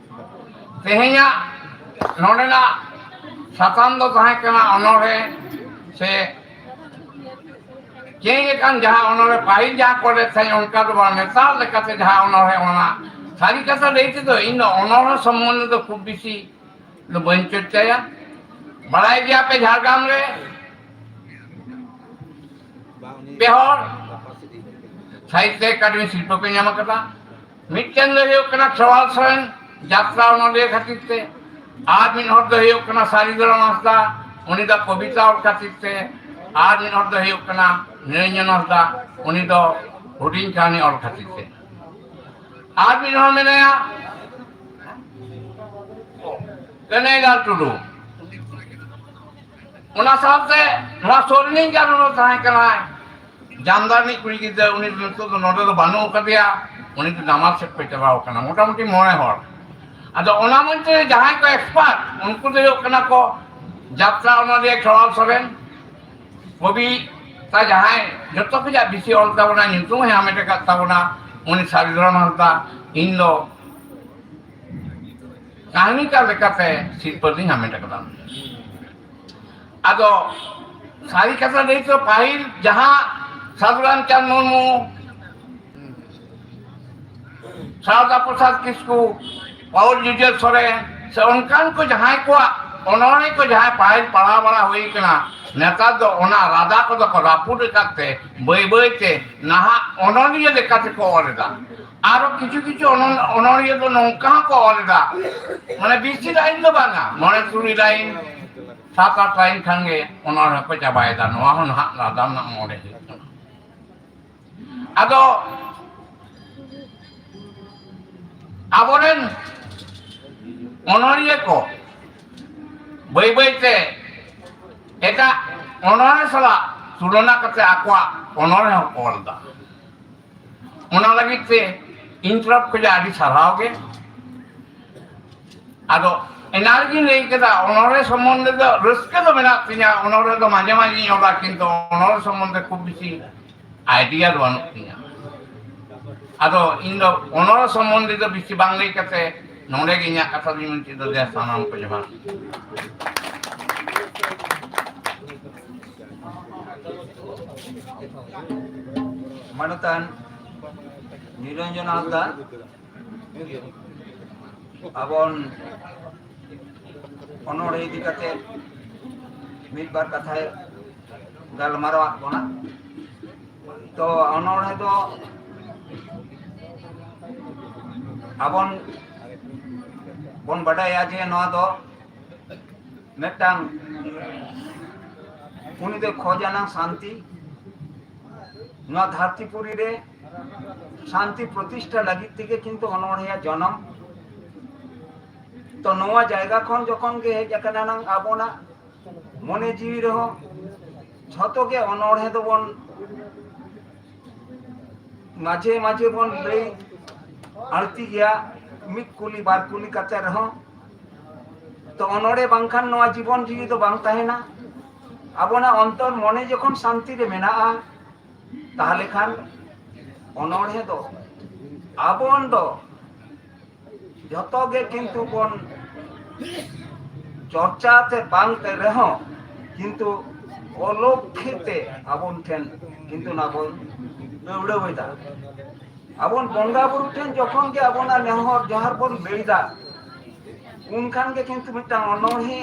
ᱛᱮᱦᱮᱧᱟᱜ ᱱᱚᱰᱮᱱᱟᱜ ᱥᱟᱛᱟᱢ ᱫᱚ ᱛᱟᱦᱮᱸ ᱠᱟᱱᱟ ᱚᱱᱚᱬᱦᱮ ᱥᱮ ᱪᱮᱫ ᱞᱮᱠᱟᱱ ᱡᱟᱦᱟᱸ ᱚᱱᱚᱬᱦᱮ ᱯᱟᱹᱦᱤᱞ ᱡᱟᱦᱟᱸ ᱠᱚᱨᱮ ᱛᱟᱦᱮᱸ ᱚᱱᱠᱟ ᱫᱚ ᱵᱟᱝ, ᱱᱮᱛᱟᱨ ᱞᱮᱠᱟᱛᱮ ᱡᱟᱦᱟᱸ ᱚᱱᱚᱬᱦᱮ ᱚᱱᱟ᱾ ᱥᱟᱹᱨᱤ ᱠᱟᱛᱷᱟ ᱞᱟᱹᱭ ᱛᱮᱫᱚ ᱤᱧ ᱫᱚ ᱚᱱᱚᱬᱦᱮ ᱥᱚᱢᱵᱚᱱᱫᱷᱮ ᱫᱚ ᱠᱷᱩᱵ ᱵᱮᱥᱤ ᱫᱚ ᱵᱟᱹᱧ ᱪᱚᱨᱪᱟᱭᱟ᱾ ᱵᱟᱲᱟᱭ ᱜᱮᱭᱟ ᱯᱮ ᱡᱷᱟᱲᱜᱨᱟᱢ ᱨᱮ ᱯᱮ ᱦᱚᱲ ᱥᱟᱦᱤᱛᱛᱚ ᱮᱠᱟᱰᱮᱢᱤ ᱥᱤᱨᱯᱟᱹ ᱠᱚ ᱧᱟᱢ ᱟᱠᱟᱫᱟ᱾ ᱢᱤᱫᱴᱮᱱ ᱫᱚ ᱦᱩᱭᱩᱜ ᱠᱟᱱᱟ ᱠᱷᱮᱨᱣᱟᱞ ᱥᱚᱨᱮᱱ, ᱡᱟᱛᱨᱟ ᱚᱱᱚᱞᱤᱭᱟᱹ ᱠᱷᱟᱹᱛᱤᱨ ᱛᱮ, ᱟᱨ ᱢᱤᱫ ᱦᱚᱲ ᱫᱚ ᱦᱩᱭᱩᱜ ᱠᱟᱱᱟ ᱥᱟᱨᱤᱫᱷᱚᱨᱚᱱ ᱦᱟᱸᱥᱫᱟ, ᱩᱱᱤ ᱫᱚ ᱠᱚᱵᱤᱛᱟ ᱚᱞ ᱠᱷᱟᱹᱛᱤᱨ ᱛᱮ, ᱟᱨ ᱢᱤᱫ ᱦᱚᱲ ᱫᱚ ᱦᱩᱭᱩᱜ ᱠᱟᱱᱟ ᱱᱤᱨᱚᱧᱡᱚᱱ ᱦᱟᱸᱥᱫᱟ, ᱩᱱᱤ ᱫᱚ ᱦᱩᱰᱤᱧ ᱠᱟᱹᱦᱱᱤ ᱚᱞ ᱠᱷᱟᱹᱛᱤᱨ ᱛᱮ, ᱟᱨ ᱢᱤᱫ ᱦᱚᱲ ᱢᱮᱱᱟᱭᱟ ᱠᱟᱹᱱᱟᱹᱭᱞᱟᱞ ᱴᱩᱰᱩ᱾ ᱚᱱᱟ ᱥᱟᱶᱛᱮ ᱱᱚᱣᱟ ᱥᱳᱨ ᱨᱤᱱᱤᱡ ᱜᱮ ᱟᱨ ᱦᱚᱸ ᱛᱟᱦᱮᱸ ᱠᱟᱱᱟᱭ ᱡᱟᱢᱫᱟ ᱨᱤᱱᱤᱡ ᱠᱩᱲᱤ ᱜᱤᱫᱽᱨᱟᱹ, ᱩᱱᱤ ᱫᱚ ᱱᱤᱛᱚᱜ ᱫᱚ ᱱᱚᱰᱮ ᱫᱚ ᱵᱟᱹᱱᱩᱜ ᱟᱠᱟᱫᱮᱭᱟ, ᱩᱱᱤ ᱫᱚ ᱱᱟᱢᱟᱞ ᱥᱮᱫ ᱠᱚ ᱪᱟᱞᱟᱣ ᱟᱠᱟᱱᱟ, ᱢᱚᱴᱟᱢᱩᱴᱤ ᱢᱚᱬᱮ ᱦᱚᱲ᱾ ᱟᱫᱚ ᱚᱱᱟ ᱢᱚᱫᱽᱫᱷᱮ ᱨᱮ ᱡᱟᱦᱟᱸᱭ ᱠᱚ expert, ᱩᱱᱠᱩ ᱫᱚ ᱦᱩᱭᱩᱜ ᱠᱟᱱᱟ ᱠᱚ ᱡᱟᱛᱨᱟ ᱚᱱᱚᱞᱤᱭᱟᱹ ᱠᱷᱮᱨᱣᱟᱞ ᱥᱚᱨᱮᱱ, ᱠᱚᱵᱤ ᱛᱟ ᱡᱟᱦᱟᱸᱭ ᱡᱚᱛᱚ ᱠᱷᱚᱱᱟᱜ ᱵᱮᱥᱤ ᱚᱞ ᱛᱟᱵᱚᱱᱟ, ᱧᱩᱛᱩᱢ ᱦᱚᱸᱭ ᱦᱟᱢᱮᱴ ᱟᱠᱟᱫ ᱛᱟᱵᱚᱱᱟ, ᱩᱱᱤ ᱥᱟᱨᱤᱫᱷᱚᱨᱚᱱ ᱦᱟᱸᱥᱫᱟ᱾ ᱤᱧ ᱫᱚ ᱠᱟᱹᱦᱱᱤᱠᱟᱨ ᱞᱮᱠᱟᱛᱮ ᱥᱤᱨᱯᱟᱹ ᱫᱚᱧ ᱦᱟᱢᱮᱴ ᱟᱠᱟᱫᱟ᱾ ᱟᱫᱚ ᱥᱟᱹᱨᱤ ᱠᱟᱛᱷᱟ ᱞᱟᱹᱭ ᱛᱮ ᱯᱟᱹᱦᱤᱞ ᱡᱟᱦᱟᱸ ᱥᱟᱫᱷᱩ ᱨᱟᱢᱪᱟᱸᱫᱽ ᱢᱩᱨᱢᱩ, ᱥᱟᱨᱚᱫᱟ ᱯᱨᱚᱥᱟᱫᱽ ᱠᱤᱥᱠᱩ, ᱯᱟᱣᱩᱞ ᱡᱩᱡᱷᱟᱹᱨ ᱥᱚᱨᱮᱱ ᱥᱮ ᱚᱱᱠᱟᱱ ᱠᱚ ᱡᱟᱦᱟᱸᱭ ᱠᱚᱣᱟᱜ ᱚᱱᱚᱬᱦᱮ ᱠᱚ ᱡᱟᱦᱟᱸᱭ ᱯᱟᱹᱦᱤᱞ ᱯᱟᱲᱦᱟᱣ ᱵᱟᱲᱟ ᱦᱩᱭ ᱠᱟᱱᱟ, ᱱᱮᱛᱟᱨ ᱫᱚ ᱚᱱᱟ ᱨᱟᱫᱟ ᱠᱚᱫᱚ ᱠᱚ ᱨᱟᱹᱯᱩᱫ ᱟᱠᱟᱫ ᱛᱮ ᱵᱟᱹᱭ ᱵᱟᱹᱭ ᱛᱮ ᱱᱟᱦᱟᱜ ᱚᱱᱚᱞᱤᱭᱟᱹ ᱞᱮᱠᱟ ᱛᱮᱠᱚ ᱚᱞ ᱮᱫᱟ᱾ ᱟᱨᱚ ᱠᱤᱪᱷᱩ ᱠᱤᱪᱷᱩ ᱚᱱᱚ-, ᱚᱱᱚᱞᱤᱭᱟᱹ ᱫᱚ ᱱᱚᱝᱠᱟ ᱦᱚᱸᱠᱚ ᱚᱞ ᱮᱫᱟ, ᱢᱟᱱᱮ ᱵᱮᱥᱤ ᱞᱟᱭᱤᱱ ᱫᱚ ᱵᱟᱝᱟ, ᱢᱚᱬᱮ ᱛᱩᱨᱩᱭ ᱞᱟᱭᱤᱱ, ᱥᱟᱛ ᱟᱴ ᱞᱟᱭᱤᱱ ᱠᱷᱟᱱ ᱜᱮ ᱚᱱᱚᱬᱦᱮ ᱠᱚ ᱪᱟᱵᱟᱭᱮᱫᱟ᱾ ᱱᱚᱣᱟ ᱦᱚᱸ ᱱᱟᱦᱟᱜ ᱨᱟᱫᱟ ᱨᱮᱱᱟᱜ ᱢᱚᱱᱮ ᱦᱩᱭᱩᱜ ᱠᱟᱱᱟ᱾ ᱟᱫᱚ ᱟᱵᱚᱨᱮᱱ ᱚᱱᱚᱞᱤᱭᱟᱹ ᱠᱚ ᱵᱟᱹᱭ ᱵᱟᱹᱭ ᱛᱮ ᱮᱴᱟᱜ ᱚᱱᱚᱬᱦᱮ ᱥᱟᱞᱟᱜ ᱛᱩᱞᱚᱱᱟ ᱠᱟᱛᱮ ᱟᱠᱚᱣᱟᱜ ᱚᱱᱚᱬᱦᱮ ᱦᱚᱸᱠᱚ ᱚᱞ ᱮᱫᱟ᱾ ᱚᱱᱟ ᱞᱟᱹᱜᱤᱫ ᱛᱮ ᱤᱧ ᱛᱚᱨᱚᱯ ᱠᱷᱚᱱᱟᱜ ᱟᱹᱰᱤ ᱥᱟᱨᱦᱟᱣ ᱜᱮ᱾ ᱟᱫᱚ ᱮᱱᱟᱝ ᱨᱮᱜᱤᱧ ᱞᱟᱹᱭ ᱠᱮᱫᱟ, ᱚᱱᱚᱬᱦᱮ ᱥᱚᱢᱵᱚᱱᱫᱷᱮ ᱫᱚ ᱨᱟᱹᱥᱠᱟᱹ ᱫᱚ ᱢᱮᱱᱟᱜ ᱛᱤᱧᱟ, ᱚᱱᱚᱬᱦᱮ ᱫᱚ ᱢᱟᱡᱷᱮ ᱢᱟᱡᱷᱮᱧ ᱚᱞᱟ, ᱠᱤᱱᱛᱩ ᱚᱱᱚᱬᱦᱮ ᱥᱚᱢᱵᱚᱱᱫᱷᱮ ᱠᱷᱩᱵ ᱵᱮᱥᱤ ᱟᱭᱰᱤᱭᱟ ᱫᱚ ᱵᱟᱹᱱᱩᱜ ᱛᱤᱧᱟ᱾ ᱟᱫᱚ ᱤᱧ ᱫᱚ ᱚᱱᱚᱬᱦᱮ ᱥᱚᱢᱵᱚᱱᱫᱷᱮ ᱫᱚ ᱵᱮᱥᱤ ᱵᱟᱝ ᱞᱟᱹᱭ ᱠᱟᱛᱮ ᱱᱚᱰᱮ ᱜᱮ ᱤᱧᱟᱹᱜ ᱠᱟᱛᱷᱟ ᱫᱚᱧ ᱢᱩᱪᱟᱹᱫ ᱫᱟ᱾ ᱥᱟᱱᱟᱢ ᱠᱚ ᱡᱚᱦᱟᱨ᱾ ᱢᱟᱱᱚᱛᱟᱱ ᱱᱤᱨᱚᱧᱡᱚᱱ ᱦᱟᱸᱥᱫᱟ, ᱟᱵᱚᱱ ᱚᱱᱚᱬᱦᱮ ᱤᱫᱤ ᱠᱟᱛᱮ ᱢᱤᱫ ᱵᱟᱨ ᱠᱟᱛᱷᱟᱭ ᱜᱟᱞᱢᱟᱨᱟᱣᱟᱜ ᱵᱚᱱᱟ᱾ ᱛᱚ ᱚᱱᱚᱬᱦᱮ ᱫᱚ ᱟᱵᱚᱱ ᱵᱚᱱ ᱵᱟᱰᱟᱭᱟ ᱡᱮ ᱱᱚᱣᱟ ᱫᱚ ᱢᱤᱫᱴᱟᱝ ᱩᱱᱤ ᱫᱚ ᱠᱷᱚᱡᱟᱱᱟ ᱥᱟᱱᱛᱤ, ᱱᱚᱣᱟ ᱫᱷᱟᱹᱨᱛᱤ ᱯᱩᱨᱤ ᱨᱮ ᱥᱟᱱᱛᱤ ᱯᱨᱚᱛᱤᱥᱴᱷᱟ ᱞᱟᱹᱜᱤᱫ ᱛᱮᱜᱮ ᱠᱤᱱᱛᱩ ᱚᱱᱚᱬᱦᱮᱭᱟᱜ ᱡᱚᱱᱚᱢ᱾ ᱛᱚ ᱱᱚᱣᱟ ᱡᱟᱭᱜᱟ ᱠᱷᱚᱱ ᱡᱚᱠᱷᱚᱱ ᱜᱮ ᱦᱮᱡ ᱟᱠᱟᱱᱟ ᱱᱟᱝ ᱟᱵᱚᱱᱟᱜ ᱢᱚᱱᱮ ᱡᱤᱣᱤ ᱨᱮᱦᱚᱸ ᱡᱷᱚᱛᱚ ᱜᱮ ᱚᱱᱚᱬᱦᱮ ᱫᱚᱵᱚᱱ ᱢᱟᱡᱷᱮ ᱢᱟᱡᱷᱮ ᱵᱚᱱ ᱞᱟᱹᱭ ᱟᱹᱲᱛᱤ ᱜᱮᱭᱟ, ᱢᱤᱫ ᱠᱩᱞᱤ ᱵᱟᱨ ᱠᱩᱞᱤ ᱠᱟᱛᱮ ᱨᱮᱦᱚᱸ᱾ ᱛᱚ ᱚᱱᱚᱬᱦᱮ ᱵᱟᱝᱠᱷᱟᱱ ᱱᱚᱣᱟ ᱡᱤᱵᱚᱱ ᱡᱤᱣᱤ ᱫᱚ ᱵᱟᱝ ᱛᱟᱦᱮᱱᱟ᱾ ᱟᱵᱚᱱᱟᱜ ᱚᱱᱛᱚᱨ ᱢᱚᱱᱮ ᱡᱚᱠᱷᱚᱱ ᱥᱟᱱᱛᱤ ᱨᱮ ᱢᱮᱱᱟᱜᱼᱟ, ᱛᱟᱦᱞᱮ ᱠᱷᱟᱱ ᱚᱱᱚᱬᱦᱮ ᱫᱚ ᱟᱵᱚᱱ ᱫᱚ ᱡᱷᱚᱛᱚ ᱜᱮ ᱠᱤᱱᱛᱩ ᱵᱚᱱ ᱪᱚᱨᱪᱟ ᱛᱮ ᱵᱟᱝ ᱛᱮ ᱨᱮᱦᱚᱸ ᱠᱤᱱᱛᱩ ᱚᱞᱚᱠᱠᱷᱮ ᱛᱮ ᱟᱵᱚᱱ ᱴᱷᱮᱱ ᱠᱤᱱᱛᱩ ᱚᱱᱟ ᱵᱚᱱ ᱟᱹᱣᱲᱟᱹᱣ ᱮᱫᱟ᱾ ᱟᱵᱚᱱ ᱵᱚᱸᱜᱟ ᱵᱩᱨᱩ ᱴᱷᱮᱱ ᱡᱚᱠᱷᱚᱱ ᱜᱮ ᱟᱵᱚᱱᱟᱜ ᱱᱮᱦᱚᱨ ᱡᱚᱦᱟᱨ ᱵᱚᱱ ᱞᱟᱹᱭ ᱮᱫᱟ, ᱩᱱᱠᱷᱟᱱ ᱜᱮ ᱠᱤᱱᱛᱩ ᱢᱤᱫᱴᱟᱝ ᱚᱱᱚᱬᱦᱮ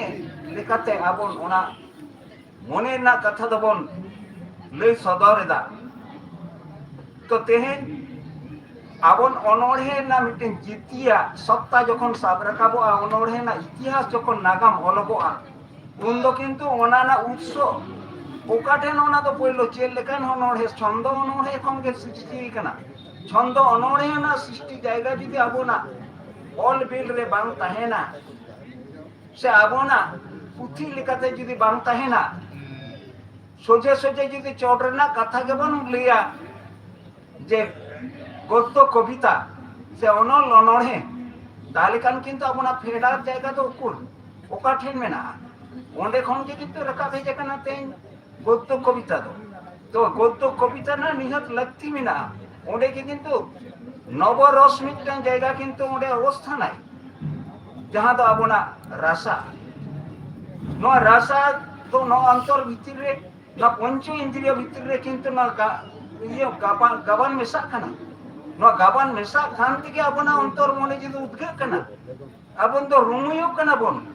ᱞᱮᱠᱟᱛᱮ ᱟᱵᱚᱱ ᱚᱱᱟ ᱢᱚᱱᱮ ᱨᱮᱱᱟᱜ ᱠᱟᱛᱷᱟ ᱫᱚᱵᱚᱱ ᱞᱟᱹᱭ ᱥᱚᱫᱚᱨ ᱮᱫᱟ᱾ ᱛᱚ ᱛᱮᱦᱮᱧ ᱟᱵᱚᱱ ᱚᱱᱚᱬᱦᱮ ᱨᱮᱱᱟᱜ ᱢᱤᱫᱴᱮᱱ ᱡᱤᱛᱤᱭᱟ ᱥᱚᱛᱛᱟ ᱡᱚᱠᱷᱚᱱ ᱥᱟᱵ ᱨᱟᱠᱟᱵᱚᱜᱼᱟ, ᱚᱱᱚᱬᱦᱮ ᱨᱮᱱᱟᱜ ᱤᱛᱤᱦᱟᱥ ᱡᱚᱠᱷᱚᱱ ᱱᱟᱜᱟᱢ ᱚᱞᱚᱜᱚᱜᱼᱟ, ᱩᱱ ᱫᱚ ᱠᱤᱱᱛᱩ ᱚᱱᱟ ᱨᱮᱱᱟᱜ ᱩᱛᱥᱚ ᱚᱠᱟ ᱴᱷᱮᱱ, ᱚᱱᱟ ᱫᱚ ᱯᱳᱭᱞᱳ ᱪᱮᱫ ᱞᱮᱠᱟᱱ ᱚᱱᱚᱬᱦᱮ, ᱪᱷᱚᱱᱫᱚ ᱚᱱᱚᱬᱦᱮ ᱠᱷᱚᱱ ᱜᱮ ᱥᱨᱤᱥᱴᱤ ᱟᱠᱟᱱᱟ᱾ ᱪᱷᱚᱱᱫᱚ ᱚᱱᱚᱬᱦᱮ ᱨᱮᱱᱟᱜ ᱥᱨᱤᱥᱴᱤ ᱡᱟᱭᱜᱟ ᱡᱩᱫᱤ ᱟᱵᱚᱱᱟᱜ ᱚᱞ ᱵᱤᱞ ᱨᱮ ᱵᱟᱝ ᱛᱟᱦᱮᱱᱟ, ᱥᱮ ᱟᱵᱚᱱᱟᱜ ᱯᱩᱛᱷᱤ ᱞᱮᱠᱟᱛᱮ ᱡᱩᱫᱤ ᱵᱟᱝ ᱛᱟᱦᱮᱱᱟ, ᱥᱚᱡᱷᱮ ᱥᱚᱡᱷᱮ ᱡᱩᱫᱤ ᱪᱚᱴ ᱨᱮᱱᱟᱜ ᱠᱟᱛᱷᱟ ᱜᱮᱵᱚᱱ ᱞᱟᱹᱭᱟ, ᱡᱮ ᱜᱚᱫᱽᱫᱚ ᱠᱚᱵᱤᱛᱟ ᱥᱮ ᱚᱱᱚᱞ ᱚᱱᱚᱬᱦᱮ, ᱛᱟᱦᱞᱮ ᱠᱷᱟᱱ ᱠᱤᱱᱛᱩ ᱟᱵᱚᱱᱟᱜ ᱯᱷᱮᱰᱟᱛ ᱡᱟᱭᱜᱟ ᱫᱚ ᱩᱠᱩᱨ, ᱚᱠᱟ ᱴᱷᱮᱱ ᱢᱮᱱᱟᱜᱼᱟ? ᱚᱸᱰᱮ ᱠᱷᱚᱱ ᱜᱮ ᱠᱤᱱᱛᱩ ᱨᱟᱠᱟᱵ ᱦᱮᱡ ᱟᱠᱟᱱᱟ ᱛᱮᱦᱮᱧ ᱜᱚᱫᱽᱫᱚ ᱠᱚᱵᱤᱛᱟ ᱫᱚ᱾ ᱛᱚ ᱜᱚᱫᱽᱫᱚ ᱠᱚᱵᱤᱛᱟ ᱨᱮᱱᱟᱜ ᱱᱤᱦᱟᱹᱛ ᱞᱟᱹᱠᱛᱤ ᱢᱮᱱᱟᱜᱼᱟ᱾ ᱚᱸᱰᱮ ᱜᱮ ᱠᱤᱱᱛᱩ ᱱᱚᱵᱚᱨᱚᱥ ᱢᱤᱫᱴᱟᱝ ᱡᱟᱭᱜᱟ ᱠᱤᱱᱛᱩ ᱚᱸᱰᱮ ᱚᱵᱚᱥᱛᱷᱟᱱᱟᱭ, ᱡᱟᱦᱟᱸ ᱫᱚ ᱟᱵᱚᱱᱟᱜ ᱨᱟᱥᱟ᱾ ᱱᱚᱣᱟ ᱨᱟᱥᱟ ᱫᱚ ᱱᱚᱣᱟ ᱚᱱᱛᱚᱨ ᱵᱷᱤᱛᱤᱨ ᱨᱮ, ᱱᱚᱣᱟ ᱯᱚᱧᱪᱚ ᱤᱱᱫᱨᱤᱭᱚ ᱵᱷᱤᱛᱤᱨ ᱨᱮ ᱠᱤᱱᱛᱩ ᱱᱚᱣᱟ ᱜᱟ-, ᱤᱭᱟᱹ ᱜᱟᱵᱟᱱ, ᱜᱟᱵᱟᱱ ᱢᱮᱥᱟᱜ ᱠᱟᱱᱟ᱾ ᱱᱚᱣᱟ ᱜᱟᱵᱟᱱ ᱢᱮᱥᱟᱜ ᱠᱷᱟᱱ ᱛᱮᱜᱮ ᱟᱵᱚᱱᱟᱜ ᱚᱱᱛᱚᱨ ᱢᱚᱱᱮ ᱡᱤᱣᱤ ᱩᱫᱽᱜᱟᱹᱜ ᱠᱟᱱᱟ᱾ ᱟᱵᱚᱱ ᱫᱚ ᱨᱩᱢᱩᱭᱚᱜ ᱠᱟᱱᱟ ᱵᱚᱱ᱾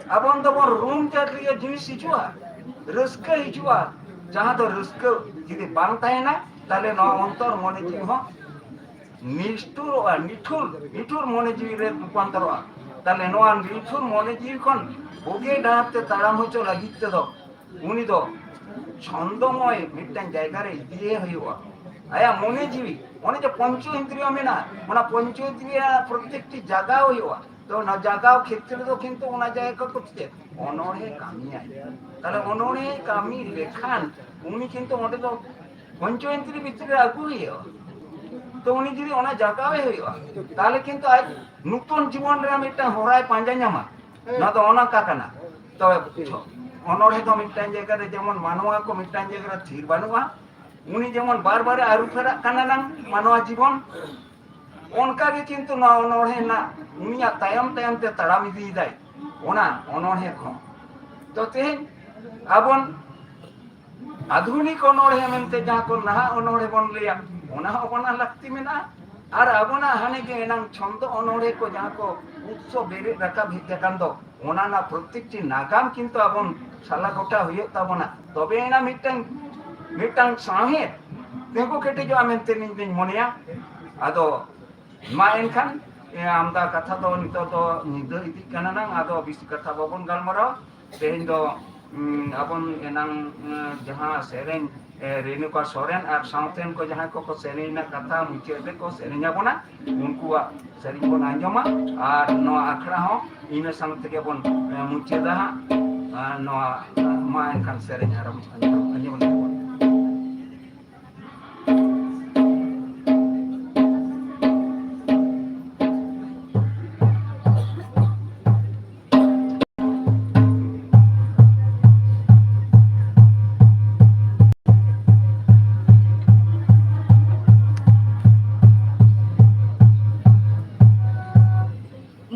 ᱟᱵᱚᱱ ᱫᱚᱵᱚᱱ ᱨᱩᱢ ᱡᱟᱹᱛᱤᱭᱚ ᱡᱤᱱᱤᱥ ᱦᱤᱡᱩᱜᱼᱟ, ᱨᱟᱹᱥᱠᱟᱹ ᱦᱤᱡᱩᱜᱼᱟ᱾ ᱡᱟᱦᱟᱸ ᱫᱚ ᱨᱟᱹᱥᱠᱟᱹ ᱡᱩᱫᱤ ᱵᱟᱝ ᱛᱟᱦᱮᱱᱟ, ᱛᱟᱦᱞᱮ ᱱᱚᱣᱟ ᱚᱱᱛᱚᱨ ᱢᱚᱱᱮ ᱡᱤᱣᱤ ᱦᱚᱸ ᱱᱤᱥᱴᱩᱨᱚᱜᱼᱟ, ᱱᱤᱴᱷᱩᱨ, ᱱᱤᱴᱷᱩᱨ ᱢᱚᱱᱮ ᱡᱤᱣᱤ ᱨᱮ ᱨᱩᱯᱟᱱᱛᱚᱨᱚᱜᱼᱟ᱾ ᱛᱟᱦᱞᱮ ᱱᱚᱣᱟ ᱱᱤᱴᱷᱩᱨ ᱢᱚᱱᱮ ᱡᱤᱣᱤ ᱠᱷᱚᱱ ᱵᱩᱜᱤ ᱰᱟᱦᱟᱨ ᱛᱮ ᱛᱟᱲᱟᱢ ᱦᱚᱪᱚ ᱞᱟᱹᱜᱤᱫ ᱛᱮᱫᱚ ᱩᱱᱤ ᱫᱚ ᱪᱷᱚᱱᱫᱚᱢᱚᱭ ᱢᱤᱫᱴᱟᱝ ᱡᱟᱭᱜᱟ ᱨᱮ ᱤᱫᱤᱭᱮ ᱦᱩᱭᱩᱜᱼᱟ᱾ ᱟᱭᱟᱜ ᱢᱚᱱᱮ ᱡᱤᱣᱤ, ᱚᱱᱮ ᱡᱮ ᱯᱚᱧᱪᱚ ᱤᱱᱫᱨᱤᱭᱚ ᱢᱮᱱᱟᱜᱼᱟ, ᱚᱱᱟ ᱯᱚᱧᱪᱚ ᱤᱱᱫᱨᱤᱭᱚ ᱯᱨᱚᱛᱮᱠᱴᱤ ᱡᱟᱜᱟᱣ ᱦᱩᱭᱩᱜᱼᱟ᱾ ᱛᱚ ᱚᱱᱟ ᱡᱟᱜᱟᱣ ᱠᱷᱮᱛᱨᱮ ᱫᱚ ᱠᱤᱱᱛᱩ ᱚᱱᱟ ᱡᱟᱭᱜᱟ ᱠᱚ ᱪᱮᱫ? ᱚᱱᱚᱬᱦᱮ ᱠᱟᱹᱢᱤᱭᱟᱭ᱾ ᱛᱟᱦᱞᱮ ᱚᱱᱚᱬᱦᱮ ᱠᱟᱹᱢᱤ ᱞᱮᱠᱷᱟᱱ ᱩᱱᱤ ᱠᱤᱱᱛᱩ ᱚᱸᱰᱮ ᱫᱚ ᱯᱚᱧᱪᱚ ᱤᱱᱫᱨᱤᱭᱚ ᱵᱷᱤᱛᱨᱤ ᱨᱮ ᱟᱹᱜᱩᱭ ᱦᱩᱭᱩᱜᱼᱟ᱾ ᱛᱚ ᱩᱱᱤ ᱡᱩᱫᱤ ᱚᱱᱟ ᱡᱟᱜᱟᱣᱮ ᱦᱩᱭᱩᱜᱼᱟ, ᱛᱟᱦᱞᱮ ᱠᱤᱱᱛᱩ ᱟᱡ ᱱᱩᱛᱚᱱ ᱡᱤᱵᱚᱱ ᱨᱮᱱᱟᱜ ᱢᱤᱫᱴᱟᱝ ᱦᱚᱨᱟᱭ ᱯᱟᱸᱡᱟ ᱧᱟᱢᱟ᱾ ᱱᱚᱣᱟ ᱫᱚ ᱚᱱᱟ ᱠᱟ ᱠᱟᱱᱟ᱾ ᱛᱚᱵᱮ ᱚᱱᱚᱬᱦᱮ ᱫᱚ ᱢᱤᱫᱴᱟᱝ ᱡᱟᱭᱜᱟ ᱨᱮ ᱡᱮᱢᱚᱱ ᱢᱟᱱᱣᱟ ᱠᱚ ᱢᱤᱫᱴᱟᱝ ᱡᱟᱭᱜᱟ ᱨᱮ ᱛᱷᱤᱨ ᱵᱟᱹᱱᱩᱜᱼᱟ, ᱩᱱᱤ ᱡᱮᱢᱚᱱ ᱵᱟᱨ ᱵᱟᱨᱮ ᱟᱹᱨᱩ ᱯᱷᱮᱨᱟᱜ ᱠᱟᱱᱟ ᱱᱟᱝ ᱢᱟᱱᱣᱟ ᱡᱤᱵᱚᱱ, ᱚᱱᱠᱟ ᱜᱮ ᱠᱤᱱᱛᱩ ᱱᱚᱣᱟ ᱚᱱᱚᱬᱦᱮ ᱨᱮᱱᱟᱜ ᱩᱱᱤᱭᱟᱜ ᱛᱟᱭᱚᱢ ᱛᱟᱭᱚᱢ ᱛᱮ ᱛᱟᱲᱟᱢ ᱤᱫᱤᱭᱮᱫᱟᱭ ᱚᱱᱟ ᱚᱱᱚᱬᱦᱮ ᱠᱷᱚᱱ᱾ ᱛᱚ ᱛᱮᱦᱮᱧ ᱟᱵᱚᱱ ᱟᱫᱷᱩᱱᱤᱠ ᱚᱱᱚᱬᱦᱮ ᱢᱮᱱᱛᱮ ᱡᱟᱦᱟᱸ ᱠᱚ ᱱᱟᱦᱟᱜ ᱚᱱᱚᱬᱦᱮ ᱵᱚᱱ ᱞᱟᱹᱭᱟ, ᱚᱱᱟ ᱦᱚᱸ ᱚᱱᱟ ᱞᱟᱹᱠᱛᱤ ᱢᱮᱱᱟᱜᱼᱟ᱾ ᱟᱨ ᱟᱵᱚᱱᱟᱜ ᱦᱟᱱᱮ ᱡᱮ ᱮᱱᱟᱝ ᱪᱷᱚᱱᱫᱚ ᱚᱱᱚᱬᱦᱮ ᱠᱚ ᱡᱟᱦᱟᱸ ᱠᱚ ᱩᱛᱥᱚ ᱵᱮᱨᱮᱫ ᱨᱟᱠᱟᱵ ᱦᱮᱡ ᱟᱠᱟᱱ ᱫᱚ, ᱚᱱᱟ ᱨᱮᱱᱟᱜ ᱯᱨᱚᱛᱮᱠᱴᱤ ᱱᱟᱜᱟᱢ ᱠᱤᱱᱛᱩ ᱟᱵᱚᱱ ᱥᱟᱞᱟ ᱜᱚᱴᱟ ᱦᱩᱭᱩᱜ ᱛᱟᱵᱚᱱᱟ, ᱛᱚᱵᱮ ᱮᱱᱟ ᱢᱤᱫᱴᱟᱝ, ᱢᱤᱫᱴᱟᱝ ᱥᱟᱶᱦᱮᱫ ᱛᱤᱸᱜᱩ ᱠᱮᱴᱮᱡᱚᱜᱼᱟ ᱢᱮᱱᱛᱮ ᱤᱧ ᱫᱩᱧ ᱢᱚᱱᱮᱭᱟ᱾ ᱟᱫᱚ ᱢᱟ ᱮᱱᱠᱷᱟᱱ, ᱮ, ᱟᱢᱫᱟ ᱠᱟᱛᱷᱟ ᱫᱚ ᱱᱤᱛᱚᱜ ᱫᱚ ᱧᱤᱫᱟᱹ ᱤᱫᱤᱜ ᱠᱟᱱᱟ ᱱᱟᱝ, ᱟᱫᱚ ᱵᱮᱥᱤ ᱠᱟᱛᱷᱟ ᱵᱟᱵᱚᱱ ᱜᱟᱞᱢᱟᱨᱟᱣᱟ᱾ ᱛᱮᱦᱮᱧ ᱫᱚ, ᱩᱸ, ᱟᱵᱚᱱ ᱮᱱᱟᱝ, ᱩᱸ, ᱡᱟᱦᱟᱸ ᱥᱮᱨᱮᱧ, ᱮ, ᱨᱮᱱᱩᱠᱟ ᱥᱚᱨᱮᱱ ᱟᱨ ᱥᱟᱶᱛᱮᱱ ᱠᱚ ᱡᱟᱦᱟᱸᱭ ᱠᱚᱠᱚ ᱥᱮᱨᱮᱧ ᱨᱮᱱᱟᱜ ᱠᱟᱛᱷᱟ ᱢᱩᱪᱟᱹᱫ ᱨᱮᱠᱚ ᱥᱮᱨᱮᱧ ᱟᱵᱚᱱᱟ, ᱩᱱᱠᱩᱣᱟᱜ ᱥᱮᱨᱮᱧ ᱵᱚᱱ ᱟᱸᱡᱚᱢᱟ᱾ ᱟᱨ ᱱᱚᱣᱟ ᱟᱠᱷᱲᱟ ᱦᱚᱸ ᱤᱱᱟᱹ ᱥᱟᱶ ᱛᱮᱜᱮ ᱵᱚᱱ, ᱮ, ᱢᱩᱪᱟᱹᱫᱟ ᱦᱟᱸᱜ᱾ ᱟᱨ ᱱᱚᱣᱟ, ᱢᱟ ᱮᱱᱠᱷᱟᱱ ᱥᱮᱨᱮᱧ ᱟᱨᱚ ᱟᱸᱡᱚᱢ, ᱟᱸᱡᱚᱢ ᱞᱮᱜᱮ ᱵᱚᱱ᱾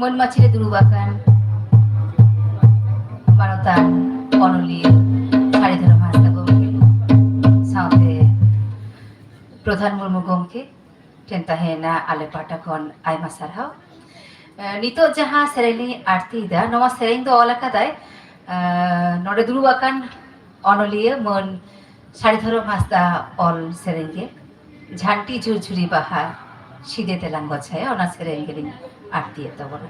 ᱢᱟᱹᱱ ᱢᱟᱹᱪᱤ ᱨᱮ ᱫᱩᱲᱩᱵ ᱟᱠᱟᱱ ᱢᱟᱱᱚᱛᱟᱱ ᱚᱱᱚᱞᱤᱭᱟᱹ ᱥᱟᱹᱲᱤ ᱫᱷᱚᱨᱚᱢ ᱦᱟᱸᱥᱫᱟ ᱜᱚᱢᱠᱮ ᱥᱟᱶᱛᱮ ᱯᱨᱚᱫᱷᱟᱱ ᱢᱩᱨᱢᱩ ᱜᱚᱢᱠᱮ ᱴᱷᱮᱱ ᱛᱟᱦᱮᱸᱭᱮᱱᱟ ᱟᱞᱮ ᱯᱟᱦᱴᱟ ᱠᱷᱚᱱ ᱟᱭᱢᱟ ᱥᱟᱨᱦᱟᱣ᱾ ᱮ, ᱱᱤᱛᱚᱜ ᱡᱟᱦᱟᱸ ᱥᱮᱨᱮᱧ ᱞᱤᱧ ᱟᱬᱛᱤᱭᱮᱫᱟ, ᱱᱚᱣᱟ ᱥᱮᱨᱮᱧ ᱫᱚ ᱚᱞ ᱟᱠᱟᱫᱟᱭ, ᱮ, ᱱᱚᱰᱮ ᱫᱩᱲᱩᱵ ᱟᱠᱟᱱ ᱚᱱᱚᱞᱤᱭᱟᱹ ᱢᱟᱹᱱ ᱥᱟᱹᱲᱤ ᱫᱷᱚᱨᱚᱢ ᱦᱟᱸᱥᱫᱟ ᱚᱞ ᱥᱮᱨᱮᱧ ᱜᱮ, ᱡᱷᱟᱱᱴᱤ ᱡᱷᱩᱨᱡᱷᱩᱨᱤ ᱵᱟᱦᱟ ᱥᱤᱫᱮ ᱛᱮᱞᱟᱝ ᱜᱚᱪᱷᱟᱭᱟ, ᱚᱱᱟ ᱥᱮᱨᱮᱧ ᱜᱮᱞᱤᱧ ᱟᱬᱛᱤᱭᱮᱫ ᱛᱟᱵᱚᱱᱟ᱾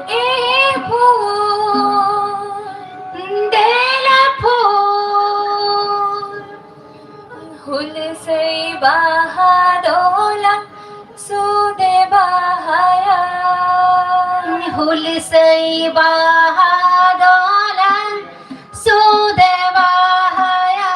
ᱮ ᱯᱷᱩᱞ, ᱫᱮᱞᱟ ᱯᱷᱩᱞ, ᱦᱩᱞᱥᱟᱹᱭ ᱵᱟᱦᱟ ᱫᱚᱞᱟᱝ ᱥᱩᱫᱮ ᱵᱟᱦᱟᱭᱟ᱾ ᱦᱩᱞᱥᱟᱹᱭ ᱵᱟᱦᱟ ᱫᱚᱞᱟᱝ ᱥᱩᱫᱮ ᱵᱟᱦᱟᱭᱟ᱾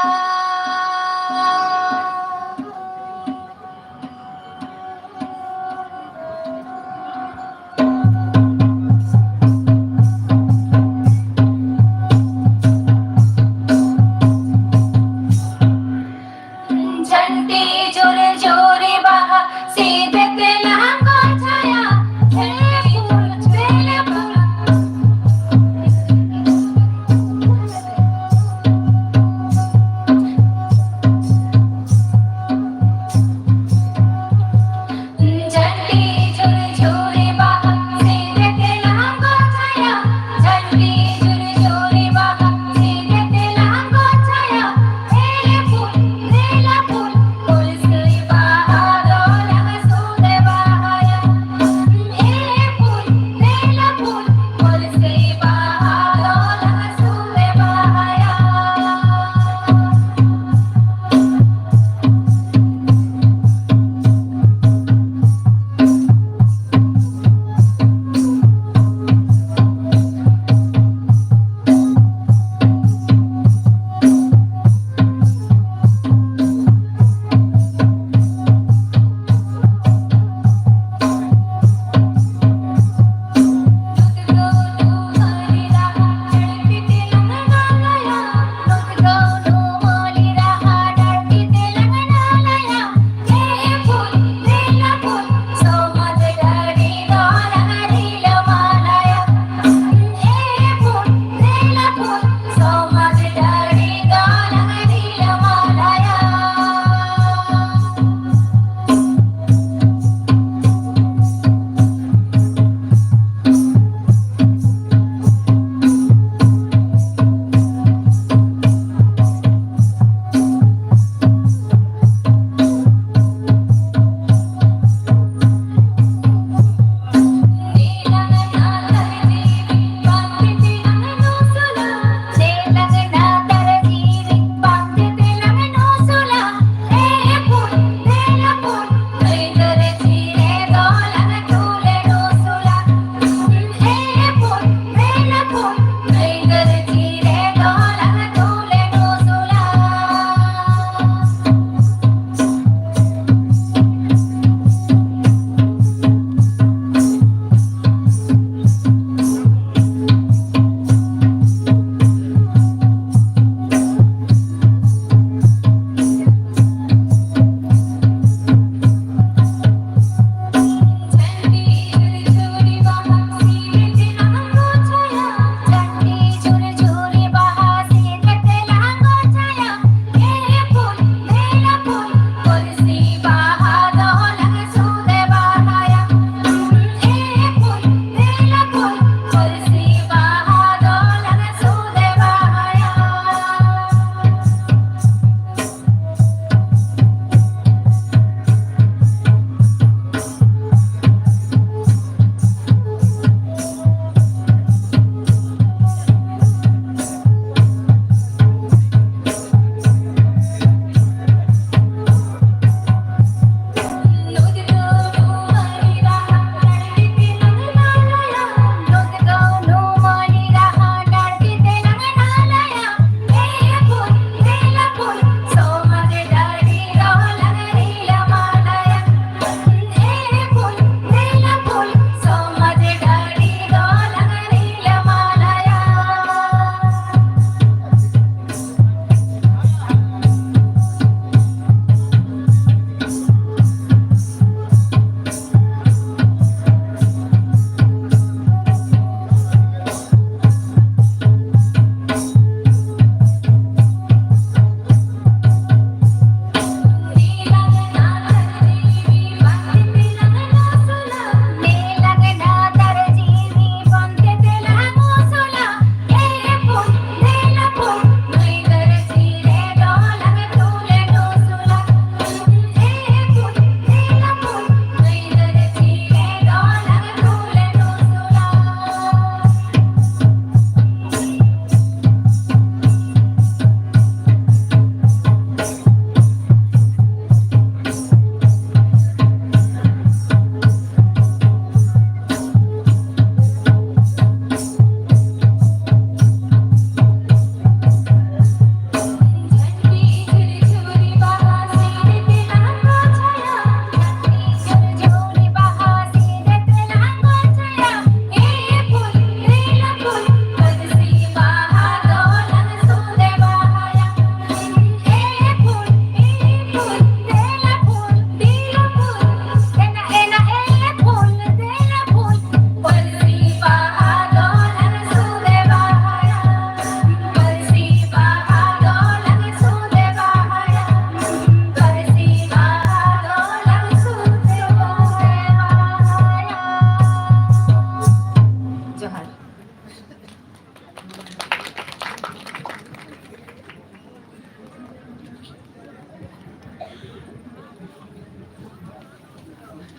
ᱡᱷᱟᱹᱱᱴᱤ ᱡᱷᱩᱨ ᱡᱷᱩᱨᱤ ᱵᱟᱦᱟ ᱥᱤᱫᱮ ᱛᱮᱞᱟᱝ ᱜᱚᱪᱷᱟᱭᱟ᱾ ᱵᱮᱞᱮ ᱯᱷᱩᱞ, ᱵᱮᱞᱮ ᱯᱷᱩᱞ᱾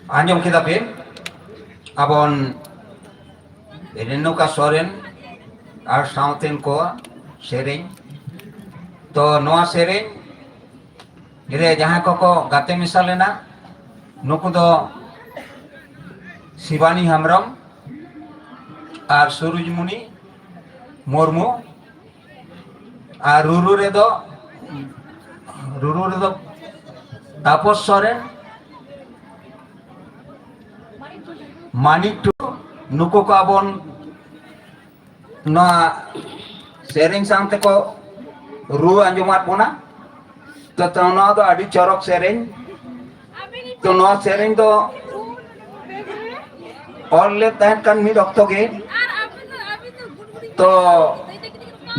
ᱟᱸᱡᱚᱢ ᱠᱮᱫᱟ ᱯᱮ ᱟᱵᱚᱱ ᱨᱮᱱᱩᱠᱟ ᱥᱚᱨᱮᱱ ᱟᱨ ᱥᱟᱶᱛᱮᱱ ᱠᱚᱣᱟᱜ ᱥᱮᱨᱮᱧ᱾ ᱛᱚ ᱱᱚᱣᱟ ᱥᱮᱨᱮᱧ ᱨᱮ ᱡᱟᱦᱟᱸᱭ ᱠᱚᱠᱚ ᱜᱟᱛᱮ ᱢᱮᱥᱟ ᱞᱮᱱᱟ, ᱱᱩᱠᱩ ᱫᱚ ᱥᱤᱵᱟᱱᱤ ᱦᱮᱢᱵᱨᱚᱢ ᱟᱨ ᱥᱩᱨᱩᱡᱽᱢᱩᱱᱤ ᱢᱩᱨᱢᱩ, ᱟᱨ ᱨᱩᱨᱩ ᱨᱮᱫᱚ ᱨᱩᱨᱩ ᱨᱮᱫᱚ ᱛᱟᱯᱚᱥ ᱥᱚᱨᱮᱱ, ᱢᱟᱱᱤᱠ ᱴᱩᱰᱩ, ᱱᱩᱠᱩ ᱠᱚ ᱟᱵᱚᱱ ᱱᱚᱣᱟ ᱥᱮᱨᱮᱧ ᱥᱟᱶ ᱛᱮᱠᱚ ᱨᱩ ᱟᱸᱡᱚᱢᱟᱫ ᱵᱚᱱᱟ᱾ ᱛᱚ, ᱛᱚ ᱱᱚᱣᱟ ᱫᱚ ᱟᱹᱰᱤ ᱪᱚᱨᱚᱠ ᱥᱮᱨᱮᱧ᱾ ᱛᱚ ᱱᱚᱣᱟ ᱥᱮᱨᱮᱧ ᱫᱚ ᱚᱞ ᱞᱮᱫ ᱛᱟᱦᱮᱸᱫ ᱠᱟᱱ ᱢᱤᱫ ᱚᱠᱛᱚ ᱜᱮ᱾ ᱛᱚ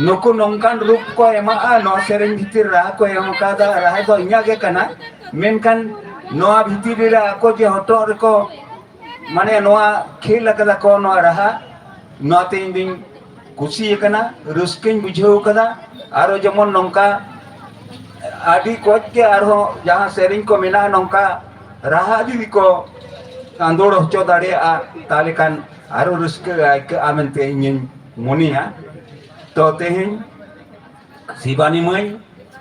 ᱱᱩᱠᱩ ᱱᱚᱝᱠᱟᱱ ᱨᱩᱯ ᱠᱚ ᱮᱢᱟᱜᱼᱟ, ᱱᱚᱣᱟ ᱥᱮᱨᱮᱧ ᱵᱷᱤᱛᱤᱨ ᱨᱟᱦᱟ ᱠᱚ ᱮᱢ ᱟᱠᱟᱫᱟ, ᱨᱟᱦᱟ ᱫᱚ ᱤᱧᱟᱹᱜ ᱜᱮ ᱠᱟᱱᱟ᱾ ᱢᱮᱱᱠᱷᱟᱱ ᱱᱚᱣᱟ ᱵᱷᱤᱛᱤᱨ ᱨᱮ ᱟᱠᱚ ᱡᱮ ᱦᱚᱴᱚᱜ ᱨᱮᱠᱚ, ᱢᱟᱱᱮ, ᱱᱚᱣᱟ ᱠᱷᱮᱞ ᱟᱠᱟᱫᱟ ᱠᱚ ᱱᱚᱣᱟ ᱨᱟᱦᱟ, ᱱᱚᱣᱟᱛᱮ ᱤᱧ ᱫᱩᱧ ᱠᱩᱥᱤ ᱟᱠᱟᱱᱟ, ᱨᱟᱹᱥᱠᱟᱹᱧ ᱵᱩᱡᱷᱟᱹᱣ ᱟᱠᱟᱫᱟ᱾ ᱟᱨᱚ ᱡᱮᱢᱚᱱ ᱱᱚᱝᱠᱟ ᱟᱹᱰᱤ ᱠᱚᱡ ᱜᱮ ᱟᱨᱦᱚᱸ ᱡᱟᱦᱟᱸ ᱥᱮᱨᱮᱧ ᱠᱚ ᱢᱮᱱᱟᱜᱼᱟ, ᱱᱚᱝᱠᱟ ᱨᱟᱦᱟ ᱡᱩᱫᱤ ᱠᱚ ᱟᱸᱫᱳᱲ ᱦᱚᱪᱚ ᱫᱟᱲᱮᱭᱟᱜᱼᱟ, ᱛᱟᱦᱚᱞᱮ ᱠᱷᱟᱱ ᱟᱨᱚ ᱨᱟᱹᱥᱠᱟᱹ ᱟᱹᱭᱠᱟᱹᱜᱼᱟ ᱢᱮᱱᱛᱮ ᱤᱧᱤᱧ ᱢᱚᱱᱮᱭᱟ᱾ ᱛᱚ ᱛᱮᱦᱮᱧ ᱥᱤᱵᱟᱱᱤ ᱢᱟᱹᱭ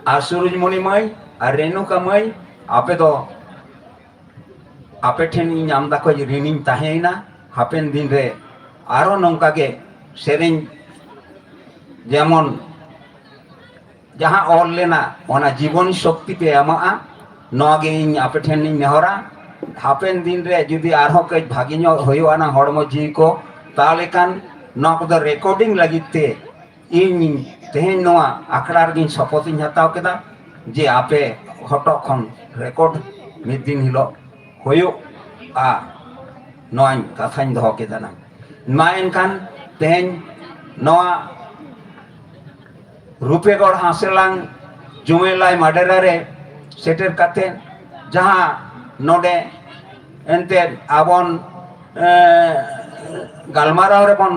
ᱟᱨ ᱥᱩᱨᱩᱡᱽᱢᱚᱱᱤ ᱢᱟᱹᱭ ᱟᱨ ᱨᱮᱱᱩᱠᱟ ᱢᱟᱹᱭ, ᱟᱯᱮ ᱫᱚ ᱟᱯᱮ ᱴᱷᱮᱱ ᱤᱧ ᱟᱢᱫᱟ ᱠᱚᱡ ᱨᱤᱱᱤᱧ ᱛᱟᱦᱮᱸᱭᱮᱱᱟ᱾ ᱦᱟᱯᱮᱱ ᱫᱤᱱ ᱨᱮ ᱟᱨᱚ ᱱᱚᱝᱠᱟ ᱜᱮ ᱥᱮᱨᱮᱧ ᱡᱮᱢᱚᱱ ᱡᱟᱦᱟᱸ ᱚᱞ ᱞᱮᱱᱟ, ᱚᱱᱟ ᱡᱤᱵᱚᱱ ᱥᱚᱠᱛᱤ ᱯᱮ ᱮᱢᱟᱜᱼᱟ, ᱱᱚᱣᱟ ᱜᱮ ᱤᱧ ᱟᱯᱮ ᱴᱷᱮᱱ ᱤᱧ ᱱᱮᱦᱚᱨᱟ᱾ ᱦᱟᱯᱮᱱ ᱫᱤᱱ ᱨᱮ ᱡᱩᱫᱤ ᱟᱨᱦᱚᱸ ᱠᱟᱹᱡ ᱵᱷᱟᱜᱮ ᱧᱚᱜ ᱦᱩᱭᱩᱜᱼᱟ ᱱᱟ ᱦᱚᱲᱢᱚ ᱡᱤᱣᱤ ᱠᱚ, ᱛᱟᱦᱚᱞᱮ ᱠᱷᱟᱱ ᱱᱚᱣᱟ ᱠᱚᱫᱚ ᱨᱮᱠᱚᱨᱰᱤᱝ ᱞᱟᱹᱜᱤᱫ ᱛᱮ ᱤᱧ ᱛᱮᱦᱮᱧ ᱱᱚᱣᱟ ᱟᱠᱷᱲᱟ ᱨᱮᱜᱮᱧ ᱥᱚᱯᱚᱛ ᱤᱧ ᱦᱟᱛᱟᱣ ᱠᱮᱫᱟ ᱡᱮ ᱟᱯᱮ ᱦᱚᱴᱚᱜ ᱠᱷᱚᱱ ᱨᱮᱠᱚᱨᱰ ᱢᱤᱫ ᱫᱤᱱ ᱦᱤᱞᱳᱜ ᱦᱩᱭᱩᱜᱼᱟ, ᱱᱚᱣᱟᱧ ᱠᱟᱛᱷᱟᱧ ᱫᱚᱦᱚ ᱠᱮᱫᱟ ᱱᱟᱝ᱾ ᱢᱟ ᱮᱱᱠᱷᱟᱱ ᱛᱮᱦᱮᱧ ᱱᱚᱣᱟ ᱨᱩᱯᱮᱜᱚᱲ ᱦᱟᱸᱥᱮᱞᱟᱝ ᱡᱩᱢᱮᱞᱟᱭ ᱢᱟᱰᱮᱨᱟ ᱨᱮ ᱥᱮᱴᱮᱨ ᱠᱟᱛᱮ ᱡᱟᱦᱟᱸ ᱱᱚᱰᱮ ᱮᱱᱛᱮᱫ ᱟᱵᱚᱱ, ᱮ, ᱜᱟᱞᱢᱟᱨᱟᱣ ᱨᱮᱵᱚᱱ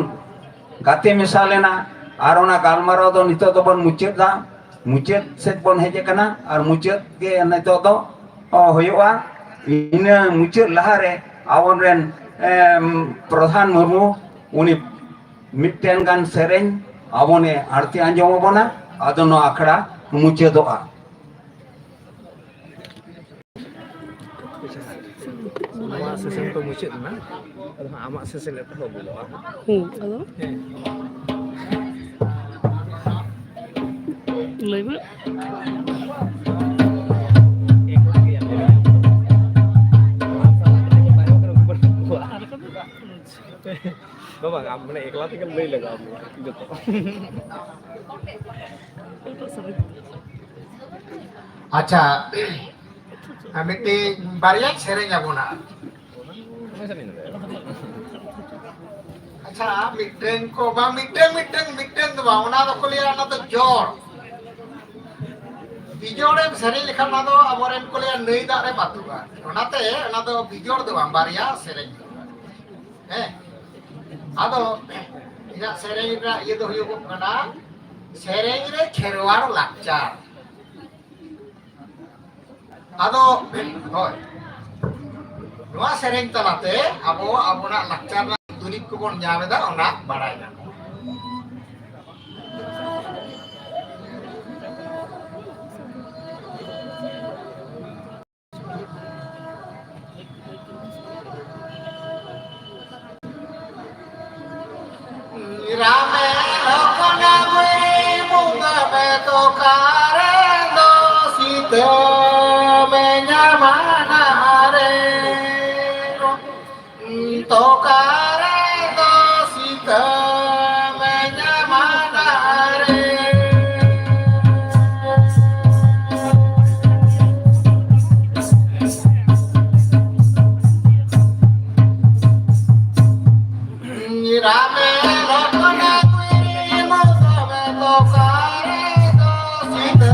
ᱜᱟᱛᱮ ᱢᱮᱥᱟ ᱞᱮᱱᱟ, ᱟᱨ ᱚᱱᱟ ᱜᱟᱞᱢᱟᱨᱟᱣ ᱫᱚ ᱱᱤᱛᱚᱜ ᱫᱚᱵᱚᱱ ᱢᱩᱪᱟᱹᱫ ᱫᱟ, ᱢᱩᱪᱟᱹᱫ ᱥᱮᱫ ᱵᱚᱱ ᱦᱮᱡ ᱟᱠᱟᱱᱟ, ᱟᱨ ᱢᱩᱪᱟᱹᱫ ᱜᱮ ᱱᱤᱛᱚᱜ ᱫᱚ, ᱚ, ᱦᱩᱭᱩᱜᱼᱟ᱾ ᱤᱱᱟᱹ ᱢᱩᱪᱟᱹᱫ ᱞᱟᱦᱟᱨᱮ ᱟᱵᱚᱨᱮᱱ, ᱮᱢ, ᱯᱨᱚᱫᱷᱟᱱ ᱢᱩᱨᱢᱩ ᱩᱱᱤ ᱢᱤᱫᱴᱮᱱ ᱜᱟᱱ ᱥᱮᱨᱮᱧ ᱟᱵᱚᱱᱮ ᱟᱬᱛᱤ ᱟᱸᱡᱚᱢ ᱟᱵᱚᱱᱟ, ᱟᱫᱚ ᱱᱚᱣᱟ ᱟᱠᱷᱲᱟ ᱢᱩᱪᱟᱹᱫᱚᱜᱼᱟ᱾ ᱱᱚᱣᱟ ᱥᱮᱥᱚᱱ ᱠᱚ ᱢᱩᱪᱟᱹᱫ ᱮᱱᱟ, ᱟᱫᱚ ᱦᱟᱸᱜ ᱟᱢᱟᱜ ᱥᱮᱥᱚᱱ ᱮᱛᱚᱦᱚᱵ ᱦᱩᱭᱩᱜᱼᱟ᱾ ᱦᱩᱸ, ᱟᱫᱚ? ᱦᱮᱸ᱾ ᱞᱟᱹᱭ ᱢᱮ᱾ ᱵᱟᱵᱟ, ᱟᱢ ᱢᱟᱱᱮ ᱮᱠᱞᱟ ᱛᱮᱜᱮᱢ ᱞᱟᱹᱭ ᱞᱟᱜᱟᱣ ᱢᱮᱭᱟ ᱡᱚᱛᱚ᱾ ᱟᱪᱪᱷᱟ, ᱢᱤᱫᱴᱤᱡ ᱵᱟᱨᱭᱟᱧ ᱥᱮᱨᱮᱧ ᱟᱵᱚᱱᱟ᱾ ᱟᱪᱪᱷᱟ, ᱢᱤᱫᱴᱮᱱ ᱠᱚ ᱵᱟᱝ, ᱢᱤᱫᱴᱮᱱ, ᱢᱤᱫᱴᱮᱱ, ᱢᱤᱫᱴᱮᱱ ᱫᱚ ᱵᱟᱝ, ᱚᱱᱟ ᱫᱚᱠᱚ ᱞᱟᱹᱭᱟ, ᱚᱱᱟ ᱫᱚ ᱡᱚᱲ᱾ ᱵᱤᱡᱚᱲᱮᱢ ᱥᱮᱨᱮᱧ ᱞᱮᱠᱷᱟᱱ ᱚᱱᱟ ᱫᱚ ᱟᱵᱚᱨᱮᱱ ᱠᱚ ᱞᱟᱹᱭᱟ ᱱᱟᱹᱭ ᱫᱟᱜ ᱨᱮ ᱵᱟᱹᱛᱩᱜᱼᱟ᱾ ᱚᱱᱟᱛᱮ ᱚᱱᱟ ᱫᱚ ᱵᱤᱡᱚᱲ ᱫᱚ ᱵᱟᱝ, ᱵᱟᱨᱭᱟ ᱥᱮᱨᱮᱧ᱾ ᱦᱮᱸ, ᱟᱫᱚ ᱤᱧᱟᱹᱜ ᱥᱮᱨᱮᱧ ᱨᱮᱱᱟᱜ ᱤᱭᱟᱹ ᱫᱚ ᱦᱩᱭᱩᱜᱚᱜ ᱠᱟᱱᱟ, ᱥᱮᱨᱮᱧ ᱨᱮ ᱠᱷᱮᱨᱣᱟᱲ ᱞᱟᱠᱪᱟᱨ᱾ ᱟᱫᱚ, ᱦᱳᱭ, ᱱᱚᱣᱟ ᱥᱮᱨᱮᱧ ᱛᱟᱞᱟᱛᱮ ᱟᱵᱚ ᱟᱵᱚᱱᱟᱜ ᱞᱟᱠᱪᱟᱨ ᱨᱮᱱᱟᱜ ᱫᱩᱨᱤᱵᱽ ᱠᱚᱵᱚᱱ ᱧᱟᱢ ᱮᱫᱟ, ᱚᱱᱟ ᱵᱟᱲᱟᱭ ᱧᱟᱢᱚᱜᱼᱟ᱾ ᱨᱟᱢᱮ ᱞᱚᱠᱷᱚᱱ ᱜᱩᱭ ᱢᱩᱸᱫᱟᱹᱢᱮ ᱛᱚᱠᱟᱨᱮ ᱫᱚ ᱥᱤᱛᱟᱹᱢᱮ ᱧᱟᱢᱟ ᱱᱟᱦᱟᱨᱮ᱾ ᱛᱚᱠᱟᱨᱮ ᱫᱚ ᱥᱤᱛᱟᱹᱢᱮ ᱧᱟᱢᱟ ᱱᱟᱦᱟᱨᱮ᱾ ᱨᱟᱢᱮ ᱞᱚᱠᱷᱚᱱ ᱠᱩᱲᱤ ᱢᱚᱥᱚᱵ ᱛᱚᱠᱟᱨᱮ ᱫᱚ ᱥᱤᱛᱟᱹ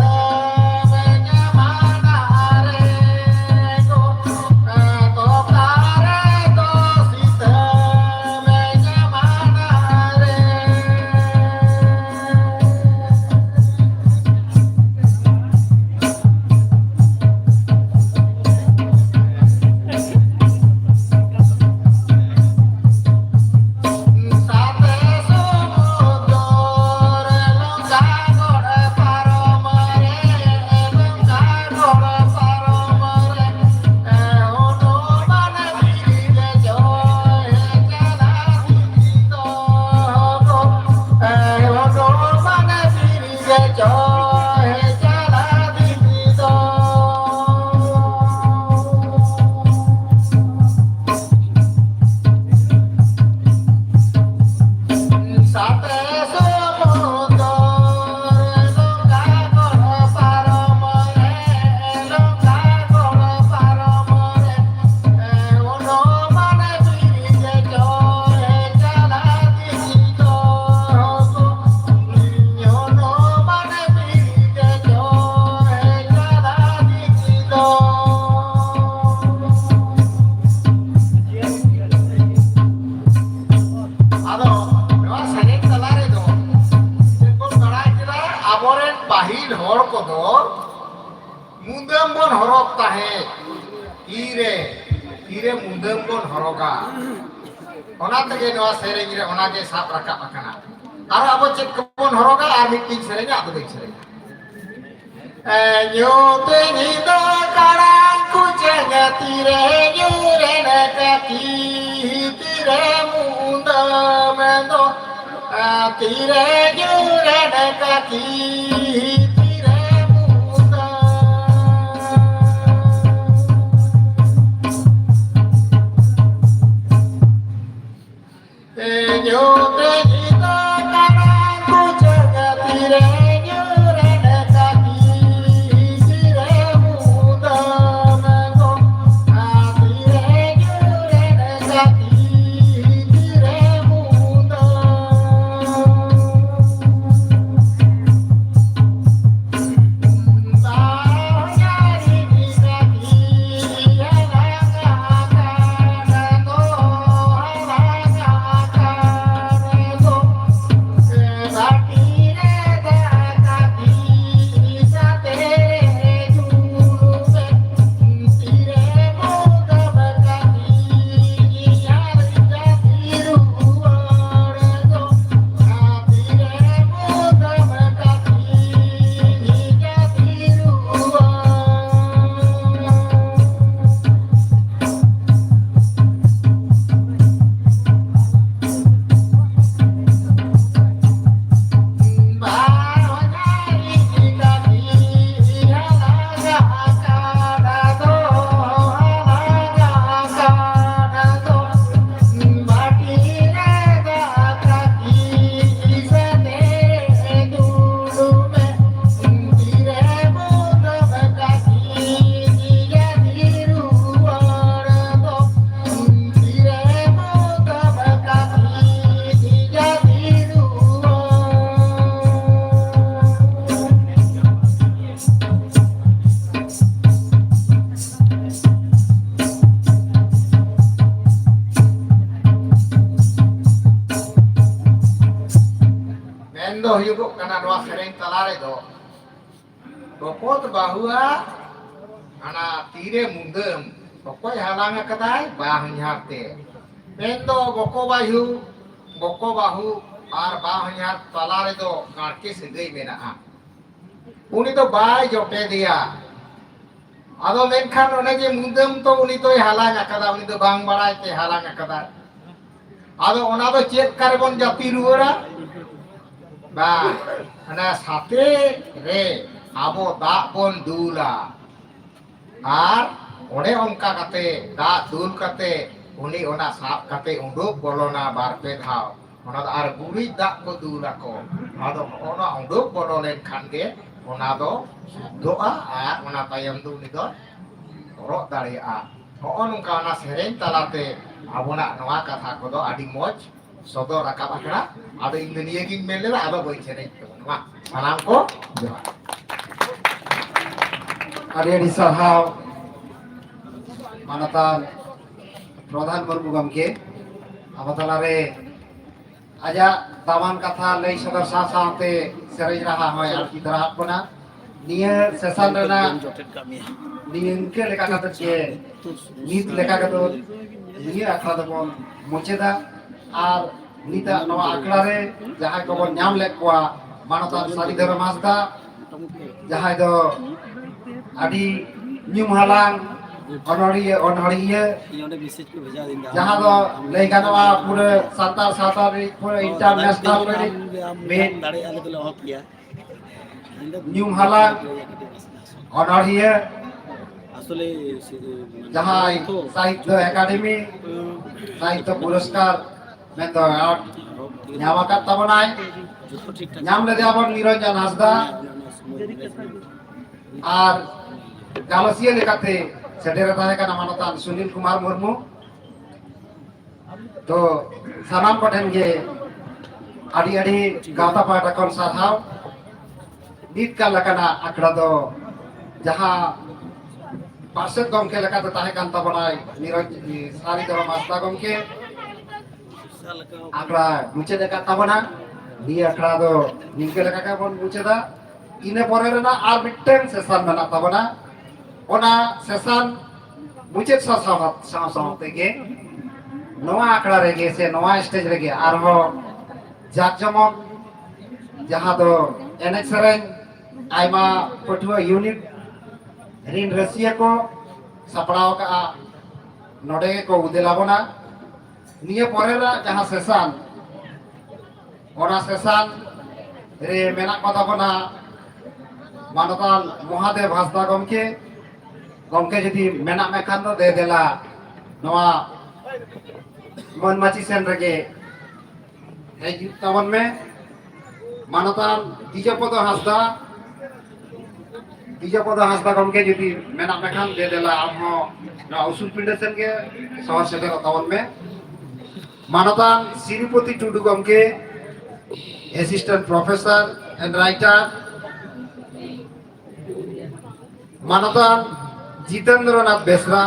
ᱵᱮᱧ ᱢᱟᱱᱟᱨᱮ᱾ ᱦᱚᱨᱚᱜᱽ ᱛᱟᱦᱮᱸᱫ, ᱛᱤᱨᱮ, ᱛᱤᱨᱮ ᱢᱩᱫᱟᱹᱢ ᱵᱚᱱ ᱦᱚᱨᱚᱜᱟ᱾ ᱚᱱᱟ ᱛᱮᱜᱮ ᱱᱚᱣᱟ ᱥᱮᱨᱮᱧ ᱨᱮ ᱚᱱᱟᱜᱮ ᱥᱟᱵ ᱨᱟᱠᱟᱵ ᱟᱠᱟᱱᱟ᱾ ᱟᱨ ᱟᱵᱚ ᱪᱮᱫ ᱠᱚᱵᱚᱱ ᱦᱚᱨᱚᱜᱟ? ᱟᱨ ᱢᱤᱫᱴᱤᱧ ᱥᱮᱨᱮᱧᱟ, ᱟᱫᱚ ᱵᱟᱹᱧ ᱥᱮᱨᱮᱧᱟ᱾ ᱧᱩᱛ ᱧᱤᱫᱟᱹ ᱠᱟᱲᱟᱝ ᱠᱚ ᱪᱮᱸᱜᱷᱟ, ᱛᱤᱨᱮ ᱧᱩᱨᱮᱱ ᱠᱟᱹᱴᱤ, ᱛᱤᱨᱮ ᱢᱩᱫᱟᱹᱢ ᱫᱚ, ᱛᱤᱨᱮ ᱧᱩᱨᱮᱱ ᱠᱟᱹᱴᱤ, ᱛᱤᱨᱮ ᱢᱩᱫᱟᱹᱢ᱾ ᱢᱮᱱ ᱫᱚ ᱦᱩᱭᱩᱜᱚᱜ ᱠᱟᱱᱟ, ᱱᱚᱣᱟ ᱥᱮᱨᱮᱧ ᱛᱟᱞᱟ ᱨᱮᱫᱚ ᱜᱚᱯᱚᱛ ᱵᱟᱹᱦᱩᱣᱟᱜ ᱦᱟᱱᱟ ᱛᱤᱨᱮ ᱢᱩᱫᱟᱹᱢ ᱚᱠᱚᱭ ᱦᱟᱞᱟᱝ ᱟᱠᱟᱫᱟᱭ? ᱵᱟᱦᱚᱧᱦᱟᱨ ᱛᱮ᱾ ᱢᱮᱱᱫᱚ ᱵᱚᱠᱚ ᱵᱟᱹᱦᱩ, ᱵᱚᱠᱚ ᱵᱟᱹᱦᱩ ᱟᱨ ᱵᱟᱦᱚᱧᱦᱟᱨ ᱛᱟᱞᱟ ᱨᱮᱫᱚ ᱜᱟᱲᱠᱮ ᱥᱟᱹᱜᱟᱹᱭ ᱢᱮᱱᱟᱜᱼᱟ᱾ ᱩᱱᱤ ᱫᱚ ᱵᱟᱭ ᱡᱚᱴᱮᱫᱮᱭᱟ᱾ ᱟᱫᱚ ᱢᱮᱱᱠᱷᱟᱱ ᱚᱱᱮ ᱡᱮ ᱢᱩᱫᱟᱹᱢ ᱛᱚ ᱩᱱᱤ ᱫᱚᱭ ᱦᱟᱞᱟᱝ ᱟᱠᱟᱫᱟ, ᱩᱱᱤ ᱫᱚ ᱵᱟᱝ ᱵᱟᱲᱟᱭ ᱛᱮ ᱦᱟᱞᱟᱝ ᱟᱠᱟᱫᱟ᱾ ᱟᱫᱚ ᱚᱱᱟ ᱫᱚ ᱪᱮᱫ ᱠᱟᱨᱮ ᱵᱚᱱ ᱡᱟᱹᱯᱤ ᱨᱩᱣᱟᱹᱲᱟ? ᱵᱟᱝ, ᱚᱱᱟ ᱥᱟᱛᱮ ᱨᱮ ᱟᱵᱚ ᱫᱟᱜ ᱵᱚᱱ ᱫᱩᱞᱟ᱾ ᱟᱨ ᱚᱱᱮ ᱚᱱᱠᱟ ᱠᱟᱛᱮ ᱫᱟᱜ ᱫᱩᱞ ᱠᱟᱛᱮ ᱩᱱᱤ ᱚᱱᱟ ᱥᱟᱵ ᱠᱟᱛᱮ ᱩᱰᱩᱠ ᱵᱚᱞᱚᱱᱟ ᱵᱟᱨ ᱯᱮ ᱫᱷᱟᱣ᱾ ᱚᱱᱟ ᱫᱚ ᱟᱨ ᱜᱩᱨᱤᱡ ᱫᱟᱜ ᱠᱚ ᱫᱩᱞ ᱟᱠᱚ᱾ ᱟᱫᱚ ᱱᱚᱜᱼᱚ ᱱᱚᱣᱟ ᱩᱰᱩᱠ ᱵᱚᱞᱚ ᱞᱮᱱᱠᱷᱟᱱ ᱜᱮ ᱚᱱᱟ ᱫᱚ ᱥᱩᱫᱽᱫᱷᱚᱜᱼᱟ ᱟᱨ ᱚᱱᱟ ᱛᱟᱭᱚᱢ ᱫᱚ ᱩᱱᱤ ᱫᱚ ᱦᱚᱨᱚᱜ ᱫᱟᱲᱮᱭᱟᱜᱼᱟ᱾ ᱱᱚᱜᱼᱚ ᱱᱚᱝᱠᱟ ᱚᱱᱟ ᱥᱮᱨᱮᱧ ᱛᱟᱞᱟᱛᱮ ᱟᱵᱚᱱᱟᱜ ᱱᱚᱣᱟ ᱠᱟᱛᱷᱟ ᱠᱚᱫᱚ ᱟᱹᱰᱤ ᱢᱚᱡᱽ ᱥᱚᱫᱚᱨ ᱨᱟᱠᱟᱵ ᱟᱠᱟᱱᱟ᱾ ᱟᱫᱚ ᱤᱧ ᱫᱚ ᱱᱤᱭᱟᱹᱜᱤᱧ ᱢᱮᱱ ᱞᱮᱫᱟ, ᱟᱫᱚ ᱵᱟᱹᱧ ᱥᱮᱨᱮᱧ ᱛᱟᱵᱚᱱᱟ᱾ ᱢᱟ, ᱥᱟᱱᱟᱢ ᱠᱚ ᱡᱚᱦᱟᱨ᱾ ᱟᱹᱰᱤ ᱟᱹᱰᱤ ᱥᱟᱨᱦᱟᱣ ᱢᱟᱱᱚᱛᱟᱱ ᱯᱨᱚᱫᱷᱟᱱ ᱢᱩᱨᱢᱩ ᱜᱚᱢᱠᱮ, ᱟᱵᱚ ᱛᱟᱞᱟᱨᱮ ᱟᱡᱟᱜ ᱫᱟᱢᱟᱱ ᱠᱟᱛᱷᱟ ᱞᱟᱹᱭ ᱥᱚᱫᱚᱨ ᱥᱟᱶ ᱥᱟᱶᱛᱮ ᱥᱮᱨᱮᱧ ᱨᱟᱦᱟ ᱦᱚᱸᱭ ᱟᱬᱛᱤ ᱛᱚᱨᱟ ᱟᱫ ᱵᱚᱱᱟ᱾ ᱱᱤᱭᱟᱹ ᱥᱮᱥᱚᱱ ᱨᱮᱱᱟᱜ ᱱᱤᱝᱠᱟᱹ ᱞᱮᱠᱟ ᱠᱟᱛᱮ ᱜᱮ ᱱᱤᱛ ᱞᱮᱠᱟ ᱛᱮᱫᱚ ᱱᱤᱭᱟᱹ ᱟᱠᱷᱲᱟ ᱫᱚᱵᱚᱱ ᱢᱩᱪᱟᱹᱫᱟ᱾ ᱟᱨ ᱱᱤᱛᱟᱜ ᱱᱚᱣᱟ ᱟᱠᱷᱲᱟ ᱨᱮ ᱡᱟᱦᱟᱸᱭ ᱠᱚᱵᱚᱱ ᱧᱟᱢ ᱞᱮᱫ ᱠᱚᱣᱟ, ᱢᱟᱱᱚᱛᱟᱱ ᱥᱟᱹᱨᱤ ᱫᱷᱚᱨᱚᱢ ᱦᱟᱸᱥᱫᱟ, ᱡᱟᱦᱟᱸᱭ ᱫᱚ ᱟᱹᱰᱤ ᱧᱩᱢ ᱦᱟᱞᱟᱝ ᱚᱱᱚᱲᱤᱭᱟᱹ, ᱚᱱᱚᱲᱦᱤᱭᱟᱹ, ᱤᱧ ᱚᱸᱰᱮ ᱢᱮᱥᱮᱡᱽ ᱠᱚ ᱵᱷᱮᱡᱟ ᱫᱤᱧ ᱫᱟ᱾ ᱡᱟᱦᱟᱸ ᱫᱚ ᱞᱟᱹᱭ ᱜᱟᱱᱚᱜᱼᱟ ᱯᱩᱨᱟᱹ ᱥᱟᱱᱛᱟᱲ ᱥᱟᱶᱛᱟ ᱨᱮ ᱯᱩᱨᱟᱹ ᱚ, ᱤᱱᱴᱟᱨᱱᱮᱥᱱᱟᱞ ᱫᱟᱫᱟ, ᱨᱮ ᱟᱢ, ᱟᱢ ᱢᱤᱫ ᱫᱟᱲᱮᱭᱟᱜᱼᱟ, ᱟᱞᱮ ᱫᱚᱞᱮ ᱚᱦᱚ ᱠᱮᱭᱟ᱾ ᱤᱧ ᱫᱚ ᱧᱩᱢ ᱦᱟᱞᱟᱝ ᱠᱟᱹᱴᱤᱡ ᱟᱥᱱᱟ ᱥᱚᱦᱚ᱾ ᱚᱱᱚᱲᱦᱤᱭᱟᱹ, ᱟᱥᱚᱞᱮ, ᱥᱮ, ᱢᱟᱱᱮ, ᱡᱟᱦᱟᱸᱭ ᱛᱚ, ᱥᱟᱦᱤᱛᱛᱚ ᱮᱠᱟᱰᱮᱢᱤ ᱦᱩᱸ᱾ ᱥᱟᱦᱤᱛᱛᱚ ᱯᱩᱨᱚᱥᱠᱟᱨ ᱢᱮᱱᱫᱚ ᱮᱣᱟᱨᱰ ᱧᱟᱢ ᱟᱠᱟᱫ ᱛᱟᱵᱚᱱᱟᱭ᱾ ᱡᱚᱛᱚ ᱴᱷᱤᱠ ᱴᱷᱟᱠ᱾ ᱧᱟᱢ ᱞᱮᱫᱮᱭᱟ ᱵᱚᱱ ᱱᱤᱨᱚᱧᱡᱚᱱ ᱦᱟᱸᱥᱫᱟ᱾ ᱦᱮᱸ, ᱚᱱᱟ ᱥᱚᱢᱚᱭ ᱨᱮ᱾ ᱟᱨ ᱜᱟᱞᱚᱪᱤᱭᱟᱹ ᱞᱮᱠᱟᱛᱮ ᱥᱮᱴᱮᱨ ᱮ ᱛᱟᱦᱮᱸ ᱠᱟᱱᱟ ᱢᱟᱱᱚᱛᱟᱱ ᱥᱩᱱᱤᱞ ᱠᱩᱢᱟᱨ ᱢᱩᱨᱢᱩ᱾ ᱛᱚ ᱥᱟᱱᱟᱢ ᱠᱚᱴᱷᱮᱱ ᱜᱮ ᱟᱹᱰᱤ ᱟᱹᱰᱤ ᱜᱟᱶᱛᱟ ᱯᱟᱦᱴᱟ ᱠᱷᱚᱱ ᱥᱟᱨᱦᱟᱣ᱾ ᱱᱤᱛ ᱠᱟᱞ ᱞᱮᱠᱟᱱᱟᱜ ᱟᱠᱷᱲᱟ ᱫᱚ ᱡᱟᱦᱟᱸ ᱯᱟᱨᱥᱮᱛ ᱜᱚᱢᱠᱮ ᱞᱮᱠᱟᱛᱮ ᱛᱟᱦᱮᱸ ᱠᱟᱱ ᱛᱟᱵᱚᱱᱟᱭ ᱱᱤᱨᱚᱡᱽ ᱥᱟᱹᱨᱤ ᱫᱷᱚᱨᱚᱢ ᱦᱟᱸᱥᱫᱟ ᱜᱚᱢᱠᱮ, ᱟᱠᱷᱲᱟ ᱢᱩᱪᱟᱹᱫ ᱟᱠᱟᱫ ᱛᱟᱵᱚᱱᱟ᱾ ᱱᱤᱭᱟᱹ ᱟᱠᱷᱲᱟ ᱫᱚ ᱱᱤᱝᱠᱟᱹ ᱞᱮᱠᱟ ᱜᱮᱵᱚᱱ ᱢᱩᱪᱟᱹᱫᱟ᱾ ᱤᱱᱟᱹ ᱯᱚᱨᱮ ᱨᱮᱱᱟᱜ ᱟᱨ ᱢᱤᱫᱴᱟᱝ ᱥᱮᱥᱚᱱ ᱢᱮᱱᱟᱜ ᱛᱟᱵᱚᱱᱟ᱾ ᱚᱱᱟ ᱥᱮᱥᱟᱱ ᱢᱩᱪᱟᱹᱫ ᱥᱟᱶ ᱥᱟᱶ ᱥᱟᱶ ᱥᱟᱶ ᱛᱮᱜᱮ ᱱᱚᱣᱟ ᱟᱠᱷᱲᱟ ᱨᱮᱜᱮ ᱥᱮ ᱱᱚᱣᱟ ᱥᱴᱮᱡ ᱨᱮᱜᱮ ᱟᱨᱦᱚᱸ ᱡᱟᱠ ᱡᱚᱢᱚᱠ ᱡᱟᱦᱟᱸ ᱫᱚ ᱮᱱᱮᱡ ᱥᱮᱨᱮᱧ ᱟᱭᱢᱟ ᱯᱟᱹᱴᱷᱩᱣᱟᱹ ᱤᱭᱩᱱᱤᱴ ᱨᱤᱱ ᱨᱟᱹᱥᱤᱭᱟᱹ ᱠᱚ ᱥᱟᱯᱲᱟᱣ ᱟᱠᱟᱫᱼᱟ, ᱱᱚᱰᱮ ᱜᱮᱠᱚ ᱩᱫᱮᱞ ᱟᱵᱚᱱᱟ᱾ ᱱᱤᱭᱟᱹ ᱯᱚᱨᱮ ᱨᱮᱱᱟᱜ ᱡᱟᱦᱟᱸ ᱥᱮᱥᱟᱱ, ᱚᱱᱟ ᱥᱮᱥᱟᱱ ᱨᱮ ᱢᱮᱱᱟᱜ ᱠᱚ ᱛᱟᱵᱚᱱᱟ ᱢᱟᱱᱚᱛᱟᱱ ᱢᱚᱦᱟᱫᱮᱵ ᱦᱟᱸᱥᱫᱟ ᱜᱚᱢᱠᱮ᱾ ᱜᱚᱢᱠᱮ ᱡᱩᱫᱤ ᱢᱮᱱᱟᱜ ᱢᱮᱠᱷᱟᱱ ᱫᱚ ᱫᱮ ᱫᱮᱞᱟ ᱱᱚᱣᱟ ᱢᱟᱹᱱ ᱢᱟᱹᱪᱤ ᱥᱮᱱ ᱨᱮᱜᱮ ᱦᱮᱡ ᱦᱩᱭᱩᱜ ᱛᱟᱵᱚᱱ ᱢᱮ᱾ ᱢᱟᱱᱚᱛᱟᱱ ᱫᱤᱡᱚᱯᱚᱫᱚ ᱦᱟᱸᱥᱫᱟ, ᱫᱤᱡᱚᱯᱚᱫᱚ ᱦᱟᱸᱥᱫᱟ ᱜᱚᱢᱠᱮ ᱡᱩᱫᱤ ᱢᱮᱱᱟᱜ ᱢᱮᱠᱷᱟᱱ ᱫᱮ ᱫᱮᱞᱟ ᱟᱢ ᱦᱚᱸ ᱱᱚᱣᱟ ᱩᱥᱩᱞ ᱯᱤᱸᱰᱟᱹ ᱥᱮᱱ ᱜᱮ ᱥᱚᱦᱚᱨ ᱥᱮᱴᱮᱨᱚᱜ ᱛᱟᱵᱚᱱ ᱢᱮ᱾ ᱢᱟᱱᱚᱛᱟᱱ ᱥᱨᱤᱯᱚᱛᱤ ᱴᱩᱰᱩ ᱜᱚᱢᱠᱮ, Assistant Professor and Writer, ᱢᱟᱱᱚᱛᱟᱱ ᱡᱤᱛᱮᱱᱫᱨᱚᱱᱟᱛᱷ ᱵᱮᱥᱨᱟ,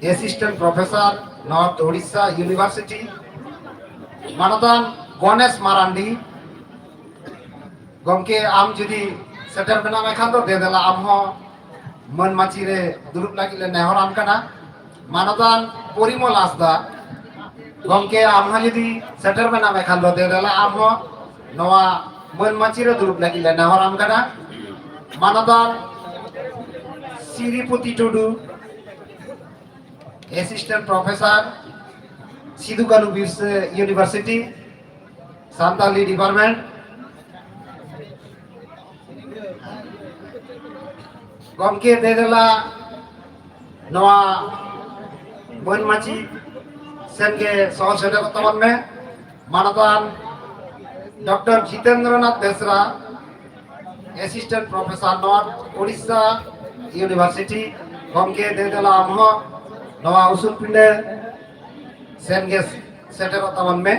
Assistant Professor, North Odisha University, ᱢᱟᱱᱚᱛᱟᱱ ᱜᱚᱱᱮᱥ ᱢᱟᱨᱟᱱᱰᱤ, ᱜᱚᱢᱠᱮ ᱟᱢ ᱡᱩᱫᱤ ᱥᱮᱴᱮᱨ ᱢᱮᱱᱟᱜ ᱢᱮᱠᱷᱟᱱ ᱫᱚ ᱫᱮ ᱫᱮᱞᱟ ᱟᱢ ᱦᱚᱸ ᱢᱟᱹᱱ ᱢᱟᱹᱪᱤ ᱨᱮ ᱫᱩᱲᱩᱵ ᱞᱟᱹᱜᱤᱫ ᱞᱮ ᱱᱮᱦᱚᱨᱟᱢ ᱠᱟᱱᱟ᱾ ᱢᱟᱱᱚᱛᱟᱱ ᱯᱚᱨᱤᱢᱚᱞ ᱦᱟᱸᱥᱫᱟ, ᱜᱚᱢᱠᱮ ᱟᱢ ᱦᱚᱸ ᱡᱩᱫᱤ ᱥᱮᱴᱮᱨ ᱢᱮᱱᱟᱜ ᱢᱮᱠᱷᱟᱱ ᱫᱚ ᱫᱮ ᱫᱮᱞᱟ ᱟᱢ ᱦᱚᱸ ᱱᱚᱣᱟ ᱢᱟᱹᱱ ᱢᱟᱹᱪᱤ ᱨᱮ ᱫᱩᱲᱩᱵ ᱞᱟᱹᱜᱤᱫ ᱞᱮ ᱱᱮᱦᱚᱨᱟᱢ ᱠᱟᱱᱟ᱾ ᱢᱟᱱᱚᱛᱟᱱ ᱥᱨᱤᱯᱚᱛᱤ ᱴᱩᱰᱩ, Assistant Professor, ᱥᱤᱫᱩ ᱠᱟᱹᱱᱩ ᱵᱤᱨᱥᱟᱹ University, ᱥᱟᱱᱛᱟᱞᱤ Department᱾ ᱜᱚᱢᱠᱮ ᱫᱮ ᱫᱮᱞᱟ ᱱᱚᱣᱟ ᱢᱟᱹᱱ ᱢᱟᱹᱪᱤ ᱥᱮᱱ ᱜᱮ ᱥᱚᱦᱚᱨ ᱥᱮᱴᱮᱨᱚᱜ ᱛᱟᱵᱚᱱ ᱢᱮ᱾ ᱢᱟᱱᱚᱛᱟᱱ ᱰᱚᱠᱴᱚᱨ ᱡᱤᱛᱮᱱᱫᱨᱚᱱᱟᱛᱷ ᱵᱮᱥᱨᱟ, Assistant Professor, North Odisha University, ᱜᱚᱢᱠᱮ ᱫᱮ ᱫᱮᱞᱟ ᱟᱢ ᱦᱚᱸ ᱱᱚᱣᱟ ᱩᱥᱩᱞ ᱯᱤᱸᱰᱟᱹ ᱥᱮᱱ ᱜᱮ ᱥᱮᱴᱮᱨᱚᱜ ᱛᱟᱵᱚᱱ ᱢᱮ᱾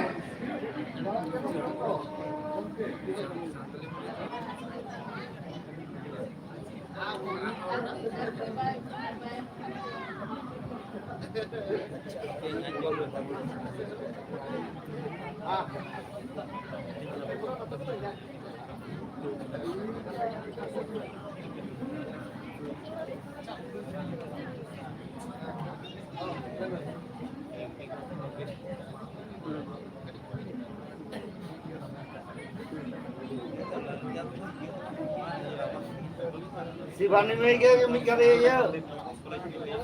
ᱥᱤᱵᱟᱱᱤ ᱢᱟᱹᱭ ᱜᱮ ᱢᱤᱫ ᱜᱷᱟᱹᱲᱤ ᱤᱭᱟᱹ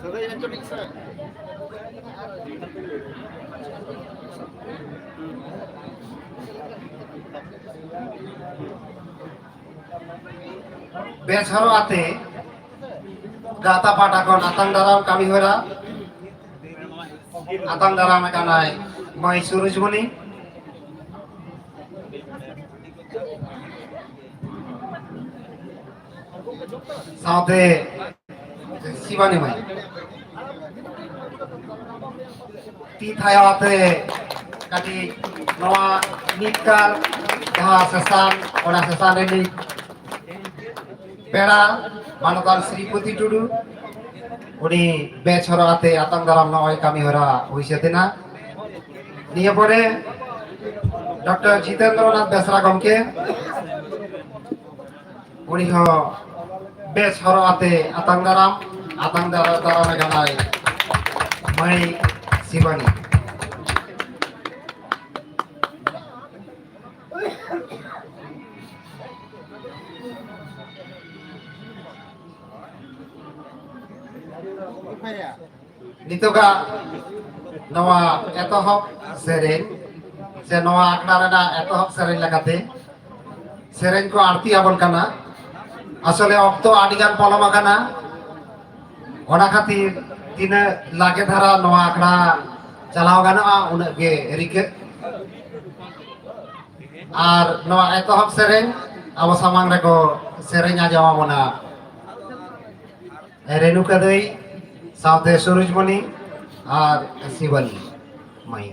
ᱥᱟᱹᱫᱟᱹᱭ ᱦᱚᱪᱚ ᱢᱤᱫ ᱥᱮ᱾ ᱵᱮᱥ ᱦᱚᱨᱚᱜ ᱟᱛᱮ ᱜᱟᱶᱛᱟ ᱯᱟᱦᱴᱟ ᱠᱷᱚᱱ ᱟᱛᱟᱝ ᱫᱟᱨᱟᱢ ᱠᱟᱹᱢᱤ ᱦᱚᱨᱟ ᱟᱛᱟᱝ ᱫᱟᱨᱟᱢ ᱟᱠᱟᱱᱟᱭ ᱢᱟᱹᱭ ᱥᱩᱨᱩᱡᱽᱢᱩᱱᱤ᱾ ᱥᱟᱶᱛᱮ ᱥᱤᱵᱟᱱᱤ ᱢᱟᱹᱭ᱾ ᱛᱤ ᱛᱷᱟᱭᱚ ᱟᱛᱮ ᱠᱟᱹᱴᱤᱡ ᱱᱚᱣᱟ ᱱᱤᱛᱠᱟᱨ ᱡᱟᱦᱟᱸ ᱥᱮᱥᱟᱱ, ᱚᱱᱟ ᱥᱮᱥᱟᱱ ᱨᱤᱱᱤᱡ ᱯᱮᱲᱟ ᱢᱟᱱᱚᱛᱟᱱ ᱥᱨᱤᱯᱚᱛᱤ ᱴᱩᱰᱩ, ᱩᱱᱤ ᱵᱮᱪ ᱦᱚᱨᱚᱜ ᱟᱛᱮ ᱟᱛᱟᱝ ᱫᱟᱨᱟᱢ ᱱᱚᱜᱼᱚᱭ ᱠᱟᱹᱢᱤ ᱦᱚᱨᱟ ᱦᱩᱭ ᱥᱟᱹᱛ ᱮᱱᱟ᱾ ᱱᱤᱭᱟᱹ ᱯᱚᱨᱮ ᱰᱚᱠᱴᱚᱨ ᱡᱤᱛᱮᱱᱫᱨᱚᱱᱟᱛᱷ ᱵᱮᱥᱨᱟ ᱜᱚᱢᱠᱮ, ᱩᱱᱤ ᱦᱚᱸ ᱵᱮᱪ ᱦᱚᱨᱚᱜ ᱟᱛᱮ ᱟᱛᱟᱝ ᱫᱟᱨᱟᱢ, ᱟᱛᱟᱝ ᱫᱟᱨᱟᱢ ᱫᱟᱨᱟᱢᱮ ᱠᱟᱱᱟᱭ ᱢᱟᱹᱭ ᱥᱤᱵᱟᱱᱤ᱾ ᱱᱤᱛᱚᱜᱟᱜ ᱱᱚᱣᱟ ᱮᱛᱚᱦᱚᱵ ᱥᱮᱨᱮᱧ ᱥᱮ ᱱᱚᱣᱟ ᱟᱠᱷᱲᱟ ᱨᱮᱱᱟᱜ ᱮᱛᱚᱦᱚᱵ ᱥᱮᱨᱮᱧ ᱞᱮᱠᱟᱛᱮ ᱥᱮᱨᱮᱧ ᱠᱚ ᱟᱬᱛᱤ ᱟᱵᱚᱱ ᱠᱟᱱᱟ᱾ ᱟᱥᱚᱞᱮ ᱚᱠᱛᱚ ᱟᱹᱰᱤ ᱜᱟᱱ ᱯᱚᱞᱚᱢ ᱟᱠᱟᱱᱟ, ᱚᱱᱟ ᱠᱷᱟᱹᱛᱤᱨ ᱛᱤᱱᱟᱹᱜ ᱞᱟᱜᱮ ᱫᱷᱟᱨᱟ ᱱᱚᱣᱟ ᱟᱠᱷᱲᱟ ᱪᱟᱞᱟᱣ ᱜᱟᱱᱚᱜᱼᱟ, ᱩᱱᱟᱹᱜ ᱜᱮ ᱨᱤᱠᱟᱹ᱾ ᱟᱨ ᱱᱚᱣᱟ ᱮᱛᱚᱦᱚᱵ ᱥᱮᱨᱮᱧ ᱟᱵᱚ ᱥᱟᱢᱟᱝ ᱨᱮᱠᱚ ᱥᱮᱨᱮᱧ ᱟᱸᱡᱚᱢ ᱟᱵᱚᱱᱟ ᱨᱮᱱᱩᱠᱟ ᱫᱟᱹᱭ ᱥᱟᱶᱛᱮ ᱥᱩᱨᱩᱡᱽᱢᱚᱱᱤ ᱟᱨ ᱥᱤᱵᱟᱞᱤ ᱢᱟᱹᱭ᱾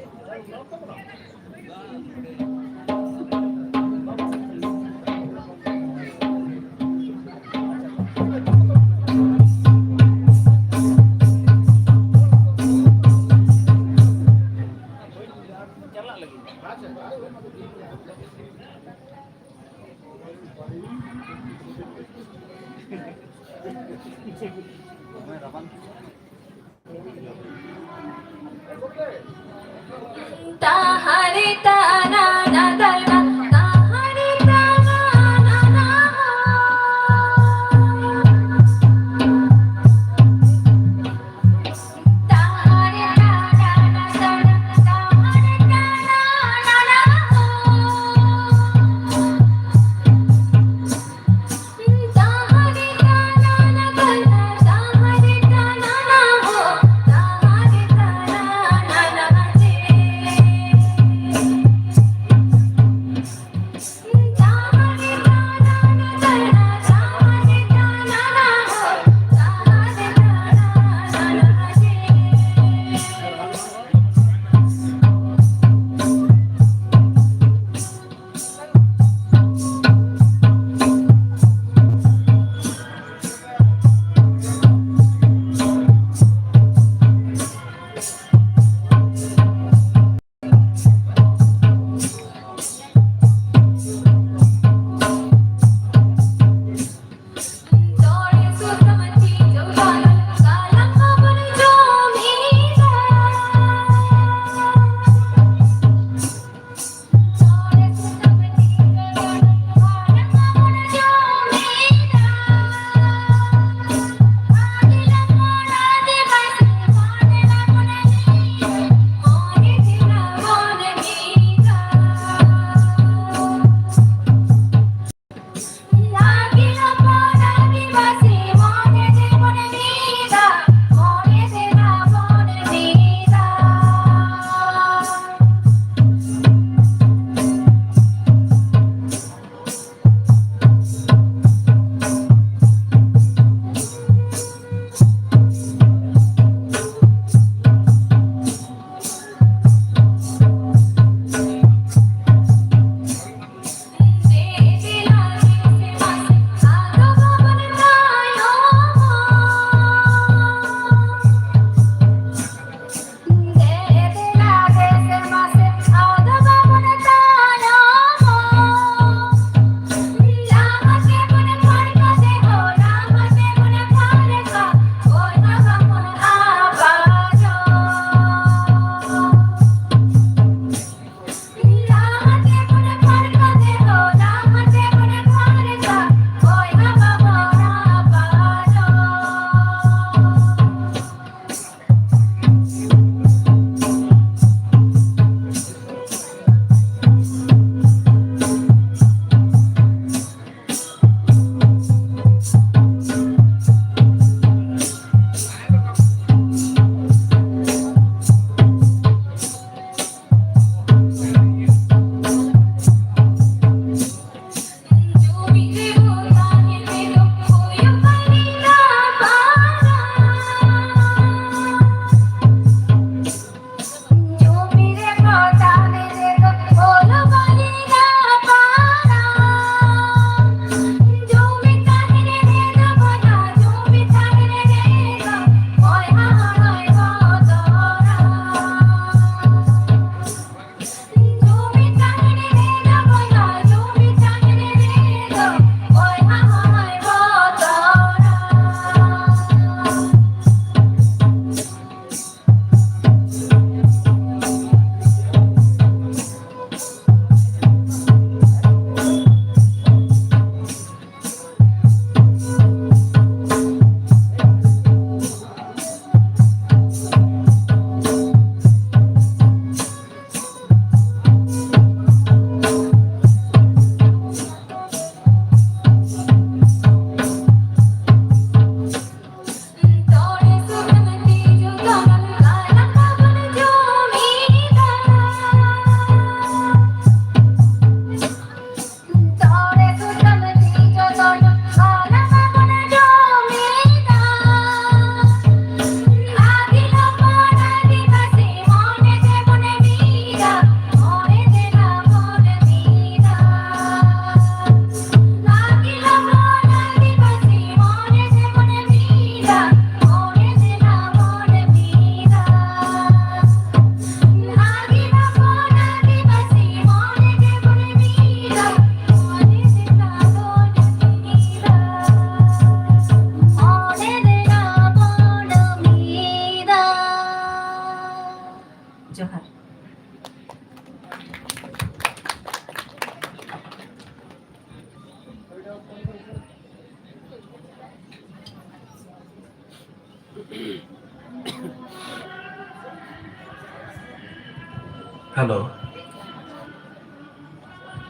ᱦᱮᱞᱳ᱾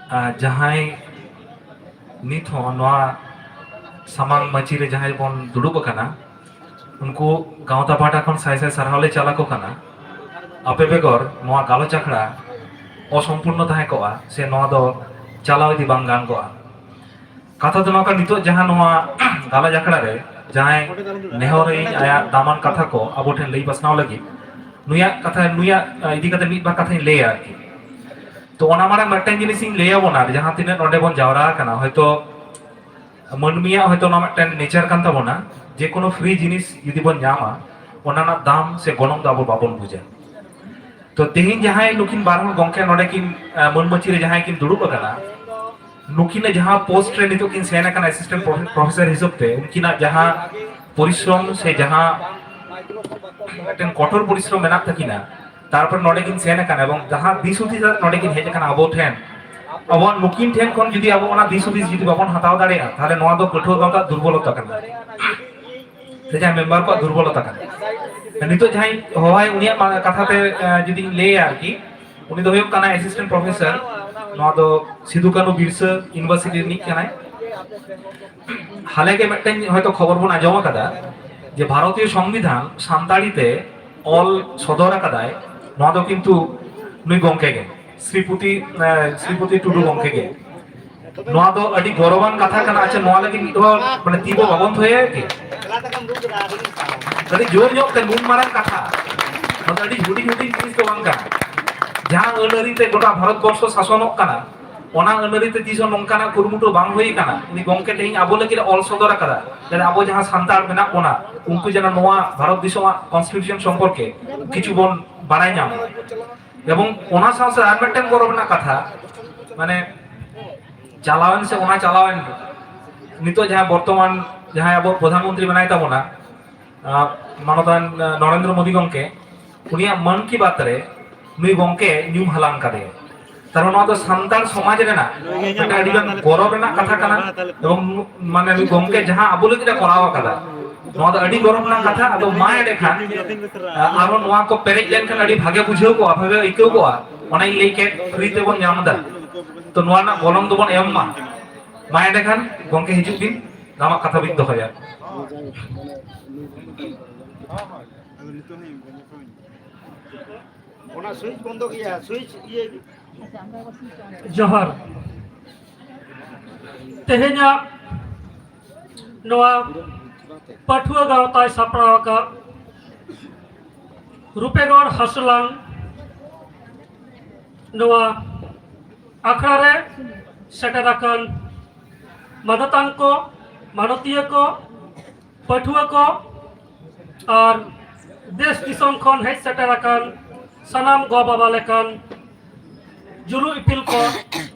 ᱟᱨ ᱡᱟᱦᱟᱸᱭ ᱱᱤᱛ ᱦᱚᱸ ᱱᱚᱣᱟ ᱥᱟᱢᱟᱝ ᱢᱟᱹᱪᱤ ᱨᱮ ᱡᱟᱦᱟᱸᱭ ᱵᱚᱱ ᱫᱩᱲᱩᱵ ᱟᱠᱟᱱᱟ, ᱩᱱᱠᱩ ᱜᱟᱶᱛᱟ ᱯᱟᱦᱴᱟ ᱠᱷᱚᱱ ᱥᱟᱭ ᱥᱟᱭ ᱥᱟᱨᱦᱟᱣ ᱞᱮ ᱪᱟᱞ ᱟᱠᱚ ᱠᱟᱱᱟ᱾ ᱟᱯᱮ ᱵᱮᱜᱚᱨ ᱱᱚᱣᱟ ᱜᱟᱞᱚᱪ ᱟᱠᱷᱲᱟ ᱚᱥᱚᱢᱯᱩᱨᱱᱚ ᱛᱟᱦᱮᱸ ᱠᱚᱜᱼᱟ, ᱥᱮ ᱱᱚᱣᱟ ᱫᱚ ᱪᱟᱞᱟᱣ ᱤᱫᱤ ᱵᱟᱝ ᱜᱟᱱ ᱠᱚᱜᱼᱟ᱾ ᱠᱟᱛᱷᱟ ᱫᱚ ᱱᱚᱝᱠᱟ, ᱱᱤᱛᱚᱜ ᱡᱟᱦᱟᱸ ᱱᱚᱣᱟ ᱜᱟᱞᱚᱪ ᱟᱠᱷᱲᱟ ᱨᱮ ᱡᱟᱦᱟᱸᱭ ᱱᱮᱦᱚᱨᱤᱧ ᱟᱭᱟᱜ ᱫᱟᱢᱟᱱ ᱠᱟᱛᱷᱟ ᱠᱚ ᱟᱵᱚ ᱴᱷᱮᱱ ᱞᱟᱹᱭ ᱯᱟᱥᱱᱟᱣ ᱞᱟᱹᱜᱤᱫ, ᱱᱩᱭᱟᱜ ᱠᱟᱛᱷᱟ, ᱱᱩᱭᱟᱜ, ᱟᱸ, ᱤᱫᱤ ᱠᱟᱛᱮ ᱢᱤᱫ ᱵᱟᱨ ᱠᱟᱛᱷᱟᱧ ᱞᱟᱹᱭᱟ ᱟᱨᱠᱤ᱾ ᱛᱚ ᱚᱱᱟ ᱢᱟᱲᱟᱝ ᱢᱤᱫᱴᱟᱝ ᱡᱤᱱᱤᱥᱤᱧ ᱞᱟᱹᱭ ᱟᱵᱚᱱᱟ, ᱡᱟᱦᱟᱸ ᱛᱤᱱᱟᱹᱜ ᱱᱚᱰᱮ ᱵᱚᱱ ᱡᱟᱣᱨᱟ ᱟᱠᱟᱱᱟ, ᱦᱚᱭᱛᱚ ᱢᱟᱹᱱᱢᱤᱭᱟᱜ ᱦᱚᱭᱛᱚ ᱚᱱᱟ ᱢᱤᱫᱴᱟᱝ ᱱᱮᱪᱟᱨ ᱠᱟᱱ ᱛᱟᱵᱚᱱᱟ, ᱡᱮ ᱠᱳᱱᱳ ᱯᱷᱨᱤ ᱡᱤᱱᱤᱥ ᱡᱩᱫᱤ ᱵᱚᱱ ᱧᱟᱢᱟ, ᱚᱱᱟ ᱨᱮᱱᱟᱜ ᱫᱟᱢ ᱥᱮ ᱜᱚᱱᱚᱝ ᱫᱚ ᱟᱵᱚ ᱵᱟᱵᱚᱱ ᱵᱩᱡᱟ᱾ ᱛᱚ ᱛᱮᱦᱮᱧ ᱡᱟᱦᱟᱸᱭ ᱱᱩᱠᱤᱱ ᱵᱟᱨ ᱦᱚᱲ ᱜᱚᱝᱠᱮ ᱱᱚᱰᱮ ᱠᱤᱱ, ᱟᱸ, ᱢᱟᱹᱱ ᱢᱟᱹᱪᱤ ᱨᱮ ᱡᱟᱦᱟᱸᱭ ᱠᱤᱱ ᱫᱩᱲᱩᱵ ᱟᱠᱟᱱᱟ, ᱱᱩᱠᱤᱱᱟᱜ ᱡᱟᱦᱟᱸ ᱯᱳᱥᱴ ᱨᱮ ᱱᱤᱛᱚᱜ ᱠᱤᱱ ᱥᱮᱱ ᱟᱠᱟᱱᱟ ᱮᱥᱤᱥᱴᱮᱱᱴ ᱯᱨᱚᱯᱷᱮᱥᱚᱨ ᱦᱤᱥᱟᱹᱵ ᱛᱮ, ᱩᱱᱠᱤᱱᱟᱜ ᱡᱟᱦᱟᱸ ᱯᱚᱨᱤᱥᱨᱚᱢ ᱥᱮ ᱡᱟᱦᱟᱸ ᱢᱤᱫᱴᱮᱱ ᱠᱚᱴᱚᱨ ᱯᱚᱨᱤᱥᱨᱚᱢ ᱢᱮᱱᱟᱜ ᱛᱟᱹᱠᱤᱱᱟ, ᱛᱟᱨᱯᱚᱨ ᱱᱚᱰᱮ ᱠᱤᱱ ᱥᱮᱱ ᱟᱠᱟᱱᱟ ᱮᱵᱚᱝ ᱡᱟᱦᱟᱸ ᱫᱤᱥ ᱦᱩᱫᱤᱥ ᱟᱛᱮ ᱱᱚᱰᱮ ᱠᱤᱱ ᱦᱮᱡ ᱟᱠᱟᱱᱟ ᱟᱵᱚ ᱴᱷᱮᱱ, ᱟᱵᱚ ᱱᱩᱠᱤᱱ ᱴᱷᱮᱱ ᱠᱷᱚᱱ ᱡᱩᱫᱤ ᱟᱵᱚ ᱚᱱᱟ ᱫᱤᱥ ᱦᱩᱫᱤᱥ ᱡᱩᱫᱤ ᱵᱟᱵᱚᱱ ᱦᱟᱛᱟᱣ ᱫᱟᱲᱮᱭᱟᱜᱼᱟ, ᱛᱟᱦᱚᱞᱮ ᱱᱚᱣᱟ ᱫᱚ ᱯᱟᱹᱴᱷᱩᱣᱟᱹ ᱜᱟᱶᱛᱟ ᱫᱩᱨᱵᱚᱞᱚᱛᱟ ᱠᱟᱱᱟ᱾ ᱥᱮ ᱡᱟᱦᱟᱸᱭ ᱢᱮᱢᱵᱟᱨ ᱠᱚᱣᱟᱜ ᱫᱩᱨᱵᱚᱞᱚᱛᱟ ᱠᱟᱱᱟ᱾ ᱱᱤᱛᱚᱜ ᱡᱟᱦᱟᱸᱭ ᱦᱚᱦᱚᱣᱟᱭ, ᱩᱱᱤᱭᱟᱜ ᱢᱟ-, ᱠᱟᱛᱷᱟ ᱛᱮ, ᱮ, ᱡᱩᱫᱤᱧ ᱞᱟᱹᱭᱟ ᱟᱨᱠᱤ, ᱩᱱᱤ ᱫᱚ ᱦᱩᱭᱩᱜ ᱠᱟᱱᱟ ᱮᱥᱤᱥᱴᱮᱱᱴ ᱯᱨᱚᱯᱷᱮᱥᱚᱨ, ᱱᱚᱣᱟ ᱫᱚ ᱥᱤᱫᱩ ᱠᱟᱹᱱᱦᱩ ᱵᱤᱨᱥᱟᱹ ᱤᱭᱩᱱᱤᱵᱷᱟᱨᱥᱤᱴᱤ ᱨᱤᱱᱤᱡ ᱠᱟᱱᱟᱭ᱾ ᱦᱟᱞᱮ ᱜᱮ ᱢᱤᱫᱴᱮᱱ ᱦᱚᱭᱛᱚ ᱠᱷᱚᱵᱚᱨ ᱵᱚᱱ ᱟᱸᱡᱚᱢ ᱟᱠᱟᱫᱟ ᱡᱮ ᱵᱷᱟᱨᱚᱛᱤᱭᱚ ᱥᱚᱝᱵᱤᱫᱷᱟᱱ ᱥᱟᱱᱛᱟᱲᱤ ᱛᱮ ᱚᱞ ᱥᱚᱫᱚᱨ ᱟᱠᱟᱫᱟᱭ, ᱱᱚᱣᱟ ᱫᱚ ᱠᱤᱱᱛᱩ ᱱᱩᱭ ᱜᱚᱝᱠᱮ ᱜᱮ, ᱥᱨᱤᱯᱚᱛᱤ, ᱮ, ᱥᱨᱤᱯᱚᱛᱤ ᱴᱩᱰᱩ ᱜᱚᱝᱠᱮ ᱜᱮ᱾ ᱱᱚᱣᱟ ᱫᱚ ᱟᱹᱰᱤ ᱜᱚᱨᱚᱵᱟᱱ ᱠᱟᱛᱷᱟ ᱠᱟᱱᱟ᱾ ᱟᱪᱪᱷᱟ, ᱱᱚᱣᱟ ᱞᱟᱹᱜᱤᱫ ᱢᱤᱫ ᱦᱚᱲ ᱢᱟᱱᱮ ᱛᱤ ᱵᱚ ᱵᱟᱵᱚᱱ ᱛᱷᱚᱭᱟ ᱠᱤ? ᱟᱹᱰᱤ ᱡᱳᱨ ᱧᱚᱜ ᱛᱮ ᱱᱩᱱ ᱢᱟᱨᱟᱝ ᱠᱟᱛᱷᱟ, ᱱᱚᱣᱟ ᱫᱚ ᱟᱹᱰᱤ ᱦᱩᱰᱤᱧ ᱦᱩᱰᱤᱧ ᱡᱤᱱᱤᱥ ᱫᱚ ᱵᱟᱝ ᱠᱟᱱᱟ᱾ ᱡᱟᱦᱟᱸ ᱟᱹᱱ ᱟᱹᱨᱤ ᱛᱮ ᱜᱚᱴᱟ ᱵᱷᱟᱨᱚᱛ ᱵᱚᱨᱥᱚ ᱥᱟᱥᱚᱱᱚᱜ ᱠᱟᱱᱟ, ᱚᱱᱟ ᱟᱹᱱ ᱟᱹᱨᱤ ᱛᱮ ᱛᱤᱥ ᱦᱚᱸ ᱱᱚᱝᱠᱟᱱᱟᱜ ᱠᱩᱨᱩᱢᱩᱴᱩ ᱵᱟᱝ ᱦᱩᱭ ᱠᱟᱱᱟ᱾ ᱩᱱᱤ ᱜᱚᱝᱠᱮ ᱛᱮᱦᱮᱧ ᱟᱵᱚ ᱞᱟᱹᱜᱤᱫ ᱮ ᱚᱞ ᱥᱚᱫᱚᱨ ᱟᱠᱟᱫᱟ, ᱡᱟᱛᱮ ᱟᱵᱚ ᱡᱟᱦᱟᱸ ᱥᱟᱱᱛᱟᱲ ᱢᱮᱱᱟᱜ ᱵᱚᱱᱟ, ᱩᱱᱠᱩ ᱡᱮᱱᱚ ᱱᱚᱣᱟ ᱵᱷᱟᱨᱚᱛ ᱫᱤᱥᱚᱢᱟᱜ ᱠᱚᱱᱥᱴᱤᱴᱤᱭᱩᱥᱚᱱ ᱥᱚᱢᱯᱚᱨᱠᱮ ᱠᱤᱪᱷᱩ ᱵᱚᱱ ᱵᱟᱲᱟᱭ ᱧᱟᱢ ᱢᱟ᱾ ᱮᱵᱚᱝ ᱚᱱᱟ ᱥᱟᱶ ᱥᱟᱶ ᱟᱨ ᱢᱤᱫᱴᱮᱱ ᱜᱚᱨᱚᱵᱽ ᱨᱮᱱᱟᱜ ᱠᱟᱛᱷᱟ, ᱢᱟᱱᱮ ᱪᱟᱞᱟᱣᱮᱱ ᱥᱮ ᱚᱱᱟ ᱪᱟᱞᱟᱣᱮᱱ, ᱱᱤᱛᱚᱜ ᱡᱟᱦᱟᱸ ᱵᱚᱨᱛᱚᱢᱟᱱ ᱡᱟᱦᱟᱸᱭ ᱟᱵᱚ ᱯᱨᱚᱫᱷᱟᱱ ᱢᱚᱱᱛᱨᱤ ᱢᱮᱱᱟᱭ ᱛᱟᱵᱚᱱᱟ, ᱟᱸ, ᱢᱟᱱᱚᱛᱟᱱ, ᱟᱸ, ᱱᱚᱨᱮᱱᱫᱨᱚ ᱢᱳᱫᱤ ᱜᱚᱢᱠᱮ, ᱩᱱᱤᱭᱟᱜ ᱢᱟᱱ ᱠᱤ ᱵᱟᱛ ᱨᱮ ᱱᱩᱭ ᱜᱚᱢᱠᱮ ᱧᱩᱢ ᱦᱟᱞᱟᱝ ᱠᱟᱫᱮᱭᱟ᱾ ᱛᱟᱨ ᱢᱟᱱᱮ ᱱᱚᱣᱟ ᱫᱚ ᱥᱟᱱᱛᱟᱲ ᱥᱚᱢᱟᱡᱽ ᱨᱮᱱᱟᱜ ᱢᱤᱫᱴᱟᱝ ᱟᱹᱰᱤ ᱜᱟᱱ ᱜᱚᱨᱚᱵᱽ ᱨᱮᱱᱟᱜ ᱠᱟᱛᱷᱟ ᱠᱟᱱᱟ᱾ ᱮᱵᱚᱝ ᱢᱟᱱᱮ ᱱᱩᱭ ᱜᱚᱢᱠᱮ ᱡᱟᱦᱟᱸ ᱟᱵᱚ ᱞᱟᱹᱜᱤᱫ ᱮ ᱠᱚᱨᱟᱣ ᱟᱠᱟᱫᱟ, ᱱᱚᱣᱟ ᱫᱚ ᱟᱹᱰᱤ ᱜᱚᱨᱚᱵᱽ ᱨᱮᱱᱟᱜ ᱠᱟᱛᱷᱟ᱾ ᱟᱫᱚ ᱢᱟ ᱮᱸᱰᱮᱠᱷᱟᱱ, ᱟᱨᱦᱚᱸ ᱱᱚᱣᱟ ᱠᱚ ᱯᱮᱨᱮᱡ ᱞᱮᱱᱠᱷᱟᱱ ᱟᱹᱰᱤ ᱵᱷᱟᱜᱮ ᱵᱩᱡᱷᱟᱹᱣ ᱠᱚᱜᱼᱟ, ᱵᱷᱟᱜᱮ ᱟᱹᱭᱠᱟᱹᱣ ᱠᱚᱜᱼᱟ᱾ ᱚᱱᱟᱧ ᱞᱟᱹᱭ ᱠᱮᱫ, ᱯᱷᱨᱤ ᱛᱮᱵᱚᱱ ᱧᱟᱢ ᱮᱫᱟ, ᱛᱚ ᱱᱚᱣᱟ ᱨᱮᱱᱟᱜ ᱜᱚᱱᱚᱝ ᱫᱚᱵᱚᱱ ᱮᱢ ᱢᱟ᱾ ᱢᱟ ᱮᱸᱰᱮᱠᱷᱟᱱ ᱜᱚᱝᱠᱮ ᱦᱤᱡᱩᱜ ᱵᱤᱱ, ᱟᱢᱟᱜ ᱠᱟᱛᱷᱟ ᱵᱤᱱ ᱫᱚᱦᱚᱭᱟ᱾ ᱚᱱᱟ ᱥᱩᱭᱤᱪ ᱵᱚᱱᱫᱚ ᱜᱮᱭᱟ, ᱥᱩᱭᱤᱪ ᱤᱭᱟᱹ᱾ ᱡᱚᱦᱟᱨ᱾ ᱛᱮᱦᱮᱧᱟᱜ ᱱᱚᱣᱟ ᱯᱟᱹᱴᱷᱩᱣᱟᱹ ᱜᱟᱶᱛᱟᱭ ᱥᱟᱯᱲᱟᱣ ᱟᱠᱟᱫ ᱨᱩᱯᱮᱜᱚᱲ ᱦᱟᱥᱞᱟᱝ ᱱᱚᱣᱟ ᱟᱠᱷᱲᱟ ᱨᱮ ᱥᱮᱴᱮᱨ ᱟᱠᱟᱱ ᱢᱟᱱᱚᱛᱟᱱ ᱠᱚ, ᱢᱟᱱᱚᱛᱤᱭᱟᱹ ᱠᱚ, ᱯᱟᱹᱴᱷᱩᱣᱟᱹ ᱠᱚ ᱟᱨ ᱫᱮᱥ ᱫᱤᱥᱚᱢ ᱠᱷᱚᱱ ᱦᱮᱡ ᱥᱮᱴᱮᱨ ᱟᱠᱟᱱ ᱥᱟᱱᱟᱢ ᱜᱚ ᱵᱟᱵᱟ ᱞᱮᱠᱟᱱ ᱡᱩᱞᱩ ᱤᱯᱤᱞ ᱠᱚ,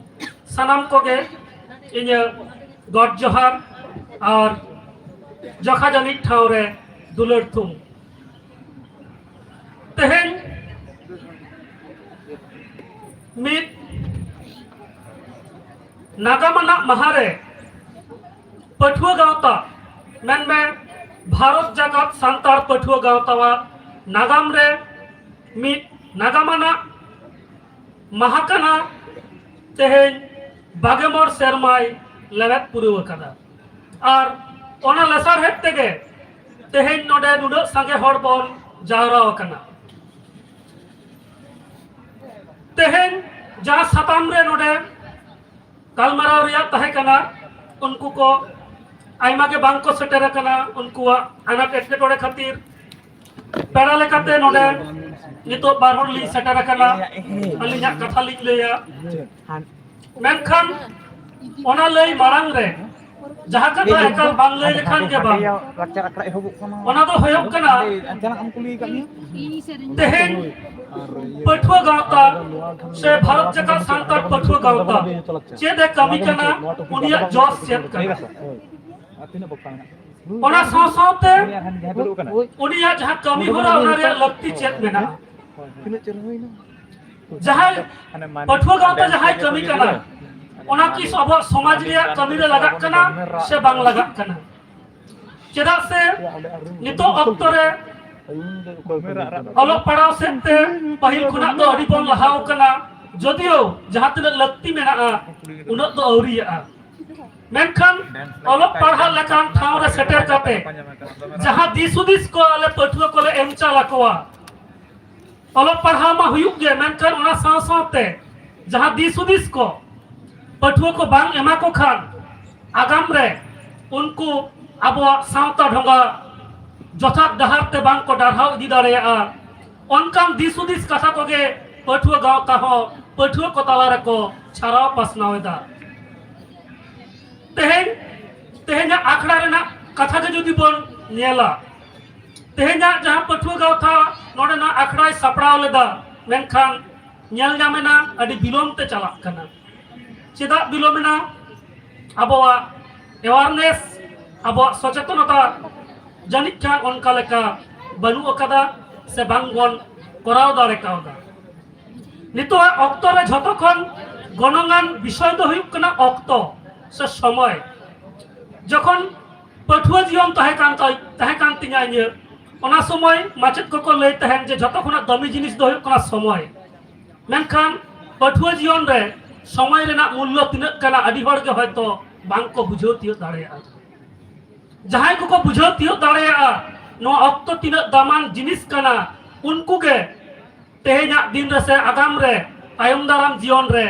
ᱥᱟᱱᱟᱢ ᱠᱚᱜᱮ ᱤᱧᱟᱹᱜ ᱜᱚᱰ ᱡᱚᱦᱟᱨ ᱟᱨ ᱡᱚᱠᱷᱟ ᱡᱟᱹᱱᱤᱡ ᱴᱷᱟᱶ ᱨᱮ ᱫᱩᱞᱟᱹᱲ ᱛᱷᱩᱢ᱾ ᱛᱮᱦᱮᱧ ᱢᱤᱫ ᱱᱟᱜᱟᱢ ᱟᱱᱟᱜ ᱢᱟᱦᱟ ᱨᱮ ᱯᱟᱹᱴᱷᱩᱣᱟᱹ ᱜᱟᱶᱛᱟ, ᱢᱮᱱᱢᱮ ᱵᱷᱟᱨᱚᱛ ᱡᱟᱠᱟᱛ ᱥᱟᱱᱛᱟᱲ ᱯᱟᱹᱴᱷᱩᱣᱟᱹ ᱜᱟᱶᱛᱟᱣᱟᱜ ᱱᱟᱜᱟᱢ ᱨᱮ ᱢᱤᱫ ᱱᱟᱜᱟᱢ ᱟᱱᱟᱜ ᱢᱟᱦᱟ ᱠᱟᱱᱟ᱾ ᱛᱮᱦᱮᱧ ᱵᱟᱜᱮ ᱢᱚᱬ ᱥᱮᱨᱢᱟᱭ ᱞᱮᱵᱮᱫ ᱯᱩᱨᱟᱹᱣ ᱟᱠᱟᱫᱟ᱾ ᱟᱨ ᱚᱱᱟ ᱞᱮᱥᱟᱲᱦᱮᱫ ᱛᱮᱜᱮ ᱛᱮᱦᱮᱧ ᱱᱚᱰᱮ ᱱᱩᱱᱟᱹᱜ ᱥᱟᱸᱜᱮ ᱦᱚᱲ ᱵᱚᱱ ᱡᱟᱣᱨᱟ ᱟᱠᱟᱱᱟ᱾ ᱛᱮᱦᱮᱧ ᱡᱟᱦᱟᱸ ᱥᱟᱛᱟᱢ ᱨᱮ ᱱᱚᱰᱮ ᱜᱟᱞᱢᱟᱨᱟᱣ ᱨᱮᱭᱟᱜ ᱛᱟᱦᱮᱸ ᱠᱟᱱᱟ, ᱩᱱᱠᱩ ᱠᱚ ᱟᱭᱢᱟ ᱜᱮ ᱵᱟᱝ ᱠᱚ ᱥᱮᱴᱮᱨ ᱟᱠᱟᱱᱟ, ᱩᱱᱠᱩᱣᱟᱜ ᱟᱱᱟᱴ ᱮᱴᱠᱮᱴᱚᱬᱮ ᱠᱷᱟᱹᱛᱤᱨ᱾ ᱯᱮᱲᱟ ᱞᱮᱠᱟᱛᱮ ᱱᱚᱰᱮ ᱱᱤᱛᱚᱜ ᱵᱟᱨ ᱦᱚᱲ ᱞᱤᱧ ᱥᱮᱴᱮᱨ ᱟᱠᱟᱱᱟ, ᱟᱹᱞᱤᱧᱟᱜ ᱠᱟᱛᱷᱟ ᱞᱤᱧ ᱞᱟᱹᱭᱟ᱾ ᱢᱮᱱᱠᱷᱟᱱ ᱚᱱᱟ ᱞᱟᱹᱭ ᱢᱟᱲᱟᱝ ᱨᱮ ᱡᱟᱦᱟᱸ ᱠᱟᱛᱷᱟ ᱮᱠᱟᱞ ᱵᱟᱝ ᱞᱟᱹᱭ ᱞᱮᱠᱷᱟᱱ ᱜᱮ ᱵᱟᱝ, ᱚᱱᱟ ᱫᱚ ᱦᱩᱭᱩᱜ ᱠᱟᱱᱟ ᱛᱮᱦᱮᱧ ᱯᱟᱹᱴᱷᱩᱣᱟᱹ ᱜᱟᱶᱛᱟ ᱥᱮ ᱵᱷᱟᱨᱚᱛ ᱡᱟᱠᱟᱛ ᱥᱟᱱᱛᱟᱲ ᱯᱟᱹᱴᱷᱩᱣᱟᱹ ᱜᱟᱶᱛᱟ ᱪᱮᱫ ᱮ ᱠᱟᱹᱢᱤ ᱠᱟᱱᱟ, ᱩᱱᱤᱭᱟᱜ ᱡᱚᱥ ᱪᱮᱫ ᱠᱟᱱᱟ, ᱚᱱᱟ ᱥᱟᱶ ᱥᱟᱶᱛᱮ ᱩᱱᱤᱭᱟᱜ ᱡᱟᱦᱟᱸ ᱠᱟᱹᱢᱤ ᱦᱚᱨᱟ, ᱚᱱᱟ ᱨᱮᱭᱟᱜ ᱞᱟᱹᱠᱛᱤ ᱪᱮᱫ ᱢᱮᱱᱟᱜᱼᱟ᱾ ᱡᱟᱦᱟᱸᱭ ᱯᱟᱹᱴᱷᱩᱣᱟᱹ ᱜᱟᱶᱛᱟ ᱡᱟᱦᱟᱸᱭ ᱠᱟᱹᱢᱤ ᱠᱟᱱᱟ, ᱚᱱᱟ ᱠᱤ ᱟᱵᱚᱣᱟᱜ ᱥᱚᱢᱟᱡᱽ ᱨᱮᱭᱟᱜ ᱠᱟᱹᱢᱤ ᱨᱮ ᱞᱟᱜᱟᱜ ᱠᱟᱱᱟ ᱥᱮ ᱵᱟᱝ ᱞᱟᱜᱟᱜ ᱠᱟᱱᱟ? ᱪᱮᱫᱟᱜ ᱥᱮ ᱱᱤᱛᱚᱜ ᱚᱠᱛᱚ ᱨᱮ ᱚᱞᱚᱜ ᱯᱟᱲᱦᱟᱣ ᱥᱮᱫ ᱛᱮ ᱯᱟᱹᱦᱤᱞ ᱠᱷᱚᱱᱟᱜ ᱫᱚ ᱟᱹᱰᱤ ᱵᱚᱱ ᱞᱟᱦᱟᱣ ᱠᱟᱱᱟ, ᱡᱚᱫᱤᱭᱳ ᱡᱟᱦᱟᱸ ᱛᱤᱱᱟᱹᱜ ᱞᱟᱹᱠᱛᱤ ᱢᱮᱱᱟᱜᱼᱟ ᱩᱱᱟᱹᱜ ᱫᱚ ᱟᱹᱣᱨᱤᱭᱟᱜᱼᱟ᱾ ᱢᱮᱱᱠᱷᱟᱱ ᱚᱞᱚᱜ ᱯᱟᱲᱦᱟᱜ ᱞᱮᱠᱟᱱ ᱴᱷᱟᱶ ᱨᱮ ᱥᱮᱴᱮᱨ ᱠᱟᱛᱮ ᱡᱟᱦᱟᱸ ᱫᱤᱥ ᱦᱩᱫᱤᱥ ᱠᱚ ᱟᱞᱮ ᱯᱟᱹᱴᱷᱩᱣᱟᱹ ᱠᱚᱞᱮ ᱮᱢ ᱪᱟᱞ ᱟᱠᱚᱣᱟ, ᱚᱞᱚᱜ ᱯᱟᱲᱦᱟᱣ ᱢᱟ ᱦᱩᱭᱩᱜ ᱜᱮ, ᱢᱮᱱᱠᱷᱟᱱ ᱚᱱᱟ ᱥᱟᱶ ᱥᱟᱶᱛᱮ ᱡᱟᱦᱟᱸ ᱫᱤᱥ ᱦᱩᱫᱤᱥ ᱠᱚ ᱯᱟᱹᱴᱷᱩᱣᱟᱹ ᱠᱚ ᱵᱟᱝ ᱮᱢᱟ ᱠᱚ ᱠᱷᱟᱱ ᱟᱜᱟᱢ ᱨᱮ ᱩᱱᱠᱩ ᱟᱵᱚᱣᱟᱜ ᱥᱟᱶᱛᱟ ᱰᱷᱚᱸᱜᱟ ᱡᱚᱛᱷᱟᱛ ᱰᱟᱦᱟᱨ ᱛᱮ ᱵᱟᱝ ᱠᱚ ᱰᱟᱨᱦᱟᱣ ᱤᱫᱤ ᱫᱟᱲᱮᱭᱟᱜᱼᱟ᱾ ᱚᱱᱠᱟᱱ ᱫᱤᱥ ᱦᱩᱫᱤᱥ ᱠᱟᱛᱷᱟ ᱠᱚᱜᱮ ᱯᱟᱹᱴᱷᱩᱣᱟᱹ ᱜᱟᱶᱛᱟ ᱦᱚᱸ ᱯᱟᱹᱴᱷᱩᱣᱟᱹ ᱠᱚ ᱛᱟᱞᱟ ᱨᱮᱠᱚ ᱪᱷᱟᱨᱟᱣ ᱯᱟᱥᱱᱟᱣ ᱮᱫᱟ᱾ ᱛᱮᱦᱮᱧ, ᱛᱮᱦᱮᱧᱟᱜ ᱟᱠᱷᱲᱟ ᱨᱮᱱᱟᱜ ᱠᱟᱛᱷᱟ ᱜᱮ ᱡᱩᱫᱤ ᱵᱚᱱ ᱧᱮᱞᱟ, ᱛᱮᱦᱮᱧᱟᱜ ᱡᱟᱦᱟᱸ ᱯᱟᱹᱴᱷᱩᱣᱟᱹ ᱜᱟᱶᱛᱟ ᱱᱚᱰᱮᱱᱟᱜ ᱟᱠᱷᱲᱟᱭ ᱥᱟᱯᱲᱟᱣ ᱞᱮᱫᱟ, ᱢᱮᱱᱠᱷᱟᱱ ᱧᱮᱞ ᱧᱟᱢᱮᱱᱟ ᱟᱹᱰᱤ ᱵᱤᱞᱚᱢ ᱛᱮ ᱪᱟᱞᱟᱜ ᱠᱟᱱᱟ᱾ ᱪᱮᱫᱟᱜ ᱵᱤᱞᱚᱢᱮᱱᱟ? ᱟᱵᱚᱣᱟᱜ awareness, ᱟᱵᱚᱣᱟᱜ ᱥᱚᱪᱮᱛᱚᱱᱚᱛᱟ ᱡᱟᱹᱱᱤᱡ ᱠᱷᱟᱱ ᱚᱱᱠᱟ ᱞᱮᱠᱟ ᱵᱟᱹᱱᱩᱜ ᱟᱠᱟᱫᱟ ᱥᱮ ᱵᱟᱝ ᱵᱚᱱ ᱠᱚᱨᱟᱣ ᱫᱟᱲᱮ ᱠᱟᱣᱫᱟ᱾ ᱱᱤᱛᱚᱜᱟᱜ ᱚᱠᱛᱚ ᱨᱮ ᱡᱷᱚᱛᱚ ᱠᱷᱚᱱ ᱜᱚᱱᱚᱝᱟᱱ ᱵᱤᱥᱚᱭ ᱫᱚ ᱦᱩᱭᱩᱜ ᱠᱟᱱᱟ ᱚᱠᱛᱚ ᱥᱮ ᱥᱚᱢᱚᱭ᱾ ᱡᱚᱠᱷᱚᱱ ᱯᱟᱹᱴᱷᱩᱣᱟᱹ ᱡᱤᱭᱚᱱ ᱛᱟᱦᱮᱸ ᱠᱟᱱ ᱛᱟᱭ-, ᱛᱟᱦᱮᱸ ᱠᱟᱱ ᱛᱤᱧᱟᱹ ᱤᱧᱟᱹᱜ, ᱚᱱᱟ ᱥᱚᱢᱚᱭ ᱢᱟᱪᱮᱫ ᱠᱚᱠᱚ ᱞᱟᱹᱭ ᱛᱟᱦᱮᱸᱱ ᱡᱮ ᱡᱷᱚᱛᱚ ᱠᱷᱚᱱᱟᱜ ᱫᱟᱹᱢᱤ ᱡᱤᱱᱤᱥ ᱫᱚ ᱦᱩᱭᱩᱜ ᱠᱟᱱᱟ ᱥᱚᱢᱚᱭ᱾ ᱢᱮᱱᱠᱷᱟᱱ ᱯᱟᱹᱴᱷᱩᱣᱟᱹ ᱡᱤᱭᱚᱱ ᱨᱮ ᱥᱚᱢᱚᱭ ᱨᱮᱱᱟᱜ ᱢᱩᱞᱞᱚ ᱛᱤᱱᱟᱹᱜ ᱠᱟᱱᱟ, ᱟᱹᱰᱤ ᱦᱚᱲ ᱜᱮ ᱦᱚᱭᱛᱚ ᱵᱟᱝ ᱠᱚ ᱵᱩᱡᱷᱟᱹᱣ ᱛᱤᱭᱳᱜ ᱫᱟᱲᱮᱭᱟᱜᱼᱟ᱾ ᱡᱟᱦᱟᱸᱭ ᱠᱚᱠᱚ ᱵᱩᱡᱷᱟᱹᱣ ᱛᱤᱭᱳᱜ ᱫᱟᱲᱮᱭᱟᱜᱼᱟ ᱱᱚᱣᱟ ᱚᱠᱛᱚ ᱛᱤᱱᱟᱹᱜ ᱫᱟᱢᱟᱱ ᱡᱤᱱᱤᱥ ᱠᱟᱱᱟ, ᱩᱱᱠᱩ ᱜᱮ ᱛᱮᱦᱮᱧᱟᱜ ᱫᱤᱱ ᱨᱮ ᱥᱮ ᱟᱜᱟᱢ ᱨᱮ, ᱛᱟᱭᱚᱢ ᱫᱟᱨᱟᱢ ᱡᱤᱭᱚᱱ ᱨᱮ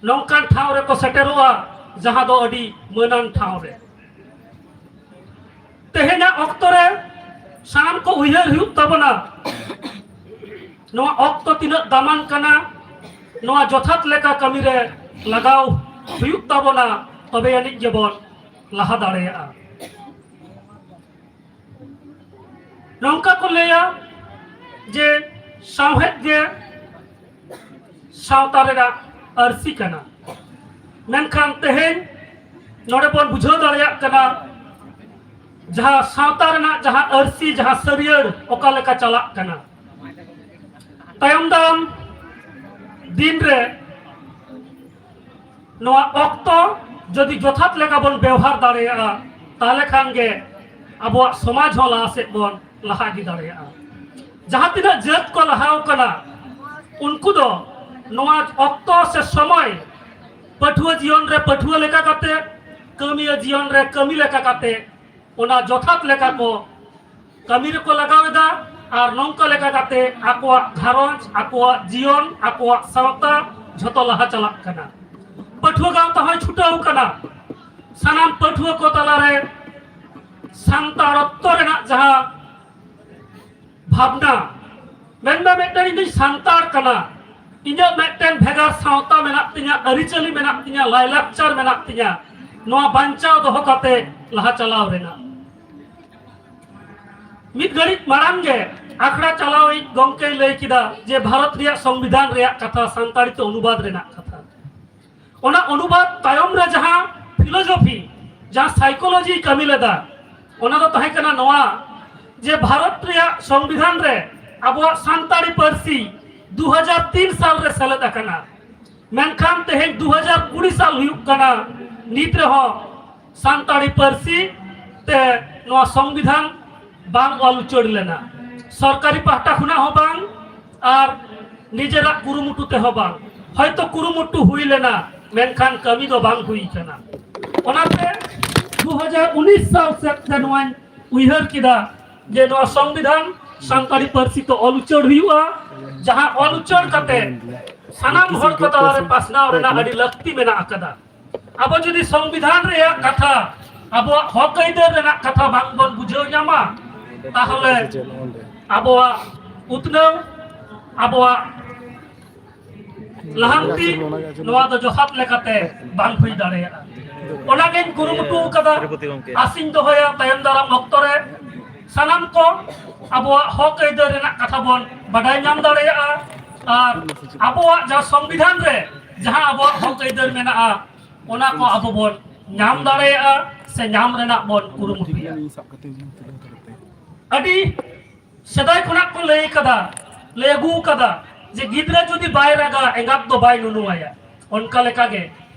ᱱᱚᱝᱠᱟᱱ ᱴᱷᱟᱶ ᱨᱮᱠᱚ ᱥᱮᱴᱮᱨᱚᱜᱼᱟ, ᱡᱟᱦᱟᱸ ᱫᱚ ᱟᱹᱰᱤ ᱢᱟᱹᱱᱟᱱ ᱴᱷᱟᱶ ᱨᱮ᱾ ᱛᱮᱦᱮᱧᱟᱜ ᱚᱠᱛᱚ ᱨᱮ ᱥᱟᱱᱟᱢ ᱠᱚ ᱩᱭᱦᱟᱹᱨ ᱦᱩᱭᱩᱜ ᱛᱟᱵᱚᱱᱟ, ᱱᱚᱣᱟ ᱚᱠᱛᱚ ᱛᱤᱱᱟᱹᱜ ᱫᱟᱢᱟᱱ ᱠᱟᱱᱟ, ᱱᱚᱣᱟ ᱡᱚᱛᱷᱟᱛ ᱞᱮᱠᱟ ᱠᱟᱹᱢᱤ ᱨᱮ ᱞᱟᱜᱟᱣ ᱦᱩᱭᱩᱜ ᱛᱟᱵᱚᱱᱟ, ᱛᱚᱵᱮ ᱟᱹᱱᱤᱡ ᱜᱮᱵᱚᱱ ᱞᱟᱦᱟ ᱫᱟᱲᱮᱭᱟᱜᱼᱟ᱾ ᱱᱚᱝᱠᱟ ᱠᱚ ᱞᱟᱹᱭᱟ ᱡᱮ ᱥᱟᱶᱦᱮᱫ ᱜᱮ ᱥᱟᱶᱛᱟ ᱨᱮᱱᱟᱜ ᱟᱹᱨᱥᱤ ᱠᱟᱱᱟ, ᱢᱮᱱᱠᱷᱟᱱ ᱛᱮᱦᱮᱧ ᱱᱚᱰᱮ ᱵᱚᱱ ᱵᱩᱡᱷᱟᱹᱣ ᱫᱟᱲᱮᱭᱟᱜ ᱠᱟᱱᱟ ᱡᱟᱦᱟᱸ ᱥᱟᱶᱛᱟ ᱨᱮᱱᱟᱜ ᱡᱟᱦᱟᱸ ᱟᱹᱨᱥᱤ, ᱡᱟᱦᱟᱸ ᱥᱟᱹᱨᱭᱟᱹᱲ ᱚᱠᱟ ᱞᱮᱠᱟ ᱪᱟᱞᱟᱜ ᱠᱟᱱᱟ᱾ ᱛᱟᱭᱚᱢ ᱫᱟᱨᱟᱢ ᱫᱤᱱ ᱨᱮ ᱱᱚᱣᱟ ᱚᱠᱛᱚ ᱡᱩᱫᱤ ᱡᱚᱛᱷᱟᱛ ᱞᱮᱠᱟ ᱵᱚᱱ ᱵᱮᱣᱦᱟᱨ ᱫᱟᱲᱮᱭᱟᱜᱼᱟ, ᱛᱟᱦᱞᱮ ᱠᱷᱟᱱ ᱜᱮ ᱟᱵᱚᱣᱟᱜ ᱥᱚᱢᱟᱡᱽ ᱦᱚᱸ ᱞᱟᱦᱟ ᱥᱮᱫ ᱵᱚᱱ ᱞᱟᱦᱟ ᱤᱫᱤ ᱫᱟᱲᱮᱭᱟᱜᱼᱟ᱾ ᱡᱟᱦᱟᱸ ᱛᱤᱱᱟᱹᱜ ᱡᱟᱹᱛ ᱠᱚ ᱞᱟᱦᱟᱣ ᱠᱟᱱᱟ, ᱩᱱᱠᱩ ᱫᱚ ᱱᱚᱣᱟ ᱚᱠᱛᱚ ᱥᱮ ᱥᱚᱢᱚᱭ ᱯᱟᱹᱴᱷᱩᱣᱟᱹ ᱡᱤᱭᱚᱱ ᱨᱮ ᱯᱟᱹᱴᱷᱩᱣᱟᱹ ᱞᱮᱠᱟ ᱠᱟᱛᱮ, ᱠᱟᱹᱢᱤᱭᱟᱹ ᱡᱤᱭᱚᱱ ᱨᱮ ᱠᱟᱹᱢᱤ ᱞᱮᱠᱟ ᱠᱟᱛᱮ, ᱚᱱᱟ ᱡᱚᱛᱷᱟᱛ ᱞᱮᱠᱟ ᱠᱚ ᱠᱟᱹᱢᱤ ᱨᱮᱠᱚ ᱞᱟᱜᱟᱣ ᱮᱫᱟ᱾ ᱟᱨ ᱱᱚᱝᱠᱟ ᱞᱮᱠᱟ ᱠᱟᱛᱮ ᱟᱠᱚᱣᱟᱜ ᱜᱷᱟᱨᱚᱸᱡᱽ, ᱟᱠᱚᱣᱟᱜ ᱡᱤᱭᱚᱱ, ᱟᱠᱚᱣᱟᱜ ᱥᱟᱶᱛᱟ ᱡᱷᱚᱛᱚ ᱞᱟᱦᱟ ᱪᱟᱞᱟᱜ ᱠᱟᱱᱟ᱾ ᱯᱟᱹᱴᱷᱩᱣᱟᱹ ᱜᱟᱶᱛᱟ ᱦᱚᱸᱭ ᱪᱷᱩᱴᱟᱹᱣ ᱠᱟᱱᱟ᱾ ᱥᱟᱱᱟᱢ ᱯᱟᱹᱴᱷᱩᱣᱟᱹ ᱠᱚ ᱛᱟᱞᱟᱨᱮ ᱥᱟᱱᱛᱟᱲᱚᱛᱛᱚ ᱨᱮᱱᱟᱜ ᱡᱟᱦᱟᱸ ᱵᱷᱟᱵᱽᱱᱟ, ᱢᱮᱱᱫᱟ ᱢᱤᱫᱴᱮᱱ ᱤᱧ ᱫᱩᱧ ᱥᱟᱱᱛᱟᱲ ᱠᱟᱱᱟ, ᱤᱧᱟᱹᱜ ᱢᱤᱫᱴᱮᱱ ᱵᱷᱮᱜᱟᱨ ᱥᱟᱶᱛᱟ ᱢᱮᱱᱟᱜ ᱛᱤᱧᱟ, ᱟᱹᱨᱤᱪᱟᱹᱞᱤ ᱢᱮᱱᱟᱜ ᱛᱤᱧᱟ, ᱞᱟᱭᱞᱟᱠᱪᱟᱨ ᱢᱮᱱᱟᱜ ᱛᱤᱧᱟ, ᱱᱚᱣᱟ ᱵᱟᱧᱪᱟᱣ ᱫᱚᱦᱚ ᱠᱟᱛᱮ ᱞᱟᱦᱟ ᱪᱟᱞᱟᱣ ᱨᱮᱱᱟᱜ᱾ ᱢᱤᱫ ᱜᱷᱟᱹᱲᱤᱡ ᱢᱟᱲᱟᱝ ᱜᱮ ᱟᱠᱷᱲᱟ ᱪᱟᱞᱟᱣᱤᱡ ᱜᱚᱢᱠᱮᱭ ᱞᱟᱹᱭ ᱠᱮᱫᱟ ᱡᱮ ᱵᱷᱟᱨᱚᱛ ᱨᱮᱭᱟᱜ ᱥᱚᱝᱵᱤᱫᱷᱟᱱ ᱨᱮᱭᱟᱜ ᱠᱟᱛᱷᱟ, ᱥᱟᱱᱛᱟᱲᱤ ᱛᱮ ᱚᱱᱩᱵᱟᱫ ᱨᱮᱱᱟᱜ ᱠᱟᱛᱷᱟ᱾ ᱚᱱᱟ ᱚᱱᱩᱵᱟᱫ ᱛᱟᱭᱚᱢ ᱨᱮ ᱡᱟᱦᱟᱸ ᱯᱷᱤᱞᱳᱡᱚᱯᱷᱤ, ᱡᱟᱦᱟᱸ ᱥᱟᱭᱠᱳᱞᱚᱡᱤ ᱠᱟᱹᱢᱤ ᱞᱮᱫᱟ, ᱚᱱᱟ ᱫᱚ ᱛᱟᱦᱮᱸ ᱠᱟᱱᱟ ᱱᱚᱣᱟ ᱡᱮ ᱵᱷᱟᱨᱚᱛ ᱨᱮᱭᱟᱜ ᱥᱚᱝᱵᱤᱫᱷᱟᱱ ᱨᱮ ᱟᱵᱚᱣᱟᱜ ᱥᱟᱱᱛᱟᱲᱤ ᱯᱟᱹᱨᱥᱤ ᱫᱩ ᱦᱟᱡᱟᱨ ᱛᱤᱱ ᱥᱟᱞ ᱨᱮ ᱥᱮᱞᱮᱫ ᱟᱠᱟᱱᱟ᱾ ᱢᱮᱱᱠᱷᱟᱱ ᱛᱮᱦᱮᱧ ᱫᱩ ᱦᱟᱡᱟᱨ ᱠᱩᱲᱤ ᱥᱟᱞ ᱦᱩᱭᱩᱜ ᱠᱟᱱᱟ, ᱱᱤᱛ ᱨᱮᱦᱚᱸ ᱥᱟᱱᱛᱟᱲᱤ ᱯᱟᱹᱨᱥᱤ ᱛᱮ ᱱᱚᱣᱟ ᱥᱚᱝᱵᱤᱫᱷᱟᱱ ᱵᱟᱝ ᱚᱞ ᱩᱪᱟᱹᱲ ᱞᱮᱱᱟ᱾ ᱥᱚᱨᱠᱟᱨᱤ ᱯᱟᱦᱴᱟ ᱠᱷᱚᱱᱟᱜ ᱦᱚᱸ ᱵᱟᱝ, ᱟᱨ ᱱᱤᱡᱮᱨᱟᱜ ᱠᱩᱨᱩᱢᱩᱴᱩ ᱛᱮᱦᱚᱸ ᱵᱟᱝ᱾ ᱦᱚᱭᱛᱚ ᱠᱩᱨᱩᱢᱩᱴᱩ ᱦᱩᱭ ᱞᱮᱱᱟ, ᱢᱮᱱᱠᱷᱟᱱ ᱠᱟᱹᱢᱤ ᱫᱚ ᱵᱟᱝ ᱦᱩᱭ ᱠᱟᱱᱟ᱾ ᱚᱱᱟᱛᱮ ᱫᱩ ᱦᱟᱡᱟᱨ ᱩᱱᱤᱥ ᱥᱟᱞ ᱥᱮᱫ ᱛᱮ ᱱᱚᱣᱟᱧ ᱩᱭᱦᱟᱹᱨ ᱠᱮᱫᱟ ᱡᱮ ᱱᱚᱣᱟ ᱥᱚᱝᱵᱤᱫᱷᱟᱱ ᱥᱟᱱᱛᱟᱲᱤ ᱯᱟᱹᱨᱥᱤ ᱛᱮ ᱚᱞ ᱩᱪᱟᱹᱲ ᱦᱩᱭᱩᱜᱼᱟ, ᱡᱟᱦᱟᱸ ᱚᱞ ᱩᱪᱟᱹᱲ ᱠᱟᱛᱮ ᱥᱟᱱᱟᱢ ᱦᱚᱲ ᱠᱚ ᱛᱟᱞᱟᱨᱮ ᱯᱟᱥᱱᱟᱣ ᱨᱮᱱᱟᱜ ᱟᱹᱰᱤ ᱞᱟᱹᱠᱛᱤ ᱢᱮᱱᱟᱜ ᱟᱠᱟᱫᱟ᱾ ᱟᱵᱚ ᱡᱩᱫᱤ ᱥᱚᱝᱵᱤᱫᱷᱟᱱ ᱨᱮᱭᱟᱜ ᱠᱟᱛᱷᱟ, ᱟᱵᱚᱣᱟᱜ ᱦᱚᱠ ᱟᱹᱭᱫᱟᱹᱨ ᱨᱮᱱᱟᱜ ᱠᱟᱛᱷᱟ ᱵᱟᱝ ᱵᱚᱱ ᱵᱩᱡᱷᱟᱹᱣ ᱧᱟᱢᱟ, ᱛᱟᱦᱚᱞᱮ ᱟᱵᱚᱣᱟᱜ ᱩᱛᱱᱟᱹᱣ, ᱟᱵᱚᱣᱟᱜ ᱞᱟᱦᱟᱱᱛᱤ, ᱱᱚᱣᱟ ᱫᱚ ᱡᱚᱛᱷᱟᱛ ᱞᱮᱠᱟᱛᱮ ᱵᱟᱝ ᱦᱩᱭ ᱫᱟᱲᱮᱭᱟᱜᱼᱟ᱾ ᱚᱱᱟᱜᱤᱧ ᱠᱩᱨᱩᱢᱩᱴᱩ ᱠᱟᱫᱟ, ᱟᱥᱤᱧ ᱫᱚᱦᱚᱭᱟ ᱛᱟᱭᱚᱢ ᱫᱟᱨᱟᱢ ᱚᱠᱛᱚ ᱨᱮ ᱥᱟᱱᱟᱢ ᱠᱚ ᱟᱵᱚᱣᱟᱜ ᱦᱚᱠ ᱟᱹᱭᱫᱟᱹᱨ ᱨᱮᱱᱟᱜ ᱠᱟᱛᱷᱟ ᱵᱚᱱ ᱵᱟᱰᱟᱭ ᱧᱟᱢ ᱫᱟᱲᱮᱭᱟᱜᱼᱟ᱾ ᱟᱨ ᱟᱵᱚᱣᱟᱜ ᱡᱟᱦᱟᱸ ᱥᱚᱝᱵᱤᱫᱷᱟᱱ ᱨᱮ ᱡᱟᱦᱟᱸ ᱟᱵᱚᱣᱟᱜ ᱦᱚᱠ ᱟᱹᱭᱫᱟᱹᱨ ᱢᱮᱱᱟᱜᱼᱟ, ᱚᱱᱟ ᱠᱚ ᱟᱵᱚ ᱵᱚᱱ ᱧᱟᱢ ᱫᱟᱲᱮᱭᱟᱜᱼᱟ ᱥᱮ ᱧᱟᱢ ᱨᱮᱱᱟᱜ ᱵᱚᱱ ᱠᱩᱨᱩᱢᱩᱴᱩᱭᱟ᱾ ᱟᱹᱰᱤ ᱥᱮᱫᱟᱭ ᱠᱷᱚᱱᱟᱜ ᱠᱚ ᱞᱟᱹᱭ ᱠᱟᱫᱟ, ᱞᱟᱹᱭ ᱟᱹᱜᱩ ᱠᱟᱫᱟ ᱡᱮ ᱜᱤᱫᱽᱨᱟᱹ ᱡᱩᱫᱤ ᱵᱟᱭ ᱨᱟᱜᱟ, ᱮᱸᱜᱟᱛ ᱫᱚ ᱵᱟᱭ ᱱᱩᱱᱩᱣᱟᱭᱟ᱾ ᱚᱱᱠᱟ ᱞᱮᱠᱟᱜᱮ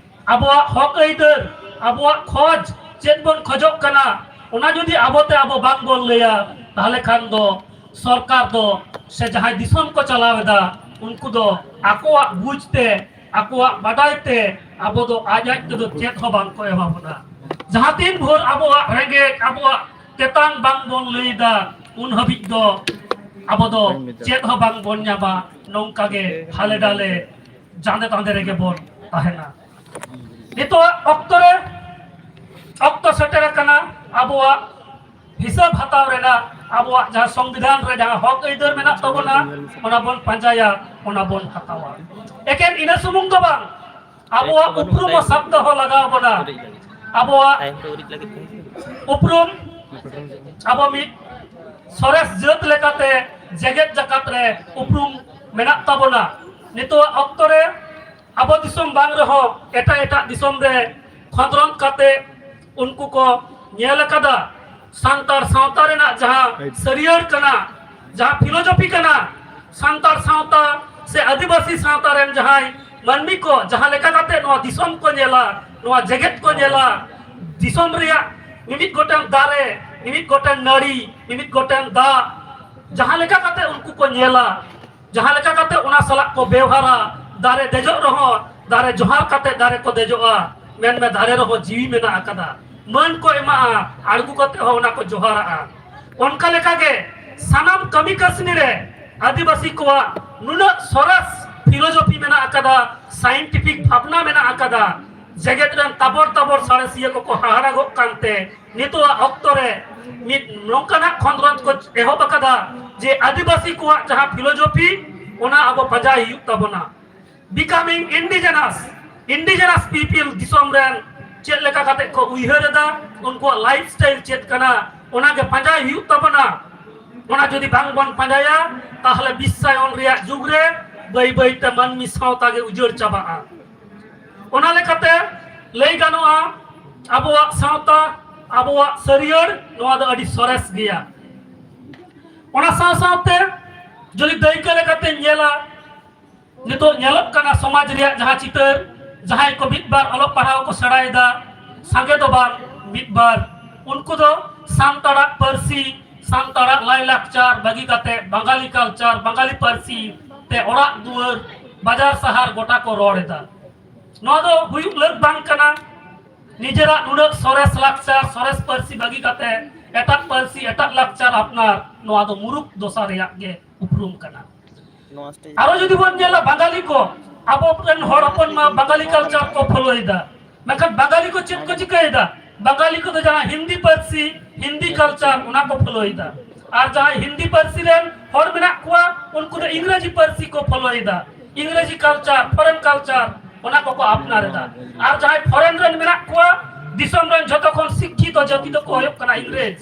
ᱟᱵᱚᱣᱟᱜ ᱦᱚᱠ ᱟᱹᱭᱫᱟᱹᱨ, ᱟᱵᱚᱣᱟᱜ ᱠᱷᱚᱡᱽ, ᱪᱮᱫ ᱵᱚᱱ ᱠᱷᱚᱡᱚᱜ ᱠᱟᱱᱟ, ᱚᱱᱟ ᱡᱩᱫᱤ ᱟᱵᱚᱛᱮ ᱟᱵᱚ ᱵᱟᱝ ᱵᱚᱱ ᱞᱟᱹᱭᱟ, ᱛᱟᱦᱚᱞᱮ ᱠᱷᱟᱱ ᱫᱚ ᱥᱚᱨᱠᱟᱨ ᱫᱚ ᱥᱮ ᱡᱟᱦᱟᱸᱭ ᱫᱤᱥᱚᱢ ᱠᱚ ᱪᱟᱞᱟᱣ ᱮᱫᱟ, ᱩᱱᱠᱩ ᱫᱚ ᱟᱠᱚᱣᱟᱜ ᱵᱩᱡᱽ ᱛᱮ, ᱟᱠᱚᱣᱟᱜ ᱵᱟᱰᱟᱭ ᱛᱮ ᱟᱵᱚ ᱫᱚ ᱟᱡ ᱟᱡ ᱛᱮᱫᱚ ᱪᱮᱫ ᱦᱚᱸ ᱵᱟᱝ ᱠᱚ ᱮᱢᱟ ᱵᱚᱱᱟ᱾ ᱡᱟᱦᱟᱸ ᱛᱤᱱ ᱵᱷᱳᱨ ᱟᱵᱚᱣᱟᱜ ᱨᱮᱸᱜᱮᱡ, ᱟᱵᱚᱣᱟᱜ ᱛᱮᱛᱟᱝ ᱵᱟᱝ ᱵᱚᱱ ᱞᱟᱹᱭ ᱮᱫᱟ, ᱩᱱ ᱦᱟᱹᱵᱤᱡ ᱫᱚ ᱟᱵᱚ ᱫᱚ ᱪᱮᱫ ᱦᱚᱸ ᱵᱟᱝ ᱵᱚᱱ ᱧᱟᱢᱟ᱾ ᱱᱚᱝᱠᱟ ᱜᱮ ᱦᱟᱞᱮ ᱰᱟᱞᱮ, ᱡᱟᱸᱫᱮ ᱛᱟᱸᱫᱮ ᱨᱮᱜᱮ ᱵᱚᱱ ᱛᱟᱦᱮᱱᱟ᱾ ᱱᱤᱛᱚᱜ ᱚᱠᱛᱚ ᱨᱮ, ᱚᱠᱛᱚ ᱥᱮᱴᱮᱨ ᱟᱠᱟᱱᱟ ᱟᱵᱚᱣᱟᱜ ᱦᱤᱥᱟᱹᱵ ᱦᱟᱛᱟᱣ ᱨᱮᱱᱟᱜ᱾ ᱟᱵᱚᱣᱟᱜ ᱡᱟᱦᱟᱸ ᱥᱚᱝᱵᱤᱫᱷᱟᱱ ᱨᱮ ᱡᱟᱦᱟᱸ ᱦᱚᱠ ᱟᱹᱭᱫᱟᱹᱨ ᱢᱮᱱᱟᱜ ᱛᱟᱵᱚᱱᱟ, ᱚᱱᱟ ᱵᱚᱱ ᱯᱟᱸᱡᱟᱭᱟ, ᱚᱱᱟ ᱵᱚᱱ ᱦᱟᱛᱟᱣᱟ᱾ ᱮᱠᱮᱱ ᱤᱱᱟᱹ ᱥᱩᱢᱩᱝ ᱫᱚ ᱵᱟᱝ, ᱟᱵᱚᱣᱟᱜ ᱩᱯᱨᱩᱢ ᱦᱚᱸ ᱥᱟᱵ ᱫᱚᱦᱚ ᱞᱟᱜᱟᱣ ᱵᱚᱱᱟ᱾ ᱟᱵᱚᱣᱟᱜ ᱩᱯᱨᱩᱢ, ᱟᱵᱚ ᱢᱤᱫ ᱥᱚᱨᱮᱥ ᱡᱟᱹᱛ ᱞᱮᱠᱟᱛᱮ ᱡᱮᱜᱮᱛ ᱡᱟᱠᱟᱛ ᱨᱮ ᱩᱯᱨᱩᱢ ᱢᱮᱱᱟᱜ ᱛᱟᱵᱚᱱᱟ᱾ ᱱᱤᱛᱚᱜ ᱚᱠᱛᱚ ᱨᱮ ᱟᱵᱚ ᱫᱤᱥᱚᱢ ᱵᱟᱝ ᱨᱮᱦᱚᱸ ᱮᱴᱟᱜ ᱮᱴᱟᱜ ᱫᱤᱥᱚᱢ ᱨᱮ ᱠᱷᱚᱸᱫᱽᱨᱚᱸᱫᱽ ᱠᱟᱛᱮ ᱩᱱᱠᱩ ᱠᱚ ᱧᱮᱞ ᱟᱠᱟᱫᱟ᱾ ᱥᱟᱱᱛᱟᱲ ᱥᱟᱶᱛᱟ ᱨᱮᱱᱟᱜ ᱡᱟᱦᱟᱸ ᱥᱟᱹᱨᱭᱟᱹᱲ ᱠᱟᱱᱟ, ᱡᱟᱦᱟᱸ ᱯᱷᱤᱞᱳᱡᱚᱯᱷᱤ ᱠᱟᱱᱟ, ᱥᱟᱱᱛᱟᱲ ᱥᱟᱶᱛᱟ ᱥᱮ ᱟᱹᱫᱤᱵᱟᱹᱥᱤ ᱥᱟᱶᱛᱟ ᱨᱮᱱ ᱡᱟᱦᱟᱸᱭ ᱢᱟᱹᱱᱢᱤ ᱠᱚ ᱡᱟᱦᱟᱸ ᱞᱮᱠᱟ ᱠᱟᱛᱮ ᱱᱚᱣᱟ ᱫᱤᱥᱚᱢ ᱠᱚ ᱧᱮᱞᱟ, ᱱᱚᱣᱟ ᱡᱮᱜᱮᱛ ᱠᱚ ᱧᱮᱞᱟ, ᱫᱤᱥᱚᱢ ᱨᱮᱭᱟᱜ ᱢᱤᱢᱤᱫ ᱜᱚᱴᱟᱝ ᱫᱟᱨᱮ, ᱢᱤᱢᱤᱫ ᱜᱚᱴᱟᱝ ᱱᱟᱹᱲᱤ, ᱢᱤᱢᱤᱫ ᱜᱚᱴᱟᱝ ᱫᱟᱜ, ᱡᱟᱦᱟᱸ ᱞᱮᱠᱟ ᱠᱟᱛᱮ ᱩᱱᱠᱩ ᱠᱚ ᱧᱮᱞᱟ, ᱡᱟᱦᱟᱸ ᱞᱮᱠᱟ ᱠᱟᱛᱮ ᱚᱱᱟ ᱥᱟᱞᱟᱜ ᱠᱚ ᱵᱮᱣᱦᱟᱨᱟ, ᱫᱟᱨᱮ ᱫᱮᱡᱚᱜ ᱨᱮᱦᱚᱸ ᱫᱟᱨᱮ ᱡᱚᱦᱟᱨ ᱠᱟᱛᱮ ᱫᱟᱨᱮ ᱠᱚ ᱫᱮᱡᱚᱜᱼᱟ, ᱢᱮᱱᱢᱮ ᱫᱟᱨᱮ ᱨᱮᱦᱚᱸ ᱡᱤᱣᱤ ᱢᱮᱱᱟᱜ ᱟᱠᱟᱫᱟ, ᱢᱟᱹᱱ ᱠᱚ ᱮᱢᱟᱜᱼᱟ, ᱟᱬᱜᱚ ᱠᱟᱛᱮ ᱦᱚᱸ ᱚᱱᱟ ᱠᱚ ᱡᱚᱦᱟᱨᱟᱜᱼᱟ᱾ ᱚᱱᱠᱟ ᱞᱮᱠᱟᱜᱮ ᱥᱟᱱᱟᱢ ᱠᱟᱹᱢᱤ ᱠᱟᱹᱥᱱᱤ ᱨᱮ ᱟᱹᱫᱤᱵᱟᱹᱥᱤ ᱠᱚᱣᱟᱜ ᱱᱩᱱᱟᱹᱜ ᱥᱚᱨᱮᱥ ᱯᱷᱤᱞᱳᱡᱚᱯᱷᱤ ᱢᱮᱱᱟᱜ ᱟᱠᱟᱫᱟ, ᱥᱟᱭᱮᱱᱴᱤᱯᱷᱤᱠ ᱵᱷᱟᱵᱽᱱᱟ ᱢᱮᱱᱟᱜ ᱟᱠᱟᱫᱟ᱾ ᱡᱮᱜᱮᱛ ᱨᱮᱱ ᱛᱟᱵᱚᱨ ᱛᱟᱵᱚᱨ ᱥᱟᱬᱮᱥᱤᱭᱟᱹ ᱠᱚᱠᱚ ᱦᱟᱦᱟᱲᱟᱜᱚᱜ ᱠᱟᱱᱛᱮ ᱱᱤᱛᱚᱜᱟᱜ ᱚᱠᱛᱚ ᱨᱮ ᱢᱤᱫ ᱱᱚᱝᱠᱟᱱᱟᱜ ᱠᱷᱚᱸᱫᱽᱨᱚᱸᱫᱽ ᱠᱚ ᱮᱦᱚᱵ ᱟᱠᱟᱫᱟ ᱡᱮ ᱟᱹᱫᱤᱵᱟᱹᱥᱤ ᱠᱚᱣᱟᱜ ᱡᱟᱦᱟᱸ ᱯᱷᱤᱞᱳᱡᱚᱯᱷᱤ, ᱚᱱᱟ ᱟᱵᱚ ᱯᱟᱸᱡᱟᱭ ᱦᱩᱭᱩᱜ ᱛᱟᱵᱚᱱᱟ᱾ Becoming indigenous, indigenous people, ᱫᱤᱥᱚᱢ ᱨᱮᱱ ᱪᱮᱫ ᱞᱮᱠᱟ ᱠᱟᱛᱮ ᱠᱚ ᱩᱭᱦᱟᱹᱨ ᱮᱫᱟ, ᱩᱱᱠᱩᱣᱟᱜ ᱞᱟᱭᱤᱯᱷ ᱥᱴᱟᱭᱤᱞ ᱪᱮᱫ ᱠᱟᱱᱟ, ᱚᱱᱟ ᱜᱮ ᱯᱟᱸᱡᱟᱭ ᱦᱩᱭᱩᱜ ᱛᱟᱵᱚᱱᱟ᱾ ᱚᱱᱟ ᱡᱩᱫᱤ ᱵᱟᱝ ᱵᱚᱱ ᱯᱟᱸᱡᱟᱭᱟ, ᱛᱟᱦᱚᱞᱮ ᱵᱤᱥᱥᱟᱭᱚᱱ ᱨᱮᱭᱟᱜ ᱡᱩᱜᱽ ᱨᱮ ᱵᱟᱹᱭ ᱵᱟᱹᱭ ᱛᱮ ᱢᱟᱹᱱᱢᱤ ᱥᱟᱶᱛᱟ ᱜᱮ ᱩᱡᱟᱹᱲ ᱪᱟᱵᱟᱜᱼᱟ᱾ ᱚᱱᱟ ᱞᱮᱠᱟᱛᱮ ᱞᱟᱹᱭ ᱜᱟᱱᱚᱜᱼᱟ, ᱟᱵᱚᱣᱟᱜ ᱥᱟᱶᱛᱟ, ᱟᱵᱚᱣᱟᱜ ᱥᱟᱹᱨᱭᱟᱹᱲ, ᱱᱚᱣᱟ ᱫᱚ ᱟᱹᱰᱤ ᱥᱚᱨᱮᱥ ᱜᱮᱭᱟ᱾ ᱚᱱᱟ ᱥᱟᱶ ᱥᱟᱶᱛᱮ ᱡᱩᱫᱤ ᱫᱟᱹᱭᱠᱟᱹ ᱞᱮᱠᱟᱛᱮᱧ ᱧᱮᱞᱟ, ᱱᱤᱛᱚᱜ ᱧᱮᱞᱚᱜ ᱠᱟᱱᱟ ᱥᱚᱢᱟᱡᱽ ᱨᱮᱭᱟᱜ ᱡᱟᱦᱟᱸ ᱪᱤᱛᱟᱹᱨ, ᱡᱟᱦᱟᱸᱭ ᱠᱚ ᱢᱤᱫ ᱵᱟᱨ ᱚᱞᱚᱜ ᱯᱟᱲᱦᱟᱣ ᱠᱚ ᱥᱮᱬᱟᱭᱮᱫᱟ, ᱥᱟᱸᱜᱮ ᱫᱚ ᱵᱟᱝ, ᱢᱤᱫ ᱵᱟᱨ ᱩᱱᱠᱩ ᱫᱚ ᱥᱟᱱᱛᱟᱲᱟᱜ ᱯᱟᱹᱨᱥᱤ, ᱥᱟᱱᱛᱟᱲᱟᱜ ᱞᱟᱭᱼᱞᱟᱠᱪᱟᱨ ᱵᱟᱹᱜᱤ ᱠᱟᱛᱮ ᱵᱟᱝᱜᱟᱞᱤ ᱠᱟᱞᱪᱟᱨ, ᱵᱟᱝᱜᱟᱞᱤ ᱯᱟᱹᱨᱥᱤ ᱛᱮ ᱚᱲᱟᱜ ᱫᱩᱣᱟᱹᱨ, ᱵᱟᱡᱟᱨ ᱥᱟᱦᱟᱨ ᱜᱚᱴᱟ ᱠᱚ ᱨᱚᱲ ᱮᱫᱟ᱾ ᱱᱚᱣᱟ ᱫᱚ ᱦᱩᱭᱩᱜ ᱞᱟᱹᱠ ᱵᱟᱝ ᱠᱟᱱᱟ᱾ ᱱᱤᱡᱮᱨᱟᱜ ᱱᱩᱱᱟᱹᱜ ᱥᱚᱨᱮᱥ ᱞᱟᱠᱪᱟᱨ, ᱥᱚᱨᱮᱥ ᱯᱟᱹᱨᱥᱤ ᱵᱟᱹᱜᱤ ᱠᱟᱛᱮ ᱮᱴᱟᱜ ᱯᱟᱹᱨᱥᱤ, ᱮᱴᱟᱜ ᱞᱟᱠᱪᱟᱨ ᱟᱯᱱᱟᱨ, ᱱᱚᱣᱟ ᱫᱚ ᱢᱩᱨᱩᱠᱷ ᱫᱚᱥᱟ ᱨᱮᱭᱟᱜ ᱜᱮ ᱩᱯᱨᱩᱢ ᱠᱟᱱᱟ᱾ ᱱᱚᱣᱟ stage ᱟᱨᱚ ᱡᱩᱫᱤ ᱵᱚᱱ ᱧᱮᱞᱟ, ᱵᱟᱝᱜᱟᱞᱤ ᱠᱚ, ᱟᱵᱚ ᱨᱮᱱ ᱦᱚᱲ ᱦᱚᱯᱚᱱ ᱢᱟ ᱵᱟᱝᱜᱟᱞᱤ ᱠᱟᱞᱪᱟᱨ ᱠᱚ ᱯᱷᱚᱞᱳᱭᱮᱫᱟ, ᱢᱮᱱᱠᱷᱟᱱ ᱵᱟᱝᱜᱟᱞᱤ ᱠᱚ ᱪᱮᱫ ᱠᱚ ᱪᱤᱠᱟᱹᱭᱮᱫᱟ? ᱵᱟᱝᱜᱟᱞᱤ ᱠᱚᱫᱚ ᱡᱟᱦᱟᱸ ᱦᱤᱱᱫᱤ ᱯᱟᱹᱨᱥᱤ, ᱦᱤᱱᱫᱤ ᱠᱟᱞᱪᱟᱨ, ᱚᱱᱟ ᱠᱚ ᱯᱷᱚᱞᱳᱭᱮᱫᱟ᱾ ᱟᱨ ᱡᱟᱦᱟᱸᱭ ᱦᱤᱱᱫᱤ ᱯᱟᱹᱨᱥᱤ ᱨᱮᱱ ᱦᱚᱲ ᱢᱮᱱᱟᱜ ᱠᱚᱣᱟ, ᱩᱱᱠᱩ ᱫᱚ ᱤᱝᱨᱮᱡᱤ ᱯᱟᱹᱨᱥᱤ ᱠᱚ ᱯᱷᱚᱞᱳᱭᱮᱫᱟ, ᱤᱝᱨᱮᱡᱤ ᱠᱟᱞᱪᱟᱨ, ᱯᱷᱚᱨᱮᱱ ᱠᱟᱞᱪᱟᱨ, ᱚᱱᱟ ᱠᱚᱠᱚ ᱟᱯᱱᱟᱨ ᱮᱫᱟ᱾ ᱟᱨ ᱡᱟᱦᱟᱸᱭ ᱯᱷᱚᱨᱮᱱ ᱨᱮᱱ ᱢᱮᱱᱟᱜ ᱠᱚᱣᱟ, ᱫᱤᱥᱚᱢ ᱨᱮᱱ ᱡᱷᱚᱛᱚ ᱠᱷᱚᱱ ᱥᱤᱠᱠᱷᱤᱛᱚ ᱡᱟᱹᱛᱤ ᱫᱚᱠᱚ ᱦᱩᱭᱩᱜ ᱠᱟᱱᱟ ᱤᱝᱨᱮᱡᱽ᱾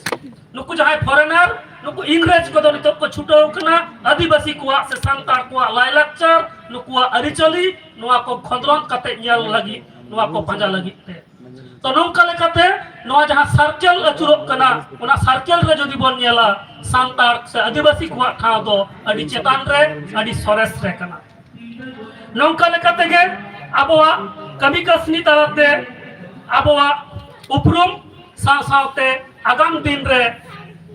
ᱱᱩᱠᱩ ᱡᱟᱦᱟᱸᱭ ᱯᱷᱚᱨᱮᱱᱟᱨ, ᱱᱩᱠᱩ ᱤᱝᱨᱮᱡᱽ ᱠᱚᱫᱚ ᱱᱤᱛᱚᱜ ᱠᱚ ᱪᱷᱩᱴᱟᱹᱣ ᱠᱟᱱᱟ ᱟᱹᱫᱤᱵᱟᱹᱥᱤ ᱠᱚᱣᱟᱜ ᱥᱮ ᱥᱟᱱᱛᱟᱲ ᱠᱚᱣᱟᱜ ᱞᱟᱭᱼᱞᱟᱠᱪᱟᱨ, ᱱᱩᱠᱩᱣᱟᱜ ᱟᱹᱨᱤᱪᱟᱹᱞᱤ, ᱱᱚᱣᱟ ᱠᱚ ᱠᱷᱚᱸᱫᱽᱨᱚᱸᱫᱽ ᱠᱟᱛᱮ ᱧᱮᱞ ᱞᱟᱹᱜᱤᱫ, ᱱᱚᱣᱟ ᱠᱚ ᱯᱟᱸᱡᱟ ᱞᱟᱹᱜᱤᱫ ᱛᱮ᱾ ᱛᱚ, ᱱᱚᱝᱠᱟ ᱞᱮᱠᱟᱛᱮ ᱱᱚᱣᱟ ᱡᱟᱦᱟᱸ ᱥᱟᱨᱠᱮᱞ ᱟᱹᱪᱩᱨᱚᱜ ᱠᱟᱱᱟ, ᱚᱱᱟ ᱥᱟᱨᱠᱮᱞ ᱨᱮ ᱡᱩᱫᱤ ᱵᱚᱱ ᱧᱮᱞᱟ, ᱥᱟᱱᱛᱟᱲ ᱥᱮ ᱟᱹᱫᱤᱵᱟᱹᱥᱤ ᱠᱚᱣᱟᱜ ᱴᱷᱟᱶ ᱫᱚ ᱟᱹᱰᱤ ᱪᱮᱛᱟᱱ ᱨᱮ, ᱟᱹᱰᱤ ᱥᱚᱨᱮᱥ ᱨᱮ ᱠᱟᱱᱟ᱾ ᱱᱚᱝᱠᱟ ᱞᱮᱠᱟ ᱛᱮᱜᱮ ᱟᱵᱚᱣᱟᱜ ᱠᱟᱹᱢᱤ ᱠᱟᱹᱥᱱᱤ ᱛᱟᱞᱟᱛᱮ ᱟᱵᱚᱣᱟᱜ ᱩᱯᱨᱩᱢ ᱥᱟᱶ ᱥᱟᱶᱛᱮ ᱟᱜᱟᱢ ᱫᱤᱱ ᱨᱮ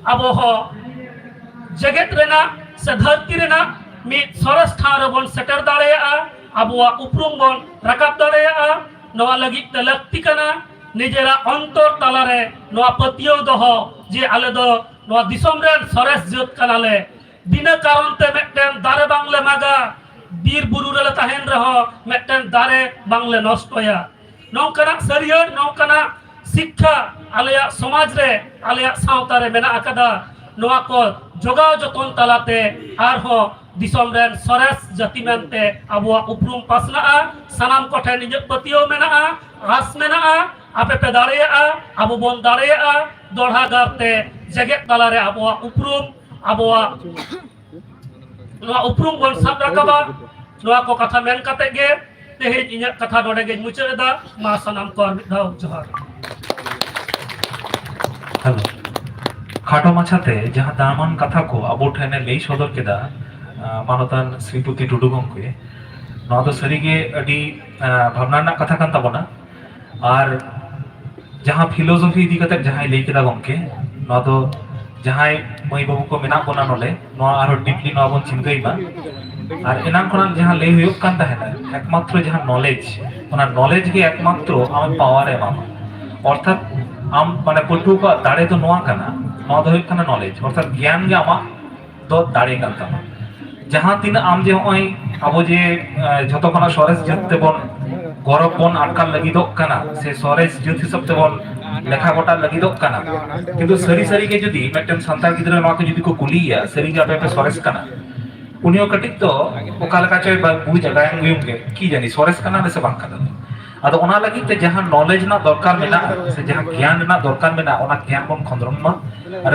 ᱟᱵᱚ ᱦᱚᱸ ᱡᱮᱜᱮᱛ ᱨᱮᱱᱟᱜ ᱥᱮ ᱫᱷᱟᱹᱨᱛᱤ ᱨᱮᱱᱟᱜ ᱢᱤᱫ ᱥᱚᱨᱮᱥ ᱴᱷᱟᱶ ᱨᱮᱵᱚᱱ ᱥᱮᱴᱮᱨ ᱫᱟᱲᱮᱭᱟᱜᱼᱟ, ᱟᱵᱚᱣᱟᱜ ᱩᱯᱨᱩᱢ ᱵᱚᱱ ᱨᱟᱠᱟᱵ ᱫᱟᱲᱮᱭᱟᱜᱼᱟ᱾ ᱱᱚᱣᱟ ᱞᱟᱹᱜᱤᱫ ᱛᱮ ᱞᱟᱹᱠᱛᱤ ᱠᱟᱱᱟ ᱱᱤᱡᱮᱨᱟᱜ ᱚᱱᱛᱚᱨ ᱛᱟᱞᱟᱨᱮ ᱱᱚᱣᱟ ᱯᱟᱹᱛᱭᱟᱹᱣ ᱫᱚᱦᱚ ᱡᱮ ᱟᱞᱮ ᱫᱚ ᱱᱚᱣᱟ ᱫᱤᱥᱚᱢ ᱨᱮᱱ ᱥᱚᱨᱮᱥ ᱡᱟᱹᱛ ᱠᱟᱱᱟᱞᱮ᱾ ᱵᱤᱱᱟᱹ ᱠᱟᱨᱚᱱ ᱛᱮ ᱢᱤᱫᱴᱮᱱ ᱫᱟᱨᱮ ᱵᱟᱝᱞᱮ ᱢᱟᱜᱟ, ᱵᱤᱨ ᱵᱩᱨᱩ ᱨᱮᱞᱮ ᱛᱟᱦᱮᱱ ᱨᱮᱦᱚᱸ ᱢᱤᱫᱴᱮᱱ ᱫᱟᱨᱮ ᱵᱟᱝᱞᱮ ᱱᱚᱥᱴᱚᱭᱟ᱾ ᱱᱚᱝᱠᱟᱱᱟᱜ ᱥᱟᱹᱨᱭᱟᱹᱲ, ᱱᱚᱝᱠᱟᱱᱟᱜ ᱥᱤᱠᱠᱷᱟ ᱟᱞᱮᱭᱟᱜ ᱥᱚᱢᱟᱡᱽ ᱨᱮ, ᱟᱞᱮᱭᱟᱜ ᱥᱟᱶᱛᱟ ᱨᱮ ᱢᱮᱱᱟᱜ ᱟᱠᱟᱫᱟ᱾ ᱱᱚᱣᱟ ᱠᱚ ᱡᱚᱜᱟᱣ ᱡᱚᱛᱚᱱ ᱛᱟᱞᱟᱛᱮ ᱟᱨᱦᱚᱸ ᱫᱤᱥᱚᱢ ᱨᱮᱱ ᱥᱚᱨᱮᱥ ᱡᱟᱹᱛᱤ ᱢᱮᱱᱛᱮ ᱟᱵᱚᱣᱟᱜ ᱩᱯᱨᱩᱢ ᱯᱟᱥᱱᱟᱜᱼᱟ᱾ ᱥᱟᱱᱟᱢ ᱠᱚᱴᱷᱮᱱ ᱤᱧᱟᱹᱜ ᱯᱟᱹᱛᱭᱟᱹᱣ ᱢᱮᱱᱟᱜᱼᱟ, ᱟᱥ ᱢᱮᱱᱟᱜᱼᱟ, ᱟᱯᱮ ᱯᱮ ᱫᱟᱲᱮᱭᱟᱜᱼᱟ, ᱟᱵᱚ ᱵᱚᱱ ᱫᱟᱲᱮᱭᱟᱜᱼᱟ᱾ ᱫᱚᱲᱦᱟ ᱜᱟᱨᱛᱮ ᱡᱮᱜᱮᱛ ᱛᱟᱞᱟᱨᱮ ᱟᱵᱚᱣᱟᱜ ᱩᱯᱨᱩᱢ, ᱟᱵᱚᱣᱟᱜ ᱱᱚᱣᱟ ᱩᱯᱨᱩᱢ ᱵᱚᱱ ᱥᱟᱵ ᱨᱟᱠᱟᱵᱟ᱾ ᱱᱚᱣᱟ ᱠᱚ ᱠᱟᱛᱷᱟ ᱢᱮᱱ ᱠᱟᱛᱮ ᱜᱮ ᱛᱮᱦᱮᱧ ᱤᱧᱟᱹᱜ ᱠᱟᱛᱷᱟ ᱱᱚᱰᱮ ᱜᱮᱧ ᱢᱩᱪᱟᱹᱫ ᱮᱫᱟ᱾ ᱢᱟ ᱥᱟᱱᱟᱢ ᱠᱚ ᱟᱨ ᱢᱤᱫ ᱫᱷᱟᱣ ᱡᱚᱦᱟᱨ᱾ ᱦᱮᱞᱳ᱾ ᱠᱷᱟᱴᱚ ᱢᱟᱪᱷᱟᱛᱮ ᱡᱟᱦᱟᱸ ᱫᱟᱢᱟᱱ ᱠᱟᱛᱷᱟ ᱠᱚ ᱟᱵᱚ ᱴᱷᱮᱱᱮ ᱞᱟᱹᱭ ᱥᱚᱫᱚᱨ ᱠᱮᱫᱟ, ᱟᱸ, ᱢᱟᱱᱚᱛᱟᱱ ᱥᱨᱤᱯᱚᱛᱤ ᱴᱩᱰᱩ ᱜᱚᱢᱠᱮ, ᱱᱚᱣᱟ ᱫᱚ ᱥᱟᱹᱨᱤᱜᱮ ᱟᱹᱰᱤ, ᱟᱸ, ᱵᱷᱟᱵᱽᱱᱟ ᱨᱮᱱᱟᱜ ᱠᱟᱛᱷᱟ ᱠᱟᱱ ᱛᱟᱵᱚᱱᱟ᱾ ᱟᱨ ᱡᱟᱦᱟᱸ ᱯᱷᱤᱞᱳᱥᱚᱯᱷᱤ ᱤᱫᱤ ᱠᱟᱛᱮ ᱡᱟᱦᱟᱸᱭ ᱞᱟᱹᱭ ᱠᱮᱫᱟ ᱜᱚᱢᱠᱮ, ᱱᱚᱣᱟ ᱫᱚ ᱡᱟᱦᱟᱸᱭ ᱢᱟᱹᱭ ᱵᱟᱹᱵᱩ ᱠᱚ ᱢᱮᱱᱟᱜ ᱵᱚᱱᱟ ᱱᱚᱰᱮ, ᱱᱚᱣᱟ ᱟᱨᱦᱚᱸ ᱰᱤᱯᱞᱤ ᱱᱚᱣᱟ ᱵᱚᱱ ᱪᱤᱱᱛᱟᱹᱭ ᱢᱟ᱾ ᱟᱨ ᱮᱱᱟᱝ ᱠᱷᱚᱱᱟᱜ ᱡᱟᱦᱟᱸ ᱞᱟᱹᱭ ᱦᱩᱭᱩᱜ ᱠᱟᱱ ᱛᱟᱦᱮᱱᱟ, ᱮᱠᱢᱟᱛᱨᱚ ᱡᱟᱦᱟᱸ ᱱᱚᱞᱮᱡᱽ, ᱚᱱᱟ ᱱᱚᱞᱮᱡᱽ ᱜᱮ ᱮᱠᱢᱟᱛᱨᱚ ᱟᱢ ᱯᱟᱣᱟᱨ ᱮ ᱮᱢᱟᱢᱟ᱾ ᱚᱨᱛᱷᱟᱛ ᱟᱢ ᱢᱟᱱᱮ ᱯᱟᱹᱴᱷᱩᱣᱟᱹ ᱠᱚᱣᱟᱜ ᱫᱟᱲᱮ ᱫᱚ ᱱᱚᱣᱟ ᱠᱟᱱᱟ, ᱱᱚᱣᱟ ᱫᱚ ᱦᱩᱭᱩᱜ ᱠᱟᱱᱟ ᱱᱚᱞᱮᱡᱽ, ᱚᱨᱛᱷᱟᱛ ᱜᱮᱭᱟᱱ ᱜᱮ ᱟᱢᱟᱜ ᱫᱚ ᱫᱟᱲᱮ ᱠᱟᱱ ᱛᱟᱢᱟ᱾ ᱡᱟᱦᱟᱸ ᱛᱤᱱᱟᱹᱜ ᱟᱢ ᱡᱮ ᱱᱚᱜᱼᱚᱭ ᱟᱵᱚ ᱡᱮ ᱡᱷᱚᱛᱚ ᱠᱷᱚᱱᱟᱜ ᱥᱚᱨᱮᱥ ᱡᱟᱹᱛ ᱛᱮᱵᱚᱱ ᱜᱚᱨᱚᱵ ᱵᱚᱱ ᱟᱴᱠᱟᱨ ᱞᱟᱹᱜᱤᱫᱚᱜ ᱠᱟᱱᱟ, ᱥᱮ ᱥᱚᱨᱮᱥ ᱡᱟᱹᱛ ᱦᱤᱥᱟᱹᱵ ᱛᱮᱵᱚᱱ ᱞᱮᱠᱷᱟ ᱜᱚᱴᱟ ᱞᱟᱹᱜᱤᱫᱚᱜ ᱠᱟᱱᱟ, ᱠᱤᱱᱛᱩ ᱥᱟᱹᱨᱤ ᱥᱟᱹᱨᱤ ᱜᱮ ᱡᱩᱫᱤ ᱢᱤᱫᱴᱮᱱ ᱥᱟᱱᱛᱟᱲ ᱜᱤᱫᱽᱨᱟᱹ ᱱᱚᱣᱟ ᱠᱚ ᱡᱩᱫᱤ ᱠᱚ ᱠᱩᱞᱤᱭᱮᱭᱟ, ᱥᱟᱹᱨᱤ ᱜᱮ ᱟᱯᱮ ᱯᱮ ᱥᱚᱨᱮᱥ ᱠᱟᱱᱟ, ᱩᱱᱤ ᱦᱚᱸ ᱠᱟᱹᱴᱤᱡ ᱫᱚ ᱚᱠᱟ ᱞᱮᱠᱟ ᱪᱚᱭ ᱵᱩᱡᱟ, ᱜᱟᱭᱟᱱ ᱜᱩᱭᱩᱝ ᱜᱮ ᱠᱤ ᱡᱟᱹᱱᱤ ᱥᱚᱨᱮᱥ ᱠᱟᱱᱟ ᱥᱮ ᱵᱟᱝ ᱠᱟᱱᱟ᱾ ᱟᱫᱚ ᱚᱱᱟ ᱞᱟᱹᱜᱤᱫ ᱛᱮ ᱡᱟᱦᱟᱸ ᱱᱚᱞᱮᱡᱽ ᱨᱮᱱᱟᱜ ᱫᱚᱨᱠᱟᱨ ᱢᱮᱱᱟᱜᱼᱟ, ᱥᱮ ᱡᱟᱦᱟᱸ ᱜᱮᱭᱟᱱ ᱨᱮᱱᱟᱜ ᱫᱚᱨᱠᱟᱨ ᱢᱮᱱᱟᱜᱼᱟ, ᱚᱱᱟ ᱜᱮᱭᱟᱱ ᱵᱚᱱ ᱠᱷᱚᱸᱫᱽᱨᱚᱱ ᱢᱟ᱾ ᱟᱨ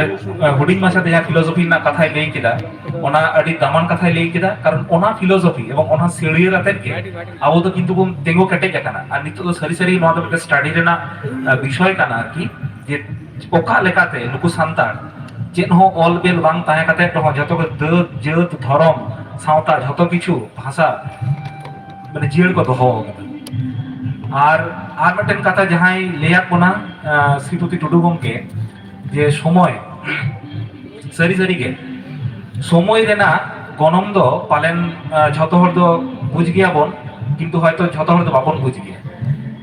ᱦᱩᱰᱤᱧ ᱢᱟᱪᱷᱟ ᱛᱮ ᱡᱟᱦᱟᱸ ᱯᱷᱤᱞᱳᱥᱚᱯᱷᱤ ᱨᱮᱱᱟᱜ ᱠᱟᱛᱷᱟᱭ ᱞᱟᱹᱭ ᱠᱮᱫᱟ, ᱚᱱᱟ ᱟᱹᱰᱤ ᱫᱟᱢᱟᱱ ᱠᱟᱛᱷᱟᱭ ᱞᱟᱹᱭ ᱠᱮᱫᱟ᱾ ᱠᱟᱨᱚᱱ ᱚᱱᱟ ᱯᱷᱤᱞᱳᱥᱚᱯᱷᱤ ᱮᱵᱚᱝ ᱚᱱᱟ ᱥᱤᱲᱤᱭᱟᱹᱨ ᱟᱛᱮᱫ ᱜᱮ ᱟᱵᱚ ᱫᱚ ᱠᱤᱱᱛᱩ ᱵᱚᱱ ᱛᱤᱸᱜᱩ ᱠᱮᱴᱮᱡ ᱟᱠᱟᱱᱟ᱾ ᱟᱨ ᱱᱤᱛᱚᱜ ᱫᱚ ᱥᱟᱹᱨᱤ ᱥᱟᱹᱨᱤ ᱱᱚᱣᱟ ᱫᱚ ᱢᱤᱫᱴᱮᱱ ᱥᱴᱟᱰᱤ ᱨᱮᱱᱟᱜ ᱵᱤᱥᱚᱭ ᱠᱟᱱᱟ ᱟᱨᱠᱤ, ᱡᱮ ᱚᱠᱟ ᱞᱮᱠᱟᱛᱮ ᱱᱩᱠᱩ ᱥᱟᱱᱛᱟᱲ ᱪᱮᱫ ᱦᱚᱸ ᱚᱞ ᱵᱮᱞ ᱵᱟᱝ ᱛᱟᱦᱮᱸ ᱠᱟᱛᱮ ᱨᱮᱦᱚᱸ ᱡᱷᱚᱛᱚ ᱜᱮ ᱫᱟᱹᱫ, ᱡᱟᱹᱛ, ᱫᱷᱚᱨᱚᱢ, ᱥᱟᱶᱛᱟ, ᱡᱷᱚᱛᱚ ᱠᱤᱪᱷᱩ, ᱵᱷᱟᱥᱟ, ᱢᱟᱱᱮ ᱡᱤᱭᱟᱹᱲ ᱠᱚ ᱫᱚᱦᱚ ᱟᱠᱟᱫᱟ᱾ ᱟᱨ ᱟᱨ ᱢᱤᱫᱴᱮᱱ ᱠᱟᱛᱷᱟ ᱡᱟᱦᱟᱸᱭ ᱞᱟᱹᱭᱟᱫ ᱵᱚᱱᱟ, ᱟᱸ, ᱥᱨᱤᱯᱚᱛᱤ ᱴᱩᱰᱩ ᱜᱚᱢᱠᱮ, ᱡᱮ ᱥᱚᱢᱚᱭ, ᱥᱟᱹᱨᱤ ᱥᱟᱹᱨᱤ ᱜᱮ ᱥᱚᱢᱚᱭ ᱨᱮᱱᱟᱜ ᱜᱚᱱᱚᱝ ᱫᱚ ᱯᱟᱞᱮᱱ, ᱟᱸ, ᱡᱷᱚᱛᱚ ᱦᱚᱲ ᱫᱚ ᱵᱩᱡᱽ ᱜᱮᱭᱟᱵᱚᱱ, ᱠᱤᱱᱛᱩ ᱦᱚᱭᱛᱚ ᱡᱷᱚᱛᱚ ᱦᱚᱲ ᱫᱚ ᱵᱟᱵᱚᱱ ᱵᱩᱡᱽ ᱜᱮᱭᱟ᱾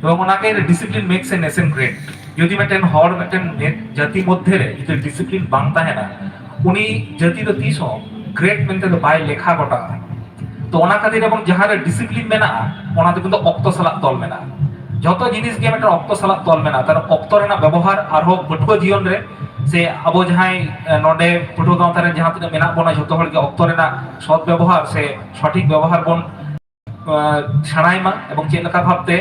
ᱮᱵᱚᱝ ᱚᱱᱟᱜᱮ discipline makes a nation great᱾ ᱡᱩᱫᱤ ᱢᱤᱫᱴᱮᱱ ᱦᱚᱲ ᱢᱤᱫᱴᱮᱱ ᱡᱟᱹᱛᱤ ᱢᱚᱫᱽᱫᱷᱮ ᱨᱮ ᱡᱩᱫᱤ ᱰᱤᱥᱤᱯᱞᱤᱱ ᱵᱟᱝ ᱛᱟᱦᱮᱱᱟ, ᱩᱱᱤ ᱡᱟᱹᱛᱤ ᱫᱚ ᱛᱤᱥ ᱦᱚᱸ ᱜᱨᱮᱴ ᱢᱮᱱᱛᱮ ᱫᱚ ᱵᱟᱭ ᱞᱮᱠᱷᱟ ᱜᱚᱴᱟᱜᱼᱟ᱾ ᱛᱚ ᱚᱱᱟ ᱠᱷᱟᱹᱛᱤᱨ ᱮᱵᱚᱝ ᱡᱟᱦᱟᱸ ᱨᱮ ᱰᱤᱥᱤᱯᱞᱤᱱ ᱢᱮᱱᱟᱜᱼᱟ, ᱚᱱᱟ ᱫᱚ ᱠᱤᱱᱛᱩ ᱚᱠᱛᱚ ᱥᱟᱞᱟᱜ ᱛᱚᱞ ᱢᱮᱱᱟᱜᱼᱟ᱾ ᱡᱷᱚᱛᱚ ᱡᱤᱱᱤᱥ ᱜᱮ ᱢᱤᱫᱴᱟᱝ ᱚᱠᱛᱚ ᱥᱟᱞᱟᱜ ᱛᱚᱞ ᱢᱮᱱᱟᱜᱼᱟ᱾ ᱛᱟᱦᱞᱮ ᱚᱠᱛᱚ ᱨᱮᱱᱟᱜ ᱵᱮᱵᱚᱦᱟᱨ ᱟᱨᱦᱚᱸ ᱯᱟᱹᱴᱷᱩᱣᱟᱹ ᱡᱤᱭᱚᱱ ᱨᱮ ᱥᱮ ᱟᱵᱚ ᱡᱟᱦᱟᱸᱭ, ᱮ, ᱱᱚᱰᱮ ᱯᱟᱹᱴᱷᱩᱣᱟᱹ ᱜᱟᱶᱛᱟ ᱨᱮ ᱡᱟᱦᱟᱸ ᱛᱤᱱᱟᱹᱜ ᱢᱮᱱᱟᱜ ᱵᱚᱱᱟ, ᱡᱷᱚᱛᱚ ᱦᱚᱲ ᱜᱮ ᱚᱠᱛᱚ ᱨᱮᱱᱟᱜ ᱥᱚᱫ ᱵᱮᱵᱚᱦᱟᱨ ᱥᱮ ᱥᱚᱴᱷᱤᱠ ᱵᱮᱵᱚᱦᱟᱨ ᱵᱚᱱ ᱟᱸ, ᱥᱮᱬᱟᱭ ᱢᱟ ᱮᱵᱚᱝ ᱪᱮᱫ ᱞᱮᱠᱟ ᱵᱷᱟᱵᱛᱮ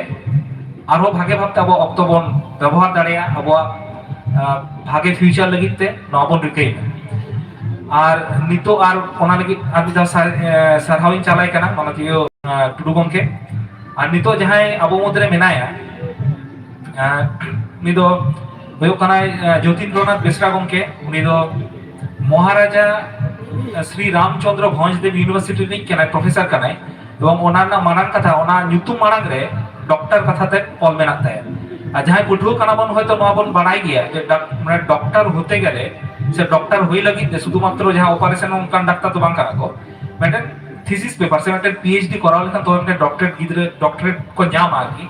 ᱟᱨᱦᱚᱸ ᱵᱷᱟᱜᱮ ᱵᱷᱟᱵᱛᱮ ᱟᱵᱚ ᱚᱠᱛᱚ ᱵᱚᱱ ᱵᱮᱵᱚᱦᱟᱨ ᱫᱟᱲᱮᱭᱟᱜᱼᱟ ᱟᱵᱚᱣᱟᱜ, ᱟᱸ, ᱵᱷᱟᱜᱮ ᱯᱷᱤᱭᱩᱪᱟᱨ ᱞᱟᱹᱜᱤᱫ ᱛᱮ, ᱱᱚᱣᱟ ᱵᱚᱱ ᱨᱤᱠᱟᱹᱭ ᱢᱟ᱾ ᱟᱨ ᱱᱤᱛᱚᱜ ᱟᱨ ᱚᱱᱟ ᱞᱟᱹᱜᱤᱫ ᱟᱨ ᱢᱤᱫ ᱫᱷᱟᱣ ᱥᱟᱨ-, ᱮ, ᱥᱟᱨᱦᱟᱣ ᱤᱧ ᱪᱟᱞᱟᱭ ᱠᱟᱱᱟ ᱢᱟᱱᱚᱛᱤᱭᱚ, ᱟᱸ, ᱴᱩᱰᱩ ᱜᱚᱢᱠᱮ᱾ ᱟᱨ ᱱᱤᱛᱚᱜ ᱡᱟᱦᱟᱸᱭ ᱟᱵᱚ ᱢᱩᱫᱽᱨᱮ ᱢᱮᱱᱟᱭᱟ, ᱟᱸ, ᱩᱱᱤ ᱫᱚ ᱦᱩᱭᱩᱜ ᱠᱟᱱᱟᱭ, ᱟᱸ, ᱡᱳᱛᱤᱱᱫᱨᱚᱱᱟᱛᱷ ᱵᱮᱥᱨᱟ ᱜᱚᱢᱠᱮ᱾ ᱩᱱᱤ ᱫᱚ ᱢᱚᱦᱟᱨᱟᱡᱟ, ᱟᱸ, ᱥᱨᱤ ᱨᱟᱢᱪᱚᱸᱫᱽᱨᱚ ᱵᱷᱚᱸᱡᱽ ᱫᱮᱵᱽ ᱤᱭᱩᱱᱤᱵᱷᱟᱨᱥᱤᱴᱤ ᱨᱤᱱᱤᱡ ᱠᱟᱱᱟᱭ, ᱯᱨᱚᱯᱷᱮᱥᱚᱨ ᱠᱟᱱᱟᱭ᱾ ᱮᱵᱚᱝ ᱚᱱᱟ ᱨᱮᱱᱟᱜ ᱢᱟᱨᱟᱝ ᱠᱟᱛᱷᱟ, ᱚᱱᱟ ᱧᱩᱛᱩᱢ ᱢᱟᱲᱟᱝ ᱨᱮ ᱰᱚᱠᱴᱚᱨ ᱠᱟᱛᱷᱟ ᱛᱮ ᱚᱞ ᱢᱮᱱᱟᱜ ᱛᱟᱭᱟ᱾ ᱟᱨ ᱡᱟᱦᱟᱸᱭ ᱯᱟᱹᱴᱷᱩᱣᱟᱹ ᱠᱟᱱᱟ ᱵᱚᱱ, ᱦᱚᱭᱛᱚ ᱱᱚᱣᱟ ᱵᱚᱱ ᱵᱟᱲᱟᱭ ᱜᱮᱭᱟ ᱡᱮ ᱰᱟᱠ-, ᱢᱟᱱᱮ ᱰᱚᱠᱴᱚᱨ ᱦᱚᱛᱮ ᱜᱮᱞᱮ ᱥᱮ ᱰᱚᱠᱴᱚᱨ ᱦᱩᱭ ᱞᱟᱹᱜᱤᱫ ᱛᱮ ᱥᱩᱫᱷᱩ ᱢᱟᱛᱨᱚ ᱡᱟᱦᱟᱸ ᱚᱯᱟᱨᱮᱥᱚᱱ ᱚᱱᱠᱟᱱ ᱰᱟᱠᱛᱟᱨ ᱫᱚ ᱵᱟᱝ ᱠᱟᱱᱟ ᱠᱚ, ᱢᱤᱫᱴᱮᱱ ᱛᱷᱤᱥᱤᱥ ᱯᱮᱯᱟᱨ ᱥᱮ ᱢᱤᱫᱴᱮᱱ ᱯᱤ ᱮᱭᱤᱪ ᱰᱤ ᱠᱚᱨᱟᱣ ᱞᱮᱠᱷᱟᱱ ᱛᱚᱵᱮ ᱢᱤᱫᱴᱮᱱ ᱰᱚᱠᱴᱚᱨᱮᱴ ᱜᱤᱫᱽᱨᱟᱹ ᱰᱚᱠᱴᱚᱨᱮᱴ ᱠᱚ ᱧᱟᱢᱟ ᱟᱨᱠᱤ᱾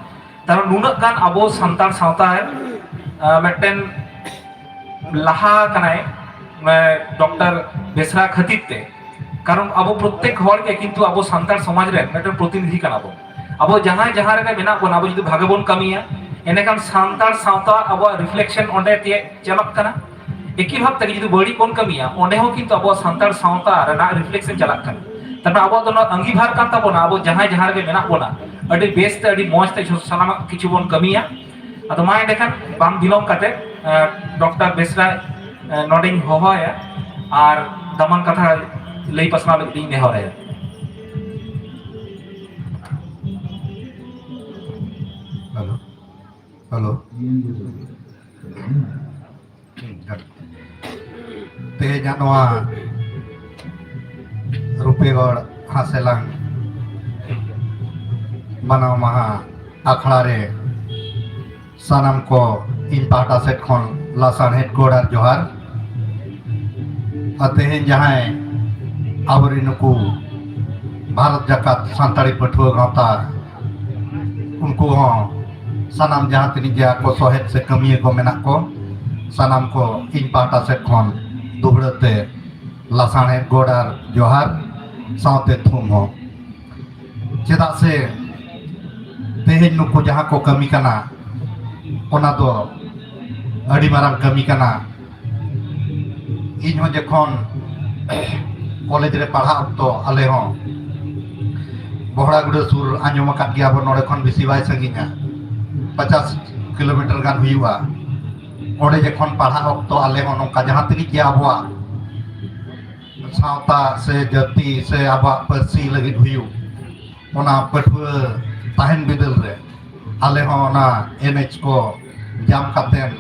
ᱠᱟᱨᱚᱱ ᱱᱩᱱᱟᱹᱜ ᱜᱟᱱ ᱟᱵᱚ ᱥᱟᱱᱛᱟᱲ ᱥᱟᱶᱛᱟ ᱨᱮ, ᱟᱸ, ᱢᱤᱫᱴᱮᱱ ᱞᱟᱦᱟ ᱠᱟᱱᱟᱭ, ᱰᱚᱠᱴᱚᱨ ᱵᱮᱥᱨᱟ ᱠᱷᱟᱹᱛᱤᱨ ᱛᱮ᱾ ᱠᱟᱨᱚᱱ ᱟᱵᱚ ᱯᱨᱚᱛᱛᱮᱠ ᱦᱚᱲ ᱜᱮ ᱠᱤᱱᱛᱩ ᱟᱵᱚ ᱥᱟᱱᱛᱟᱲ ᱥᱚᱢᱟᱡᱽ ᱨᱮᱱ ᱢᱤᱫᱴᱮᱱ ᱯᱨᱚᱛᱤᱱᱤᱫᱷᱤ ᱠᱟᱱᱟ ᱵᱚᱱ᱾ ᱟᱵᱚ ᱡᱟᱦᱟᱸᱭ ᱡᱟᱦᱟᱸ ᱨᱮᱜᱮ ᱢᱮᱱᱟᱜ ᱵᱚᱱᱟ, ᱟᱵᱚ ᱡᱩᱫᱤ ᱵᱷᱟᱜᱮ ᱵᱚᱱ ᱠᱟᱹᱢᱤᱭᱟ, ᱮᱸᱰᱮᱠᱷᱟᱱ ᱥᱟᱱᱛᱟᱲ ᱥᱟᱶᱛᱟ ᱟᱵᱚᱣᱟᱜ ᱨᱤᱯᱷᱞᱮᱠᱥᱚᱱ ᱚᱸᱰᱮ ᱛᱮ ᱪᱟᱞᱟᱜ ᱠᱟᱱᱟ᱾ ᱮᱠᱤ ᱵᱷᱟᱵ ᱛᱮ ᱡᱩᱫᱤ ᱵᱟᱹᱲᱤᱡ ᱵᱚᱱ ᱠᱟᱹᱢᱤᱭᱟ, ᱚᱸᱰᱮ ᱦᱚᱸ ᱠᱤᱱᱛᱩ ᱟᱵᱚᱣᱟᱜ ᱥᱟᱱᱛᱟᱲ ᱥᱟᱶᱛᱟ ᱨᱮᱱᱟᱜ ᱨᱤᱯᱷᱞᱮᱠᱥᱚᱱ ᱪᱟᱞᱟᱜ ᱠᱟᱱᱟ᱾ ᱛᱟᱨᱯᱚᱨᱮ ᱟᱵᱚᱣᱟᱜ ᱫᱚ ᱱᱚᱣᱟ ᱟᱸᱜᱤᱵᱷᱟᱨ ᱠᱟᱱ ᱛᱟᱵᱚᱱᱟ, ᱟᱵᱚ ᱡᱟᱦᱟᱸᱭ ᱡᱟᱦᱟᱸ ᱨᱮᱜᱮ ᱢᱮᱱᱟᱜ ᱵᱚᱱᱟ, ᱟᱹᱰᱤ ᱵᱮᱥ ᱛᱮ ᱟᱹᱰᱤ ᱢᱚᱸᱡᱽ ᱛᱮ ᱥᱟᱱᱟᱢᱟᱜ ᱠᱤᱪᱷᱩ ᱵᱚᱱ ᱠᱟᱹᱢᱤᱭᱟ᱾ ᱟᱫᱚ ᱢᱟ ᱮᱸᱰᱮᱠᱷᱟᱱ ᱵᱟᱝ ᱵᱤᱞᱚᱢ ᱠᱟᱛᱮ, ᱰᱚᱠᱴᱚᱨ ᱵᱮᱥᱨᱟ, ᱮ, ᱱᱚᱰᱮᱧ ᱦᱚᱦᱚᱣᱟᱭᱟ ᱟᱨ ᱫᱟᱢᱟᱱ ᱠᱟᱛᱷᱟ ᱞᱟᱹᱭ ᱯᱟᱥᱱᱟᱣ ᱞᱟᱹᱜᱤᱫ ᱤᱧ ᱱᱮᱦᱚᱨᱟᱭᱟ᱾ Hello, hello. ᱛᱮᱦᱮᱧᱟᱜ ᱱᱚᱣᱟ ᱨᱩᱯᱮᱜᱚᱲ ᱦᱟᱥᱮᱞᱟᱝ ᱢᱟᱱᱟᱣ ᱢᱟᱦᱟ ᱟᱠᱷᱲᱟ ᱨᱮ ᱥᱟᱱᱟᱢ ᱠᱚ ᱤᱧ ᱯᱟᱦᱴᱟ ᱥᱮᱫ ᱠᱷᱚᱱ ᱞᱟᱥᱟᱲᱦᱮᱫ ᱜᱚᱰ ᱟᱨ ᱡᱚᱦᱟᱨ᱾ ᱟᱨ ᱛᱮᱦᱮᱧ ᱡᱟᱦᱟᱸᱭ ᱟᱵᱚᱨᱮᱱ ᱱᱩᱠᱩ ᱵᱷᱟᱨᱚᱛ ᱡᱟᱠᱟᱛ ᱥᱟᱱᱛᱟᱲᱤ ᱯᱟᱹᱴᱷᱩᱣᱟᱹ ᱜᱟᱶᱛᱟ, ᱩᱱᱠᱩ ᱦᱚᱸ ᱥᱟᱱᱟᱢ ᱡᱟᱦᱟᱸ ᱛᱤᱱᱟᱹᱜ ᱜᱮ ᱟᱠᱚ ᱥᱚᱦᱮᱫ ᱥᱮ ᱠᱟᱹᱢᱤᱭᱟᱹ ᱠᱚ ᱢᱮᱱᱟᱜ ᱠᱚ, ᱥᱟᱱᱟᱢ ᱠᱚ ᱤᱧ ᱯᱟᱦᱴᱟ ᱥᱮᱫ ᱠᱷᱚᱱ ᱫᱩᱦᱲᱟᱹ ᱛᱮ ᱞᱟᱥᱟᱲᱦᱮᱫ ᱜᱚᱰ ᱟᱨ ᱡᱚᱦᱟᱨ ᱥᱟᱶᱛᱮ ᱛᱷᱩᱢ ᱦᱚᱸ᱾ ᱪᱮᱫᱟᱜ ᱥᱮ ᱛᱮᱦᱮᱧ ᱱᱩᱠᱩ ᱡᱟᱦᱟᱸ ᱠᱚ ᱠᱟᱹᱢᱤ ᱠᱟᱱᱟ, ᱚᱱᱟ ᱫᱚ ᱟᱹᱰᱤ ᱢᱟᱨᱟᱝ ᱠᱟᱹᱢᱤ ᱠᱟᱱᱟ᱾ ᱤᱧ ᱦᱚᱸ ᱡᱚᱠᱷᱚᱱ ᱠᱚᱞᱮᱡᱽ ᱨᱮ ᱯᱟᱲᱦᱟᱜ ᱚᱠᱛᱚ, ᱟᱞᱮ ᱦᱚᱸ ᱵᱚᱦᱲᱟᱜᱩᱲᱟᱹ ᱥᱩᱨ, ᱟᱸᱡᱚᱢ ᱟᱠᱟᱫ ᱜᱮᱭᱟ ᱵᱚᱱ, ᱱᱚᱰᱮ ᱠᱷᱚᱱ ᱵᱮᱥᱤ ᱵᱟᱭ ᱥᱟᱺᱜᱤᱧᱟ, ᱯᱚᱪᱟᱥ ᱠᱤᱞᱳᱢᱤᱴᱟᱨ ᱜᱟᱱ ᱦᱩᱭᱩᱜᱼᱟ᱾ ᱚᱸᱰᱮ ᱡᱚᱠᱷᱚᱱ ᱯᱟᱲᱦᱟᱜ ᱚᱠᱛᱚ ᱟᱞᱮ ᱦᱚᱸ ᱱᱚᱝᱠᱟ ᱡᱟᱦᱟᱸ ᱛᱤᱱᱟᱹᱜ ᱜᱮ ᱟᱵᱚᱣᱟᱜ ᱥᱟᱶᱛᱟ ᱥᱮ ᱡᱟᱹᱛᱤ ᱥᱮ ᱟᱵᱚᱣᱟᱜ ᱯᱟᱹᱨᱥᱤ ᱞᱟᱹᱜᱤᱫ ᱦᱩᱭᱩᱜ, ᱚᱱᱟ ᱯᱟᱹᱴᱷᱩᱣᱟᱹ ᱛᱟᱦᱮᱱ ᱵᱤᱫᱟᱹᱞ ᱨᱮ ᱟᱞᱮ ᱦᱚᱸ ᱚᱱᱟ ᱮᱱ ᱮᱭᱤᱪ ᱠᱚ ᱧᱟᱢ ᱠᱟᱛᱮᱱ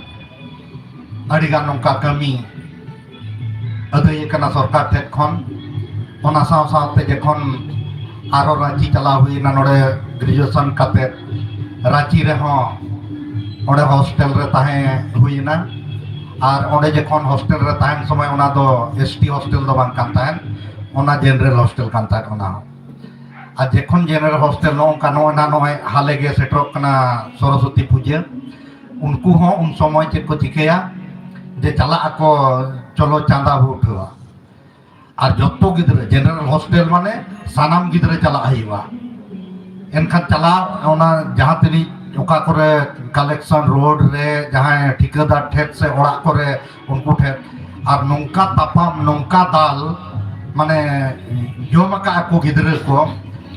ᱟᱹᱰᱤᱜᱟᱱ ᱱᱚᱝᱠᱟ ᱠᱟᱹᱢᱤ ᱟᱹᱫᱟᱹᱭ ᱠᱟᱱᱟ ᱥᱚᱨᱠᱟᱨ ᱴᱷᱮᱱ ᱠᱷᱚᱱ᱾ ᱚᱱᱟ ᱥᱟᱶ ᱥᱟᱶᱛᱮ ᱡᱚᱠᱷᱚᱱ ᱟᱨᱚ ᱨᱟᱸᱪᱤ ᱪᱟᱞᱟᱣ ᱦᱩᱭᱱᱟ, ᱱᱚᱰᱮ ᱜᱨᱮᱡᱩᱭᱮᱥᱚᱱ ᱠᱟᱛᱮ ᱨᱟᱸᱪᱤ ᱨᱮᱦᱚᱸ ᱚᱸᱰᱮ ᱦᱳᱥᱴᱮᱞ ᱨᱮ ᱛᱟᱦᱮᱸ ᱦᱩᱭᱮᱱᱟ᱾ ᱟᱨ ᱚᱸᱰᱮ ᱡᱚᱠᱷᱚᱱ ᱦᱳᱥᱴᱮᱞ ᱨᱮ ᱛᱟᱦᱮᱱ ᱥᱚᱢᱚᱭ, ᱚᱱᱟ ᱫᱚ ᱮᱥ ᱴᱤ ᱦᱳᱥᱴᱮᱞ ᱫᱚ ᱵᱟᱝ ᱠᱟᱱ ᱛᱟᱦᱮᱸᱫ, ᱚᱱᱟ ᱡᱮᱱᱟᱨᱮᱞ ᱦᱳᱥᱴᱮᱞ ᱠᱟᱱ ᱛᱟᱦᱮᱸᱫ ᱚᱱᱟ ᱦᱚᱸ᱾ ᱟᱨ ᱡᱚᱠᱷᱚᱱ ᱡᱮᱱᱟᱨᱮᱞ ᱦᱳᱥᱴᱮᱞ ᱱᱚᱜᱼᱚ ᱱᱚᱝᱠᱟ, ᱱᱚᱜᱼᱚᱭ ᱱᱟᱦᱟᱜ ᱱᱚᱜᱼᱚᱭ ᱦᱟᱞᱮ ᱜᱮ ᱥᱮᱴᱮᱨᱚᱜ ᱠᱟᱱᱟ ᱥᱚᱨᱚᱥᱚᱛᱤ ᱯᱩᱡᱟᱹ, ᱩᱱᱠᱩ ᱦᱚᱸ ᱩᱱ ᱥᱚᱢᱚᱭ ᱪᱮᱫ ᱠᱚ ᱪᱤᱠᱟᱹᱭᱟ, ᱡᱮ ᱪᱟᱞᱟᱜ ᱟᱠᱚ, ᱪᱚᱞᱚ ᱪᱟᱸᱫᱟ ᱵᱚ ᱩᱴᱷᱟᱹᱣᱟ᱾ ᱟᱨ ᱡᱚᱛᱚ ᱜᱤᱫᱽᱨᱟᱹ, ᱡᱮᱱᱟᱨᱮᱞ ᱦᱳᱥᱴᱮᱞ ᱢᱟᱱᱮ ᱥᱟᱱᱟᱢ ᱜᱤᱫᱽᱨᱟᱹ ᱪᱟᱞᱟᱜ ᱦᱩᱭᱩᱜᱼᱟ᱾ ᱮᱱᱠᱷᱟᱱ ᱪᱟᱞᱟᱣ, ᱚᱱᱟ ᱡᱟᱦᱟᱸ ᱛᱤᱱᱟᱹᱜ ᱚᱠᱟ ᱠᱚᱨᱮ ᱠᱟᱞᱮᱠᱥᱚᱱ ᱨᱳᱰ ᱨᱮ ᱡᱟᱦᱟᱸᱭ ᱴᱷᱤᱠᱟᱹᱫᱟᱨ ᱴᱷᱮᱱ ᱥᱮ ᱚᱲᱟᱜ ᱠᱚᱨᱮ ᱩᱱᱠᱩ ᱴᱷᱮᱱ, ᱟᱨ ᱱᱚᱝᱠᱟ ᱛᱟᱯᱟᱢ, ᱱᱚᱝᱠᱟ ᱫᱟᱞ, ᱢᱟᱱᱮ ᱡᱚᱢ ᱟᱠᱟᱫ ᱟᱠᱚ ᱜᱤᱫᱽᱨᱟᱹ ᱠᱚ,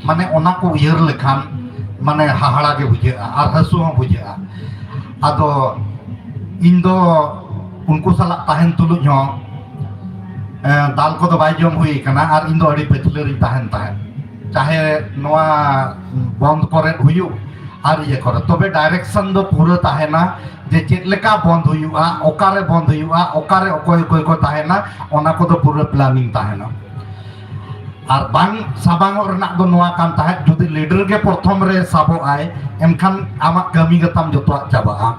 ᱢᱟᱱᱮ ᱚᱱᱟ ᱠᱚ ᱩᱭᱦᱟᱹᱨ ᱞᱮᱠᱷᱟᱱ ᱢᱟᱱᱮ ᱦᱟᱦᱟᱲᱟ ᱜᱮ ᱵᱩᱡᱷᱟᱹᱜᱼᱟ ᱟᱨ ᱦᱟᱹᱥᱩ ᱦᱚᱸ ᱵᱩᱡᱷᱟᱹᱜᱼᱟ᱾ ᱟᱫᱚ ᱤᱧ ᱫᱚ ᱩᱱᱠᱩ ᱥᱟᱞᱟᱜ ᱛᱟᱦᱮᱱ ᱛᱩᱞᱩᱡ ᱦᱚᱸ, ᱮᱸ, ᱫᱟᱞ ᱠᱚᱫᱚ ᱵᱟᱭ ᱡᱚᱢ ᱦᱩᱭ ᱠᱟᱱᱟ ᱟᱨ ᱤᱧ ᱫᱚ ᱟᱹᱰᱤ ᱯᱟᱹᱪᱷᱞᱟᱹ ᱨᱤᱧ ᱛᱟᱦᱮᱱ ᱛᱟᱦᱮᱸᱫ, ᱪᱟᱦᱮ ᱱᱚᱣᱟ ᱵᱚᱱᱫ ᱠᱚᱨᱮᱫ ᱦᱩᱭᱩᱜ ᱟᱨ ᱤᱭᱟᱹ ᱠᱚᱨᱮ, ᱛᱚᱵᱮ ᱰᱟᱭᱨᱮᱠᱥᱚᱱ ᱫᱚ ᱯᱩᱨᱟᱹ ᱛᱟᱦᱮᱱᱟ ᱡᱮ ᱪᱮᱫ ᱞᱮᱠᱟ ᱵᱚᱱᱫ ᱦᱩᱭᱩᱜᱼᱟ, ᱚᱠᱟᱨᱮ ᱵᱚᱱᱫ ᱦᱩᱭᱩᱜᱼᱟ, ᱚᱠᱟᱨᱮ ᱚᱠᱚᱭ ᱚᱠᱚᱭ ᱠᱚ ᱛᱟᱦᱮᱱᱟ, ᱚᱱᱟ ᱠᱚᱫᱚ ᱯᱩᱨᱟᱹ ᱯᱞᱟᱱᱤᱝ ᱛᱟᱦᱮᱱᱟ᱾ ᱟᱨ ᱵᱟᱝ ᱥᱟᱵᱟᱝᱚᱜ ᱨᱮᱱᱟᱜ ᱫᱚ ᱱᱚᱣᱟ ᱠᱟᱱ ᱛᱟᱦᱮᱸᱫ, ᱡᱩᱫᱤ ᱞᱤᱰᱟᱨ ᱜᱮ ᱯᱨᱚᱛᱷᱚᱢ ᱨᱮ ᱥᱟᱵᱚᱜ ᱟᱭ, ᱮᱱᱠᱷᱟᱱ ᱟᱢᱟᱜ ᱠᱟᱹᱢᱤ ᱜᱮᱛᱟᱢ ᱡᱚᱛᱚᱣᱟᱜ ᱪᱟᱵᱟᱜᱼᱟ᱾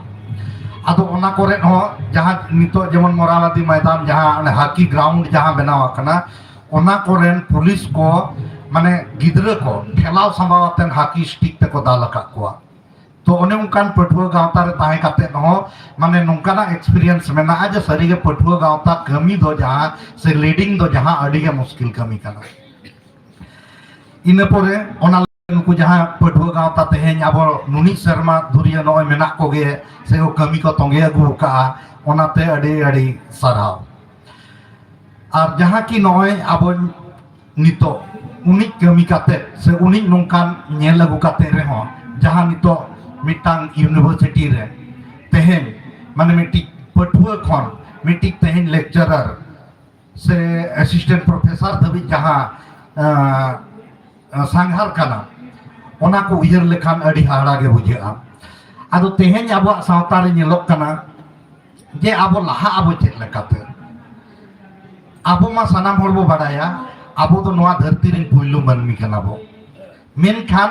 ᱟᱫᱚ ᱚᱱᱟ ᱠᱚᱨᱮ ᱦᱚᱸ ᱡᱟᱦᱟᱸ ᱱᱤᱛᱚᱜ ᱡᱮᱢᱚᱱ ᱢᱚᱨᱟᱣᱟᱫᱤ ᱢᱚᱭᱫᱟᱱ, ᱡᱟᱦᱟᱸ ᱚᱱᱮ ᱦᱟᱠᱤ ᱜᱨᱟᱣᱩᱱᱰ ᱡᱟᱦᱟᱸ ᱵᱮᱱᱟᱣ ᱟᱠᱟᱱᱟ, ᱚᱱᱟ ᱠᱚᱨᱮᱱ ᱯᱩᱞᱤᱥ ᱠᱚ, ᱢᱟᱱᱮ, ᱜᱤᱫᱽᱨᱟᱹ ᱠᱚ ᱴᱷᱮᱞᱟᱣ ᱥᱟᱢᱵᱟᱣ ᱟᱛᱮᱱ ᱦᱟᱠᱤ ᱥᱴᱤᱠ ᱛᱮᱠᱚ ᱫᱟᱞ ᱟᱠᱟᱫ ᱠᱚᱣᱟ᱾ ᱛᱚ ᱚᱱᱮ ᱚᱱᱠᱟᱱ ᱯᱟᱹᱴᱷᱩᱣᱟᱹ ᱜᱟᱶᱛᱟ ᱨᱮ ᱛᱟᱦᱮᱸ ᱠᱟᱛᱮ ᱦᱚᱸ, ᱢᱟᱱᱮ, ᱱᱚᱝᱠᱟᱱᱟᱜ ᱮᱠᱥᱯᱤᱨᱤᱭᱮᱱᱥ ᱢᱮᱱᱟᱜᱼᱟ ᱡᱮ ᱥᱟᱹᱨᱤᱜᱮ ᱯᱟᱹᱴᱷᱩᱣᱟᱹ ᱜᱟᱶᱛᱟ ᱠᱟᱹᱢᱤ ᱫᱚ ᱡᱟᱦᱟᱸ ᱥᱮ ᱞᱤᱰᱤᱝ ᱫᱚ ᱡᱟᱦᱟᱸ ᱟᱹᱰᱤ ᱜᱮ ᱢᱩᱥᱠᱤᱞ ᱠᱟᱹᱢᱤ ᱠᱟᱱᱟ᱾ ᱤᱱᱟᱹ ᱯᱚᱨᱮ ᱚᱱᱟ ᱱᱩᱠᱩ ᱡᱟᱦᱟᱸ ᱯᱟᱹᱴᱷᱩᱣᱟᱹ ᱜᱟᱶᱛᱟ ᱛᱮᱦᱮᱧ ᱟᱵᱚ ᱱᱩᱱᱤᱡ ᱥᱮᱨᱢᱟ ᱫᱷᱩᱨᱤᱭᱟᱹ ᱱᱚᱜᱼᱚᱭ ᱢᱮᱱᱟᱜ ᱠᱚᱜᱮ, ᱥᱮ ᱠᱚ ᱠᱟᱹᱢᱤ ᱠᱚ ᱛᱚᱸᱜᱮ ᱟᱹᱜᱩ ᱟᱠᱟᱫᱼᱟ, ᱚᱱᱟᱛᱮ ᱟᱹᱰᱤ ᱟᱹᱰᱤ ᱥᱟᱨᱦᱟᱣ᱾ ᱟᱨ ᱡᱟᱦᱟᱸ ᱠᱤ ᱱᱚᱜᱼᱚᱭ ᱟᱵᱚ ᱱᱤᱛᱚᱜ ᱩᱱᱤᱡ ᱠᱟᱹᱢᱤ ᱠᱟᱛᱮ ᱥᱮ ᱩᱱᱤᱡ ᱱᱚᱝᱠᱟᱱ ᱧᱮᱞ ᱟᱹᱜᱩ ᱠᱟᱛᱮ ᱨᱮᱦᱚᱸ, ᱡᱟᱦᱟᱸ ᱱᱤᱛᱚᱜ ᱢᱤᱫᱴᱟᱝ ᱤᱭᱩᱱᱤᱵᱷᱟᱨᱥᱤᱴᱤ ᱨᱮ ᱛᱮᱦᱮᱧ, ᱢᱟᱱᱮ, ᱢᱤᱫᱴᱤᱡ ᱯᱟᱹᱴᱷᱩᱣᱟᱹ ᱠᱷᱚᱱ ᱢᱤᱫᱴᱤᱡ ᱛᱮᱦᱮᱧ ᱞᱮᱠᱪᱟᱨᱟᱨ ᱥᱮ ᱮᱥᱤᱥᱴᱮᱱᱴ ᱯᱨᱚᱯᱷᱮᱥᱚᱨ ᱫᱷᱟᱹᱵᱤᱡ ᱡᱟᱦᱟᱸ, ᱟᱸ, ᱟᱸ, ᱥᱟᱸᱜᱷᱟᱨ ᱠᱟᱱᱟ, ᱚᱱᱟ ᱠᱚ ᱩᱭᱦᱟᱹᱨ ᱞᱮᱠᱷᱟᱱ ᱟᱹᱰᱤ ᱦᱟᱦᱟᱲᱟ ᱜᱮ ᱵᱩᱡᱷᱟᱹᱜᱼᱟ᱾ ᱟᱫᱚ ᱛᱮᱦᱮᱧ ᱟᱵᱚᱣᱟᱜ ᱥᱟᱶᱛᱟ ᱨᱮ ᱧᱮᱞᱚᱜ ᱠᱟᱱᱟ ᱡᱮ ᱟᱵᱚ ᱞᱟᱦᱟᱜ ᱟᱵᱚ ᱪᱮᱫ ᱞᱮᱠᱟᱛᱮ? ᱟᱵᱚ ᱢᱟ ᱥᱟᱱᱟᱢ ᱦᱚᱲ ᱵᱚ ᱵᱟᱰᱟᱭᱟ, ᱟᱵᱚ ᱫᱚ ᱱᱚᱣᱟ ᱫᱷᱟᱹᱨᱛᱤ ᱨᱮᱱ ᱯᱩᱭᱞᱩ ᱢᱟᱹᱱᱢᱤ ᱠᱟᱱᱟ ᱵᱚ᱾ ᱢᱮᱱᱠᱷᱟᱱ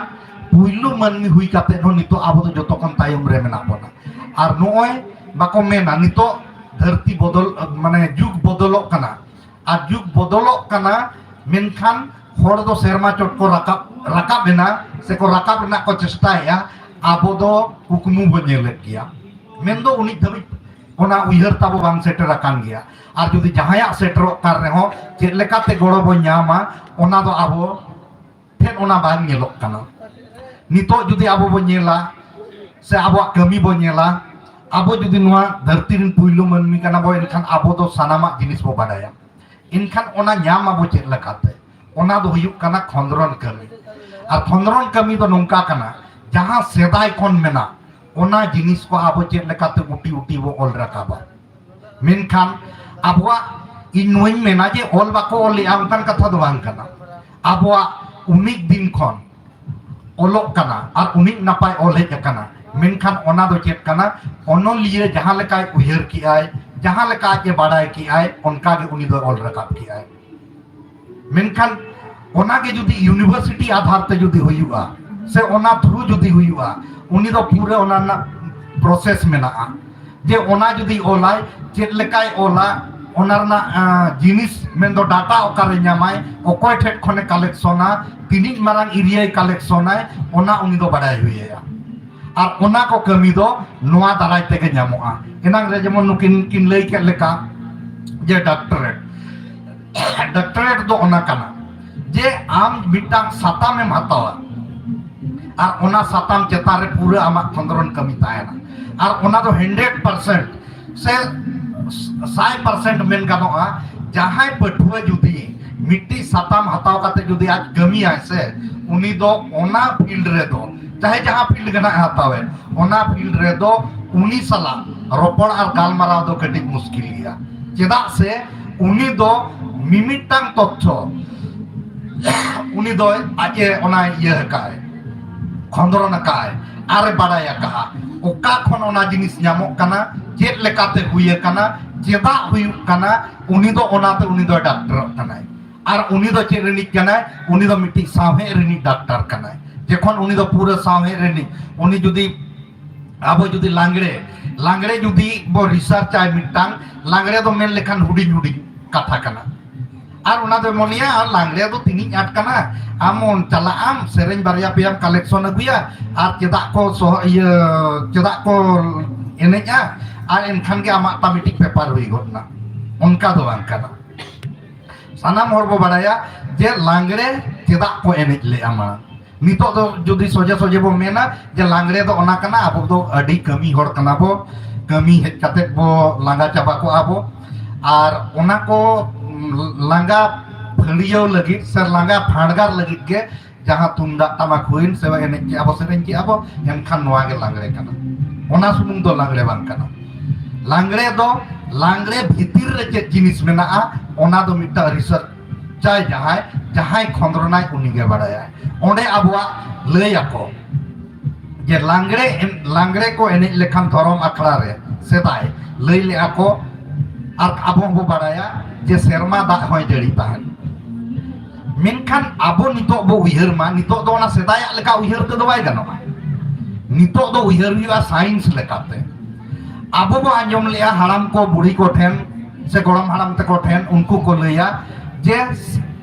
ᱯᱩᱭᱞᱩ ᱢᱟᱹᱱᱢᱤ ᱦᱩᱭ ᱠᱟᱛᱮ ᱦᱚᱸ ᱱᱤᱛᱚᱜ ᱟᱵᱚ ᱫᱚ ᱡᱚᱛᱚ ᱠᱷᱚᱱ ᱛᱟᱭᱚᱢ ᱨᱮ ᱢᱮᱱᱟᱜ ᱵᱚᱱᱟ᱾ ᱟᱨ ᱱᱚᱜᱼᱚᱭ ᱵᱟᱠᱚ ᱢᱮᱱᱟ, ᱱᱤᱛᱚᱜ ᱫᱷᱟᱹᱨᱛᱤ ᱵᱚᱫᱚᱞ, ᱢᱟᱱᱮ ᱡᱩᱜᱽ ᱵᱚᱫᱚᱞᱚᱜ ᱠᱟᱱᱟ, ᱟᱨ ᱡᱩᱜᱽ ᱵᱚᱫᱚᱞᱚᱜ ᱠᱟᱱᱟ, ᱢᱮᱱᱠᱷᱟᱱ ᱦᱚᱲ ᱫᱚ ᱥᱮᱨᱢᱟ ᱪᱚᱴ ᱠᱚ ᱨᱟᱠᱟᱵ ᱨᱟᱠᱟᱵ ᱮᱱᱟ, ᱥᱮᱠᱚ ᱨᱟᱠᱟᱵ ᱨᱮᱱᱟᱜ ᱠᱚ ᱪᱮᱥᱴᱟᱭᱮᱫᱼᱟ᱾ ᱟᱵᱚ ᱫᱚ ᱠᱩᱠᱢᱩ ᱵᱚ ᱧᱮᱞᱮᱫ ᱜᱮᱭᱟ, ᱢᱮᱱᱫᱚ ᱩᱱᱤ ᱫᱷᱟᱹᱵᱤᱡ ᱚᱱᱟ ᱩᱭᱦᱟᱹᱨ ᱛᱟᱵᱚ ᱵᱟᱝ ᱥᱮᱴᱮᱨ ᱟᱠᱟᱱ ᱜᱮᱭᱟ᱾ ᱟᱨ ᱡᱩᱫᱤ ᱡᱟᱦᱟᱸᱭᱟᱜ ᱥᱮᱴᱮᱨᱚᱜ ᱠᱟᱱ ᱨᱮᱦᱚᱸ, ᱪᱮᱫ ᱞᱮᱠᱟᱛᱮ ᱜᱚᱲᱚ ᱵᱚ ᱧᱟᱢᱟ, ᱚᱱᱟ ᱫᱚ ᱟᱵᱚ ᱴᱷᱮᱱ ᱚᱱᱟ ᱵᱟᱝ ᱧᱮᱞᱚᱜ ᱠᱟᱱᱟ᱾ ᱱᱤᱛᱚᱜ ᱡᱩᱫᱤ ᱟᱵᱚ ᱵᱚ ᱧᱮᱞᱟ, ᱥᱮ ᱟᱵᱚᱣᱟᱜ ᱠᱟᱹᱢᱤ ᱵᱚ ᱧᱮᱞᱟ, ᱟᱵᱚ ᱡᱩᱫᱤ ᱱᱚᱣᱟ ᱫᱷᱟᱹᱨᱛᱤ ᱨᱮᱱ ᱯᱩᱭᱞᱩ ᱢᱟᱹᱱᱢᱤ ᱠᱟᱱᱟ ᱵᱚ, ᱮᱱᱠᱷᱟᱱ ᱟᱵᱚ ᱫᱚ ᱥᱟᱱᱟᱢᱟᱜ ᱡᱤᱱᱤᱥ ᱵᱚ ᱵᱟᱰᱟᱭᱟ᱾ ᱮᱱᱠᱷᱟᱱ ᱚᱱᱟ ᱧᱟᱢ ᱟᱵᱚ ᱪᱮᱫ ᱞᱮᱠᱟᱛᱮ? ᱚᱱᱟ ᱫᱚ ᱦᱩᱭᱩᱜ ᱠᱟᱱᱟ ᱠᱷᱚᱸᱫᱽᱨᱚᱱ ᱠᱟᱹᱢᱤ᱾ ᱟᱨ ᱠᱷᱚᱸᱫᱽᱨᱚᱱ ᱠᱟᱹᱢᱤ ᱫᱚ ᱱᱚᱝᱠᱟ ᱠᱟᱱᱟ, ᱡᱟᱦᱟᱸ ᱥᱮᱫᱟᱭ ᱠᱷᱚᱱ ᱢᱮᱱᱟᱜ, ᱚᱱᱟ ᱡᱤᱱᱤᱥ ᱠᱚ ᱟᱵᱚ ᱪᱮᱫ ᱞᱮᱠᱟᱛᱮ ᱩᱴᱤ ᱩᱴᱤ ᱵᱚ ᱚᱞ ᱨᱟᱠᱟᱵᱟ᱾ ᱢᱮᱱᱠᱷᱟᱱ ᱟᱵᱚᱣᱟᱜ, ᱤᱧ ᱱᱚᱣᱟᱧ ᱢᱮᱱᱟ ᱡᱮ ᱚᱞ ᱵᱟᱠᱚ ᱚᱞ ᱞᱮᱜᱼᱟ, ᱚᱱᱠᱟᱱ ᱠᱟᱛᱷᱟ ᱫᱚ ᱵᱟᱝ ᱠᱟᱱᱟ᱾ ᱟᱵᱚᱣᱟᱜ ᱩᱱᱤᱜ ᱫᱤᱱ ᱠᱷᱚᱱ ᱚᱞᱚᱜ ᱠᱟᱱᱟ ᱟᱨ ᱩᱱᱤᱜ ᱱᱟᱯᱟᱭ ᱚᱞ ᱦᱮᱡ ᱟᱠᱟᱱᱟ᱾ ᱢᱮᱱᱠᱷᱟᱱ ᱚᱱᱟ ᱫᱚ ᱪᱮᱫ ᱠᱟᱱᱟ? ᱚᱱᱚᱞᱤᱭᱟᱹ ᱡᱟᱦᱟᱸ ᱞᱮᱠᱟᱭ ᱩᱭᱦᱟᱹᱨ ᱠᱮᱜᱼᱟᱭ, ᱡᱟᱦᱟᱸ ᱞᱮᱠᱟ ᱟᱡ ᱮ ᱵᱟᱰᱟᱭ ᱠᱮᱜᱼᱟᱭ, ᱚᱱᱠᱟ ᱜᱮ ᱩᱱᱤ ᱫᱚᱭ ᱚᱞ ᱨᱟᱠᱟᱵ ᱠᱮᱜᱼᱟᱭ᱾ ᱢᱮᱱᱠᱷᱟᱱ ᱚᱱᱟ ᱜᱮ ᱡᱩᱫᱤ ᱤᱭᱩᱱᱤᱵᱷᱟᱨᱥᱤᱴᱤ ᱟᱫᱷᱟᱨ ᱛᱮ ᱡᱩᱫᱤ ᱦᱩᱭᱩᱜᱼᱟ, ᱥᱮ ᱚᱱᱟ ᱛᱷᱨᱩ ᱡᱩᱫᱤ ᱦᱩᱭᱩᱜᱼᱟ, ᱩᱱᱤ ᱫᱚ ᱯᱩᱨᱟᱹ ᱚᱱᱟ ᱨᱮᱱᱟᱜ ᱯᱨᱚᱥᱮᱥ ᱢᱮᱱᱟᱜᱼᱟ, ᱡᱮ ᱚᱱᱟ ᱡᱩᱫᱤ ᱚᱞᱟᱭ, ᱪᱮᱫ ᱞᱮᱠᱟᱭ ᱚᱞᱟ, ᱚᱱᱟ ᱨᱮᱱᱟᱜ, ᱟᱸ, ᱡᱤᱱᱤᱥ ᱢᱮᱱᱫᱚ ᱰᱟᱴᱟ ᱚᱠᱟᱨᱮ ᱧᱟᱢᱟᱭ, ᱚᱠᱚᱭ ᱴᱷᱮᱱ ᱠᱷᱚᱱᱮ ᱠᱟᱞᱮᱠᱥᱚᱱᱟ, ᱛᱤᱱᱤᱡ ᱢᱟᱨᱟᱝ ᱮᱨᱤᱭᱟᱭ ᱠᱟᱞᱮᱠᱥᱚᱱᱟᱭ, ᱚᱱᱟ ᱩᱱᱤ ᱫᱚ ᱵᱟᱰᱟᱭ ᱦᱩᱭ ᱟᱭᱟ᱾ ᱟᱨ ᱚᱱᱟ ᱠᱚ ᱠᱟᱹᱢᱤ ᱫᱚ ᱱᱚᱣᱟ ᱫᱟᱨᱟᱭ ᱛᱮᱜᱮ ᱧᱟᱢᱚᱜᱼᱟ᱾ ᱮᱱᱟᱝ ᱨᱮ ᱡᱮᱢᱚᱱ ᱱᱩᱠᱤᱱ ᱠᱤᱱ ᱞᱟᱹᱭ ᱠᱮᱫ ᱞᱮᱠᱟ, ᱡᱮ ᱰᱟᱠᱴᱚᱨᱮᱴ, ᱰᱟᱠᱴᱚᱨᱮᱴ ᱫᱚ ᱚᱱᱟ ᱠᱟᱱᱟ, ᱡᱮ ᱟᱢ ᱢᱤᱫᱴᱟᱝ ᱥᱟᱛᱟᱢ ᱮᱢ ᱦᱟᱛᱟᱣᱟ ᱟᱨ ᱚᱱᱟ ᱥᱟᱛᱟᱢ ᱪᱮᱛᱟᱱ ᱨᱮ ᱯᱩᱨᱟᱹ ᱟᱢᱟᱜ ᱠᱷᱚᱸᱫᱽᱨᱚᱱ ᱠᱟᱹᱢᱤ ᱛᱟᱦᱮᱱᱟ᱾ ᱟᱨ ᱚᱱᱟ ᱫᱚ ᱦᱟᱱᱰᱨᱮᱰ ᱯᱟᱨᱥᱮᱱᱴ ᱥᱮ ᱥᱟᱭ ᱯᱟᱨᱥᱮᱱᱴ ᱢᱮᱱ ᱜᱟᱱᱚᱜᱼᱟ, ᱡᱟᱦᱟᱸᱭ ᱯᱟᱹᱴᱷᱩᱣᱟᱹ ᱡᱩᱫᱤ ᱢᱤᱫᱴᱤᱡ ᱥᱟᱛᱟᱢ ᱦᱟᱛᱟᱣ ᱠᱟᱛᱮ ᱡᱩᱫᱤ ᱟᱡ ᱠᱟᱹᱢᱤᱭᱟᱭ ᱥᱮ, ᱩᱱᱤ ᱫᱚ ᱚᱱᱟ ᱯᱷᱤᱞᱰ ᱨᱮᱫᱚ, ᱪᱟᱦᱮ ᱡᱟᱦᱟᱸ ᱯᱷᱤᱞᱰ ᱜᱮ ᱱᱟᱜ ᱦᱟᱛᱟᱣᱮᱱ, ᱚᱱᱟ ᱯᱷᱤᱞᱰ ᱨᱮᱫᱚ ᱩᱱᱤ ᱥᱟᱞᱟᱜ ᱨᱚᱯᱚᱲ ᱟᱨ ᱜᱟᱞᱢᱟᱨᱟᱣ ᱫᱚ ᱠᱟᱹᱴᱤᱡ ᱢᱩᱥᱠᱤᱞ ᱜᱮᱭᱟ᱾ ᱪᱮᱫᱟᱜ ᱥᱮ ᱩᱱᱤ ᱫᱚ ᱢᱤᱢᱤᱫᱴᱟᱝ ᱛᱚᱛᱛᱷᱚ ᱩᱱᱤ ᱫᱚ ᱟᱡ ᱮ ᱚᱱᱟ ᱤᱭᱟᱹ ᱟᱠᱟᱫ ᱟᱭ, ᱠᱷᱚᱸᱫᱽᱨᱚᱱ ᱟᱠᱟᱫ ᱟᱭ, ᱟᱨ ᱮ ᱵᱟᱲᱟᱭ ᱟᱠᱟᱫᱼᱟ ᱚᱠᱟ ᱠᱷᱚᱱ ᱚᱱᱟ ᱡᱤᱱᱤᱥ ᱧᱟᱢᱚᱜ ᱠᱟᱱᱟ, ᱪᱮᱫ ᱞᱮᱠᱟᱛᱮ ᱦᱩᱭ ᱟᱠᱟᱱᱟ, ᱪᱮᱫᱟᱜ ᱦᱩᱭᱩᱜ ᱠᱟᱱᱟ, ᱩᱱᱤ ᱫᱚ ᱚᱱᱟᱛᱮ ᱩᱱᱤ ᱫᱚ ᱰᱟᱠᱛᱟᱨᱚᱜ ᱠᱟᱱᱟᱭ᱾ ᱟᱨ ᱩᱱᱤ ᱫᱚ ᱪᱮᱫ ᱨᱤᱱᱤᱡ ᱠᱟᱱᱟᱭ? ᱩᱱᱤ ᱫᱚ ᱢᱤᱫᱴᱤᱡ ᱥᱟᱶᱦᱮᱫ ᱨᱤᱱᱤᱡ ᱰᱟᱠᱛᱟᱨ ᱠᱟᱱᱟᱭ᱾ ᱡᱚᱠᱷᱚᱱ ᱩᱱᱤ ᱫᱚ ᱯᱩᱨᱟᱹ ᱥᱟᱶᱦᱮᱫ ᱨᱤᱱᱤᱡ, ᱩᱱᱤ ᱡᱩᱫᱤ ᱟᱵᱚ ᱡᱩᱫᱤ ᱞᱟᱜᱽᱲᱮ, ᱞᱟᱜᱽᱲᱮ ᱡᱩᱫᱤ ᱵᱚ ᱨᱤᱥᱟᱨᱪᱟ ᱢᱤᱫᱴᱟᱝ, ᱞᱟᱜᱽᱲᱮ ᱫᱚ ᱢᱮᱱ ᱞᱮᱠᱷᱟᱱ ᱦᱩᱰᱤᱧ ᱦᱩᱰᱤᱧ ᱠᱟᱛᱷᱟ ᱠᱟᱱᱟ᱾ ᱟᱨ ᱚᱱᱟ ᱫᱚᱭ ᱢᱚᱱᱮᱭᱟ, ᱟᱨ ᱞᱟᱜᱽᱲᱮ ᱫᱚ ᱛᱤᱱᱤᱡ ᱟᱸᱴ ᱠᱟᱱᱟ, ᱟᱢ ᱚᱱ ᱪᱟᱞᱟᱜ ᱟᱢ, ᱥᱮᱨᱮᱧ ᱵᱟᱨᱭᱟ ᱯᱮᱭᱟᱢ ᱠᱟᱞᱮᱠᱥᱚᱱ ᱟᱹᱜᱩᱭᱟ, ᱟᱨ ᱪᱮᱫᱟᱜ ᱠᱚ ᱥᱚᱦ-, ᱤᱭᱟᱹ, ᱪᱮᱫᱟᱜ ᱠᱚ ᱮᱱᱮᱡᱼᱟ, ᱟᱨ ᱮᱱᱠᱷᱟᱱ ᱜᱮ ᱟᱢᱟᱜ ᱛᱟ ᱢᱤᱫᱴᱤᱡ ᱯᱮᱯᱟᱨ ᱦᱩᱭ ᱜᱚᱫ ᱮᱱᱟ, ᱚᱱᱠᱟ ᱫᱚ ᱵᱟᱝ ᱠᱟᱱᱟ᱾ ᱥᱟᱱᱟᱢ ᱦᱚᱲ ᱵᱚ ᱵᱟᱲᱟᱭᱟ ᱡᱮ ᱞᱟᱜᱽᱲᱮ ᱪᱮᱫᱟᱜ ᱠᱚ ᱮᱱᱮᱡ ᱞᱮᱫᱼᱟ ᱢᱟᱲᱟᱝ᱾ ᱱᱤᱛᱚᱜ ᱫᱚ ᱡᱩᱫᱤ ᱥᱚᱡᱷᱮ ᱥᱚᱡᱷᱮ ᱵᱚ ᱢᱮᱱᱟ ᱡᱮ ᱞᱟᱜᱽᱲᱮ ᱫᱚ ᱚᱱᱟ ᱠᱟᱱᱟ, ᱟᱵᱚ ᱫᱚ ᱟᱹᱰᱤ ᱠᱟᱹᱢᱤ ᱦᱚᱲ ᱠᱟᱱᱟ ᱵᱚ, ᱠᱟᱹᱢᱤ ᱦᱮᱡ ᱠᱟᱛᱮᱫ ᱵᱚ ᱞᱟᱸᱜᱟ ᱪᱟᱵᱟ ᱠᱚᱜᱼᱟ ᱵᱚ, ᱟᱨ ᱚᱱᱟ ᱠᱚ, ᱩᱸ, ᱞᱟᱸᱜᱟ ᱯᱷᱟᱹᱲᱭᱟᱹᱣ ᱞᱟᱹᱜᱤᱫ ᱥᱮ ᱞᱟᱸᱜᱟ ᱯᱷᱟᱸᱰᱜᱟᱨ ᱞᱟᱹᱜᱤᱫ ᱜᱮ ᱡᱟᱦᱟᱸ ᱛᱩᱢᱫᱟᱜ ᱴᱟᱢᱟᱠ ᱦᱩᱭᱮᱱ ᱥᱮ ᱮᱱᱮᱡ ᱠᱮᱜᱼᱟ ᱵᱚ, ᱥᱮᱨᱮᱧ ᱠᱮᱜᱼᱟ ᱵᱚ, ᱮᱱᱠᱷᱟᱱ ᱱᱚᱣᱟ ᱜᱮ ᱞᱟᱜᱽᱲᱮ ᱠᱟᱱᱟ᱾ ᱚᱱᱟ ᱥᱩᱢᱩᱝ ᱫᱚ ᱞᱟᱜᱽᱲᱮ ᱵᱟᱝ ᱠᱟᱱᱟ᱾ ᱞᱟᱜᱽᱲᱮ ᱫᱚ, ᱞᱟᱜᱽᱲᱮ ᱵᱷᱤᱛᱤᱨ ᱨᱮ ᱪᱮᱫ ᱡᱤᱱᱤᱥ ᱢᱮᱱᱟᱜᱼᱟ, ᱚᱱᱟ ᱫᱚ ᱢᱤᱫᱴᱟᱝ ᱨᱤᱥᱟᱨᱪ ᱪᱟᱭ ᱡᱟᱦᱟᱸᱭ, ᱡᱟᱦᱟᱸᱭ ᱠᱷᱚᱸᱫᱽᱨᱚᱱᱟᱭ ᱩᱱᱤᱜᱮ ᱵᱟᱲᱟᱭᱟᱭ᱾ ᱚᱸᱰᱮ ᱟᱵᱚᱣᱟᱜ ᱞᱟᱹᱭ ᱟᱠᱚ ᱡᱮ ᱞᱟᱜᱽᱲᱮ ᱮᱱ-, ᱞᱟᱜᱽᱲᱮ ᱠᱚ ᱮᱱᱮᱡ ᱞᱮᱠᱷᱟᱱ ᱫᱷᱚᱨᱚᱢ ᱟᱠᱷᱲᱟ ᱨᱮ ᱥᱮᱫᱟᱭ ᱞᱟᱹᱭ ᱞᱮᱜᱼᱟ ᱠᱚ, ᱟᱨ ᱟᱵᱚ ᱦᱚᱸᱵᱚ ᱵᱟᱲᱟᱭᱟ ᱡᱮ ᱥᱮᱨᱢᱟ ᱫᱟᱜ ᱦᱚᱸᱭ ᱡᱟᱹᱲᱤ ᱛᱟᱦᱮᱱ᱾ ᱢᱮᱱᱠᱷᱟᱱ ᱟᱵᱚ ᱱᱤᱛᱚᱜ ᱵᱚ ᱩᱭᱦᱟᱹᱨ ᱢᱟ, ᱱᱤᱛᱚᱜ ᱫᱚ ᱚᱱᱟ ᱥᱮᱫᱟᱭᱟᱜ ᱞᱮᱠᱟ ᱩᱭᱦᱟᱹᱨ ᱛᱮᱫᱚ ᱵᱟᱭ ᱜᱟᱱᱚᱜᱼᱟ᱾ ᱱᱤᱛᱚᱜ ᱫᱚ ᱩᱭᱦᱟᱹᱨ ᱦᱩᱭᱩᱜᱼᱟ ᱥᱟᱭᱮᱱᱥ ᱞᱮᱠᱟᱛᱮ᱾ ᱟᱵᱚ ᱵᱚ ᱟᱸᱡᱚᱢ ᱞᱮᱜᱼᱟ ᱦᱟᱲᱟᱢ ᱠᱚ ᱵᱩᱲᱦᱤ ᱠᱚ ᱴᱷᱮᱱ ᱥᱮ ᱜᱚᱲᱚᱢ ᱦᱟᱲᱟᱢ ᱛᱟᱠᱚ ᱴᱷᱮᱱ, ᱩᱱᱠᱩ ᱠᱚ ᱞᱟᱹᱭᱟ ᱡᱮ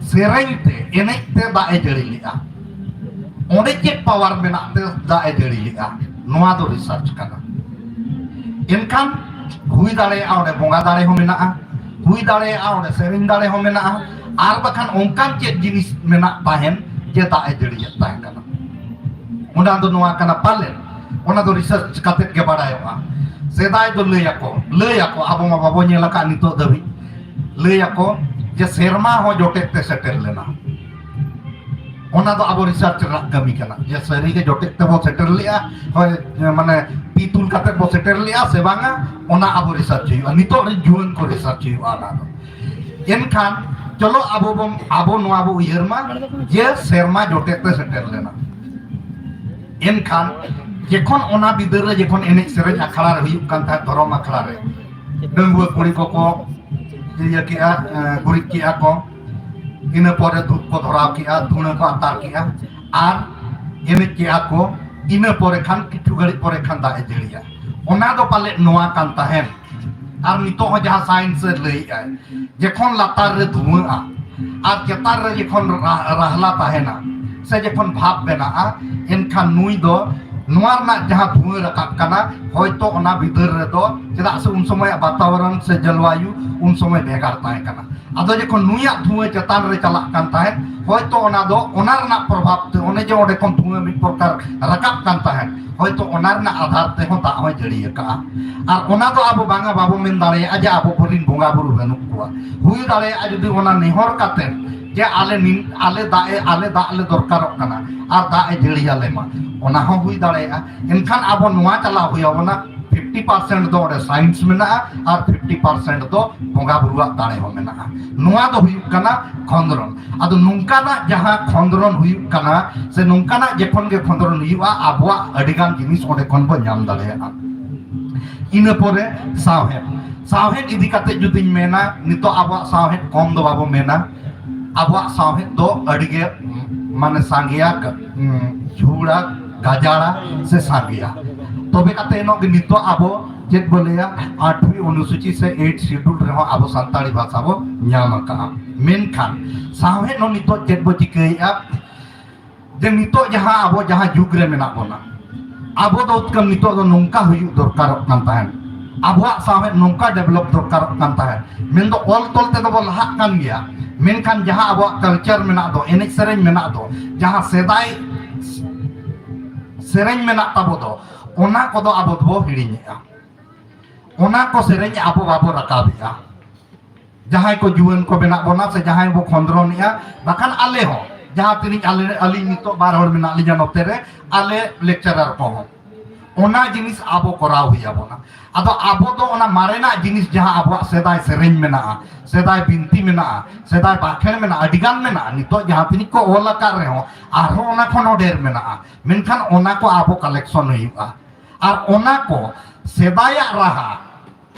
ᱥᱮᱨᱮᱧ ᱛᱮ, ᱮᱱᱮᱡ ᱛᱮ ᱫᱟᱜ ᱮ ᱡᱟᱹᱲᱤ ᱞᱮᱜᱼᱟ, ᱚᱸᱰᱮ ᱪᱮᱫ ᱯᱟᱣᱟᱨ ᱢᱮᱱᱟᱜ ᱛᱮ ᱫᱟᱜ ᱮ ᱡᱟᱹᱲᱤ ᱞᱮᱜᱼᱟ, ᱱᱚᱣᱟ ᱫᱚ ᱨᱤᱥᱟᱨᱪ ᱠᱟᱱᱟ᱾ ᱮᱱᱠᱷᱟᱱ ᱦᱩᱭ ᱫᱟᱲᱮᱭᱟᱜᱼᱟ ᱚᱸᱰᱮ ᱵᱚᱸᱜᱟ ᱫᱟᱲᱮ ᱦᱚᱸ ᱢᱮᱱᱟᱜᱼᱟ, ᱦᱩᱭ ᱫᱟᱲᱮᱭᱟᱜᱼᱟ ᱚᱸᱰᱮ ᱥᱮᱨᱮᱧ ᱫᱟᱲᱮ ᱦᱚᱸ ᱢᱮᱱᱟᱜᱼᱟ, ᱟᱨ ᱵᱟᱠᱷᱟᱱ ᱚᱱᱠᱟᱱ ᱪᱮᱫ ᱡᱤᱱᱤᱥ ᱢᱮᱱᱟᱜ ᱛᱟᱦᱮᱱ ᱡᱮ ᱫᱟᱜ ᱮ ᱡᱟᱹᱲᱤᱭᱮᱫ ᱛᱟᱦᱮᱸ ᱠᱟᱱᱟ᱾ ᱚᱱᱟ ᱫᱚ ᱱᱚᱣᱟ ᱠᱟᱱᱟ ᱯᱟᱞᱮᱱ, ᱚᱱᱟ ᱫᱚ ᱨᱤᱥᱟᱨᱪ ᱠᱟᱛᱮᱫ ᱜᱮ ᱵᱟᱲᱟᱭᱚᱜᱼᱟ᱾ ᱥᱮᱫᱟᱭ ᱫᱚ ᱞᱟᱹᱭ ᱟᱠᱚ, ᱞᱟᱹᱭ ᱟᱠᱚ, ᱟᱵᱚ ᱢᱟ ᱵᱟᱵᱚ ᱧᱮᱞ ᱟᱠᱟᱫ ᱱᱤᱛᱚᱜ ᱫᱷᱟᱹᱵᱤᱡ, ᱞᱟᱹᱭ ᱟᱠᱚ ᱡᱮ ᱥᱮᱨᱢᱟ ᱦᱚᱸ ᱡᱚᱴᱮᱫ ᱛᱮ ᱥᱮᱴᱮᱨ ᱞᱮᱱᱟ᱾ ᱚᱱᱟ ᱫᱚ ᱟᱵᱚ ᱨᱤᱥᱟᱨᱪ ᱨᱮᱱᱟᱜ ᱠᱟᱹᱢᱤ ᱠᱟᱱᱟ ᱡᱮ ᱥᱟᱹᱨᱤᱜᱮ ᱡᱚᱴᱮᱫ ᱛᱮᱵᱚ ᱥᱮᱴᱮᱨ ᱞᱮᱜᱼᱟ, ᱦᱳᱭ, ᱢᱟᱱᱮ ᱛᱤ ᱛᱩᱞ ᱠᱟᱛᱮᱫ ᱵᱚ ᱥᱮᱴᱮᱨ ᱞᱮᱜᱼᱟ ᱥᱮ ᱵᱟᱝᱟ, ᱚᱱᱟ ᱟᱵᱚ ᱨᱤᱥᱟᱨᱪ ᱦᱩᱭᱩᱜᱼᱟ᱾ ᱱᱤᱛᱚᱜ ᱨᱮᱱ ᱡᱩᱣᱟᱹᱱ ᱠᱚ ᱨᱤᱥᱟᱨᱪ ᱦᱩᱭᱩᱜᱼᱟ ᱚᱱᱟ ᱫᱚ᱾ ᱮᱱᱠᱷᱟᱱ ᱪᱚᱞᱚ ᱟᱵᱚ ᱵᱚᱱ, ᱟᱵᱚ ᱱᱚᱣᱟ ᱵᱚ ᱩᱭᱦᱟᱹᱨ ᱢᱟ ᱡᱮ ᱥᱮᱨᱢᱟ ᱡᱚᱴᱮᱫ ᱛᱮ ᱥᱮᱴᱮᱨ ᱞᱮᱱᱟ᱾ ᱮᱱᱠᱷᱟᱱ ᱡᱚᱠᱷᱚᱱ ᱚᱱᱟ ᱵᱤᱫᱟᱹᱞ ᱨᱮ ᱡᱚᱠᱷᱚᱱ ᱮᱱᱮᱡ ᱥᱮᱨᱮᱧ ᱟᱠᱷᱲᱟ ᱨᱮ ᱦᱩᱭᱩᱜ ᱠᱟᱱ ᱛᱟᱦᱮᱸᱫ, ᱫᱷᱚᱨᱚᱢ ᱟᱠᱷᱲᱟ ᱨᱮ, ᱰᱟᱺᱜᱩᱣᱟᱹ ᱠᱩᱲᱤ ᱠᱚᱠᱚ ᱤᱭᱟᱹ ᱠᱮᱜᱼᱟ, ᱮ, ᱜᱩᱨᱤᱡ ᱠᱮᱜᱼᱟ ᱠᱚ, ᱤᱱᱟᱹ ᱯᱚᱨᱮ ᱫᱷᱩᱯ ᱠᱚ ᱫᱷᱚᱨᱟᱣ ᱠᱮᱜᱼᱟ, ᱫᱷᱩᱬᱟᱹ ᱠᱚ ᱟᱛᱟᱨ ᱠᱮᱜᱼᱟ, ᱟᱨ ᱮᱱᱮᱡ ᱠᱮᱜᱼᱟ ᱠᱚ᱾ ᱤᱱᱟᱹ ᱯᱚᱨᱮ ᱠᱷᱟᱱ, ᱠᱤᱪᱷᱩ ᱜᱷᱟᱹᱲᱤᱡ ᱯᱚᱨᱮ ᱠᱷᱟᱱ ᱫᱟᱜ ᱮ ᱡᱟᱹᱲᱤᱭᱟ᱾ ᱚᱱᱟ ᱫᱚ ᱯᱟᱞᱮᱫ ᱱᱚᱣᱟ ᱠᱟᱱ ᱛᱟᱦᱮᱸᱱ᱾ ᱟᱨ ᱱᱤᱛᱚᱜ ᱦᱚᱸ ᱡᱟᱦᱟᱸ ᱥᱟᱭᱮᱱᱥ ᱮ ᱞᱟᱹᱭᱮᱫᱼᱟᱭ, ᱡᱚᱠᱷᱚᱱ ᱞᱟᱛᱟᱨ ᱨᱮ ᱫᱷᱩᱣᱟᱹᱜᱼᱟ ᱟᱨ ᱪᱮᱛᱟᱱ ᱨᱮ ᱡᱚᱠᱷᱚᱱ ᱨᱟ-, ᱨᱟᱦᱞᱟ ᱛᱟᱦᱮᱱᱟ ᱥᱮ ᱡᱚᱠᱷᱚᱱ ᱵᱷᱟᱯ ᱵᱮᱱᱟᱜᱼᱟ, ᱮᱱᱠᱷᱟᱱ ᱱᱩᱭ ᱫᱚ ᱱᱚᱣᱟ ᱨᱮᱱᱟᱜ ᱡᱟᱦᱟᱸ ᱫᱷᱩᱣᱟᱹ ᱨᱟᱠᱟᱵ ᱠᱟᱱᱟ, ᱦᱚᱭᱛᱚ ᱚᱱᱟ ᱵᱤᱫᱟᱹᱞ ᱨᱮᱫᱚ, ᱪᱮᱫᱟᱜ ᱥᱮ ᱩᱱ ᱥᱚᱢᱚᱭᱟᱜ ᱵᱟᱛᱟᱵᱚᱨᱚᱱ ᱥᱮ ᱡᱚᱞᱣᱟᱭᱩ ᱩᱱ ᱥᱚᱢᱚᱭ ᱵᱷᱮᱜᱟᱨ ᱛᱟᱦᱮᱸ ᱠᱟᱱᱟ᱾ ᱟᱫᱚ ᱡᱚᱠᱷᱚᱱ ᱱᱩᱭᱟᱜ ᱫᱷᱩᱣᱟᱹ ᱪᱮᱛᱟᱱ ᱨᱮ ᱪᱟᱞᱟᱜ ᱠᱟᱱ ᱛᱟᱦᱮᱸᱫ, ᱦᱚᱭᱛᱚ ᱚᱱᱟ ᱫᱚ, ᱚᱱᱟ ᱨᱮᱱᱟᱜ ᱯᱨᱚᱵᱷᱟᱵᱽ ᱛᱮ, ᱚᱱᱮ ᱡᱮ ᱚᱸᱰᱮ ᱠᱷᱚᱱ ᱫᱷᱩᱣᱟᱹ ᱢᱤᱫ ᱯᱨᱚᱠᱟᱨ ᱨᱟᱠᱟᱵ ᱠᱟᱱ ᱛᱟᱦᱮᱸᱫ, ᱦᱚᱭᱛᱚ ᱚᱱᱟ ᱨᱮᱱᱟᱜ ᱟᱫᱷᱟᱨ ᱛᱮᱦᱚᱸ ᱫᱟᱜ ᱦᱚᱸᱭ ᱡᱟᱹᱲᱤ ᱟᱠᱟᱜᱼᱟ᱾ ᱟᱨ ᱚᱱᱟ ᱫᱚ ᱟᱵᱚ ᱵᱟᱝᱟ, ᱵᱟᱵᱚ ᱢᱮᱱ ᱫᱟᱲᱮᱭᱟᱜᱼᱟ ᱡᱮ ᱟᱵᱚ ᱠᱚᱨᱮᱱ ᱵᱚᱸᱜᱟ ᱵᱩᱨᱩ ᱵᱟᱹᱱᱩᱜ ᱠᱚᱣᱟ᱾ ᱦᱩᱭ ᱫᱟᱲᱮᱭᱟᱜᱼᱟ ᱡᱩᱫᱤ ᱚᱱᱟ ᱱᱮᱦᱚᱨ ᱠᱟᱛᱮ ᱡᱮ ᱟᱞᱮ ᱱᱤᱱ-, ᱟᱞᱮ ᱫᱟᱜ ᱮ, ᱟᱞᱮ ᱫᱟᱜ ᱞᱮ ᱫᱚᱨᱠᱟᱨᱚᱜ ᱠᱟᱱᱟ ᱟᱨ ᱫᱟᱜ ᱮ ᱡᱟᱹᱲᱤᱭᱟᱞᱮ ᱢᱟ, ᱚᱱᱟ ᱦᱚᱸ ᱦᱩᱭ ᱫᱟᱲᱮᱭᱟᱜᱼᱟ᱾ ᱮᱱᱠᱷᱟᱱ ᱟᱵᱚ ᱱᱚᱣᱟ ᱪᱟᱞᱟᱣ ᱦᱩᱭ ᱟᱵᱚᱱᱟ, ᱯᱷᱤᱯᱴᱤ ᱯᱟᱨᱥᱮᱱᱴ ᱫᱚ ᱚᱸᱰᱮ ᱥᱟᱭᱮᱱᱥ ᱢᱮᱱᱟᱜᱼᱟ ᱟᱨ ᱯᱷᱤᱯᱴᱤ ᱯᱟᱨᱥᱮᱱᱴ ᱫᱚ ᱵᱚᱸᱜᱟ ᱵᱩᱨᱩᱣᱟᱜ ᱫᱟᱲᱮ ᱦᱚᱸ ᱢᱮᱱᱟᱜᱼᱟ᱾ ᱱᱚᱣᱟ ᱫᱚ ᱦᱩᱭᱩᱜ ᱠᱟᱱᱟ ᱠᱷᱚᱸᱫᱽᱨᱚᱱ᱾ ᱟᱫᱚ ᱱᱚᱝᱠᱟᱱᱟᱜ ᱡᱟᱦᱟᱸ ᱠᱷᱚᱸᱫᱽᱨᱚᱱ ᱦᱩᱭᱩᱜ ᱠᱟᱱᱟ, ᱥᱮ ᱱᱚᱝᱠᱟᱱᱟᱜ ᱡᱚᱠᱷᱚᱱ ᱜᱮ ᱠᱷᱚᱸᱫᱽᱨᱚᱱ ᱦᱩᱭᱩᱜᱼᱟ, ᱟᱵᱚᱣᱟᱜ ᱟᱹᱰᱤᱜᱟᱱ ᱡᱤᱱᱤᱥ ᱚᱸᱰᱮ ᱠᱷᱚᱱ ᱵᱚ ᱧᱟᱢ ᱫᱟᱲᱮᱭᱟᱜᱼᱟ᱾ ᱤᱱᱟᱹ ᱯᱚᱨᱮ ᱥᱟᱶᱦᱮᱫ, ᱥᱟᱶᱦᱮᱫ ᱤᱫᱤ ᱠᱟᱛᱮ ᱡᱩᱫᱤᱧ ᱢᱮᱱᱟ, ᱱᱤᱛᱚᱜ ᱟᱵᱚᱣᱟᱜ ᱥᱟᱶᱦᱮᱫ ᱠᱚᱢ ᱫᱚ ᱵᱟᱵᱚ ᱢᱮᱱᱟ, ᱟᱵᱚᱣᱟᱜ ᱥᱟᱶᱦᱮᱫ ᱫᱚ ᱟᱹᱰᱤᱜᱮ, ᱢᱟᱱᱮ, ᱥᱟᱸᱜᱮᱭᱟ, ᱜᱟ-, ᱩᱸ, ᱡᱷᱩᱲᱟ, ᱜᱟᱡᱟᱲᱟ ᱥᱮ ᱥᱟᱸᱜᱮᱭᱟ᱾ ᱛᱚᱵᱮ ᱠᱟᱛᱮ ᱮᱱᱚᱜ ᱜᱮ ᱱᱤᱛᱚᱜ ᱟᱵᱚ ᱪᱮᱫ ᱵᱚ ᱞᱟᱹᱭᱟ, ᱟᱴᱷᱣᱤ ᱚᱱᱩᱥᱩᱪᱤ ᱥᱮ ᱮᱭᱤᱴ ᱥᱤᱰᱩᱞ ᱨᱮᱦᱚᱸ ᱟᱵᱚ ᱥᱟᱱᱛᱟᱲᱤ ᱵᱷᱟᱥᱟ ᱵᱚ ᱧᱟᱢ ᱟᱠᱟᱜᱼᱟ᱾ ᱢᱮᱱᱠᱷᱟᱱ ᱥᱟᱶᱦᱮᱫ ᱦᱚᱸ ᱱᱤᱛᱚᱜ ᱪᱮᱫ ᱵᱚ ᱪᱤᱠᱟᱹᱭᱮᱫᱼᱟ, ᱡᱮ ᱱᱤᱛᱚᱜ ᱡᱟᱦᱟᱸ ᱟᱵᱚ ᱡᱟᱦᱟᱸ ᱡᱩᱜᱽ ᱨᱮ ᱢᱮᱱᱟᱜ ᱵᱚᱱᱟ, ᱟᱵᱚ ᱫᱚ ᱩᱛᱠᱟᱹᱢ ᱱᱤᱛᱚᱜ ᱫᱚ ᱱᱚᱝᱠᱟ ᱦᱩᱭᱩᱜ ᱫᱚᱨᱠᱟᱨᱚᱜ ᱠᱟᱱ ᱛᱟᱦᱮᱸᱫ, ᱟᱵᱚᱣᱟᱜ ᱥᱟᱶᱦᱮᱫ ᱱᱚᱝᱠᱟ ᱰᱮᱵᱷᱞᱚᱯ ᱫᱚᱨᱠᱟᱨᱚᱜ ᱠᱟᱱ ᱛᱟᱦᱮᱸᱫ, ᱢᱮᱱᱫᱚ ᱚᱞ ᱛᱚᱞ ᱛᱮᱫᱚ ᱵᱚ ᱞᱟᱦᱟᱜ ᱠᱟᱱ ᱜᱮᱭᱟ, ᱢᱮᱱᱠᱷᱟᱱ ᱡᱟᱦᱟᱸ ᱟᱵᱚᱣᱟᱜ ᱠᱟᱞᱪᱟᱨ ᱢᱮᱱᱟᱜ ᱫᱚ, ᱮᱱᱮᱡ ᱥᱮᱨᱮᱧ ᱢᱮᱱᱟᱜ ᱫᱚ, ᱡᱟᱦᱟᱸ ᱥᱮᱫᱟᱭ ᱥᱮᱨᱮᱧ ᱢᱮᱱᱟᱜ ᱛᱟᱵᱚ ᱫᱚ, ᱚᱱᱟ ᱠᱚᱫᱚ ᱟᱵᱚ ᱫᱚᱵᱚ ᱦᱤᱲᱤᱧᱮᱫᱼᱟ᱾ ᱚᱱᱟ ᱠᱚ ᱥᱮᱨᱮᱧ ᱟᱵᱚ ᱵᱟᱵᱚ ᱨᱟᱠᱟᱵᱮᱜᱼᱟ᱾ ᱡᱟᱦᱟᱸᱭ ᱠᱚ ᱡᱩᱣᱟᱹᱱ ᱠᱚ ᱢᱮᱱᱟᱜ ᱵᱚᱱᱟ ᱥᱮ ᱡᱟᱦᱟᱸᱭ ᱵᱚ ᱠᱷᱚᱸᱫᱽᱨᱚᱱᱮᱜᱼᱟ, ᱵᱟᱠᱷᱟᱱ ᱟᱞᱮ ᱦᱚᱸ, ᱡᱟᱦᱟᱸ ᱛᱤᱱᱟᱹᱜ ᱟᱞᱮ, ᱟᱹᱞᱤᱧ ᱱᱤᱛᱚᱜ ᱵᱟᱨ ᱦᱚᱲ ᱢᱮᱱᱟᱜ ᱞᱤᱧᱟ ᱱᱚᱛᱮ ᱨᱮ, ᱟᱞᱮ ᱞᱮᱠᱪᱟᱨᱟᱨ ᱠᱚᱦᱚᱸ, ᱚᱱᱟ ᱡᱤᱱᱤᱥ ᱟᱵᱚ ᱠᱚᱨᱟᱣ ᱦᱩᱭ ᱟᱵᱚᱱᱟ᱾ ᱟᱫᱚ ᱟᱵᱚ ᱫᱚ ᱚᱱᱟ ᱢᱟᱨᱮᱱᱟᱜ ᱡᱤᱱᱤᱥ, ᱡᱟᱦᱟᱸ ᱟᱵᱚᱣᱟᱜ ᱥᱮᱫᱟᱭ ᱥᱮᱨᱮᱧ ᱢᱮᱱᱟᱜᱼᱟ, ᱥᱮᱫᱟᱭ ᱵᱤᱱᱛᱤ ᱢᱮᱱᱟᱜᱼᱟ, ᱥᱮᱫᱟᱭ ᱵᱟᱠᱷᱮᱬ ᱢᱮᱱᱟᱜᱼᱟ, ᱟᱹᱰᱤ ᱜᱟᱱ ᱢᱮᱱᱟᱜᱼᱟ, ᱱᱤᱛᱚᱜ ᱡᱟᱦᱟᱸ ᱛᱤᱱᱟᱹᱜ ᱠᱚ ᱚᱞ ᱟᱠᱟᱫ ᱨᱮᱦᱚᱸ ᱟᱨᱦᱚᱸ ᱚᱱᱟ ᱠᱷᱚᱱ ᱦᱚᱸ ᱰᱷᱮᱨ ᱢᱮᱱᱟᱜᱼᱟ᱾ ᱢᱮᱱᱠᱷᱟᱱ ᱚᱱᱟ ᱠᱚ ᱟᱵᱚ ᱠᱟᱞᱮᱠᱥᱚᱱ ᱦᱩᱭᱩᱜᱼᱟ᱾ ᱟᱨ ᱚᱱᱟ ᱠᱚ ᱥᱮᱫᱟᱭᱟᱜ ᱨᱟᱦᱟ,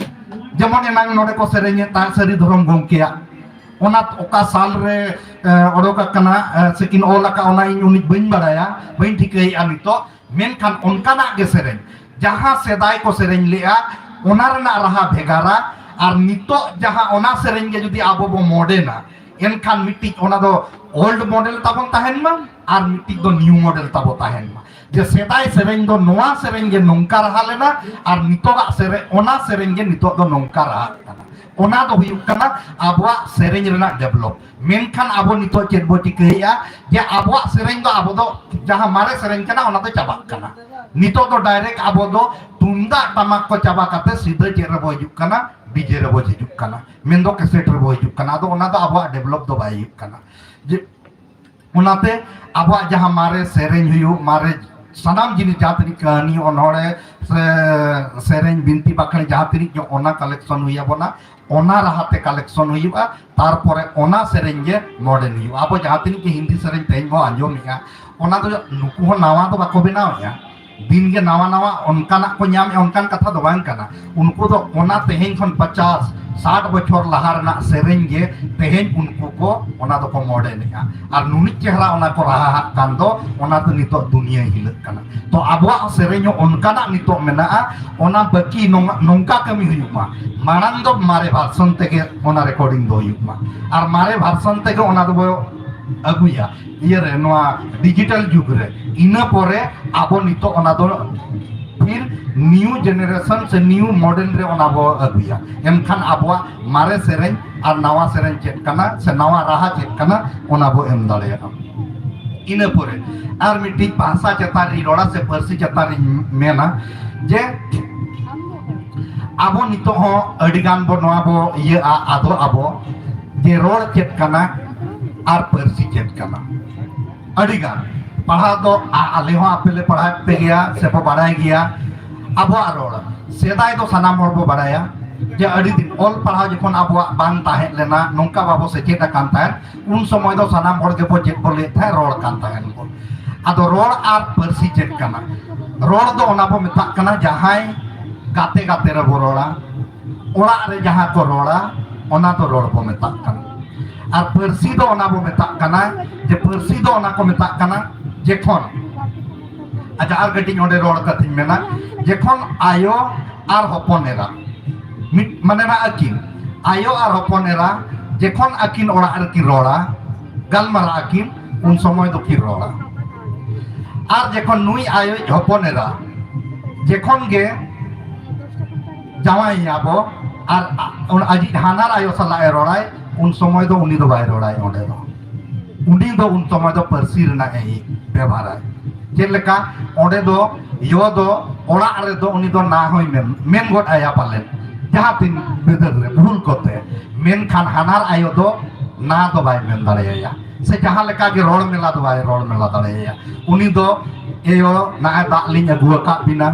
ᱡᱮᱢᱚᱱ ᱮᱱᱟᱝ ᱱᱚᱰᱮ ᱠᱚ ᱥᱮᱨᱮᱧᱮᱫ ᱛᱟᱦᱮᱸᱫ ᱥᱟᱹᱨᱤ ᱫᱷᱚᱨᱚᱢ ᱜᱚᱢᱠᱮᱭᱟᱜ, ᱚᱱᱟ ᱚᱠᱟ ᱥᱟᱞ ᱨᱮ ᱚᱰᱚᱠ ᱟᱠᱟᱱᱟ ᱥᱮ ᱠᱤᱱ ᱚᱞ ᱟᱠᱟᱫ, ᱚᱱᱟ ᱤᱧ ᱩᱱᱤ ᱵᱟᱹᱧ ᱵᱟᱲᱟᱭᱟ, ᱵᱟᱹᱧ ᱴᱷᱤᱠᱟᱹᱭᱮᱫᱼᱟ ᱱᱤᱛᱚᱜ᱾ ᱢᱮᱱᱠᱷᱟᱱ ᱚᱱᱠᱟᱱᱟᱜ ᱜᱮ ᱥᱮᱨᱮᱧ, ᱡᱟᱦᱟᱸ ᱥᱮᱫᱟᱭ ᱠᱚ ᱥᱮᱨᱮᱧ ᱞᱮᱫᱼᱟ, ᱚᱱᱟ ᱨᱮᱱᱟᱜ ᱨᱟᱦᱟ ᱵᱷᱮᱜᱟᱨᱟ᱾ ᱟᱨ ᱱᱤᱛᱚᱜ ᱡᱟᱦᱟᱸ ᱚᱱᱟ ᱥᱮᱨᱮᱧ ᱜᱮ ᱡᱩᱫᱤ ᱟᱵᱚ ᱵᱚ ᱢᱚᱰᱮᱱᱟ, ᱮᱱᱠᱷᱟᱱ ᱢᱤᱫᱴᱤᱡ ᱚᱱᱟ ᱫᱚ ᱳᱞᱰ ᱢᱚᱰᱮᱞ ᱛᱟᱵᱚᱱ ᱛᱟᱦᱮᱱ ᱢᱟ, ᱟᱨ ᱢᱤᱫᱴᱤᱡ ᱫᱚ ᱱᱤᱭᱩ ᱢᱚᱰᱮᱞ ᱛᱟᱵᱚ ᱛᱟᱦᱮᱱ ᱢᱟ᱾ ᱡᱮ ᱥᱮᱫᱟᱭ ᱥᱮᱨᱮᱧ ᱫᱚ ᱱᱚᱣᱟ ᱥᱮᱨᱮᱧ ᱜᱮ ᱱᱚᱝᱠᱟ ᱨᱟᱦᱟ ᱞᱮᱱᱟ, ᱟᱨ ᱱᱤᱛᱚᱜᱟᱜ ᱥᱮᱨᱮᱧ, ᱚᱱᱟ ᱥᱮᱨᱮᱧ ᱜᱮ ᱱᱤᱛᱚᱜ ᱫᱚ ᱱᱚᱝᱠᱟ ᱨᱟᱦᱟᱜ ᱠᱟᱱᱟ᱾ ᱚᱱᱟ ᱫᱚ ᱦᱩᱭᱩᱜ ᱠᱟᱱᱟ ᱟᱵᱚᱣᱟᱜ ᱥᱮᱨᱮᱧ ᱨᱮᱱᱟᱜ ᱰᱮᱵᱷᱞᱚᱯ᱾ ᱢᱮᱱᱠᱷᱟᱱ ᱟᱵᱚ ᱱᱤᱛᱚᱜ ᱪᱮᱫ ᱵᱚ ᱪᱤᱠᱟᱹᱭᱮᱫᱼᱟ, ᱡᱮ ᱟᱵᱚᱣᱟᱜ ᱥᱮᱨᱮᱧ ᱫᱚ ᱟᱵᱚ ᱫᱚ ᱡᱟᱦᱟᱸ ᱢᱟᱨᱮ ᱥᱮᱨᱮᱧ ᱠᱟᱱᱟ, ᱚᱱᱟ ᱫᱚ ᱪᱟᱵᱟᱜ ᱠᱟᱱᱟ᱾ ᱱᱤᱛᱚᱜ ᱫᱚ ᱰᱟᱭᱨᱮᱠᱴ ᱟᱵᱚ ᱫᱚ ᱛᱩᱢᱫᱟᱜ ᱴᱟᱢᱟᱠ ᱠᱚ ᱪᱟᱵᱟ ᱠᱟᱛᱮ ᱥᱤᱫᱷᱟᱹ ᱪᱮᱫ ᱨᱮᱵᱚ ᱦᱤᱡᱩᱜ ᱠᱟᱱᱟ? ᱰᱤᱡᱮ ᱨᱮᱵᱚ ᱦᱤᱡᱩᱜ ᱠᱟᱱᱟ, ᱢᱮᱱᱫᱚ ᱠᱮᱥᱮᱴ ᱨᱮᱵᱚ ᱦᱤᱡᱩᱜ ᱠᱟᱱᱟ᱾ ᱟᱫᱚ ᱚᱱᱟ ᱫᱚ ᱟᱵᱚᱣᱟᱜ ᱰᱮᱵᱷᱞᱚᱯ ᱫᱚ ᱵᱟᱭ ᱦᱩᱭᱩᱜ ᱠᱟᱱᱟ᱾ ᱡᱮ ᱚᱱᱟᱛᱮ ᱟᱵᱚᱣᱟᱜ ᱡᱟᱦᱟᱸ ᱢᱟᱨᱮ ᱥᱮᱨᱮᱧ ᱦᱩᱭᱩᱜ, ᱢᱟᱨᱮ ᱥᱟᱱᱟᱢ ᱡᱤᱱᱤᱥ, ᱡᱟᱦᱟᱸ ᱛᱤᱱᱟᱹᱜ ᱠᱟᱹᱦᱱᱤ, ᱚᱱᱚᱬᱦᱮ, ᱥᱮ ᱥᱮᱨᱮᱧ, ᱵᱤᱱᱛᱤ ᱵᱟᱠᱷᱮᱬ, ᱡᱟᱦᱟᱸ ᱛᱤᱱᱟᱹᱜ ᱜᱮ, ᱚᱱᱟ ᱠᱟᱞᱮᱠᱥᱚᱱ ᱦᱩᱭ ᱟᱵᱚᱱᱟ, ᱚᱱᱟ ᱨᱟᱦᱟ ᱛᱮ ᱠᱟᱞᱮᱠᱥᱚᱱ ᱦᱩᱭᱩᱜᱼᱟ᱾ ᱛᱟᱨᱯᱚᱨᱮ ᱚᱱᱟ ᱥᱮᱨᱮᱧ ᱜᱮ ᱢᱚᱰᱮᱱ ᱦᱩᱭᱩᱜᱼᱟ᱾ ᱟᱵᱚ ᱡᱟᱦᱟᱸ ᱛᱤᱱᱟᱹᱜ ᱜᱮ ᱦᱤᱱᱫᱤ ᱥᱮᱨᱮᱧ ᱛᱮᱦᱮᱧ ᱵᱚᱱ ᱟᱸᱡᱚᱢᱮᱫᱼᱟ, ᱚᱱᱟ ᱫᱚ ᱱᱩᱠᱩ ᱦᱚᱸ ᱱᱟᱣᱟ ᱫᱚ ᱵᱟᱠᱚ ᱵᱮᱱᱟᱣᱮᱫᱼᱟ᱾ ᱫᱤᱱ ᱜᱮ ᱱᱟᱣᱟ ᱱᱟᱣᱟ ᱚᱱᱠᱟᱱᱟᱜ ᱠᱚ ᱧᱟᱢᱮᱫᱼᱟ, ᱚᱱᱠᱟᱱ ᱠᱟᱛᱷᱟ ᱫᱚ ᱵᱟᱝ ᱠᱟᱱᱟ᱾ ᱩᱱᱠᱩ ᱫᱚ ᱚᱱᱟ ᱛᱮᱦᱮᱧ ᱠᱷᱚᱱ ᱯᱚᱪᱟᱥ ᱥᱟᱴ ᱵᱚᱪᱷᱚᱨ ᱞᱟᱦᱟ ᱨᱮᱱᱟᱜ ᱥᱮᱨᱮᱧ ᱜᱮ ᱛᱮᱦᱮᱧ ᱩᱱᱠᱩ ᱠᱚ ᱚᱱᱟ ᱫᱚᱠᱚ ᱢᱚᱰᱮᱱᱮᱫᱼᱟ᱾ ᱟᱨ ᱱᱩᱱᱤᱡ ᱪᱮᱦᱨᱟ ᱚᱱᱟ ᱠᱚ ᱨᱟᱦᱟᱦᱟᱜ ᱠᱟᱱ ᱫᱚ, ᱚᱱᱟ ᱫᱚ ᱱᱤᱛᱚᱜ ᱫᱩᱱᱤᱭᱟᱹ ᱦᱤᱞᱟᱹᱜ ᱠᱟᱱᱟ᱾ ᱛᱚ ᱟᱵᱚᱣᱟᱜ ᱥᱮᱨᱮᱧ ᱦᱚᱸ ᱚᱱᱠᱟᱱᱟᱜ ᱱᱤᱛᱚᱜ ᱢᱮᱱᱟᱜᱼᱟ, ᱚᱱᱟ ᱵᱟᱹᱠᱤ ᱱᱚᱝ-, ᱱᱚᱝᱠᱟ ᱠᱟᱹᱢᱤ ᱦᱩᱭᱩᱜ ᱢᱟ, ᱢᱟᱲᱟᱝ ᱫᱚ ᱢᱟᱨᱮ ᱵᱷᱟᱨᱥᱚᱱ ᱛᱮᱜᱮ ᱚᱱᱟ ᱨᱮᱠᱚᱨᱰᱤᱝ ᱫᱚ ᱦᱩᱭᱩᱜ ᱢᱟ᱾ ᱟᱨ ᱢᱟᱨᱮ ᱵᱷᱟᱨᱥᱚᱱ ᱛᱮᱜᱮ ᱚᱱᱟ ᱫᱚᱵᱚ ᱟᱹᱜᱩᱭᱟ ᱤᱭᱟᱹᱨᱮ, ᱱᱚᱣᱟ ᱰᱤᱡᱤᱴᱟᱞ ᱡᱩᱜᱽ ᱨᱮ᱾ ᱤᱱᱟᱹ ᱯᱚᱨᱮ ᱟᱵᱚ ᱱᱤᱛᱚᱜ ᱚᱱᱟ ᱫᱚ ᱯᱷᱤᱨ ᱱᱤᱭᱩ ᱡᱮᱱᱟᱨᱮᱥᱚᱱ ᱥᱮ ᱱᱤᱭᱩ ᱢᱚᱰᱮᱞ ᱨᱮ ᱚᱱᱟ ᱵᱚ ᱟᱹᱜᱩᱭᱟ᱾ ᱮᱱᱠᱷᱟᱱ ᱟᱵᱚᱣᱟᱜ ᱢᱟᱨᱮ ᱥᱮᱨᱮᱧ ᱟᱨ ᱱᱟᱣᱟ ᱥᱮᱨᱮᱧ ᱪᱮᱫ ᱠᱟᱱᱟ ᱥᱮ ᱱᱟᱣᱟ ᱨᱟᱦᱟ ᱪᱮᱫ ᱠᱟᱱᱟ, ᱚᱱᱟ ᱵᱚ ᱮᱢ ᱫᱟᱲᱮᱭᱟᱜᱼᱟ᱾ ᱤᱱᱟᱹ ᱯᱚᱨᱮ ᱟᱨ ᱢᱤᱫᱴᱤᱡ ᱵᱷᱟᱥᱟ ᱪᱮᱛᱟᱱ ᱨᱤᱧ ᱨᱚᱲᱟ ᱥᱮ ᱯᱟᱹᱨᱥᱤ ᱪᱮᱛᱟᱱ ᱨᱤᱧ ᱢᱮᱱᱟ ᱡᱮ ᱟᱵᱚ ᱱᱤᱛᱚᱜ ᱦᱚᱸ ᱟᱹᱰᱤ ᱜᱟᱱ ᱵᱚ ᱱᱚᱣᱟ ᱵᱚ ᱤᱭᱟᱹᱜᱼᱟ, ᱟᱫᱚ ᱟᱵᱚ ᱡᱮ ᱨᱚᱲ ᱪᱮᱫ ᱠᱟᱱᱟ ᱟᱨ ᱯᱟᱹᱨᱥᱤ ᱪᱮᱫ ᱠᱟᱱᱟ᱾ ᱟᱹᱰᱤ ᱜᱟᱱ ᱯᱟᱲᱦᱟᱣ ᱫᱚ ᱟ-, ᱟᱞᱮ ᱦᱚᱸ ᱟᱯᱮ ᱞᱮ ᱯᱟᱲᱦᱟᱣᱮᱫ ᱯᱮ ᱜᱮᱭᱟ ᱥᱮ ᱵᱚ ᱵᱟᱲᱟᱭ ᱜᱮᱭᱟ᱾ ᱟᱵᱚᱣᱟᱜ ᱨᱚᱲ ᱥᱮᱫᱟᱭ ᱫᱚ ᱥᱟᱱᱟᱢ ᱦᱚᱲ ᱵᱚ ᱵᱟᱲᱟᱭᱟ ᱡᱮ ᱟᱹᱰᱤ ᱫᱤᱱ ᱚᱞ ᱯᱟᱲᱦᱟᱣ ᱡᱚᱠᱷᱚᱱ ᱟᱵᱚᱣᱟᱜ ᱵᱟᱝ ᱛᱟᱦᱮᱸ ᱞᱮᱱᱟ, ᱱᱚᱝᱠᱟ ᱵᱟᱵᱚ ᱥᱮᱪᱮᱫ ᱟᱠᱟᱱ ᱛᱟᱦᱮᱸᱫ, ᱩᱱ ᱥᱚᱢᱚᱭ ᱫᱚ ᱥᱟᱱᱟᱢ ᱦᱚᱲ ᱜᱮᱵᱚ ᱪᱮᱫ ᱵᱚ ᱞᱟᱹᱭᱮᱫ ᱛᱟᱦᱮᱸᱫ, ᱨᱚᱲ ᱠᱟᱱ ᱛᱟᱦᱮᱸᱫ ᱵᱚ᱾ ᱟᱫᱚ ᱨᱚᱲ ᱟᱨ ᱯᱟᱹᱨᱥᱤ ᱪᱮᱫ ᱠᱟᱱᱟ? ᱨᱚᱲ ᱫᱚ ᱚᱱᱟ ᱵᱚ ᱢᱮᱛᱟᱜ ᱠᱟᱱᱟ ᱡᱟᱦᱟᱸᱭ ᱜᱟᱛᱮ ᱜᱟᱛᱮ ᱨᱮᱵᱚ ᱨᱚᱲᱟ, ᱚᱲᱟᱜ ᱨᱮ ᱡᱟᱦᱟᱸ ᱠᱚ ᱨᱚᱲᱟ, ᱚᱱᱟ ᱫᱚ ᱨᱚᱲ ᱵᱚ ᱢᱮᱛᱟᱜ ᱠᱟᱱᱟ᱾ ᱟᱨ ᱯᱟᱹᱨᱥᱤ ᱫᱚ ᱚᱱᱟ ᱵᱚ ᱢᱮᱛᱟᱜ ᱠᱟᱱᱟ, ᱡᱮ ᱯᱟᱹᱨᱥᱤ ᱫᱚ ᱚᱱᱟ ᱠᱚ ᱢᱮᱛᱟᱜ ᱠᱟᱱᱟ ᱡᱮᱠᱷᱚᱱ, ᱟᱪᱪᱷᱟ, ᱟᱨ ᱠᱟᱹᱴᱤᱡ ᱚᱸᱰᱮ ᱨᱚᱲ ᱠᱟᱛᱷᱟᱧ ᱢᱮᱱᱟ, ᱡᱮᱠᱷᱚᱱ ᱟᱭᱳ ᱟᱨ ᱦᱚᱯᱚᱱ ᱮᱨᱟ, ᱢᱤᱫ ᱢᱟᱱᱮ ᱱᱟ ᱟᱹᱠᱤᱱ, ᱟᱭᱳ ᱟᱨ ᱦᱚᱯᱚᱱ ᱮᱨᱟ ᱡᱮᱠᱷᱚᱱ ᱟᱹᱠᱤᱱ ᱚᱲᱟᱜ ᱨᱮᱠᱤᱱ ᱨᱚᱲᱟ, ᱜᱟᱞᱢᱟᱨᱟᱜ ᱟᱹᱠᱤᱱ, ᱩᱱ ᱥᱚᱢᱚᱭ ᱫᱚᱠᱤᱱ ᱨᱚᱲᱟ᱾ ᱟᱨ ᱡᱮᱠᱷᱚᱱ ᱱᱩᱭ ᱟᱭᱳᱭᱤᱡ ᱦᱚᱯᱚᱱ ᱮᱨᱟ ᱡᱮᱠᱷᱚᱱ ᱜᱮ ᱡᱟᱶᱟᱭᱮᱭᱟ ᱵᱚ ᱟᱨ ᱟ-, ᱚᱱᱟ ᱟᱡᱤᱡ ᱦᱟᱱᱟᱨ ᱟᱭᱳ ᱥᱟᱞᱟᱜ ᱮ ᱨᱚᱲᱟᱭ, ᱩᱱ ᱥᱚᱢᱚᱭ ᱫᱚ ᱩᱱᱤ ᱫᱚ ᱵᱟᱭ ᱨᱚᱲᱟᱭ᱾ ᱚᱸᱰᱮ ᱫᱚ ᱩᱱᱤ ᱫᱚ ᱩᱱ ᱥᱚᱢᱚᱭ ᱫᱚ ᱯᱟᱹᱨᱥᱤ ᱨᱮᱱᱟᱜ ᱮ ᱵᱮᱵᱷᱟᱨᱟᱭ᱾ ᱪᱮᱫ ᱞᱮᱠᱟ? ᱚᱸᱰᱮ ᱫᱚ ᱭᱚ ᱫᱚ ᱚᱲᱟᱜ ᱨᱮᱫᱚ ᱩᱱᱤ ᱫᱚ ᱱᱟ ᱦᱚᱸᱭ ᱢᱮᱱ, ᱢᱮᱱ ᱜᱚᱫ ᱟᱭᱟ ᱯᱟᱞᱮᱱ ᱡᱟᱦᱟᱸ ᱛᱤᱱ ᱵᱤᱫᱟᱹᱞ ᱨᱮ ᱵᱷᱩᱞ ᱠᱚᱛᱮ, ᱢᱮᱱᱠᱷᱟᱱ ᱦᱟᱱᱟᱨ ᱟᱭᱳ ᱫᱚ ᱱᱟ ᱫᱚ ᱵᱟᱭ ᱢᱮᱱ ᱫᱟᱲᱮᱭᱟᱭᱟ, ᱥᱮ ᱡᱟᱦᱟᱸ ᱞᱮᱠᱟ ᱜᱮ ᱨᱚᱲ ᱢᱮᱞᱟ ᱫᱚ ᱵᱟᱭ ᱨᱚᱲ ᱢᱮᱞᱟ ᱫᱟᱲᱮᱭᱟᱭᱟ᱾ ᱩᱱᱤ ᱫᱚ, "ᱮᱭᱳ, ᱱᱟᱜᱼᱟᱭ ᱫᱟᱜ ᱞᱤᱧ ᱟᱹᱜᱩ ᱟᱠᱟᱫ ᱵᱤᱱᱟ,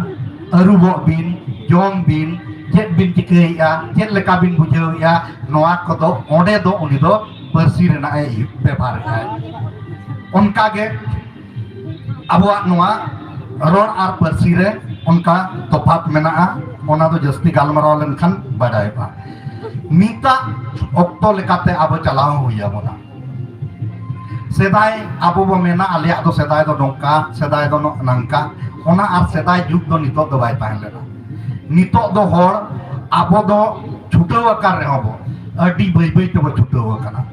ᱟᱹᱨᱩᱵᱚᱜ ᱵᱤᱱ, ᱡᱚᱢ ᱵᱤᱱ, ᱪᱮᱫ ᱵᱤᱱ ᱪᱤᱠᱟᱹᱭᱮᱫᱼᱟ, ᱪᱮᱫ ᱞᱮᱠᱟ ᱵᱤᱱ ᱵᱩᱡᱷᱟᱹᱣᱮᱫᱼᱟ?" ᱱᱚᱣᱟ ᱠᱚᱫᱚ ᱚᱸᱰᱮ ᱫᱚ ᱩᱱᱤ ᱫᱚ ᱯᱟᱹᱨᱥᱤ ᱨᱮᱱᱟᱜ ᱮ ᱵᱮᱵᱷᱟᱨᱮᱫᱼᱟ᱾ ᱚᱱᱠᱟᱜᱮ ᱟᱵᱚᱣᱟᱜ ᱱᱚᱣᱟ ᱨᱚᱲ ᱟᱨ ᱯᱟᱹᱨᱥᱤ ᱨᱮ ᱚᱱᱠᱟ ᱛᱚᱯᱷᱟᱛ ᱢᱮᱱᱟᱜᱼᱟ, ᱚᱱᱟ ᱫᱚ ᱡᱟᱹᱥᱛᱤ ᱜᱟᱞᱢᱟᱨᱟᱣ ᱞᱮᱱᱠᱷᱟᱱ ᱵᱟᱰᱟᱭᱚᱜᱼᱟ᱾ ᱱᱤᱛᱟᱜ ᱚᱠᱛᱚ ᱞᱮᱠᱟᱛᱮ ᱟᱵᱚ ᱪᱟᱞᱟᱣ ᱦᱩᱭ ᱟᱵᱚᱱᱟ᱾ ᱥᱮᱫᱟᱭ ᱟᱵᱚ ᱵᱚ ᱢᱮᱱᱟ, ᱟᱞᱮᱭᱟᱜ ᱫᱚ ᱥᱮᱫᱟᱭ ᱫᱚ ᱱᱚᱝᱠᱟ, ᱥᱮᱫᱟᱭ ᱫᱚ ᱱᱚ-, ᱱᱟᱝᱠᱟ, ᱚᱱᱟ ᱟᱨ ᱥᱮᱫᱟᱭ ᱡᱩᱜᱽ ᱫᱚ ᱱᱤᱛᱚᱜ ᱫᱚ ᱵᱟᱭ ᱛᱟᱦᱮᱸ ᱞᱮᱱᱟ᱾ ᱱᱤᱛᱚᱜ ᱫᱚ ᱦᱚᱲ ᱟᱵᱚ ᱫᱚ ᱪᱷᱩᱴᱟᱹᱣ ᱟᱠᱟᱱ ᱨᱮᱦᱚᱸ ᱵᱚ, ᱟᱹᱰᱤ ᱵᱟᱹᱭ ᱵᱟᱹᱭ ᱛᱮᱵᱚ ᱪᱷᱩᱴᱟᱹᱣ ᱟᱠᱟᱱᱟ᱾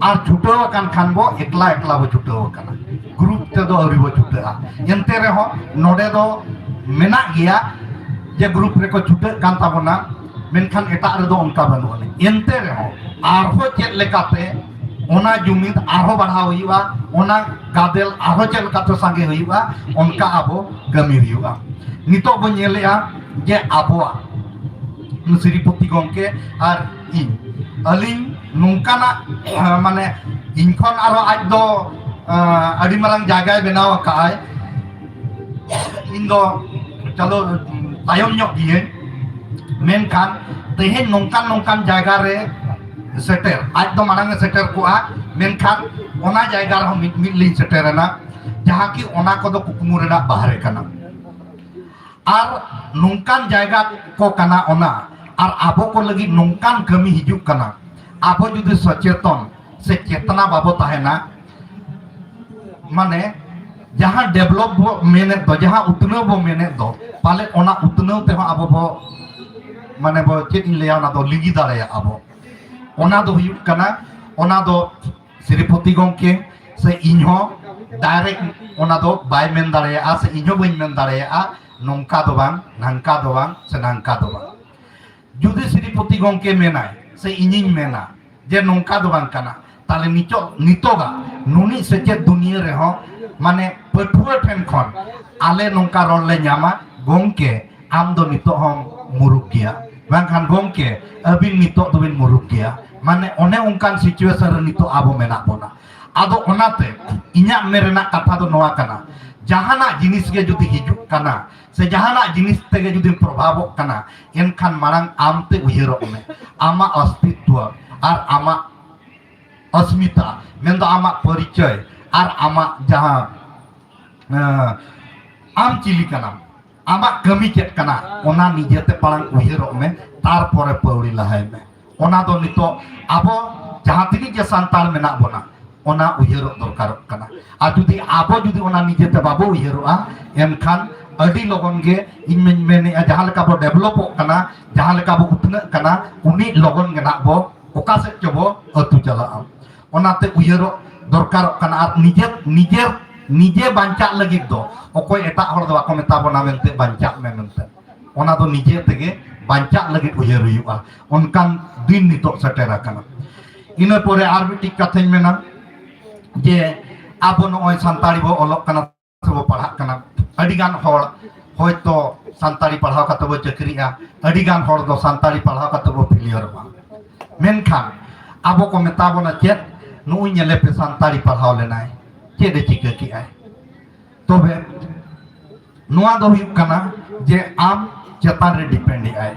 ᱟᱨ ᱪᱷᱩᱴᱟᱹᱣ ᱟᱠᱟᱱ ᱠᱷᱟᱱ ᱵᱚ ᱮᱠᱞᱟ ᱮᱠᱞᱟ ᱵᱚ ᱪᱷᱩᱴᱟᱹᱣ ᱟᱠᱟᱱᱟ, ᱜᱨᱩᱯ ᱛᱮᱫᱚ ᱟᱹᱣᱨᱤ ᱵᱚ ᱪᱷᱩᱴᱟᱹᱜᱼᱟ᱾ ᱮᱱᱛᱮ ᱨᱮᱦᱚᱸ ᱱᱚᱰᱮ ᱫᱚ ᱢᱮᱱᱟᱜ ᱜᱮᱭᱟ ᱡᱮ ᱜᱨᱩᱯ ᱨᱮᱠᱚ ᱪᱷᱩᱴᱟᱹᱜ ᱠᱟᱱ ᱛᱟᱵᱚᱱᱟ, ᱢᱮᱱᱠᱷᱟᱱ ᱮᱴᱟᱜ ᱨᱮᱫᱚ ᱚᱱᱠᱟ ᱵᱟᱹᱱᱩᱜ ᱟᱹᱱᱤᱡ᱾ ᱮᱱᱛᱮ ᱨᱮᱦᱚᱸ ᱟᱨᱦᱚᱸ ᱪᱮᱫ ᱞᱮᱠᱟᱛᱮ ᱚᱱᱟ ᱡᱩᱢᱤᱫ ᱟᱨᱦᱚᱸ ᱵᱟᱲᱦᱟᱣ ᱦᱩᱭᱩᱜᱼᱟ, ᱚᱱᱟ ᱜᱟᱫᱮᱞ ᱟᱨᱦᱚᱸ ᱪᱮᱫ ᱞᱮᱠᱟᱛᱮ ᱥᱟᱸᱜᱮ ᱦᱩᱭᱩᱜᱼᱟ, ᱚᱱᱠᱟ ᱟᱵᱚ ᱠᱟᱹᱢᱤ ᱦᱩᱭᱩᱜᱼᱟ᱾ ᱱᱤᱛᱚᱜ ᱵᱚᱱ ᱧᱮᱞᱮᱜᱼᱟ ᱡᱮ ᱟᱵᱚᱣᱟᱜ ᱥᱨᱤᱯᱚᱛᱤ ᱜᱚᱢᱠᱮ ᱟᱨ ᱤᱧ, ᱟᱹᱞᱤᱧ ᱱᱚᱝᱠᱟᱱᱟᱜ, ᱟᱸ, ᱢᱟᱱᱮ ᱤᱧ ᱠᱷᱚᱱ ᱟᱨᱚ ᱟᱡ ᱫᱚ, ᱟᱸ, ᱟᱹᱰᱤ ᱢᱟᱨᱟᱝ ᱡᱟᱭᱜᱟᱭ ᱵᱮᱱᱟᱣ ᱟᱠᱟᱫᱼᱟᱭ᱾ ᱤᱧ ᱫᱚ ᱪᱚᱞᱚ ᱛᱟᱭᱚᱢ ᱧᱚᱜ ᱜᱤᱭᱟᱹᱧ, ᱢᱮᱱᱠᱷᱟᱱ ᱛᱮᱦᱮᱧ ᱱᱚᱝᱠᱟᱱ ᱱᱚᱝᱠᱟᱱ ᱡᱟᱭᱜᱟ ᱨᱮ ᱥᱮᱴᱮᱨ, ᱟᱡ ᱫᱚ ᱢᱟᱲᱟᱝ ᱮ ᱥᱮᱴᱮᱨ ᱠᱚᱜᱼᱟ, ᱢᱮᱱᱠᱷᱟᱱ ᱚᱱᱟ ᱡᱟᱭᱜᱟ ᱨᱮᱦᱚᱸ ᱢᱤᱫ ᱢᱤᱫ ᱞᱤᱧ ᱥᱮᱴᱮᱨᱮᱱᱟ, ᱡᱟᱦᱟᱸ ᱠᱤ ᱚᱱᱟ ᱠᱚᱫᱚ ᱠᱩᱠᱢᱩ ᱨᱮᱱᱟᱜ ᱵᱟᱦᱨᱮ ᱠᱟᱱᱟ᱾ ᱟᱨ ᱱᱚᱝᱠᱟᱱ ᱡᱟᱭᱜᱟ ᱠᱚ ᱠᱟᱱᱟ ᱚᱱᱟ, ᱟᱨ ᱟᱵᱚ ᱠᱚ ᱞᱟᱹᱜᱤᱫ ᱱᱚᱝᱠᱟᱱ ᱠᱟᱹᱢᱤ ᱦᱤᱡᱩᱜ ᱠᱟᱱᱟ, ᱟᱵᱚ ᱡᱩᱫᱤ ᱥᱚᱪᱮᱛᱚᱱ ᱥᱮ ᱪᱮᱛᱱᱟ ᱵᱟᱵᱚ ᱛᱟᱦᱮᱱᱟ, ᱢᱟᱱᱮ ᱡᱟᱦᱟᱸ ᱰᱮᱵᱷᱞᱚᱯ ᱵᱚ ᱢᱮᱱᱮᱫ ᱫᱚ, ᱡᱟᱦᱟᱸ ᱩᱛᱱᱟᱹᱣ ᱵᱚ ᱢᱮᱱᱮᱫ ᱫᱚ, ᱯᱟᱞᱮ ᱚᱱᱟ ᱩᱛᱱᱟᱹᱣ ᱛᱮᱦᱚᱸ ᱟᱵᱚ ᱵᱚ, ᱢᱟᱱᱮ ᱵᱚ, ᱪᱮᱫ ᱤᱧ ᱞᱟᱹᱭᱟ, ᱚᱱᱟ ᱫᱚ ᱞᱤᱸᱜᱤ ᱫᱟᱲᱮᱭᱟᱜᱼᱟ ᱵᱚ᱾ ᱚᱱᱟ ᱫᱚ ᱦᱩᱭᱩᱜ ᱠᱟᱱᱟ, ᱚᱱᱟ ᱫᱚ ᱥᱨᱤᱯᱚᱛᱤ ᱜᱚᱢᱠᱮ ᱥᱮ ᱤᱧ ᱦᱚᱸ ᱰᱟᱭᱨᱮᱠᱴ ᱚᱱᱟ ᱫᱚ ᱵᱟᱭ ᱢᱮᱱ ᱫᱟᱲᱮᱭᱟᱜᱼᱟ, ᱥᱮ ᱤᱧ ᱦᱚᱸ ᱵᱟᱹᱧ ᱢᱮᱱ ᱫᱟᱲᱮᱭᱟᱜᱼᱟ, ᱱᱚᱝᱠᱟ ᱫᱚ ᱵᱟᱝ, ᱱᱟᱝᱠᱟ ᱫᱚ ᱵᱟᱝ, ᱥᱮ ᱱᱟᱝᱠᱟ ᱫᱚ ᱵᱟᱝ᱾ ᱡᱩᱫᱤ ᱥᱨᱤᱯᱚᱛᱤ ᱜᱚᱢᱠᱮ ᱢᱮᱱᱟᱭ ᱥᱮ ᱤᱧᱤᱧ ᱢᱮᱱᱟ ᱡᱮ ᱱᱚᱝᱠᱟ ᱫᱚ ᱵᱟᱝ ᱠᱟᱱᱟ, ᱛᱟᱦᱞᱮ ᱱᱤᱛᱚᱜ, ᱱᱤᱛᱚᱜᱟᱜ ᱱᱩᱱᱤ ᱥᱮᱪᱮᱫ ᱫᱩᱱᱤᱭᱟᱹ ᱨᱮᱦᱚᱸ, ᱢᱟᱱᱮ, ᱯᱟᱹᱴᱷᱩᱣᱟᱹ ᱴᱷᱮᱱ ᱠᱷᱚᱱ ᱟᱞᱮ ᱱᱚᱝᱠᱟ ᱨᱚᱲ ᱞᱮ ᱧᱟᱢᱟ, "ᱜᱚᱢᱠᱮ, ᱟᱢ ᱫᱚ ᱱᱤᱛᱚᱜ ᱦᱚᱸᱢ ᱢᱩᱨᱩᱠ ᱜᱮᱭᱟ", ᱵᱟᱝᱠᱷᱟᱱ, "ᱜᱚᱢᱠᱮ, ᱟᱹᱵᱤᱱ ᱱᱤᱛᱚᱜ ᱫᱚᱵᱤᱱ ᱢᱩᱨᱩᱠ ᱜᱮᱭᱟ"᱾ ᱢᱟᱱᱮ, ᱚᱱᱮ ᱚᱱᱠᱟᱱ ᱥᱤᱪᱩᱭᱮᱥᱚᱱ ᱨᱮ ᱱᱤᱛᱚᱜ ᱟᱵᱚ ᱢᱮᱱᱟᱜ ᱵᱚᱱᱟ᱾ ᱟᱫᱚ ᱚᱱᱟᱛᱮ ᱤᱧᱟᱹᱜ ᱢᱮᱱ ᱨᱮᱱᱟᱜ ᱠᱟᱛᱷᱟ ᱫᱚ ᱱᱚᱣᱟ ᱠᱟᱱᱟ, ᱡᱟᱦᱟᱱᱟᱜ ᱡᱤᱱᱤᱥ ᱜᱮ ᱡᱩᱫᱤ ᱦᱤᱡᱩᱜ ᱠᱟᱱᱟ ᱥᱮ ᱡᱟᱦᱟᱱᱟᱜ ᱡᱤᱱᱤᱥ ᱛᱮᱜᱮ ᱡᱩᱫᱤᱢ ᱯᱨᱚᱵᱷᱟᱵᱚᱜ ᱠᱟᱱᱟ, ᱮᱱᱠᱷᱟᱱ ᱢᱟᱲᱟᱝ ᱟᱢ ᱛᱮ ᱩᱭᱦᱟᱹᱨᱚᱜ ᱢᱮ, ᱟᱢᱟᱜ ᱚᱥᱛᱤᱛᱣᱚ ᱟᱨ ᱟᱢᱟᱜ ᱚᱥᱢᱤᱛᱟ, ᱢᱮᱱᱫᱚ ᱟᱢᱟᱜ ᱯᱚᱨᱤᱪᱚᱭ ᱟᱨ ᱟᱢᱟᱜ ᱡᱟᱦᱟᱸ, ᱮᱸ, ᱟᱢ ᱪᱤᱞᱤ ᱠᱟᱱᱟᱢ, ᱟᱢᱟᱜ ᱠᱟᱹᱢᱤ ᱪᱮᱫ ᱠᱟᱱᱟ, ᱚᱱᱟ ᱱᱤᱡᱮᱛᱮ ᱢᱟᱲᱟᱝ ᱩᱭᱦᱟᱹᱨᱚᱜ ᱢᱮ, ᱛᱟᱨᱯᱚᱨᱮ ᱯᱟᱹᱣᱲᱤ ᱞᱟᱦᱟᱭ ᱢᱮ᱾ ᱚᱱᱟ ᱫᱚ ᱱᱤᱛᱚᱜ ᱟᱵᱚ ᱡᱟᱦᱟᱸ ᱛᱤᱱᱟᱹᱜ ᱜᱮ ᱥᱟᱱᱛᱟᱲ ᱢᱮᱱᱟᱜ ᱵᱚᱱᱟ, ᱚᱱᱟ ᱩᱭᱦᱟᱹᱨᱚᱜ ᱫᱚᱨᱠᱟᱨᱚᱜ ᱠᱟᱱᱟ᱾ ᱟᱨ ᱡᱩᱫᱤ ᱟᱵᱚ ᱡᱩᱫᱤ ᱚᱱᱟ ᱱᱤᱡᱮᱛᱮ ᱵᱟᱵᱚ ᱩᱭᱦᱟᱹᱨᱚᱜᱼᱟ, ᱮᱱᱠᱷᱟᱱ ᱟᱹᱰᱤ ᱞᱚᱜᱚᱱ ᱜᱮ, ᱤᱧ ᱢᱟᱧ ᱢᱮᱱᱮᱫᱼᱟ, ᱡᱟᱦᱟᱸ ᱞᱮᱠᱟ ᱵᱚ ᱰᱮᱵᱷᱞᱚᱯᱚᱜ ᱠᱟᱱᱟ, ᱡᱟᱦᱟᱸ ᱞᱮᱠᱟ ᱵᱚ ᱩᱛᱱᱟᱹᱜ ᱠᱟᱱᱟ, ᱩᱱᱤ ᱞᱚᱜᱚᱱ ᱜᱮ ᱱᱟᱜ ᱵᱚ ᱚᱠᱟ ᱥᱮᱫ ᱪᱚᱵᱚ ᱟᱹᱛᱩ ᱪᱟᱞᱟᱜᱼᱟ᱾ ᱚᱱᱟᱛᱮ ᱩᱭᱦᱟᱹᱨᱚᱜ ᱫᱚᱨᱠᱟᱨᱚᱜ ᱠᱟᱱᱟ᱾ ᱟᱨ ᱱᱤᱡᱮ, ᱱᱤᱡᱮ, ᱱᱤᱡᱮ ᱵᱟᱧᱪᱟᱜ ᱞᱟᱹᱜᱤᱫ ᱫᱚ ᱚᱠᱚᱭ ᱮᱴᱟᱜ ᱦᱚᱲ ᱫᱚ ᱵᱟᱠᱚ ᱢᱮᱛᱟ ᱵᱚᱱᱟ ᱢᱮᱱᱛᱮ, "ᱵᱟᱧᱪᱟᱜ ᱢᱮ" ᱢᱮᱱᱛᱮ᱾ ᱚᱱᱟ ᱫᱚ ᱱᱤᱡᱮ ᱛᱮᱜᱮ ᱵᱟᱧᱪᱟᱜ ᱞᱟᱹᱜᱤᱫ ᱩᱭᱦᱟᱹᱨ ᱦᱩᱭᱩᱜᱼᱟ᱾ ᱚᱱᱠᱟᱱ ᱫᱤᱱ ᱱᱤᱛᱚᱜ ᱥᱮᱴᱮᱨ ᱟᱠᱟᱱᱟ᱾ ᱤᱱᱟᱹ ᱯᱚᱨᱮ ᱟᱨ ᱢᱤᱫᱴᱤᱡ ᱠᱟᱛᱷᱟᱧ ᱢᱮᱱᱟ ᱡᱮ ᱟᱵᱚ ᱱᱚᱜᱼᱚᱭ ᱥᱟᱱᱛᱟᱲᱤ ᱵᱚ ᱚᱞᱚᱜ ᱠᱟᱱᱟ, ᱥᱮᱵᱚ ᱯᱟᱲᱦᱟᱜ ᱠᱟᱱᱟ᱾ ᱟᱹᱰᱤ ᱜᱟᱱ ᱦᱚᱲ ᱦᱚᱭᱛᱚ ᱥᱟᱱᱛᱟᱲᱤ ᱯᱟᱲᱦᱟᱣ ᱠᱟᱛᱮ ᱵᱚ ᱪᱟᱹᱠᱨᱤᱜᱼᱟ, ᱟᱹᱰᱤ ᱜᱟᱱ ᱦᱚᱲ ᱫᱚ ᱥᱟᱱᱛᱟᱲᱤ ᱯᱟᱲᱦᱟᱣ ᱠᱟᱛᱮ ᱵᱚ ᱯᱷᱮᱞᱤᱭᱟᱨᱚᱜᱼᱟ᱾ ᱢᱮᱱᱠᱷᱟᱱ ᱟᱵᱚ ᱠᱚ ᱢᱮᱛᱟ ᱵᱚᱱᱟ ᱪᱮᱫ? "ᱱᱩᱜᱼᱩᱭ ᱧᱮᱞᱮ ᱯᱮ, ᱥᱟᱱᱛᱟᱲᱤ ᱯᱟᱲᱦᱟᱣ ᱞᱮᱱᱟᱭ, ᱪᱮᱫ ᱮ ᱪᱤᱠᱟᱹ ᱠᱮᱜᱼᱟᱭ?" ᱛᱚᱵᱮ ᱱᱚᱣᱟ ᱫᱚ ᱦᱩᱭᱩᱜ ᱠᱟᱱᱟ ᱡᱮ ᱟᱢ ᱪᱮᱛᱟᱱ ᱨᱮ ᱰᱤᱯᱮᱱᱰ ᱮᱜᱼᱟᱭ᱾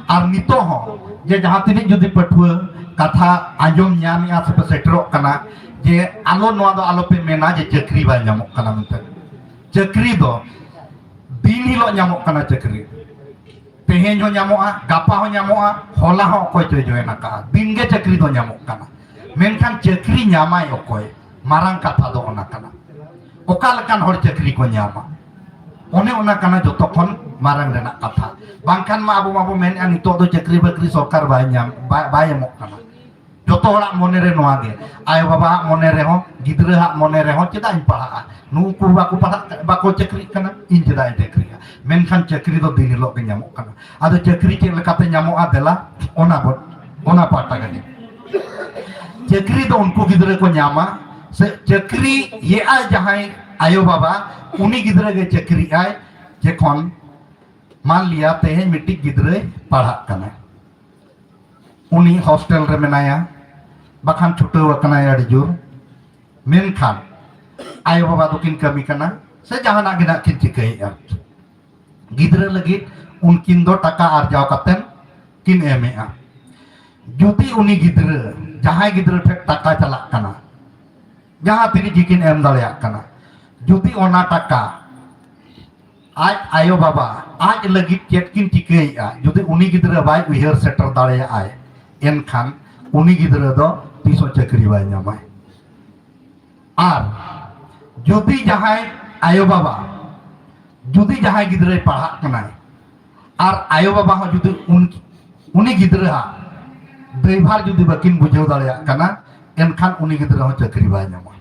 ᱟᱨ ᱱᱤᱛᱚᱜ ᱦᱚᱸ ᱡᱮ ᱡᱟᱦᱟᱸ ᱛᱤᱱᱟᱹᱜ ᱡᱩᱫᱤ ᱯᱟᱹᱴᱷᱩᱣᱟᱹ ᱠᱟᱛᱷᱟ ᱟᱸᱡᱚᱢ ᱧᱟᱢᱮᱜᱼᱟ ᱥᱮᱯᱮ ᱥᱮᱴᱮᱨᱚᱜ ᱠᱟᱱᱟ, ᱡᱮ ᱟᱞᱚ, ᱱᱚᱣᱟ ᱫᱚ ᱟᱞᱚᱯᱮ ᱢᱮᱱᱟ ᱡᱮ ᱪᱟᱹᱠᱨᱤ ᱵᱟᱭ ᱧᱟᱢᱚᱜ ᱠᱟᱱᱟ ᱢᱮᱱᱛᱮ᱾ ᱪᱟᱹᱠᱨᱤ ᱫᱚ ᱫᱤᱱ ᱦᱤᱞᱳᱜ ᱧᱟᱢᱚᱜ ᱠᱟᱱᱟ ᱪᱟᱹᱠᱨᱤ᱾ ᱛᱮᱦᱮᱧ ᱦᱚᱸ ᱧᱟᱢᱚᱜᱼᱟ, ᱜᱟᱯᱟ ᱦᱚᱸ ᱧᱟᱢᱚᱜᱼᱟ, ᱦᱚᱞᱟ ᱦᱚᱸ ᱚᱠᱚᱭ ᱪᱚᱭ ᱡᱚᱭᱮᱱ ᱟᱠᱟᱫᱼᱟ᱾ ᱫᱤᱱ ᱜᱮ ᱪᱟᱹᱠᱨᱤ ᱫᱚ ᱧᱟᱢᱚᱜ ᱠᱟᱱᱟ, ᱢᱮᱱᱠᱷᱟᱱ ᱪᱟᱹᱠᱨᱤ ᱧᱟᱢᱟᱭ ᱚᱠᱚᱭ? ᱢᱟᱨᱟᱝ ᱠᱟᱛᱷᱟ ᱫᱚ ᱚᱱᱟ ᱠᱟᱱᱟ᱾ ᱚᱠᱟ ᱞᱮᱠᱟᱱ ᱦᱚᱲ ᱪᱟᱹᱠᱨᱤ ᱠᱚ ᱧᱟᱢᱟ? ᱚᱱᱮ ᱚᱱᱟ ᱠᱟᱱᱟ ᱡᱚᱛᱚ ᱠᱷᱚᱱ ᱢᱟᱨᱟᱝ ᱨᱮᱱᱟᱜ ᱠᱟᱛᱷᱟ᱾ ᱵᱟᱝᱠᱷᱟᱱ ᱢᱟ ᱟᱵᱚ ᱢᱟᱵᱚ ᱢᱮᱱᱮᱫᱼᱟ, ᱱᱤᱛᱚᱜ ᱫᱚ ᱪᱟᱹᱠᱨᱤ ᱵᱟᱹᱠᱨᱤ ᱥᱚᱨᱠᱟᱨ ᱵᱟᱭ ᱧᱟᱢ, ᱵᱟᱭ, ᱵᱟᱭ ᱮᱢᱚᱜ ᱠᱟᱱᱟ᱾ ᱡᱚᱛᱚ ᱦᱚᱲᱟᱜ ᱢᱚᱱᱮ ᱨᱮ ᱱᱚᱣᱟ ᱜᱮ, ᱟᱭᱳ ᱵᱟᱵᱟᱣᱟᱜ ᱢᱚᱱᱮ ᱨᱮᱦᱚᱸ, ᱜᱤᱫᱽᱨᱟᱹᱣᱟᱜ ᱢᱚᱱᱮ ᱨᱮᱦᱚᱸ, ᱪᱮᱫᱟᱜ ᱤᱧ ᱯᱟᱲᱦᱟᱜᱼᱟ? ᱱᱩᱠᱩ ᱵᱟᱠᱚ ᱯᱟᱲᱦᱟᱜ, ᱵᱟᱠᱚ ᱪᱟᱹᱠᱨᱤᱜ ᱠᱟᱱᱟ, ᱤᱧ ᱪᱮᱫᱟᱜ ᱤᱧ ᱪᱟᱹᱠᱨᱤᱜᱼᱟ? ᱢᱮᱱᱠᱷᱟᱱ ᱪᱟᱹᱠᱨᱤ ᱫᱚ ᱫᱤᱱ ᱦᱤᱞᱳᱜ ᱜᱮ ᱧᱟᱢᱚᱜ ᱠᱟᱱᱟ᱾ ᱟᱫᱚ ᱪᱟᱹᱠᱨᱤ ᱪᱮᱫ ᱞᱮᱠᱟᱛᱮ ᱧᱟᱢᱚᱜᱼᱟ? ᱫᱮᱞᱟ, ᱚᱱᱟ ᱵᱚ-, ᱚᱱᱟ ᱯᱟᱦᱴᱟ ᱠᱟᱹᱴᱤᱡ᱾ ᱪᱟᱹᱠᱨᱤ ᱫᱚ ᱩᱱᱠᱩ ᱜᱤᱫᱽᱨᱟᱹ ᱠᱚ ᱧᱟᱢᱟ, ᱥᱮ ᱪᱟᱹᱠᱨᱤ ᱭᱮᱜᱼᱟᱭ ᱡᱟᱦᱟᱸᱭ ᱟᱭᱳ ᱵᱟᱵᱟ, ᱩᱱᱤ ᱜᱤᱫᱽᱨᱟᱹ ᱜᱮ ᱪᱟᱹᱠᱨᱤᱜᱼᱟᱭ᱾ ᱡᱚᱠᱷᱚᱱ ᱢᱟᱱ ᱞᱤᱭᱟ ᱛᱮᱦᱮᱧ ᱢᱤᱫᱴᱤᱡ ᱜᱤᱫᱽᱨᱟᱹᱭ ᱯᱟᱲᱦᱟᱜ ᱠᱟᱱᱟ, ᱩᱱᱤ ᱦᱳᱥᱴᱮᱞ ᱨᱮ ᱢᱮᱱᱟᱭᱟ, ᱵᱟᱠᱷᱟᱱ ᱪᱷᱩᱴᱟᱹᱣ ᱟᱠᱟᱱᱟᱭ ᱟᱹᱰᱤ ᱡᱳᱨ, ᱢᱮᱱᱠᱷᱟᱱ ᱟᱭᱳ ᱵᱟᱵᱟ ᱫᱚᱠᱤᱱ ᱠᱟᱹᱢᱤ ᱠᱟᱱᱟ ᱥᱮ ᱡᱟᱦᱟᱱᱟᱜ ᱜᱮ ᱱᱟᱜ ᱠᱤᱱ ᱪᱤᱠᱟᱹᱭᱮᱫᱼᱟ᱾ ᱜᱤᱫᱽᱨᱟᱹ ᱞᱟᱹᱜᱤᱫ ᱩᱱᱠᱤᱱ ᱫᱚ ᱴᱟᱠᱟ ᱟᱨᱡᱟᱣ ᱠᱟᱛᱮ ᱠᱤᱱ ᱮᱢᱮᱜᱼᱟ᱾ ᱡᱩᱫᱤ ᱩᱱᱤ ᱜᱤᱫᱽᱨᱟᱹ, ᱡᱟᱦᱟᱸᱭ ᱜᱤᱫᱽᱨᱟᱹ ᱴᱷᱮᱱ ᱴᱟᱠᱟ ᱪᱟᱞᱟᱜ ᱠᱟᱱᱟ, ᱡᱟᱦᱟᱸ ᱛᱤᱱᱟᱹᱜ ᱜᱮᱠᱤᱱ ᱮᱢ ᱫᱟᱲᱮᱭᱟᱜ ᱠᱟᱱᱟ, ᱡᱩᱫᱤ ᱚᱱᱟ ᱴᱟᱠᱟ ᱟᱡ ᱟᱭᱳ ᱵᱟᱵᱟ ᱟᱡ ᱞᱟᱹᱜᱤᱫ ᱪᱮᱫ ᱠᱤᱱ ᱪᱤᱠᱟᱹᱭᱮᱫᱼᱟ, ᱡᱩᱫᱤ ᱩᱱᱤ ᱜᱤᱫᱽᱨᱟᱹ ᱵᱟᱭ ᱩᱭᱦᱟᱹᱨ ᱥᱮᱴᱮᱨ ᱫᱟᱲᱮᱭᱟᱜᱼᱟᱭ, ᱮᱱᱠᱷᱟᱱ ᱩᱱᱤ ᱜᱤᱫᱽᱨᱟᱹ ᱫᱚ ᱛᱤᱥ ᱦᱚᱸ ᱪᱟᱹᱠᱨᱤ ᱵᱟᱭ ᱧᱟᱢᱟᱭ᱾ ᱟᱨ ᱡᱩᱫᱤ ᱡᱟᱦᱟᱸᱭ ᱟᱭᱳ ᱵᱟᱵᱟ, ᱡᱩᱫᱤ ᱡᱟᱦᱟᱸᱭ ᱜᱤᱫᱽᱨᱟᱹᱭ ᱯᱟᱲᱦᱟᱜ ᱠᱟᱱᱟᱭ, ᱟᱨ ᱟᱭᱳ ᱵᱟᱵᱟ ᱦᱚᱸ ᱡᱩᱫᱤ ᱩᱱ-, ᱩᱱᱤ ᱜᱤᱫᱽᱨᱟᱹᱣᱟᱜ ᱫᱟᱹᱭᱵᱷᱟᱨ ᱡᱩᱫᱤ ᱵᱟᱹᱠᱤᱱ ᱵᱩᱡᱷᱟᱹᱣ ᱫᱟᱲᱮᱭᱟᱜ ᱠᱟᱱᱟ, ᱮᱱᱠᱷᱟᱱ ᱩᱱᱤ ᱜᱤᱫᱽᱨᱟᱹ ᱦᱚᱸ ᱪᱟᱹᱠᱨᱤ ᱵᱟᱭ ᱧᱟᱢᱟ᱾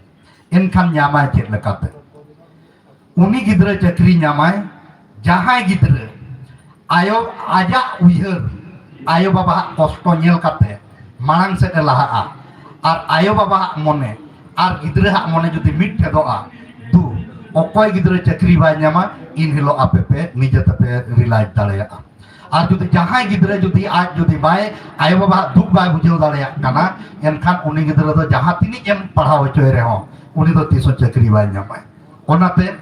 ᱮᱱᱠᱷᱟᱱ ᱧᱟᱢᱟᱭ ᱪᱮᱫ ᱞᱮᱠᱟᱛᱮ? ᱩᱱᱤ ᱜᱤᱫᱽᱨᱟᱹ ᱪᱟᱹᱠᱨᱤ ᱧᱟᱢᱟᱭ, ᱡᱟᱦᱟᱸᱭ ᱜᱤᱫᱽᱨᱟᱹ ᱟᱭᱳ, ᱟᱡᱟᱜ ᱩᱭᱦᱟᱹᱨ, ᱟᱭᱳ ᱵᱟᱵᱟᱣᱟᱜ ᱠᱚᱥᱴᱚ ᱧᱮᱞ ᱠᱟᱛᱮ ᱢᱟᱲᱟᱝ ᱥᱮᱫ ᱮ ᱞᱟᱦᱟᱜᱼᱟ, ᱟᱨ ᱟᱭᱳ ᱵᱟᱵᱟᱣᱟᱜ ᱢᱚᱱᱮ ᱟᱨ ᱜᱤᱫᱽᱨᱟᱹᱣᱟᱜ ᱢᱚᱱᱮ ᱡᱩᱫᱤ ᱢᱤᱫ ᱴᱷᱮᱫᱚᱜᱼᱟ, ᱫᱩ, ᱚᱠᱚᱭ ᱜᱤᱫᱽᱨᱟᱹ ᱪᱟᱹᱠᱨᱤ ᱵᱟᱭ ᱧᱟᱢᱟ, ᱤᱱ ᱦᱤᱞᱳᱜ ᱟᱯᱮ ᱯᱮ ᱱᱤᱡᱮ ᱛᱮᱯᱮ realize ᱫᱟᱲᱮᱭᱟᱜᱼᱟ᱾ ᱟᱨ ᱡᱩᱫᱤ ᱡᱟᱦᱟᱸᱭ ᱜᱤᱫᱽᱨᱟᱹ ᱡᱩᱫᱤ ᱟᱡ ᱡᱩᱫᱤ ᱵᱟᱭ, ᱟᱭᱳ ᱵᱟᱵᱟᱣᱟᱜ ᱫᱩᱠ ᱵᱟᱭ ᱵᱩᱡᱷᱟᱹᱣ ᱫᱟᱲᱮᱭᱟᱜ ᱠᱟᱱᱟ, ᱮᱱᱠᱷᱟᱱ ᱩᱱᱤ ᱜᱤᱫᱽᱨᱟᱹ ᱫᱚ ᱡᱟᱦᱟᱸ ᱛᱤᱱᱟᱹᱜ ᱮᱢ ᱯᱟᱲᱦᱟᱣ ᱦᱚᱪᱚᱭ ᱨᱮᱦᱚᱸ, ᱩᱱᱤ ᱫᱚ ᱛᱤᱥ ᱦᱚᱸ ᱪᱟᱹᱠᱨᱤ ᱵᱟᱭ ᱧᱟᱢᱟᱭ᱾ ᱚᱱᱟᱛᱮ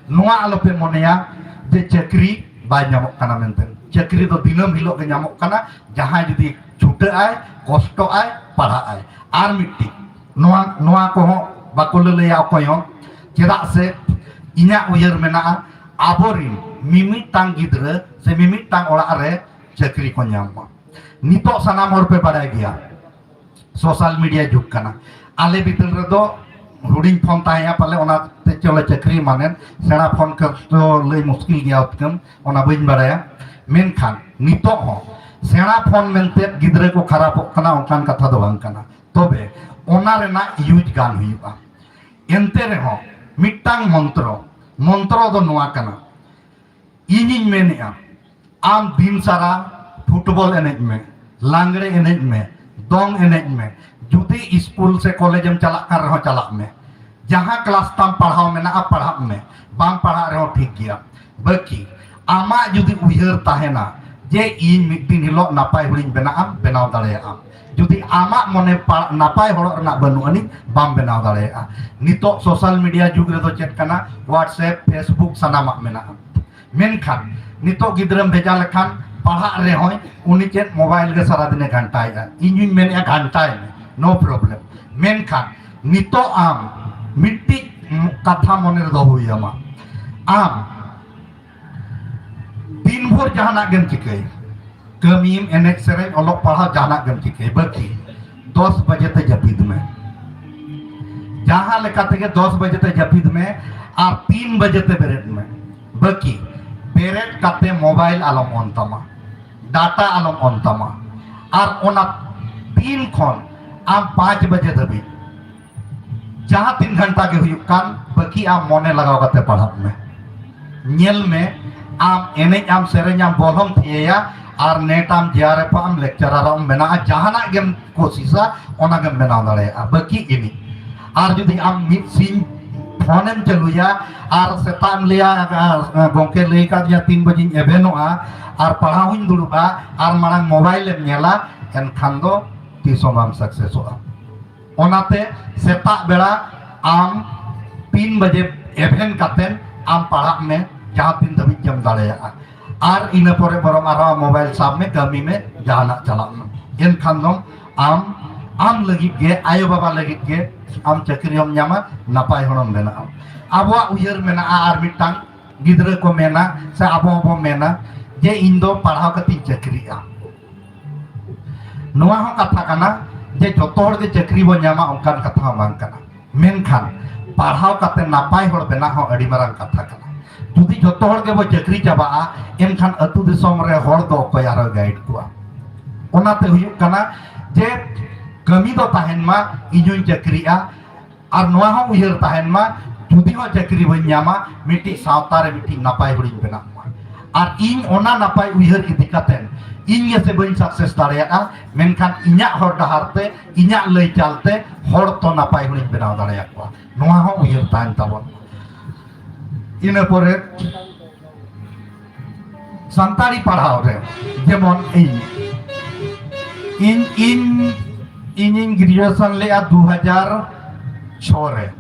ᱱᱚᱣᱟ ᱟᱞᱚᱯᱮ ᱢᱚᱱᱮᱭᱟ ᱡᱮ ᱪᱟᱹᱠᱨᱤ ᱵᱟᱭ ᱧᱟᱢᱚᱜ ᱠᱟᱱᱟ ᱢᱮᱱᱛᱮ᱾ ᱪᱟᱹᱠᱨᱤ ᱫᱚ ᱫᱤᱱᱟᱹᱢ ᱦᱤᱞᱳᱜ ᱜᱮ ᱧᱟᱢᱚᱜ ᱠᱟᱱᱟ, ᱡᱟᱦᱟᱸᱭ ᱡᱩᱫᱤ ᱪᱷᱩᱴᱟᱹᱜ ᱟᱭ, ᱠᱚᱥᱴᱚᱜ ᱟᱭ, ᱯᱟᱲᱦᱟᱜ ᱟᱭ᱾ ᱟᱨ ᱢᱤᱫᱴᱤᱡ, ᱱᱚᱣᱟ, ᱱᱚᱣᱟ ᱠᱚᱦᱚᱸ ᱵᱟᱠᱚ ᱞᱟᱹᱞᱟᱹᱭᱟ ᱚᱠᱚᱭ ᱦᱚᱸ, ᱪᱮᱫᱟᱜ ᱥᱮ ᱤᱧᱟᱹᱜ ᱩᱭᱦᱟᱹᱨ ᱢᱮᱱᱟᱜᱼᱟ, ᱟᱵᱚᱨᱤᱱ ᱢᱤᱢᱤᱫᱴᱟᱝ ᱜᱤᱫᱽᱨᱟᱹ ᱥᱮ ᱢᱤᱢᱤᱫᱴᱟᱝ ᱚᱲᱟᱜ ᱨᱮ ᱪᱟᱹᱠᱨᱤ ᱠᱚ ᱧᱟᱢ ᱢᱟ᱾ ᱱᱤᱛᱚᱜ ᱥᱟᱱᱟᱢ ᱦᱚᱲ ᱯᱮ ᱵᱟᱲᱟᱭ ᱜᱮᱭᱟ, ᱥᱳᱥᱟᱞ ᱢᱤᱰᱤᱭᱟ ᱡᱩᱜᱽ ᱠᱟᱱᱟ᱾ ᱟᱞᱮ ᱵᱤᱫᱟᱹᱞ ᱨᱮᱫᱚ ᱦᱩᱰᱤᱧ ᱯᱷᱳᱱ ᱛᱟᱦᱮᱸᱭᱟ ᱯᱟᱞᱮ, ᱚᱱᱟ ᱛᱮ ᱪᱚᱞᱮ ᱪᱟᱹᱠᱨᱤ ᱢᱟᱱᱮ ᱥᱮᱬᱟ ᱯᱷᱳᱱ ᱠᱚ ᱞᱟᱹᱭ ᱢᱩᱥᱠᱤᱞ ᱜᱮᱭᱟ ᱩᱛᱠᱟᱹᱢ, ᱚᱱᱟ ᱵᱟᱹᱧ ᱵᱟᱲᱟᱭᱟ᱾ ᱢᱮᱱᱠᱷᱟᱱ ᱱᱤᱛᱚᱜ ᱦᱚᱸ ᱥᱮᱬᱟ ᱯᱷᱳᱱ ᱢᱮᱱᱛᱮ ᱜᱤᱫᱽᱨᱟᱹ ᱠᱚ ᱠᱷᱟᱨᱟᱯᱚᱜ ᱠᱟᱱᱟ, ᱚᱱᱠᱟᱱ ᱠᱟᱛᱷᱟ ᱫᱚ ᱵᱟᱝ ᱠᱟᱱᱟ᱾ ᱛᱚᱵᱮ ᱚᱱᱟ ᱨᱮᱱᱟᱜ ᱤᱭᱩᱡᱽ ᱜᱟᱱ ᱦᱩᱭᱩᱜᱼᱟ᱾ ᱮᱱᱛᱮ ᱨᱮᱦᱚᱸ ᱢᱤᱫᱴᱟᱝ ᱢᱚᱱᱛᱨᱚ, ᱢᱚᱱᱛᱨᱚ ᱫᱚ ᱱᱚᱣᱟ ᱠᱟᱱᱟ, ᱤᱧᱤᱧ ᱢᱮᱱᱮᱜᱼᱟ, ᱟᱢ ᱫᱤᱱ ᱥᱟᱨᱟ ᱯᱷᱩᱴᱵᱚᱞ ᱮᱱᱮᱡ ᱢᱮ, ᱞᱟᱜᱽᱲᱮ ᱮᱱᱮᱡ ᱢᱮ, ᱫᱚᱝ ᱮᱱᱮᱡ ᱢᱮ᱾ ᱡᱩᱫᱤ ᱤᱥᱠᱩᱞ ᱥᱮ ᱠᱚᱞᱮᱡᱽ ᱮᱢ ᱪᱟᱞᱟᱜ ᱠᱟᱱ ᱨᱮᱦᱚᱸ ᱪᱟᱞᱟᱜ ᱢᱮ, ᱡᱟᱦᱟᱸ ᱠᱞᱟᱥ ᱛᱟᱢ ᱯᱟᱲᱦᱟᱣ ᱢᱮᱱᱟᱜᱼᱟ ᱯᱟᱲᱦᱟᱜ ᱢᱮ, ᱵᱟᱝ ᱯᱟᱲᱦᱟᱜ ᱨᱮᱦᱚᱸ ᱴᱷᱤᱠ ᱜᱮᱭᱟ᱾ ᱵᱟᱹᱠᱤ ᱟᱢᱟᱜ ᱡᱩᱫᱤ ᱩᱭᱦᱟᱹᱨ ᱛᱟᱦᱮᱱᱟ ᱡᱮ ᱤᱧ ᱢᱤᱫ ᱫᱤᱱ ᱦᱤᱞᱳᱜ ᱱᱟᱯᱟᱭ ᱦᱚᱲᱤᱧ ᱵᱮᱱᱟᱜᱼᱟ, ᱵᱮᱱᱟᱣ ᱫᱟᱲᱮᱭᱟᱜᱼᱟ᱾ ᱡᱩᱫᱤ ᱟᱢᱟᱜ ᱢᱚᱱᱮ ᱯᱟ- ᱱᱟᱯᱟᱭ ᱦᱚᱲᱚᱜ ᱨᱮᱱᱟᱜ ᱵᱟᱹᱱᱩᱜ ᱟᱹᱱᱤᱡ, ᱵᱟᱢ ᱵᱮᱱᱟᱣ ᱫᱟᱲᱮᱭᱟᱜᱼᱟ᱾ ᱱᱤᱛᱚᱜ ᱥᱳᱥᱟᱞ ᱢᱤᱰᱤᱭᱟ ᱡᱩᱜᱽ ᱨᱮᱫᱚ ᱪᱮᱫ ᱠᱟᱱᱟ, WhatsApp, Facebook ᱥᱟᱱᱟᱢᱟᱜ ᱢᱮᱱᱟᱜᱼᱟ᱾ ᱢᱮᱱᱠᱷᱟᱱ ᱱᱤᱛᱚᱜ ᱜᱤᱫᱽᱨᱟᱹᱢ ᱵᱷᱮᱡᱟ ᱞᱮᱠᱷᱟᱱ ᱯᱟᱲᱦᱟᱜ ᱨᱮᱦᱚᱸᱭ ᱩᱱᱤ ᱪᱮᱫ ᱢᱳᱵᱟᱭᱤᱞ ᱜᱮ ᱥᱟᱨᱟᱫᱤᱱᱮ ᱜᱷᱟᱱᱴᱟᱭᱮᱫᱼᱟ᱾ ᱤᱧ ᱦᱚᱧ ᱢᱮᱱᱮᱫᱼᱟ ᱜᱷᱟᱱᱴᱟᱭ ᱢᱮ, no problem᱾ ᱢᱮᱱᱠᱷᱟᱱ ᱱᱤᱛᱚᱜ ᱟᱢ ᱢᱤᱫᱴᱤᱡ ᱠᱟᱛᱷᱟ ᱢᱚᱱᱮ ᱨᱮ ᱫᱚᱦᱚ ᱦᱩᱭ ᱟᱢᱟ, ᱟᱢ ᱫᱤᱱ ᱵᱷᱳᱨ ᱡᱟᱦᱟᱱᱟᱜ ᱜᱮᱢ ᱪᱤᱠᱟᱹᱭ, ᱠᱟᱹᱢᱤᱢ, ᱮᱱᱮᱡ ᱥᱮᱨᱮᱧ, ᱚᱞᱚᱜ ᱯᱟᱲᱦᱟᱣ, ᱡᱟᱦᱟᱱᱟᱜ ᱜᱮᱢ ᱪᱤᱠᱟᱹᱭ, ᱵᱟᱹᱠᱤ ᱫᱚᱥ ᱵᱟᱡᱮ ᱛᱮ ᱡᱟᱹᱯᱤᱫ ᱢᱮ᱾ ᱡᱟᱦᱟᱸ ᱞᱮᱠᱟ ᱛᱮᱜᱮ ᱫᱚᱥ ᱵᱟᱡᱮ ᱛᱮ ᱡᱟᱹᱯᱤᱫ ᱢᱮ ᱟᱨ ᱛᱤᱱ ᱵᱟᱡᱮ ᱛᱮ ᱵᱮᱨᱮᱫ ᱢᱮ᱾ ᱵᱟᱹᱠᱤ ᱵᱮᱨᱮᱫ ᱠᱟᱛᱮ ᱢᱳᱵᱟᱭᱤᱞ ᱟᱞᱚᱢ ᱚᱱ ᱛᱟᱢᱟ, ᱰᱟᱴᱟ ᱟᱞᱚᱢ ᱚᱱ ᱛᱟᱢᱟ᱾ ᱟᱨ ᱚᱱᱟ ᱛᱤᱱ ᱠᱷᱚᱱ ᱟᱢ ᱯᱟᱸᱪ ᱵᱟᱡᱮ ᱫᱷᱟᱹᱵᱤᱡ ᱡᱟᱦᱟᱸ ᱛᱤᱱ ᱜᱷᱚᱱᱴᱟ ᱜᱮ ᱦᱩᱭᱩᱜ ᱠᱟᱱ, ᱵᱟᱹᱠᱤ ᱟᱢ ᱢᱚᱱᱮ ᱞᱟᱜᱟᱣ ᱠᱟᱛᱮ ᱯᱟᱲᱦᱟᱜ ᱢᱮ᱾ ᱧᱮᱞ ᱢᱮ, ᱟᱢ ᱮᱱᱮᱡ ᱟᱢ, ᱥᱮᱨᱮᱧ ᱟᱢ, ᱵᱚᱞ ᱦᱚᱸᱢ ᱛᱷᱤᱭᱟᱹᱭᱟ, ᱟᱨ ᱱᱮᱴ ᱟᱢ, ᱡᱮᱟᱨ ᱮᱯᱷ ᱟᱢ, ᱞᱮᱠᱪᱟᱨᱟᱨ ᱟᱢ ᱵᱮᱱᱟᱜᱼᱟ, ᱡᱟᱦᱟᱱᱟᱜ ᱜᱮᱢ ᱠᱳᱥᱤᱥᱟ, ᱚᱱᱟ ᱜᱮᱢ ᱵᱮᱱᱟᱣ ᱫᱟᱲᱮᱭᱟᱜᱼᱟ᱾ ᱵᱟᱹᱠᱤ ᱮᱱᱮᱡ᱾ ᱟᱨ ᱡᱩᱫᱤ ᱟᱢ ᱢᱤᱫ ᱥᱤᱧ ᱯᱷᱳᱱᱮᱢ ᱪᱟᱹᱞᱩᱭᱟ ᱟᱨ ᱥᱮᱛᱟᱜ ᱮᱢ ᱞᱟᱹᱭᱟ, "ᱜᱚᱢᱠᱮ ᱞᱟᱹᱭ ᱠᱟᱫᱤᱧᱟ ᱛᱤᱱ ᱵᱟᱡᱮᱧ ᱮᱵᱷᱮᱱᱚᱜᱼᱟ ᱟᱨ ᱯᱟᱲᱦᱟᱣ ᱦᱚᱸᱧ ᱫᱩᱲᱩᱵᱼᱟ", ᱟᱨ ᱢᱟᱲᱟᱝ ᱢᱳᱵᱟᱭᱤᱞᱮᱢ ᱧᱮᱞᱟ, ᱮᱱᱠᱷᱟᱱ ᱫᱚ ᱛᱤᱥ ᱦᱚᱸ ᱵᱟᱢ ᱥᱟᱠᱥᱮᱥᱚᱜᱼᱟ᱾ ᱚᱱᱟᱛᱮ ᱥᱮᱛᱟᱜ ᱵᱮᱲᱟ ᱟᱢ ᱛᱤᱱ ᱵᱟᱡᱮ ᱮᱵᱷᱮᱱ ᱠᱟᱛᱮ ᱟᱢ ᱯᱟᱲᱦᱟᱜ ᱢᱮ, ᱡᱟᱦᱟᱸ ᱛᱤᱱ ᱫᱷᱟᱹᱵᱤᱡ ᱜᱮᱢ ᱫᱟᱲᱮᱭᱟᱜᱼᱟ᱾ ᱟᱨ ᱤᱱᱟᱹ ᱯᱚᱨᱮ ᱵᱚᱨᱚᱝ ᱟᱨᱦᱚᱸ ᱢᱳᱵᱟᱭᱤᱞ ᱥᱟᱵ ᱢᱮ, ᱠᱟᱹᱢᱤ ᱢᱮ, ᱡᱟᱦᱟᱱᱟᱜ ᱪᱟᱞᱟᱜ ᱢᱮ᱾ ᱮᱱᱠᱷᱟᱱ ᱫᱚ ᱟᱢ, ᱟᱢ ᱞᱟᱹᱜᱤᱫ ᱜᱮ, ᱟᱭᱳ ᱵᱟᱵᱟ ᱞᱟᱹᱜᱤᱫ ᱜᱮ ᱟᱢ ᱪᱟᱹᱠᱨᱤ ᱦᱚᱸᱢ ᱧᱟᱢᱟ, ᱱᱟᱯᱟᱭ ᱦᱚᱲᱮᱢ ᱵᱮᱱᱟᱜᱼᱟ᱾ ᱟᱵᱚᱣᱟᱜ ᱩᱭᱦᱟᱹᱨ ᱢᱮᱱᱟᱜᱼᱟ ᱟᱨ ᱢᱤᱫᱴᱟᱝ, ᱜᱤᱫᱽᱨᱟᱹ ᱠᱚ ᱢᱮᱱᱟ ᱥᱮ ᱟᱵᱚ ᱦᱚᱸᱵᱚ ᱢᱮᱱᱟ ᱡᱮ ᱤᱧ ᱫᱚ ᱯᱟᱲᱦᱟᱣ ᱠᱟᱛᱮᱧ ᱪᱟᱹᱠᱨᱤᱜᱼᱟ᱾ ᱱᱚᱣᱟ ᱦᱚᱸ ᱠᱟᱛᱷᱟ ᱠᱟᱱᱟ ᱡᱮ ᱡᱚᱛᱚ ᱦᱚᱲ ᱜᱮ ᱪᱟᱹᱠᱨᱤ ᱵᱚᱱ ᱧᱟᱢᱟ, ᱚᱱᱠᱟᱱ ᱠᱟᱛᱷᱟ ᱦᱚᱸ ᱵᱟᱝ ᱠᱟᱱᱟ᱾ ᱢᱮᱱᱠᱷᱟᱱ ᱯᱟᱲᱦᱟᱣ ᱠᱟᱛᱮ ᱱᱟᱯᱟᱭ ᱦᱚᱲ ᱵᱮᱱᱟᱜ ᱦᱚᱸ ᱟᱹᱰᱤ ᱢᱟᱨᱟᱝ ᱠᱟᱛᱷᱟ ᱠᱟᱱᱟ᱾ ᱡᱩᱫᱤ ᱡᱚᱛᱚ ᱦᱚᱲ ᱜᱮᱵᱚ ᱪᱟᱹᱠᱨᱤ ᱪᱟᱵᱟᱜᱼᱟ, ᱮᱱᱠᱷᱟᱱ ᱟᱹᱛᱩ ᱫᱤᱥᱚᱢ ᱨᱮ ᱦᱚᱲ ᱫᱚ ᱚᱠᱚᱭ ᱟᱨᱦᱚᱸ ᱜᱟᱭᱤᱰ ᱠᱚᱣᱟ? ᱚᱱᱟᱛᱮ ᱦᱩᱭᱩᱜ ᱠᱟᱱᱟ ᱡᱮ ᱠᱟᱹᱢᱤ ᱫᱚ ᱛᱟᱦᱮᱱ ᱢᱟ, ᱤᱧ ᱦᱚᱸᱧ ᱪᱟᱹᱠᱨᱤᱜᱼᱟ᱾ ᱟᱨ ᱱᱚᱣᱟ ᱦᱚᱸ ᱩᱭᱦᱟᱹᱨ ᱛᱟᱦᱮᱱ ᱢᱟ, ᱡᱩᱫᱤ ᱦᱚᱸ ᱪᱟᱹᱠᱨᱤ ᱵᱟᱹᱧ ᱧᱟᱢᱟ, ᱢᱤᱫᱴᱤᱡ ᱥᱟᱶᱛᱟ ᱨᱮ ᱢᱤᱫᱴᱤᱡ ᱱᱟᱯᱟᱭ ᱦᱚᱲᱤᱧ ᱵᱮᱱᱟᱜ ᱢᱟ᱾ ᱟᱨ ᱤᱧ ᱚᱱᱟ ᱱᱟᱯᱟᱭ ᱩᱭᱦᱟᱹᱨ ᱤᱫᱤ ᱠᱟᱛᱮ ᱤᱧ ᱜᱮᱥᱮ ᱵᱟᱹᱧ ᱥᱟᱠᱥᱮᱥ ᱫᱟᱲᱮᱭᱟᱜᱼᱟ, ᱢᱮᱱᱠᱷᱟᱱ ᱤᱧᱟᱹᱜ ᱦᱚᱨ ᱰᱟᱦᱟᱨ ᱛᱮ, ᱤᱧᱟᱹᱜ ᱞᱟᱹᱭ ᱪᱟᱞ ᱛᱮ ᱦᱚᱲ ᱛᱚ ᱱᱟᱯᱟᱭ ᱦᱚᱲᱤᱧ ᱵᱮᱱᱟᱣ ᱫᱟᱲᱮᱭᱟᱠᱚᱣᱟ᱾ ᱱᱚᱣᱟ ᱦᱚᱸ ᱩᱭᱦᱟᱹᱨ ᱛᱟᱦᱮᱱ ᱛᱟᱵᱚᱱ᱾ ᱤᱱᱟᱹ ᱯᱚᱨᱮ ᱥᱟᱱᱛᱟᱲᱤ ᱯᱟᱲᱦᱟᱣ ᱨᱮ ᱡᱮᱢᱚᱱ ᱤᱧ, ᱤᱧ, ᱤᱧ, ᱤᱧᱤᱧ ᱜᱨᱮᱡᱩᱭᱮᱥᱚᱱ ᱞᱮᱫᱼᱟ ᱫᱩ ᱦᱟᱡᱟᱨ ᱪᱷᱚ ᱨᱮ,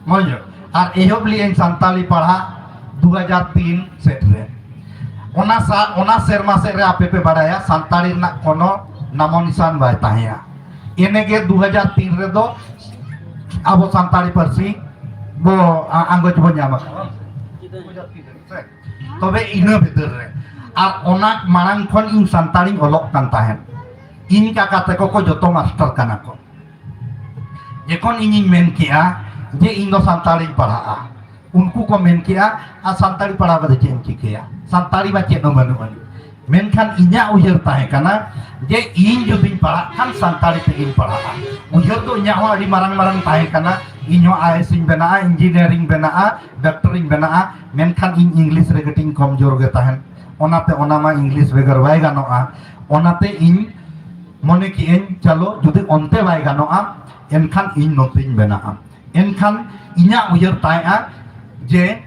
ᱢᱚᱡᱽ ᱧᱚᱜ᱾ ᱟᱨ ᱮᱦᱚᱵ ᱞᱮᱫᱟᱹᱧ ᱥᱟᱱᱛᱟᱲᱤ ᱯᱟᱲᱦᱟᱜ ᱫᱩ ᱦᱟᱡᱟᱨ ᱛᱤᱱ ᱥᱮᱫ ᱨᱮ᱾ ᱚᱱᱟ ᱥᱟ-, ᱚᱱᱟ ᱥᱮᱨᱢᱟ ᱥᱮᱫ ᱨᱮ ᱟᱯᱮ ᱯᱮ ᱵᱟᱲᱟᱭᱟ ᱥᱟᱱᱛᱟᱲᱤ ᱨᱮᱱᱟᱜ ᱠᱳᱱᱳ ᱱᱟᱢᱚ ᱱᱤᱥᱟᱱ ᱵᱟᱭ ᱛᱟᱦᱮᱸᱭᱟ᱾ ᱤᱱᱟᱹᱜᱮ ᱫᱩ ᱦᱟᱡᱟᱨ ᱛᱤᱱ ᱨᱮᱫᱚ ᱟᱵᱚ ᱥᱟᱱᱛᱟᱲᱤ ᱯᱟᱹᱨᱥᱤ ᱵᱚ, ᱟ-, ᱟᱸᱜᱚᱪ ᱵᱚ ᱧᱟᱢ ᱟᱠᱟᱫᱟ᱾ ᱛᱚᱵᱮ ᱤᱱᱟᱹ ᱵᱷᱤᱛᱤᱨ ᱨᱮ, ᱟᱨ ᱚᱱᱟ ᱢᱟᱲᱟᱝ ᱠᱷᱚᱱ ᱤᱧ ᱥᱟᱱᱛᱟᱲᱤᱧ ᱚᱞᱚᱜ ᱠᱟᱱ ᱛᱟᱦᱮᱸᱫ᱾ ᱤᱧ ᱠᱟᱠᱟ ᱛᱟᱠᱚ ᱠᱚ ᱡᱚᱛᱚ ᱢᱟᱥᱴᱟᱨ ᱠᱟᱱᱟ ᱠᱚ᱾ ᱡᱚᱠᱷᱚᱱ ᱤᱧᱤᱧ ᱢᱮᱱ ᱠᱮᱜᱼᱟ ᱡᱮ ᱤᱧ ᱫᱚ ᱥᱟᱱᱛᱟᱲᱤᱧ ᱯᱟᱲᱦᱟᱜᱼᱟ, ᱩᱱᱠᱩ ᱠᱚ ᱢᱮᱱ ᱠᱮᱜᱼᱟ, "ᱟᱨ ᱥᱟᱱᱛᱟᱲᱤ ᱯᱟᱲᱦᱟᱣ ᱠᱟᱛᱮ ᱪᱮᱫ ᱮᱢ ᱪᱤᱠᱟᱹᱭᱟ? ᱥᱟᱱᱛᱟᱲᱤ ᱢᱟ ᱪᱮᱫ ᱦᱚᱸ ᱵᱟᱹᱱᱩᱜ ᱟᱹᱱᱤᱡ᱾" ᱢᱮᱱᱠᱷᱟᱱ ᱤᱧᱟᱹᱜ ᱩᱭᱦᱟᱹᱨ ᱛᱟᱦᱮᱸ ᱠᱟᱱᱟ ᱡᱮ ᱤᱧ ᱡᱩᱫᱤᱧ ᱯᱟᱲᱦᱟᱜ ᱠᱷᱟᱱ ᱥᱟᱱᱛᱟᱲᱤ ᱛᱮᱜᱤᱧ ᱯᱟᱲᱦᱟᱜᱼᱟ᱾ ᱩᱭᱦᱟᱹᱨ ᱫᱚ ᱤᱧᱟᱹᱜ ᱦᱚᱸ ᱟᱹᱰᱤ ᱢᱟᱨᱟᱝ ᱢᱟᱨᱟᱝ ᱛᱟᱦᱮᱸ ᱠᱟᱱᱟ, ᱤᱧ ᱦᱚᱸ ᱟᱭ ᱮᱥ ᱤᱧ ᱵᱮᱱᱟᱜᱼᱟ, ᱤᱧᱡᱤᱱᱤᱭᱟᱨᱤᱧ ᱵᱮᱱᱟᱜᱼᱟ, ᱰᱟᱠᱛᱟᱨᱤᱧ ᱵᱮᱱᱟᱜᱼᱟ, ᱢᱮᱱᱠᱷᱟᱱ ᱤᱧ ᱤᱝᱞᱤᱥ ᱨᱮ ᱠᱟᱹᱴᱤᱡ ᱤᱧ ᱠᱚᱢᱡᱳᱨ ᱜᱮ ᱛᱟᱦᱮᱸᱫ᱾ ᱚᱱᱟᱛᱮ ᱚᱱᱟ ᱢᱟ ᱤᱝᱞᱤᱥ ᱵᱮᱜᱚᱨ ᱵᱟᱭ ᱜᱟᱱᱚᱜᱼᱟ᱾ ᱚᱱᱟᱛᱮ ᱤᱧ ᱢᱚᱱᱮ ᱠᱮᱜᱼᱟᱹᱧ, ᱪᱚᱞᱚ, ᱡᱩᱫᱤ ᱚᱱᱛᱮ ᱵᱟᱭ ᱜᱟᱱᱚᱜᱼᱟ, ᱮᱱᱠᱷᱟᱱ ᱤᱧ ᱱᱚᱛᱮᱧ ᱵᱮᱱᱟᱜᱼᱟ᱾ ᱮᱱᱠᱷᱟᱱ ᱤᱧᱟᱹᱜ ᱩᱭᱦᱟᱹᱨ ᱛᱟᱦᱮᱸᱜᱼᱟ ᱡᱮ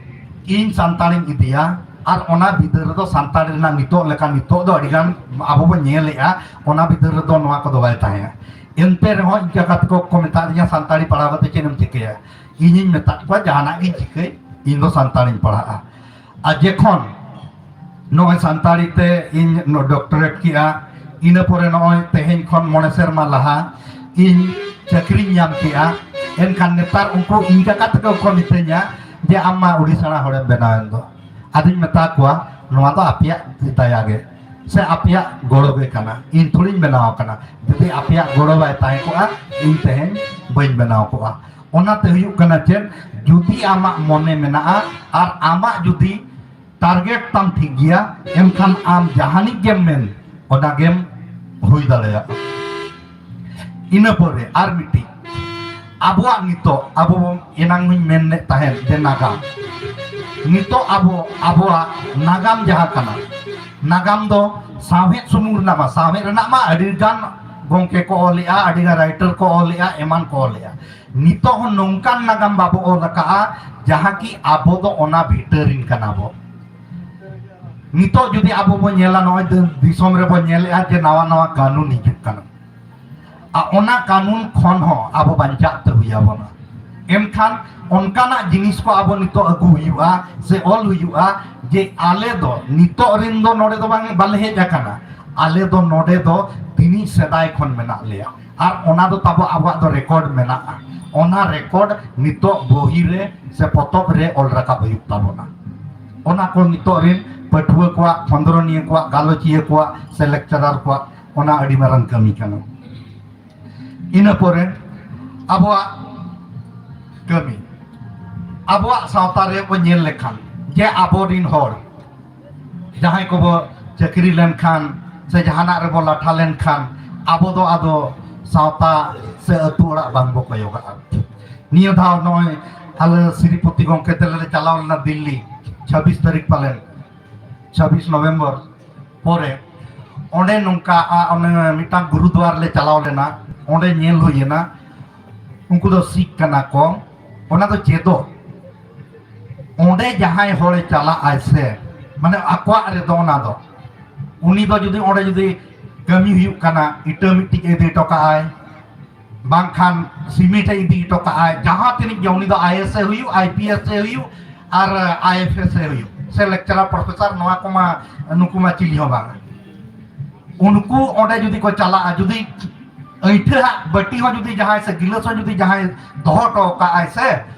ᱤᱧ ᱥᱟᱱᱛᱟᱲᱤᱧ ᱤᱫᱤᱭᱟ, ᱟᱨ ᱚᱱᱟ ᱵᱤᱫᱟᱹᱞ ᱨᱮᱫᱚ ᱥᱟᱱᱛᱟᱲᱤ ᱨᱮᱱᱟᱜ ᱱᱤᱛᱚᱜ ᱞᱮᱠᱟ ᱱᱤᱛᱚᱜ ᱫᱚ ᱟᱹᱰᱤᱜᱟᱱ ᱟᱵᱚ ᱵᱚᱱ ᱧᱮᱞᱮᱜᱼᱟ, ᱚᱱᱟ ᱵᱤᱫᱟᱹᱞ ᱨᱮᱫᱚ ᱱᱚᱣᱟ ᱠᱚᱫᱚ ᱵᱟᱭ ᱛᱟᱦᱮᱸᱜᱼᱟ᱾ ᱮᱱᱛᱮ ᱨᱮᱦᱚᱸ ᱤᱧ ᱠᱟᱠᱟ ᱛᱟᱠᱚ ᱠᱚ ᱢᱮᱛᱟ ᱫᱤᱧᱟ, "ᱥᱟᱱᱛᱟᱲᱤ ᱯᱟᱲᱦᱟᱣ ᱠᱟᱛᱮ ᱪᱮᱫ ᱮᱢ ᱪᱤᱠᱟᱹᱭᱟ?" ᱤᱧᱤᱧ ᱢᱮᱛᱟᱫ ᱠᱚᱣᱟ, "ᱡᱟᱦᱟᱱᱟᱜ ᱜᱤᱧ ᱪᱤᱠᱟᱹᱭ, ᱤᱧ ᱫᱚ ᱥᱟᱱᱛᱟᱲᱤᱧ ᱯᱟᱲᱦᱟᱜᱼᱟ᱾" ᱟᱨ ᱡᱚᱠᱷᱚᱱ ᱱᱚᱜᱼᱚᱭ ᱥᱟᱱᱛᱟᱲᱤ ᱛᱮ ᱤᱧ ᱰᱚᱠᱴᱚᱨᱮᱴ ᱠᱮᱜᱼᱟ, ᱤᱱᱟᱹ ᱯᱚᱨᱮ ᱱᱚᱜᱼᱚᱭ ᱛᱮᱦᱮᱧ ᱠᱷᱚᱱ ᱢᱚᱬᱮ ᱥᱮᱨᱢᱟ ᱞᱟᱦᱟ ᱤᱧ ᱪᱟᱹᱠᱨᱤᱧ ᱧᱟᱢ ᱠᱮᱜᱼᱟ᱾ ᱮᱱᱠᱷᱟᱱ ᱱᱮᱛᱟᱨ ᱩᱱᱠᱩ ᱤᱧ ᱠᱟᱠᱟ ᱛᱟᱠᱚ ᱠᱚ ᱢᱤᱛᱟᱹᱧᱟ ᱡᱮ ᱟᱢ ᱢᱟ ᱩᱰᱤᱥᱟᱲᱟ ᱦᱚᱲᱮᱢ ᱵᱮᱱᱟᱣᱮᱱ ᱫᱚ᱾ ᱟᱫᱚᱧ ᱢᱮᱛᱟ ᱠᱚᱣᱟ, ᱱᱚᱣᱟ ᱫᱚ ᱟᱯᱮᱭᱟᱜ ᱫᱟᱭᱟ ᱜᱮ ᱥᱮ ᱟᱯᱮᱭᱟᱜ ᱜᱚᱲᱚ ᱜᱮ ᱠᱟᱱᱟ, ᱤᱧ ᱛᱷᱚᱲᱤᱧ ᱵᱮᱱᱟᱣ ᱟᱠᱟᱱᱟ᱾ ᱡᱩᱫᱤ ᱟᱯᱮᱭᱟᱜ ᱜᱚᱲᱚ ᱵᱟᱭ ᱛᱟᱦᱮᱸ ᱠᱚᱜᱼᱟ, ᱤᱧ ᱛᱮᱦᱮᱧ ᱵᱟᱹᱧ ᱵᱮᱱᱟᱣ ᱠᱚᱜᱼᱟ᱾ ᱚᱱᱟᱛᱮ ᱦᱩᱭᱩᱜ ᱠᱟᱱᱟ ᱪᱮᱫ, ᱡᱩᱫᱤ ᱟᱢᱟᱜ ᱢᱚᱱᱮ ᱢᱮᱱᱟᱜᱼᱟ ᱟᱨ ᱟᱢᱟᱜ ᱡᱩᱫᱤ ᱴᱟᱨᱜᱮᱴ ᱛᱟᱢ ᱴᱷᱤᱠ ᱜᱮᱭᱟ, ᱮᱱᱠᱷᱟᱱ ᱟᱢ ᱡᱟᱦᱟᱱᱤᱡ ᱜᱮᱢ ᱢᱮᱱ, ᱚᱱᱟ ᱜᱮᱢ ᱦᱩᱭ ᱫᱟᱲᱮᱭᱟᱜᱼᱟ᱾ ᱤᱱᱟᱹ ᱯᱚᱨᱮ ᱟᱨ ᱢᱤᱫᱴᱤᱡ, ᱟᱵᱚᱣᱟᱜ ᱱᱤᱛᱚᱜ, ᱟᱵᱚ ᱵᱚᱱ, ᱮᱱᱟᱝ ᱦᱚᱧ ᱢᱮᱱ ᱞᱮᱫ ᱛᱟᱦᱮᱸᱫ ᱡᱮ ᱱᱟᱜᱟᱢ, ᱱᱤᱛᱚᱜ ᱟᱵᱚ, ᱟᱵᱚᱣᱟᱜ ᱱᱟᱜᱟᱢ ᱡᱟᱦᱟᱸ ᱠᱟᱱᱟ, ᱱᱟᱜᱟᱢ ᱫᱚ ᱥᱟᱶᱦᱮᱫ ᱥᱩᱢᱩᱝ ᱨᱮᱱᱟᱜ ᱢᱟ, ᱥᱟᱶᱦᱮᱫ ᱨᱮᱱᱟᱜ ᱢᱟ ᱟᱹᱰᱤ ᱜᱟᱱ ᱜᱚᱢᱠᱮ ᱠᱚ ᱚᱞᱮᱜᱼᱟ, ᱟᱹᱰᱤ ᱜᱟᱱ ᱨᱟᱭᱴᱟᱨ ᱠᱚ ᱚᱞᱮᱜᱼᱟ, ᱮᱢᱟᱱ ᱠᱚ ᱚᱞᱮᱜᱼᱟ᱾ ᱱᱤᱛᱚᱜ ᱦᱚᱸ ᱱᱚᱝᱠᱟᱱ ᱱᱟᱜᱟᱢ ᱵᱟᱵᱚ ᱚᱞ ᱟᱠᱟᱜᱼᱟ, ᱡᱟᱦᱟᱸ ᱠᱤ ᱟᱵᱚ ᱫᱚ ᱚᱱᱟ ᱵᱷᱤᱴᱟᱹᱨᱤᱱ ᱠᱟᱱᱟ ᱵᱚ᱾ ᱱᱤᱛᱚᱜ ᱡᱩᱫᱤ ᱟᱵᱚ ᱵᱚ ᱧᱮᱞᱟ, ᱱᱚᱜᱼᱚᱭ ᱫᱤ-, ᱫᱤᱥᱚᱢ ᱨᱮᱵᱚ ᱧᱮᱞᱮᱜᱼᱟ ᱡᱮ ᱱᱟᱣᱟ ᱱᱟᱣᱟ ᱠᱟᱹᱱᱩᱱ ᱦᱤᱡᱩᱜ ᱠᱟᱱᱟ, ᱟᱨ ᱚᱱᱟ ᱠᱟᱹᱱᱩᱱ ᱠᱷᱚᱱ ᱦᱚᱸ ᱟᱵᱚ ᱵᱟᱧᱪᱟᱜ ᱛᱮ ᱦᱩᱭ ᱟᱵᱚᱱᱟ᱾ ᱮᱱᱠᱷᱟᱱ ᱚᱱᱠᱟᱱᱟᱜ ᱡᱤᱱᱤᱥ ᱠᱚ ᱟᱵᱚ ᱱᱤᱛᱚᱜ ᱟᱹᱜᱩ ᱦᱩᱭᱩᱜᱼᱟ ᱥᱮ ᱚᱞ ᱦᱩᱭᱩᱜᱼᱟ ᱡᱮ ᱟᱞᱮ ᱫᱚ ᱱᱤᱛᱚᱜ ᱨᱤᱱ ᱫᱚ ᱱᱚᱰᱮ ᱫᱚ ᱵᱟᱝ, ᱵᱟᱞᱮ ᱦᱮᱡ ᱟᱠᱟᱱᱟ, ᱟᱞᱮ ᱫᱚ ᱱᱚᱰᱮ ᱫᱚ ᱛᱤᱱᱤᱡ ᱥᱮᱫᱟᱭ ᱠᱷᱚᱱ ᱢᱮᱱᱟᱜ ᱞᱮᱭᱟ᱾ ᱟᱨ ᱚᱱᱟ ᱫᱚ ᱛᱟᱵᱚ ᱟᱵᱚᱣᱟᱜ ᱫᱚ ᱨᱮᱠᱚᱨᱰ ᱢᱮᱱᱟᱜᱼᱟ᱾ ᱚᱱᱟ ᱨᱮᱠᱚᱨᱰ ᱱᱤᱛᱚᱜ ᱵᱚᱦᱤ ᱨᱮ ᱥᱮ ᱯᱚᱛᱚᱵ ᱨᱮ ᱚᱞ ᱨᱟᱠᱟᱵ ᱦᱩᱭᱩᱜ ᱛᱟᱵᱚᱱᱟ᱾ ᱚᱱᱟ ᱠᱚ ᱱᱤᱛᱚᱜ ᱨᱤᱱ ᱯᱟᱹᱴᱷᱩᱣᱟᱹ ᱠᱚᱣᱟᱜ, ᱠᱷᱚᱸᱫᱽᱨᱚᱱᱤᱭᱟᱹ ᱠᱚᱣᱟᱜ, ᱜᱟᱞᱚᱪᱤᱭᱟᱹ ᱠᱚᱣᱟᱜ ᱥᱮ ᱞᱮᱠᱪᱟᱨᱟᱨ ᱠᱚᱣᱟᱜ ᱚᱱᱟ ᱟᱹᱰᱤ ᱢᱟᱨᱟᱝ ᱠᱟᱹᱢᱤ ᱠᱟᱱᱟ᱾ ᱤᱱᱟᱹ ᱯᱚᱨᱮ ᱟᱵᱚᱣᱟᱜ ᱠᱟᱹᱢᱤ, ᱟᱵᱚᱣᱟᱜ ᱥᱟᱶᱛᱟ ᱨᱮ ᱵᱚ ᱧᱮᱞ ᱞᱮᱠᱷᱟᱱ ᱡᱮ ᱟᱵᱚ ᱨᱤᱱ ᱦᱚᱲ ᱡᱟᱦᱟᱸᱭ ᱠᱚᱵᱚ ᱪᱟᱹᱠᱨᱤ ᱞᱮᱱᱠᱷᱟᱱ ᱥᱮ ᱡᱟᱦᱟᱱᱟᱜ ᱨᱮᱵᱚ ᱞᱟᱴᱷᱟ ᱞᱮᱱᱠᱷᱟᱱ, ᱟᱵᱚ ᱫᱚ ᱟᱫᱚ ᱥᱟᱶᱛᱟ ᱥᱮ ᱟᱹᱛᱩ ᱚᱲᱟᱜ ᱵᱟᱝ ᱵᱚ ᱠᱚᱭᱚᱜᱟᱜᱼᱟ᱾ ᱱᱤᱭᱟᱹ ᱫᱷᱟᱣ ᱱᱚᱜᱼᱚᱭ ᱟᱞᱮ ᱥᱨᱤᱯᱚᱛᱤ ᱜᱚᱢᱠᱮ ᱛᱮᱞᱮ ᱪᱟᱞᱟᱣ ᱞᱮᱱᱟ ᱫᱤᱞᱞᱤ, ᱪᱷᱟᱵᱵᱤᱥ ᱛᱟᱹᱨᱤᱠᱷ ᱯᱟᱞᱮᱱ, ᱪᱷᱟᱵᱵᱤᱥ ᱱᱚᱵᱷᱮᱢᱵᱚᱨ ᱯᱚᱨᱮ᱾ ᱚᱸᱰᱮ ᱱᱚᱝᱠᱟ, ᱟ, ᱚᱱᱮ ᱢᱤᱫᱴᱟᱝ ᱜᱩᱨᱩᱫᱩᱣᱟᱨ ᱞᱮ ᱪᱟᱞᱟᱣ ᱞᱮᱱᱟ, ᱚᱸᱰᱮ ᱧᱮᱞ ᱦᱩᱭ ᱮᱱᱟ, ᱩᱱᱠᱩ ᱫᱚ ᱥᱤᱠᱷ ᱠᱟᱱᱟ ᱠᱚ᱾ ᱚᱱᱟ ᱫᱚ ᱪᱮᱫᱚᱜ, ᱚᱸᱰᱮ ᱡᱟᱦᱟᱸᱭ ᱦᱚᱲᱮ ᱪᱟᱞᱟᱜ ᱟᱭ ᱥᱮ, ᱢᱟᱱᱮ ᱟᱠᱚᱣᱟᱜ ᱨᱮᱫᱚ ᱚᱱᱟ ᱫᱚ, ᱩᱱᱤ ᱫᱚ ᱡᱩᱫᱤ ᱚᱸᱰᱮ ᱡᱩᱫᱤ ᱠᱟᱹᱢᱤ ᱦᱩᱭᱩᱜ ᱠᱟᱱᱟ, ᱤᱴᱟᱹ ᱢᱤᱫᱴᱤᱡ ᱤᱫᱤ ᱦᱚᱴᱚ ᱠᱟᱜᱼᱟᱭ, ᱵᱟᱝᱠᱷᱟᱱ ᱥᱤᱢᱮᱱᱴ ᱮ ᱤᱫᱤ ᱦᱚᱴᱚ ᱠᱟᱜᱼᱟᱭ, ᱡᱟᱦᱟᱸ ᱛᱤᱱᱟᱹᱜ ᱜᱮ, ᱩᱱᱤ ᱫᱚ ᱟᱭ ᱮ ᱮᱥ ᱮ ᱦᱩᱭᱩᱜ, ᱟᱭ ᱯᱤ ᱮᱥ ᱮ ᱦᱩᱭᱩᱜ, ᱟᱨ ᱟᱭ ᱮᱯᱷ ᱮᱥ ᱮ ᱦᱩᱭᱩᱜ, ᱥᱮ ᱞᱮᱠᱪᱟᱨᱟᱨ ᱯᱨᱚᱯᱷᱮᱥᱚᱨ, ᱱᱚᱣᱟ ᱠᱚᱢᱟ, ᱱᱩᱠᱩ ᱢᱟ ᱪᱤᱞᱤ ᱦᱚᱸ ᱵᱟᱝᱟ᱾ ᱩᱱᱠᱩ ᱚᱸᱰᱮ ᱡᱩᱫᱤ ᱠᱚ ᱪᱟᱞᱟᱜᱼᱟ, ᱡᱩᱫᱤ ᱟᱹᱭᱴᱷᱟᱹ ᱦᱟᱜ ᱵᱟᱹᱴᱤ ᱦᱚᱸ ᱡᱩᱫᱤ ᱡᱟᱦᱟᱸᱭ ᱥᱮ ᱜᱤᱞᱟᱹᱥ ᱦᱚᱸ ᱡᱩᱫᱤ ᱡᱟᱦᱟᱸᱭ ᱫᱚᱦᱚ ᱦᱚᱴᱚ ᱠᱟᱜᱼᱟᱭ ᱥᱮ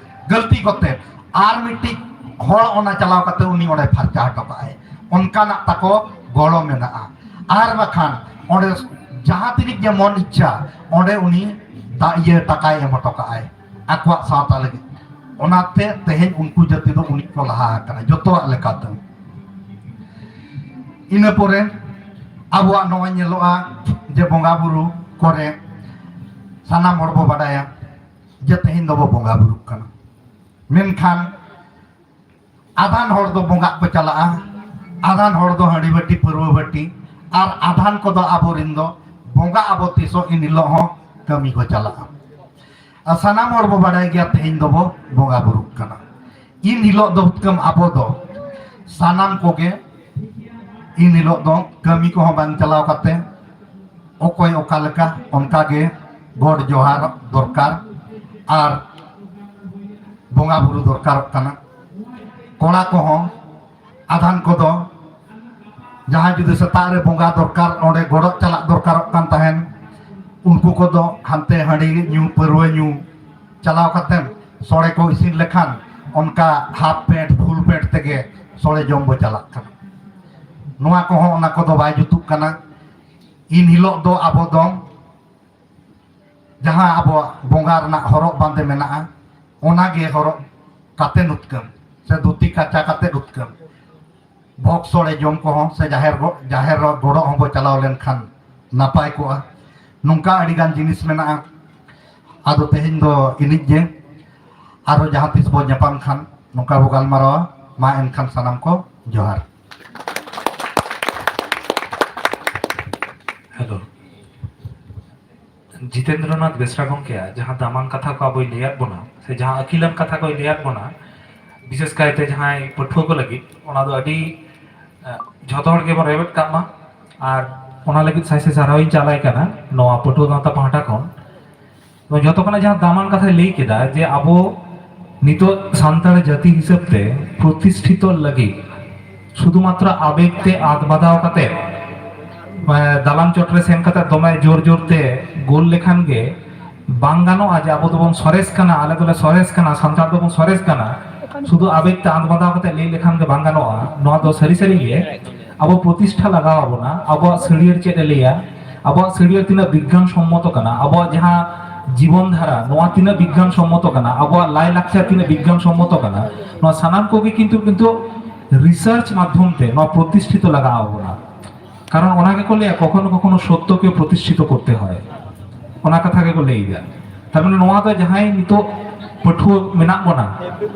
ᱜᱟᱹᱞᱛᱤ ᱠᱚᱛᱮ, ᱟᱨ ᱢᱤᱫᱴᱤᱡ ᱦᱚᱲ ᱚᱱᱟ ᱪᱟᱞᱟᱣ ᱠᱟᱛᱮ ᱩᱱᱤ ᱚᱸᱰᱮ ᱯᱷᱟᱨᱪᱟ ᱦᱚᱴᱚ ᱠᱟᱜᱼᱟᱭ, ᱚᱱᱠᱟᱱᱟᱜ ᱛᱟᱠᱚ ᱜᱚᱲᱚ ᱢᱮᱱᱟᱜᱼᱟ᱾ ᱟᱨ ᱵᱟᱠᱷᱟᱱ ᱚᱸᱰᱮ ᱡᱟᱦᱟᱸ ᱛᱤᱱᱟᱹᱜ ᱜᱮ ᱢᱚᱱ ᱤᱪᱪᱷᱟ ᱚᱸᱰᱮ ᱩᱱᱤ ᱫᱟ-, ᱤᱭᱟᱹ ᱴᱟᱠᱟᱭ ᱮᱢ ᱦᱚᱴᱚ ᱠᱟᱜᱼᱟᱭ ᱟᱠᱚᱣᱟᱜ ᱥᱟᱶᱛᱟ ᱞᱟᱹᱜᱤᱫ᱾ ᱚᱱᱟᱛᱮ ᱛᱮᱦᱮᱧ ᱩᱱᱠᱩ ᱡᱟᱹᱛᱤ ᱫᱚ ᱩᱱᱤ ᱠᱚ ᱞᱟᱦᱟ ᱟᱠᱟᱱᱟ ᱡᱚᱛᱚᱣᱟᱜ ᱞᱮᱠᱟᱛᱮ᱾ ᱤᱱᱟᱹ ᱯᱚᱨᱮ ᱟᱵᱚᱣᱟᱜ ᱱᱚᱜᱼᱚᱭ ᱧᱮᱞᱚᱜᱼᱟ ᱡᱮ ᱵᱚᱸᱜᱟ ᱵᱩᱨᱩ ᱠᱚᱨᱮ ᱥᱟᱱᱟᱢ ᱦᱚᱲ ᱵᱚ ᱵᱟᱰᱟᱭᱟ ᱡᱮ ᱛᱮᱦᱮᱧ ᱫᱚᱵᱚ ᱵᱚᱸᱜᱟ ᱵᱩᱨᱩᱜ ᱠᱟᱱᱟ, ᱢᱮᱱᱠᱷᱟᱱ ᱟᱫᱷᱟᱱ ᱦᱚᱲ ᱫᱚ ᱵᱚᱸᱜᱟᱜ ᱠᱚ ᱪᱟᱞᱟᱜᱼᱟ, ᱟᱫᱷᱟᱱ ᱦᱚᱲ ᱫᱚ ᱦᱟᱺᱰᱤ ᱵᱟᱹᱴᱤ ᱯᱟᱹᱨᱣᱟᱹ ᱵᱟᱹᱴᱤ, ᱟᱨ ᱟᱫᱷᱟᱱ ᱠᱚᱫᱚ ᱟᱵᱚᱨᱮᱱ ᱫᱚ ᱵᱚᱸᱜᱟ ᱟᱵᱚ ᱛᱤᱥᱚᱜ ᱤᱱ ᱦᱤᱞᱳᱜ ᱦᱚᱸ ᱠᱟᱹᱢᱤ ᱠᱚ ᱪᱟᱞᱟᱜᱼᱟ᱾ ᱟᱨ ᱥᱟᱱᱟᱢ ᱦᱚᱲ ᱵᱚ ᱵᱟᱰᱟᱭ ᱜᱮᱭᱟ ᱛᱮᱦᱮᱧ ᱫᱚᱵᱚ ᱵᱚᱸᱜᱟ ᱵᱩᱨᱩᱜ ᱠᱟᱱᱟ᱾ ᱤᱱ ᱦᱤᱞᱳᱜ ᱫᱚ ᱦᱩᱛᱠᱟᱹᱢ ᱟᱵᱚ ᱫᱚ ᱥᱟᱱᱟᱢ ᱠᱚᱜᱮ ᱤᱱ ᱦᱤᱞᱳᱜ ᱫᱚ ᱠᱟᱹᱢᱤ ᱠᱚᱦᱚᱸ ᱵᱟᱝ ᱪᱟᱞᱟᱣ ᱠᱟᱛᱮ ᱚᱠᱚᱭ ᱚᱠᱟ ᱞᱮᱠᱟ ᱚᱱᱠᱟ ᱜᱮ ᱜᱚᱰ ᱡᱚᱦᱟᱨ ᱫᱚᱨᱠᱟᱨ ᱟᱨ ᱵᱚᱸᱜᱟ ᱵᱩᱨᱩ ᱫᱚᱨᱠᱟᱨᱚᱜ ᱠᱟᱱᱟ᱾ ᱠᱚᱲᱟ ᱠᱚᱦᱚᱸ ᱟᱫᱷᱟᱱ ᱠᱚᱫᱚ ᱡᱟᱦᱟᱸᱭ ᱡᱩᱫᱤ ᱥᱮᱛᱟᱜ ᱨᱮ ᱵᱚᱸᱜᱟ ᱫᱚᱨᱠᱟᱨ, ᱚᱸᱰᱮ ᱜᱚᱰᱚᱜ ᱪᱟᱞᱟᱜ ᱫᱚᱨᱠᱟᱨᱚᱜ ᱠᱟᱱ ᱛᱟᱦᱮᱱ, ᱩᱱᱠᱩ ᱠᱚᱫᱚ ᱦᱟᱱᱛᱮ ᱦᱟᱺᱰᱤ ᱧᱩ, ᱯᱟᱹᱨᱣᱟᱹ ᱧᱩ ᱪᱟᱞᱟᱣ ᱠᱟᱛᱮ ᱥᱚᱲᱮ ᱠᱚ ᱤᱥᱤᱱ ᱞᱮᱠᱷᱟᱱ ᱚᱱᱠᱟ half pant, full pant ᱛᱮᱜᱮ ᱥᱚᱲᱮ ᱡᱚᱢ ᱵᱚ ᱪᱟᱞᱟᱜ ᱠᱟᱱᱟ᱾ ᱱᱚᱣᱟ ᱠᱚᱦᱚᱸ ᱚᱱᱟ ᱠᱚᱫᱚ ᱵᱟᱭ ᱡᱩᱛᱩᱜ ᱠᱟᱱᱟ᱾ ᱤᱱ ᱦᱤᱞᱳᱜ ᱫᱚ ᱟᱵᱚ ᱫᱚ ᱡᱟᱦᱟᱸ ᱟᱵᱚᱣᱟᱜ ᱵᱚᱸᱜᱟ ᱨᱮᱱᱟᱜ ᱦᱚᱨᱚᱜ ᱵᱟᱸᱫᱮ ᱢᱮᱱᱟᱜᱼᱟ, ᱚᱱᱟᱜᱮ ᱦᱚᱨᱚᱜ ᱠᱟᱛᱮ ᱩᱛᱠᱟᱹᱢ ᱥᱮ ᱫᱷᱩᱛᱤ ᱠᱟᱪᱟ ᱠᱟᱛᱮ ᱩᱛᱠᱟᱹᱢ᱾ ᱵᱷᱚᱜᱽ ᱥᱚᱲᱮ ᱡᱚᱢ ᱠᱚᱦᱚᱸ ᱥᱮ ᱡᱟᱦᱮᱨ ᱜᱚ-, ᱡᱟᱦᱮᱨ ᱜᱚᱰᱚᱜ ᱦᱚᱸᱵᱚ ᱪᱟᱞᱟᱣ ᱞᱮᱱᱠᱷᱟᱱ ᱱᱟᱯᱟᱭ ᱠᱚᱜᱼᱟ᱾ ᱱᱚᱝᱠᱟ ᱟᱹᱰᱤᱜᱟᱱ ᱡᱤᱱᱤᱥ ᱢᱮᱱᱟᱜᱼᱟ᱾ ᱟᱫᱚ ᱛᱮᱦᱮᱧ ᱫᱚ ᱤᱱᱤᱡ ᱜᱮ, ᱟᱨᱚ ᱡᱟᱦᱟᱸ ᱛᱤᱥ ᱵᱚ ᱧᱟᱯᱟᱢ ᱠᱷᱟᱱ ᱱᱚᱝᱠᱟ ᱵᱚ ᱜᱟᱞᱢᱟᱨᱟᱣᱟ᱾ ᱢᱟ ᱮᱱᱠᱷᱟᱱ ᱥᱟᱱᱟᱢ ᱠᱚ ᱡᱚᱦᱟᱨ᱾ ᱦᱮᱞᱳ᱾ ᱡᱤᱛᱮᱱᱫᱨᱚᱱᱟᱛᱷ ᱵᱮᱥᱨᱟ ᱜᱚᱢᱠᱮᱭᱟᱜ ᱡᱟᱦᱟᱸ ᱫᱟᱢᱟᱱ ᱠᱟᱛᱷᱟ ᱠᱚ ᱟᱵᱚᱭ ᱞᱟᱹᱭᱟᱫ ᱵᱚᱱᱟ, ᱥᱮ ᱡᱟᱦᱟᱸ ᱟᱹᱠᱤᱞᱟᱱ ᱠᱟᱛᱷᱟ ᱠᱚᱭ ᱞᱟᱹᱭᱟᱫ ᱵᱚᱱᱟ, ᱵᱤᱥᱮᱥ ᱠᱟᱭᱛᱮ ᱡᱟᱦᱟᱸᱭ ᱯᱟᱹᱴᱷᱩᱣᱟᱹ ᱠᱚ ᱞᱟᱹᱜᱤᱫ, ᱚᱱᱟ ᱫᱚ ᱟᱹᱰᱤ, ᱮ, ᱡᱷᱚᱛᱚ ᱦᱚᱲ ᱜᱮᱵᱚᱱ ᱨᱮᱵᱮᱫ ᱠᱟᱜ ᱢᱟ᱾ ᱟᱨ ᱚᱱᱟ ᱞᱟᱹᱜᱤᱫ ᱥᱟᱭ ᱥᱟᱭ ᱥᱟᱨᱦᱟᱣ ᱤᱧ ᱪᱟᱞᱟᱭ ᱠᱟᱱᱟ ᱱᱚᱣᱟ ᱯᱟᱹᱴᱷᱩᱣᱟᱹ ᱜᱟᱶᱛᱟ ᱯᱟᱦᱴᱟ ᱠᱷᱚᱱ᱾ ᱛᱚ, ᱡᱷᱚᱛᱚ ᱠᱷᱚᱱᱟᱜ ᱡᱟᱦᱟᱸ ᱫᱟᱢᱟᱱ ᱠᱟᱛᱷᱟᱭ ᱞᱟᱹᱭ ᱠᱮᱫᱟ ᱡᱮ ᱟᱵᱚ ᱱᱤᱛᱚᱜ ᱥᱟᱱᱛᱟᱲ ᱡᱟᱹᱛᱤ ᱦᱤᱥᱟᱹᱵ ᱛᱮ ᱯᱨᱚᱛᱤᱥᱴᱷᱤᱛᱚ ᱞᱟᱹᱜᱤᱫ ᱥᱩᱫᱷᱩᱢᱟᱛᱨᱚ ᱟᱵᱮᱜᱽ ᱛᱮ ᱟᱫ ᱵᱟᱫᱟᱣ ᱠᱟᱛᱮ, ᱮ, ᱫᱟᱞᱟᱱ ᱪᱚᱴ ᱨᱮ ᱥᱮᱱ ᱠᱟᱛᱮ ᱫᱚᱢᱮ ᱡᱳᱨ ᱡᱳᱨ ᱛᱮ ᱜᱳᱞ ᱞᱮᱠᱷᱟᱱ ᱜᱮ ᱵᱟᱝ ᱜᱟᱱᱚᱜᱼᱟ ᱡᱮ ᱟᱵᱚ ᱫᱚᱵᱚᱱ ᱥᱚᱨᱮᱥ ᱠᱟᱱᱟ, ᱟᱞᱮ ᱫᱚᱞᱮ ᱥᱚᱨᱮᱥ ᱠᱟᱱᱟ, ᱥᱟᱱᱛᱟᱲ ᱫᱚᱵᱚᱱ ᱥᱚᱨᱮᱥ ᱠᱟᱱᱟ᱾ ᱥᱩᱫᱷᱩ ᱟᱵᱮᱜᱽ ᱛᱮ ᱟᱸᱫᱽ ᱵᱟᱸᱫᱟᱣ ᱠᱟᱛᱮ ᱞᱟᱹᱭ ᱞᱮᱠᱷᱟᱱ ᱜᱮ ᱵᱟᱝ ᱜᱟᱱᱚᱜᱼᱟ᱾ ᱱᱚᱣᱟ ᱫᱚ ᱥᱟᱹᱨᱤ ᱥᱟᱹᱨᱤ ᱜᱮ ᱟᱵᱚ ᱯᱨᱚᱛᱤᱥᱴᱷᱟ ᱞᱟᱜᱟᱣ ᱟᱵᱚᱱᱟ᱾ ᱟᱵᱚᱣᱟᱜ ᱥᱟᱹᱲᱤᱭᱟᱹᱲ ᱪᱮᱫ ᱮ ᱞᱟᱹᱭᱟ, ᱟᱵᱚᱣᱟᱜ ᱥᱟᱹᱲᱤᱭᱟᱹᱲ ᱛᱤᱱᱟᱹᱜ ᱵᱤᱜᱽᱜᱟᱱ ᱥᱚᱢᱢᱚᱛᱚ ᱠᱟᱱᱟ, ᱟᱵᱚᱣᱟᱜ ᱡᱟᱦᱟᱸ ᱡᱤᱵᱚᱱ ᱫᱷᱟᱨᱟ ᱱᱚᱣᱟ ᱛᱤᱱᱟᱹᱜ ᱵᱤᱜᱽᱜᱟᱱ ᱥᱚᱢᱢᱚᱛᱚ ᱠᱟᱱᱟ, ᱟᱵᱚᱣᱟᱜ ᱞᱟᱭ ᱞᱟᱠᱪᱟᱨ ᱛᱤᱱᱟᱹᱜ ᱵᱤᱜᱽᱜᱟᱱ ᱥᱚᱢᱢᱚᱛᱚ ᱠᱟᱱᱟ, ᱱᱚᱣᱟ ᱥᱟᱱᱟᱢ ᱠᱚᱜᱮ ᱠᱤᱱᱛᱩ ᱠᱤᱱᱛᱩ ᱨᱤᱥᱟᱨᱪ ᱢᱟᱫᱽᱫᱷᱚᱢ ᱛᱮ ᱱᱚᱣᱟ ᱯᱨᱚᱛᱤᱥᱴᱷᱤᱛᱚ ᱞᱟᱜᱟᱣ ᱟᱵᱚᱱᱟ᱾ ᱠᱟᱨᱚᱱ ᱚᱱᱟ ᱜᱮᱠᱚ ᱞᱟᱹᱭᱟ, ᱠᱚᱠᱷᱚᱱᱳ ᱠᱚᱠᱷᱚᱱᱳ ᱥᱚᱛᱭᱚ ᱠᱮ ᱯᱨᱚᱛᱤᱥᱴᱷᱤᱛ ᱠᱚᱨᱛᱮ ᱦᱚᱭ, ᱚᱱᱟ ᱠᱟᱛᱷᱟ ᱜᱮᱠᱚ ᱞᱟᱹᱭ ᱜᱮᱭᱟ᱾ ᱛᱟᱨ ᱢᱟᱱᱮ ᱱᱚᱣᱟ ᱫᱚ ᱡᱟᱦᱟᱸᱭ ᱱᱤᱛᱚᱜ ᱯᱟᱹᱴᱷᱩᱣᱟᱹ ᱢᱮᱱᱟᱜ ᱵᱚᱱᱟ,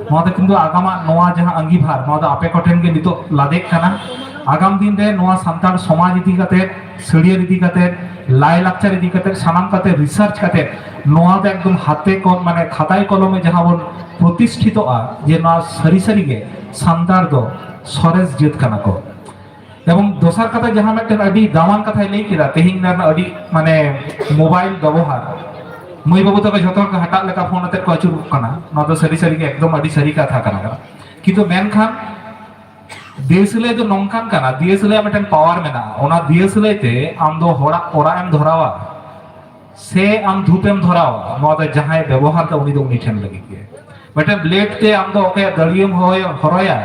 ᱱᱚᱣᱟ ᱫᱚ ᱠᱤᱱᱛᱩ ᱟᱜᱟᱢᱟᱜ ᱱᱚᱣᱟ ᱡᱟᱦᱟᱸ ᱟᱸᱜᱤᱵᱷᱟᱨ, ᱱᱚᱣᱟ ᱫᱚ ᱟᱯᱮ ᱠᱚᱴᱷᱮᱱ ᱜᱮ ᱱᱤᱛᱚᱜ ᱞᱟᱫᱮᱜ ᱠᱟᱱᱟ᱾ ᱟᱜᱟᱢ ᱫᱤᱱ ᱨᱮ ᱱᱚᱣᱟ ᱥᱟᱱᱛᱟᱲ ᱥᱚᱢᱟᱡᱽ ᱤᱫᱤ ᱠᱟᱛᱮ, ᱥᱟᱹᱲᱤᱭᱟᱹᱲ ᱤᱫᱤ ᱠᱟᱛᱮ, ᱞᱟᱭ ᱞᱟᱠᱪᱟᱨ ᱤᱫᱤ ᱠᱟᱛᱮ, ᱥᱟᱱᱟᱢ ᱠᱟᱛᱮ ᱨᱤᱥᱟᱨᱪ ᱠᱟᱛᱮ ᱱᱚᱣᱟ ᱫᱚ ᱮᱠᱫᱚᱢ ᱦᱟᱛᱮ ᱠᱚ ᱢᱟᱱᱮ ᱠᱷᱟᱛᱟᱭ ᱠᱚᱞᱚᱢᱮ ᱡᱟᱦᱟᱸ ᱵᱚᱱ ᱯᱨᱚᱛᱤᱥᱴᱷᱤᱛᱚᱜᱼᱟ ᱡᱮ ᱱᱚᱣᱟ ᱥᱟᱹᱨᱤ ᱥᱟᱹᱨᱤ ᱜᱮ ᱥᱟᱱᱛᱟᱲ ᱫᱚ ᱥᱚᱨᱮᱥ ᱡᱟᱹᱛ ᱠᱟᱱᱟ ᱠᱚ᱾ ᱮᱵᱚᱝ ᱫᱚᱥᱟᱨ ᱠᱟᱛᱷᱟ, ᱡᱟᱦᱟᱸ ᱢᱤᱫᱴᱮᱱ ᱟᱹᱰᱤ ᱫᱟᱢᱟᱱ ᱠᱟᱛᱷᱟᱭ ᱞᱟᱹᱭ ᱠᱮᱫᱟ, ᱛᱮᱦᱮᱧ ᱨᱮᱱ ᱟᱹᱰᱤ ᱢᱟᱱᱮ ᱢᱳᱵᱟᱭᱤᱞ ᱵᱮᱵᱚᱦᱟᱨ, ᱢᱟᱹᱭ ᱵᱟᱹᱵᱩ ᱛᱟᱠᱚ ᱡᱷᱚᱛᱚ ᱦᱚᱲ ᱠᱚ ᱦᱟᱴᱟᱜ ᱞᱮᱠᱟ ᱯᱷᱳᱱ ᱟᱛᱮᱫ ᱠᱚ ᱟᱹᱪᱩᱨᱚᱜ ᱠᱟᱱᱟ᱾ ᱱᱚᱣᱟ ᱫᱚ ᱥᱟᱹᱨᱤ ᱥᱟᱹᱨᱤ ᱜᱮ ᱮᱠᱫᱚᱢ ᱟᱹᱰᱤ ᱥᱟᱹᱨᱤ ᱠᱟᱛᱷᱟ ᱠᱟᱱᱟ᱾ ᱠᱤᱱᱛᱩ ᱢᱮᱱᱠᱷᱟᱱ ᱫᱤᱭᱟᱹᱥᱤᱞᱟᱹᱭ ᱫᱚ ᱱᱚᱝᱠᱟᱱ ᱠᱟᱱᱟ, ᱫᱤᱭᱟᱹᱥᱤᱞᱟᱹᱭᱟᱜ ᱢᱤᱫᱴᱮᱱ ᱯᱟᱣᱟᱨ ᱢᱮᱱᱟᱜᱼᱟ᱾ ᱚᱱᱟ ᱫᱤᱭᱟᱹᱥᱤᱞᱟᱹᱭ ᱛᱮ ᱟᱢ ᱫᱚ ᱦᱚᱲᱟᱜ ᱚᱲᱟᱜ ᱮᱢ ᱫᱷᱚᱨᱟᱣᱟ, ᱥᱮ ᱟᱢ ᱫᱷᱩᱯ ᱮᱢ ᱫᱷᱚᱨᱟᱣᱟ, ᱱᱚᱣᱟ ᱫᱚ ᱡᱟᱦᱟᱸᱭ ᱵᱮᱵᱚᱦᱟᱨ ᱫᱟ ᱩᱱᱤ ᱫᱚ ᱩᱱᱤ ᱴᱷᱮᱱ ᱞᱟᱹᱜᱤᱫ ᱜᱮ᱾ ᱢᱤᱫᱴᱮᱱ ᱵᱞᱮᱰ ᱛᱮ ᱟᱢ ᱫᱚ ᱚᱠᱚᱭᱟᱜ ᱫᱟᱲᱤᱭᱮᱢ ᱦᱚᱭ-, ᱦᱚᱨᱚᱭᱟ,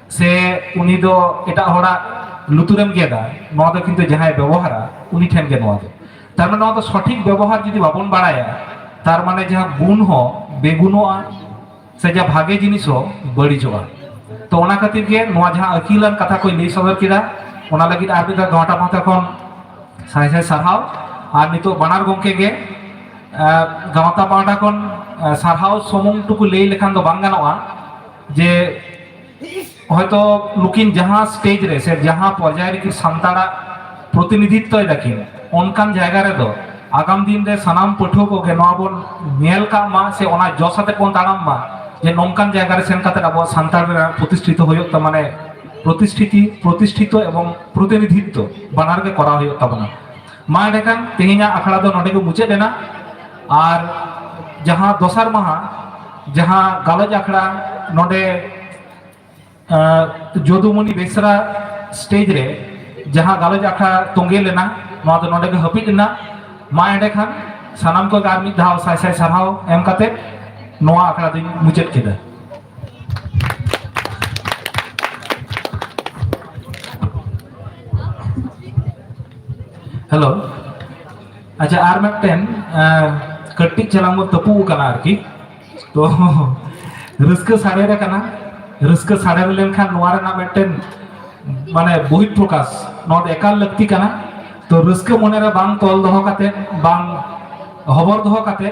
ᱥᱮ ᱩᱱᱤ ᱫᱚ ᱮᱴᱟᱜ ᱦᱚᱲᱟᱜ ᱞᱩᱛᱩᱨᱮᱢ ᱜᱮᱫᱟ, ᱱᱚᱣᱟ ᱫᱚ ᱠᱤᱱᱛᱩ ᱡᱟᱦᱟᱸᱭ ᱵᱮᱵᱚᱦᱟᱨᱟ ᱩᱱᱤ ᱴᱷᱮᱱ ᱜᱮ ᱱᱚᱣᱟ ᱫᱚ᱾ ᱛᱟᱨ ᱢᱟᱱᱮ ᱱᱚᱣᱟ ᱫᱚ ᱥᱚᱴᱷᱤᱠ ᱵᱮᱵᱚᱦᱟᱨ ᱡᱩᱫᱤ ᱵᱟᱵᱚᱱ ᱵᱟᱲᱟᱭᱟ, ᱛᱟᱨ ᱢᱟᱱᱮ ᱡᱟᱦᱟᱸ ᱜᱩᱱ ᱦᱚᱸ ᱵᱮᱜᱩᱱᱚᱜᱼᱟ, ᱥᱮ ᱡᱟ ᱵᱷᱟᱜᱮ ᱡᱤᱱᱤᱥ ᱦᱚᱸ ᱵᱟᱹᱲᱤᱡᱚᱜᱼᱟ᱾ ᱛᱚ ᱚᱱᱟ ᱠᱷᱟᱹᱛᱤᱨ ᱜᱮ ᱱᱚᱣᱟ ᱡᱟᱦᱟᱸ ᱟᱹᱠᱤᱞᱟᱱ ᱠᱟᱛᱷᱟ ᱠᱚᱧ ᱞᱟᱹᱭ ᱥᱚᱫᱚᱨ ᱠᱮᱫᱟ, ᱚᱱᱟ ᱞᱟᱹᱜᱤᱫ ᱟᱨ ᱢᱤᱫ ᱫᱷᱟᱣ ᱜᱟᱶᱛᱟ ᱯᱟᱦᱴᱟ ᱠᱷᱚᱱ ᱥᱟᱭ ᱥᱟᱭ ᱥᱟᱨᱦᱟᱣ᱾ ᱟᱨ ᱱᱤᱛᱚᱜ ᱵᱟᱱᱟᱨ ᱜᱚᱢᱠᱮ ᱜᱮ, ᱟᱸ, ᱜᱟᱶᱛᱟ ᱯᱟᱦᱴᱟ ᱠᱷᱚᱱ, ᱟᱸ, ᱥᱟᱨᱦᱟᱣ ᱥᱩᱢᱩᱝ ᱴᱩᱠᱩ ᱞᱟᱹᱭ ᱞᱮᱠᱷᱟᱱ ᱫᱚ ᱵᱟᱝ ᱜᱟᱱᱚᱜᱼᱟ ᱡᱮ ᱦᱚᱭᱛᱚ ᱱᱩᱠᱤᱱ ᱡᱟᱦᱟᱸ ᱥᱴᱮᱡ ᱨᱮ ᱥᱮ ᱡᱟᱦᱟᱸ ᱯᱚᱨᱡᱟᱭ ᱨᱮᱠᱤᱱ ᱥᱟᱱᱛᱟᱲᱟᱜ ᱯᱨᱚᱛᱤᱱᱤᱫᱷᱤᱛᱛᱚᱭ ᱫᱟᱹᱠᱤᱱ, ᱚᱱᱠᱟᱱ ᱡᱟᱭᱜᱟ ᱨᱮᱫᱚ ᱟᱜᱟᱢ ᱫᱤᱱ ᱨᱮ ᱥᱟᱱᱟᱢ ᱯᱟᱹᱴᱷᱩᱣᱟᱹ ᱠᱚᱜᱮ ᱱᱚᱣᱟ ᱵᱚᱱ ᱧᱮᱞ ᱠᱟᱜ ᱢᱟ ᱥᱮ ᱚᱱᱟ ᱡᱚᱥ ᱟᱛᱮ ᱵᱚᱱ ᱛᱟᱲᱟᱢ ᱢᱟ, ᱡᱮ ᱱᱚᱝᱠᱟᱱ ᱡᱟᱭᱜᱟ ᱨᱮ ᱥᱮᱱ ᱠᱟᱛᱮ ᱟᱵᱚᱣᱟᱜ ᱥᱟᱱᱛᱟᱲ ᱨᱮᱱᱟᱜ ᱯᱨᱚᱛᱤᱥᱴᱷᱤᱛᱚ ᱦᱩᱭᱩᱜ ᱛᱟ-, ᱢᱟᱱᱮ ᱯᱨᱚᱛᱤᱥᱴᱷᱤᱛᱤ, ᱯᱨᱚᱛᱤᱥᱴᱷᱤᱛᱚ ᱮᱵᱚᱝ ᱯᱨᱚᱛᱤᱱᱤᱫᱷᱤᱛᱛᱚ ᱵᱟᱱᱟᱨ ᱜᱮ ᱠᱚᱨᱟᱣ ᱦᱩᱭᱩᱜ ᱛᱟᱵᱚᱱᱟ᱾ ᱢᱟ ᱮᱸᱰᱮᱠᱷᱟᱱ ᱛᱮᱦᱮᱧᱟᱜ ᱟᱠᱷᱲᱟ ᱫᱚ ᱱᱚᱰᱮ ᱜᱮ ᱢᱩᱪᱟᱹᱫ ᱮᱱᱟ᱾ ᱟᱨ ᱡᱟᱦᱟᱸ ᱫᱚᱥᱟᱨ ᱢᱟᱦᱟ, ᱡᱟᱦᱟᱸ ᱜᱟᱞᱚᱪ ᱟᱠᱷᱲᱟ ᱱᱚᱰᱮ ᱟᱸ, ᱡᱚᱫᱩᱢᱚᱱᱤ ᱵᱮᱥᱨᱟ ᱥᱴᱮᱡ ᱨᱮ ᱡᱟᱦᱟᱸ ᱜᱟᱞᱚᱪ ᱟᱠᱷᱲᱟ ᱛᱚᱸᱜᱮ ᱞᱮᱱᱟ, ᱱᱚᱣᱟ ᱫᱚ ᱱᱚᱰᱮ ᱜᱮ ᱦᱟᱹᱯᱤᱫ ᱮᱱᱟ᱾ ᱢᱟ ᱮᱸᱰᱮᱠᱷᱟᱱ ᱥᱟᱱᱟᱢ ᱠᱚᱜᱮ ᱟᱨ ᱢᱤᱫ ᱫᱷᱟᱣ ᱥᱟᱭ ᱥᱟᱭ ᱥᱟᱨᱦᱟᱣ ᱮᱢ ᱠᱟᱛᱮ ᱱᱚᱣᱟ ᱟᱠᱷᱲᱟ ᱫᱚᱧ ᱢᱩᱪᱟᱹᱫ ᱠᱮᱫᱟ᱾ ᱦᱮᱞᱳ᱾ ᱟᱪᱪᱷᱟ, ᱟᱨ ᱢᱤᱫᱴᱮᱱ ᱠᱟᱹᱴᱤᱡ ᱪᱟᱞᱟᱝ ᱵᱚᱱ ᱛᱟᱹᱯᱩᱜ ᱠᱟᱱᱟ ᱟᱨᱠᱤ᱾ ᱛᱚ ᱨᱟᱹᱥᱠᱟᱹ ᱥᱟᱰᱮ ᱨᱮ ᱠᱟᱱᱟ, ᱨᱟᱹᱥᱠᱟᱹ ᱥᱟᱰᱮ ᱞᱮᱱᱠᱷᱟᱱ ᱱᱚᱣᱟ ᱨᱮᱱᱟᱜ ᱢᱤᱫᱴᱮᱱ ᱢᱟᱱᱮ ᱵᱚᱦᱤᱨ ᱯᱨᱚᱠᱟᱥ ᱱᱚᱣᱟ ᱫᱚ ᱮᱠᱟᱞ ᱞᱟᱹᱠᱛᱤ ᱠᱟᱱᱟ᱾ ᱛᱚ ᱨᱟᱹᱥᱠᱟᱹ ᱢᱚᱱᱮᱨᱮ ᱵᱟᱝ ᱛᱚᱞ ᱫᱚᱦᱚ ᱠᱟᱛᱮ, ᱵᱟᱝ ᱦᱚᱵᱚᱨ ᱫᱚᱦᱚ ᱠᱟᱛᱮ,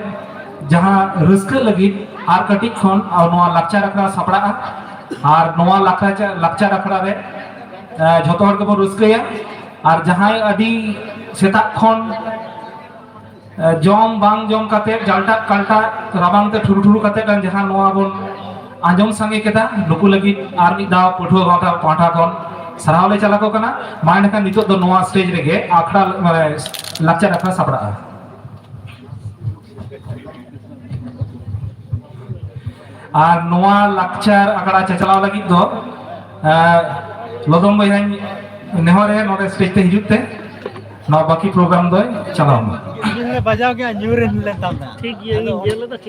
ᱡᱟᱦᱟᱸ ᱨᱟᱹᱥᱠᱟᱹ ᱞᱟᱹᱜᱤᱫ ᱟᱨ ᱠᱟᱹᱴᱤᱡ ᱠᱷᱚᱱ ᱟᱨ ᱱᱚᱣᱟ ᱞᱟᱠᱪᱟᱨ ᱟᱠᱷᱲᱟ ᱥᱟᱯᱲᱟᱜᱼᱟ᱾ ᱟᱨ ᱱᱚᱣᱟ ᱞᱟᱠᱪᱟᱨ ᱞᱟᱠᱪᱟᱨ ᱟᱠᱷᱲᱟ ᱨᱮ ᱡᱷᱚᱛᱚ ᱦᱚᱲ ᱜᱮᱵᱚᱱ ᱨᱟᱹᱥᱠᱟᱹᱭᱟ᱾ ᱟᱨ ᱡᱟᱦᱟᱸᱭ ᱟᱹᱰᱤ ᱥᱮᱛᱟᱜ ᱠᱷᱚᱱ ᱡᱚᱢ ᱵᱟᱝ ᱡᱚᱢ ᱠᱟᱛᱮ, ᱡᱟᱞᱴᱟᱜ ᱠᱟᱞᱴᱟᱜ ᱨᱟᱵᱟᱝ ᱛᱮ ᱴᱷᱩᱨᱩ ᱴᱷᱩᱨᱩ ᱠᱟᱛᱮ ᱡᱟᱦᱟᱸ ᱱᱚᱣᱟ ᱵᱚᱱ ᱟᱸᱡᱚᱢ ᱥᱟᱸᱜᱮ ᱠᱮᱫᱟ, ᱱᱩᱠᱩ ᱞᱟᱹᱜᱤᱫ ᱟᱨ ᱢᱤᱫ ᱫᱷᱟᱣ ᱯᱟᱹᱴᱷᱩᱣᱟᱹ ᱜᱟᱶᱛᱟ ᱯᱟᱦᱴᱟ ᱠᱷᱚᱱ ᱥᱟᱨᱦᱟᱣ ᱞᱮ ᱪᱟᱞ ᱟᱠᱚ ᱠᱟᱱᱟ᱾ ᱢᱟ ᱮᱱᱠᱷᱟᱱ ᱱᱤᱛᱚᱜ ᱫᱚ ᱱᱚᱣᱟ ᱥᱴᱮᱡᱽ ᱨᱮᱜᱮ ᱟᱠᱷᱲᱟ, ᱢᱟᱱᱮ, ᱞᱟᱠᱪᱟᱨ ᱟᱠᱷᱲᱟ ᱥᱟᱯᱲᱟᱜᱼᱟ᱾ ᱟᱨ ᱱᱚᱣᱟ ᱞᱟᱠᱪᱟᱨ ᱟᱠᱷᱲᱟ ᱪᱟᱪᱞᱟᱣ ᱞᱟᱹᱜᱤᱫ ᱫᱚ ᱞᱚᱫᱚᱢ ᱵᱚᱭᱦᱟᱧ ᱱᱮᱦᱚᱨᱮ ᱱᱚᱰᱮ ᱥᱴᱮᱡᱽ ᱛᱮ ᱦᱤᱡᱩᱜ ᱛᱮ ᱱᱚᱣᱟ ᱵᱟᱹᱠᱤ ᱯᱨᱳᱜᱨᱟᱢ ᱫᱚᱭ ᱪᱟᱞᱟᱣ ᱢᱟ᱾ ᱵᱟᱡᱟᱣ ᱜᱮ ᱧᱩᱨ ᱞᱮᱱ ᱛᱟᱢ᱾ ᱴᱷᱤᱠ ᱜᱮᱭᱟ, ᱤᱧ ᱧᱮᱞ ᱞᱮᱫᱟ, ᱴᱷᱤᱠ᱾